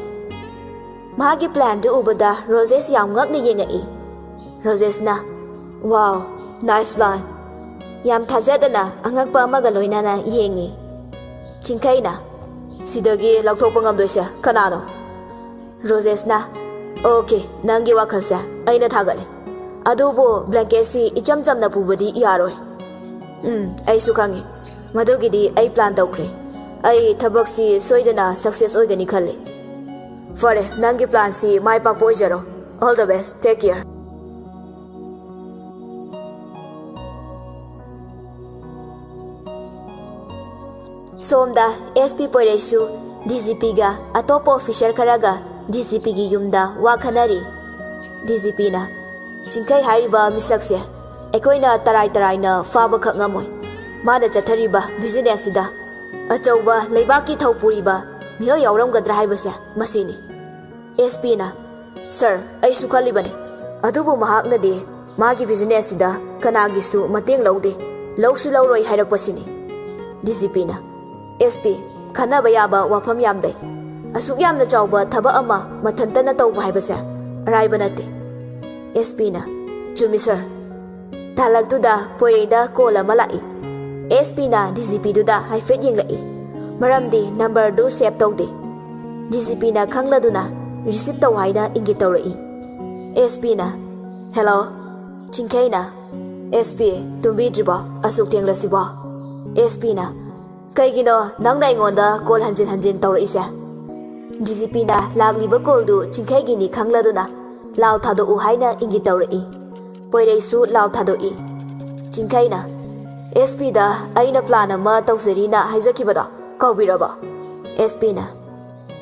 ꯃꯥꯒꯤ ꯄ꯭ꯂꯥꯟꯗꯨ ꯎꯕꯗ ꯔꯣꯖꯦꯁ ꯌꯥꯝ ꯉꯛꯅ ꯌꯦꯡꯉꯛꯏ꯫ ꯔꯣꯖꯦꯁꯅ, "ꯋꯥꯎ, ꯅꯥꯏꯁ ꯄ꯭ꯂꯥꯟ"꯫ ꯌꯥꯝ ꯊꯥꯖꯗꯅ ꯑꯉꯛꯄ ꯑꯃꯒ ꯂꯣꯏꯅꯅ ꯌꯦꯡꯉꯤ꯫ ꯆꯤꯡꯈꯩꯅ, "ꯁꯤꯗꯒꯤ ꯂꯧꯊꯣꯛꯄ ꯉꯝꯗꯣꯏꯁꯦ ꯀꯅꯥꯅꯣ?" ꯔꯣꯖꯦꯁꯅ, "ꯑꯣꯀꯦ, ꯅꯪꯒꯤ ꯋꯥꯈꯜꯁꯦ ꯑꯩꯅ ꯊꯥꯒꯠꯂꯦ꯫ ꯑꯗꯨꯕꯨ ꯕ꯭ꯂꯦꯡꯀꯦꯠꯁꯤ ꯏꯆꯝ ꯆꯝꯅ ꯄꯨꯕꯗꯤ ꯌꯥꯔꯣꯏ"꯫ "ꯎꯝ, ꯑꯩꯁꯨ ꯈꯪꯉꯤ꯫ ꯃꯗꯨꯒꯤꯗꯤ ꯑꯩ ꯄ꯭ꯂꯥꯟ ꯇꯧꯈ꯭ꯔꯦ꯫ ꯑꯩ ꯊꯕꯛꯁꯤ ꯁꯣꯏꯗꯅ ꯁꯛꯁꯦꯁ ꯑꯣꯏꯒꯅꯤ ꯈꯜꯂꯤ"꯫ "ꯐꯔꯦ, ꯅꯪꯒꯤ ꯄ꯭ꯂꯥꯟꯁꯤ ꯃꯥꯏ ꯄꯥꯛꯄ ꯑꯣꯏꯖꯔꯣ꯫ All the best, take care"꯫ ꯁꯣꯝꯗ ꯑꯦꯁ ꯄꯤ ꯄꯣꯏꯔꯩꯁꯨ ꯗꯤ ꯖꯤ ꯄꯤꯒ ꯑꯇꯣꯞꯄ ꯑꯣꯐꯤꯁꯔ ꯈꯔꯒ ꯗꯤ ꯖꯤ ꯄꯤꯒꯤ ꯌꯨꯝꯗ ꯋꯥ ꯈꯟꯅꯔꯤ꯫ ꯗꯤ ꯖꯤ ꯄꯤꯅ, "ꯆꯤꯡꯈꯩ ꯍꯥꯏꯔꯤꯕ ꯃꯤꯁꯛꯁꯦ ꯑꯩꯈꯣꯏꯅ ꯇꯔꯥꯏ ꯇꯔꯥꯏꯅ ꯐꯥꯕꯈꯛ ꯉꯝꯃꯣꯏ꯫ ꯃꯥꯅ ꯆꯠꯊꯔꯤꯕ ꯕꯤꯖꯤꯅꯦꯁꯁꯤꯗ ꯑꯆꯧꯕ ꯂꯩꯕꯥꯛꯀꯤ ꯊꯧ ꯄꯨꯔꯤꯕ ꯃꯤꯑꯣꯏ ꯌꯥꯎꯔꯝꯒꯗ꯭ꯔꯥ ꯍꯥꯏꯕꯁꯦ ꯃꯁꯤꯅꯤ꯫ ꯑꯦꯁ ꯄꯤꯅ, "ꯁꯔ, ꯑꯩꯁꯨ ꯈꯜꯂꯤꯕꯅꯤ꯫ ꯑꯗꯨꯕꯨ ꯃꯍꯥꯛꯅꯗꯤ ꯃꯥꯒꯤ ꯕꯤꯖꯤꯅꯦꯁꯁꯤꯗ ꯀꯅꯥꯒꯤꯁꯨ ꯃꯇꯦꯡ ꯂꯧꯗꯦ, ꯂꯧꯁꯨ ꯂꯧꯔꯣꯏ ꯍꯥꯏꯔꯛꯄꯁꯤꯅꯤ꯫" ꯗꯤ ꯖꯤ ꯄꯤꯅ, "ꯑꯦꯁ ꯄꯤ, ꯈꯟꯅꯕ ꯌꯥꯕ ꯋꯥꯐꯝ ꯌꯥꯝ ꯂꯩ꯫ ꯑꯁꯨꯛ ꯌꯥꯝꯅ ꯆꯥꯎꯕ ꯊꯕꯛ ꯑꯃ ꯃꯊꯟꯇꯅ ꯇꯧꯕ ꯍꯥꯏꯕꯁꯦ ꯑꯔꯥꯏꯕ ꯅꯠꯇꯦ꯫" ꯑꯦꯁ ꯄꯤꯅ, "ꯆꯨꯝꯃꯤ ꯁꯔ꯫ ꯇꯥꯂꯛꯇꯨꯗ ꯄꯣꯏꯔꯩꯗ ꯀꯣꯜ ꯑꯃ ꯂꯥꯛꯏ꯫" ꯑꯦꯁ ꯄꯤꯅ ꯗꯤ ꯖꯤ ꯄꯤꯗꯨꯗ ꯍꯥꯏꯐꯦꯠ ꯌꯦꯡꯂꯛꯏ꯫ ꯃꯔꯝꯗꯤ ꯅꯝꯕꯔꯗꯨ ꯁꯦꯚ ꯇꯧꯗꯦ꯫ ꯗꯤ ꯖꯤ ꯄꯤꯅ ꯈꯪꯂꯗꯨꯅ ꯔꯤꯁꯤꯞ ꯇꯧ ꯍꯥꯏꯅ ꯏꯪꯒꯤꯠ ꯇꯧꯔꯛꯏ꯫ ꯑꯦꯁ ꯄꯤꯅ, "ꯍꯦꯜꯂꯣ꯫" ꯆꯤꯡꯈꯩꯅ, "ꯑꯦꯁ ꯄꯤ, ꯇꯨꯝꯕꯤꯗ꯭ꯔꯤꯕꯣ ꯑꯁꯨꯛ ꯊꯦꯡꯂꯁꯤꯕꯣ?" ꯑꯦꯁ ꯄꯤꯅ, "ꯀꯩꯒꯤꯅꯣ ꯅꯪꯅ ꯑꯩꯉꯣꯟꯗ ꯀꯣꯜ ꯍꯟꯖꯤꯟ ꯍꯟꯖꯤꯟ ꯇꯧꯔꯛꯏꯁꯦ?" ꯗꯤ ꯖꯤ ꯄꯤꯅ ꯂꯥꯛꯂꯤꯕ ꯀꯣꯜꯗꯨ ꯆꯤꯡꯈꯩꯒꯤꯅꯤ ꯈꯪꯂꯗꯨꯅ ꯂꯥꯎ ꯊꯥꯗꯣꯛꯎ ꯍꯥꯏꯅ ꯏꯪꯒꯤꯠ ꯇꯧꯔꯛꯏ꯫ ꯄꯣꯏꯔꯩꯁꯨ ꯂꯥꯎ ꯊꯥꯗꯣꯛꯏ꯫ ꯆꯤꯡꯈꯩꯅ, "ꯑꯦꯁ ꯄꯤꯗ ꯑꯩꯅ ꯄ꯭ꯂꯥꯟ ꯑꯃ ꯇꯧꯖꯔꯤꯅ ꯍꯥꯏꯖꯈꯤꯕꯗꯣ ꯀꯥꯎꯕꯤꯔꯕꯣ?" ꯑꯦꯁ ꯄꯤꯅ,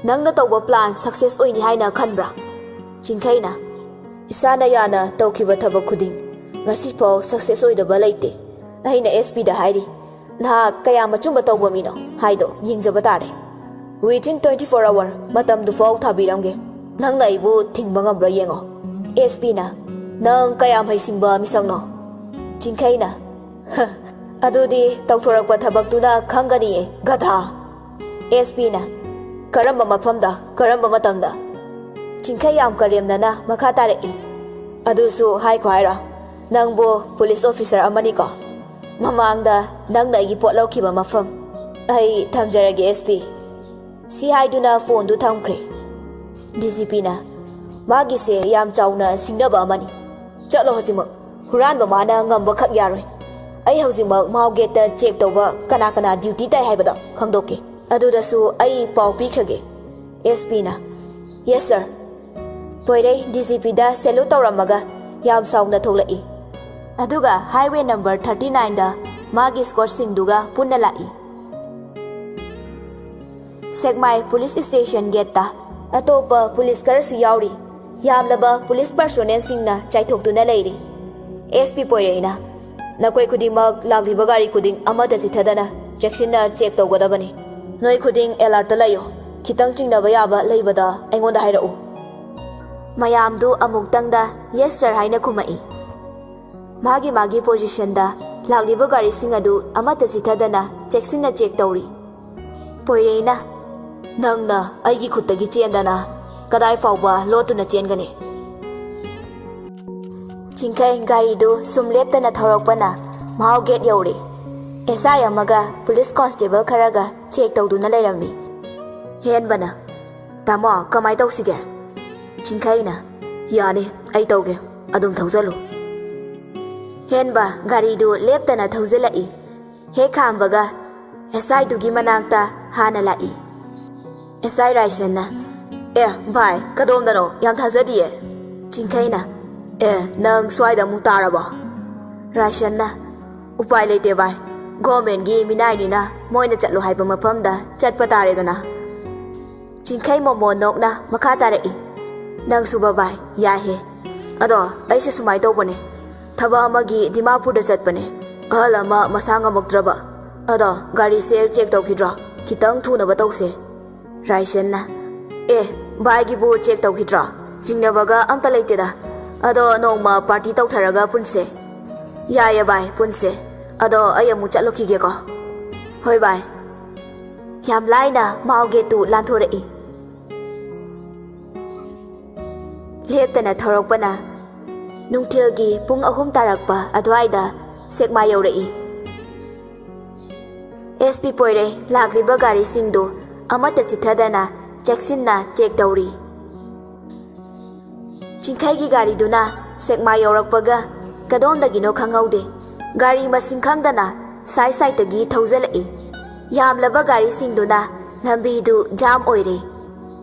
"ꯅꯪꯅ ꯇꯧꯕ ꯄ꯭ꯂꯥꯟ ꯁꯛꯁꯦꯁ ꯑꯣꯏꯅꯤ ꯍꯥꯏꯅ ꯈꯟꯕ꯭ꯔꯥ?" ꯆꯤꯡꯈꯩꯅ, "ꯏꯁꯥꯅ ꯌꯥꯅ ꯇꯧꯈꯤꯕ ꯊꯕꯛ ꯈꯨꯗꯤꯡ ꯉꯁꯤꯐꯥꯎ ꯁꯛꯁꯦꯁ ꯑꯣꯏꯗꯕ ꯂꯩꯇꯦ꯫ ꯑꯩꯅ ꯑꯦꯁ ꯄꯤꯗ ꯍꯥꯏꯔꯤ, ꯅꯍꯥꯛ ꯀꯌꯥꯝ ꯑꯆꯨꯝꯕ ꯇꯧꯕ ꯃꯤꯅꯣ ꯍꯥꯏꯗꯣ ꯌꯦꯡꯖꯕ ꯇꯥꯔꯦ꯫ Within twenty four hour ꯃꯇꯝꯗꯨ ꯐꯥꯎ ꯊꯥꯕꯤꯔꯝꯒꯦ꯫ ꯅꯪꯅ ꯑꯩꯕꯨ ꯊꯤꯡꯕ ꯉꯝꯕ꯭ꯔꯥ ꯌꯦꯡꯉꯣ꯫" ꯑꯦꯁ ꯄꯤꯅ, "ꯅꯪ ꯀꯌꯥꯝ ꯍꯩꯁꯤꯡꯕ ꯃꯤꯁꯛꯅꯣ?" ꯆꯤꯡꯈꯩꯅ, "ꯍ, ꯑꯗꯨꯗꯤ ꯇꯧꯊꯣꯔꯛꯄ ꯊꯕꯛꯇꯨꯅ ꯈꯪꯒꯅꯤꯌꯦ, ꯒꯙꯥ!" ꯑꯦꯁ ꯄꯤꯅ, "ꯀꯔꯝꯕ ꯃꯐꯝꯗ, ꯀꯔꯝꯕ ꯃꯇꯝꯗ?" ꯆꯤꯡꯈꯩ ꯌꯥꯝ ꯀꯔꯦꯝꯅꯅ ꯃꯈꯥ ꯇꯥꯔꯛꯏ, "ꯑꯗꯨꯁꯨ ꯍꯥꯏꯈꯣ ꯍꯥꯏꯔꯣ? ꯅꯪꯕꯨ ꯄꯨꯂꯤꯁ ꯑꯣꯐꯤꯁꯔ ꯑꯃꯅꯤꯀꯣ꯫ ꯃꯃꯥꯡꯗ ꯅꯪꯅ ꯑꯩꯒꯤ ꯄꯣꯠ ꯂꯧꯈꯤꯕ ꯃꯐꯝ꯫ ꯑꯩ ꯊꯝꯖꯔꯒꯦ, ꯑꯦꯁ ꯄꯤ꯫" ꯁꯤ ꯍꯥꯏꯗꯨꯅ ꯐꯣꯟꯗꯨ ꯊꯝꯈ꯭ꯔꯦ꯫ ꯗꯤ ꯖꯤ ꯄꯤꯅ, "ꯃꯥꯒꯤꯁꯦ ꯌꯥꯝ ꯆꯥꯎꯅ ꯁꯤꯡꯅꯕ ꯑꯃꯅꯤ꯫ ꯆꯠꯂꯣ ꯍꯧꯖꯤꯛꯃꯛ꯫ ꯍꯨꯔꯥꯟꯕ ꯃꯥꯅ ꯉꯝꯕꯈꯛ ꯌꯥꯔꯣꯏ꯫ ꯑꯩ ꯍꯧꯖꯤꯛꯃꯛ ꯃꯥꯎ ꯒꯦꯠꯇ ꯆꯦꯛ ꯇꯧꯕ ꯀꯅꯥ ꯀꯅꯥ ꯗ꯭ꯌꯨꯇꯤ ꯇꯥꯏ ꯍꯥꯏꯕꯗꯣ ꯈꯪꯗꯣꯛꯀꯦ꯫ ꯑꯗꯨꯗꯁꯨ ꯑꯩ ꯄꯥꯎ ꯄꯤꯈ꯭ꯔꯒꯦ꯫" ꯑꯦꯁ ꯄꯤꯅ, "ꯌꯦꯁ ꯁꯔ꯫" ꯄꯣꯏꯔꯩ ꯗꯤ ꯖꯤ ꯄꯤꯗ ꯁꯦꯂꯨꯠ ꯇꯧꯔꯝꯃꯒ ꯌꯥꯝ ꯁꯥꯎꯅ ꯊꯣꯛꯂꯛꯏ꯫ ꯑꯗꯨꯒ ꯍꯥꯏꯋꯦ ꯅꯝꯕꯔ ꯊꯥꯔꯇꯤ ꯅꯥꯏꯟꯗ ꯃꯥꯒꯤ ꯁ꯭ꯀꯣꯠꯁꯤꯡꯗꯨꯒ ꯄꯨꯟꯅ ꯂꯥꯛꯏ꯫ ꯁꯦꯛꯃꯥꯏ ꯄꯨꯂꯤꯁ ꯁ꯭ꯇꯦꯁꯟ ꯒꯦꯠꯇ ꯑꯇꯣꯞꯄ ꯄꯨꯂꯤꯁ ꯈꯔꯁꯨ ꯌꯥꯎꯔꯤ꯫ ꯌꯥꯝꯂꯕ ꯄꯨꯂꯤꯁ ꯄꯔꯁꯣꯅꯦꯜꯁꯤꯡꯅ ꯆꯥꯏꯊꯣꯛꯇꯨꯅ ꯂꯩꯔꯤ꯫ ꯑꯦꯁ ꯄꯤ ꯄꯣꯏꯔꯩꯅ, "ꯅꯈꯣꯏ ꯈꯨꯗꯤꯡꯃꯛ ꯂꯥꯛꯂꯤꯕ ꯒꯥꯔꯤ ꯈꯨꯗꯤꯡ ꯑꯃꯠꯇ ꯆꯤꯊꯗꯅ ꯆꯦꯛꯁꯤꯟꯅ ꯆꯦꯛ ꯇꯧꯒꯗꯕꯅꯤ꯫ ꯅꯣꯏ ꯈꯨꯗꯤꯡ ꯑꯦꯂꯥꯔꯠꯇ ꯂꯩꯌꯨ꯫ ꯈꯤꯇꯪ ꯆꯤꯡꯅꯕ ꯌꯥꯕ ꯂꯩꯕꯗ ꯑꯩꯉꯣꯟꯗ ꯍꯥꯏꯔꯛꯎ꯫" ꯃꯌꯥꯝꯗꯨ ꯑꯃꯨꯛꯇꯪꯗ "ꯌꯦꯁ ꯁꯔ" ꯍꯥꯏꯅ ꯈꯨꯝꯃꯛꯏ꯫ ꯃꯥꯒꯤ ꯃꯥꯒꯤ ꯄꯣꯖꯤꯁꯟꯗ ꯂꯥꯛꯂꯤꯕ ꯒꯥꯔꯤꯁꯤꯡ ꯑꯗꯨ ꯑꯃꯠꯇ ꯆꯤꯊꯗꯅ ꯆꯦꯛꯁꯤꯟꯅ ꯆꯦꯛ ꯇꯧꯔꯤ꯫ ꯄꯣꯏꯔꯩꯅ, "ꯅꯪꯅ ꯑꯩꯒꯤ ꯈꯨꯠꯇꯒꯤ ꯆꯦꯟꯗꯅ ꯀꯗꯥꯏ ꯐꯥꯎꯕ ꯂꯣꯠꯇꯨꯅ ꯆꯦꯟꯒꯅꯤ?" ꯆꯤꯡꯈꯩ ꯒꯥꯔꯤꯗꯨ ꯁꯨꯝ ꯂꯦꯞꯇꯅ ꯊꯧꯔꯛꯄꯅ ꯃꯍꯥꯎ ꯒꯦꯠ ꯌꯧꯔꯦ꯫ ꯑꯦꯁ ꯑꯥꯏ ꯑꯃꯒ ꯄꯨꯂꯤꯁ ꯀꯣꯟꯁꯇꯦꯕꯜ ꯈꯔꯒ ꯆꯦꯛ ꯇꯧꯗꯨꯅ ꯂꯩꯔꯝꯃꯤ꯫ ꯍꯦꯟꯕꯅ, "ꯇꯥꯃꯣ, ꯀꯃꯥꯏ ꯇꯧꯁꯤꯒꯦ?" ꯆꯤꯡꯈꯩꯅ, "ꯌꯥꯅꯤ, ꯑꯩ ꯇꯧꯒꯦ, ꯑꯗꯨꯝ ꯊꯧꯖꯜꯂꯨ꯫" ꯍꯦꯟꯕ ꯒꯥꯔꯤꯗꯨ ꯂꯦꯞꯇꯅ ꯊꯧꯖꯤꯜꯂꯛꯏ꯫ ꯍꯦꯛ ꯈꯥꯝꯕꯒ ꯑꯦꯁ ꯑꯥꯏꯗꯨꯒꯤ ꯃꯅꯥꯛꯇ ꯍꯥꯟꯅ ꯂꯥꯛꯏ꯫ ꯑꯦꯁ ꯑꯥꯏ ꯔꯥꯏꯁꯟꯅ, "ꯑꯦ ꯚꯥꯏ, ꯀꯗꯣꯝꯗꯅꯣ? ꯌꯥꯝ ꯊꯥꯖꯗꯤꯌꯦ꯫" ꯆꯤꯡꯈꯩꯅ, "ꯑꯦ, ꯅꯪ ꯁ꯭ꯋꯥꯏꯗ ꯑꯃꯨꯛ ꯇꯥꯔꯕꯣ?" ꯔꯥꯏꯁꯟꯅ, "ꯎꯄꯥꯏ ꯂꯩꯇꯦ ꯚꯥꯏ, ꯒꯣꯔꯃꯦꯟꯒꯤ ꯃꯤꯅꯥꯏꯅꯤꯅ ꯃꯣꯏꯅ ꯆꯠꯂꯣ ꯍꯥꯏꯕ ꯃꯐꯝꯗ ꯆꯠꯄ ꯇꯥꯔꯦꯗꯅ꯫" ꯆꯤꯡꯈꯩ ꯃꯣꯃꯣꯟ ꯅꯣꯛꯅ ꯃꯈꯥ ꯇꯥꯔꯛꯏ, "ꯅꯪꯁꯨ ꯕꯕꯥꯏ, ꯌꯥꯏꯍꯦ꯫ ꯑꯗꯣ ꯑꯩꯁꯦ ꯁꯨꯃꯥꯏ ꯇꯧꯕꯅꯦ, ꯊꯕꯛ ꯑꯃꯒꯤ ꯗꯤꯃꯥꯄꯨꯔꯗ ꯆꯠꯄꯅꯦ꯫ ꯑꯍꯜ ꯑꯃ ꯃꯁꯥ ꯉꯝꯃꯛꯇ꯭ꯔꯕ꯫ ꯑꯗꯣ ꯒꯥꯔꯤꯁꯦ ꯆꯦꯛ ꯇꯧꯈꯤꯗ꯭ꯔꯣ? ꯈꯤꯇꯪ ꯊꯨꯅꯕ ꯇꯧꯁꯦ꯫" ꯔꯥꯏꯁꯟꯅ, "ꯑꯦ, ꯚꯥꯏꯒꯤꯕꯨ ꯆꯦꯛ ꯇꯧꯈꯤꯗ꯭ꯔꯣ? ꯆꯤꯡꯅꯕꯒ ꯑꯝꯇ ꯂꯩꯇꯦꯗ꯫ ꯑꯗꯣ ꯅꯣꯡꯃ ꯄꯥꯔꯇꯤ ꯇꯧꯊꯔꯒ ꯄꯨꯟꯁꯦ꯫" "ꯌꯥꯏꯌꯦ ꯚꯥꯏ, ꯄꯨꯟꯁꯦ꯫ ꯑꯗꯣ ꯑꯩ ꯑꯃꯨꯛ ꯆꯠꯂꯨꯈꯤꯒꯦꯀꯣ꯫" "ꯍꯣꯏ ꯚꯥꯏ꯫" ꯌꯥꯝ ꯂꯥꯏꯅ ꯃꯥꯎꯒꯦꯠꯇꯨ ꯂꯥꯟꯊꯣꯔꯛꯏ꯫ ꯂꯦꯞꯇꯅ ꯊꯧꯔꯛꯄꯅ ꯅꯨꯡꯊꯤꯜꯒꯤ ꯄꯨꯡ ꯑꯍꯨꯝ ꯇꯥꯔꯛꯄ ꯑꯗꯨꯋꯥꯏꯗ ꯁꯦꯛꯃꯥ ꯌꯧꯔꯛꯏ꯫ ꯑꯦꯁ ꯄꯤ ꯄꯣꯏꯔꯩ ꯂꯥꯛꯂꯤꯕ ꯒꯥꯔꯤꯁꯤꯡꯗꯨ ꯑꯃꯠꯇ ꯆꯤꯠꯊꯗꯅ ꯆꯦꯛꯁꯤꯟꯅ ꯆꯦꯛ ꯇꯧꯔꯤ꯫ ꯆꯤꯡꯈꯩꯒꯤ ꯒꯥꯔꯤꯗꯨꯅ ꯁꯦꯛꯃꯥ ꯌꯧꯔꯛꯄꯒ ꯀꯗꯣꯝꯗꯒꯤꯅꯣ ꯈꯪꯍꯧꯗꯦ, ꯒꯥꯔꯤ ꯃꯁꯤꯡ ꯈꯪꯗꯅ ꯁꯥꯏꯠ ꯁꯥꯏꯠꯇꯒꯤ ꯊꯧꯖꯤꯜꯂꯛꯏ꯫ ꯌꯥꯝꯂꯕ ꯒꯥꯔꯤꯁꯤꯡꯗꯨꯅ ꯂꯝꯕꯤꯗꯨ ꯖꯥꯝ ꯑꯣꯏꯔꯦ꯫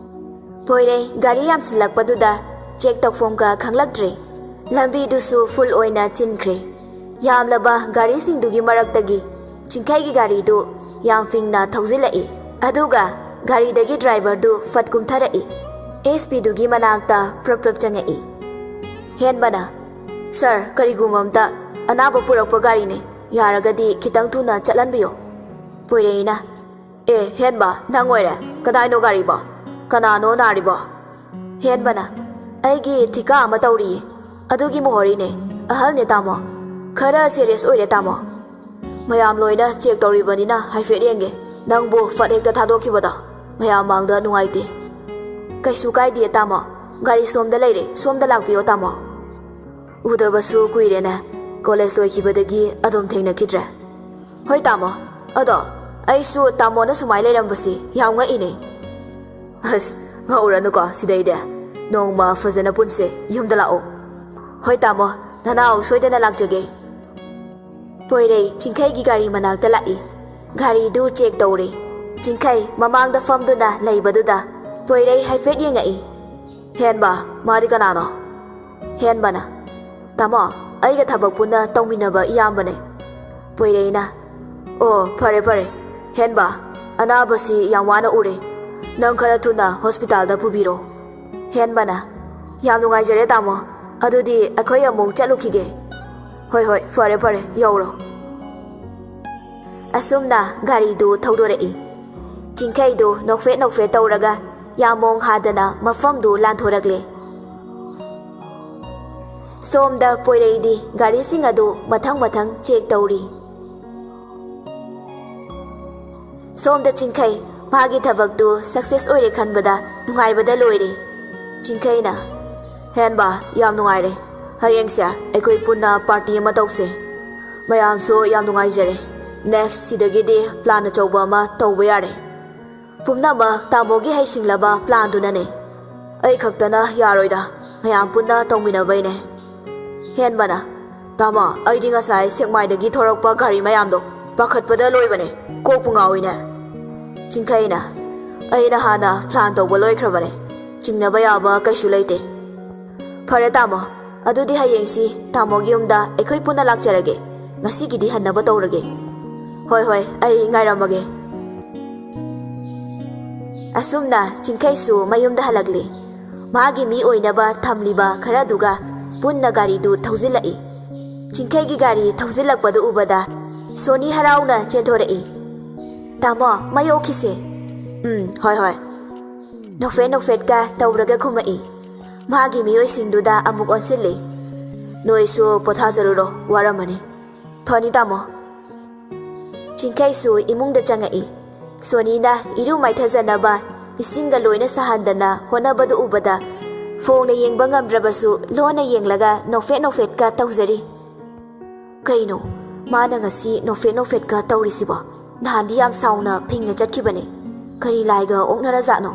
ꯄꯣꯏꯔꯩ ꯒꯥꯔꯤ ꯌꯥꯝꯁꯤꯜꯂꯛꯄꯗꯨꯗ ꯆꯦꯛ ꯇꯧꯐꯝꯒ ꯈꯪꯂꯛꯇ꯭ꯔꯦ꯫ ꯂꯝꯕꯤꯗꯨꯁꯨ ꯐꯨꯜ ꯑꯣꯏꯅ ꯆꯤꯟꯈ꯭ꯔꯦ꯫ ꯌꯥꯝꯂꯕ ꯒꯥꯔꯤꯁꯤꯡꯗꯨꯒꯤ ꯃꯔꯛꯇꯒꯤ ꯆꯤꯡꯈꯩꯒꯤ ꯒꯥꯔꯤꯗꯨ ꯌꯥꯝ ꯐꯤꯡꯅ ꯊꯧꯖꯤꯜꯂꯛꯏ꯫ ꯑꯗꯨꯒ ꯒꯥꯔꯤꯗꯒꯤ ꯗ꯭ꯔꯥꯏꯚꯔꯗꯨ ꯐꯠ ꯀꯨꯝꯊꯔꯛꯏ꯫ ꯑꯦꯁ ꯄꯤꯗꯨꯒꯤ ꯃꯅꯥꯛꯇ ꯄ꯭ꯔꯞ ꯄ꯭ꯔꯞ ꯆꯪꯉꯛꯏ꯫ ꯍꯦꯟꯕꯅ, ꯁꯥꯔ, ꯀꯔꯤꯒꯨꯝꯕ ꯑꯝꯇ ꯑꯅꯥꯕ ꯄꯨꯔꯛꯄ ꯒꯥꯔꯤꯅꯦ, ꯌꯥꯔꯒꯗꯤ ꯈꯤꯇꯪ ꯊꯨꯅ ꯆꯠꯍꯟꯕꯤꯌꯣ꯫ ꯄꯣꯏꯔꯩꯅ, "ꯑꯦ, ꯍꯦꯟꯕ, ꯅꯪ ꯑꯣꯏꯔꯦ? ꯀꯗꯥꯏꯅꯣ ꯒꯥꯔꯤꯕꯣ? ꯀꯅꯥꯅꯣ ꯅꯥꯔꯤꯕꯣ?" ꯍꯦꯟꯕꯅ, "ꯑꯩꯒꯤ ꯊꯤꯀꯥ ꯑꯃ ꯇꯧꯔꯤꯌꯦ, ꯑꯗꯨꯒꯤ ꯃꯣꯍꯣꯔꯤꯅꯦ꯫ ꯑꯍꯜꯅꯦ ꯇꯥꯃꯣ, ꯈꯔ ꯁꯦꯔꯤꯌꯁ ꯑꯣꯏꯔꯦ ꯇꯥꯃꯣ꯫ ꯃꯌꯥꯝ ꯂꯣꯏꯅ ꯆꯦꯛ ꯇꯧꯔꯤꯕꯅꯤꯅ ꯍꯥꯏꯐꯦꯠ ꯌꯦꯡꯒꯦ꯫ ꯅꯪꯕꯨ ꯐꯠ ꯍꯦꯛꯇ ꯊꯥꯗꯣꯛꯈꯤꯕꯗꯣ ꯃꯌꯥꯝ ꯃꯥꯡꯗ ꯅꯨꯡꯉꯥꯏꯇꯦ꯫ ꯀꯩꯁꯨ ꯀꯥꯏꯗꯦ ꯇꯥꯃꯣ, ꯒꯥꯔꯤ ꯁꯣꯝꯗ ꯂꯩꯔꯦ, ꯁꯣꯝꯗ ꯂꯥꯛꯄꯤꯌꯣ ꯇꯥꯃꯣ꯫ ꯎꯗꯕꯁꯨ ꯀꯨꯏꯔꯦꯅꯦ, ꯀꯣꯂꯦꯖ ꯂꯣꯏꯈꯤꯕꯗꯒꯤ ꯑꯗꯨꯝ ꯊꯦꯡꯅꯈꯤꯗ꯭ꯔꯦ꯫ ꯍꯣꯏ ꯇꯥꯃꯣ, ꯑꯗꯣ ꯑꯩꯁꯨ ꯇꯥꯃꯣꯅ ꯁꯨꯃꯥꯏ ꯂꯩꯔꯝꯕꯁꯤ ꯌꯥꯝ ꯉꯛꯏꯅꯦ꯫ ꯑꯁ, ꯉꯛꯎꯔꯅꯨꯀꯣ ꯁꯤꯗꯩꯗꯤ꯫ ꯅꯣꯡꯃ ꯐꯖꯅ ꯄꯨꯟꯁꯦ, ꯌꯨꯝꯗ ꯂꯥꯛꯑꯣ꯫ ꯍꯣꯏ ꯇꯥꯃꯣ, ꯅꯅꯥꯎ ꯁꯣꯏꯗꯅ ꯂꯥꯛꯆꯒꯦ꯫ ꯄꯣꯏꯔꯩ ꯆꯤꯡꯈꯩꯒꯤ ꯒꯥꯔꯤ ꯃꯅꯥꯛꯇ ꯂꯥꯛꯏ꯫ ꯒꯥꯔꯤꯗꯨ ꯆꯦꯛ ꯇꯧꯔꯤ꯫ ꯆꯤꯡꯈꯩ ꯃꯃꯥꯡꯗ ꯐꯝꯗꯨꯅ ꯂꯩꯕꯗꯨꯗ ꯄꯣꯏꯔꯩ ꯍꯥꯏꯐꯦꯠ ꯌꯦꯡꯉꯛꯏ꯫ "ꯍꯦꯟꯕ, ꯃꯥꯗꯤ ꯀꯅꯥꯅꯣ?" ꯍꯦꯟꯕꯅ, "ꯇꯥꯃꯣ, ꯑꯩꯒ ꯊꯕꯛ ꯄꯨꯟꯅ ꯇꯧꯃꯤꯟꯅꯕ ꯏꯌꯥꯝꯕꯅꯦ꯫" ꯄꯣꯏꯔꯩꯅ, "ꯑꯣ, ꯐꯔꯦ ꯐꯔꯦ꯫ ꯍꯦꯟꯕ, ꯑꯅꯥꯕꯁꯤ ꯌꯥꯝ ꯋꯥꯅ ꯎꯔꯦ꯫ ꯅꯪ ꯈꯔ ꯊꯨꯅ ꯍꯣꯁꯄꯤꯇꯥꯜꯗ ꯄꯨꯕꯤꯔꯣ꯫" ꯍꯦꯟꯕꯅ, "ꯌꯥꯝ ꯅꯨꯡꯉꯥꯏꯖꯔꯦ ꯇꯥꯃꯣ꯫ ꯑꯗꯨꯗꯤ ꯑꯩꯈꯣꯏ ꯑꯃꯨꯛ ꯆꯠꯂꯨꯈꯤꯒꯦ꯫" "ꯍꯣꯏ ꯍꯣꯏ, ꯐꯔꯦ ꯐꯔꯦ, ꯌꯧꯔꯣ꯫" ꯑꯁꯨꯝꯅ ꯒꯥꯔꯤꯗꯨ ꯊꯧꯗꯣꯔꯛꯏ꯫ ꯆꯤꯡꯈꯩꯗꯨ ꯅꯣꯛꯐꯦꯠ ꯅꯣꯛꯐꯦꯠ ꯇꯧꯔꯒ ꯌꯥꯃꯣꯡ ꯍꯥꯗꯅ ꯃꯐꯝꯗꯨ ꯂꯥꯟꯊꯣꯔꯛꯂꯦ꯫ ꯁꯣꯝꯗ ꯄꯣꯏꯔꯩꯗꯤ ꯒꯥꯔꯤꯁꯤꯡ ꯑꯗꯨ ꯃꯊꯪ ꯃꯊꯪ ꯆꯦꯛ ꯇꯧꯔꯤ꯫ ꯁꯣꯝꯗ ꯆꯤꯡꯈꯩ ꯃꯥꯒꯤ ꯊꯕꯛꯇꯨ ꯁꯛꯁꯦꯁ ꯑꯣꯏꯔꯦ ꯈꯟꯕꯗ ꯅꯨꯡꯉꯥꯏꯕꯗ ꯂꯣꯏꯔꯦ꯫ ꯆꯤꯡꯈꯩꯅ, "ꯍꯦꯟꯕ, ꯌꯥꯝ ꯅꯨꯡꯉꯥꯏꯔꯦ꯫ ꯍꯌꯦꯡꯁꯦ ꯑꯩꯈꯣꯏ ꯄꯨꯟꯅ ꯄꯥꯔꯇꯤ ꯑꯃ ꯇꯧꯁꯦ꯫ ꯃꯌꯥꯝꯁꯨ ꯌꯥꯝ ꯅꯨꯡꯉꯥꯏꯖꯔꯦ꯫ ꯅꯦꯛꯁ ꯁꯤꯗꯒꯤꯗꯤ ꯄ꯭ꯂꯥꯟ ꯑꯆꯧꯕ ꯑꯃ ꯇꯧꯕ ꯌꯥꯔꯦ꯫ ꯄꯨꯝꯅꯃꯛ ꯇꯥꯃꯣꯒꯤ ꯍꯩꯁꯤꯡꯂꯕ ꯄ꯭ꯂꯥꯟꯗꯨꯅꯅꯦ꯫ ꯑꯩ ꯈꯛꯇꯅ ꯌꯥꯔꯣꯏꯗ, ꯃꯌꯥꯝ ꯄꯨꯟꯅ ꯇꯧꯃꯤꯟꯅꯕꯩꯅꯦ꯫" ꯍꯦꯟꯕꯅ, "ꯇꯥꯃꯣ, ꯑꯩꯗꯤ ꯉꯁꯥꯏ ꯁꯦꯛꯃꯥꯏꯗꯒꯤ ꯊꯣꯔꯛꯄ ꯒꯥꯔꯤ ꯃꯌꯥꯝꯗꯣ ꯄꯥꯈꯠꯄꯗ ꯂꯣꯏꯕꯅꯦ, ꯀꯣꯛꯄꯨ ꯉꯥꯎꯏꯅꯦ꯫" ꯆꯤꯡꯈꯩꯅ, "ꯑꯩꯅ ꯍꯥꯟꯅ ꯄ꯭ꯂꯥꯟ ꯇꯧꯕ ꯂꯣꯏꯈ꯭ꯔꯕꯅꯦ, ꯆꯤꯡꯅꯕ ꯌꯥꯕ ꯀꯩꯁꯨ ꯂꯩꯇꯦ꯫" "ꯐꯔꯦ ꯇꯥꯃꯣ, ꯑꯗꯨꯗꯤ ꯍꯌꯦꯡꯁꯤ ꯇꯥꯃꯣꯒꯤ ꯌꯨꯝꯗ ꯑꯩꯈꯣꯏ ꯄꯨꯟꯅ ꯂꯥꯛꯆꯔꯒꯦ꯫ ꯉꯁꯤꯒꯤꯗꯤ ꯍꯟꯅꯕ ꯇꯧꯔꯒꯦ꯫" "ꯍꯣꯏ ꯍꯣꯏ, ꯑꯩ ꯉꯥꯏꯔꯝꯃꯒꯦ꯫" ꯑꯁꯨꯝꯅ ꯆꯤꯡꯈꯩꯁꯨ ꯃꯌꯨꯝꯗ ꯍꯜꯂꯛꯂꯤ꯫ ꯃꯥꯒꯤ ꯃꯤ ꯑꯣꯏꯅꯕ ꯊꯝꯂꯤꯕ ꯈꯔꯗꯨꯒ ꯄꯨꯟꯅ ꯒꯥꯔꯤꯗꯨ ꯊꯧꯖꯤꯜꯂꯛꯏ꯫ ꯆꯤꯡꯈꯩꯒꯤ ꯒꯥꯔꯤ ꯊꯧꯖꯤꯜꯂꯛꯄꯗꯨ ꯎꯕꯗ ꯁꯣꯅꯤ ꯍꯔꯥꯎꯅ ꯆꯦꯟꯊꯣꯔꯛꯏ꯫ "ꯇꯥꯃꯣ, ꯃꯩ ꯑꯣꯛꯈꯤꯁꯦ꯫" "ꯎꯝ, ꯍꯣꯏ, ꯍꯣꯏ꯫" ꯅꯣꯛꯐꯦꯠ ꯅꯣꯛꯐꯦꯠꯀ ꯇꯧꯔꯒ ꯈꯨꯝꯃꯛꯏ꯫ ꯃꯥꯒꯤ ꯃꯤꯑꯣꯏꯁꯤꯡꯗꯨꯗ ꯑꯃꯨꯛ ꯑꯣꯟꯁꯤꯜꯂꯤ꯫ "ꯅꯣꯏꯁꯨ ꯄꯣꯊꯥꯖꯔꯨꯔꯣ, ꯋꯥꯔꯝꯃꯅꯤ꯫" "ꯐꯅꯤ, ꯇꯥꯃꯣ꯫" ꯆꯤꯡꯈꯩꯁꯨ ꯏꯃꯨꯡꯗ ꯆꯪꯉꯛꯏ꯫ ꯁꯣꯅꯤꯅ ꯏꯔꯨ ꯃꯥꯏꯊꯖꯅꯕ ꯏꯁꯤꯡꯒ ꯂꯣꯏꯅ ꯁꯥꯍꯟꯗꯅ ꯍꯣꯠꯅꯕꯗꯨ ꯎꯕꯗ, ꯐꯣꯡꯅ ꯌꯦꯡꯕ ꯉꯝꯗ꯭ꯔꯕꯁꯨ ꯂꯣꯟꯅ ꯌꯦꯡꯂꯒ ꯅꯣꯛꯐꯦꯠ ꯅꯣꯛꯐꯦꯠꯀ ꯇꯧꯖꯔꯤ꯫ "ꯀꯩꯅꯣ ꯃꯥꯅ ꯉꯁꯤ ꯅꯣꯛꯐꯦꯠ ꯅꯣꯛꯐꯦꯠꯀ ꯇꯧꯔꯤꯁꯤꯕꯣ? ꯅꯍꯥꯟꯗꯤ ꯌꯥꯝ ꯁꯥꯎꯅ ꯐꯤꯡꯅ ꯆꯠꯈꯤꯕꯅꯦ꯫ ꯀꯔꯤ ꯂꯥꯏꯒ ꯑꯣꯛꯅꯔꯖꯥꯠꯅꯣ?"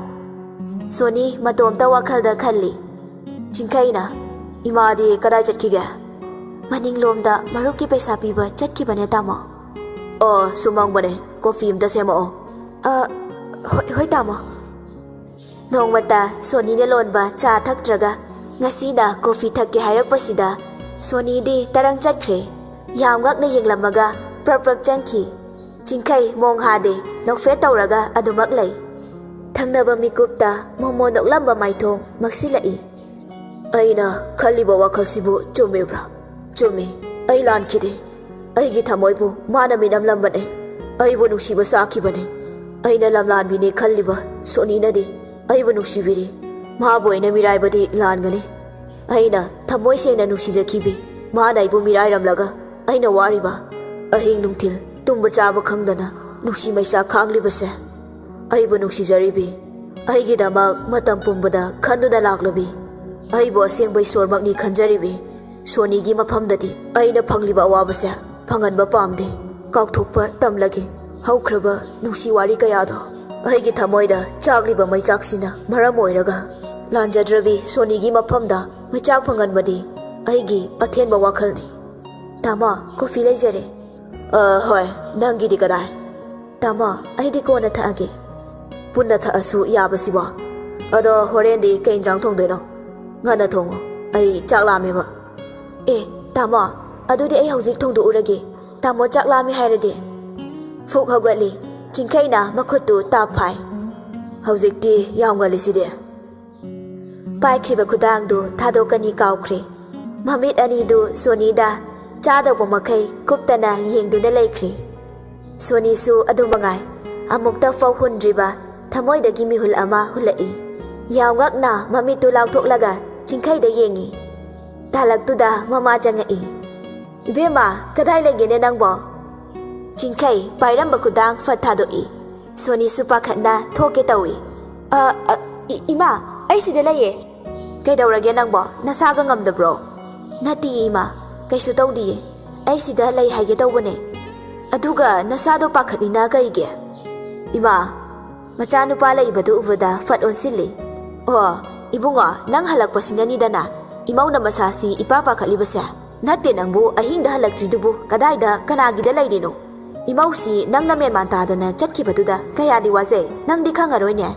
ꯁꯣꯅꯤ ꯃꯇꯣꯝꯇ ꯋꯥꯈꯜꯗ ꯈꯜꯂꯤ꯫ ꯆꯤꯡꯈꯩꯅ, "ꯏꯃꯥꯗꯤ ꯀꯗꯥꯏ ꯆꯠꯈꯤꯒꯦ?" "ꯃꯅꯤꯡꯂꯣꯝꯗ ꯃꯔꯨꯞꯀꯤ ꯄꯩꯁꯥ ꯄꯤꯕ ꯆꯠꯈꯤꯕꯅꯦ, ꯇꯥꯃꯣ꯫" "ꯑꯣ, ꯁꯨꯃꯪꯕꯅꯦ, ꯀꯣꯐꯤ ꯑꯝꯇ ꯁꯦꯝꯃꯛꯑꯣ꯫" "ꯑ, ꯍꯣꯏ, ꯍꯣꯏ, ꯇꯥꯃꯣ꯫" ꯅꯣꯡꯃꯇ ꯁꯣꯅꯤꯅ ꯂꯣꯟꯕ ꯆꯥ ꯊꯛꯇ꯭ꯔꯒ ꯉꯁꯤꯅ ꯀꯣꯐꯤ ꯊꯛꯀꯦ ꯍꯥꯏꯔꯛꯄꯁꯤꯗ ꯁꯣꯅꯤꯗꯤ ꯇꯔꯪ ꯆꯠꯈ꯭ꯔꯦ꯫ ꯌꯥꯝ ꯉꯛꯅ ꯌꯦꯡꯂꯝꯃꯒ ꯄ꯭ꯔꯞ ꯄ꯭ꯔꯞ ꯆꯪꯈꯤ꯫ ꯆꯤꯡꯈꯩ ꯃꯣꯡ ꯍꯥꯗꯦ, ꯅꯣꯛꯐꯦꯠ ꯇꯧꯔꯒ ꯑꯗꯨꯃꯛ ꯂꯩ꯫ ꯊꯪꯅꯕ ꯃꯤꯀꯨꯞꯇ ꯃꯣꯃꯣ ꯅꯣꯛꯂꯝꯕ ꯃꯥꯏꯊꯣꯡ ꯃꯛꯁꯤꯜꯂꯛꯏ꯫ "ꯑꯩꯅ ꯈꯜꯂꯤꯕ ꯋꯥꯈꯜꯁꯤꯕꯨ ꯆꯨꯝꯃꯤꯕ꯭ꯔꯥ?" "ꯆꯨꯝꯃꯤ꯫ ꯑꯩ ꯂꯥꯟꯈꯤꯗꯦ꯫ ꯑꯩꯒꯤ ꯊꯃꯣꯏꯕꯨ ꯃꯥꯅ ꯃꯤꯅꯝꯂꯝꯕꯅꯦ꯫ ꯑꯩꯕꯨ ꯅꯨꯡꯁꯤꯕ ꯁꯥꯈꯤꯕꯅꯦ꯫ ꯑꯩꯅ ꯂꯝꯂꯥꯟꯕꯤꯅꯦ ꯈꯜꯂꯤꯕ ꯁꯣꯅꯤꯅꯗꯤ ꯑꯩꯕꯨ ꯅꯨꯡꯁꯤꯕꯤꯔꯤ꯫ ꯃꯥꯕꯨ ꯑꯩꯅ ꯃꯤꯔꯥꯏꯕꯗꯤ ꯂꯥꯟꯒꯅꯤ꯫ ꯑꯩꯅ ꯊꯃꯣꯏ ꯁꯦꯡꯅ ꯅꯨꯡꯁꯤꯖꯈꯤꯕꯤ ꯃꯥꯅ ꯑꯩꯕꯨ ꯃꯤꯔꯥꯏꯔꯝꯂꯒ ꯑꯩꯅ ꯋꯥꯔꯤꯕ, ꯑꯍꯤꯡ ꯅꯨꯡꯊꯤꯜ ꯇꯨꯝꯕ ꯆꯥꯕ ꯈꯪꯗꯅ ꯅꯨꯡꯁꯤ ꯃꯩꯁꯥ ꯈꯥꯡꯂꯤꯕꯁꯦ꯫ ꯑꯩꯕꯨ ꯅꯨꯡꯁꯤꯖꯔꯤꯕꯤ, ꯑꯩꯒꯤꯗꯃꯛ ꯃꯇꯝ ꯄꯨꯝꯕꯗ ꯈꯟꯗꯨꯅ ꯂꯥꯛꯂꯕꯤ, ꯑꯩꯕꯨ ꯑꯁꯦꯡꯕ ꯏꯁꯣꯔꯃꯛꯅꯤ ꯈꯟꯖꯔꯤꯕꯤ ꯁꯣꯅꯤꯒꯤ ꯃꯐꯝꯗꯗꯤ ꯑꯩꯅ ꯐꯪꯂꯤꯕ ꯑꯋꯥꯕꯁꯦ ꯐꯪꯍꯟꯕ ꯄꯥꯝꯗꯦ꯫ ꯀꯥꯎꯊꯣꯛꯄ ꯇꯝꯂꯒꯦ ꯍꯧꯈ꯭ꯔꯕ ꯅꯨꯡꯁꯤ ꯋꯥꯔꯤ ꯀꯌꯥꯗꯣ꯫ ꯑꯩꯒꯤ ꯊꯃꯣꯏꯗ ꯆꯥꯛꯂꯤꯕ ꯃꯩꯆꯥꯛꯁꯤꯅ ꯃꯔꯝ ꯑꯣꯏꯔꯒ ꯂꯥꯟꯖꯗ꯭ꯔꯕꯤ ꯁꯣꯅꯤꯒꯤ ꯃꯐꯝꯗ ꯃꯩꯆꯥꯛ ꯐꯪꯍꯟꯕꯗꯤ ꯑꯩꯒꯤ ꯑꯊꯦꯟꯕ ꯋꯥꯈꯜꯅꯤ꯫ "ꯇꯥꯃꯣ, ꯀꯣꯐꯤ ꯂꯩꯖꯔꯦ꯫" "ꯑ, ꯍꯣꯏ, ꯅꯪꯒꯤꯗꯤ ꯀꯗꯥꯏ?" "ꯇꯥꯃꯣ, ꯑꯩꯗꯤ ꯀꯣꯟꯅ ꯊꯛꯑꯒꯦ꯫" "ꯄꯨꯟꯅ ꯊꯛꯑꯁꯨ ꯌꯥꯕꯁꯤꯕꯣ꯫ ꯑꯗꯣ ꯍꯣꯔꯦꯟꯗꯤ ꯀꯩ ꯏꯟꯖꯥꯡ ꯊꯣꯡꯗꯣꯏꯅꯣ? ꯉꯟꯅ ꯊꯣꯡꯉꯣ, ꯑꯩ ꯆꯥꯛ ꯂꯥꯝꯃꯦꯕ꯫" "ꯑꯦ, ꯇꯥꯃꯣ, ꯑꯗꯨꯗꯤ ꯑꯩ ꯍꯧꯖꯤꯛ ꯊꯣꯡꯗꯣꯛꯎꯔꯒꯦ꯫ ꯇꯥꯃꯣ ꯆꯥꯛ ꯂꯥꯝꯃꯦ ꯍꯥꯏꯔꯗꯤ?" ꯐꯨꯛ ꯍꯧꯒꯠꯂꯤ꯫ ꯆꯤꯡꯈꯩꯅ ꯃꯈꯨꯠꯇꯨ ꯇꯥꯞ ꯐꯥꯏ꯫ "ꯍꯧꯖꯤꯛꯇꯤ ꯌꯥꯝ ꯉꯜꯂꯤꯁꯤꯗꯤ꯫" ꯄꯥꯏꯈ꯭ꯔꯤꯕ ꯈꯨꯗꯥꯡꯗꯨ ꯊꯥꯗꯣꯛꯀꯅꯤ ꯀꯥꯎꯈ꯭ꯔꯦ꯫ ꯃꯃꯤꯠ ꯑꯅꯤꯗꯨ ꯁꯣꯅꯤꯗ ꯆꯥꯗꯧꯕ ꯃꯈꯩ ꯀꯨꯞꯇꯅ ꯌꯦꯡꯗꯨꯅ ꯂꯩꯈ꯭ꯔꯤ꯫ ꯁꯣꯅꯤꯁꯨ ꯑꯗꯨ ꯃꯉꯥꯏ, ꯑꯃꯨꯛꯇ ꯐꯥꯎ ꯍꯨꯟꯗ꯭ꯔꯤꯕ ꯊꯃꯣꯏꯗꯒꯤ ꯃꯤꯍꯨꯜ ꯑꯃ ꯍꯨꯜꯂꯛꯏ꯫ ꯌꯥꯝ ꯉꯛꯅ ꯃꯃꯤꯠꯇꯨ ꯂꯥꯎꯊꯣꯛꯂꯒ ꯆꯤꯡꯈꯩꯗ ꯌꯦꯡꯏ꯫ ꯇꯥꯂꯛꯇꯨꯗ ꯃꯃꯥ ꯆꯪꯉꯛꯏ꯫ "ꯏꯕꯦꯝꯃ, ꯀꯗꯥꯏ ꯂꯩꯒꯦꯅꯦ ꯅꯪꯕꯣ?" ꯆꯤꯡꯈꯩ ꯄꯥꯏꯔꯝꯕ ꯈꯨꯗꯥꯡ ꯐꯠ ꯊꯥꯗꯣꯛꯏ꯫ ꯁꯣꯅꯤꯁꯨ ꯄꯥꯈꯠꯅ ꯊꯣꯛꯀꯦ ꯇꯧꯏ꯫ "ꯑ, ꯑ, ꯏ-, ꯏꯃꯥ, ꯑꯩ ꯁꯤꯗ ꯂꯩꯌꯦ꯫" "ꯀꯩꯗꯧꯔꯒꯦ ꯅꯪꯕꯣ? ꯅꯁꯥꯒ ꯉꯝꯗꯕ꯭ꯔꯣ?" "ꯅꯠꯇꯤꯌꯦ ꯏꯃꯥ, ꯀꯩꯁꯨ ꯇꯧꯗꯤꯌꯦ꯫ ꯑꯩ ꯁꯤꯗ ꯂꯩ ꯍꯥꯏꯒꯦ ꯇꯧꯕꯅꯦ꯫ ꯑꯗꯨꯒ ꯅꯁꯥꯗꯣ ꯄꯥꯈꯠꯂꯤꯅ ꯀꯩꯒꯤ?" ꯏꯃꯥ, ꯃꯆꯥꯅꯨꯄꯥ ꯂꯩꯕꯗꯨ ꯎꯕꯗ ꯐꯠ ꯑꯣꯟꯁꯤꯜꯂꯤ꯫ "ꯑꯣ, ꯏꯕꯨꯡꯉꯣ, ꯅꯪ ꯍꯜꯂꯛꯄꯁꯤꯅꯅꯤꯗꯅ ꯏꯃꯧꯅ ꯃꯁꯥꯁꯤ ꯏꯄꯥ ꯄꯥꯈꯠꯂꯤꯕꯁꯦ꯫ ꯅꯠꯇꯦ ꯅꯪꯕꯨ ꯑꯍꯤꯡꯗ ꯍꯜꯂꯛꯇ꯭ꯔꯤꯗꯨꯕꯨ ꯀꯗꯥꯏꯗ ꯀꯅꯥꯒꯤꯗ ꯂꯩꯔꯤꯅꯣ? ꯏꯃꯧꯁꯤ ꯅꯪꯅ ꯃꯦꯟꯃꯥꯟ ꯇꯥꯗꯅ ꯆꯠꯈꯤꯕꯗꯨꯗ ꯀꯌꯥꯗꯤ ꯋꯥꯖꯩ, ꯅꯪꯗꯤ ꯈꯪꯉꯔꯣꯏꯅꯦ꯫"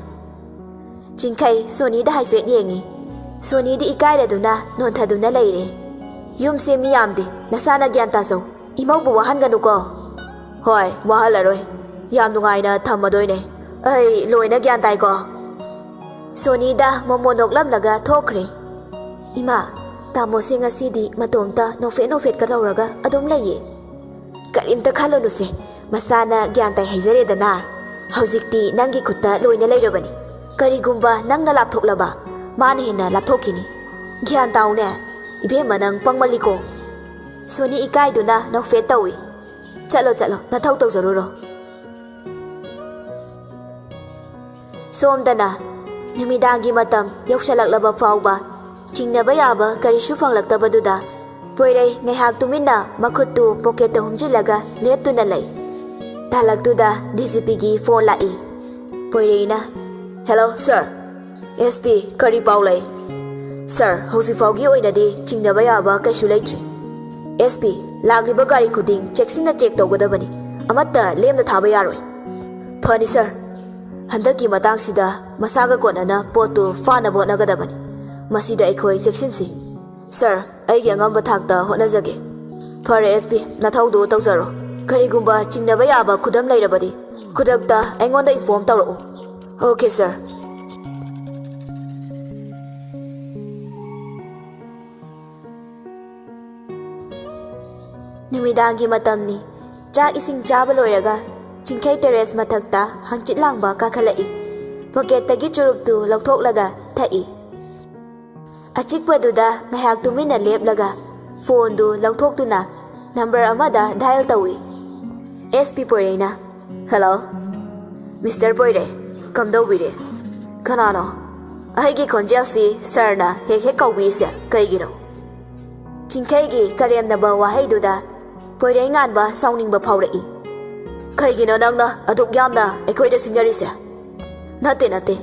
ꯆꯤꯡꯈꯩ ꯁꯣꯅꯤꯗ ꯍꯥꯏꯐꯦꯠ ꯌꯦꯡꯏ꯫ ꯁꯣꯅꯤꯗꯤ ꯏꯀꯥꯏꯔꯗꯨꯅ ꯅꯣꯟꯊꯗꯨꯅ ꯂꯩꯔꯦ꯫ "ꯌꯨꯝꯁꯦ ꯃꯤ ꯌꯥꯝꯗꯦ, ꯅꯁꯥꯅ ꯒ꯭ꯌꯥꯟ ꯇꯥꯖꯧ꯫ ꯏꯃꯧꯕꯨ ꯋꯥꯍꯟꯒꯅꯨꯀꯣ꯫" "ꯍꯣꯏ, ꯋꯥꯍꯜꯂꯔꯣꯏ꯫ ꯌꯥꯝ ꯅꯨꯡꯉꯥꯏꯅ ꯊꯝꯃꯗꯣꯏꯅꯦ꯫ ꯑꯩ ꯂꯣꯏꯅ ꯒ꯭ꯌꯥꯟ ꯇꯥꯏꯀꯣ꯫" ꯁꯣꯅꯤꯗ ꯃꯣꯃꯣ ꯅꯣꯛꯂꯝꯂꯒ ꯊꯣꯛꯈ꯭ꯔꯦ꯫ "ꯏꯃꯥ, ꯇꯥꯃꯣꯁꯦ ꯉꯁꯤꯗꯤ ꯃꯇꯣꯝꯇ ꯅꯣꯛꯐꯦꯠ ꯅꯣꯛꯐꯦꯠꯀ ꯇꯧꯔꯒ ꯑꯗꯨꯝ ꯂꯩꯌꯦ꯫" "ꯀꯔꯤꯝꯇ ꯈꯜꯂꯨꯅꯨꯁꯦ, ꯃꯁꯥꯅ ꯒ꯭ꯌꯥꯟ ꯇꯥꯏ ꯍꯥꯏꯖꯔꯦꯗꯅ꯫ ꯍꯧꯖꯤꯛꯇꯤ ꯅꯪꯒꯤ ꯈꯨꯠꯇ ꯂꯣꯏꯅ ꯂꯩꯔꯕꯅꯤ꯫ ꯀꯔꯤꯒꯨꯝꯕ ꯅꯪꯅ ꯂꯥꯞꯊꯣꯛꯂꯕ, ꯃꯥꯅ ꯍꯦꯟꯅ ꯂꯥꯞꯊꯣꯛꯈꯤꯅꯤ꯫ ꯒ꯭ꯌꯥꯟ ꯇꯥꯎꯅꯦ, ꯏꯕꯦꯝꯃ ꯅꯪ ꯄꯪꯃꯜꯂꯤꯀꯣ꯫" ꯁꯣꯅꯤ ꯏꯀꯥꯏꯗꯨꯅ ꯅꯣꯛꯐꯦꯠ ꯇꯧꯏ꯫ "ꯆꯠꯂꯣ, ꯆꯠꯂꯣ, ꯅꯊꯧ ꯇꯧꯖꯔꯨꯔꯣ꯫" ꯁꯣꯝꯗꯅ ꯅꯨꯃꯤꯗꯥꯡꯒꯤ ꯃꯇꯝ ꯌꯧꯁꯜꯂꯛꯂꯕ ꯐꯥꯎꯕ ꯆꯤꯡꯅꯕ ꯌꯥꯕ ꯀꯔꯤꯁꯨ ꯐꯪꯂꯛꯇꯕꯗꯨꯗ ꯄꯣꯏꯔꯩ ꯉꯥꯏꯍꯥꯛ ꯇꯨꯃꯤꯟꯅ ꯃꯈꯨꯠꯇꯨ ꯄꯣꯀꯦꯠꯇ ꯍꯨꯝꯖꯤꯜꯂꯒ ꯂꯦꯞꯇꯨꯅ ꯂꯩ꯫ ꯇꯥꯂꯛꯇꯨꯗ ꯗꯤ ꯖꯤ ꯄꯤꯒꯤ ꯐꯣꯟ ꯂꯥꯛꯏ꯫ ꯄꯣꯏꯔꯩꯅ, "ꯍꯦꯜꯂꯣ, ꯁꯥꯔ꯫" "ꯑꯦꯁ ꯄꯤ, ꯀꯔꯤ ꯄꯥꯎ ꯂꯩ?" "ꯁꯥꯔ, ꯍꯧꯖꯤꯛ ꯐꯥꯎꯒꯤ ꯑꯣꯏꯅꯗꯤ ꯆꯤꯡꯅꯕ ꯌꯥꯕ ꯀꯩꯁꯨ ꯂꯩꯇ꯭ꯔꯤ꯫" "ꯑꯦꯁ ꯄꯤ, ꯂꯥꯛꯂꯤꯕ ꯒꯥꯔꯤ ꯈꯨꯗꯤꯡ ꯆꯦꯛꯁꯤꯟꯅ ꯆꯦꯛ ꯇꯧꯒꯗꯕꯅꯤ, ꯑꯃꯠꯇ ꯂꯦꯝꯅ ꯊꯥꯕ ꯌꯥꯔꯣꯏ꯫" "ꯐꯅꯤ ꯁꯥꯔ, ꯍꯟꯗꯛꯀꯤ ꯃꯇꯥꯡꯁꯤꯗ ꯃꯁꯥꯒ ꯀꯣꯟꯅꯅ ꯄꯣꯠꯇꯨ ꯐꯥꯅꯕ ꯍꯣꯠꯅꯒꯗꯕꯅꯤ꯫ ꯃꯁꯤꯗ ꯑꯩꯈꯣꯏ ꯆꯦꯛꯁꯤꯟꯁꯤ꯫ ꯁꯥꯔ, ꯑꯩꯒꯤ ꯑꯉꯝꯕ ꯊꯥꯛꯇ ꯍꯣꯠꯅꯖꯒꯦ꯫" "ꯐꯔꯦ ꯑꯦꯁ ꯄꯤ, ꯅꯊꯧꯗꯨ ꯇꯧꯖꯔꯣ꯫ ꯀꯔꯤꯒꯨꯝꯕ ꯆꯤꯡꯅꯕ ꯌꯥꯕ ꯈꯨꯗꯝ ꯂꯩꯔꯕꯗꯤ ꯈꯨꯗꯛꯇ ꯑꯩꯉꯣꯟꯗ ꯏꯟꯐꯣꯔꯝ ꯇꯧꯔꯛꯎ꯫" "Okay sir." ꯅꯨꯃꯤꯗꯥꯡꯒꯤ ꯃꯇꯝꯅꯤ꯫ ꯆꯥꯛ ꯏꯁꯤꯡ ꯆꯥꯕ ꯂꯣꯏꯔꯒ ꯆꯤꯡꯈꯩ terrace ꯃꯊꯛꯇ ꯍꯪꯆꯤꯠ ꯂꯥꯡꯕ ꯀꯥꯈꯠꯂꯛꯏ꯫ Pocketꯇꯒꯤ ꯆꯨꯔꯨꯞꯇꯨ ꯂꯧꯊꯣꯛꯂꯒ ꯊꯛꯏ꯫ ꯑꯆꯤꯛꯄꯗꯨꯗ ꯉꯥꯏꯍꯥꯛ ꯇꯨꯃꯤꯟꯅ ꯂꯦꯞꯂꯒ phoneꯗꯨ ꯂꯧꯊꯣꯛꯇꯨꯅ number ꯑꯃꯗ dial ꯇꯧꯏ꯫ S P ꯄꯣꯏꯔꯩꯅ꯫ Hello, Mister ꯄꯣꯏꯔꯩ, ꯀꯝꯗꯧꯕꯤꯔꯦ? ꯀꯅꯥꯅꯣ? ꯑꯩꯒꯤ ꯈꯣꯟꯖꯦꯜꯁꯤ sirꯅ ꯍꯦꯛ ꯍꯦꯛ ꯀꯧꯕꯤꯔꯤꯁꯦ ꯀꯩꯒꯤꯅꯣ? ꯆꯤꯡꯈꯩꯒꯤ ꯀꯔꯦꯝꯅꯕ ꯋꯥꯍꯩꯗꯨꯗ ꯄꯣꯏꯔꯩꯉꯥꯟꯕ ꯁꯥꯎꯅꯤꯡꯕ ꯐꯥꯎꯔꯛꯏ꯫ ꯀꯩꯒꯤꯅꯣ ꯅꯪꯅ ꯑꯗꯨꯛ ꯌꯥꯝꯅ ꯑꯩꯈꯣꯏꯗ ꯁꯤꯡꯅꯔꯤꯁꯦ? ꯅꯠꯇꯦ, ꯅꯠꯇꯦ,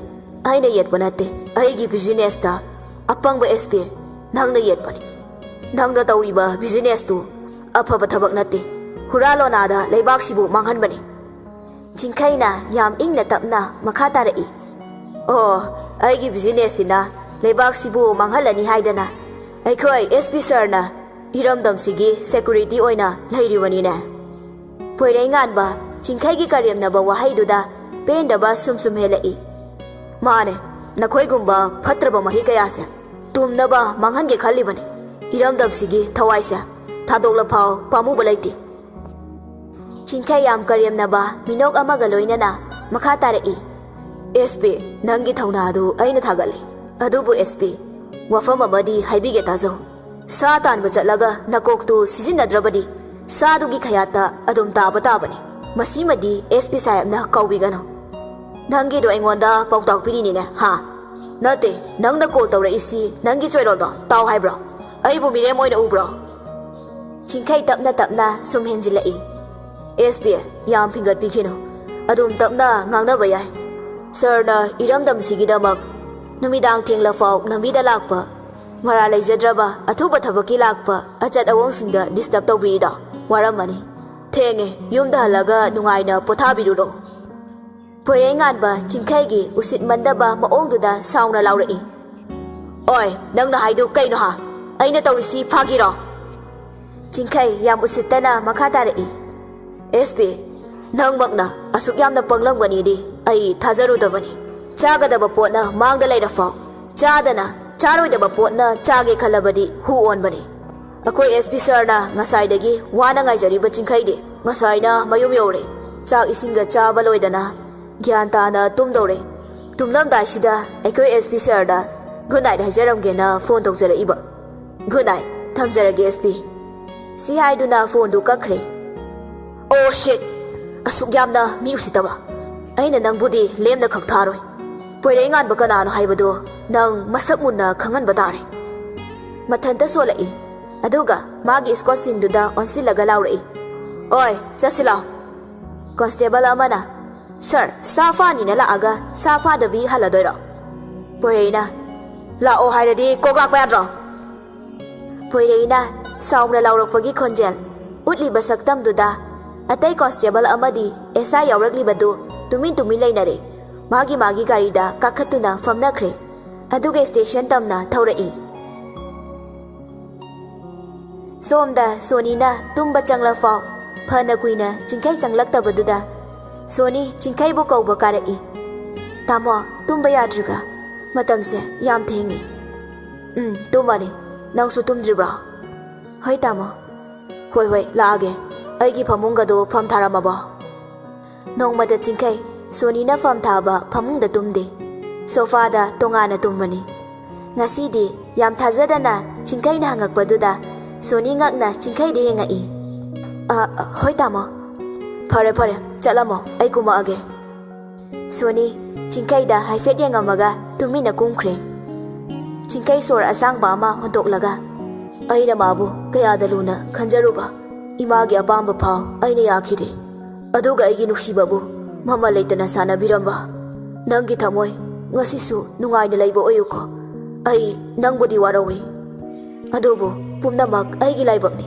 ꯑꯩꯅ ꯌꯦꯠꯄ ꯅꯠꯇꯦ꯫ ꯑꯩꯒꯤ businessꯇ ꯑꯄꯪꯕ S P, ꯅꯪꯅ ꯌꯦꯠꯄꯅꯤ꯫ ꯅꯪꯅ ꯇꯧꯔꯤꯕ businessꯇꯨ ꯑꯐꯕ ꯊꯕꯛ ꯅꯠꯇꯦ꯫ ꯍꯨꯔꯥ ꯂꯣꯅꯥꯗ ꯂꯩꯕꯥꯛꯁꯤꯕꯨ ꯃꯥꯡꯍꯟꯕꯅꯤ꯫ ꯆꯤꯡꯈꯩꯅ ꯌꯥꯝ ꯏꯪꯅ ꯇꯞꯅ ꯃꯈꯥ ꯇꯥꯔꯛꯏ꯫ ꯑꯣ, ꯑꯩꯒꯤ businessꯁꯤꯅ ꯂꯩꯕꯥꯛꯁꯤꯕꯨ ꯃꯥꯡꯍꯜꯂꯅꯤ ꯍꯥꯏꯗꯅ ꯑꯩꯈꯣꯏ S P sirꯅ ꯏꯔꯝꯗꯝꯁꯤꯒꯤ security ꯑꯣꯏꯅ ꯂꯩꯔꯤꯕꯅꯤꯅꯦ꯫ ꯄꯣꯏꯔꯩꯉꯥꯟꯕ ꯆꯤꯡꯈꯩꯒꯤ ꯀꯔꯦꯝꯅꯕ ꯋꯥꯍꯩꯗꯨꯗ ꯄꯦꯟꯗꯕ ꯁꯨꯝ ꯁꯨꯝ ꯍꯦꯜꯂꯛꯏ꯫ ꯃꯥꯅꯦ, ꯅꯈꯣꯏꯒꯨꯝꯕ ꯐꯠꯇ꯭ꯔꯕ ꯃꯍꯤ ꯀꯌꯥꯁꯦ ꯇꯨꯝꯅꯕ ꯃꯥꯡꯍꯟꯒꯦ ꯈꯜꯂꯤꯕꯅꯤ꯫ ꯏꯔꯝꯗꯝꯁꯤꯒꯤ ꯊꯋꯥꯏꯁꯦ ꯊꯥꯗꯣꯛꯂꯐꯥꯎ ꯄꯥꯝꯃꯨꯕ ꯂꯩꯇꯦ꯫ ꯆꯤꯡꯈꯩ ꯌꯥꯝ ꯀꯔꯦꯝꯅꯕ ꯃꯤꯅꯣꯛ ꯑꯃꯒ ꯂꯣꯏꯅꯅ ꯃꯈꯥ ꯇꯥꯔꯛꯏ꯫ S P, ꯅꯪꯒꯤ ꯊꯧꯅꯥ ꯑꯗꯨ ꯑꯩꯅ ꯊꯥꯒꯠꯂꯤ꯫ ꯑꯗꯨꯕꯨ S P, ꯋꯥꯐꯝ ꯑꯃꯗꯤ ꯍꯥꯏꯕꯤꯒꯦ ꯇꯥꯖꯧ꯫ ꯁꯥ ꯇꯥꯟꯕ ꯆꯠꯂꯒ ꯅꯀꯣꯛꯇꯨ ꯁꯤꯖꯤꯟꯅꯗ꯭ꯔꯕꯗꯤ ꯁꯥꯗꯨꯒꯤ ꯈꯌꯥꯠꯇ ꯑꯗꯨꯝ ꯇꯥꯕ ꯇꯥꯕꯅꯤ꯫ ꯃꯁꯤꯃꯗꯤ S P ꯁꯥꯍꯦꯕꯅ ꯀꯥꯎꯕꯤꯒꯅꯨ꯫ ꯅꯪꯒꯤꯗꯣ ꯑꯩꯉꯣꯟꯗ ꯄꯥꯎꯇꯥꯛ ꯄꯤꯔꯤꯅꯤꯅꯦ, ꯍꯥ? ꯅꯠꯇꯦ, ꯅꯪꯅ call ꯇꯧꯔꯛꯏꯁꯤ ꯅꯪꯒꯤ ꯆꯣꯏꯔꯣꯜꯗꯣ ꯇꯥꯎ ꯍꯥꯏꯕ꯭ꯔꯣ? ꯑꯩꯕꯨ ꯃꯤꯔꯦꯝ ꯑꯣꯏꯅ ꯎꯕ꯭ꯔꯣ? ꯆꯤꯡꯈꯩ ꯇꯞꯅ ꯇꯞꯅ ꯁꯨꯝ ꯍꯦꯟꯖꯤꯜꯂꯛꯏ꯫ S P, ꯌꯥꯝ ꯐꯤꯡꯒꯠꯄꯤꯈꯤꯅꯨ꯫ ꯑꯗꯨꯝ ꯇꯞꯅ ꯉꯥꯡꯅꯕ ꯌꯥꯏ꯫ Sirꯅ ꯏꯔꯝꯗꯝꯁꯤꯒꯤꯗꯃꯛ ꯅꯨꯃꯤꯗꯥꯡ ꯊꯦꯡꯂꯐꯥꯎ ꯂꯝꯕꯤꯗ ꯂꯥꯛꯄ, ꯃꯔꯥꯜ ꯂꯩꯖꯗ꯭ꯔꯕ ꯑꯊꯨꯕ ꯊꯕꯛꯀꯤ ꯂꯥꯛꯄ ꯑꯆꯠ ꯑꯋꯣꯡꯁꯤꯡꯗ disturb ꯇꯧꯕꯤꯔꯤꯗꯣ ꯋꯥꯔꯝꯃꯅꯤ꯫ ꯊꯦꯡꯉꯦ, ꯌꯨꯝꯗ ꯍꯜꯂꯒ ꯅꯨꯡꯉꯥꯏꯅ ꯄꯣꯊꯥꯕꯤꯔꯨꯔꯣ꯫ ꯄꯣꯏꯔꯩꯉꯥꯟꯕ ꯆꯤꯡꯈꯩꯒꯤ ꯎꯁꯤꯠꯃꯟꯗꯕ ꯃꯑꯣꯡꯗꯨꯗ ꯁꯥꯎꯅ ꯂꯥꯎꯔꯛꯏ꯫ ꯑꯣꯏ, ꯅꯪꯅ ꯍꯥꯏꯗꯨ ꯀꯩꯅꯣ ꯍꯥ? ꯑꯩꯅ ꯇꯧꯔꯤꯁꯤ ꯐꯥꯒꯤꯔꯣ? ꯆꯤꯡꯈꯩ ꯌꯥꯝ ꯎꯁꯤꯠꯇꯅ ꯃꯈꯥ ꯇꯥꯔꯛꯏ꯫ S P, ꯅꯪꯃꯛꯅ ꯑꯁꯨꯛ ꯌꯥꯝꯅ ꯄꯪꯂꯝꯒꯅꯤꯗꯤ ꯑꯩ ꯊꯥꯖꯔꯨꯗꯕꯅꯤ꯫ ꯆꯥꯒꯗꯕ ꯄꯣꯠꯅ ꯃꯥꯡꯗ ꯂꯩꯔꯐꯥꯎ ꯆꯥꯗꯅ, ꯆꯥꯔꯣꯏꯗꯕ ꯄꯣꯠꯅ ꯆꯥꯒꯦ ꯈꯜꯂꯕꯗꯤ ꯍꯨ ꯑꯣꯟꯕꯅꯤ꯫ ꯑꯩꯈꯣꯏ ꯑꯦꯁ ꯄꯤ ꯁꯥꯔꯅ ꯉꯁꯥꯏꯗꯒꯤ ꯋꯥꯅ ꯉꯥꯏꯖꯔꯤꯕ ꯆꯤꯡꯈꯩꯗꯤ ꯉꯁꯥꯏꯅ ꯃꯌꯨꯝ ꯌꯧꯔꯦ꯫ ꯆꯥꯛ ꯏꯁꯤꯡꯒ ꯆꯥꯕ ꯂꯣꯏꯗꯅ ꯒ꯭ꯌꯥꯟ ꯇꯥꯅ ꯇꯨꯝꯗꯧꯔꯦ꯫ ꯇꯨꯝꯂꯝꯗꯥꯏꯁꯤꯗ ꯑꯩꯈꯣꯏ ꯑꯦꯁ ꯄꯤ ꯁꯥꯔꯗ ꯒꯨꯗ ꯅꯥꯏꯠ ꯍꯥꯏꯖꯔꯝꯒꯦꯅ ꯐꯣꯟ ꯇꯧꯖꯔꯛꯏꯕ꯫ ꯒꯨꯗ ꯅꯥꯏꯠ, ꯊꯝꯖꯔꯒꯦ ꯑꯦꯁ ꯄꯤ꯫ ꯁꯤ ꯍꯥꯏꯗꯨꯅ ꯐꯣꯟꯗꯨ ꯀꯛꯈ꯭ꯔꯦ꯫ ꯑꯣ ꯁꯤꯠ! ꯑꯁꯨꯛ ꯌꯥꯝꯅ ꯃꯤ ꯎꯁꯤꯠꯇꯕ! ꯑꯩꯅ ꯅꯪꯕꯨꯗꯤ ꯂꯦꯝꯅ ꯈꯛ ꯊꯥꯔꯣꯏ꯫ ꯄꯣꯏꯔꯩꯉꯥꯟꯕ ꯀꯅꯥꯅꯣ ꯍꯥꯏꯕꯗꯨ ꯅꯪ ꯃꯁꯛ ꯃꯨꯟꯅ ꯈꯪꯍꯟꯕ ꯇꯥꯔꯦ꯫ ꯃꯊꯟꯇ ꯁꯣꯜꯂꯛꯏ꯫ ꯑꯗꯨꯒ ꯃꯥꯒꯤ ꯏꯁꯀꯣꯠꯁꯤꯡꯗꯨꯗ ꯑꯣꯟꯁꯤꯜꯂꯒ ꯂꯥꯎꯔꯛꯏ, "ꯑꯣꯏ, ꯆꯠꯁꯤ ꯂꯥꯎ!" ꯀꯣꯟꯁꯇꯦꯕꯜ ꯑꯃꯅ, "ꯁꯥꯔ, ꯁꯥ ꯐꯥꯅꯤꯅ ꯂꯥꯛꯑꯒ ꯁꯥ ꯐꯥꯗꯕꯤ ꯍꯜꯂꯗꯣꯏꯔꯣ?" ꯄꯣꯏꯔꯩꯅ, "ꯂꯥꯛꯑꯣ ꯍꯥꯏꯔꯗꯤ ꯀꯣꯛ ꯂꯥꯛꯄ ꯌꯥꯗ꯭ꯔꯣ?" ꯄꯣꯏꯔꯩꯅ ꯁꯥꯎꯅ ꯂꯥꯎꯔꯛꯄꯒꯤ ꯈꯣꯟꯖꯦꯜ ꯎꯠꯂꯤꯕ ꯁꯛꯇꯝꯗꯨꯗ ꯑꯇꯩ ꯀꯣꯟꯁꯇꯦꯕꯜ ꯑꯃꯗꯤ ꯑꯦꯁ ꯑꯥꯏ ꯌꯥꯎꯔꯛꯂꯤꯕꯗꯨ ꯇꯨꯃꯤꯟ ꯇꯨꯃꯤꯟ ꯂꯩꯅꯔꯦ꯫ ꯃꯥꯒꯤ ꯃꯥꯒꯤ ꯒꯥꯔꯤꯗ ꯀꯥꯈꯠꯇꯨꯅ ꯐꯝꯅꯈ꯭ꯔꯦ꯫ ꯑꯗꯨꯒ ꯁ꯭ꯇꯦꯁꯟ ꯇꯝꯅ ꯊꯧꯔꯛꯏ꯫ ꯁꯣꯝꯗ ꯁꯣꯅꯤꯅ ꯇꯨꯝꯕ ꯆꯪꯂꯛꯐꯥꯎ ꯐꯅ ꯀꯨꯏꯅ ꯆꯤꯡꯈꯩ ꯆꯪꯂꯛꯇꯕꯗꯨꯗ ꯁꯣꯅꯤ ꯆꯤꯡꯈꯩꯕꯨ ꯀꯧꯕ ꯀꯥꯔꯛꯏ꯫ "ꯇꯥꯃꯣ, ꯇꯨꯝꯕ ꯌꯥꯗ꯭ꯔꯤꯕ꯭ꯔꯥ? ꯃꯇꯝꯁꯦ ꯌꯥꯝ ꯊꯦꯡꯉꯤ꯫" "ꯎꯝ, ꯇꯨꯝꯃꯅꯤ꯫ ꯅꯪꯁꯨ ꯇꯨꯝꯗ꯭ꯔꯤꯕ꯭ꯔꯣ?" "ꯍꯣꯏ ꯇꯥꯃꯣ꯫" "ꯍꯣꯏ ꯍꯣꯏ, ꯂꯥꯛꯑꯒꯦ꯫ ꯑꯩꯒꯤ ꯐꯃꯨꯡꯒꯗꯣ ꯐꯝ ꯊꯥꯔꯝꯃꯕꯣ?" ꯅꯣꯡꯃꯇ ꯆꯤꯡꯈꯩ ꯁꯣꯅꯤꯅ ꯐꯝ ꯊꯥꯕ ꯐꯃꯨꯡꯗ ꯇꯨꯝꯗꯦ꯫ ꯁꯣꯐꯥꯗ ꯇꯣꯉꯥꯟꯅ ꯇꯨꯝꯕꯅꯤ꯫ ꯉꯁꯤꯗꯤ ꯌꯥꯝ ꯊꯥꯖꯗꯅ ꯆꯤꯡꯈꯩꯅ ꯍꯪꯉꯛꯄꯗꯨꯗ ꯁꯣꯅꯤ ꯉꯛꯅ ꯆꯤꯡꯈꯩꯗ ꯌꯦꯡꯉꯛꯏ꯫ "ꯑ, ꯍꯣꯏ ꯇꯥꯃꯣ꯫" "ꯐꯔꯦ ꯐꯔꯦ, ꯆꯠꯂꯝꯃꯣ, ꯑꯩ ꯀꯨꯝꯃꯛꯑꯒꯦ꯫" ꯁꯣꯅꯤ ꯆꯤꯡꯈꯩꯗ ꯍꯥꯏꯐꯦꯠ ꯌꯦꯡꯉꯝꯃꯒ ꯇꯨꯃꯤꯟꯅ ꯀꯨꯝꯈ꯭ꯔꯦ꯫ ꯆꯤꯡꯈꯩ ꯁꯣꯔ ꯑꯁꯥꯡꯕ ꯑꯃ ꯍꯣꯟꯇꯣꯛꯂꯒ, "ꯑꯩꯅ ꯃꯥꯕꯨ ꯀꯌꯥꯗ ꯂꯨꯅ ꯈꯟꯖꯔꯨꯕ, ꯏꯃꯥꯒꯤ ꯑꯄꯥꯝꯕ ꯐꯥꯎ ꯑꯩꯅ ꯌꯥꯈꯤꯗꯦ꯫ ꯑꯗꯨꯒ ꯑꯩꯒꯤ ꯅꯨꯡꯁꯤꯕꯕꯨ ꯃꯃꯜ ꯂꯩꯇꯅ ꯁꯥꯟꯅꯕꯤꯔꯝꯕ ꯅꯪꯒꯤ ꯊꯃꯣꯏ ꯉꯁꯤꯁꯨ ꯅꯨꯡꯉꯥꯏꯅ ꯂꯩꯕ ꯑꯣꯏꯌꯨꯀꯣ꯫ ꯑꯩ ꯅꯪꯕꯨꯗꯤ ꯋꯥꯔꯧꯏ, ꯑꯗꯨꯕꯨ ꯄꯨꯝꯅꯃꯛ ꯑꯩꯒꯤ ꯂꯥꯏꯕꯛꯅꯤ꯫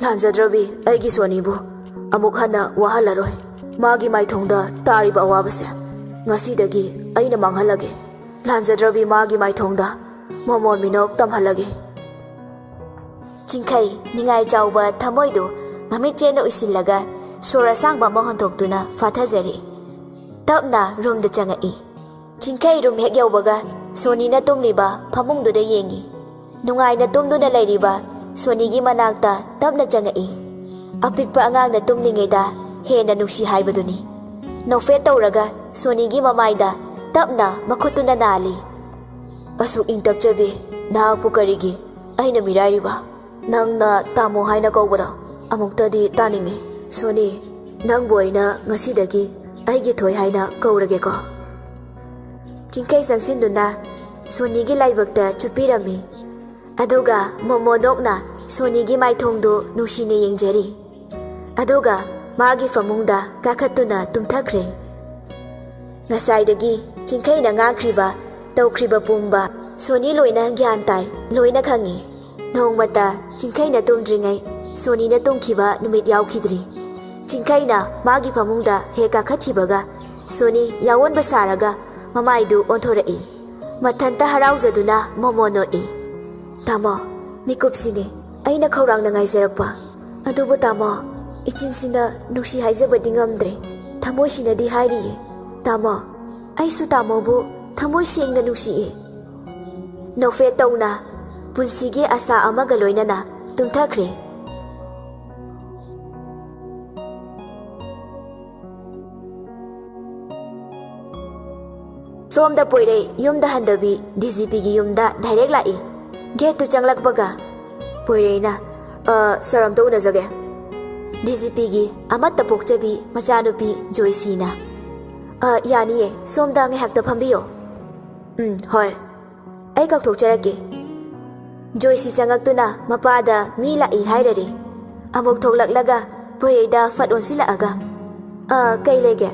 ꯂꯥꯟꯖꯗ꯭ꯔꯕꯤ ꯑꯩꯒꯤ ꯁꯣꯅꯤꯕꯨ ꯑꯃꯨꯛ ꯍꯟꯅ ꯋꯥꯍꯜꯂꯔꯣꯏ꯫ ꯃꯥꯒꯤ ꯃꯥꯏꯊꯣꯡꯗ ꯇꯥꯔꯤꯕ ꯑꯋꯥꯕꯁꯦ ꯉꯁꯤꯗꯒꯤ ꯑꯩꯅ ꯃꯥꯡꯍꯜꯂꯒꯦ꯫ ꯂꯥꯟꯖꯗ꯭ꯔꯕꯤ ꯃꯥꯒꯤ ꯃꯥꯏꯊꯣꯡꯗ ꯃꯃꯣꯟ ꯃꯤꯅꯣꯛ ꯇꯝꯍꯜꯂꯒꯦ꯫" ꯆꯤꯡꯈꯩ ꯅꯤꯡꯉꯥꯏ ꯆꯥꯎꯕ ꯊꯃꯣꯏꯗꯨ ꯃꯃꯤꯠ ꯆꯦꯠꯅ ꯎꯏꯁꯤꯜꯂꯒ ꯁꯣꯔ ꯑꯁꯥꯡꯕ ꯑꯃ ꯍꯣꯟꯗꯣꯛꯇꯨꯅ ꯐꯥꯊꯖꯔꯦ꯫ ꯇꯞꯅ ꯔꯨꯝꯗ ꯆꯪꯉꯛꯏ꯫ ꯆꯤꯡꯈꯩ ꯔꯨꯝ ꯍꯦꯛ ꯌꯧꯕꯒ ꯁꯣꯅꯤꯅ ꯇꯨꯝꯂꯤꯕ ꯐꯃꯨꯡꯗꯨꯗ ꯌꯦꯡꯉꯤ꯫ ꯅꯨꯡꯉꯥꯏꯅ ꯇꯨꯝꯗꯨꯅ ꯂꯩꯔꯤꯕ ꯁꯣꯅꯤꯒꯤ ꯃꯅꯥꯛꯇ ꯇꯞꯅ ꯆꯪꯉꯛꯏ꯫ ꯑꯄꯤꯛꯄ ꯑꯉꯥꯡꯅ ꯇꯨꯝꯂꯤꯉꯩꯗ ꯍꯦꯟꯅ ꯅꯨꯡꯁꯤ ꯍꯥꯏꯕꯗꯨꯅꯤ꯫ ꯅꯣꯛꯐꯦꯠ ꯇꯧꯔꯒ ꯁꯣꯅꯤꯒꯤ ꯃꯃꯥꯏꯗ ꯇꯞꯅ ꯃꯈꯨꯠꯇꯨꯅ ꯅꯥꯜꯂꯤ꯫ "ꯑꯁꯨꯛ ꯏꯪ ꯇꯞꯆꯕꯤ ꯅꯍꯥꯛꯄꯨ ꯀꯔꯤꯒꯤ ꯑꯩꯅ ꯃꯤꯔꯥꯏꯔꯤꯕ? ꯅꯪꯅ ꯇꯥꯃꯣ ꯍꯥꯏꯅ ꯀꯧꯕꯗꯣ ꯑꯃꯨꯛꯇꯗꯤ ꯇꯥꯅꯤꯡꯉꯤ꯫ ꯁꯣꯅꯤ, ꯅꯪꯕꯨ ꯑꯩꯅ ꯉꯁꯤꯗꯒꯤ ꯑꯩꯒꯤ ꯊꯣꯏ ꯍꯥꯏꯅ ꯀꯧꯔꯒꯦꯀꯣ?" ꯆꯤꯡꯈꯩ ꯆꯪꯁꯤꯟꯗꯨꯅ ꯁꯣꯅꯤꯒꯤ ꯂꯥꯏꯕꯛꯇ ꯆꯨꯞꯄꯤꯔꯝꯃꯤ꯫ ꯑꯗꯨꯒ ꯃꯣꯃꯣꯅꯣꯛꯅ ꯁꯣꯅꯤꯒꯤ ꯃꯥꯏꯊꯣꯡꯗꯨ ꯅꯨꯡꯁꯤꯅ ꯌꯦꯡꯖꯔꯤ꯫ ꯑꯗꯨꯒ ꯃꯥꯒꯤ ꯐꯃꯨꯡꯗ ꯀꯥꯈꯠꯇꯨꯅ ꯇꯨꯝꯊꯈ꯭ꯔꯦ꯫ ꯉꯁꯥꯏꯗꯒꯤ ꯆꯤꯡꯈꯩꯅ ꯉꯥꯡꯈ꯭ꯔꯤꯕ, ꯇꯧꯈ꯭ꯔꯤꯕ ꯄꯨꯝꯕ ꯁꯣꯅꯤ ꯂꯣꯏꯅ ꯒ꯭ꯌꯥꯟ ꯇꯥꯏ, ꯂꯣꯏꯅ ꯈꯪꯉꯤ꯫ ꯅꯣꯡꯃꯇ ꯆꯤꯡꯈꯩꯅ ꯇꯨꯝꯗ꯭ꯔꯤꯉꯩ ꯁꯣꯅꯤꯅ ꯇꯨꯝꯈꯤꯕ ꯅꯨꯃꯤꯠ ꯌꯥꯎꯈꯤꯗ꯭ꯔꯤ꯫ ꯆꯤꯡꯈꯩꯅ ꯃꯥꯒꯤ ꯐꯃꯨꯡꯗ ꯍꯦꯛ ꯀꯥꯈꯠꯈꯤꯕꯒ ꯁꯣꯅꯤ ꯌꯥꯑꯣꯟꯕ ꯁꯥꯔꯒ ꯃꯃꯥꯏꯗꯨ ꯑꯣꯟꯊꯣꯔꯛꯏ꯫ ꯃꯊꯟꯇ ꯍꯔꯥꯎꯖꯗꯨꯅ ꯃꯣꯃꯣ ꯅꯣꯛꯏ꯫ "ꯇꯥꯃꯣ, ꯃꯤꯀꯨꯞꯁꯤꯅꯦ ꯑꯩꯅ ꯈꯧꯔꯥꯡꯅ ꯉꯥꯏꯖꯔꯛꯄ꯫ ꯑꯗꯨꯕꯨ ꯇꯥꯃꯣ, ꯏꯆꯤꯟꯁꯤꯅ ꯅꯨꯡꯁꯤ ꯍꯥꯏꯖꯕꯗꯤ ꯉꯝꯗ꯭ꯔꯦ꯫ ꯊꯃꯣꯏꯁꯤꯅꯗꯤ ꯍꯥꯏꯔꯤꯌꯦ꯫ ꯇꯥꯃꯣ, ꯑꯩꯁꯨ ꯇꯥꯃꯣꯕꯨ ꯊꯃꯣꯏ ꯁꯦꯡꯅ ꯅꯨꯡꯁꯤꯌꯦ"꯫ ꯅꯣꯛꯐꯦꯠ ꯇꯧꯅ ꯄꯨꯟꯁꯤꯒꯤ ꯑꯁꯥ ꯑꯃꯒ ꯂꯣꯏꯅꯅ ꯇꯨꯝꯊꯈ꯭ꯔꯦ꯫ ꯁꯣꯝꯗ ꯄꯣꯏꯔꯩ ꯌꯨꯝꯗ ꯍꯟꯗꯕꯤ ꯗꯤ ꯖꯤ ꯄꯤꯒꯤ ꯌꯨꯝꯗ ꯗꯥꯏꯔꯦꯛ ꯂꯥꯛꯏ꯫ ꯒꯦꯠꯇꯨ ꯆꯪꯂꯛꯄꯒ ꯄꯣꯏꯔꯩꯅ, "ꯑ, ꯁꯥꯔ, ꯑꯝꯇ ꯎꯅꯖꯒꯦ"꯫ ꯗꯤ ꯖꯤ ꯄꯤꯒꯤ ꯑꯃꯠꯇ ꯄꯣꯛꯆꯕꯤ ꯃꯆꯥꯅꯨꯄꯤ ꯖꯣꯏꯁꯤꯅ, "ꯑ, ꯌꯥꯅꯤꯌꯦ, ꯁꯣꯝꯗ ꯉꯥꯏꯍꯥꯛꯇ ꯐꯝꯕꯤꯌꯣ"꯫ "ꯎꯝ, ꯍꯣꯏ꯫ ꯑꯩ ꯀꯧꯊꯣꯛꯆꯔꯛꯀꯦ"꯫ ꯖꯣꯏꯁꯤ ꯆꯪꯉꯛꯇꯨꯅ ꯃꯄꯥꯗ ꯃꯤ ꯂꯥꯛꯏ ꯍꯥꯏꯔꯔꯦ꯫ ꯑꯃꯨꯛ ꯊꯣꯛꯂꯛꯂꯒ ꯄꯣꯏꯔꯩꯗ ꯐꯠ ꯑꯣꯟꯁꯤꯜꯂꯛꯑꯒ, "ꯑ, ꯀꯩ ꯂꯩꯒꯦ?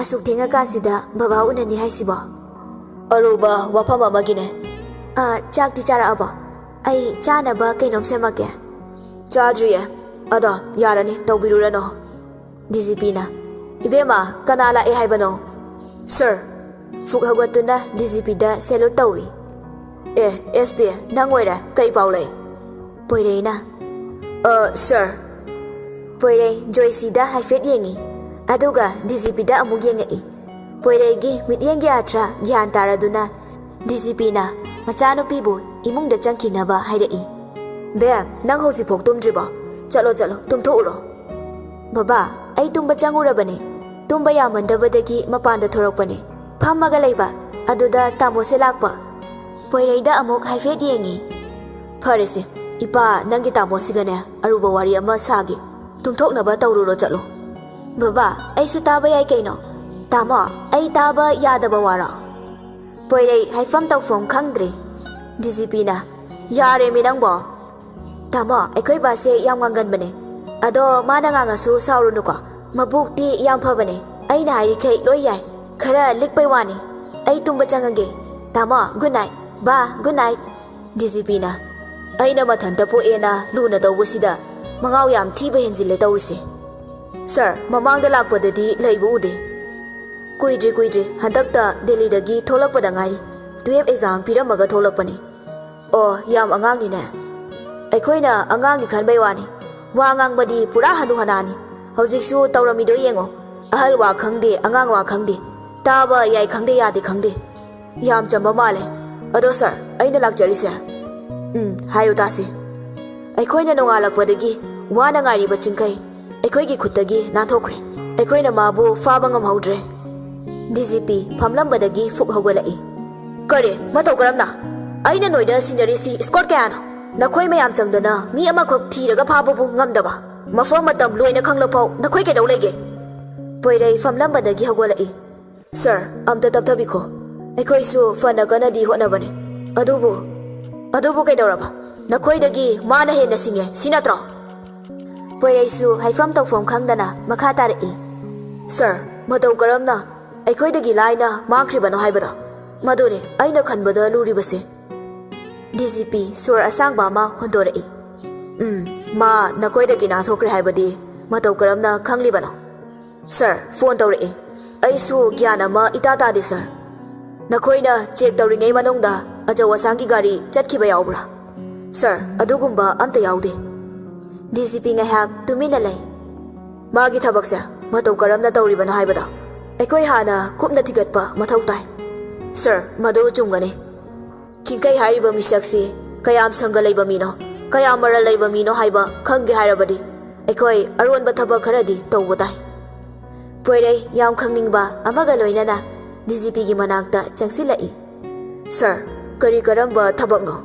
ꯑꯁꯨꯛ ꯊꯦꯡꯉꯀꯥꯟꯁꯤꯗ ꯕꯕꯥ ꯎꯅꯅꯤ ꯍꯥꯏꯁꯤꯕꯣ?" "ꯑꯔꯨꯕ ꯋꯥꯐꯝ ꯑꯃꯒꯤꯅꯦ"꯫ "ꯑ, ꯆꯥꯛꯇꯤ ꯆꯥꯔꯛꯑꯕꯣ? ꯑꯩ ꯆꯥꯅꯕ ꯀꯩꯅꯣꯝ ꯁꯦꯝꯃꯛꯀꯦ"꯫ "ꯆꯥꯗ꯭ꯔꯤꯌꯦ꯫ ꯑꯗꯣ ꯌꯥꯔꯅꯤ, ꯇꯧꯕꯤꯔꯨꯔꯅꯣ"꯫ ꯗꯤ ꯖꯤ ꯄꯤꯅ, "ꯏꯕꯦꯝꯃ, ꯀꯅꯥ ꯂꯥꯛꯑꯦ ꯍꯥꯏꯕꯅꯣ?" "ꯁꯥꯔ"꯫ ꯐꯨꯛ ꯍꯧꯒꯠꯇꯨꯅ ꯗꯤ ꯖꯤ ꯄꯤꯗ ꯁꯦꯂꯨꯠ ꯇꯧꯏ꯫ "ꯑꯦ, ꯑꯦꯁ ꯄꯤ, ꯅꯪ ꯑꯣꯏꯔꯦ꯫ ꯀꯩ ꯄꯥꯎ ꯂꯩ?" ꯄꯣꯏꯔꯩꯅ, "ꯑ, ꯁꯥꯔ"꯫ ꯄꯣꯏꯔꯩ ꯖꯣꯏꯁꯤꯗ ꯍꯥꯏꯐꯦꯠ ꯌꯦꯡꯉꯤ꯫ ꯑꯗꯨꯒ ꯗꯤ ꯖꯤ ꯄꯤꯗ ꯑꯃꯨꯛ ꯌꯦꯡꯉꯛꯏ꯫ ꯄꯣꯏꯔꯩꯒꯤ ꯃꯤꯠꯌꯦꯡꯒꯤ ꯑꯥꯊ꯭ꯔ ꯒ꯭ꯌꯥꯟ ꯇꯥꯔꯗꯨꯅ ꯗꯤ ꯖꯤ ꯄꯤꯅ ꯃꯆꯥꯅꯨꯄꯤꯕꯨ ꯏꯃꯨꯡꯗ ꯆꯪꯈꯤꯅꯕ ꯍꯥꯏꯔꯛꯏ꯫ ꯕꯦꯝ, ꯅꯪ ꯍꯧꯖꯤꯛꯐꯥꯎ ꯇꯨꯝꯗ꯭ꯔꯤꯕꯣ? ꯆꯠꯂꯣ, ꯆꯠꯂꯣ, ꯇꯨꯝꯊꯣꯛꯎꯔꯣ꯫ ꯕꯕꯥ, ꯑꯩ ꯇꯨꯝꯕ ꯆꯪꯉꯨꯔꯕꯅꯦ꯫ ꯇꯨꯝꯕ ꯌꯥꯃꯟꯗꯕꯗꯒꯤ ꯃꯄꯥꯟꯗ ꯊꯣꯔꯛꯄꯅꯦ꯫ ꯐꯝꯃꯒ ꯂꯩꯕ ꯑꯗꯨꯗ ꯇꯥꯃꯣꯁꯦ ꯂꯥꯛꯄ꯫ ꯄꯣꯏꯔꯩꯗ ꯑꯃꯨꯛ ꯍꯥꯏꯐꯦꯠ ꯌꯦꯡꯉꯤ꯫ ꯐꯔꯦꯁꯦ, ꯏꯄꯥ, ꯅꯪꯒꯤ ꯇꯥꯃꯣꯁꯤꯒꯅꯦ ꯑꯔꯨꯕ ꯋꯥꯔꯤ ꯑꯃ ꯁꯥꯒꯦ꯫ ꯇꯨꯝꯊꯣꯛꯅꯕ ꯇꯧꯔꯨꯔꯣ, ꯆꯠꯂꯣ꯫ ꯕꯕꯥ, ꯑꯩꯁꯨ ꯇꯥꯕ ꯌꯥꯏ ꯀꯩꯅꯣ꯫ ꯇꯥꯃꯣ, ꯑꯩ ꯇꯥꯕ ꯌꯥꯗꯕ ꯋꯥꯔꯣ? ꯄꯣꯏꯔꯩ ꯍꯥꯏꯐꯝ ꯇꯧꯐꯝ ꯈꯪꯗ꯭ꯔꯦ꯫ ꯗꯤ ꯖꯤ ꯄꯤꯅ, ꯌꯥꯔꯦꯃꯤ ꯅꯪꯕꯣ꯫ ꯇꯥꯃꯣ, ꯑꯩꯈꯣꯏ ꯕꯥꯁꯦ ꯌꯥꯝ ꯉꯥꯡꯒꯟꯕꯅꯦ꯫ ꯑꯗꯣ ꯃꯥꯅ ꯉꯥꯡꯉꯁꯨ ꯁꯥꯎꯔꯨꯅꯨꯀꯣ꯫ ꯃꯕꯨꯛꯇꯤ ꯌꯥꯝ ꯐꯕꯅꯦ꯫ ꯑꯩꯅ ꯍꯥꯏꯔꯤꯈꯩ ꯂꯣꯏ ꯌꯥꯏ꯫ ꯈꯔ ꯂꯤꯛꯄꯩ ꯋꯥꯅꯤ꯫ ꯑꯩ ꯇꯨꯝꯕ ꯆꯪꯉꯒꯦ꯫ ꯇꯥꯃꯣ, good night꯫ ꯕꯥ, good night꯫ ꯗꯤ ꯖꯤ ꯄꯤꯅ, ꯑꯩꯅ ꯃꯊꯟꯇ ꯄꯣꯛꯑꯦꯅ ꯂꯨꯅ ꯇꯧꯕꯁꯤꯗ ꯃꯉꯥꯎ ꯌꯥꯝ ꯊꯤꯕ ꯍꯦꯟꯖꯤꯜꯂꯦ ꯇꯧꯔꯤꯁꯦ꯫ ꯁꯥꯔ, ꯃꯃꯥꯡꯗ ꯂꯥꯛꯄꯗꯗꯤ ꯂꯩꯕ ꯎꯗꯦ꯫ ꯀꯨꯏꯗ꯭ꯔꯤ ꯀꯨꯏꯗ꯭ꯔꯤ, ꯍꯟꯗꯛꯇ ꯗꯦꯜꯂꯤꯗꯒꯤ ꯊꯣꯛꯂꯛꯄꯗ ꯉꯥꯏꯔꯤ꯫ ꯇꯨꯌꯦꯜꯞ ꯑꯦꯛꯖꯥꯝ ꯄꯤꯔꯝꯃꯒ ꯊꯣꯛꯂꯛꯄꯅꯤ꯫ ꯑꯣ, ꯌꯥꯝ ꯑꯉꯥꯡꯅꯤꯅꯦ꯫ ꯑꯩꯈꯣꯏꯅ ꯑꯉꯥꯡꯅꯤ ꯈꯟꯕꯩ ꯋꯥꯅꯤ꯫ ꯋꯥ ꯉꯥꯡꯕꯗꯤ ꯄꯨꯔꯥ ꯍꯅꯨ ꯍꯅꯥꯅꯤ꯫ ꯍꯧꯖꯤꯛꯁꯨ ꯇꯧꯔꯝꯃꯤꯗꯣ ꯌꯦꯡꯉꯣ꯫ ꯑꯍꯜ ꯋꯥ ꯈꯪꯗꯦ, ꯑꯉꯥꯡ ꯋꯥ ꯈꯪꯗꯦ꯫ ꯇꯥꯕ ꯌꯥꯏ ꯈꯪꯗꯦ, ꯌꯥꯗꯦ ꯈꯪꯗꯦ꯫ ꯌꯥꯝ ꯆꯝꯕ ꯃꯥꯜꯂꯦ꯫ ꯑꯗꯣ ꯁꯥꯔ, ꯑꯩꯅ ꯂꯥꯛꯆꯔꯤꯁꯦ꯫ ꯎꯝ, ꯍꯥꯏꯌꯨ ꯇꯥꯁꯤ꯫ ꯑꯩꯈꯣꯏꯅ ꯅꯣꯡꯉꯥꯜꯂꯛꯄꯗꯒꯤ ꯋꯥꯅ ꯉꯥꯏꯔꯤꯕ ꯆꯤꯡꯈꯩ ꯑꯩꯈꯣꯏꯒꯤ ꯈꯨꯠꯇꯒꯤ ꯅꯥꯟꯊꯣꯛꯈ꯭ꯔꯦ꯫ ꯑꯩꯈꯣꯏꯅ ꯃꯥꯕꯨ ꯐꯥꯕ ꯉꯝꯍꯧꯗ꯭ꯔꯦ꯫ D G P ꯐꯝꯂꯝꯕꯗꯒꯤ ꯐꯨꯛ ꯍꯧꯒꯠꯂꯛꯏ꯫ ꯀꯔꯤ? ꯃꯇꯧ ꯀꯔꯝꯅ? ꯑꯩꯅ ꯅꯣꯏꯗ ꯁꯤꯟꯅꯔꯤꯁꯤ ꯏꯁꯀꯣꯔꯠ ꯀꯌꯥꯅꯣ? ꯅꯈꯣꯏ ꯃꯌꯥꯝ ꯆꯪꯗꯅ ꯃꯤ ꯑꯃꯈꯛ ꯊꯤꯔꯒ ꯐꯥꯕꯕꯨ ꯉꯝꯗꯕ? ꯃꯐꯝ ꯃꯇꯝ ꯂꯣꯏꯅ ꯈꯪꯂꯐꯥꯎ ꯅꯈꯣꯏ ꯀꯩꯗꯧ ꯂꯩꯒꯦ? ꯄꯣꯏꯔꯩ ꯐꯝꯂꯝꯕꯗꯒꯤ ꯍꯧꯒꯠꯂꯛꯏ꯫ ꯁꯥꯔ, ꯑꯝꯇ ꯇꯞꯊꯕꯤꯈꯣ꯫ ꯑꯩꯈꯣꯏꯁꯨ ꯐꯅ ꯀꯟꯅꯗꯤ ꯍꯣꯠꯅꯕꯅꯤ꯫ ꯑꯗꯨꯕꯨ, ꯑꯗꯨꯕꯨ ꯀꯩꯗꯧꯔꯕ? ꯅꯈꯣꯏꯗꯒꯤ ꯃꯥꯅ ꯍꯦꯟꯅ ꯁꯤꯡꯉꯦ, ꯁꯤ ꯅꯠꯇ꯭ꯔꯣ? ꯄꯣꯏꯔꯩꯁꯨ ꯍꯥꯏꯐꯝ ꯇꯧꯐꯝ ꯈꯪꯗꯅ ꯃꯈꯥ ꯇꯥꯔꯛꯏ꯫ ꯁꯥꯔ, ꯃꯇꯧ ꯀꯔꯝꯅ ꯑꯩꯈꯣꯏꯗꯒꯤ ꯂꯥꯏꯅ ꯃꯥꯡꯈ꯭ꯔꯤꯕꯅꯣ ꯍꯥꯏꯕꯗꯣ, ꯃꯗꯨꯅꯤ ꯑꯩꯅ ꯈꯟꯕꯗ ꯂꯨꯔꯤꯕꯁꯦ꯫ ꯗꯤ ꯖꯤ ꯄꯤ ꯁꯣꯔ ꯑꯁꯥꯡꯕ ꯑꯃ ꯍꯣꯟꯗꯣꯔꯛꯏ꯫ ꯎꯝ, ꯃꯥ ꯅꯈꯣꯏꯗꯒꯤ ꯅꯥꯟꯊꯣꯛꯈ꯭ꯔꯦ ꯍꯥꯏꯕꯗꯤ ꯃꯇꯧ ꯀꯔꯝꯅ ꯈꯪꯂꯤꯕꯅꯣ? ꯁꯥꯔ, ꯐꯣꯟ ꯇꯧꯔꯛꯑꯦ꯫ ꯑꯩꯁꯨ ꯒ꯭ꯌꯥꯟ ꯑꯃ ꯏꯇꯥ ꯇꯥꯗꯦ, ꯁꯥꯔ꯫ ꯅꯈꯣꯏꯅ ꯆꯦꯛ ꯇꯧꯔꯤꯉꯩ ꯃꯅꯨꯡꯗ ꯑꯆꯧ ꯑꯁꯥꯡꯒꯤ ꯒꯥꯔꯤ ꯆꯠꯈꯤꯕ ꯌꯥꯎꯕ꯭ꯔꯥ? ꯁꯥꯔ, ꯑꯗꯨꯒꯨꯝꯕ ꯑꯝꯇ ꯌꯥꯎꯗꯦ꯫ ꯗꯤ ꯖꯤ ꯄꯤ ꯉꯥꯏꯍꯥꯛ ꯇꯨꯃꯤꯟꯅ ꯂꯩ꯫ ꯃꯥꯒꯤ ꯊꯕꯛꯁꯦ ꯃꯇꯧ ꯀꯔꯝꯅ ꯇꯧꯔꯤꯕꯅꯣ ꯍꯥꯏꯕꯗꯣ ꯑꯩꯈꯣꯏ ꯍꯥꯟꯅ ꯀꯨꯞꯅ ꯊꯤꯒꯠꯄ ꯃꯊꯧ ꯇꯥꯏ꯫ ꯁꯥꯔ, ꯃꯗꯨ ꯆꯨꯝꯒꯅꯤ꯫ ꯆꯤꯡꯈꯩ ꯍꯥꯏꯔꯤꯕ ꯃꯤꯁꯛꯁꯤ ꯀꯌꯥꯝ ꯁꯪꯒ ꯂꯩꯕ ꯃꯤꯅꯣ? ꯀꯌꯥ ꯃꯔꯜ ꯂꯩꯕ ꯃꯤꯅꯣ ꯍꯥꯏꯕ ꯈꯪꯒꯦ ꯍꯥꯏꯔꯕꯗꯤ ꯑꯩꯈꯣꯏ ꯑꯔꯣꯟꯕ ꯊꯕꯛ ꯈꯔꯗꯤ ꯇꯧꯕ ꯇꯥꯏ꯫ ꯄꯣꯏꯔꯩ ꯌꯥꯝ ꯈꯪꯅꯤꯡꯕ ꯑꯃꯒ ꯂꯣꯏꯅꯅ ꯗꯤ ꯖꯤ ꯄꯤꯒꯤ ꯃꯅꯥꯛꯇ ꯆꯪꯁꯤꯜꯂꯛꯏ꯫ "ꯁꯥꯔ, ꯀꯔꯤ ꯀꯔꯝꯕ ꯊꯕꯛꯅꯣ?"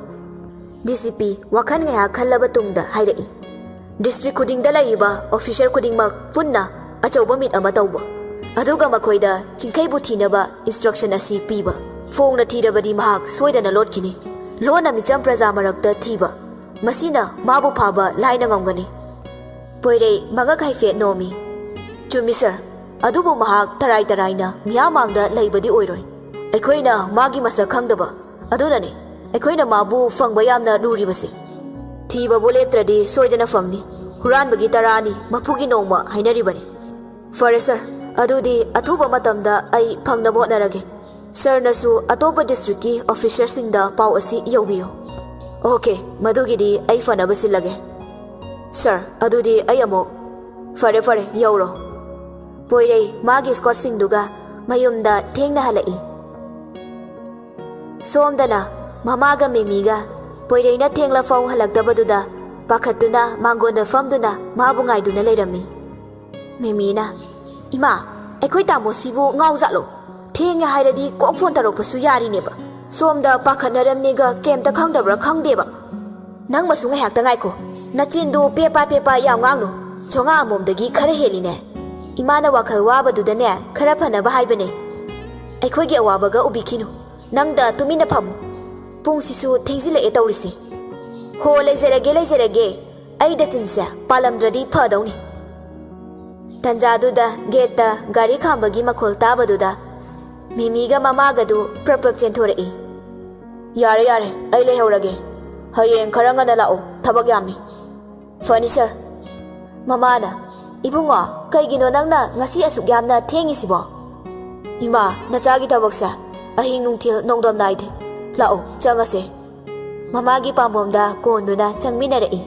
ꯗꯤ ꯖꯤ ꯄꯤ ꯋꯥꯈꯜ ꯉꯥꯏꯍꯥꯛ ꯈꯜꯂꯕ ꯇꯨꯡꯗ ꯍꯥꯏꯔꯛꯏ꯫ "ꯗꯤꯁꯇ꯭ꯔꯤꯛ ꯈꯨꯗꯤꯡꯗ ꯂꯩꯔꯤꯕ ꯑꯣꯐꯤꯁꯔ ꯈꯨꯗꯤꯡꯃꯛ ꯄꯨꯟꯅ ꯑꯆꯧꯕ ꯃꯤꯠ ꯑꯃ ꯇꯧꯕ, ꯑꯗꯨꯒ ꯃꯈꯣꯏꯗ ꯆꯤꯡꯈꯩꯕꯨ ꯊꯤꯅꯕ ꯏꯟꯁꯇ꯭ꯔꯛꯁꯟ ꯑꯁꯤ ꯄꯤꯕ꯫ ꯐꯣꯡꯅ ꯊꯤꯔꯕꯗꯤ ꯃꯍꯥꯛ ꯁꯣꯏꯗꯅ ꯂꯣꯠꯈꯤꯅꯤ꯫ ꯂꯣꯟꯅ ꯃꯤꯆꯝ ꯄ꯭ꯔꯖꯥ ꯃꯔꯛꯇ ꯊꯤꯕ, ꯃꯁꯤꯅ ꯃꯥꯕꯨ ꯐꯥꯕ ꯂꯥꯏꯅ ꯉꯝꯒꯅꯤ꯫" ꯄꯣꯏꯔꯩ ꯃꯉꯛ ꯍꯥꯏꯐꯦꯠ ꯅꯣꯝꯃꯤ꯫ "ꯆꯨꯝꯃꯤ ꯁꯥꯔ, ꯑꯗꯨꯕꯨ ꯃꯍꯥꯛ ꯇꯔꯥꯏ ꯇꯔꯥꯏꯅ ꯃꯤꯌꯥꯝ ꯃꯥꯡꯗ ꯂꯩꯕꯗꯤ ꯑꯣꯏꯔꯣꯏ꯫ ꯑꯩꯈꯣꯏꯅ ꯃꯥꯒꯤ ꯃꯁꯛ ꯈꯪꯗꯕ ꯑꯗꯨꯅꯅꯤ ꯑꯩꯈꯣꯏꯅ ꯃꯥꯕꯨ ꯐꯪꯕ ꯌꯥꯝꯅ ꯂꯨꯔꯤꯕꯁꯤ꯫ ꯊꯤꯕꯕꯨ ꯂꯦꯞꯇ꯭ꯔꯗꯤ ꯁꯣꯏꯗꯅ ꯐꯪꯅꯤ꯫ ꯍꯨꯔꯥꯟꯕꯒꯤ ꯇꯔꯥꯅꯤ, ꯃꯄꯨꯒꯤ ꯅꯣꯡꯃ ꯍꯥꯏꯅꯔꯤꯕꯅꯤ꯫" "ꯐꯔꯦ ꯁꯥꯔ, ꯑꯗꯨꯗꯤ ꯑꯊꯨꯕ ꯃꯇꯝꯗ ꯑꯩ ꯐꯪꯅꯕ ꯍꯣꯠꯅꯔꯒꯦ꯫ ꯁꯥꯔꯅꯁꯨ ꯑꯇꯣꯞꯄ ꯗꯤꯁꯇ꯭ꯔꯤꯛꯀꯤ ꯑꯣꯐꯤꯁꯔꯁꯤꯡꯗ ꯄꯥꯎ ꯑꯁꯤ ꯌꯧꯕꯤꯌꯨ꯫" "ꯑꯣꯀꯦ, ꯃꯗꯨꯒꯤꯗꯤ ꯑꯩ ꯐꯅꯕ ꯁꯤꯜꯂꯒꯦ꯫ ꯁꯥꯔ, ꯑꯗꯨꯗꯤ ꯑꯩ ꯑꯃꯨꯛ꯫" "ꯐꯔꯦ, ꯐꯔꯦ, ꯌꯧꯔꯣ꯫" ꯄꯣꯏꯔꯩ ꯃꯥꯒꯤ ꯏꯁꯀꯣꯠꯁꯤꯡꯗꯨꯒ ꯃꯌꯨꯝꯗ ꯊꯦꯡꯅ ꯍꯜꯂꯛꯏ꯫ ꯁꯣꯝꯗꯅ ꯃꯃꯥꯒ ꯃꯦꯃꯤꯒ ꯄꯣꯏꯔꯩꯅ ꯊꯦꯡꯂꯐꯥꯎ ꯍꯜꯂꯛꯇꯕꯗꯨꯗ ꯄꯥꯈꯠꯇꯨꯅ ꯃꯥꯡꯒꯣꯟꯗ ꯐꯝꯗꯨꯅ ꯃꯥꯕꯨ ꯉꯥꯏꯗꯨꯅ ꯂꯩꯔꯝꯃꯤ꯫ ꯃꯦꯃꯤꯅ, "ꯏꯃꯥ, ꯑꯩꯈꯣꯏ ꯇꯥꯃꯣꯁꯤꯕꯨ ꯉꯥꯎꯖꯥꯠꯂꯣ? ꯊꯦꯡꯉꯦ ꯍꯥꯏꯔꯗꯤ ꯀꯣꯛ ꯐꯣꯟ ꯇꯧꯔꯛꯄꯁꯨ ꯌꯥꯔꯤꯅꯦꯕ꯫ ꯁꯣꯝꯗ ꯄꯥꯈꯠꯅꯔꯝꯅꯦꯒ ꯀꯩꯝꯇ ꯈꯪꯗꯕ꯭ꯔꯥ ꯈꯪꯗꯦꯕ꯫ ꯅꯪ ꯃꯁꯨ ꯉꯥꯏꯍꯥꯛꯇ ꯉꯥꯏꯈꯣ꯫ ꯅꯆꯤꯟꯗꯨ ꯄꯦꯄꯥ ꯄꯦꯄꯥ ꯌꯥꯝ ꯉꯥꯡꯅꯨ꯫ ꯆꯣꯉꯥ ꯑꯃꯣꯝꯗꯒꯤ ꯈꯔ ꯍꯦꯜꯂꯤꯅꯦ꯫ ꯏꯃꯥꯅ ꯋꯥꯈꯜ ꯋꯥꯕꯗꯨꯗꯅꯦ ꯈꯔ ꯐꯅꯕ ꯍꯥꯏꯕꯅꯦ꯫ ꯑꯩꯈꯣꯏꯒꯤ ꯑꯋꯥꯕꯒ ꯎꯕꯤꯈꯤꯅꯨ꯫ ꯅꯪꯗ ꯇꯨꯃꯤꯟꯅ ꯐꯝꯃꯨ꯫ ꯄꯨꯡꯁꯤꯁꯨ ꯊꯦꯡꯖꯤꯜꯂꯛꯑꯦ ꯇꯧꯔꯤꯁꯦ꯫" "ꯍꯣ, ꯂꯩꯖꯔꯒꯦ, ꯂꯩꯖꯔꯒꯦ꯫ ꯑꯩ ꯗꯆꯤꯟꯁꯦ ꯄꯥꯜꯂꯝꯗ꯭ꯔꯗꯤ ꯐꯗꯧꯅꯤ꯫" ꯇꯟꯖꯥꯗꯨꯗ ꯒꯦꯠꯇ ꯒꯥꯔꯤ ꯈꯥꯝꯕꯒꯤ ꯃꯈꯣꯜ ꯇꯥꯕꯗꯨꯗ ꯃꯤꯃꯤꯒ ꯃꯃꯥꯒꯗꯨ ꯄ꯭ꯔꯞ ꯄ꯭ꯔꯞ ꯆꯦꯟꯊꯣꯔꯛꯏ꯫ "ꯌꯥꯔꯦ, ꯌꯥꯔꯦ, ꯑꯩ ꯂꯩꯍꯧꯔꯒꯦ꯫ ꯍꯌꯦꯡ ꯈꯔ ꯉꯟꯅ ꯂꯥꯛꯑꯣ, ꯊꯕꯛ ꯌꯥꯝꯃꯤ꯫" "ꯐꯅꯤ ꯁꯥꯔ꯫" ꯃꯃꯥꯅ, "ꯏꯕꯨꯡꯉꯣ, ꯀꯩꯒꯤꯅꯣ ꯅꯪꯅ ꯉꯁꯤ ꯑꯁꯨꯛ ꯌꯥꯝꯅ ꯊꯦꯡꯉꯤꯁꯤꯕꯣ?" "ꯏꯃꯥ, ꯅꯆꯥꯒꯤ ꯊꯕꯛꯁꯦ ꯑꯍꯤꯡ ꯅꯨꯡꯊꯤꯜ ꯅꯣꯡꯗꯝ ꯅꯥꯏꯗꯦ꯫ ꯂꯥꯛꯑꯣ, ꯆꯪꯉꯁꯦ꯫" ꯃꯃꯥꯒꯤ ꯄꯥꯝꯕꯣꯝꯗ ꯀꯣꯟꯗꯨꯅ ꯆꯪꯃꯤꯟꯅꯔꯛꯏ꯫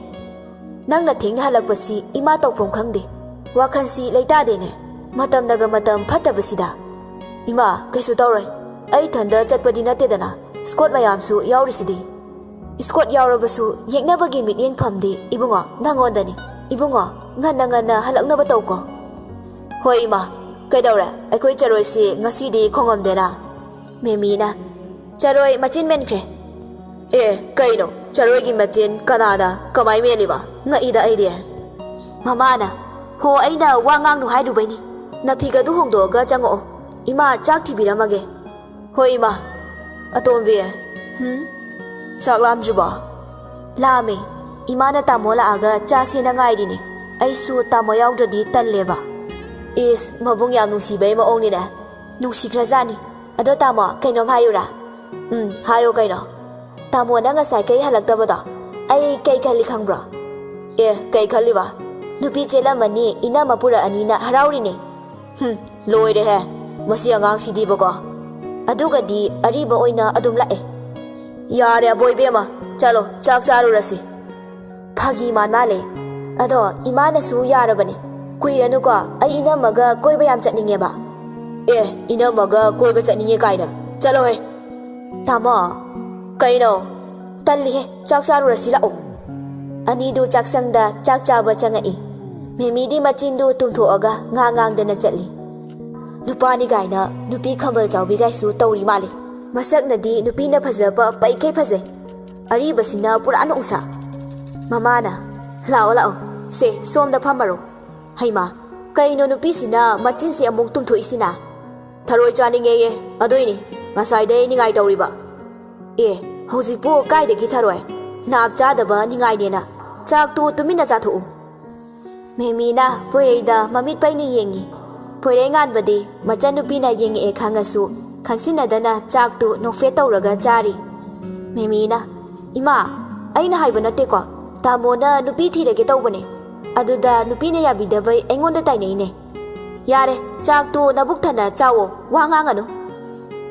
"ꯅꯪꯅ ꯊꯦꯡꯅ ꯍꯜꯂꯛꯄꯁꯤ ꯏꯃꯥ ꯇꯧꯐꯝ ꯈꯪꯗꯦ꯫ ꯋꯥꯈꯜꯁꯤ ꯂꯩꯇꯥꯗꯦꯅꯦ꯫ ꯃꯇꯝꯅꯒ ꯃꯇꯝ ꯐꯠꯇꯕꯁꯤꯗ꯫" "ꯏꯃꯥ, ꯀꯩꯁꯨ ꯇꯧꯔꯣꯏ꯫ ꯑꯩ ꯏꯊꯟꯗ ꯆꯠꯄꯗꯤ ꯅꯠꯇꯦꯗꯅ, ꯁ꯭ꯀꯣꯠ ꯃꯌꯥꯝꯁꯨ ꯌꯥꯎꯔꯤꯁꯤꯗꯤ꯫" ꯏꯁꯀꯣꯠ ꯌꯥꯎꯔꯕꯁꯨ ꯌꯦꯛꯅꯕꯒꯤ ꯃꯤꯠꯌꯦꯡ ꯐꯝꯗꯤ ꯏꯕꯨꯡꯉꯣ ꯅꯪꯉꯣꯟꯗꯅꯤ꯫ ꯏꯕꯨꯡꯉꯣ, ꯉꯟꯅ ꯉꯟꯅ ꯍꯜꯂꯛꯅꯕ ꯇꯧꯀꯣ꯫ ꯍꯣꯏ ꯏꯃꯥ꯫ ꯀꯩꯗꯧꯔꯦ? ꯑꯩꯈꯣꯏ ꯆꯔꯣꯏꯁꯤ ꯉꯁꯤꯗꯤ ꯈꯣꯡꯉꯝꯗꯦꯅ꯫ ꯃꯦꯃꯤꯅ, "ꯆꯔꯣꯏ ꯃꯆꯤꯟ ꯃꯦꯟꯈ꯭ꯔꯦ"꯫ "ꯑꯦ, ꯀꯩꯅꯣ? ꯆꯔꯣꯏꯒꯤ ꯃꯆꯤꯟ ꯀꯅꯥꯅ ꯀꯃꯥꯏ ꯃꯦꯜꯂꯤꯕ? ꯉꯛꯏꯗ ꯑꯩꯗꯤ"꯫ ꯃꯃꯥꯅ, "ꯍꯣ, ꯑꯩꯅ ꯋꯥ ꯉꯥꯡꯅꯨ ꯍꯥꯏꯔꯨꯕꯩꯅꯤ꯫ ꯅꯐꯤꯒꯗꯨ ꯍꯣꯡꯗꯣꯛꯑꯒ ꯆꯪꯉꯛꯑꯣ꯫ ꯏꯃꯥ ꯆꯥꯛ ꯊꯤꯕꯤꯔꯝꯃꯒꯦ"꯫ "ꯍꯣꯏ ꯏꯃꯥ"꯫ "ꯑꯇꯣꯝꯕꯤ"꯫ "ꯍꯨꯝ? ꯆꯥꯛ ꯂꯥꯝꯗ꯭ꯔꯤꯕꯣ?" "ꯂꯥꯝꯃꯦ꯫ ꯏꯃꯥꯅ ꯇꯥꯃꯣ ꯂꯥꯛꯑꯒ ꯆꯥꯁꯦꯅ ꯉꯥꯏꯔꯤꯅꯦ꯫ ꯑꯩꯁꯨ ꯇꯥꯃꯣ ꯌꯥꯎꯗ꯭ꯔꯗꯤ ꯇꯜꯂꯦꯕ"꯫ "ꯏꯁ, ꯃꯕꯨꯡ ꯌꯥꯝ ꯅꯨꯡꯁꯤꯕꯩ ꯃꯑꯣꯡꯅꯤꯅꯦ꯫ ꯅꯨꯡꯁꯤꯈ꯭ꯔꯖꯥꯠꯅꯤ꯫ ꯑꯗꯣ ꯇꯥꯃꯣ, ꯀꯩꯅꯣꯝ ꯍꯥꯏꯌꯨꯔꯥ?" "ꯎꯝ, ꯍꯥꯏꯌꯣ ꯀꯩꯅꯣ"꯫ "ꯇꯥꯃꯣ, ꯅꯪ ꯉꯁꯥꯏ ꯀꯩ ꯍꯜꯂꯛꯇꯕꯗꯣ ꯑꯩ ꯀꯩ ꯈꯜꯂꯤ ꯈꯪꯕ꯭ꯔꯣ?" "ꯑꯦ, ꯀꯩ ꯈꯜꯂꯤꯕ?" "ꯅꯨꯄꯤ ꯆꯦꯜꯂꯝꯃꯅꯤ, ꯏꯅꯝꯃ ꯄꯨꯔꯛꯑꯅꯤꯅ ꯍꯔꯥꯎꯔꯤꯅꯦ"꯫ "ꯍꯨꯝ, ꯂꯣꯏꯔꯦꯍꯦ, ꯃꯁꯤ ꯑꯉꯥꯡꯁꯤꯗꯤꯕꯀꯣ"꯫ "ꯑꯗꯨꯒꯗꯤ ꯑꯔꯤꯕ ꯑꯣꯏꯅ ꯑꯗꯨꯝ ꯂꯥꯛꯑꯦ"꯫ "ꯌꯥꯔꯦ ꯑꯕꯣꯏ ꯏꯕꯦꯝꯃ, ꯆꯠꯂꯣ ꯆꯥꯛ ꯆꯥꯔꯨꯔꯁꯤ"꯫ ꯐꯥꯒꯤ ꯃꯥꯟ ꯃꯥꯜꯂꯦ꯫ "ꯑꯗꯣ ꯏꯃꯥꯅꯁꯨ ꯌꯥꯔꯕꯅꯦ꯫ ꯀꯨꯏꯔꯅꯨꯀꯣ, ꯑꯩ ꯏꯅꯝꯃꯒ ꯀꯣꯏꯕ ꯌꯥꯝ ꯆꯠꯅꯤꯡꯉꯦꯕ"꯫ "ꯑꯦ, ꯏꯅꯝꯃꯒ ꯀꯣꯏꯕ ꯆꯠꯅꯤꯡꯉꯦ ꯀꯥꯏꯅ? ꯆꯠꯂꯣꯍꯦ"꯫ "ꯇꯥꯃꯣ"꯫ "ꯀꯩꯅꯣ?" "ꯇꯜꯂꯤꯍꯦ, ꯆꯥꯛ ꯆꯥꯔꯨꯔꯁꯤ ꯂꯥꯛꯑꯣ"꯫ ꯑꯅꯤꯗꯨ ꯆꯥꯛꯁꯪꯗ ꯆꯥꯛ ꯆꯥꯕ ꯆꯪꯉꯛꯏ꯫ ꯃꯦꯃꯤꯗꯤ ꯃꯆꯤꯟꯗꯨ ꯇꯨꯝꯊꯣꯛꯑꯒ ꯉꯥ ꯉꯥꯡꯗꯅ ꯆꯠꯂꯤ꯫ ꯅꯨꯄꯥꯅꯤ ꯀꯥꯏꯅ ꯅꯨꯄꯤ ꯈꯝꯕꯜ ꯆꯥꯎꯕꯤꯒꯥꯏꯁꯨ ꯇꯧꯔꯤ ꯃꯥꯜꯂꯤ꯫ ꯃꯁꯛꯅꯗꯤ ꯅꯨꯄꯤꯅ ꯐꯖꯕ ꯄꯩꯈꯩ ꯐꯖꯩ꯫ ꯑꯔꯤꯕꯁꯤꯅ ꯄꯨꯔꯥ ꯅꯣꯡꯁꯥ꯫ ꯃꯃꯥꯅ, "ꯂꯥꯛꯑꯣ, ꯂꯥꯛꯑꯣ꯫ ꯁꯦ, ꯁꯣꯝꯗ ꯐꯝꯃꯔꯣ"꯫ ꯍꯩꯃꯥ, ꯀꯩꯅꯣ ꯅꯨꯄꯤꯁꯤꯅ ꯃꯆꯤꯟꯁꯤ ꯑꯃꯨꯛ ꯇꯨꯝꯊꯣꯛꯏꯁꯤꯅ? "ꯊꯔꯣꯏ ꯆꯥꯅꯤꯡꯉꯦꯌꯦ, ꯑꯗꯨꯏꯅꯤ ꯉꯁꯥꯏꯗꯩ ꯅꯤꯡꯉꯥꯏ ꯇꯧꯔꯤꯕ"꯫ "ꯑꯦ, ꯍꯧꯖꯤꯛꯄꯨ ꯀꯥꯏꯗꯒꯤ ꯊꯔꯣꯏ? ꯅꯥꯞ ꯆꯥꯗꯕ ꯅꯤꯡꯉꯥꯏꯅꯦꯅ꯫ ꯆꯥꯛꯇꯨ ꯇꯨꯃꯤꯟꯅ ꯆꯥꯊꯣꯛꯎ"꯫ ꯃꯦꯃꯤꯅ ꯄꯣꯏꯔꯩꯗ ꯃꯃꯤꯠ ꯄꯩꯅ ꯌꯦꯡꯉꯤ꯫ ꯄꯣꯏꯔꯩ ꯉꯥꯟꯕꯗꯤ ꯃꯆꯟꯅꯨꯄꯤꯅ ꯌꯦꯡꯉꯛꯑꯦ ꯈꯪꯉꯁꯨ ꯈꯪꯁꯤꯟꯅꯗꯅ ꯆꯥꯛꯇꯨ ꯅꯣꯛꯐꯦꯠ ꯇꯧꯔꯒ ꯆꯥꯔꯤ꯫ ꯃꯦꯃꯤꯅ, "ꯏꯃꯥ, ꯑꯩꯅ ꯍꯥꯏꯕ ꯅꯠꯇꯦꯀꯣ, ꯇꯥꯃꯣꯅ ꯅꯨꯄꯤ ꯊꯤꯔꯒꯦ ꯇꯧꯕꯅꯦ꯫ ꯑꯗꯨꯗ ꯅꯨꯄꯤꯅ ꯌꯥꯕꯤꯗꯕꯩ ꯑꯩꯉꯣꯟꯗ ꯇꯥꯏꯅꯩꯅꯦ꯫ ꯌꯥꯔꯦ, ꯆꯥꯛꯇꯨ ꯅꯕꯨꯛ ꯊꯟꯅ ꯆꯥꯎꯋꯣ, ꯋꯥ ꯉꯥꯡꯉꯅꯨ"꯫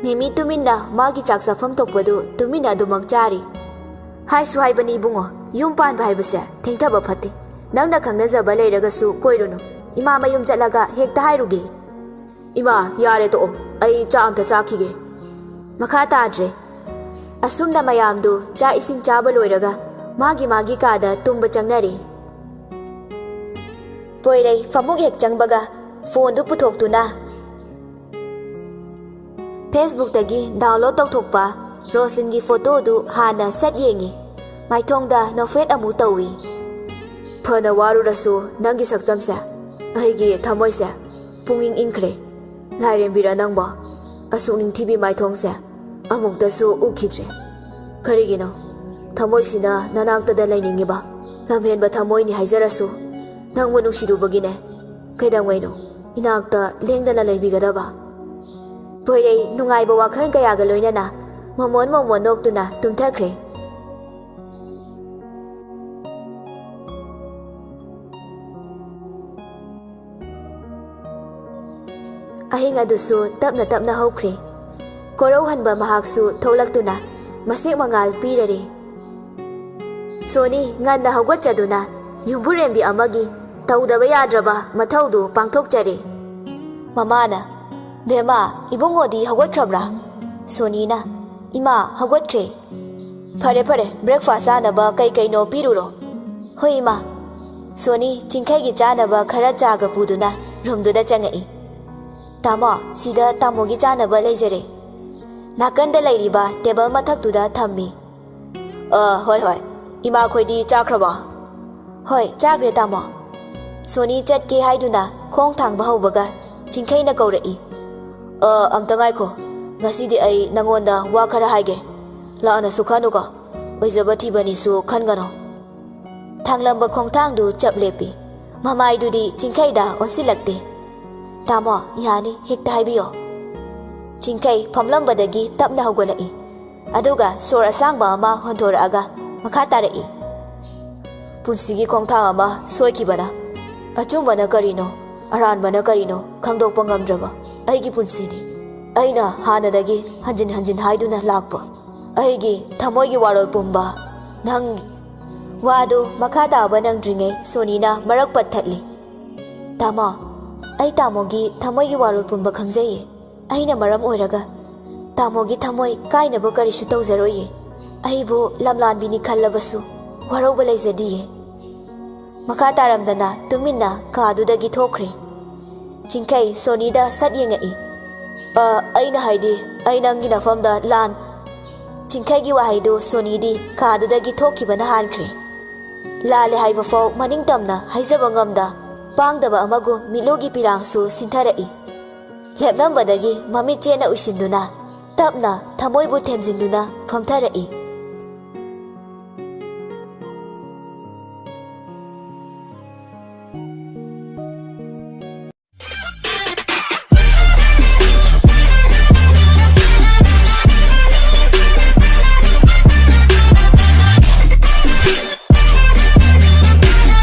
ꯃꯦꯃꯤ ꯇꯨꯃꯤꯟꯅ ꯃꯥꯒꯤ ꯆꯥꯛ ꯆꯥꯐꯝ ꯊꯣꯛꯄꯗꯨ ꯇꯨꯃꯤꯟꯅ ꯑꯗꯨꯃꯛ ꯆꯥꯔꯤ꯫ "ꯍꯥꯏꯁꯨ ꯍꯥꯏꯕꯅꯤ ꯏꯕꯨꯡꯉꯣ, ꯌꯨꯝ ꯄꯥꯟꯕ ꯍꯥꯏꯕꯁꯦ ꯊꯦꯡꯊꯕ ꯐꯠꯇꯦ꯫ ꯅꯪꯅ ꯈꯪꯅꯖꯕ ꯂꯩꯔꯒꯁꯨ ꯀꯣꯏꯔꯨꯅꯨ꯫ ꯏꯃꯥ ꯃꯌꯨꯝ ꯆꯠꯂꯒ ꯍꯦꯛꯇ ꯍꯥꯏꯔꯨꯒꯦ"꯫ "ꯏꯃꯥ, ꯌꯥꯔꯦ ꯇꯣꯛꯑꯣ, ꯑꯩ ꯆꯥꯛ ꯑꯝꯇ ꯆꯥꯈꯤꯒꯦ"꯫ ꯃꯈꯥ ꯇꯥꯗ꯭ꯔꯦ꯫ ꯑꯁꯨꯝꯅ ꯃꯌꯥꯝꯗꯨ ꯆꯥꯛ ꯏꯁꯤꯡ ꯆꯥꯕ ꯂꯣꯏꯔꯒ ꯃꯥꯒꯤ ꯃꯥꯒꯤ ꯀꯥꯗ ꯇꯨꯝꯕ ꯆꯪꯅꯔꯦ꯫ ꯄꯣꯏꯔꯩ ꯐꯃꯨꯡ ꯍꯦꯛ ꯆꯪꯕꯒ ꯐꯣꯟꯗꯨ ꯄꯨꯊꯣꯛꯇꯨꯅ Facebookꯇꯒꯤ download ꯇꯧꯊꯣꯛꯄ ꯔꯣꯁꯂꯤꯟꯒꯤ ꯐꯣꯇꯣꯗꯨ ꯍꯥꯟꯅ ꯁꯠ ꯌꯦꯡꯉꯤ꯫ ꯃꯥꯏꯊꯣꯡꯗ ꯅꯣꯛꯐꯦꯠ ꯑꯃꯨꯛ ꯇꯧꯏ꯫ "ꯐꯅ ꯋꯥꯔꯨꯔꯁꯨ ꯅꯪꯒꯤ ꯁꯛꯇꯝꯁꯦ, ꯑꯩꯒꯤ ꯊꯃꯣꯏꯁꯦ ꯄꯨꯡꯏꯪ ꯏꯪꯈ꯭ꯔꯦ꯫ ꯂꯥꯏꯔꯦꯝꯕꯤꯔ ꯅꯪꯕꯣ, ꯑꯁꯨꯛ ꯅꯤꯡꯊꯤꯕꯤ ꯃꯥꯏꯊꯣꯡꯁꯦ ꯑꯃꯨꯛꯇꯁꯨ ꯎꯈꯤꯗ꯭ꯔꯦ꯫ ꯀꯔꯤꯒꯤꯅꯣ ꯊꯃꯣꯏꯁꯤꯅ ꯅꯅꯥꯛꯇꯗ ꯂꯩꯅꯤꯡꯉꯤꯕ? ꯂꯝꯍꯦꯟꯕ ꯊꯃꯣꯏꯅꯤ ꯍꯥꯏꯖꯔꯁꯨ, ꯅꯪꯕꯨ ꯅꯨꯡꯁꯤꯔꯨꯕꯒꯤꯅꯦ꯫ ꯀꯩꯗꯧꯉꯩꯅꯣ ꯏꯅꯥꯛꯇ ꯂꯦꯡꯗꯅ ꯂꯩꯕꯤꯒꯗꯕ?" ꯄꯣꯏꯔꯩ ꯅꯨꯡꯉꯥꯏꯕ ꯋꯥꯈꯜ ꯀꯌꯥꯒ ꯂꯣꯏꯅꯅ ꯃꯃꯣꯟ ꯃꯃꯣꯟ ꯅꯣꯛꯇꯨꯅ ꯇꯨꯝꯊꯈ꯭ꯔꯦ꯫ ꯑꯍꯤꯡ ꯑꯗꯨꯁꯨ ꯇꯞꯅ ꯇꯞꯅ ꯍꯧꯈ꯭ꯔꯦ꯫ ꯀꯣꯔꯧꯍꯟꯕ ꯃꯍꯥꯛꯁꯨ ꯊꯣꯛꯂꯛꯇꯨꯅ ꯃꯁꯦꯛ ꯃꯉꯥꯜ ꯄꯤꯔꯔꯦ꯫ ꯁꯣꯅꯤ ꯉꯟꯅ ꯍꯧꯒꯠꯆꯗꯨꯅ ꯌꯨꯝꯕꯨꯔꯦꯝꯕꯤ ꯑꯃꯒꯤ ꯇꯧꯗꯕ ꯌꯥꯗ꯭ꯔꯕ ꯃꯊꯧꯗꯨ ꯄꯥꯡꯊꯣꯛꯆꯔꯦ꯫ ꯃꯃꯥꯅ, "ꯕꯦꯝꯃ, ꯏꯕꯨꯡꯉꯣꯗꯤ ꯍꯧꯒꯠꯈ꯭ꯔꯕ꯭ꯔꯥ?" ꯁꯣꯅꯤꯅ, "ꯏꯃꯥ, ꯍꯧꯒꯠꯈ꯭ꯔꯦ꯫" "ꯐꯔꯦ, ꯐꯔꯦ, breakfast ꯆꯥꯅꯕ ꯀꯩ ꯀꯩꯅꯣ ꯄꯤꯔꯨꯔꯣ꯫" "ꯍꯣꯏ, ꯏꯃꯥ꯫" ꯁꯣꯅꯤ ꯆꯤꯡꯈꯩꯒꯤ ꯆꯥꯅꯕ ꯈꯔ ꯆꯥꯒ ꯄꯨꯗꯨꯅ ꯔꯨꯝꯗꯨꯗ ꯆꯪꯉꯛꯏ꯫ "ꯇꯥꯃꯣ, ꯁꯤꯗ ꯇꯥꯃꯣꯒꯤ ꯆꯥꯅꯕ ꯂꯩꯖꯔꯦ꯫" ꯅꯥꯀꯟꯗ ꯂꯩꯔꯤꯕ ꯇꯦꯕꯜ ꯃꯊꯛꯇꯨꯗ ꯊꯝꯃꯤ꯫ "ꯑ, ꯍꯣꯏ, ꯍꯣꯏ꯫ ꯏꯃꯥꯈꯣꯏꯗꯤ ꯆꯥꯈ꯭ꯔꯕꯣ?" "ꯍꯣꯏ, ꯆꯥꯈ꯭ꯔꯦ, ꯇꯥꯃꯣ꯫" ꯁꯣꯅꯤ ꯆꯠꯀꯦ ꯍꯥꯏꯗꯨꯅ ꯈꯣꯡ ꯊꯥꯡꯕ ꯍꯧꯕꯒ ꯆꯤꯡꯈꯩꯅ ꯀꯧꯔꯛꯏ꯫ "ꯑ, ꯑꯝꯇ ꯉꯥꯏꯈꯣ꯫ ꯉꯁꯤꯗꯤ ꯑꯩ ꯅꯉꯣꯟꯗ ꯋꯥ ꯈꯔ ꯍꯥꯏꯒꯦ꯫ ꯂꯥꯛꯅꯁꯨ ꯈꯟꯅꯨꯀꯣ꯫ ꯑꯣꯏꯖꯕ ꯊꯤꯕꯅꯤꯁꯨ ꯈꯟꯒꯅꯣ꯫" ꯊꯥꯡꯂꯝꯕ ꯈꯣꯡꯊꯥꯡꯗꯨ ꯆꯞ ꯂꯦꯞꯄꯤ꯫ ꯃꯃꯥꯏꯗꯨꯗꯤ ꯆꯤꯡꯈꯩꯗ ꯑꯣꯟꯁꯤꯜꯂꯛꯇꯦ꯫ "ꯇꯥꯃꯣ, ꯌꯥꯅꯤ, ꯍꯦꯛꯇ ꯍꯥꯏꯕꯤꯌꯣ꯫" ꯆꯤꯡꯈꯩ ꯐꯝꯂꯝꯕꯗꯒꯤ ꯇꯞꯅ ꯍꯧꯒꯠꯂꯛꯏ꯫ ꯑꯗꯨꯒ ꯁꯣꯔ ꯑꯁꯥꯡꯕ ꯑꯃ ꯍꯣꯟꯊꯣꯔꯛꯑꯒ ꯃꯈꯥ ꯇꯥꯔꯛꯏ꯫ "ꯄꯨꯟꯁꯤꯒꯤ ꯈꯣꯡꯊꯥꯡ ꯑꯃ ꯁꯣꯏꯈꯤꯕꯅ, ꯑꯆꯨꯝꯕꯅ ꯀꯔꯤꯅꯣ, ꯑꯔꯥꯟꯕꯅ ꯀꯔꯤꯅꯣ ꯈꯪꯗꯣꯛꯄ ꯉꯝꯗ꯭ꯔꯕ ꯑꯩꯒꯤ ꯄꯨꯟꯁꯤꯅꯤ꯫ ꯑꯩꯅ ꯍꯥꯟꯅꯗꯒꯤ ꯍꯟꯖꯤꯟ ꯍꯟꯖꯤꯟ ꯍꯥꯏꯗꯨꯅ ꯂꯥꯛꯄ ꯑꯩꯒꯤ ꯊꯃꯣꯏꯒꯤ ꯋꯥꯔꯣꯜ ꯄꯨꯝꯕ ꯅꯪ꯫" ꯋꯥꯗꯨ ꯃꯈꯥ ꯇꯥꯕ ꯅꯪꯗ꯭ꯔꯤꯉꯩ ꯁꯣꯅꯤꯅ ꯃꯔꯛ ꯄꯠꯊꯠꯂꯤ꯫ "ꯇꯥꯃꯣ, ꯑꯩ ꯇꯥꯃꯣꯒꯤ ꯊꯃꯣꯏꯒꯤ ꯋꯥꯔꯣꯜ ꯄꯨꯝꯕ ꯈꯪꯖꯩꯌꯦ꯫ ꯑꯩꯅ ꯃꯔꯝ ꯑꯣꯏꯔꯒ ꯇꯥꯃꯣꯒꯤ ꯊꯃꯣꯏ ꯀꯥꯏꯅꯕ ꯀꯔꯤꯁꯨ ꯇꯧꯖꯔꯣꯏꯌꯦ꯫ ꯑꯩꯕꯨ ꯂꯝꯂꯥꯟꯕꯤꯅꯤ ꯈꯜꯂꯕꯁꯨ ꯋꯥꯔꯧꯕ ꯂꯩꯖꯗꯤꯌꯦ꯫ ꯃꯈꯥ ꯇꯥꯔꯝꯗꯅ ꯇꯨꯃꯤꯟꯅ ꯀꯥꯗꯨꯗꯒꯤ ꯊꯣꯛꯈ꯭ꯔꯦ꯫ ꯆꯤꯡꯈꯩ ꯁꯣꯅꯤꯗ ꯁꯠ ꯌꯦꯡꯉꯛꯏ꯫ "ꯑ, ꯑꯩꯅ ꯍꯥꯏꯗꯤ, ꯑꯩ ꯅꯪꯒꯤ ꯅꯐꯝꯗ ꯂꯥꯟ..." ꯆꯤꯡꯈꯩꯒꯤ ꯋꯥꯍꯩꯗꯨ ꯁꯣꯅꯤꯗꯤ ꯀꯥꯗꯨꯗꯒꯤ ꯊꯣꯛꯈꯤꯕꯅ ꯍꯥꯟꯈ꯭ꯔꯦ꯫ ꯂꯥꯜꯂꯦ ꯍꯥꯏꯕ ꯐꯥꯎ ꯃꯅꯤꯡ ꯇꯝꯅ ꯍꯥꯏꯖꯕ ꯉꯝꯗ, ꯄꯥꯡꯗꯕ ꯑꯃꯒꯨꯝ ꯃꯤꯠꯂꯨꯒꯤ ꯄꯤꯔꯥꯡꯁꯨ ꯁꯤꯟꯊꯔꯛꯏ꯫ ꯂꯦꯞꯂꯝꯕꯗꯒꯤ ꯃꯃꯤꯠ ꯆꯦꯠꯅ ꯎꯏꯁꯤꯟꯗꯨꯅ, ꯇꯞꯅ ꯊꯃꯣꯏꯕꯨ ꯊꯦꯝꯖꯤꯟꯗꯨꯅ ꯐꯝꯊꯔꯛꯏ꯫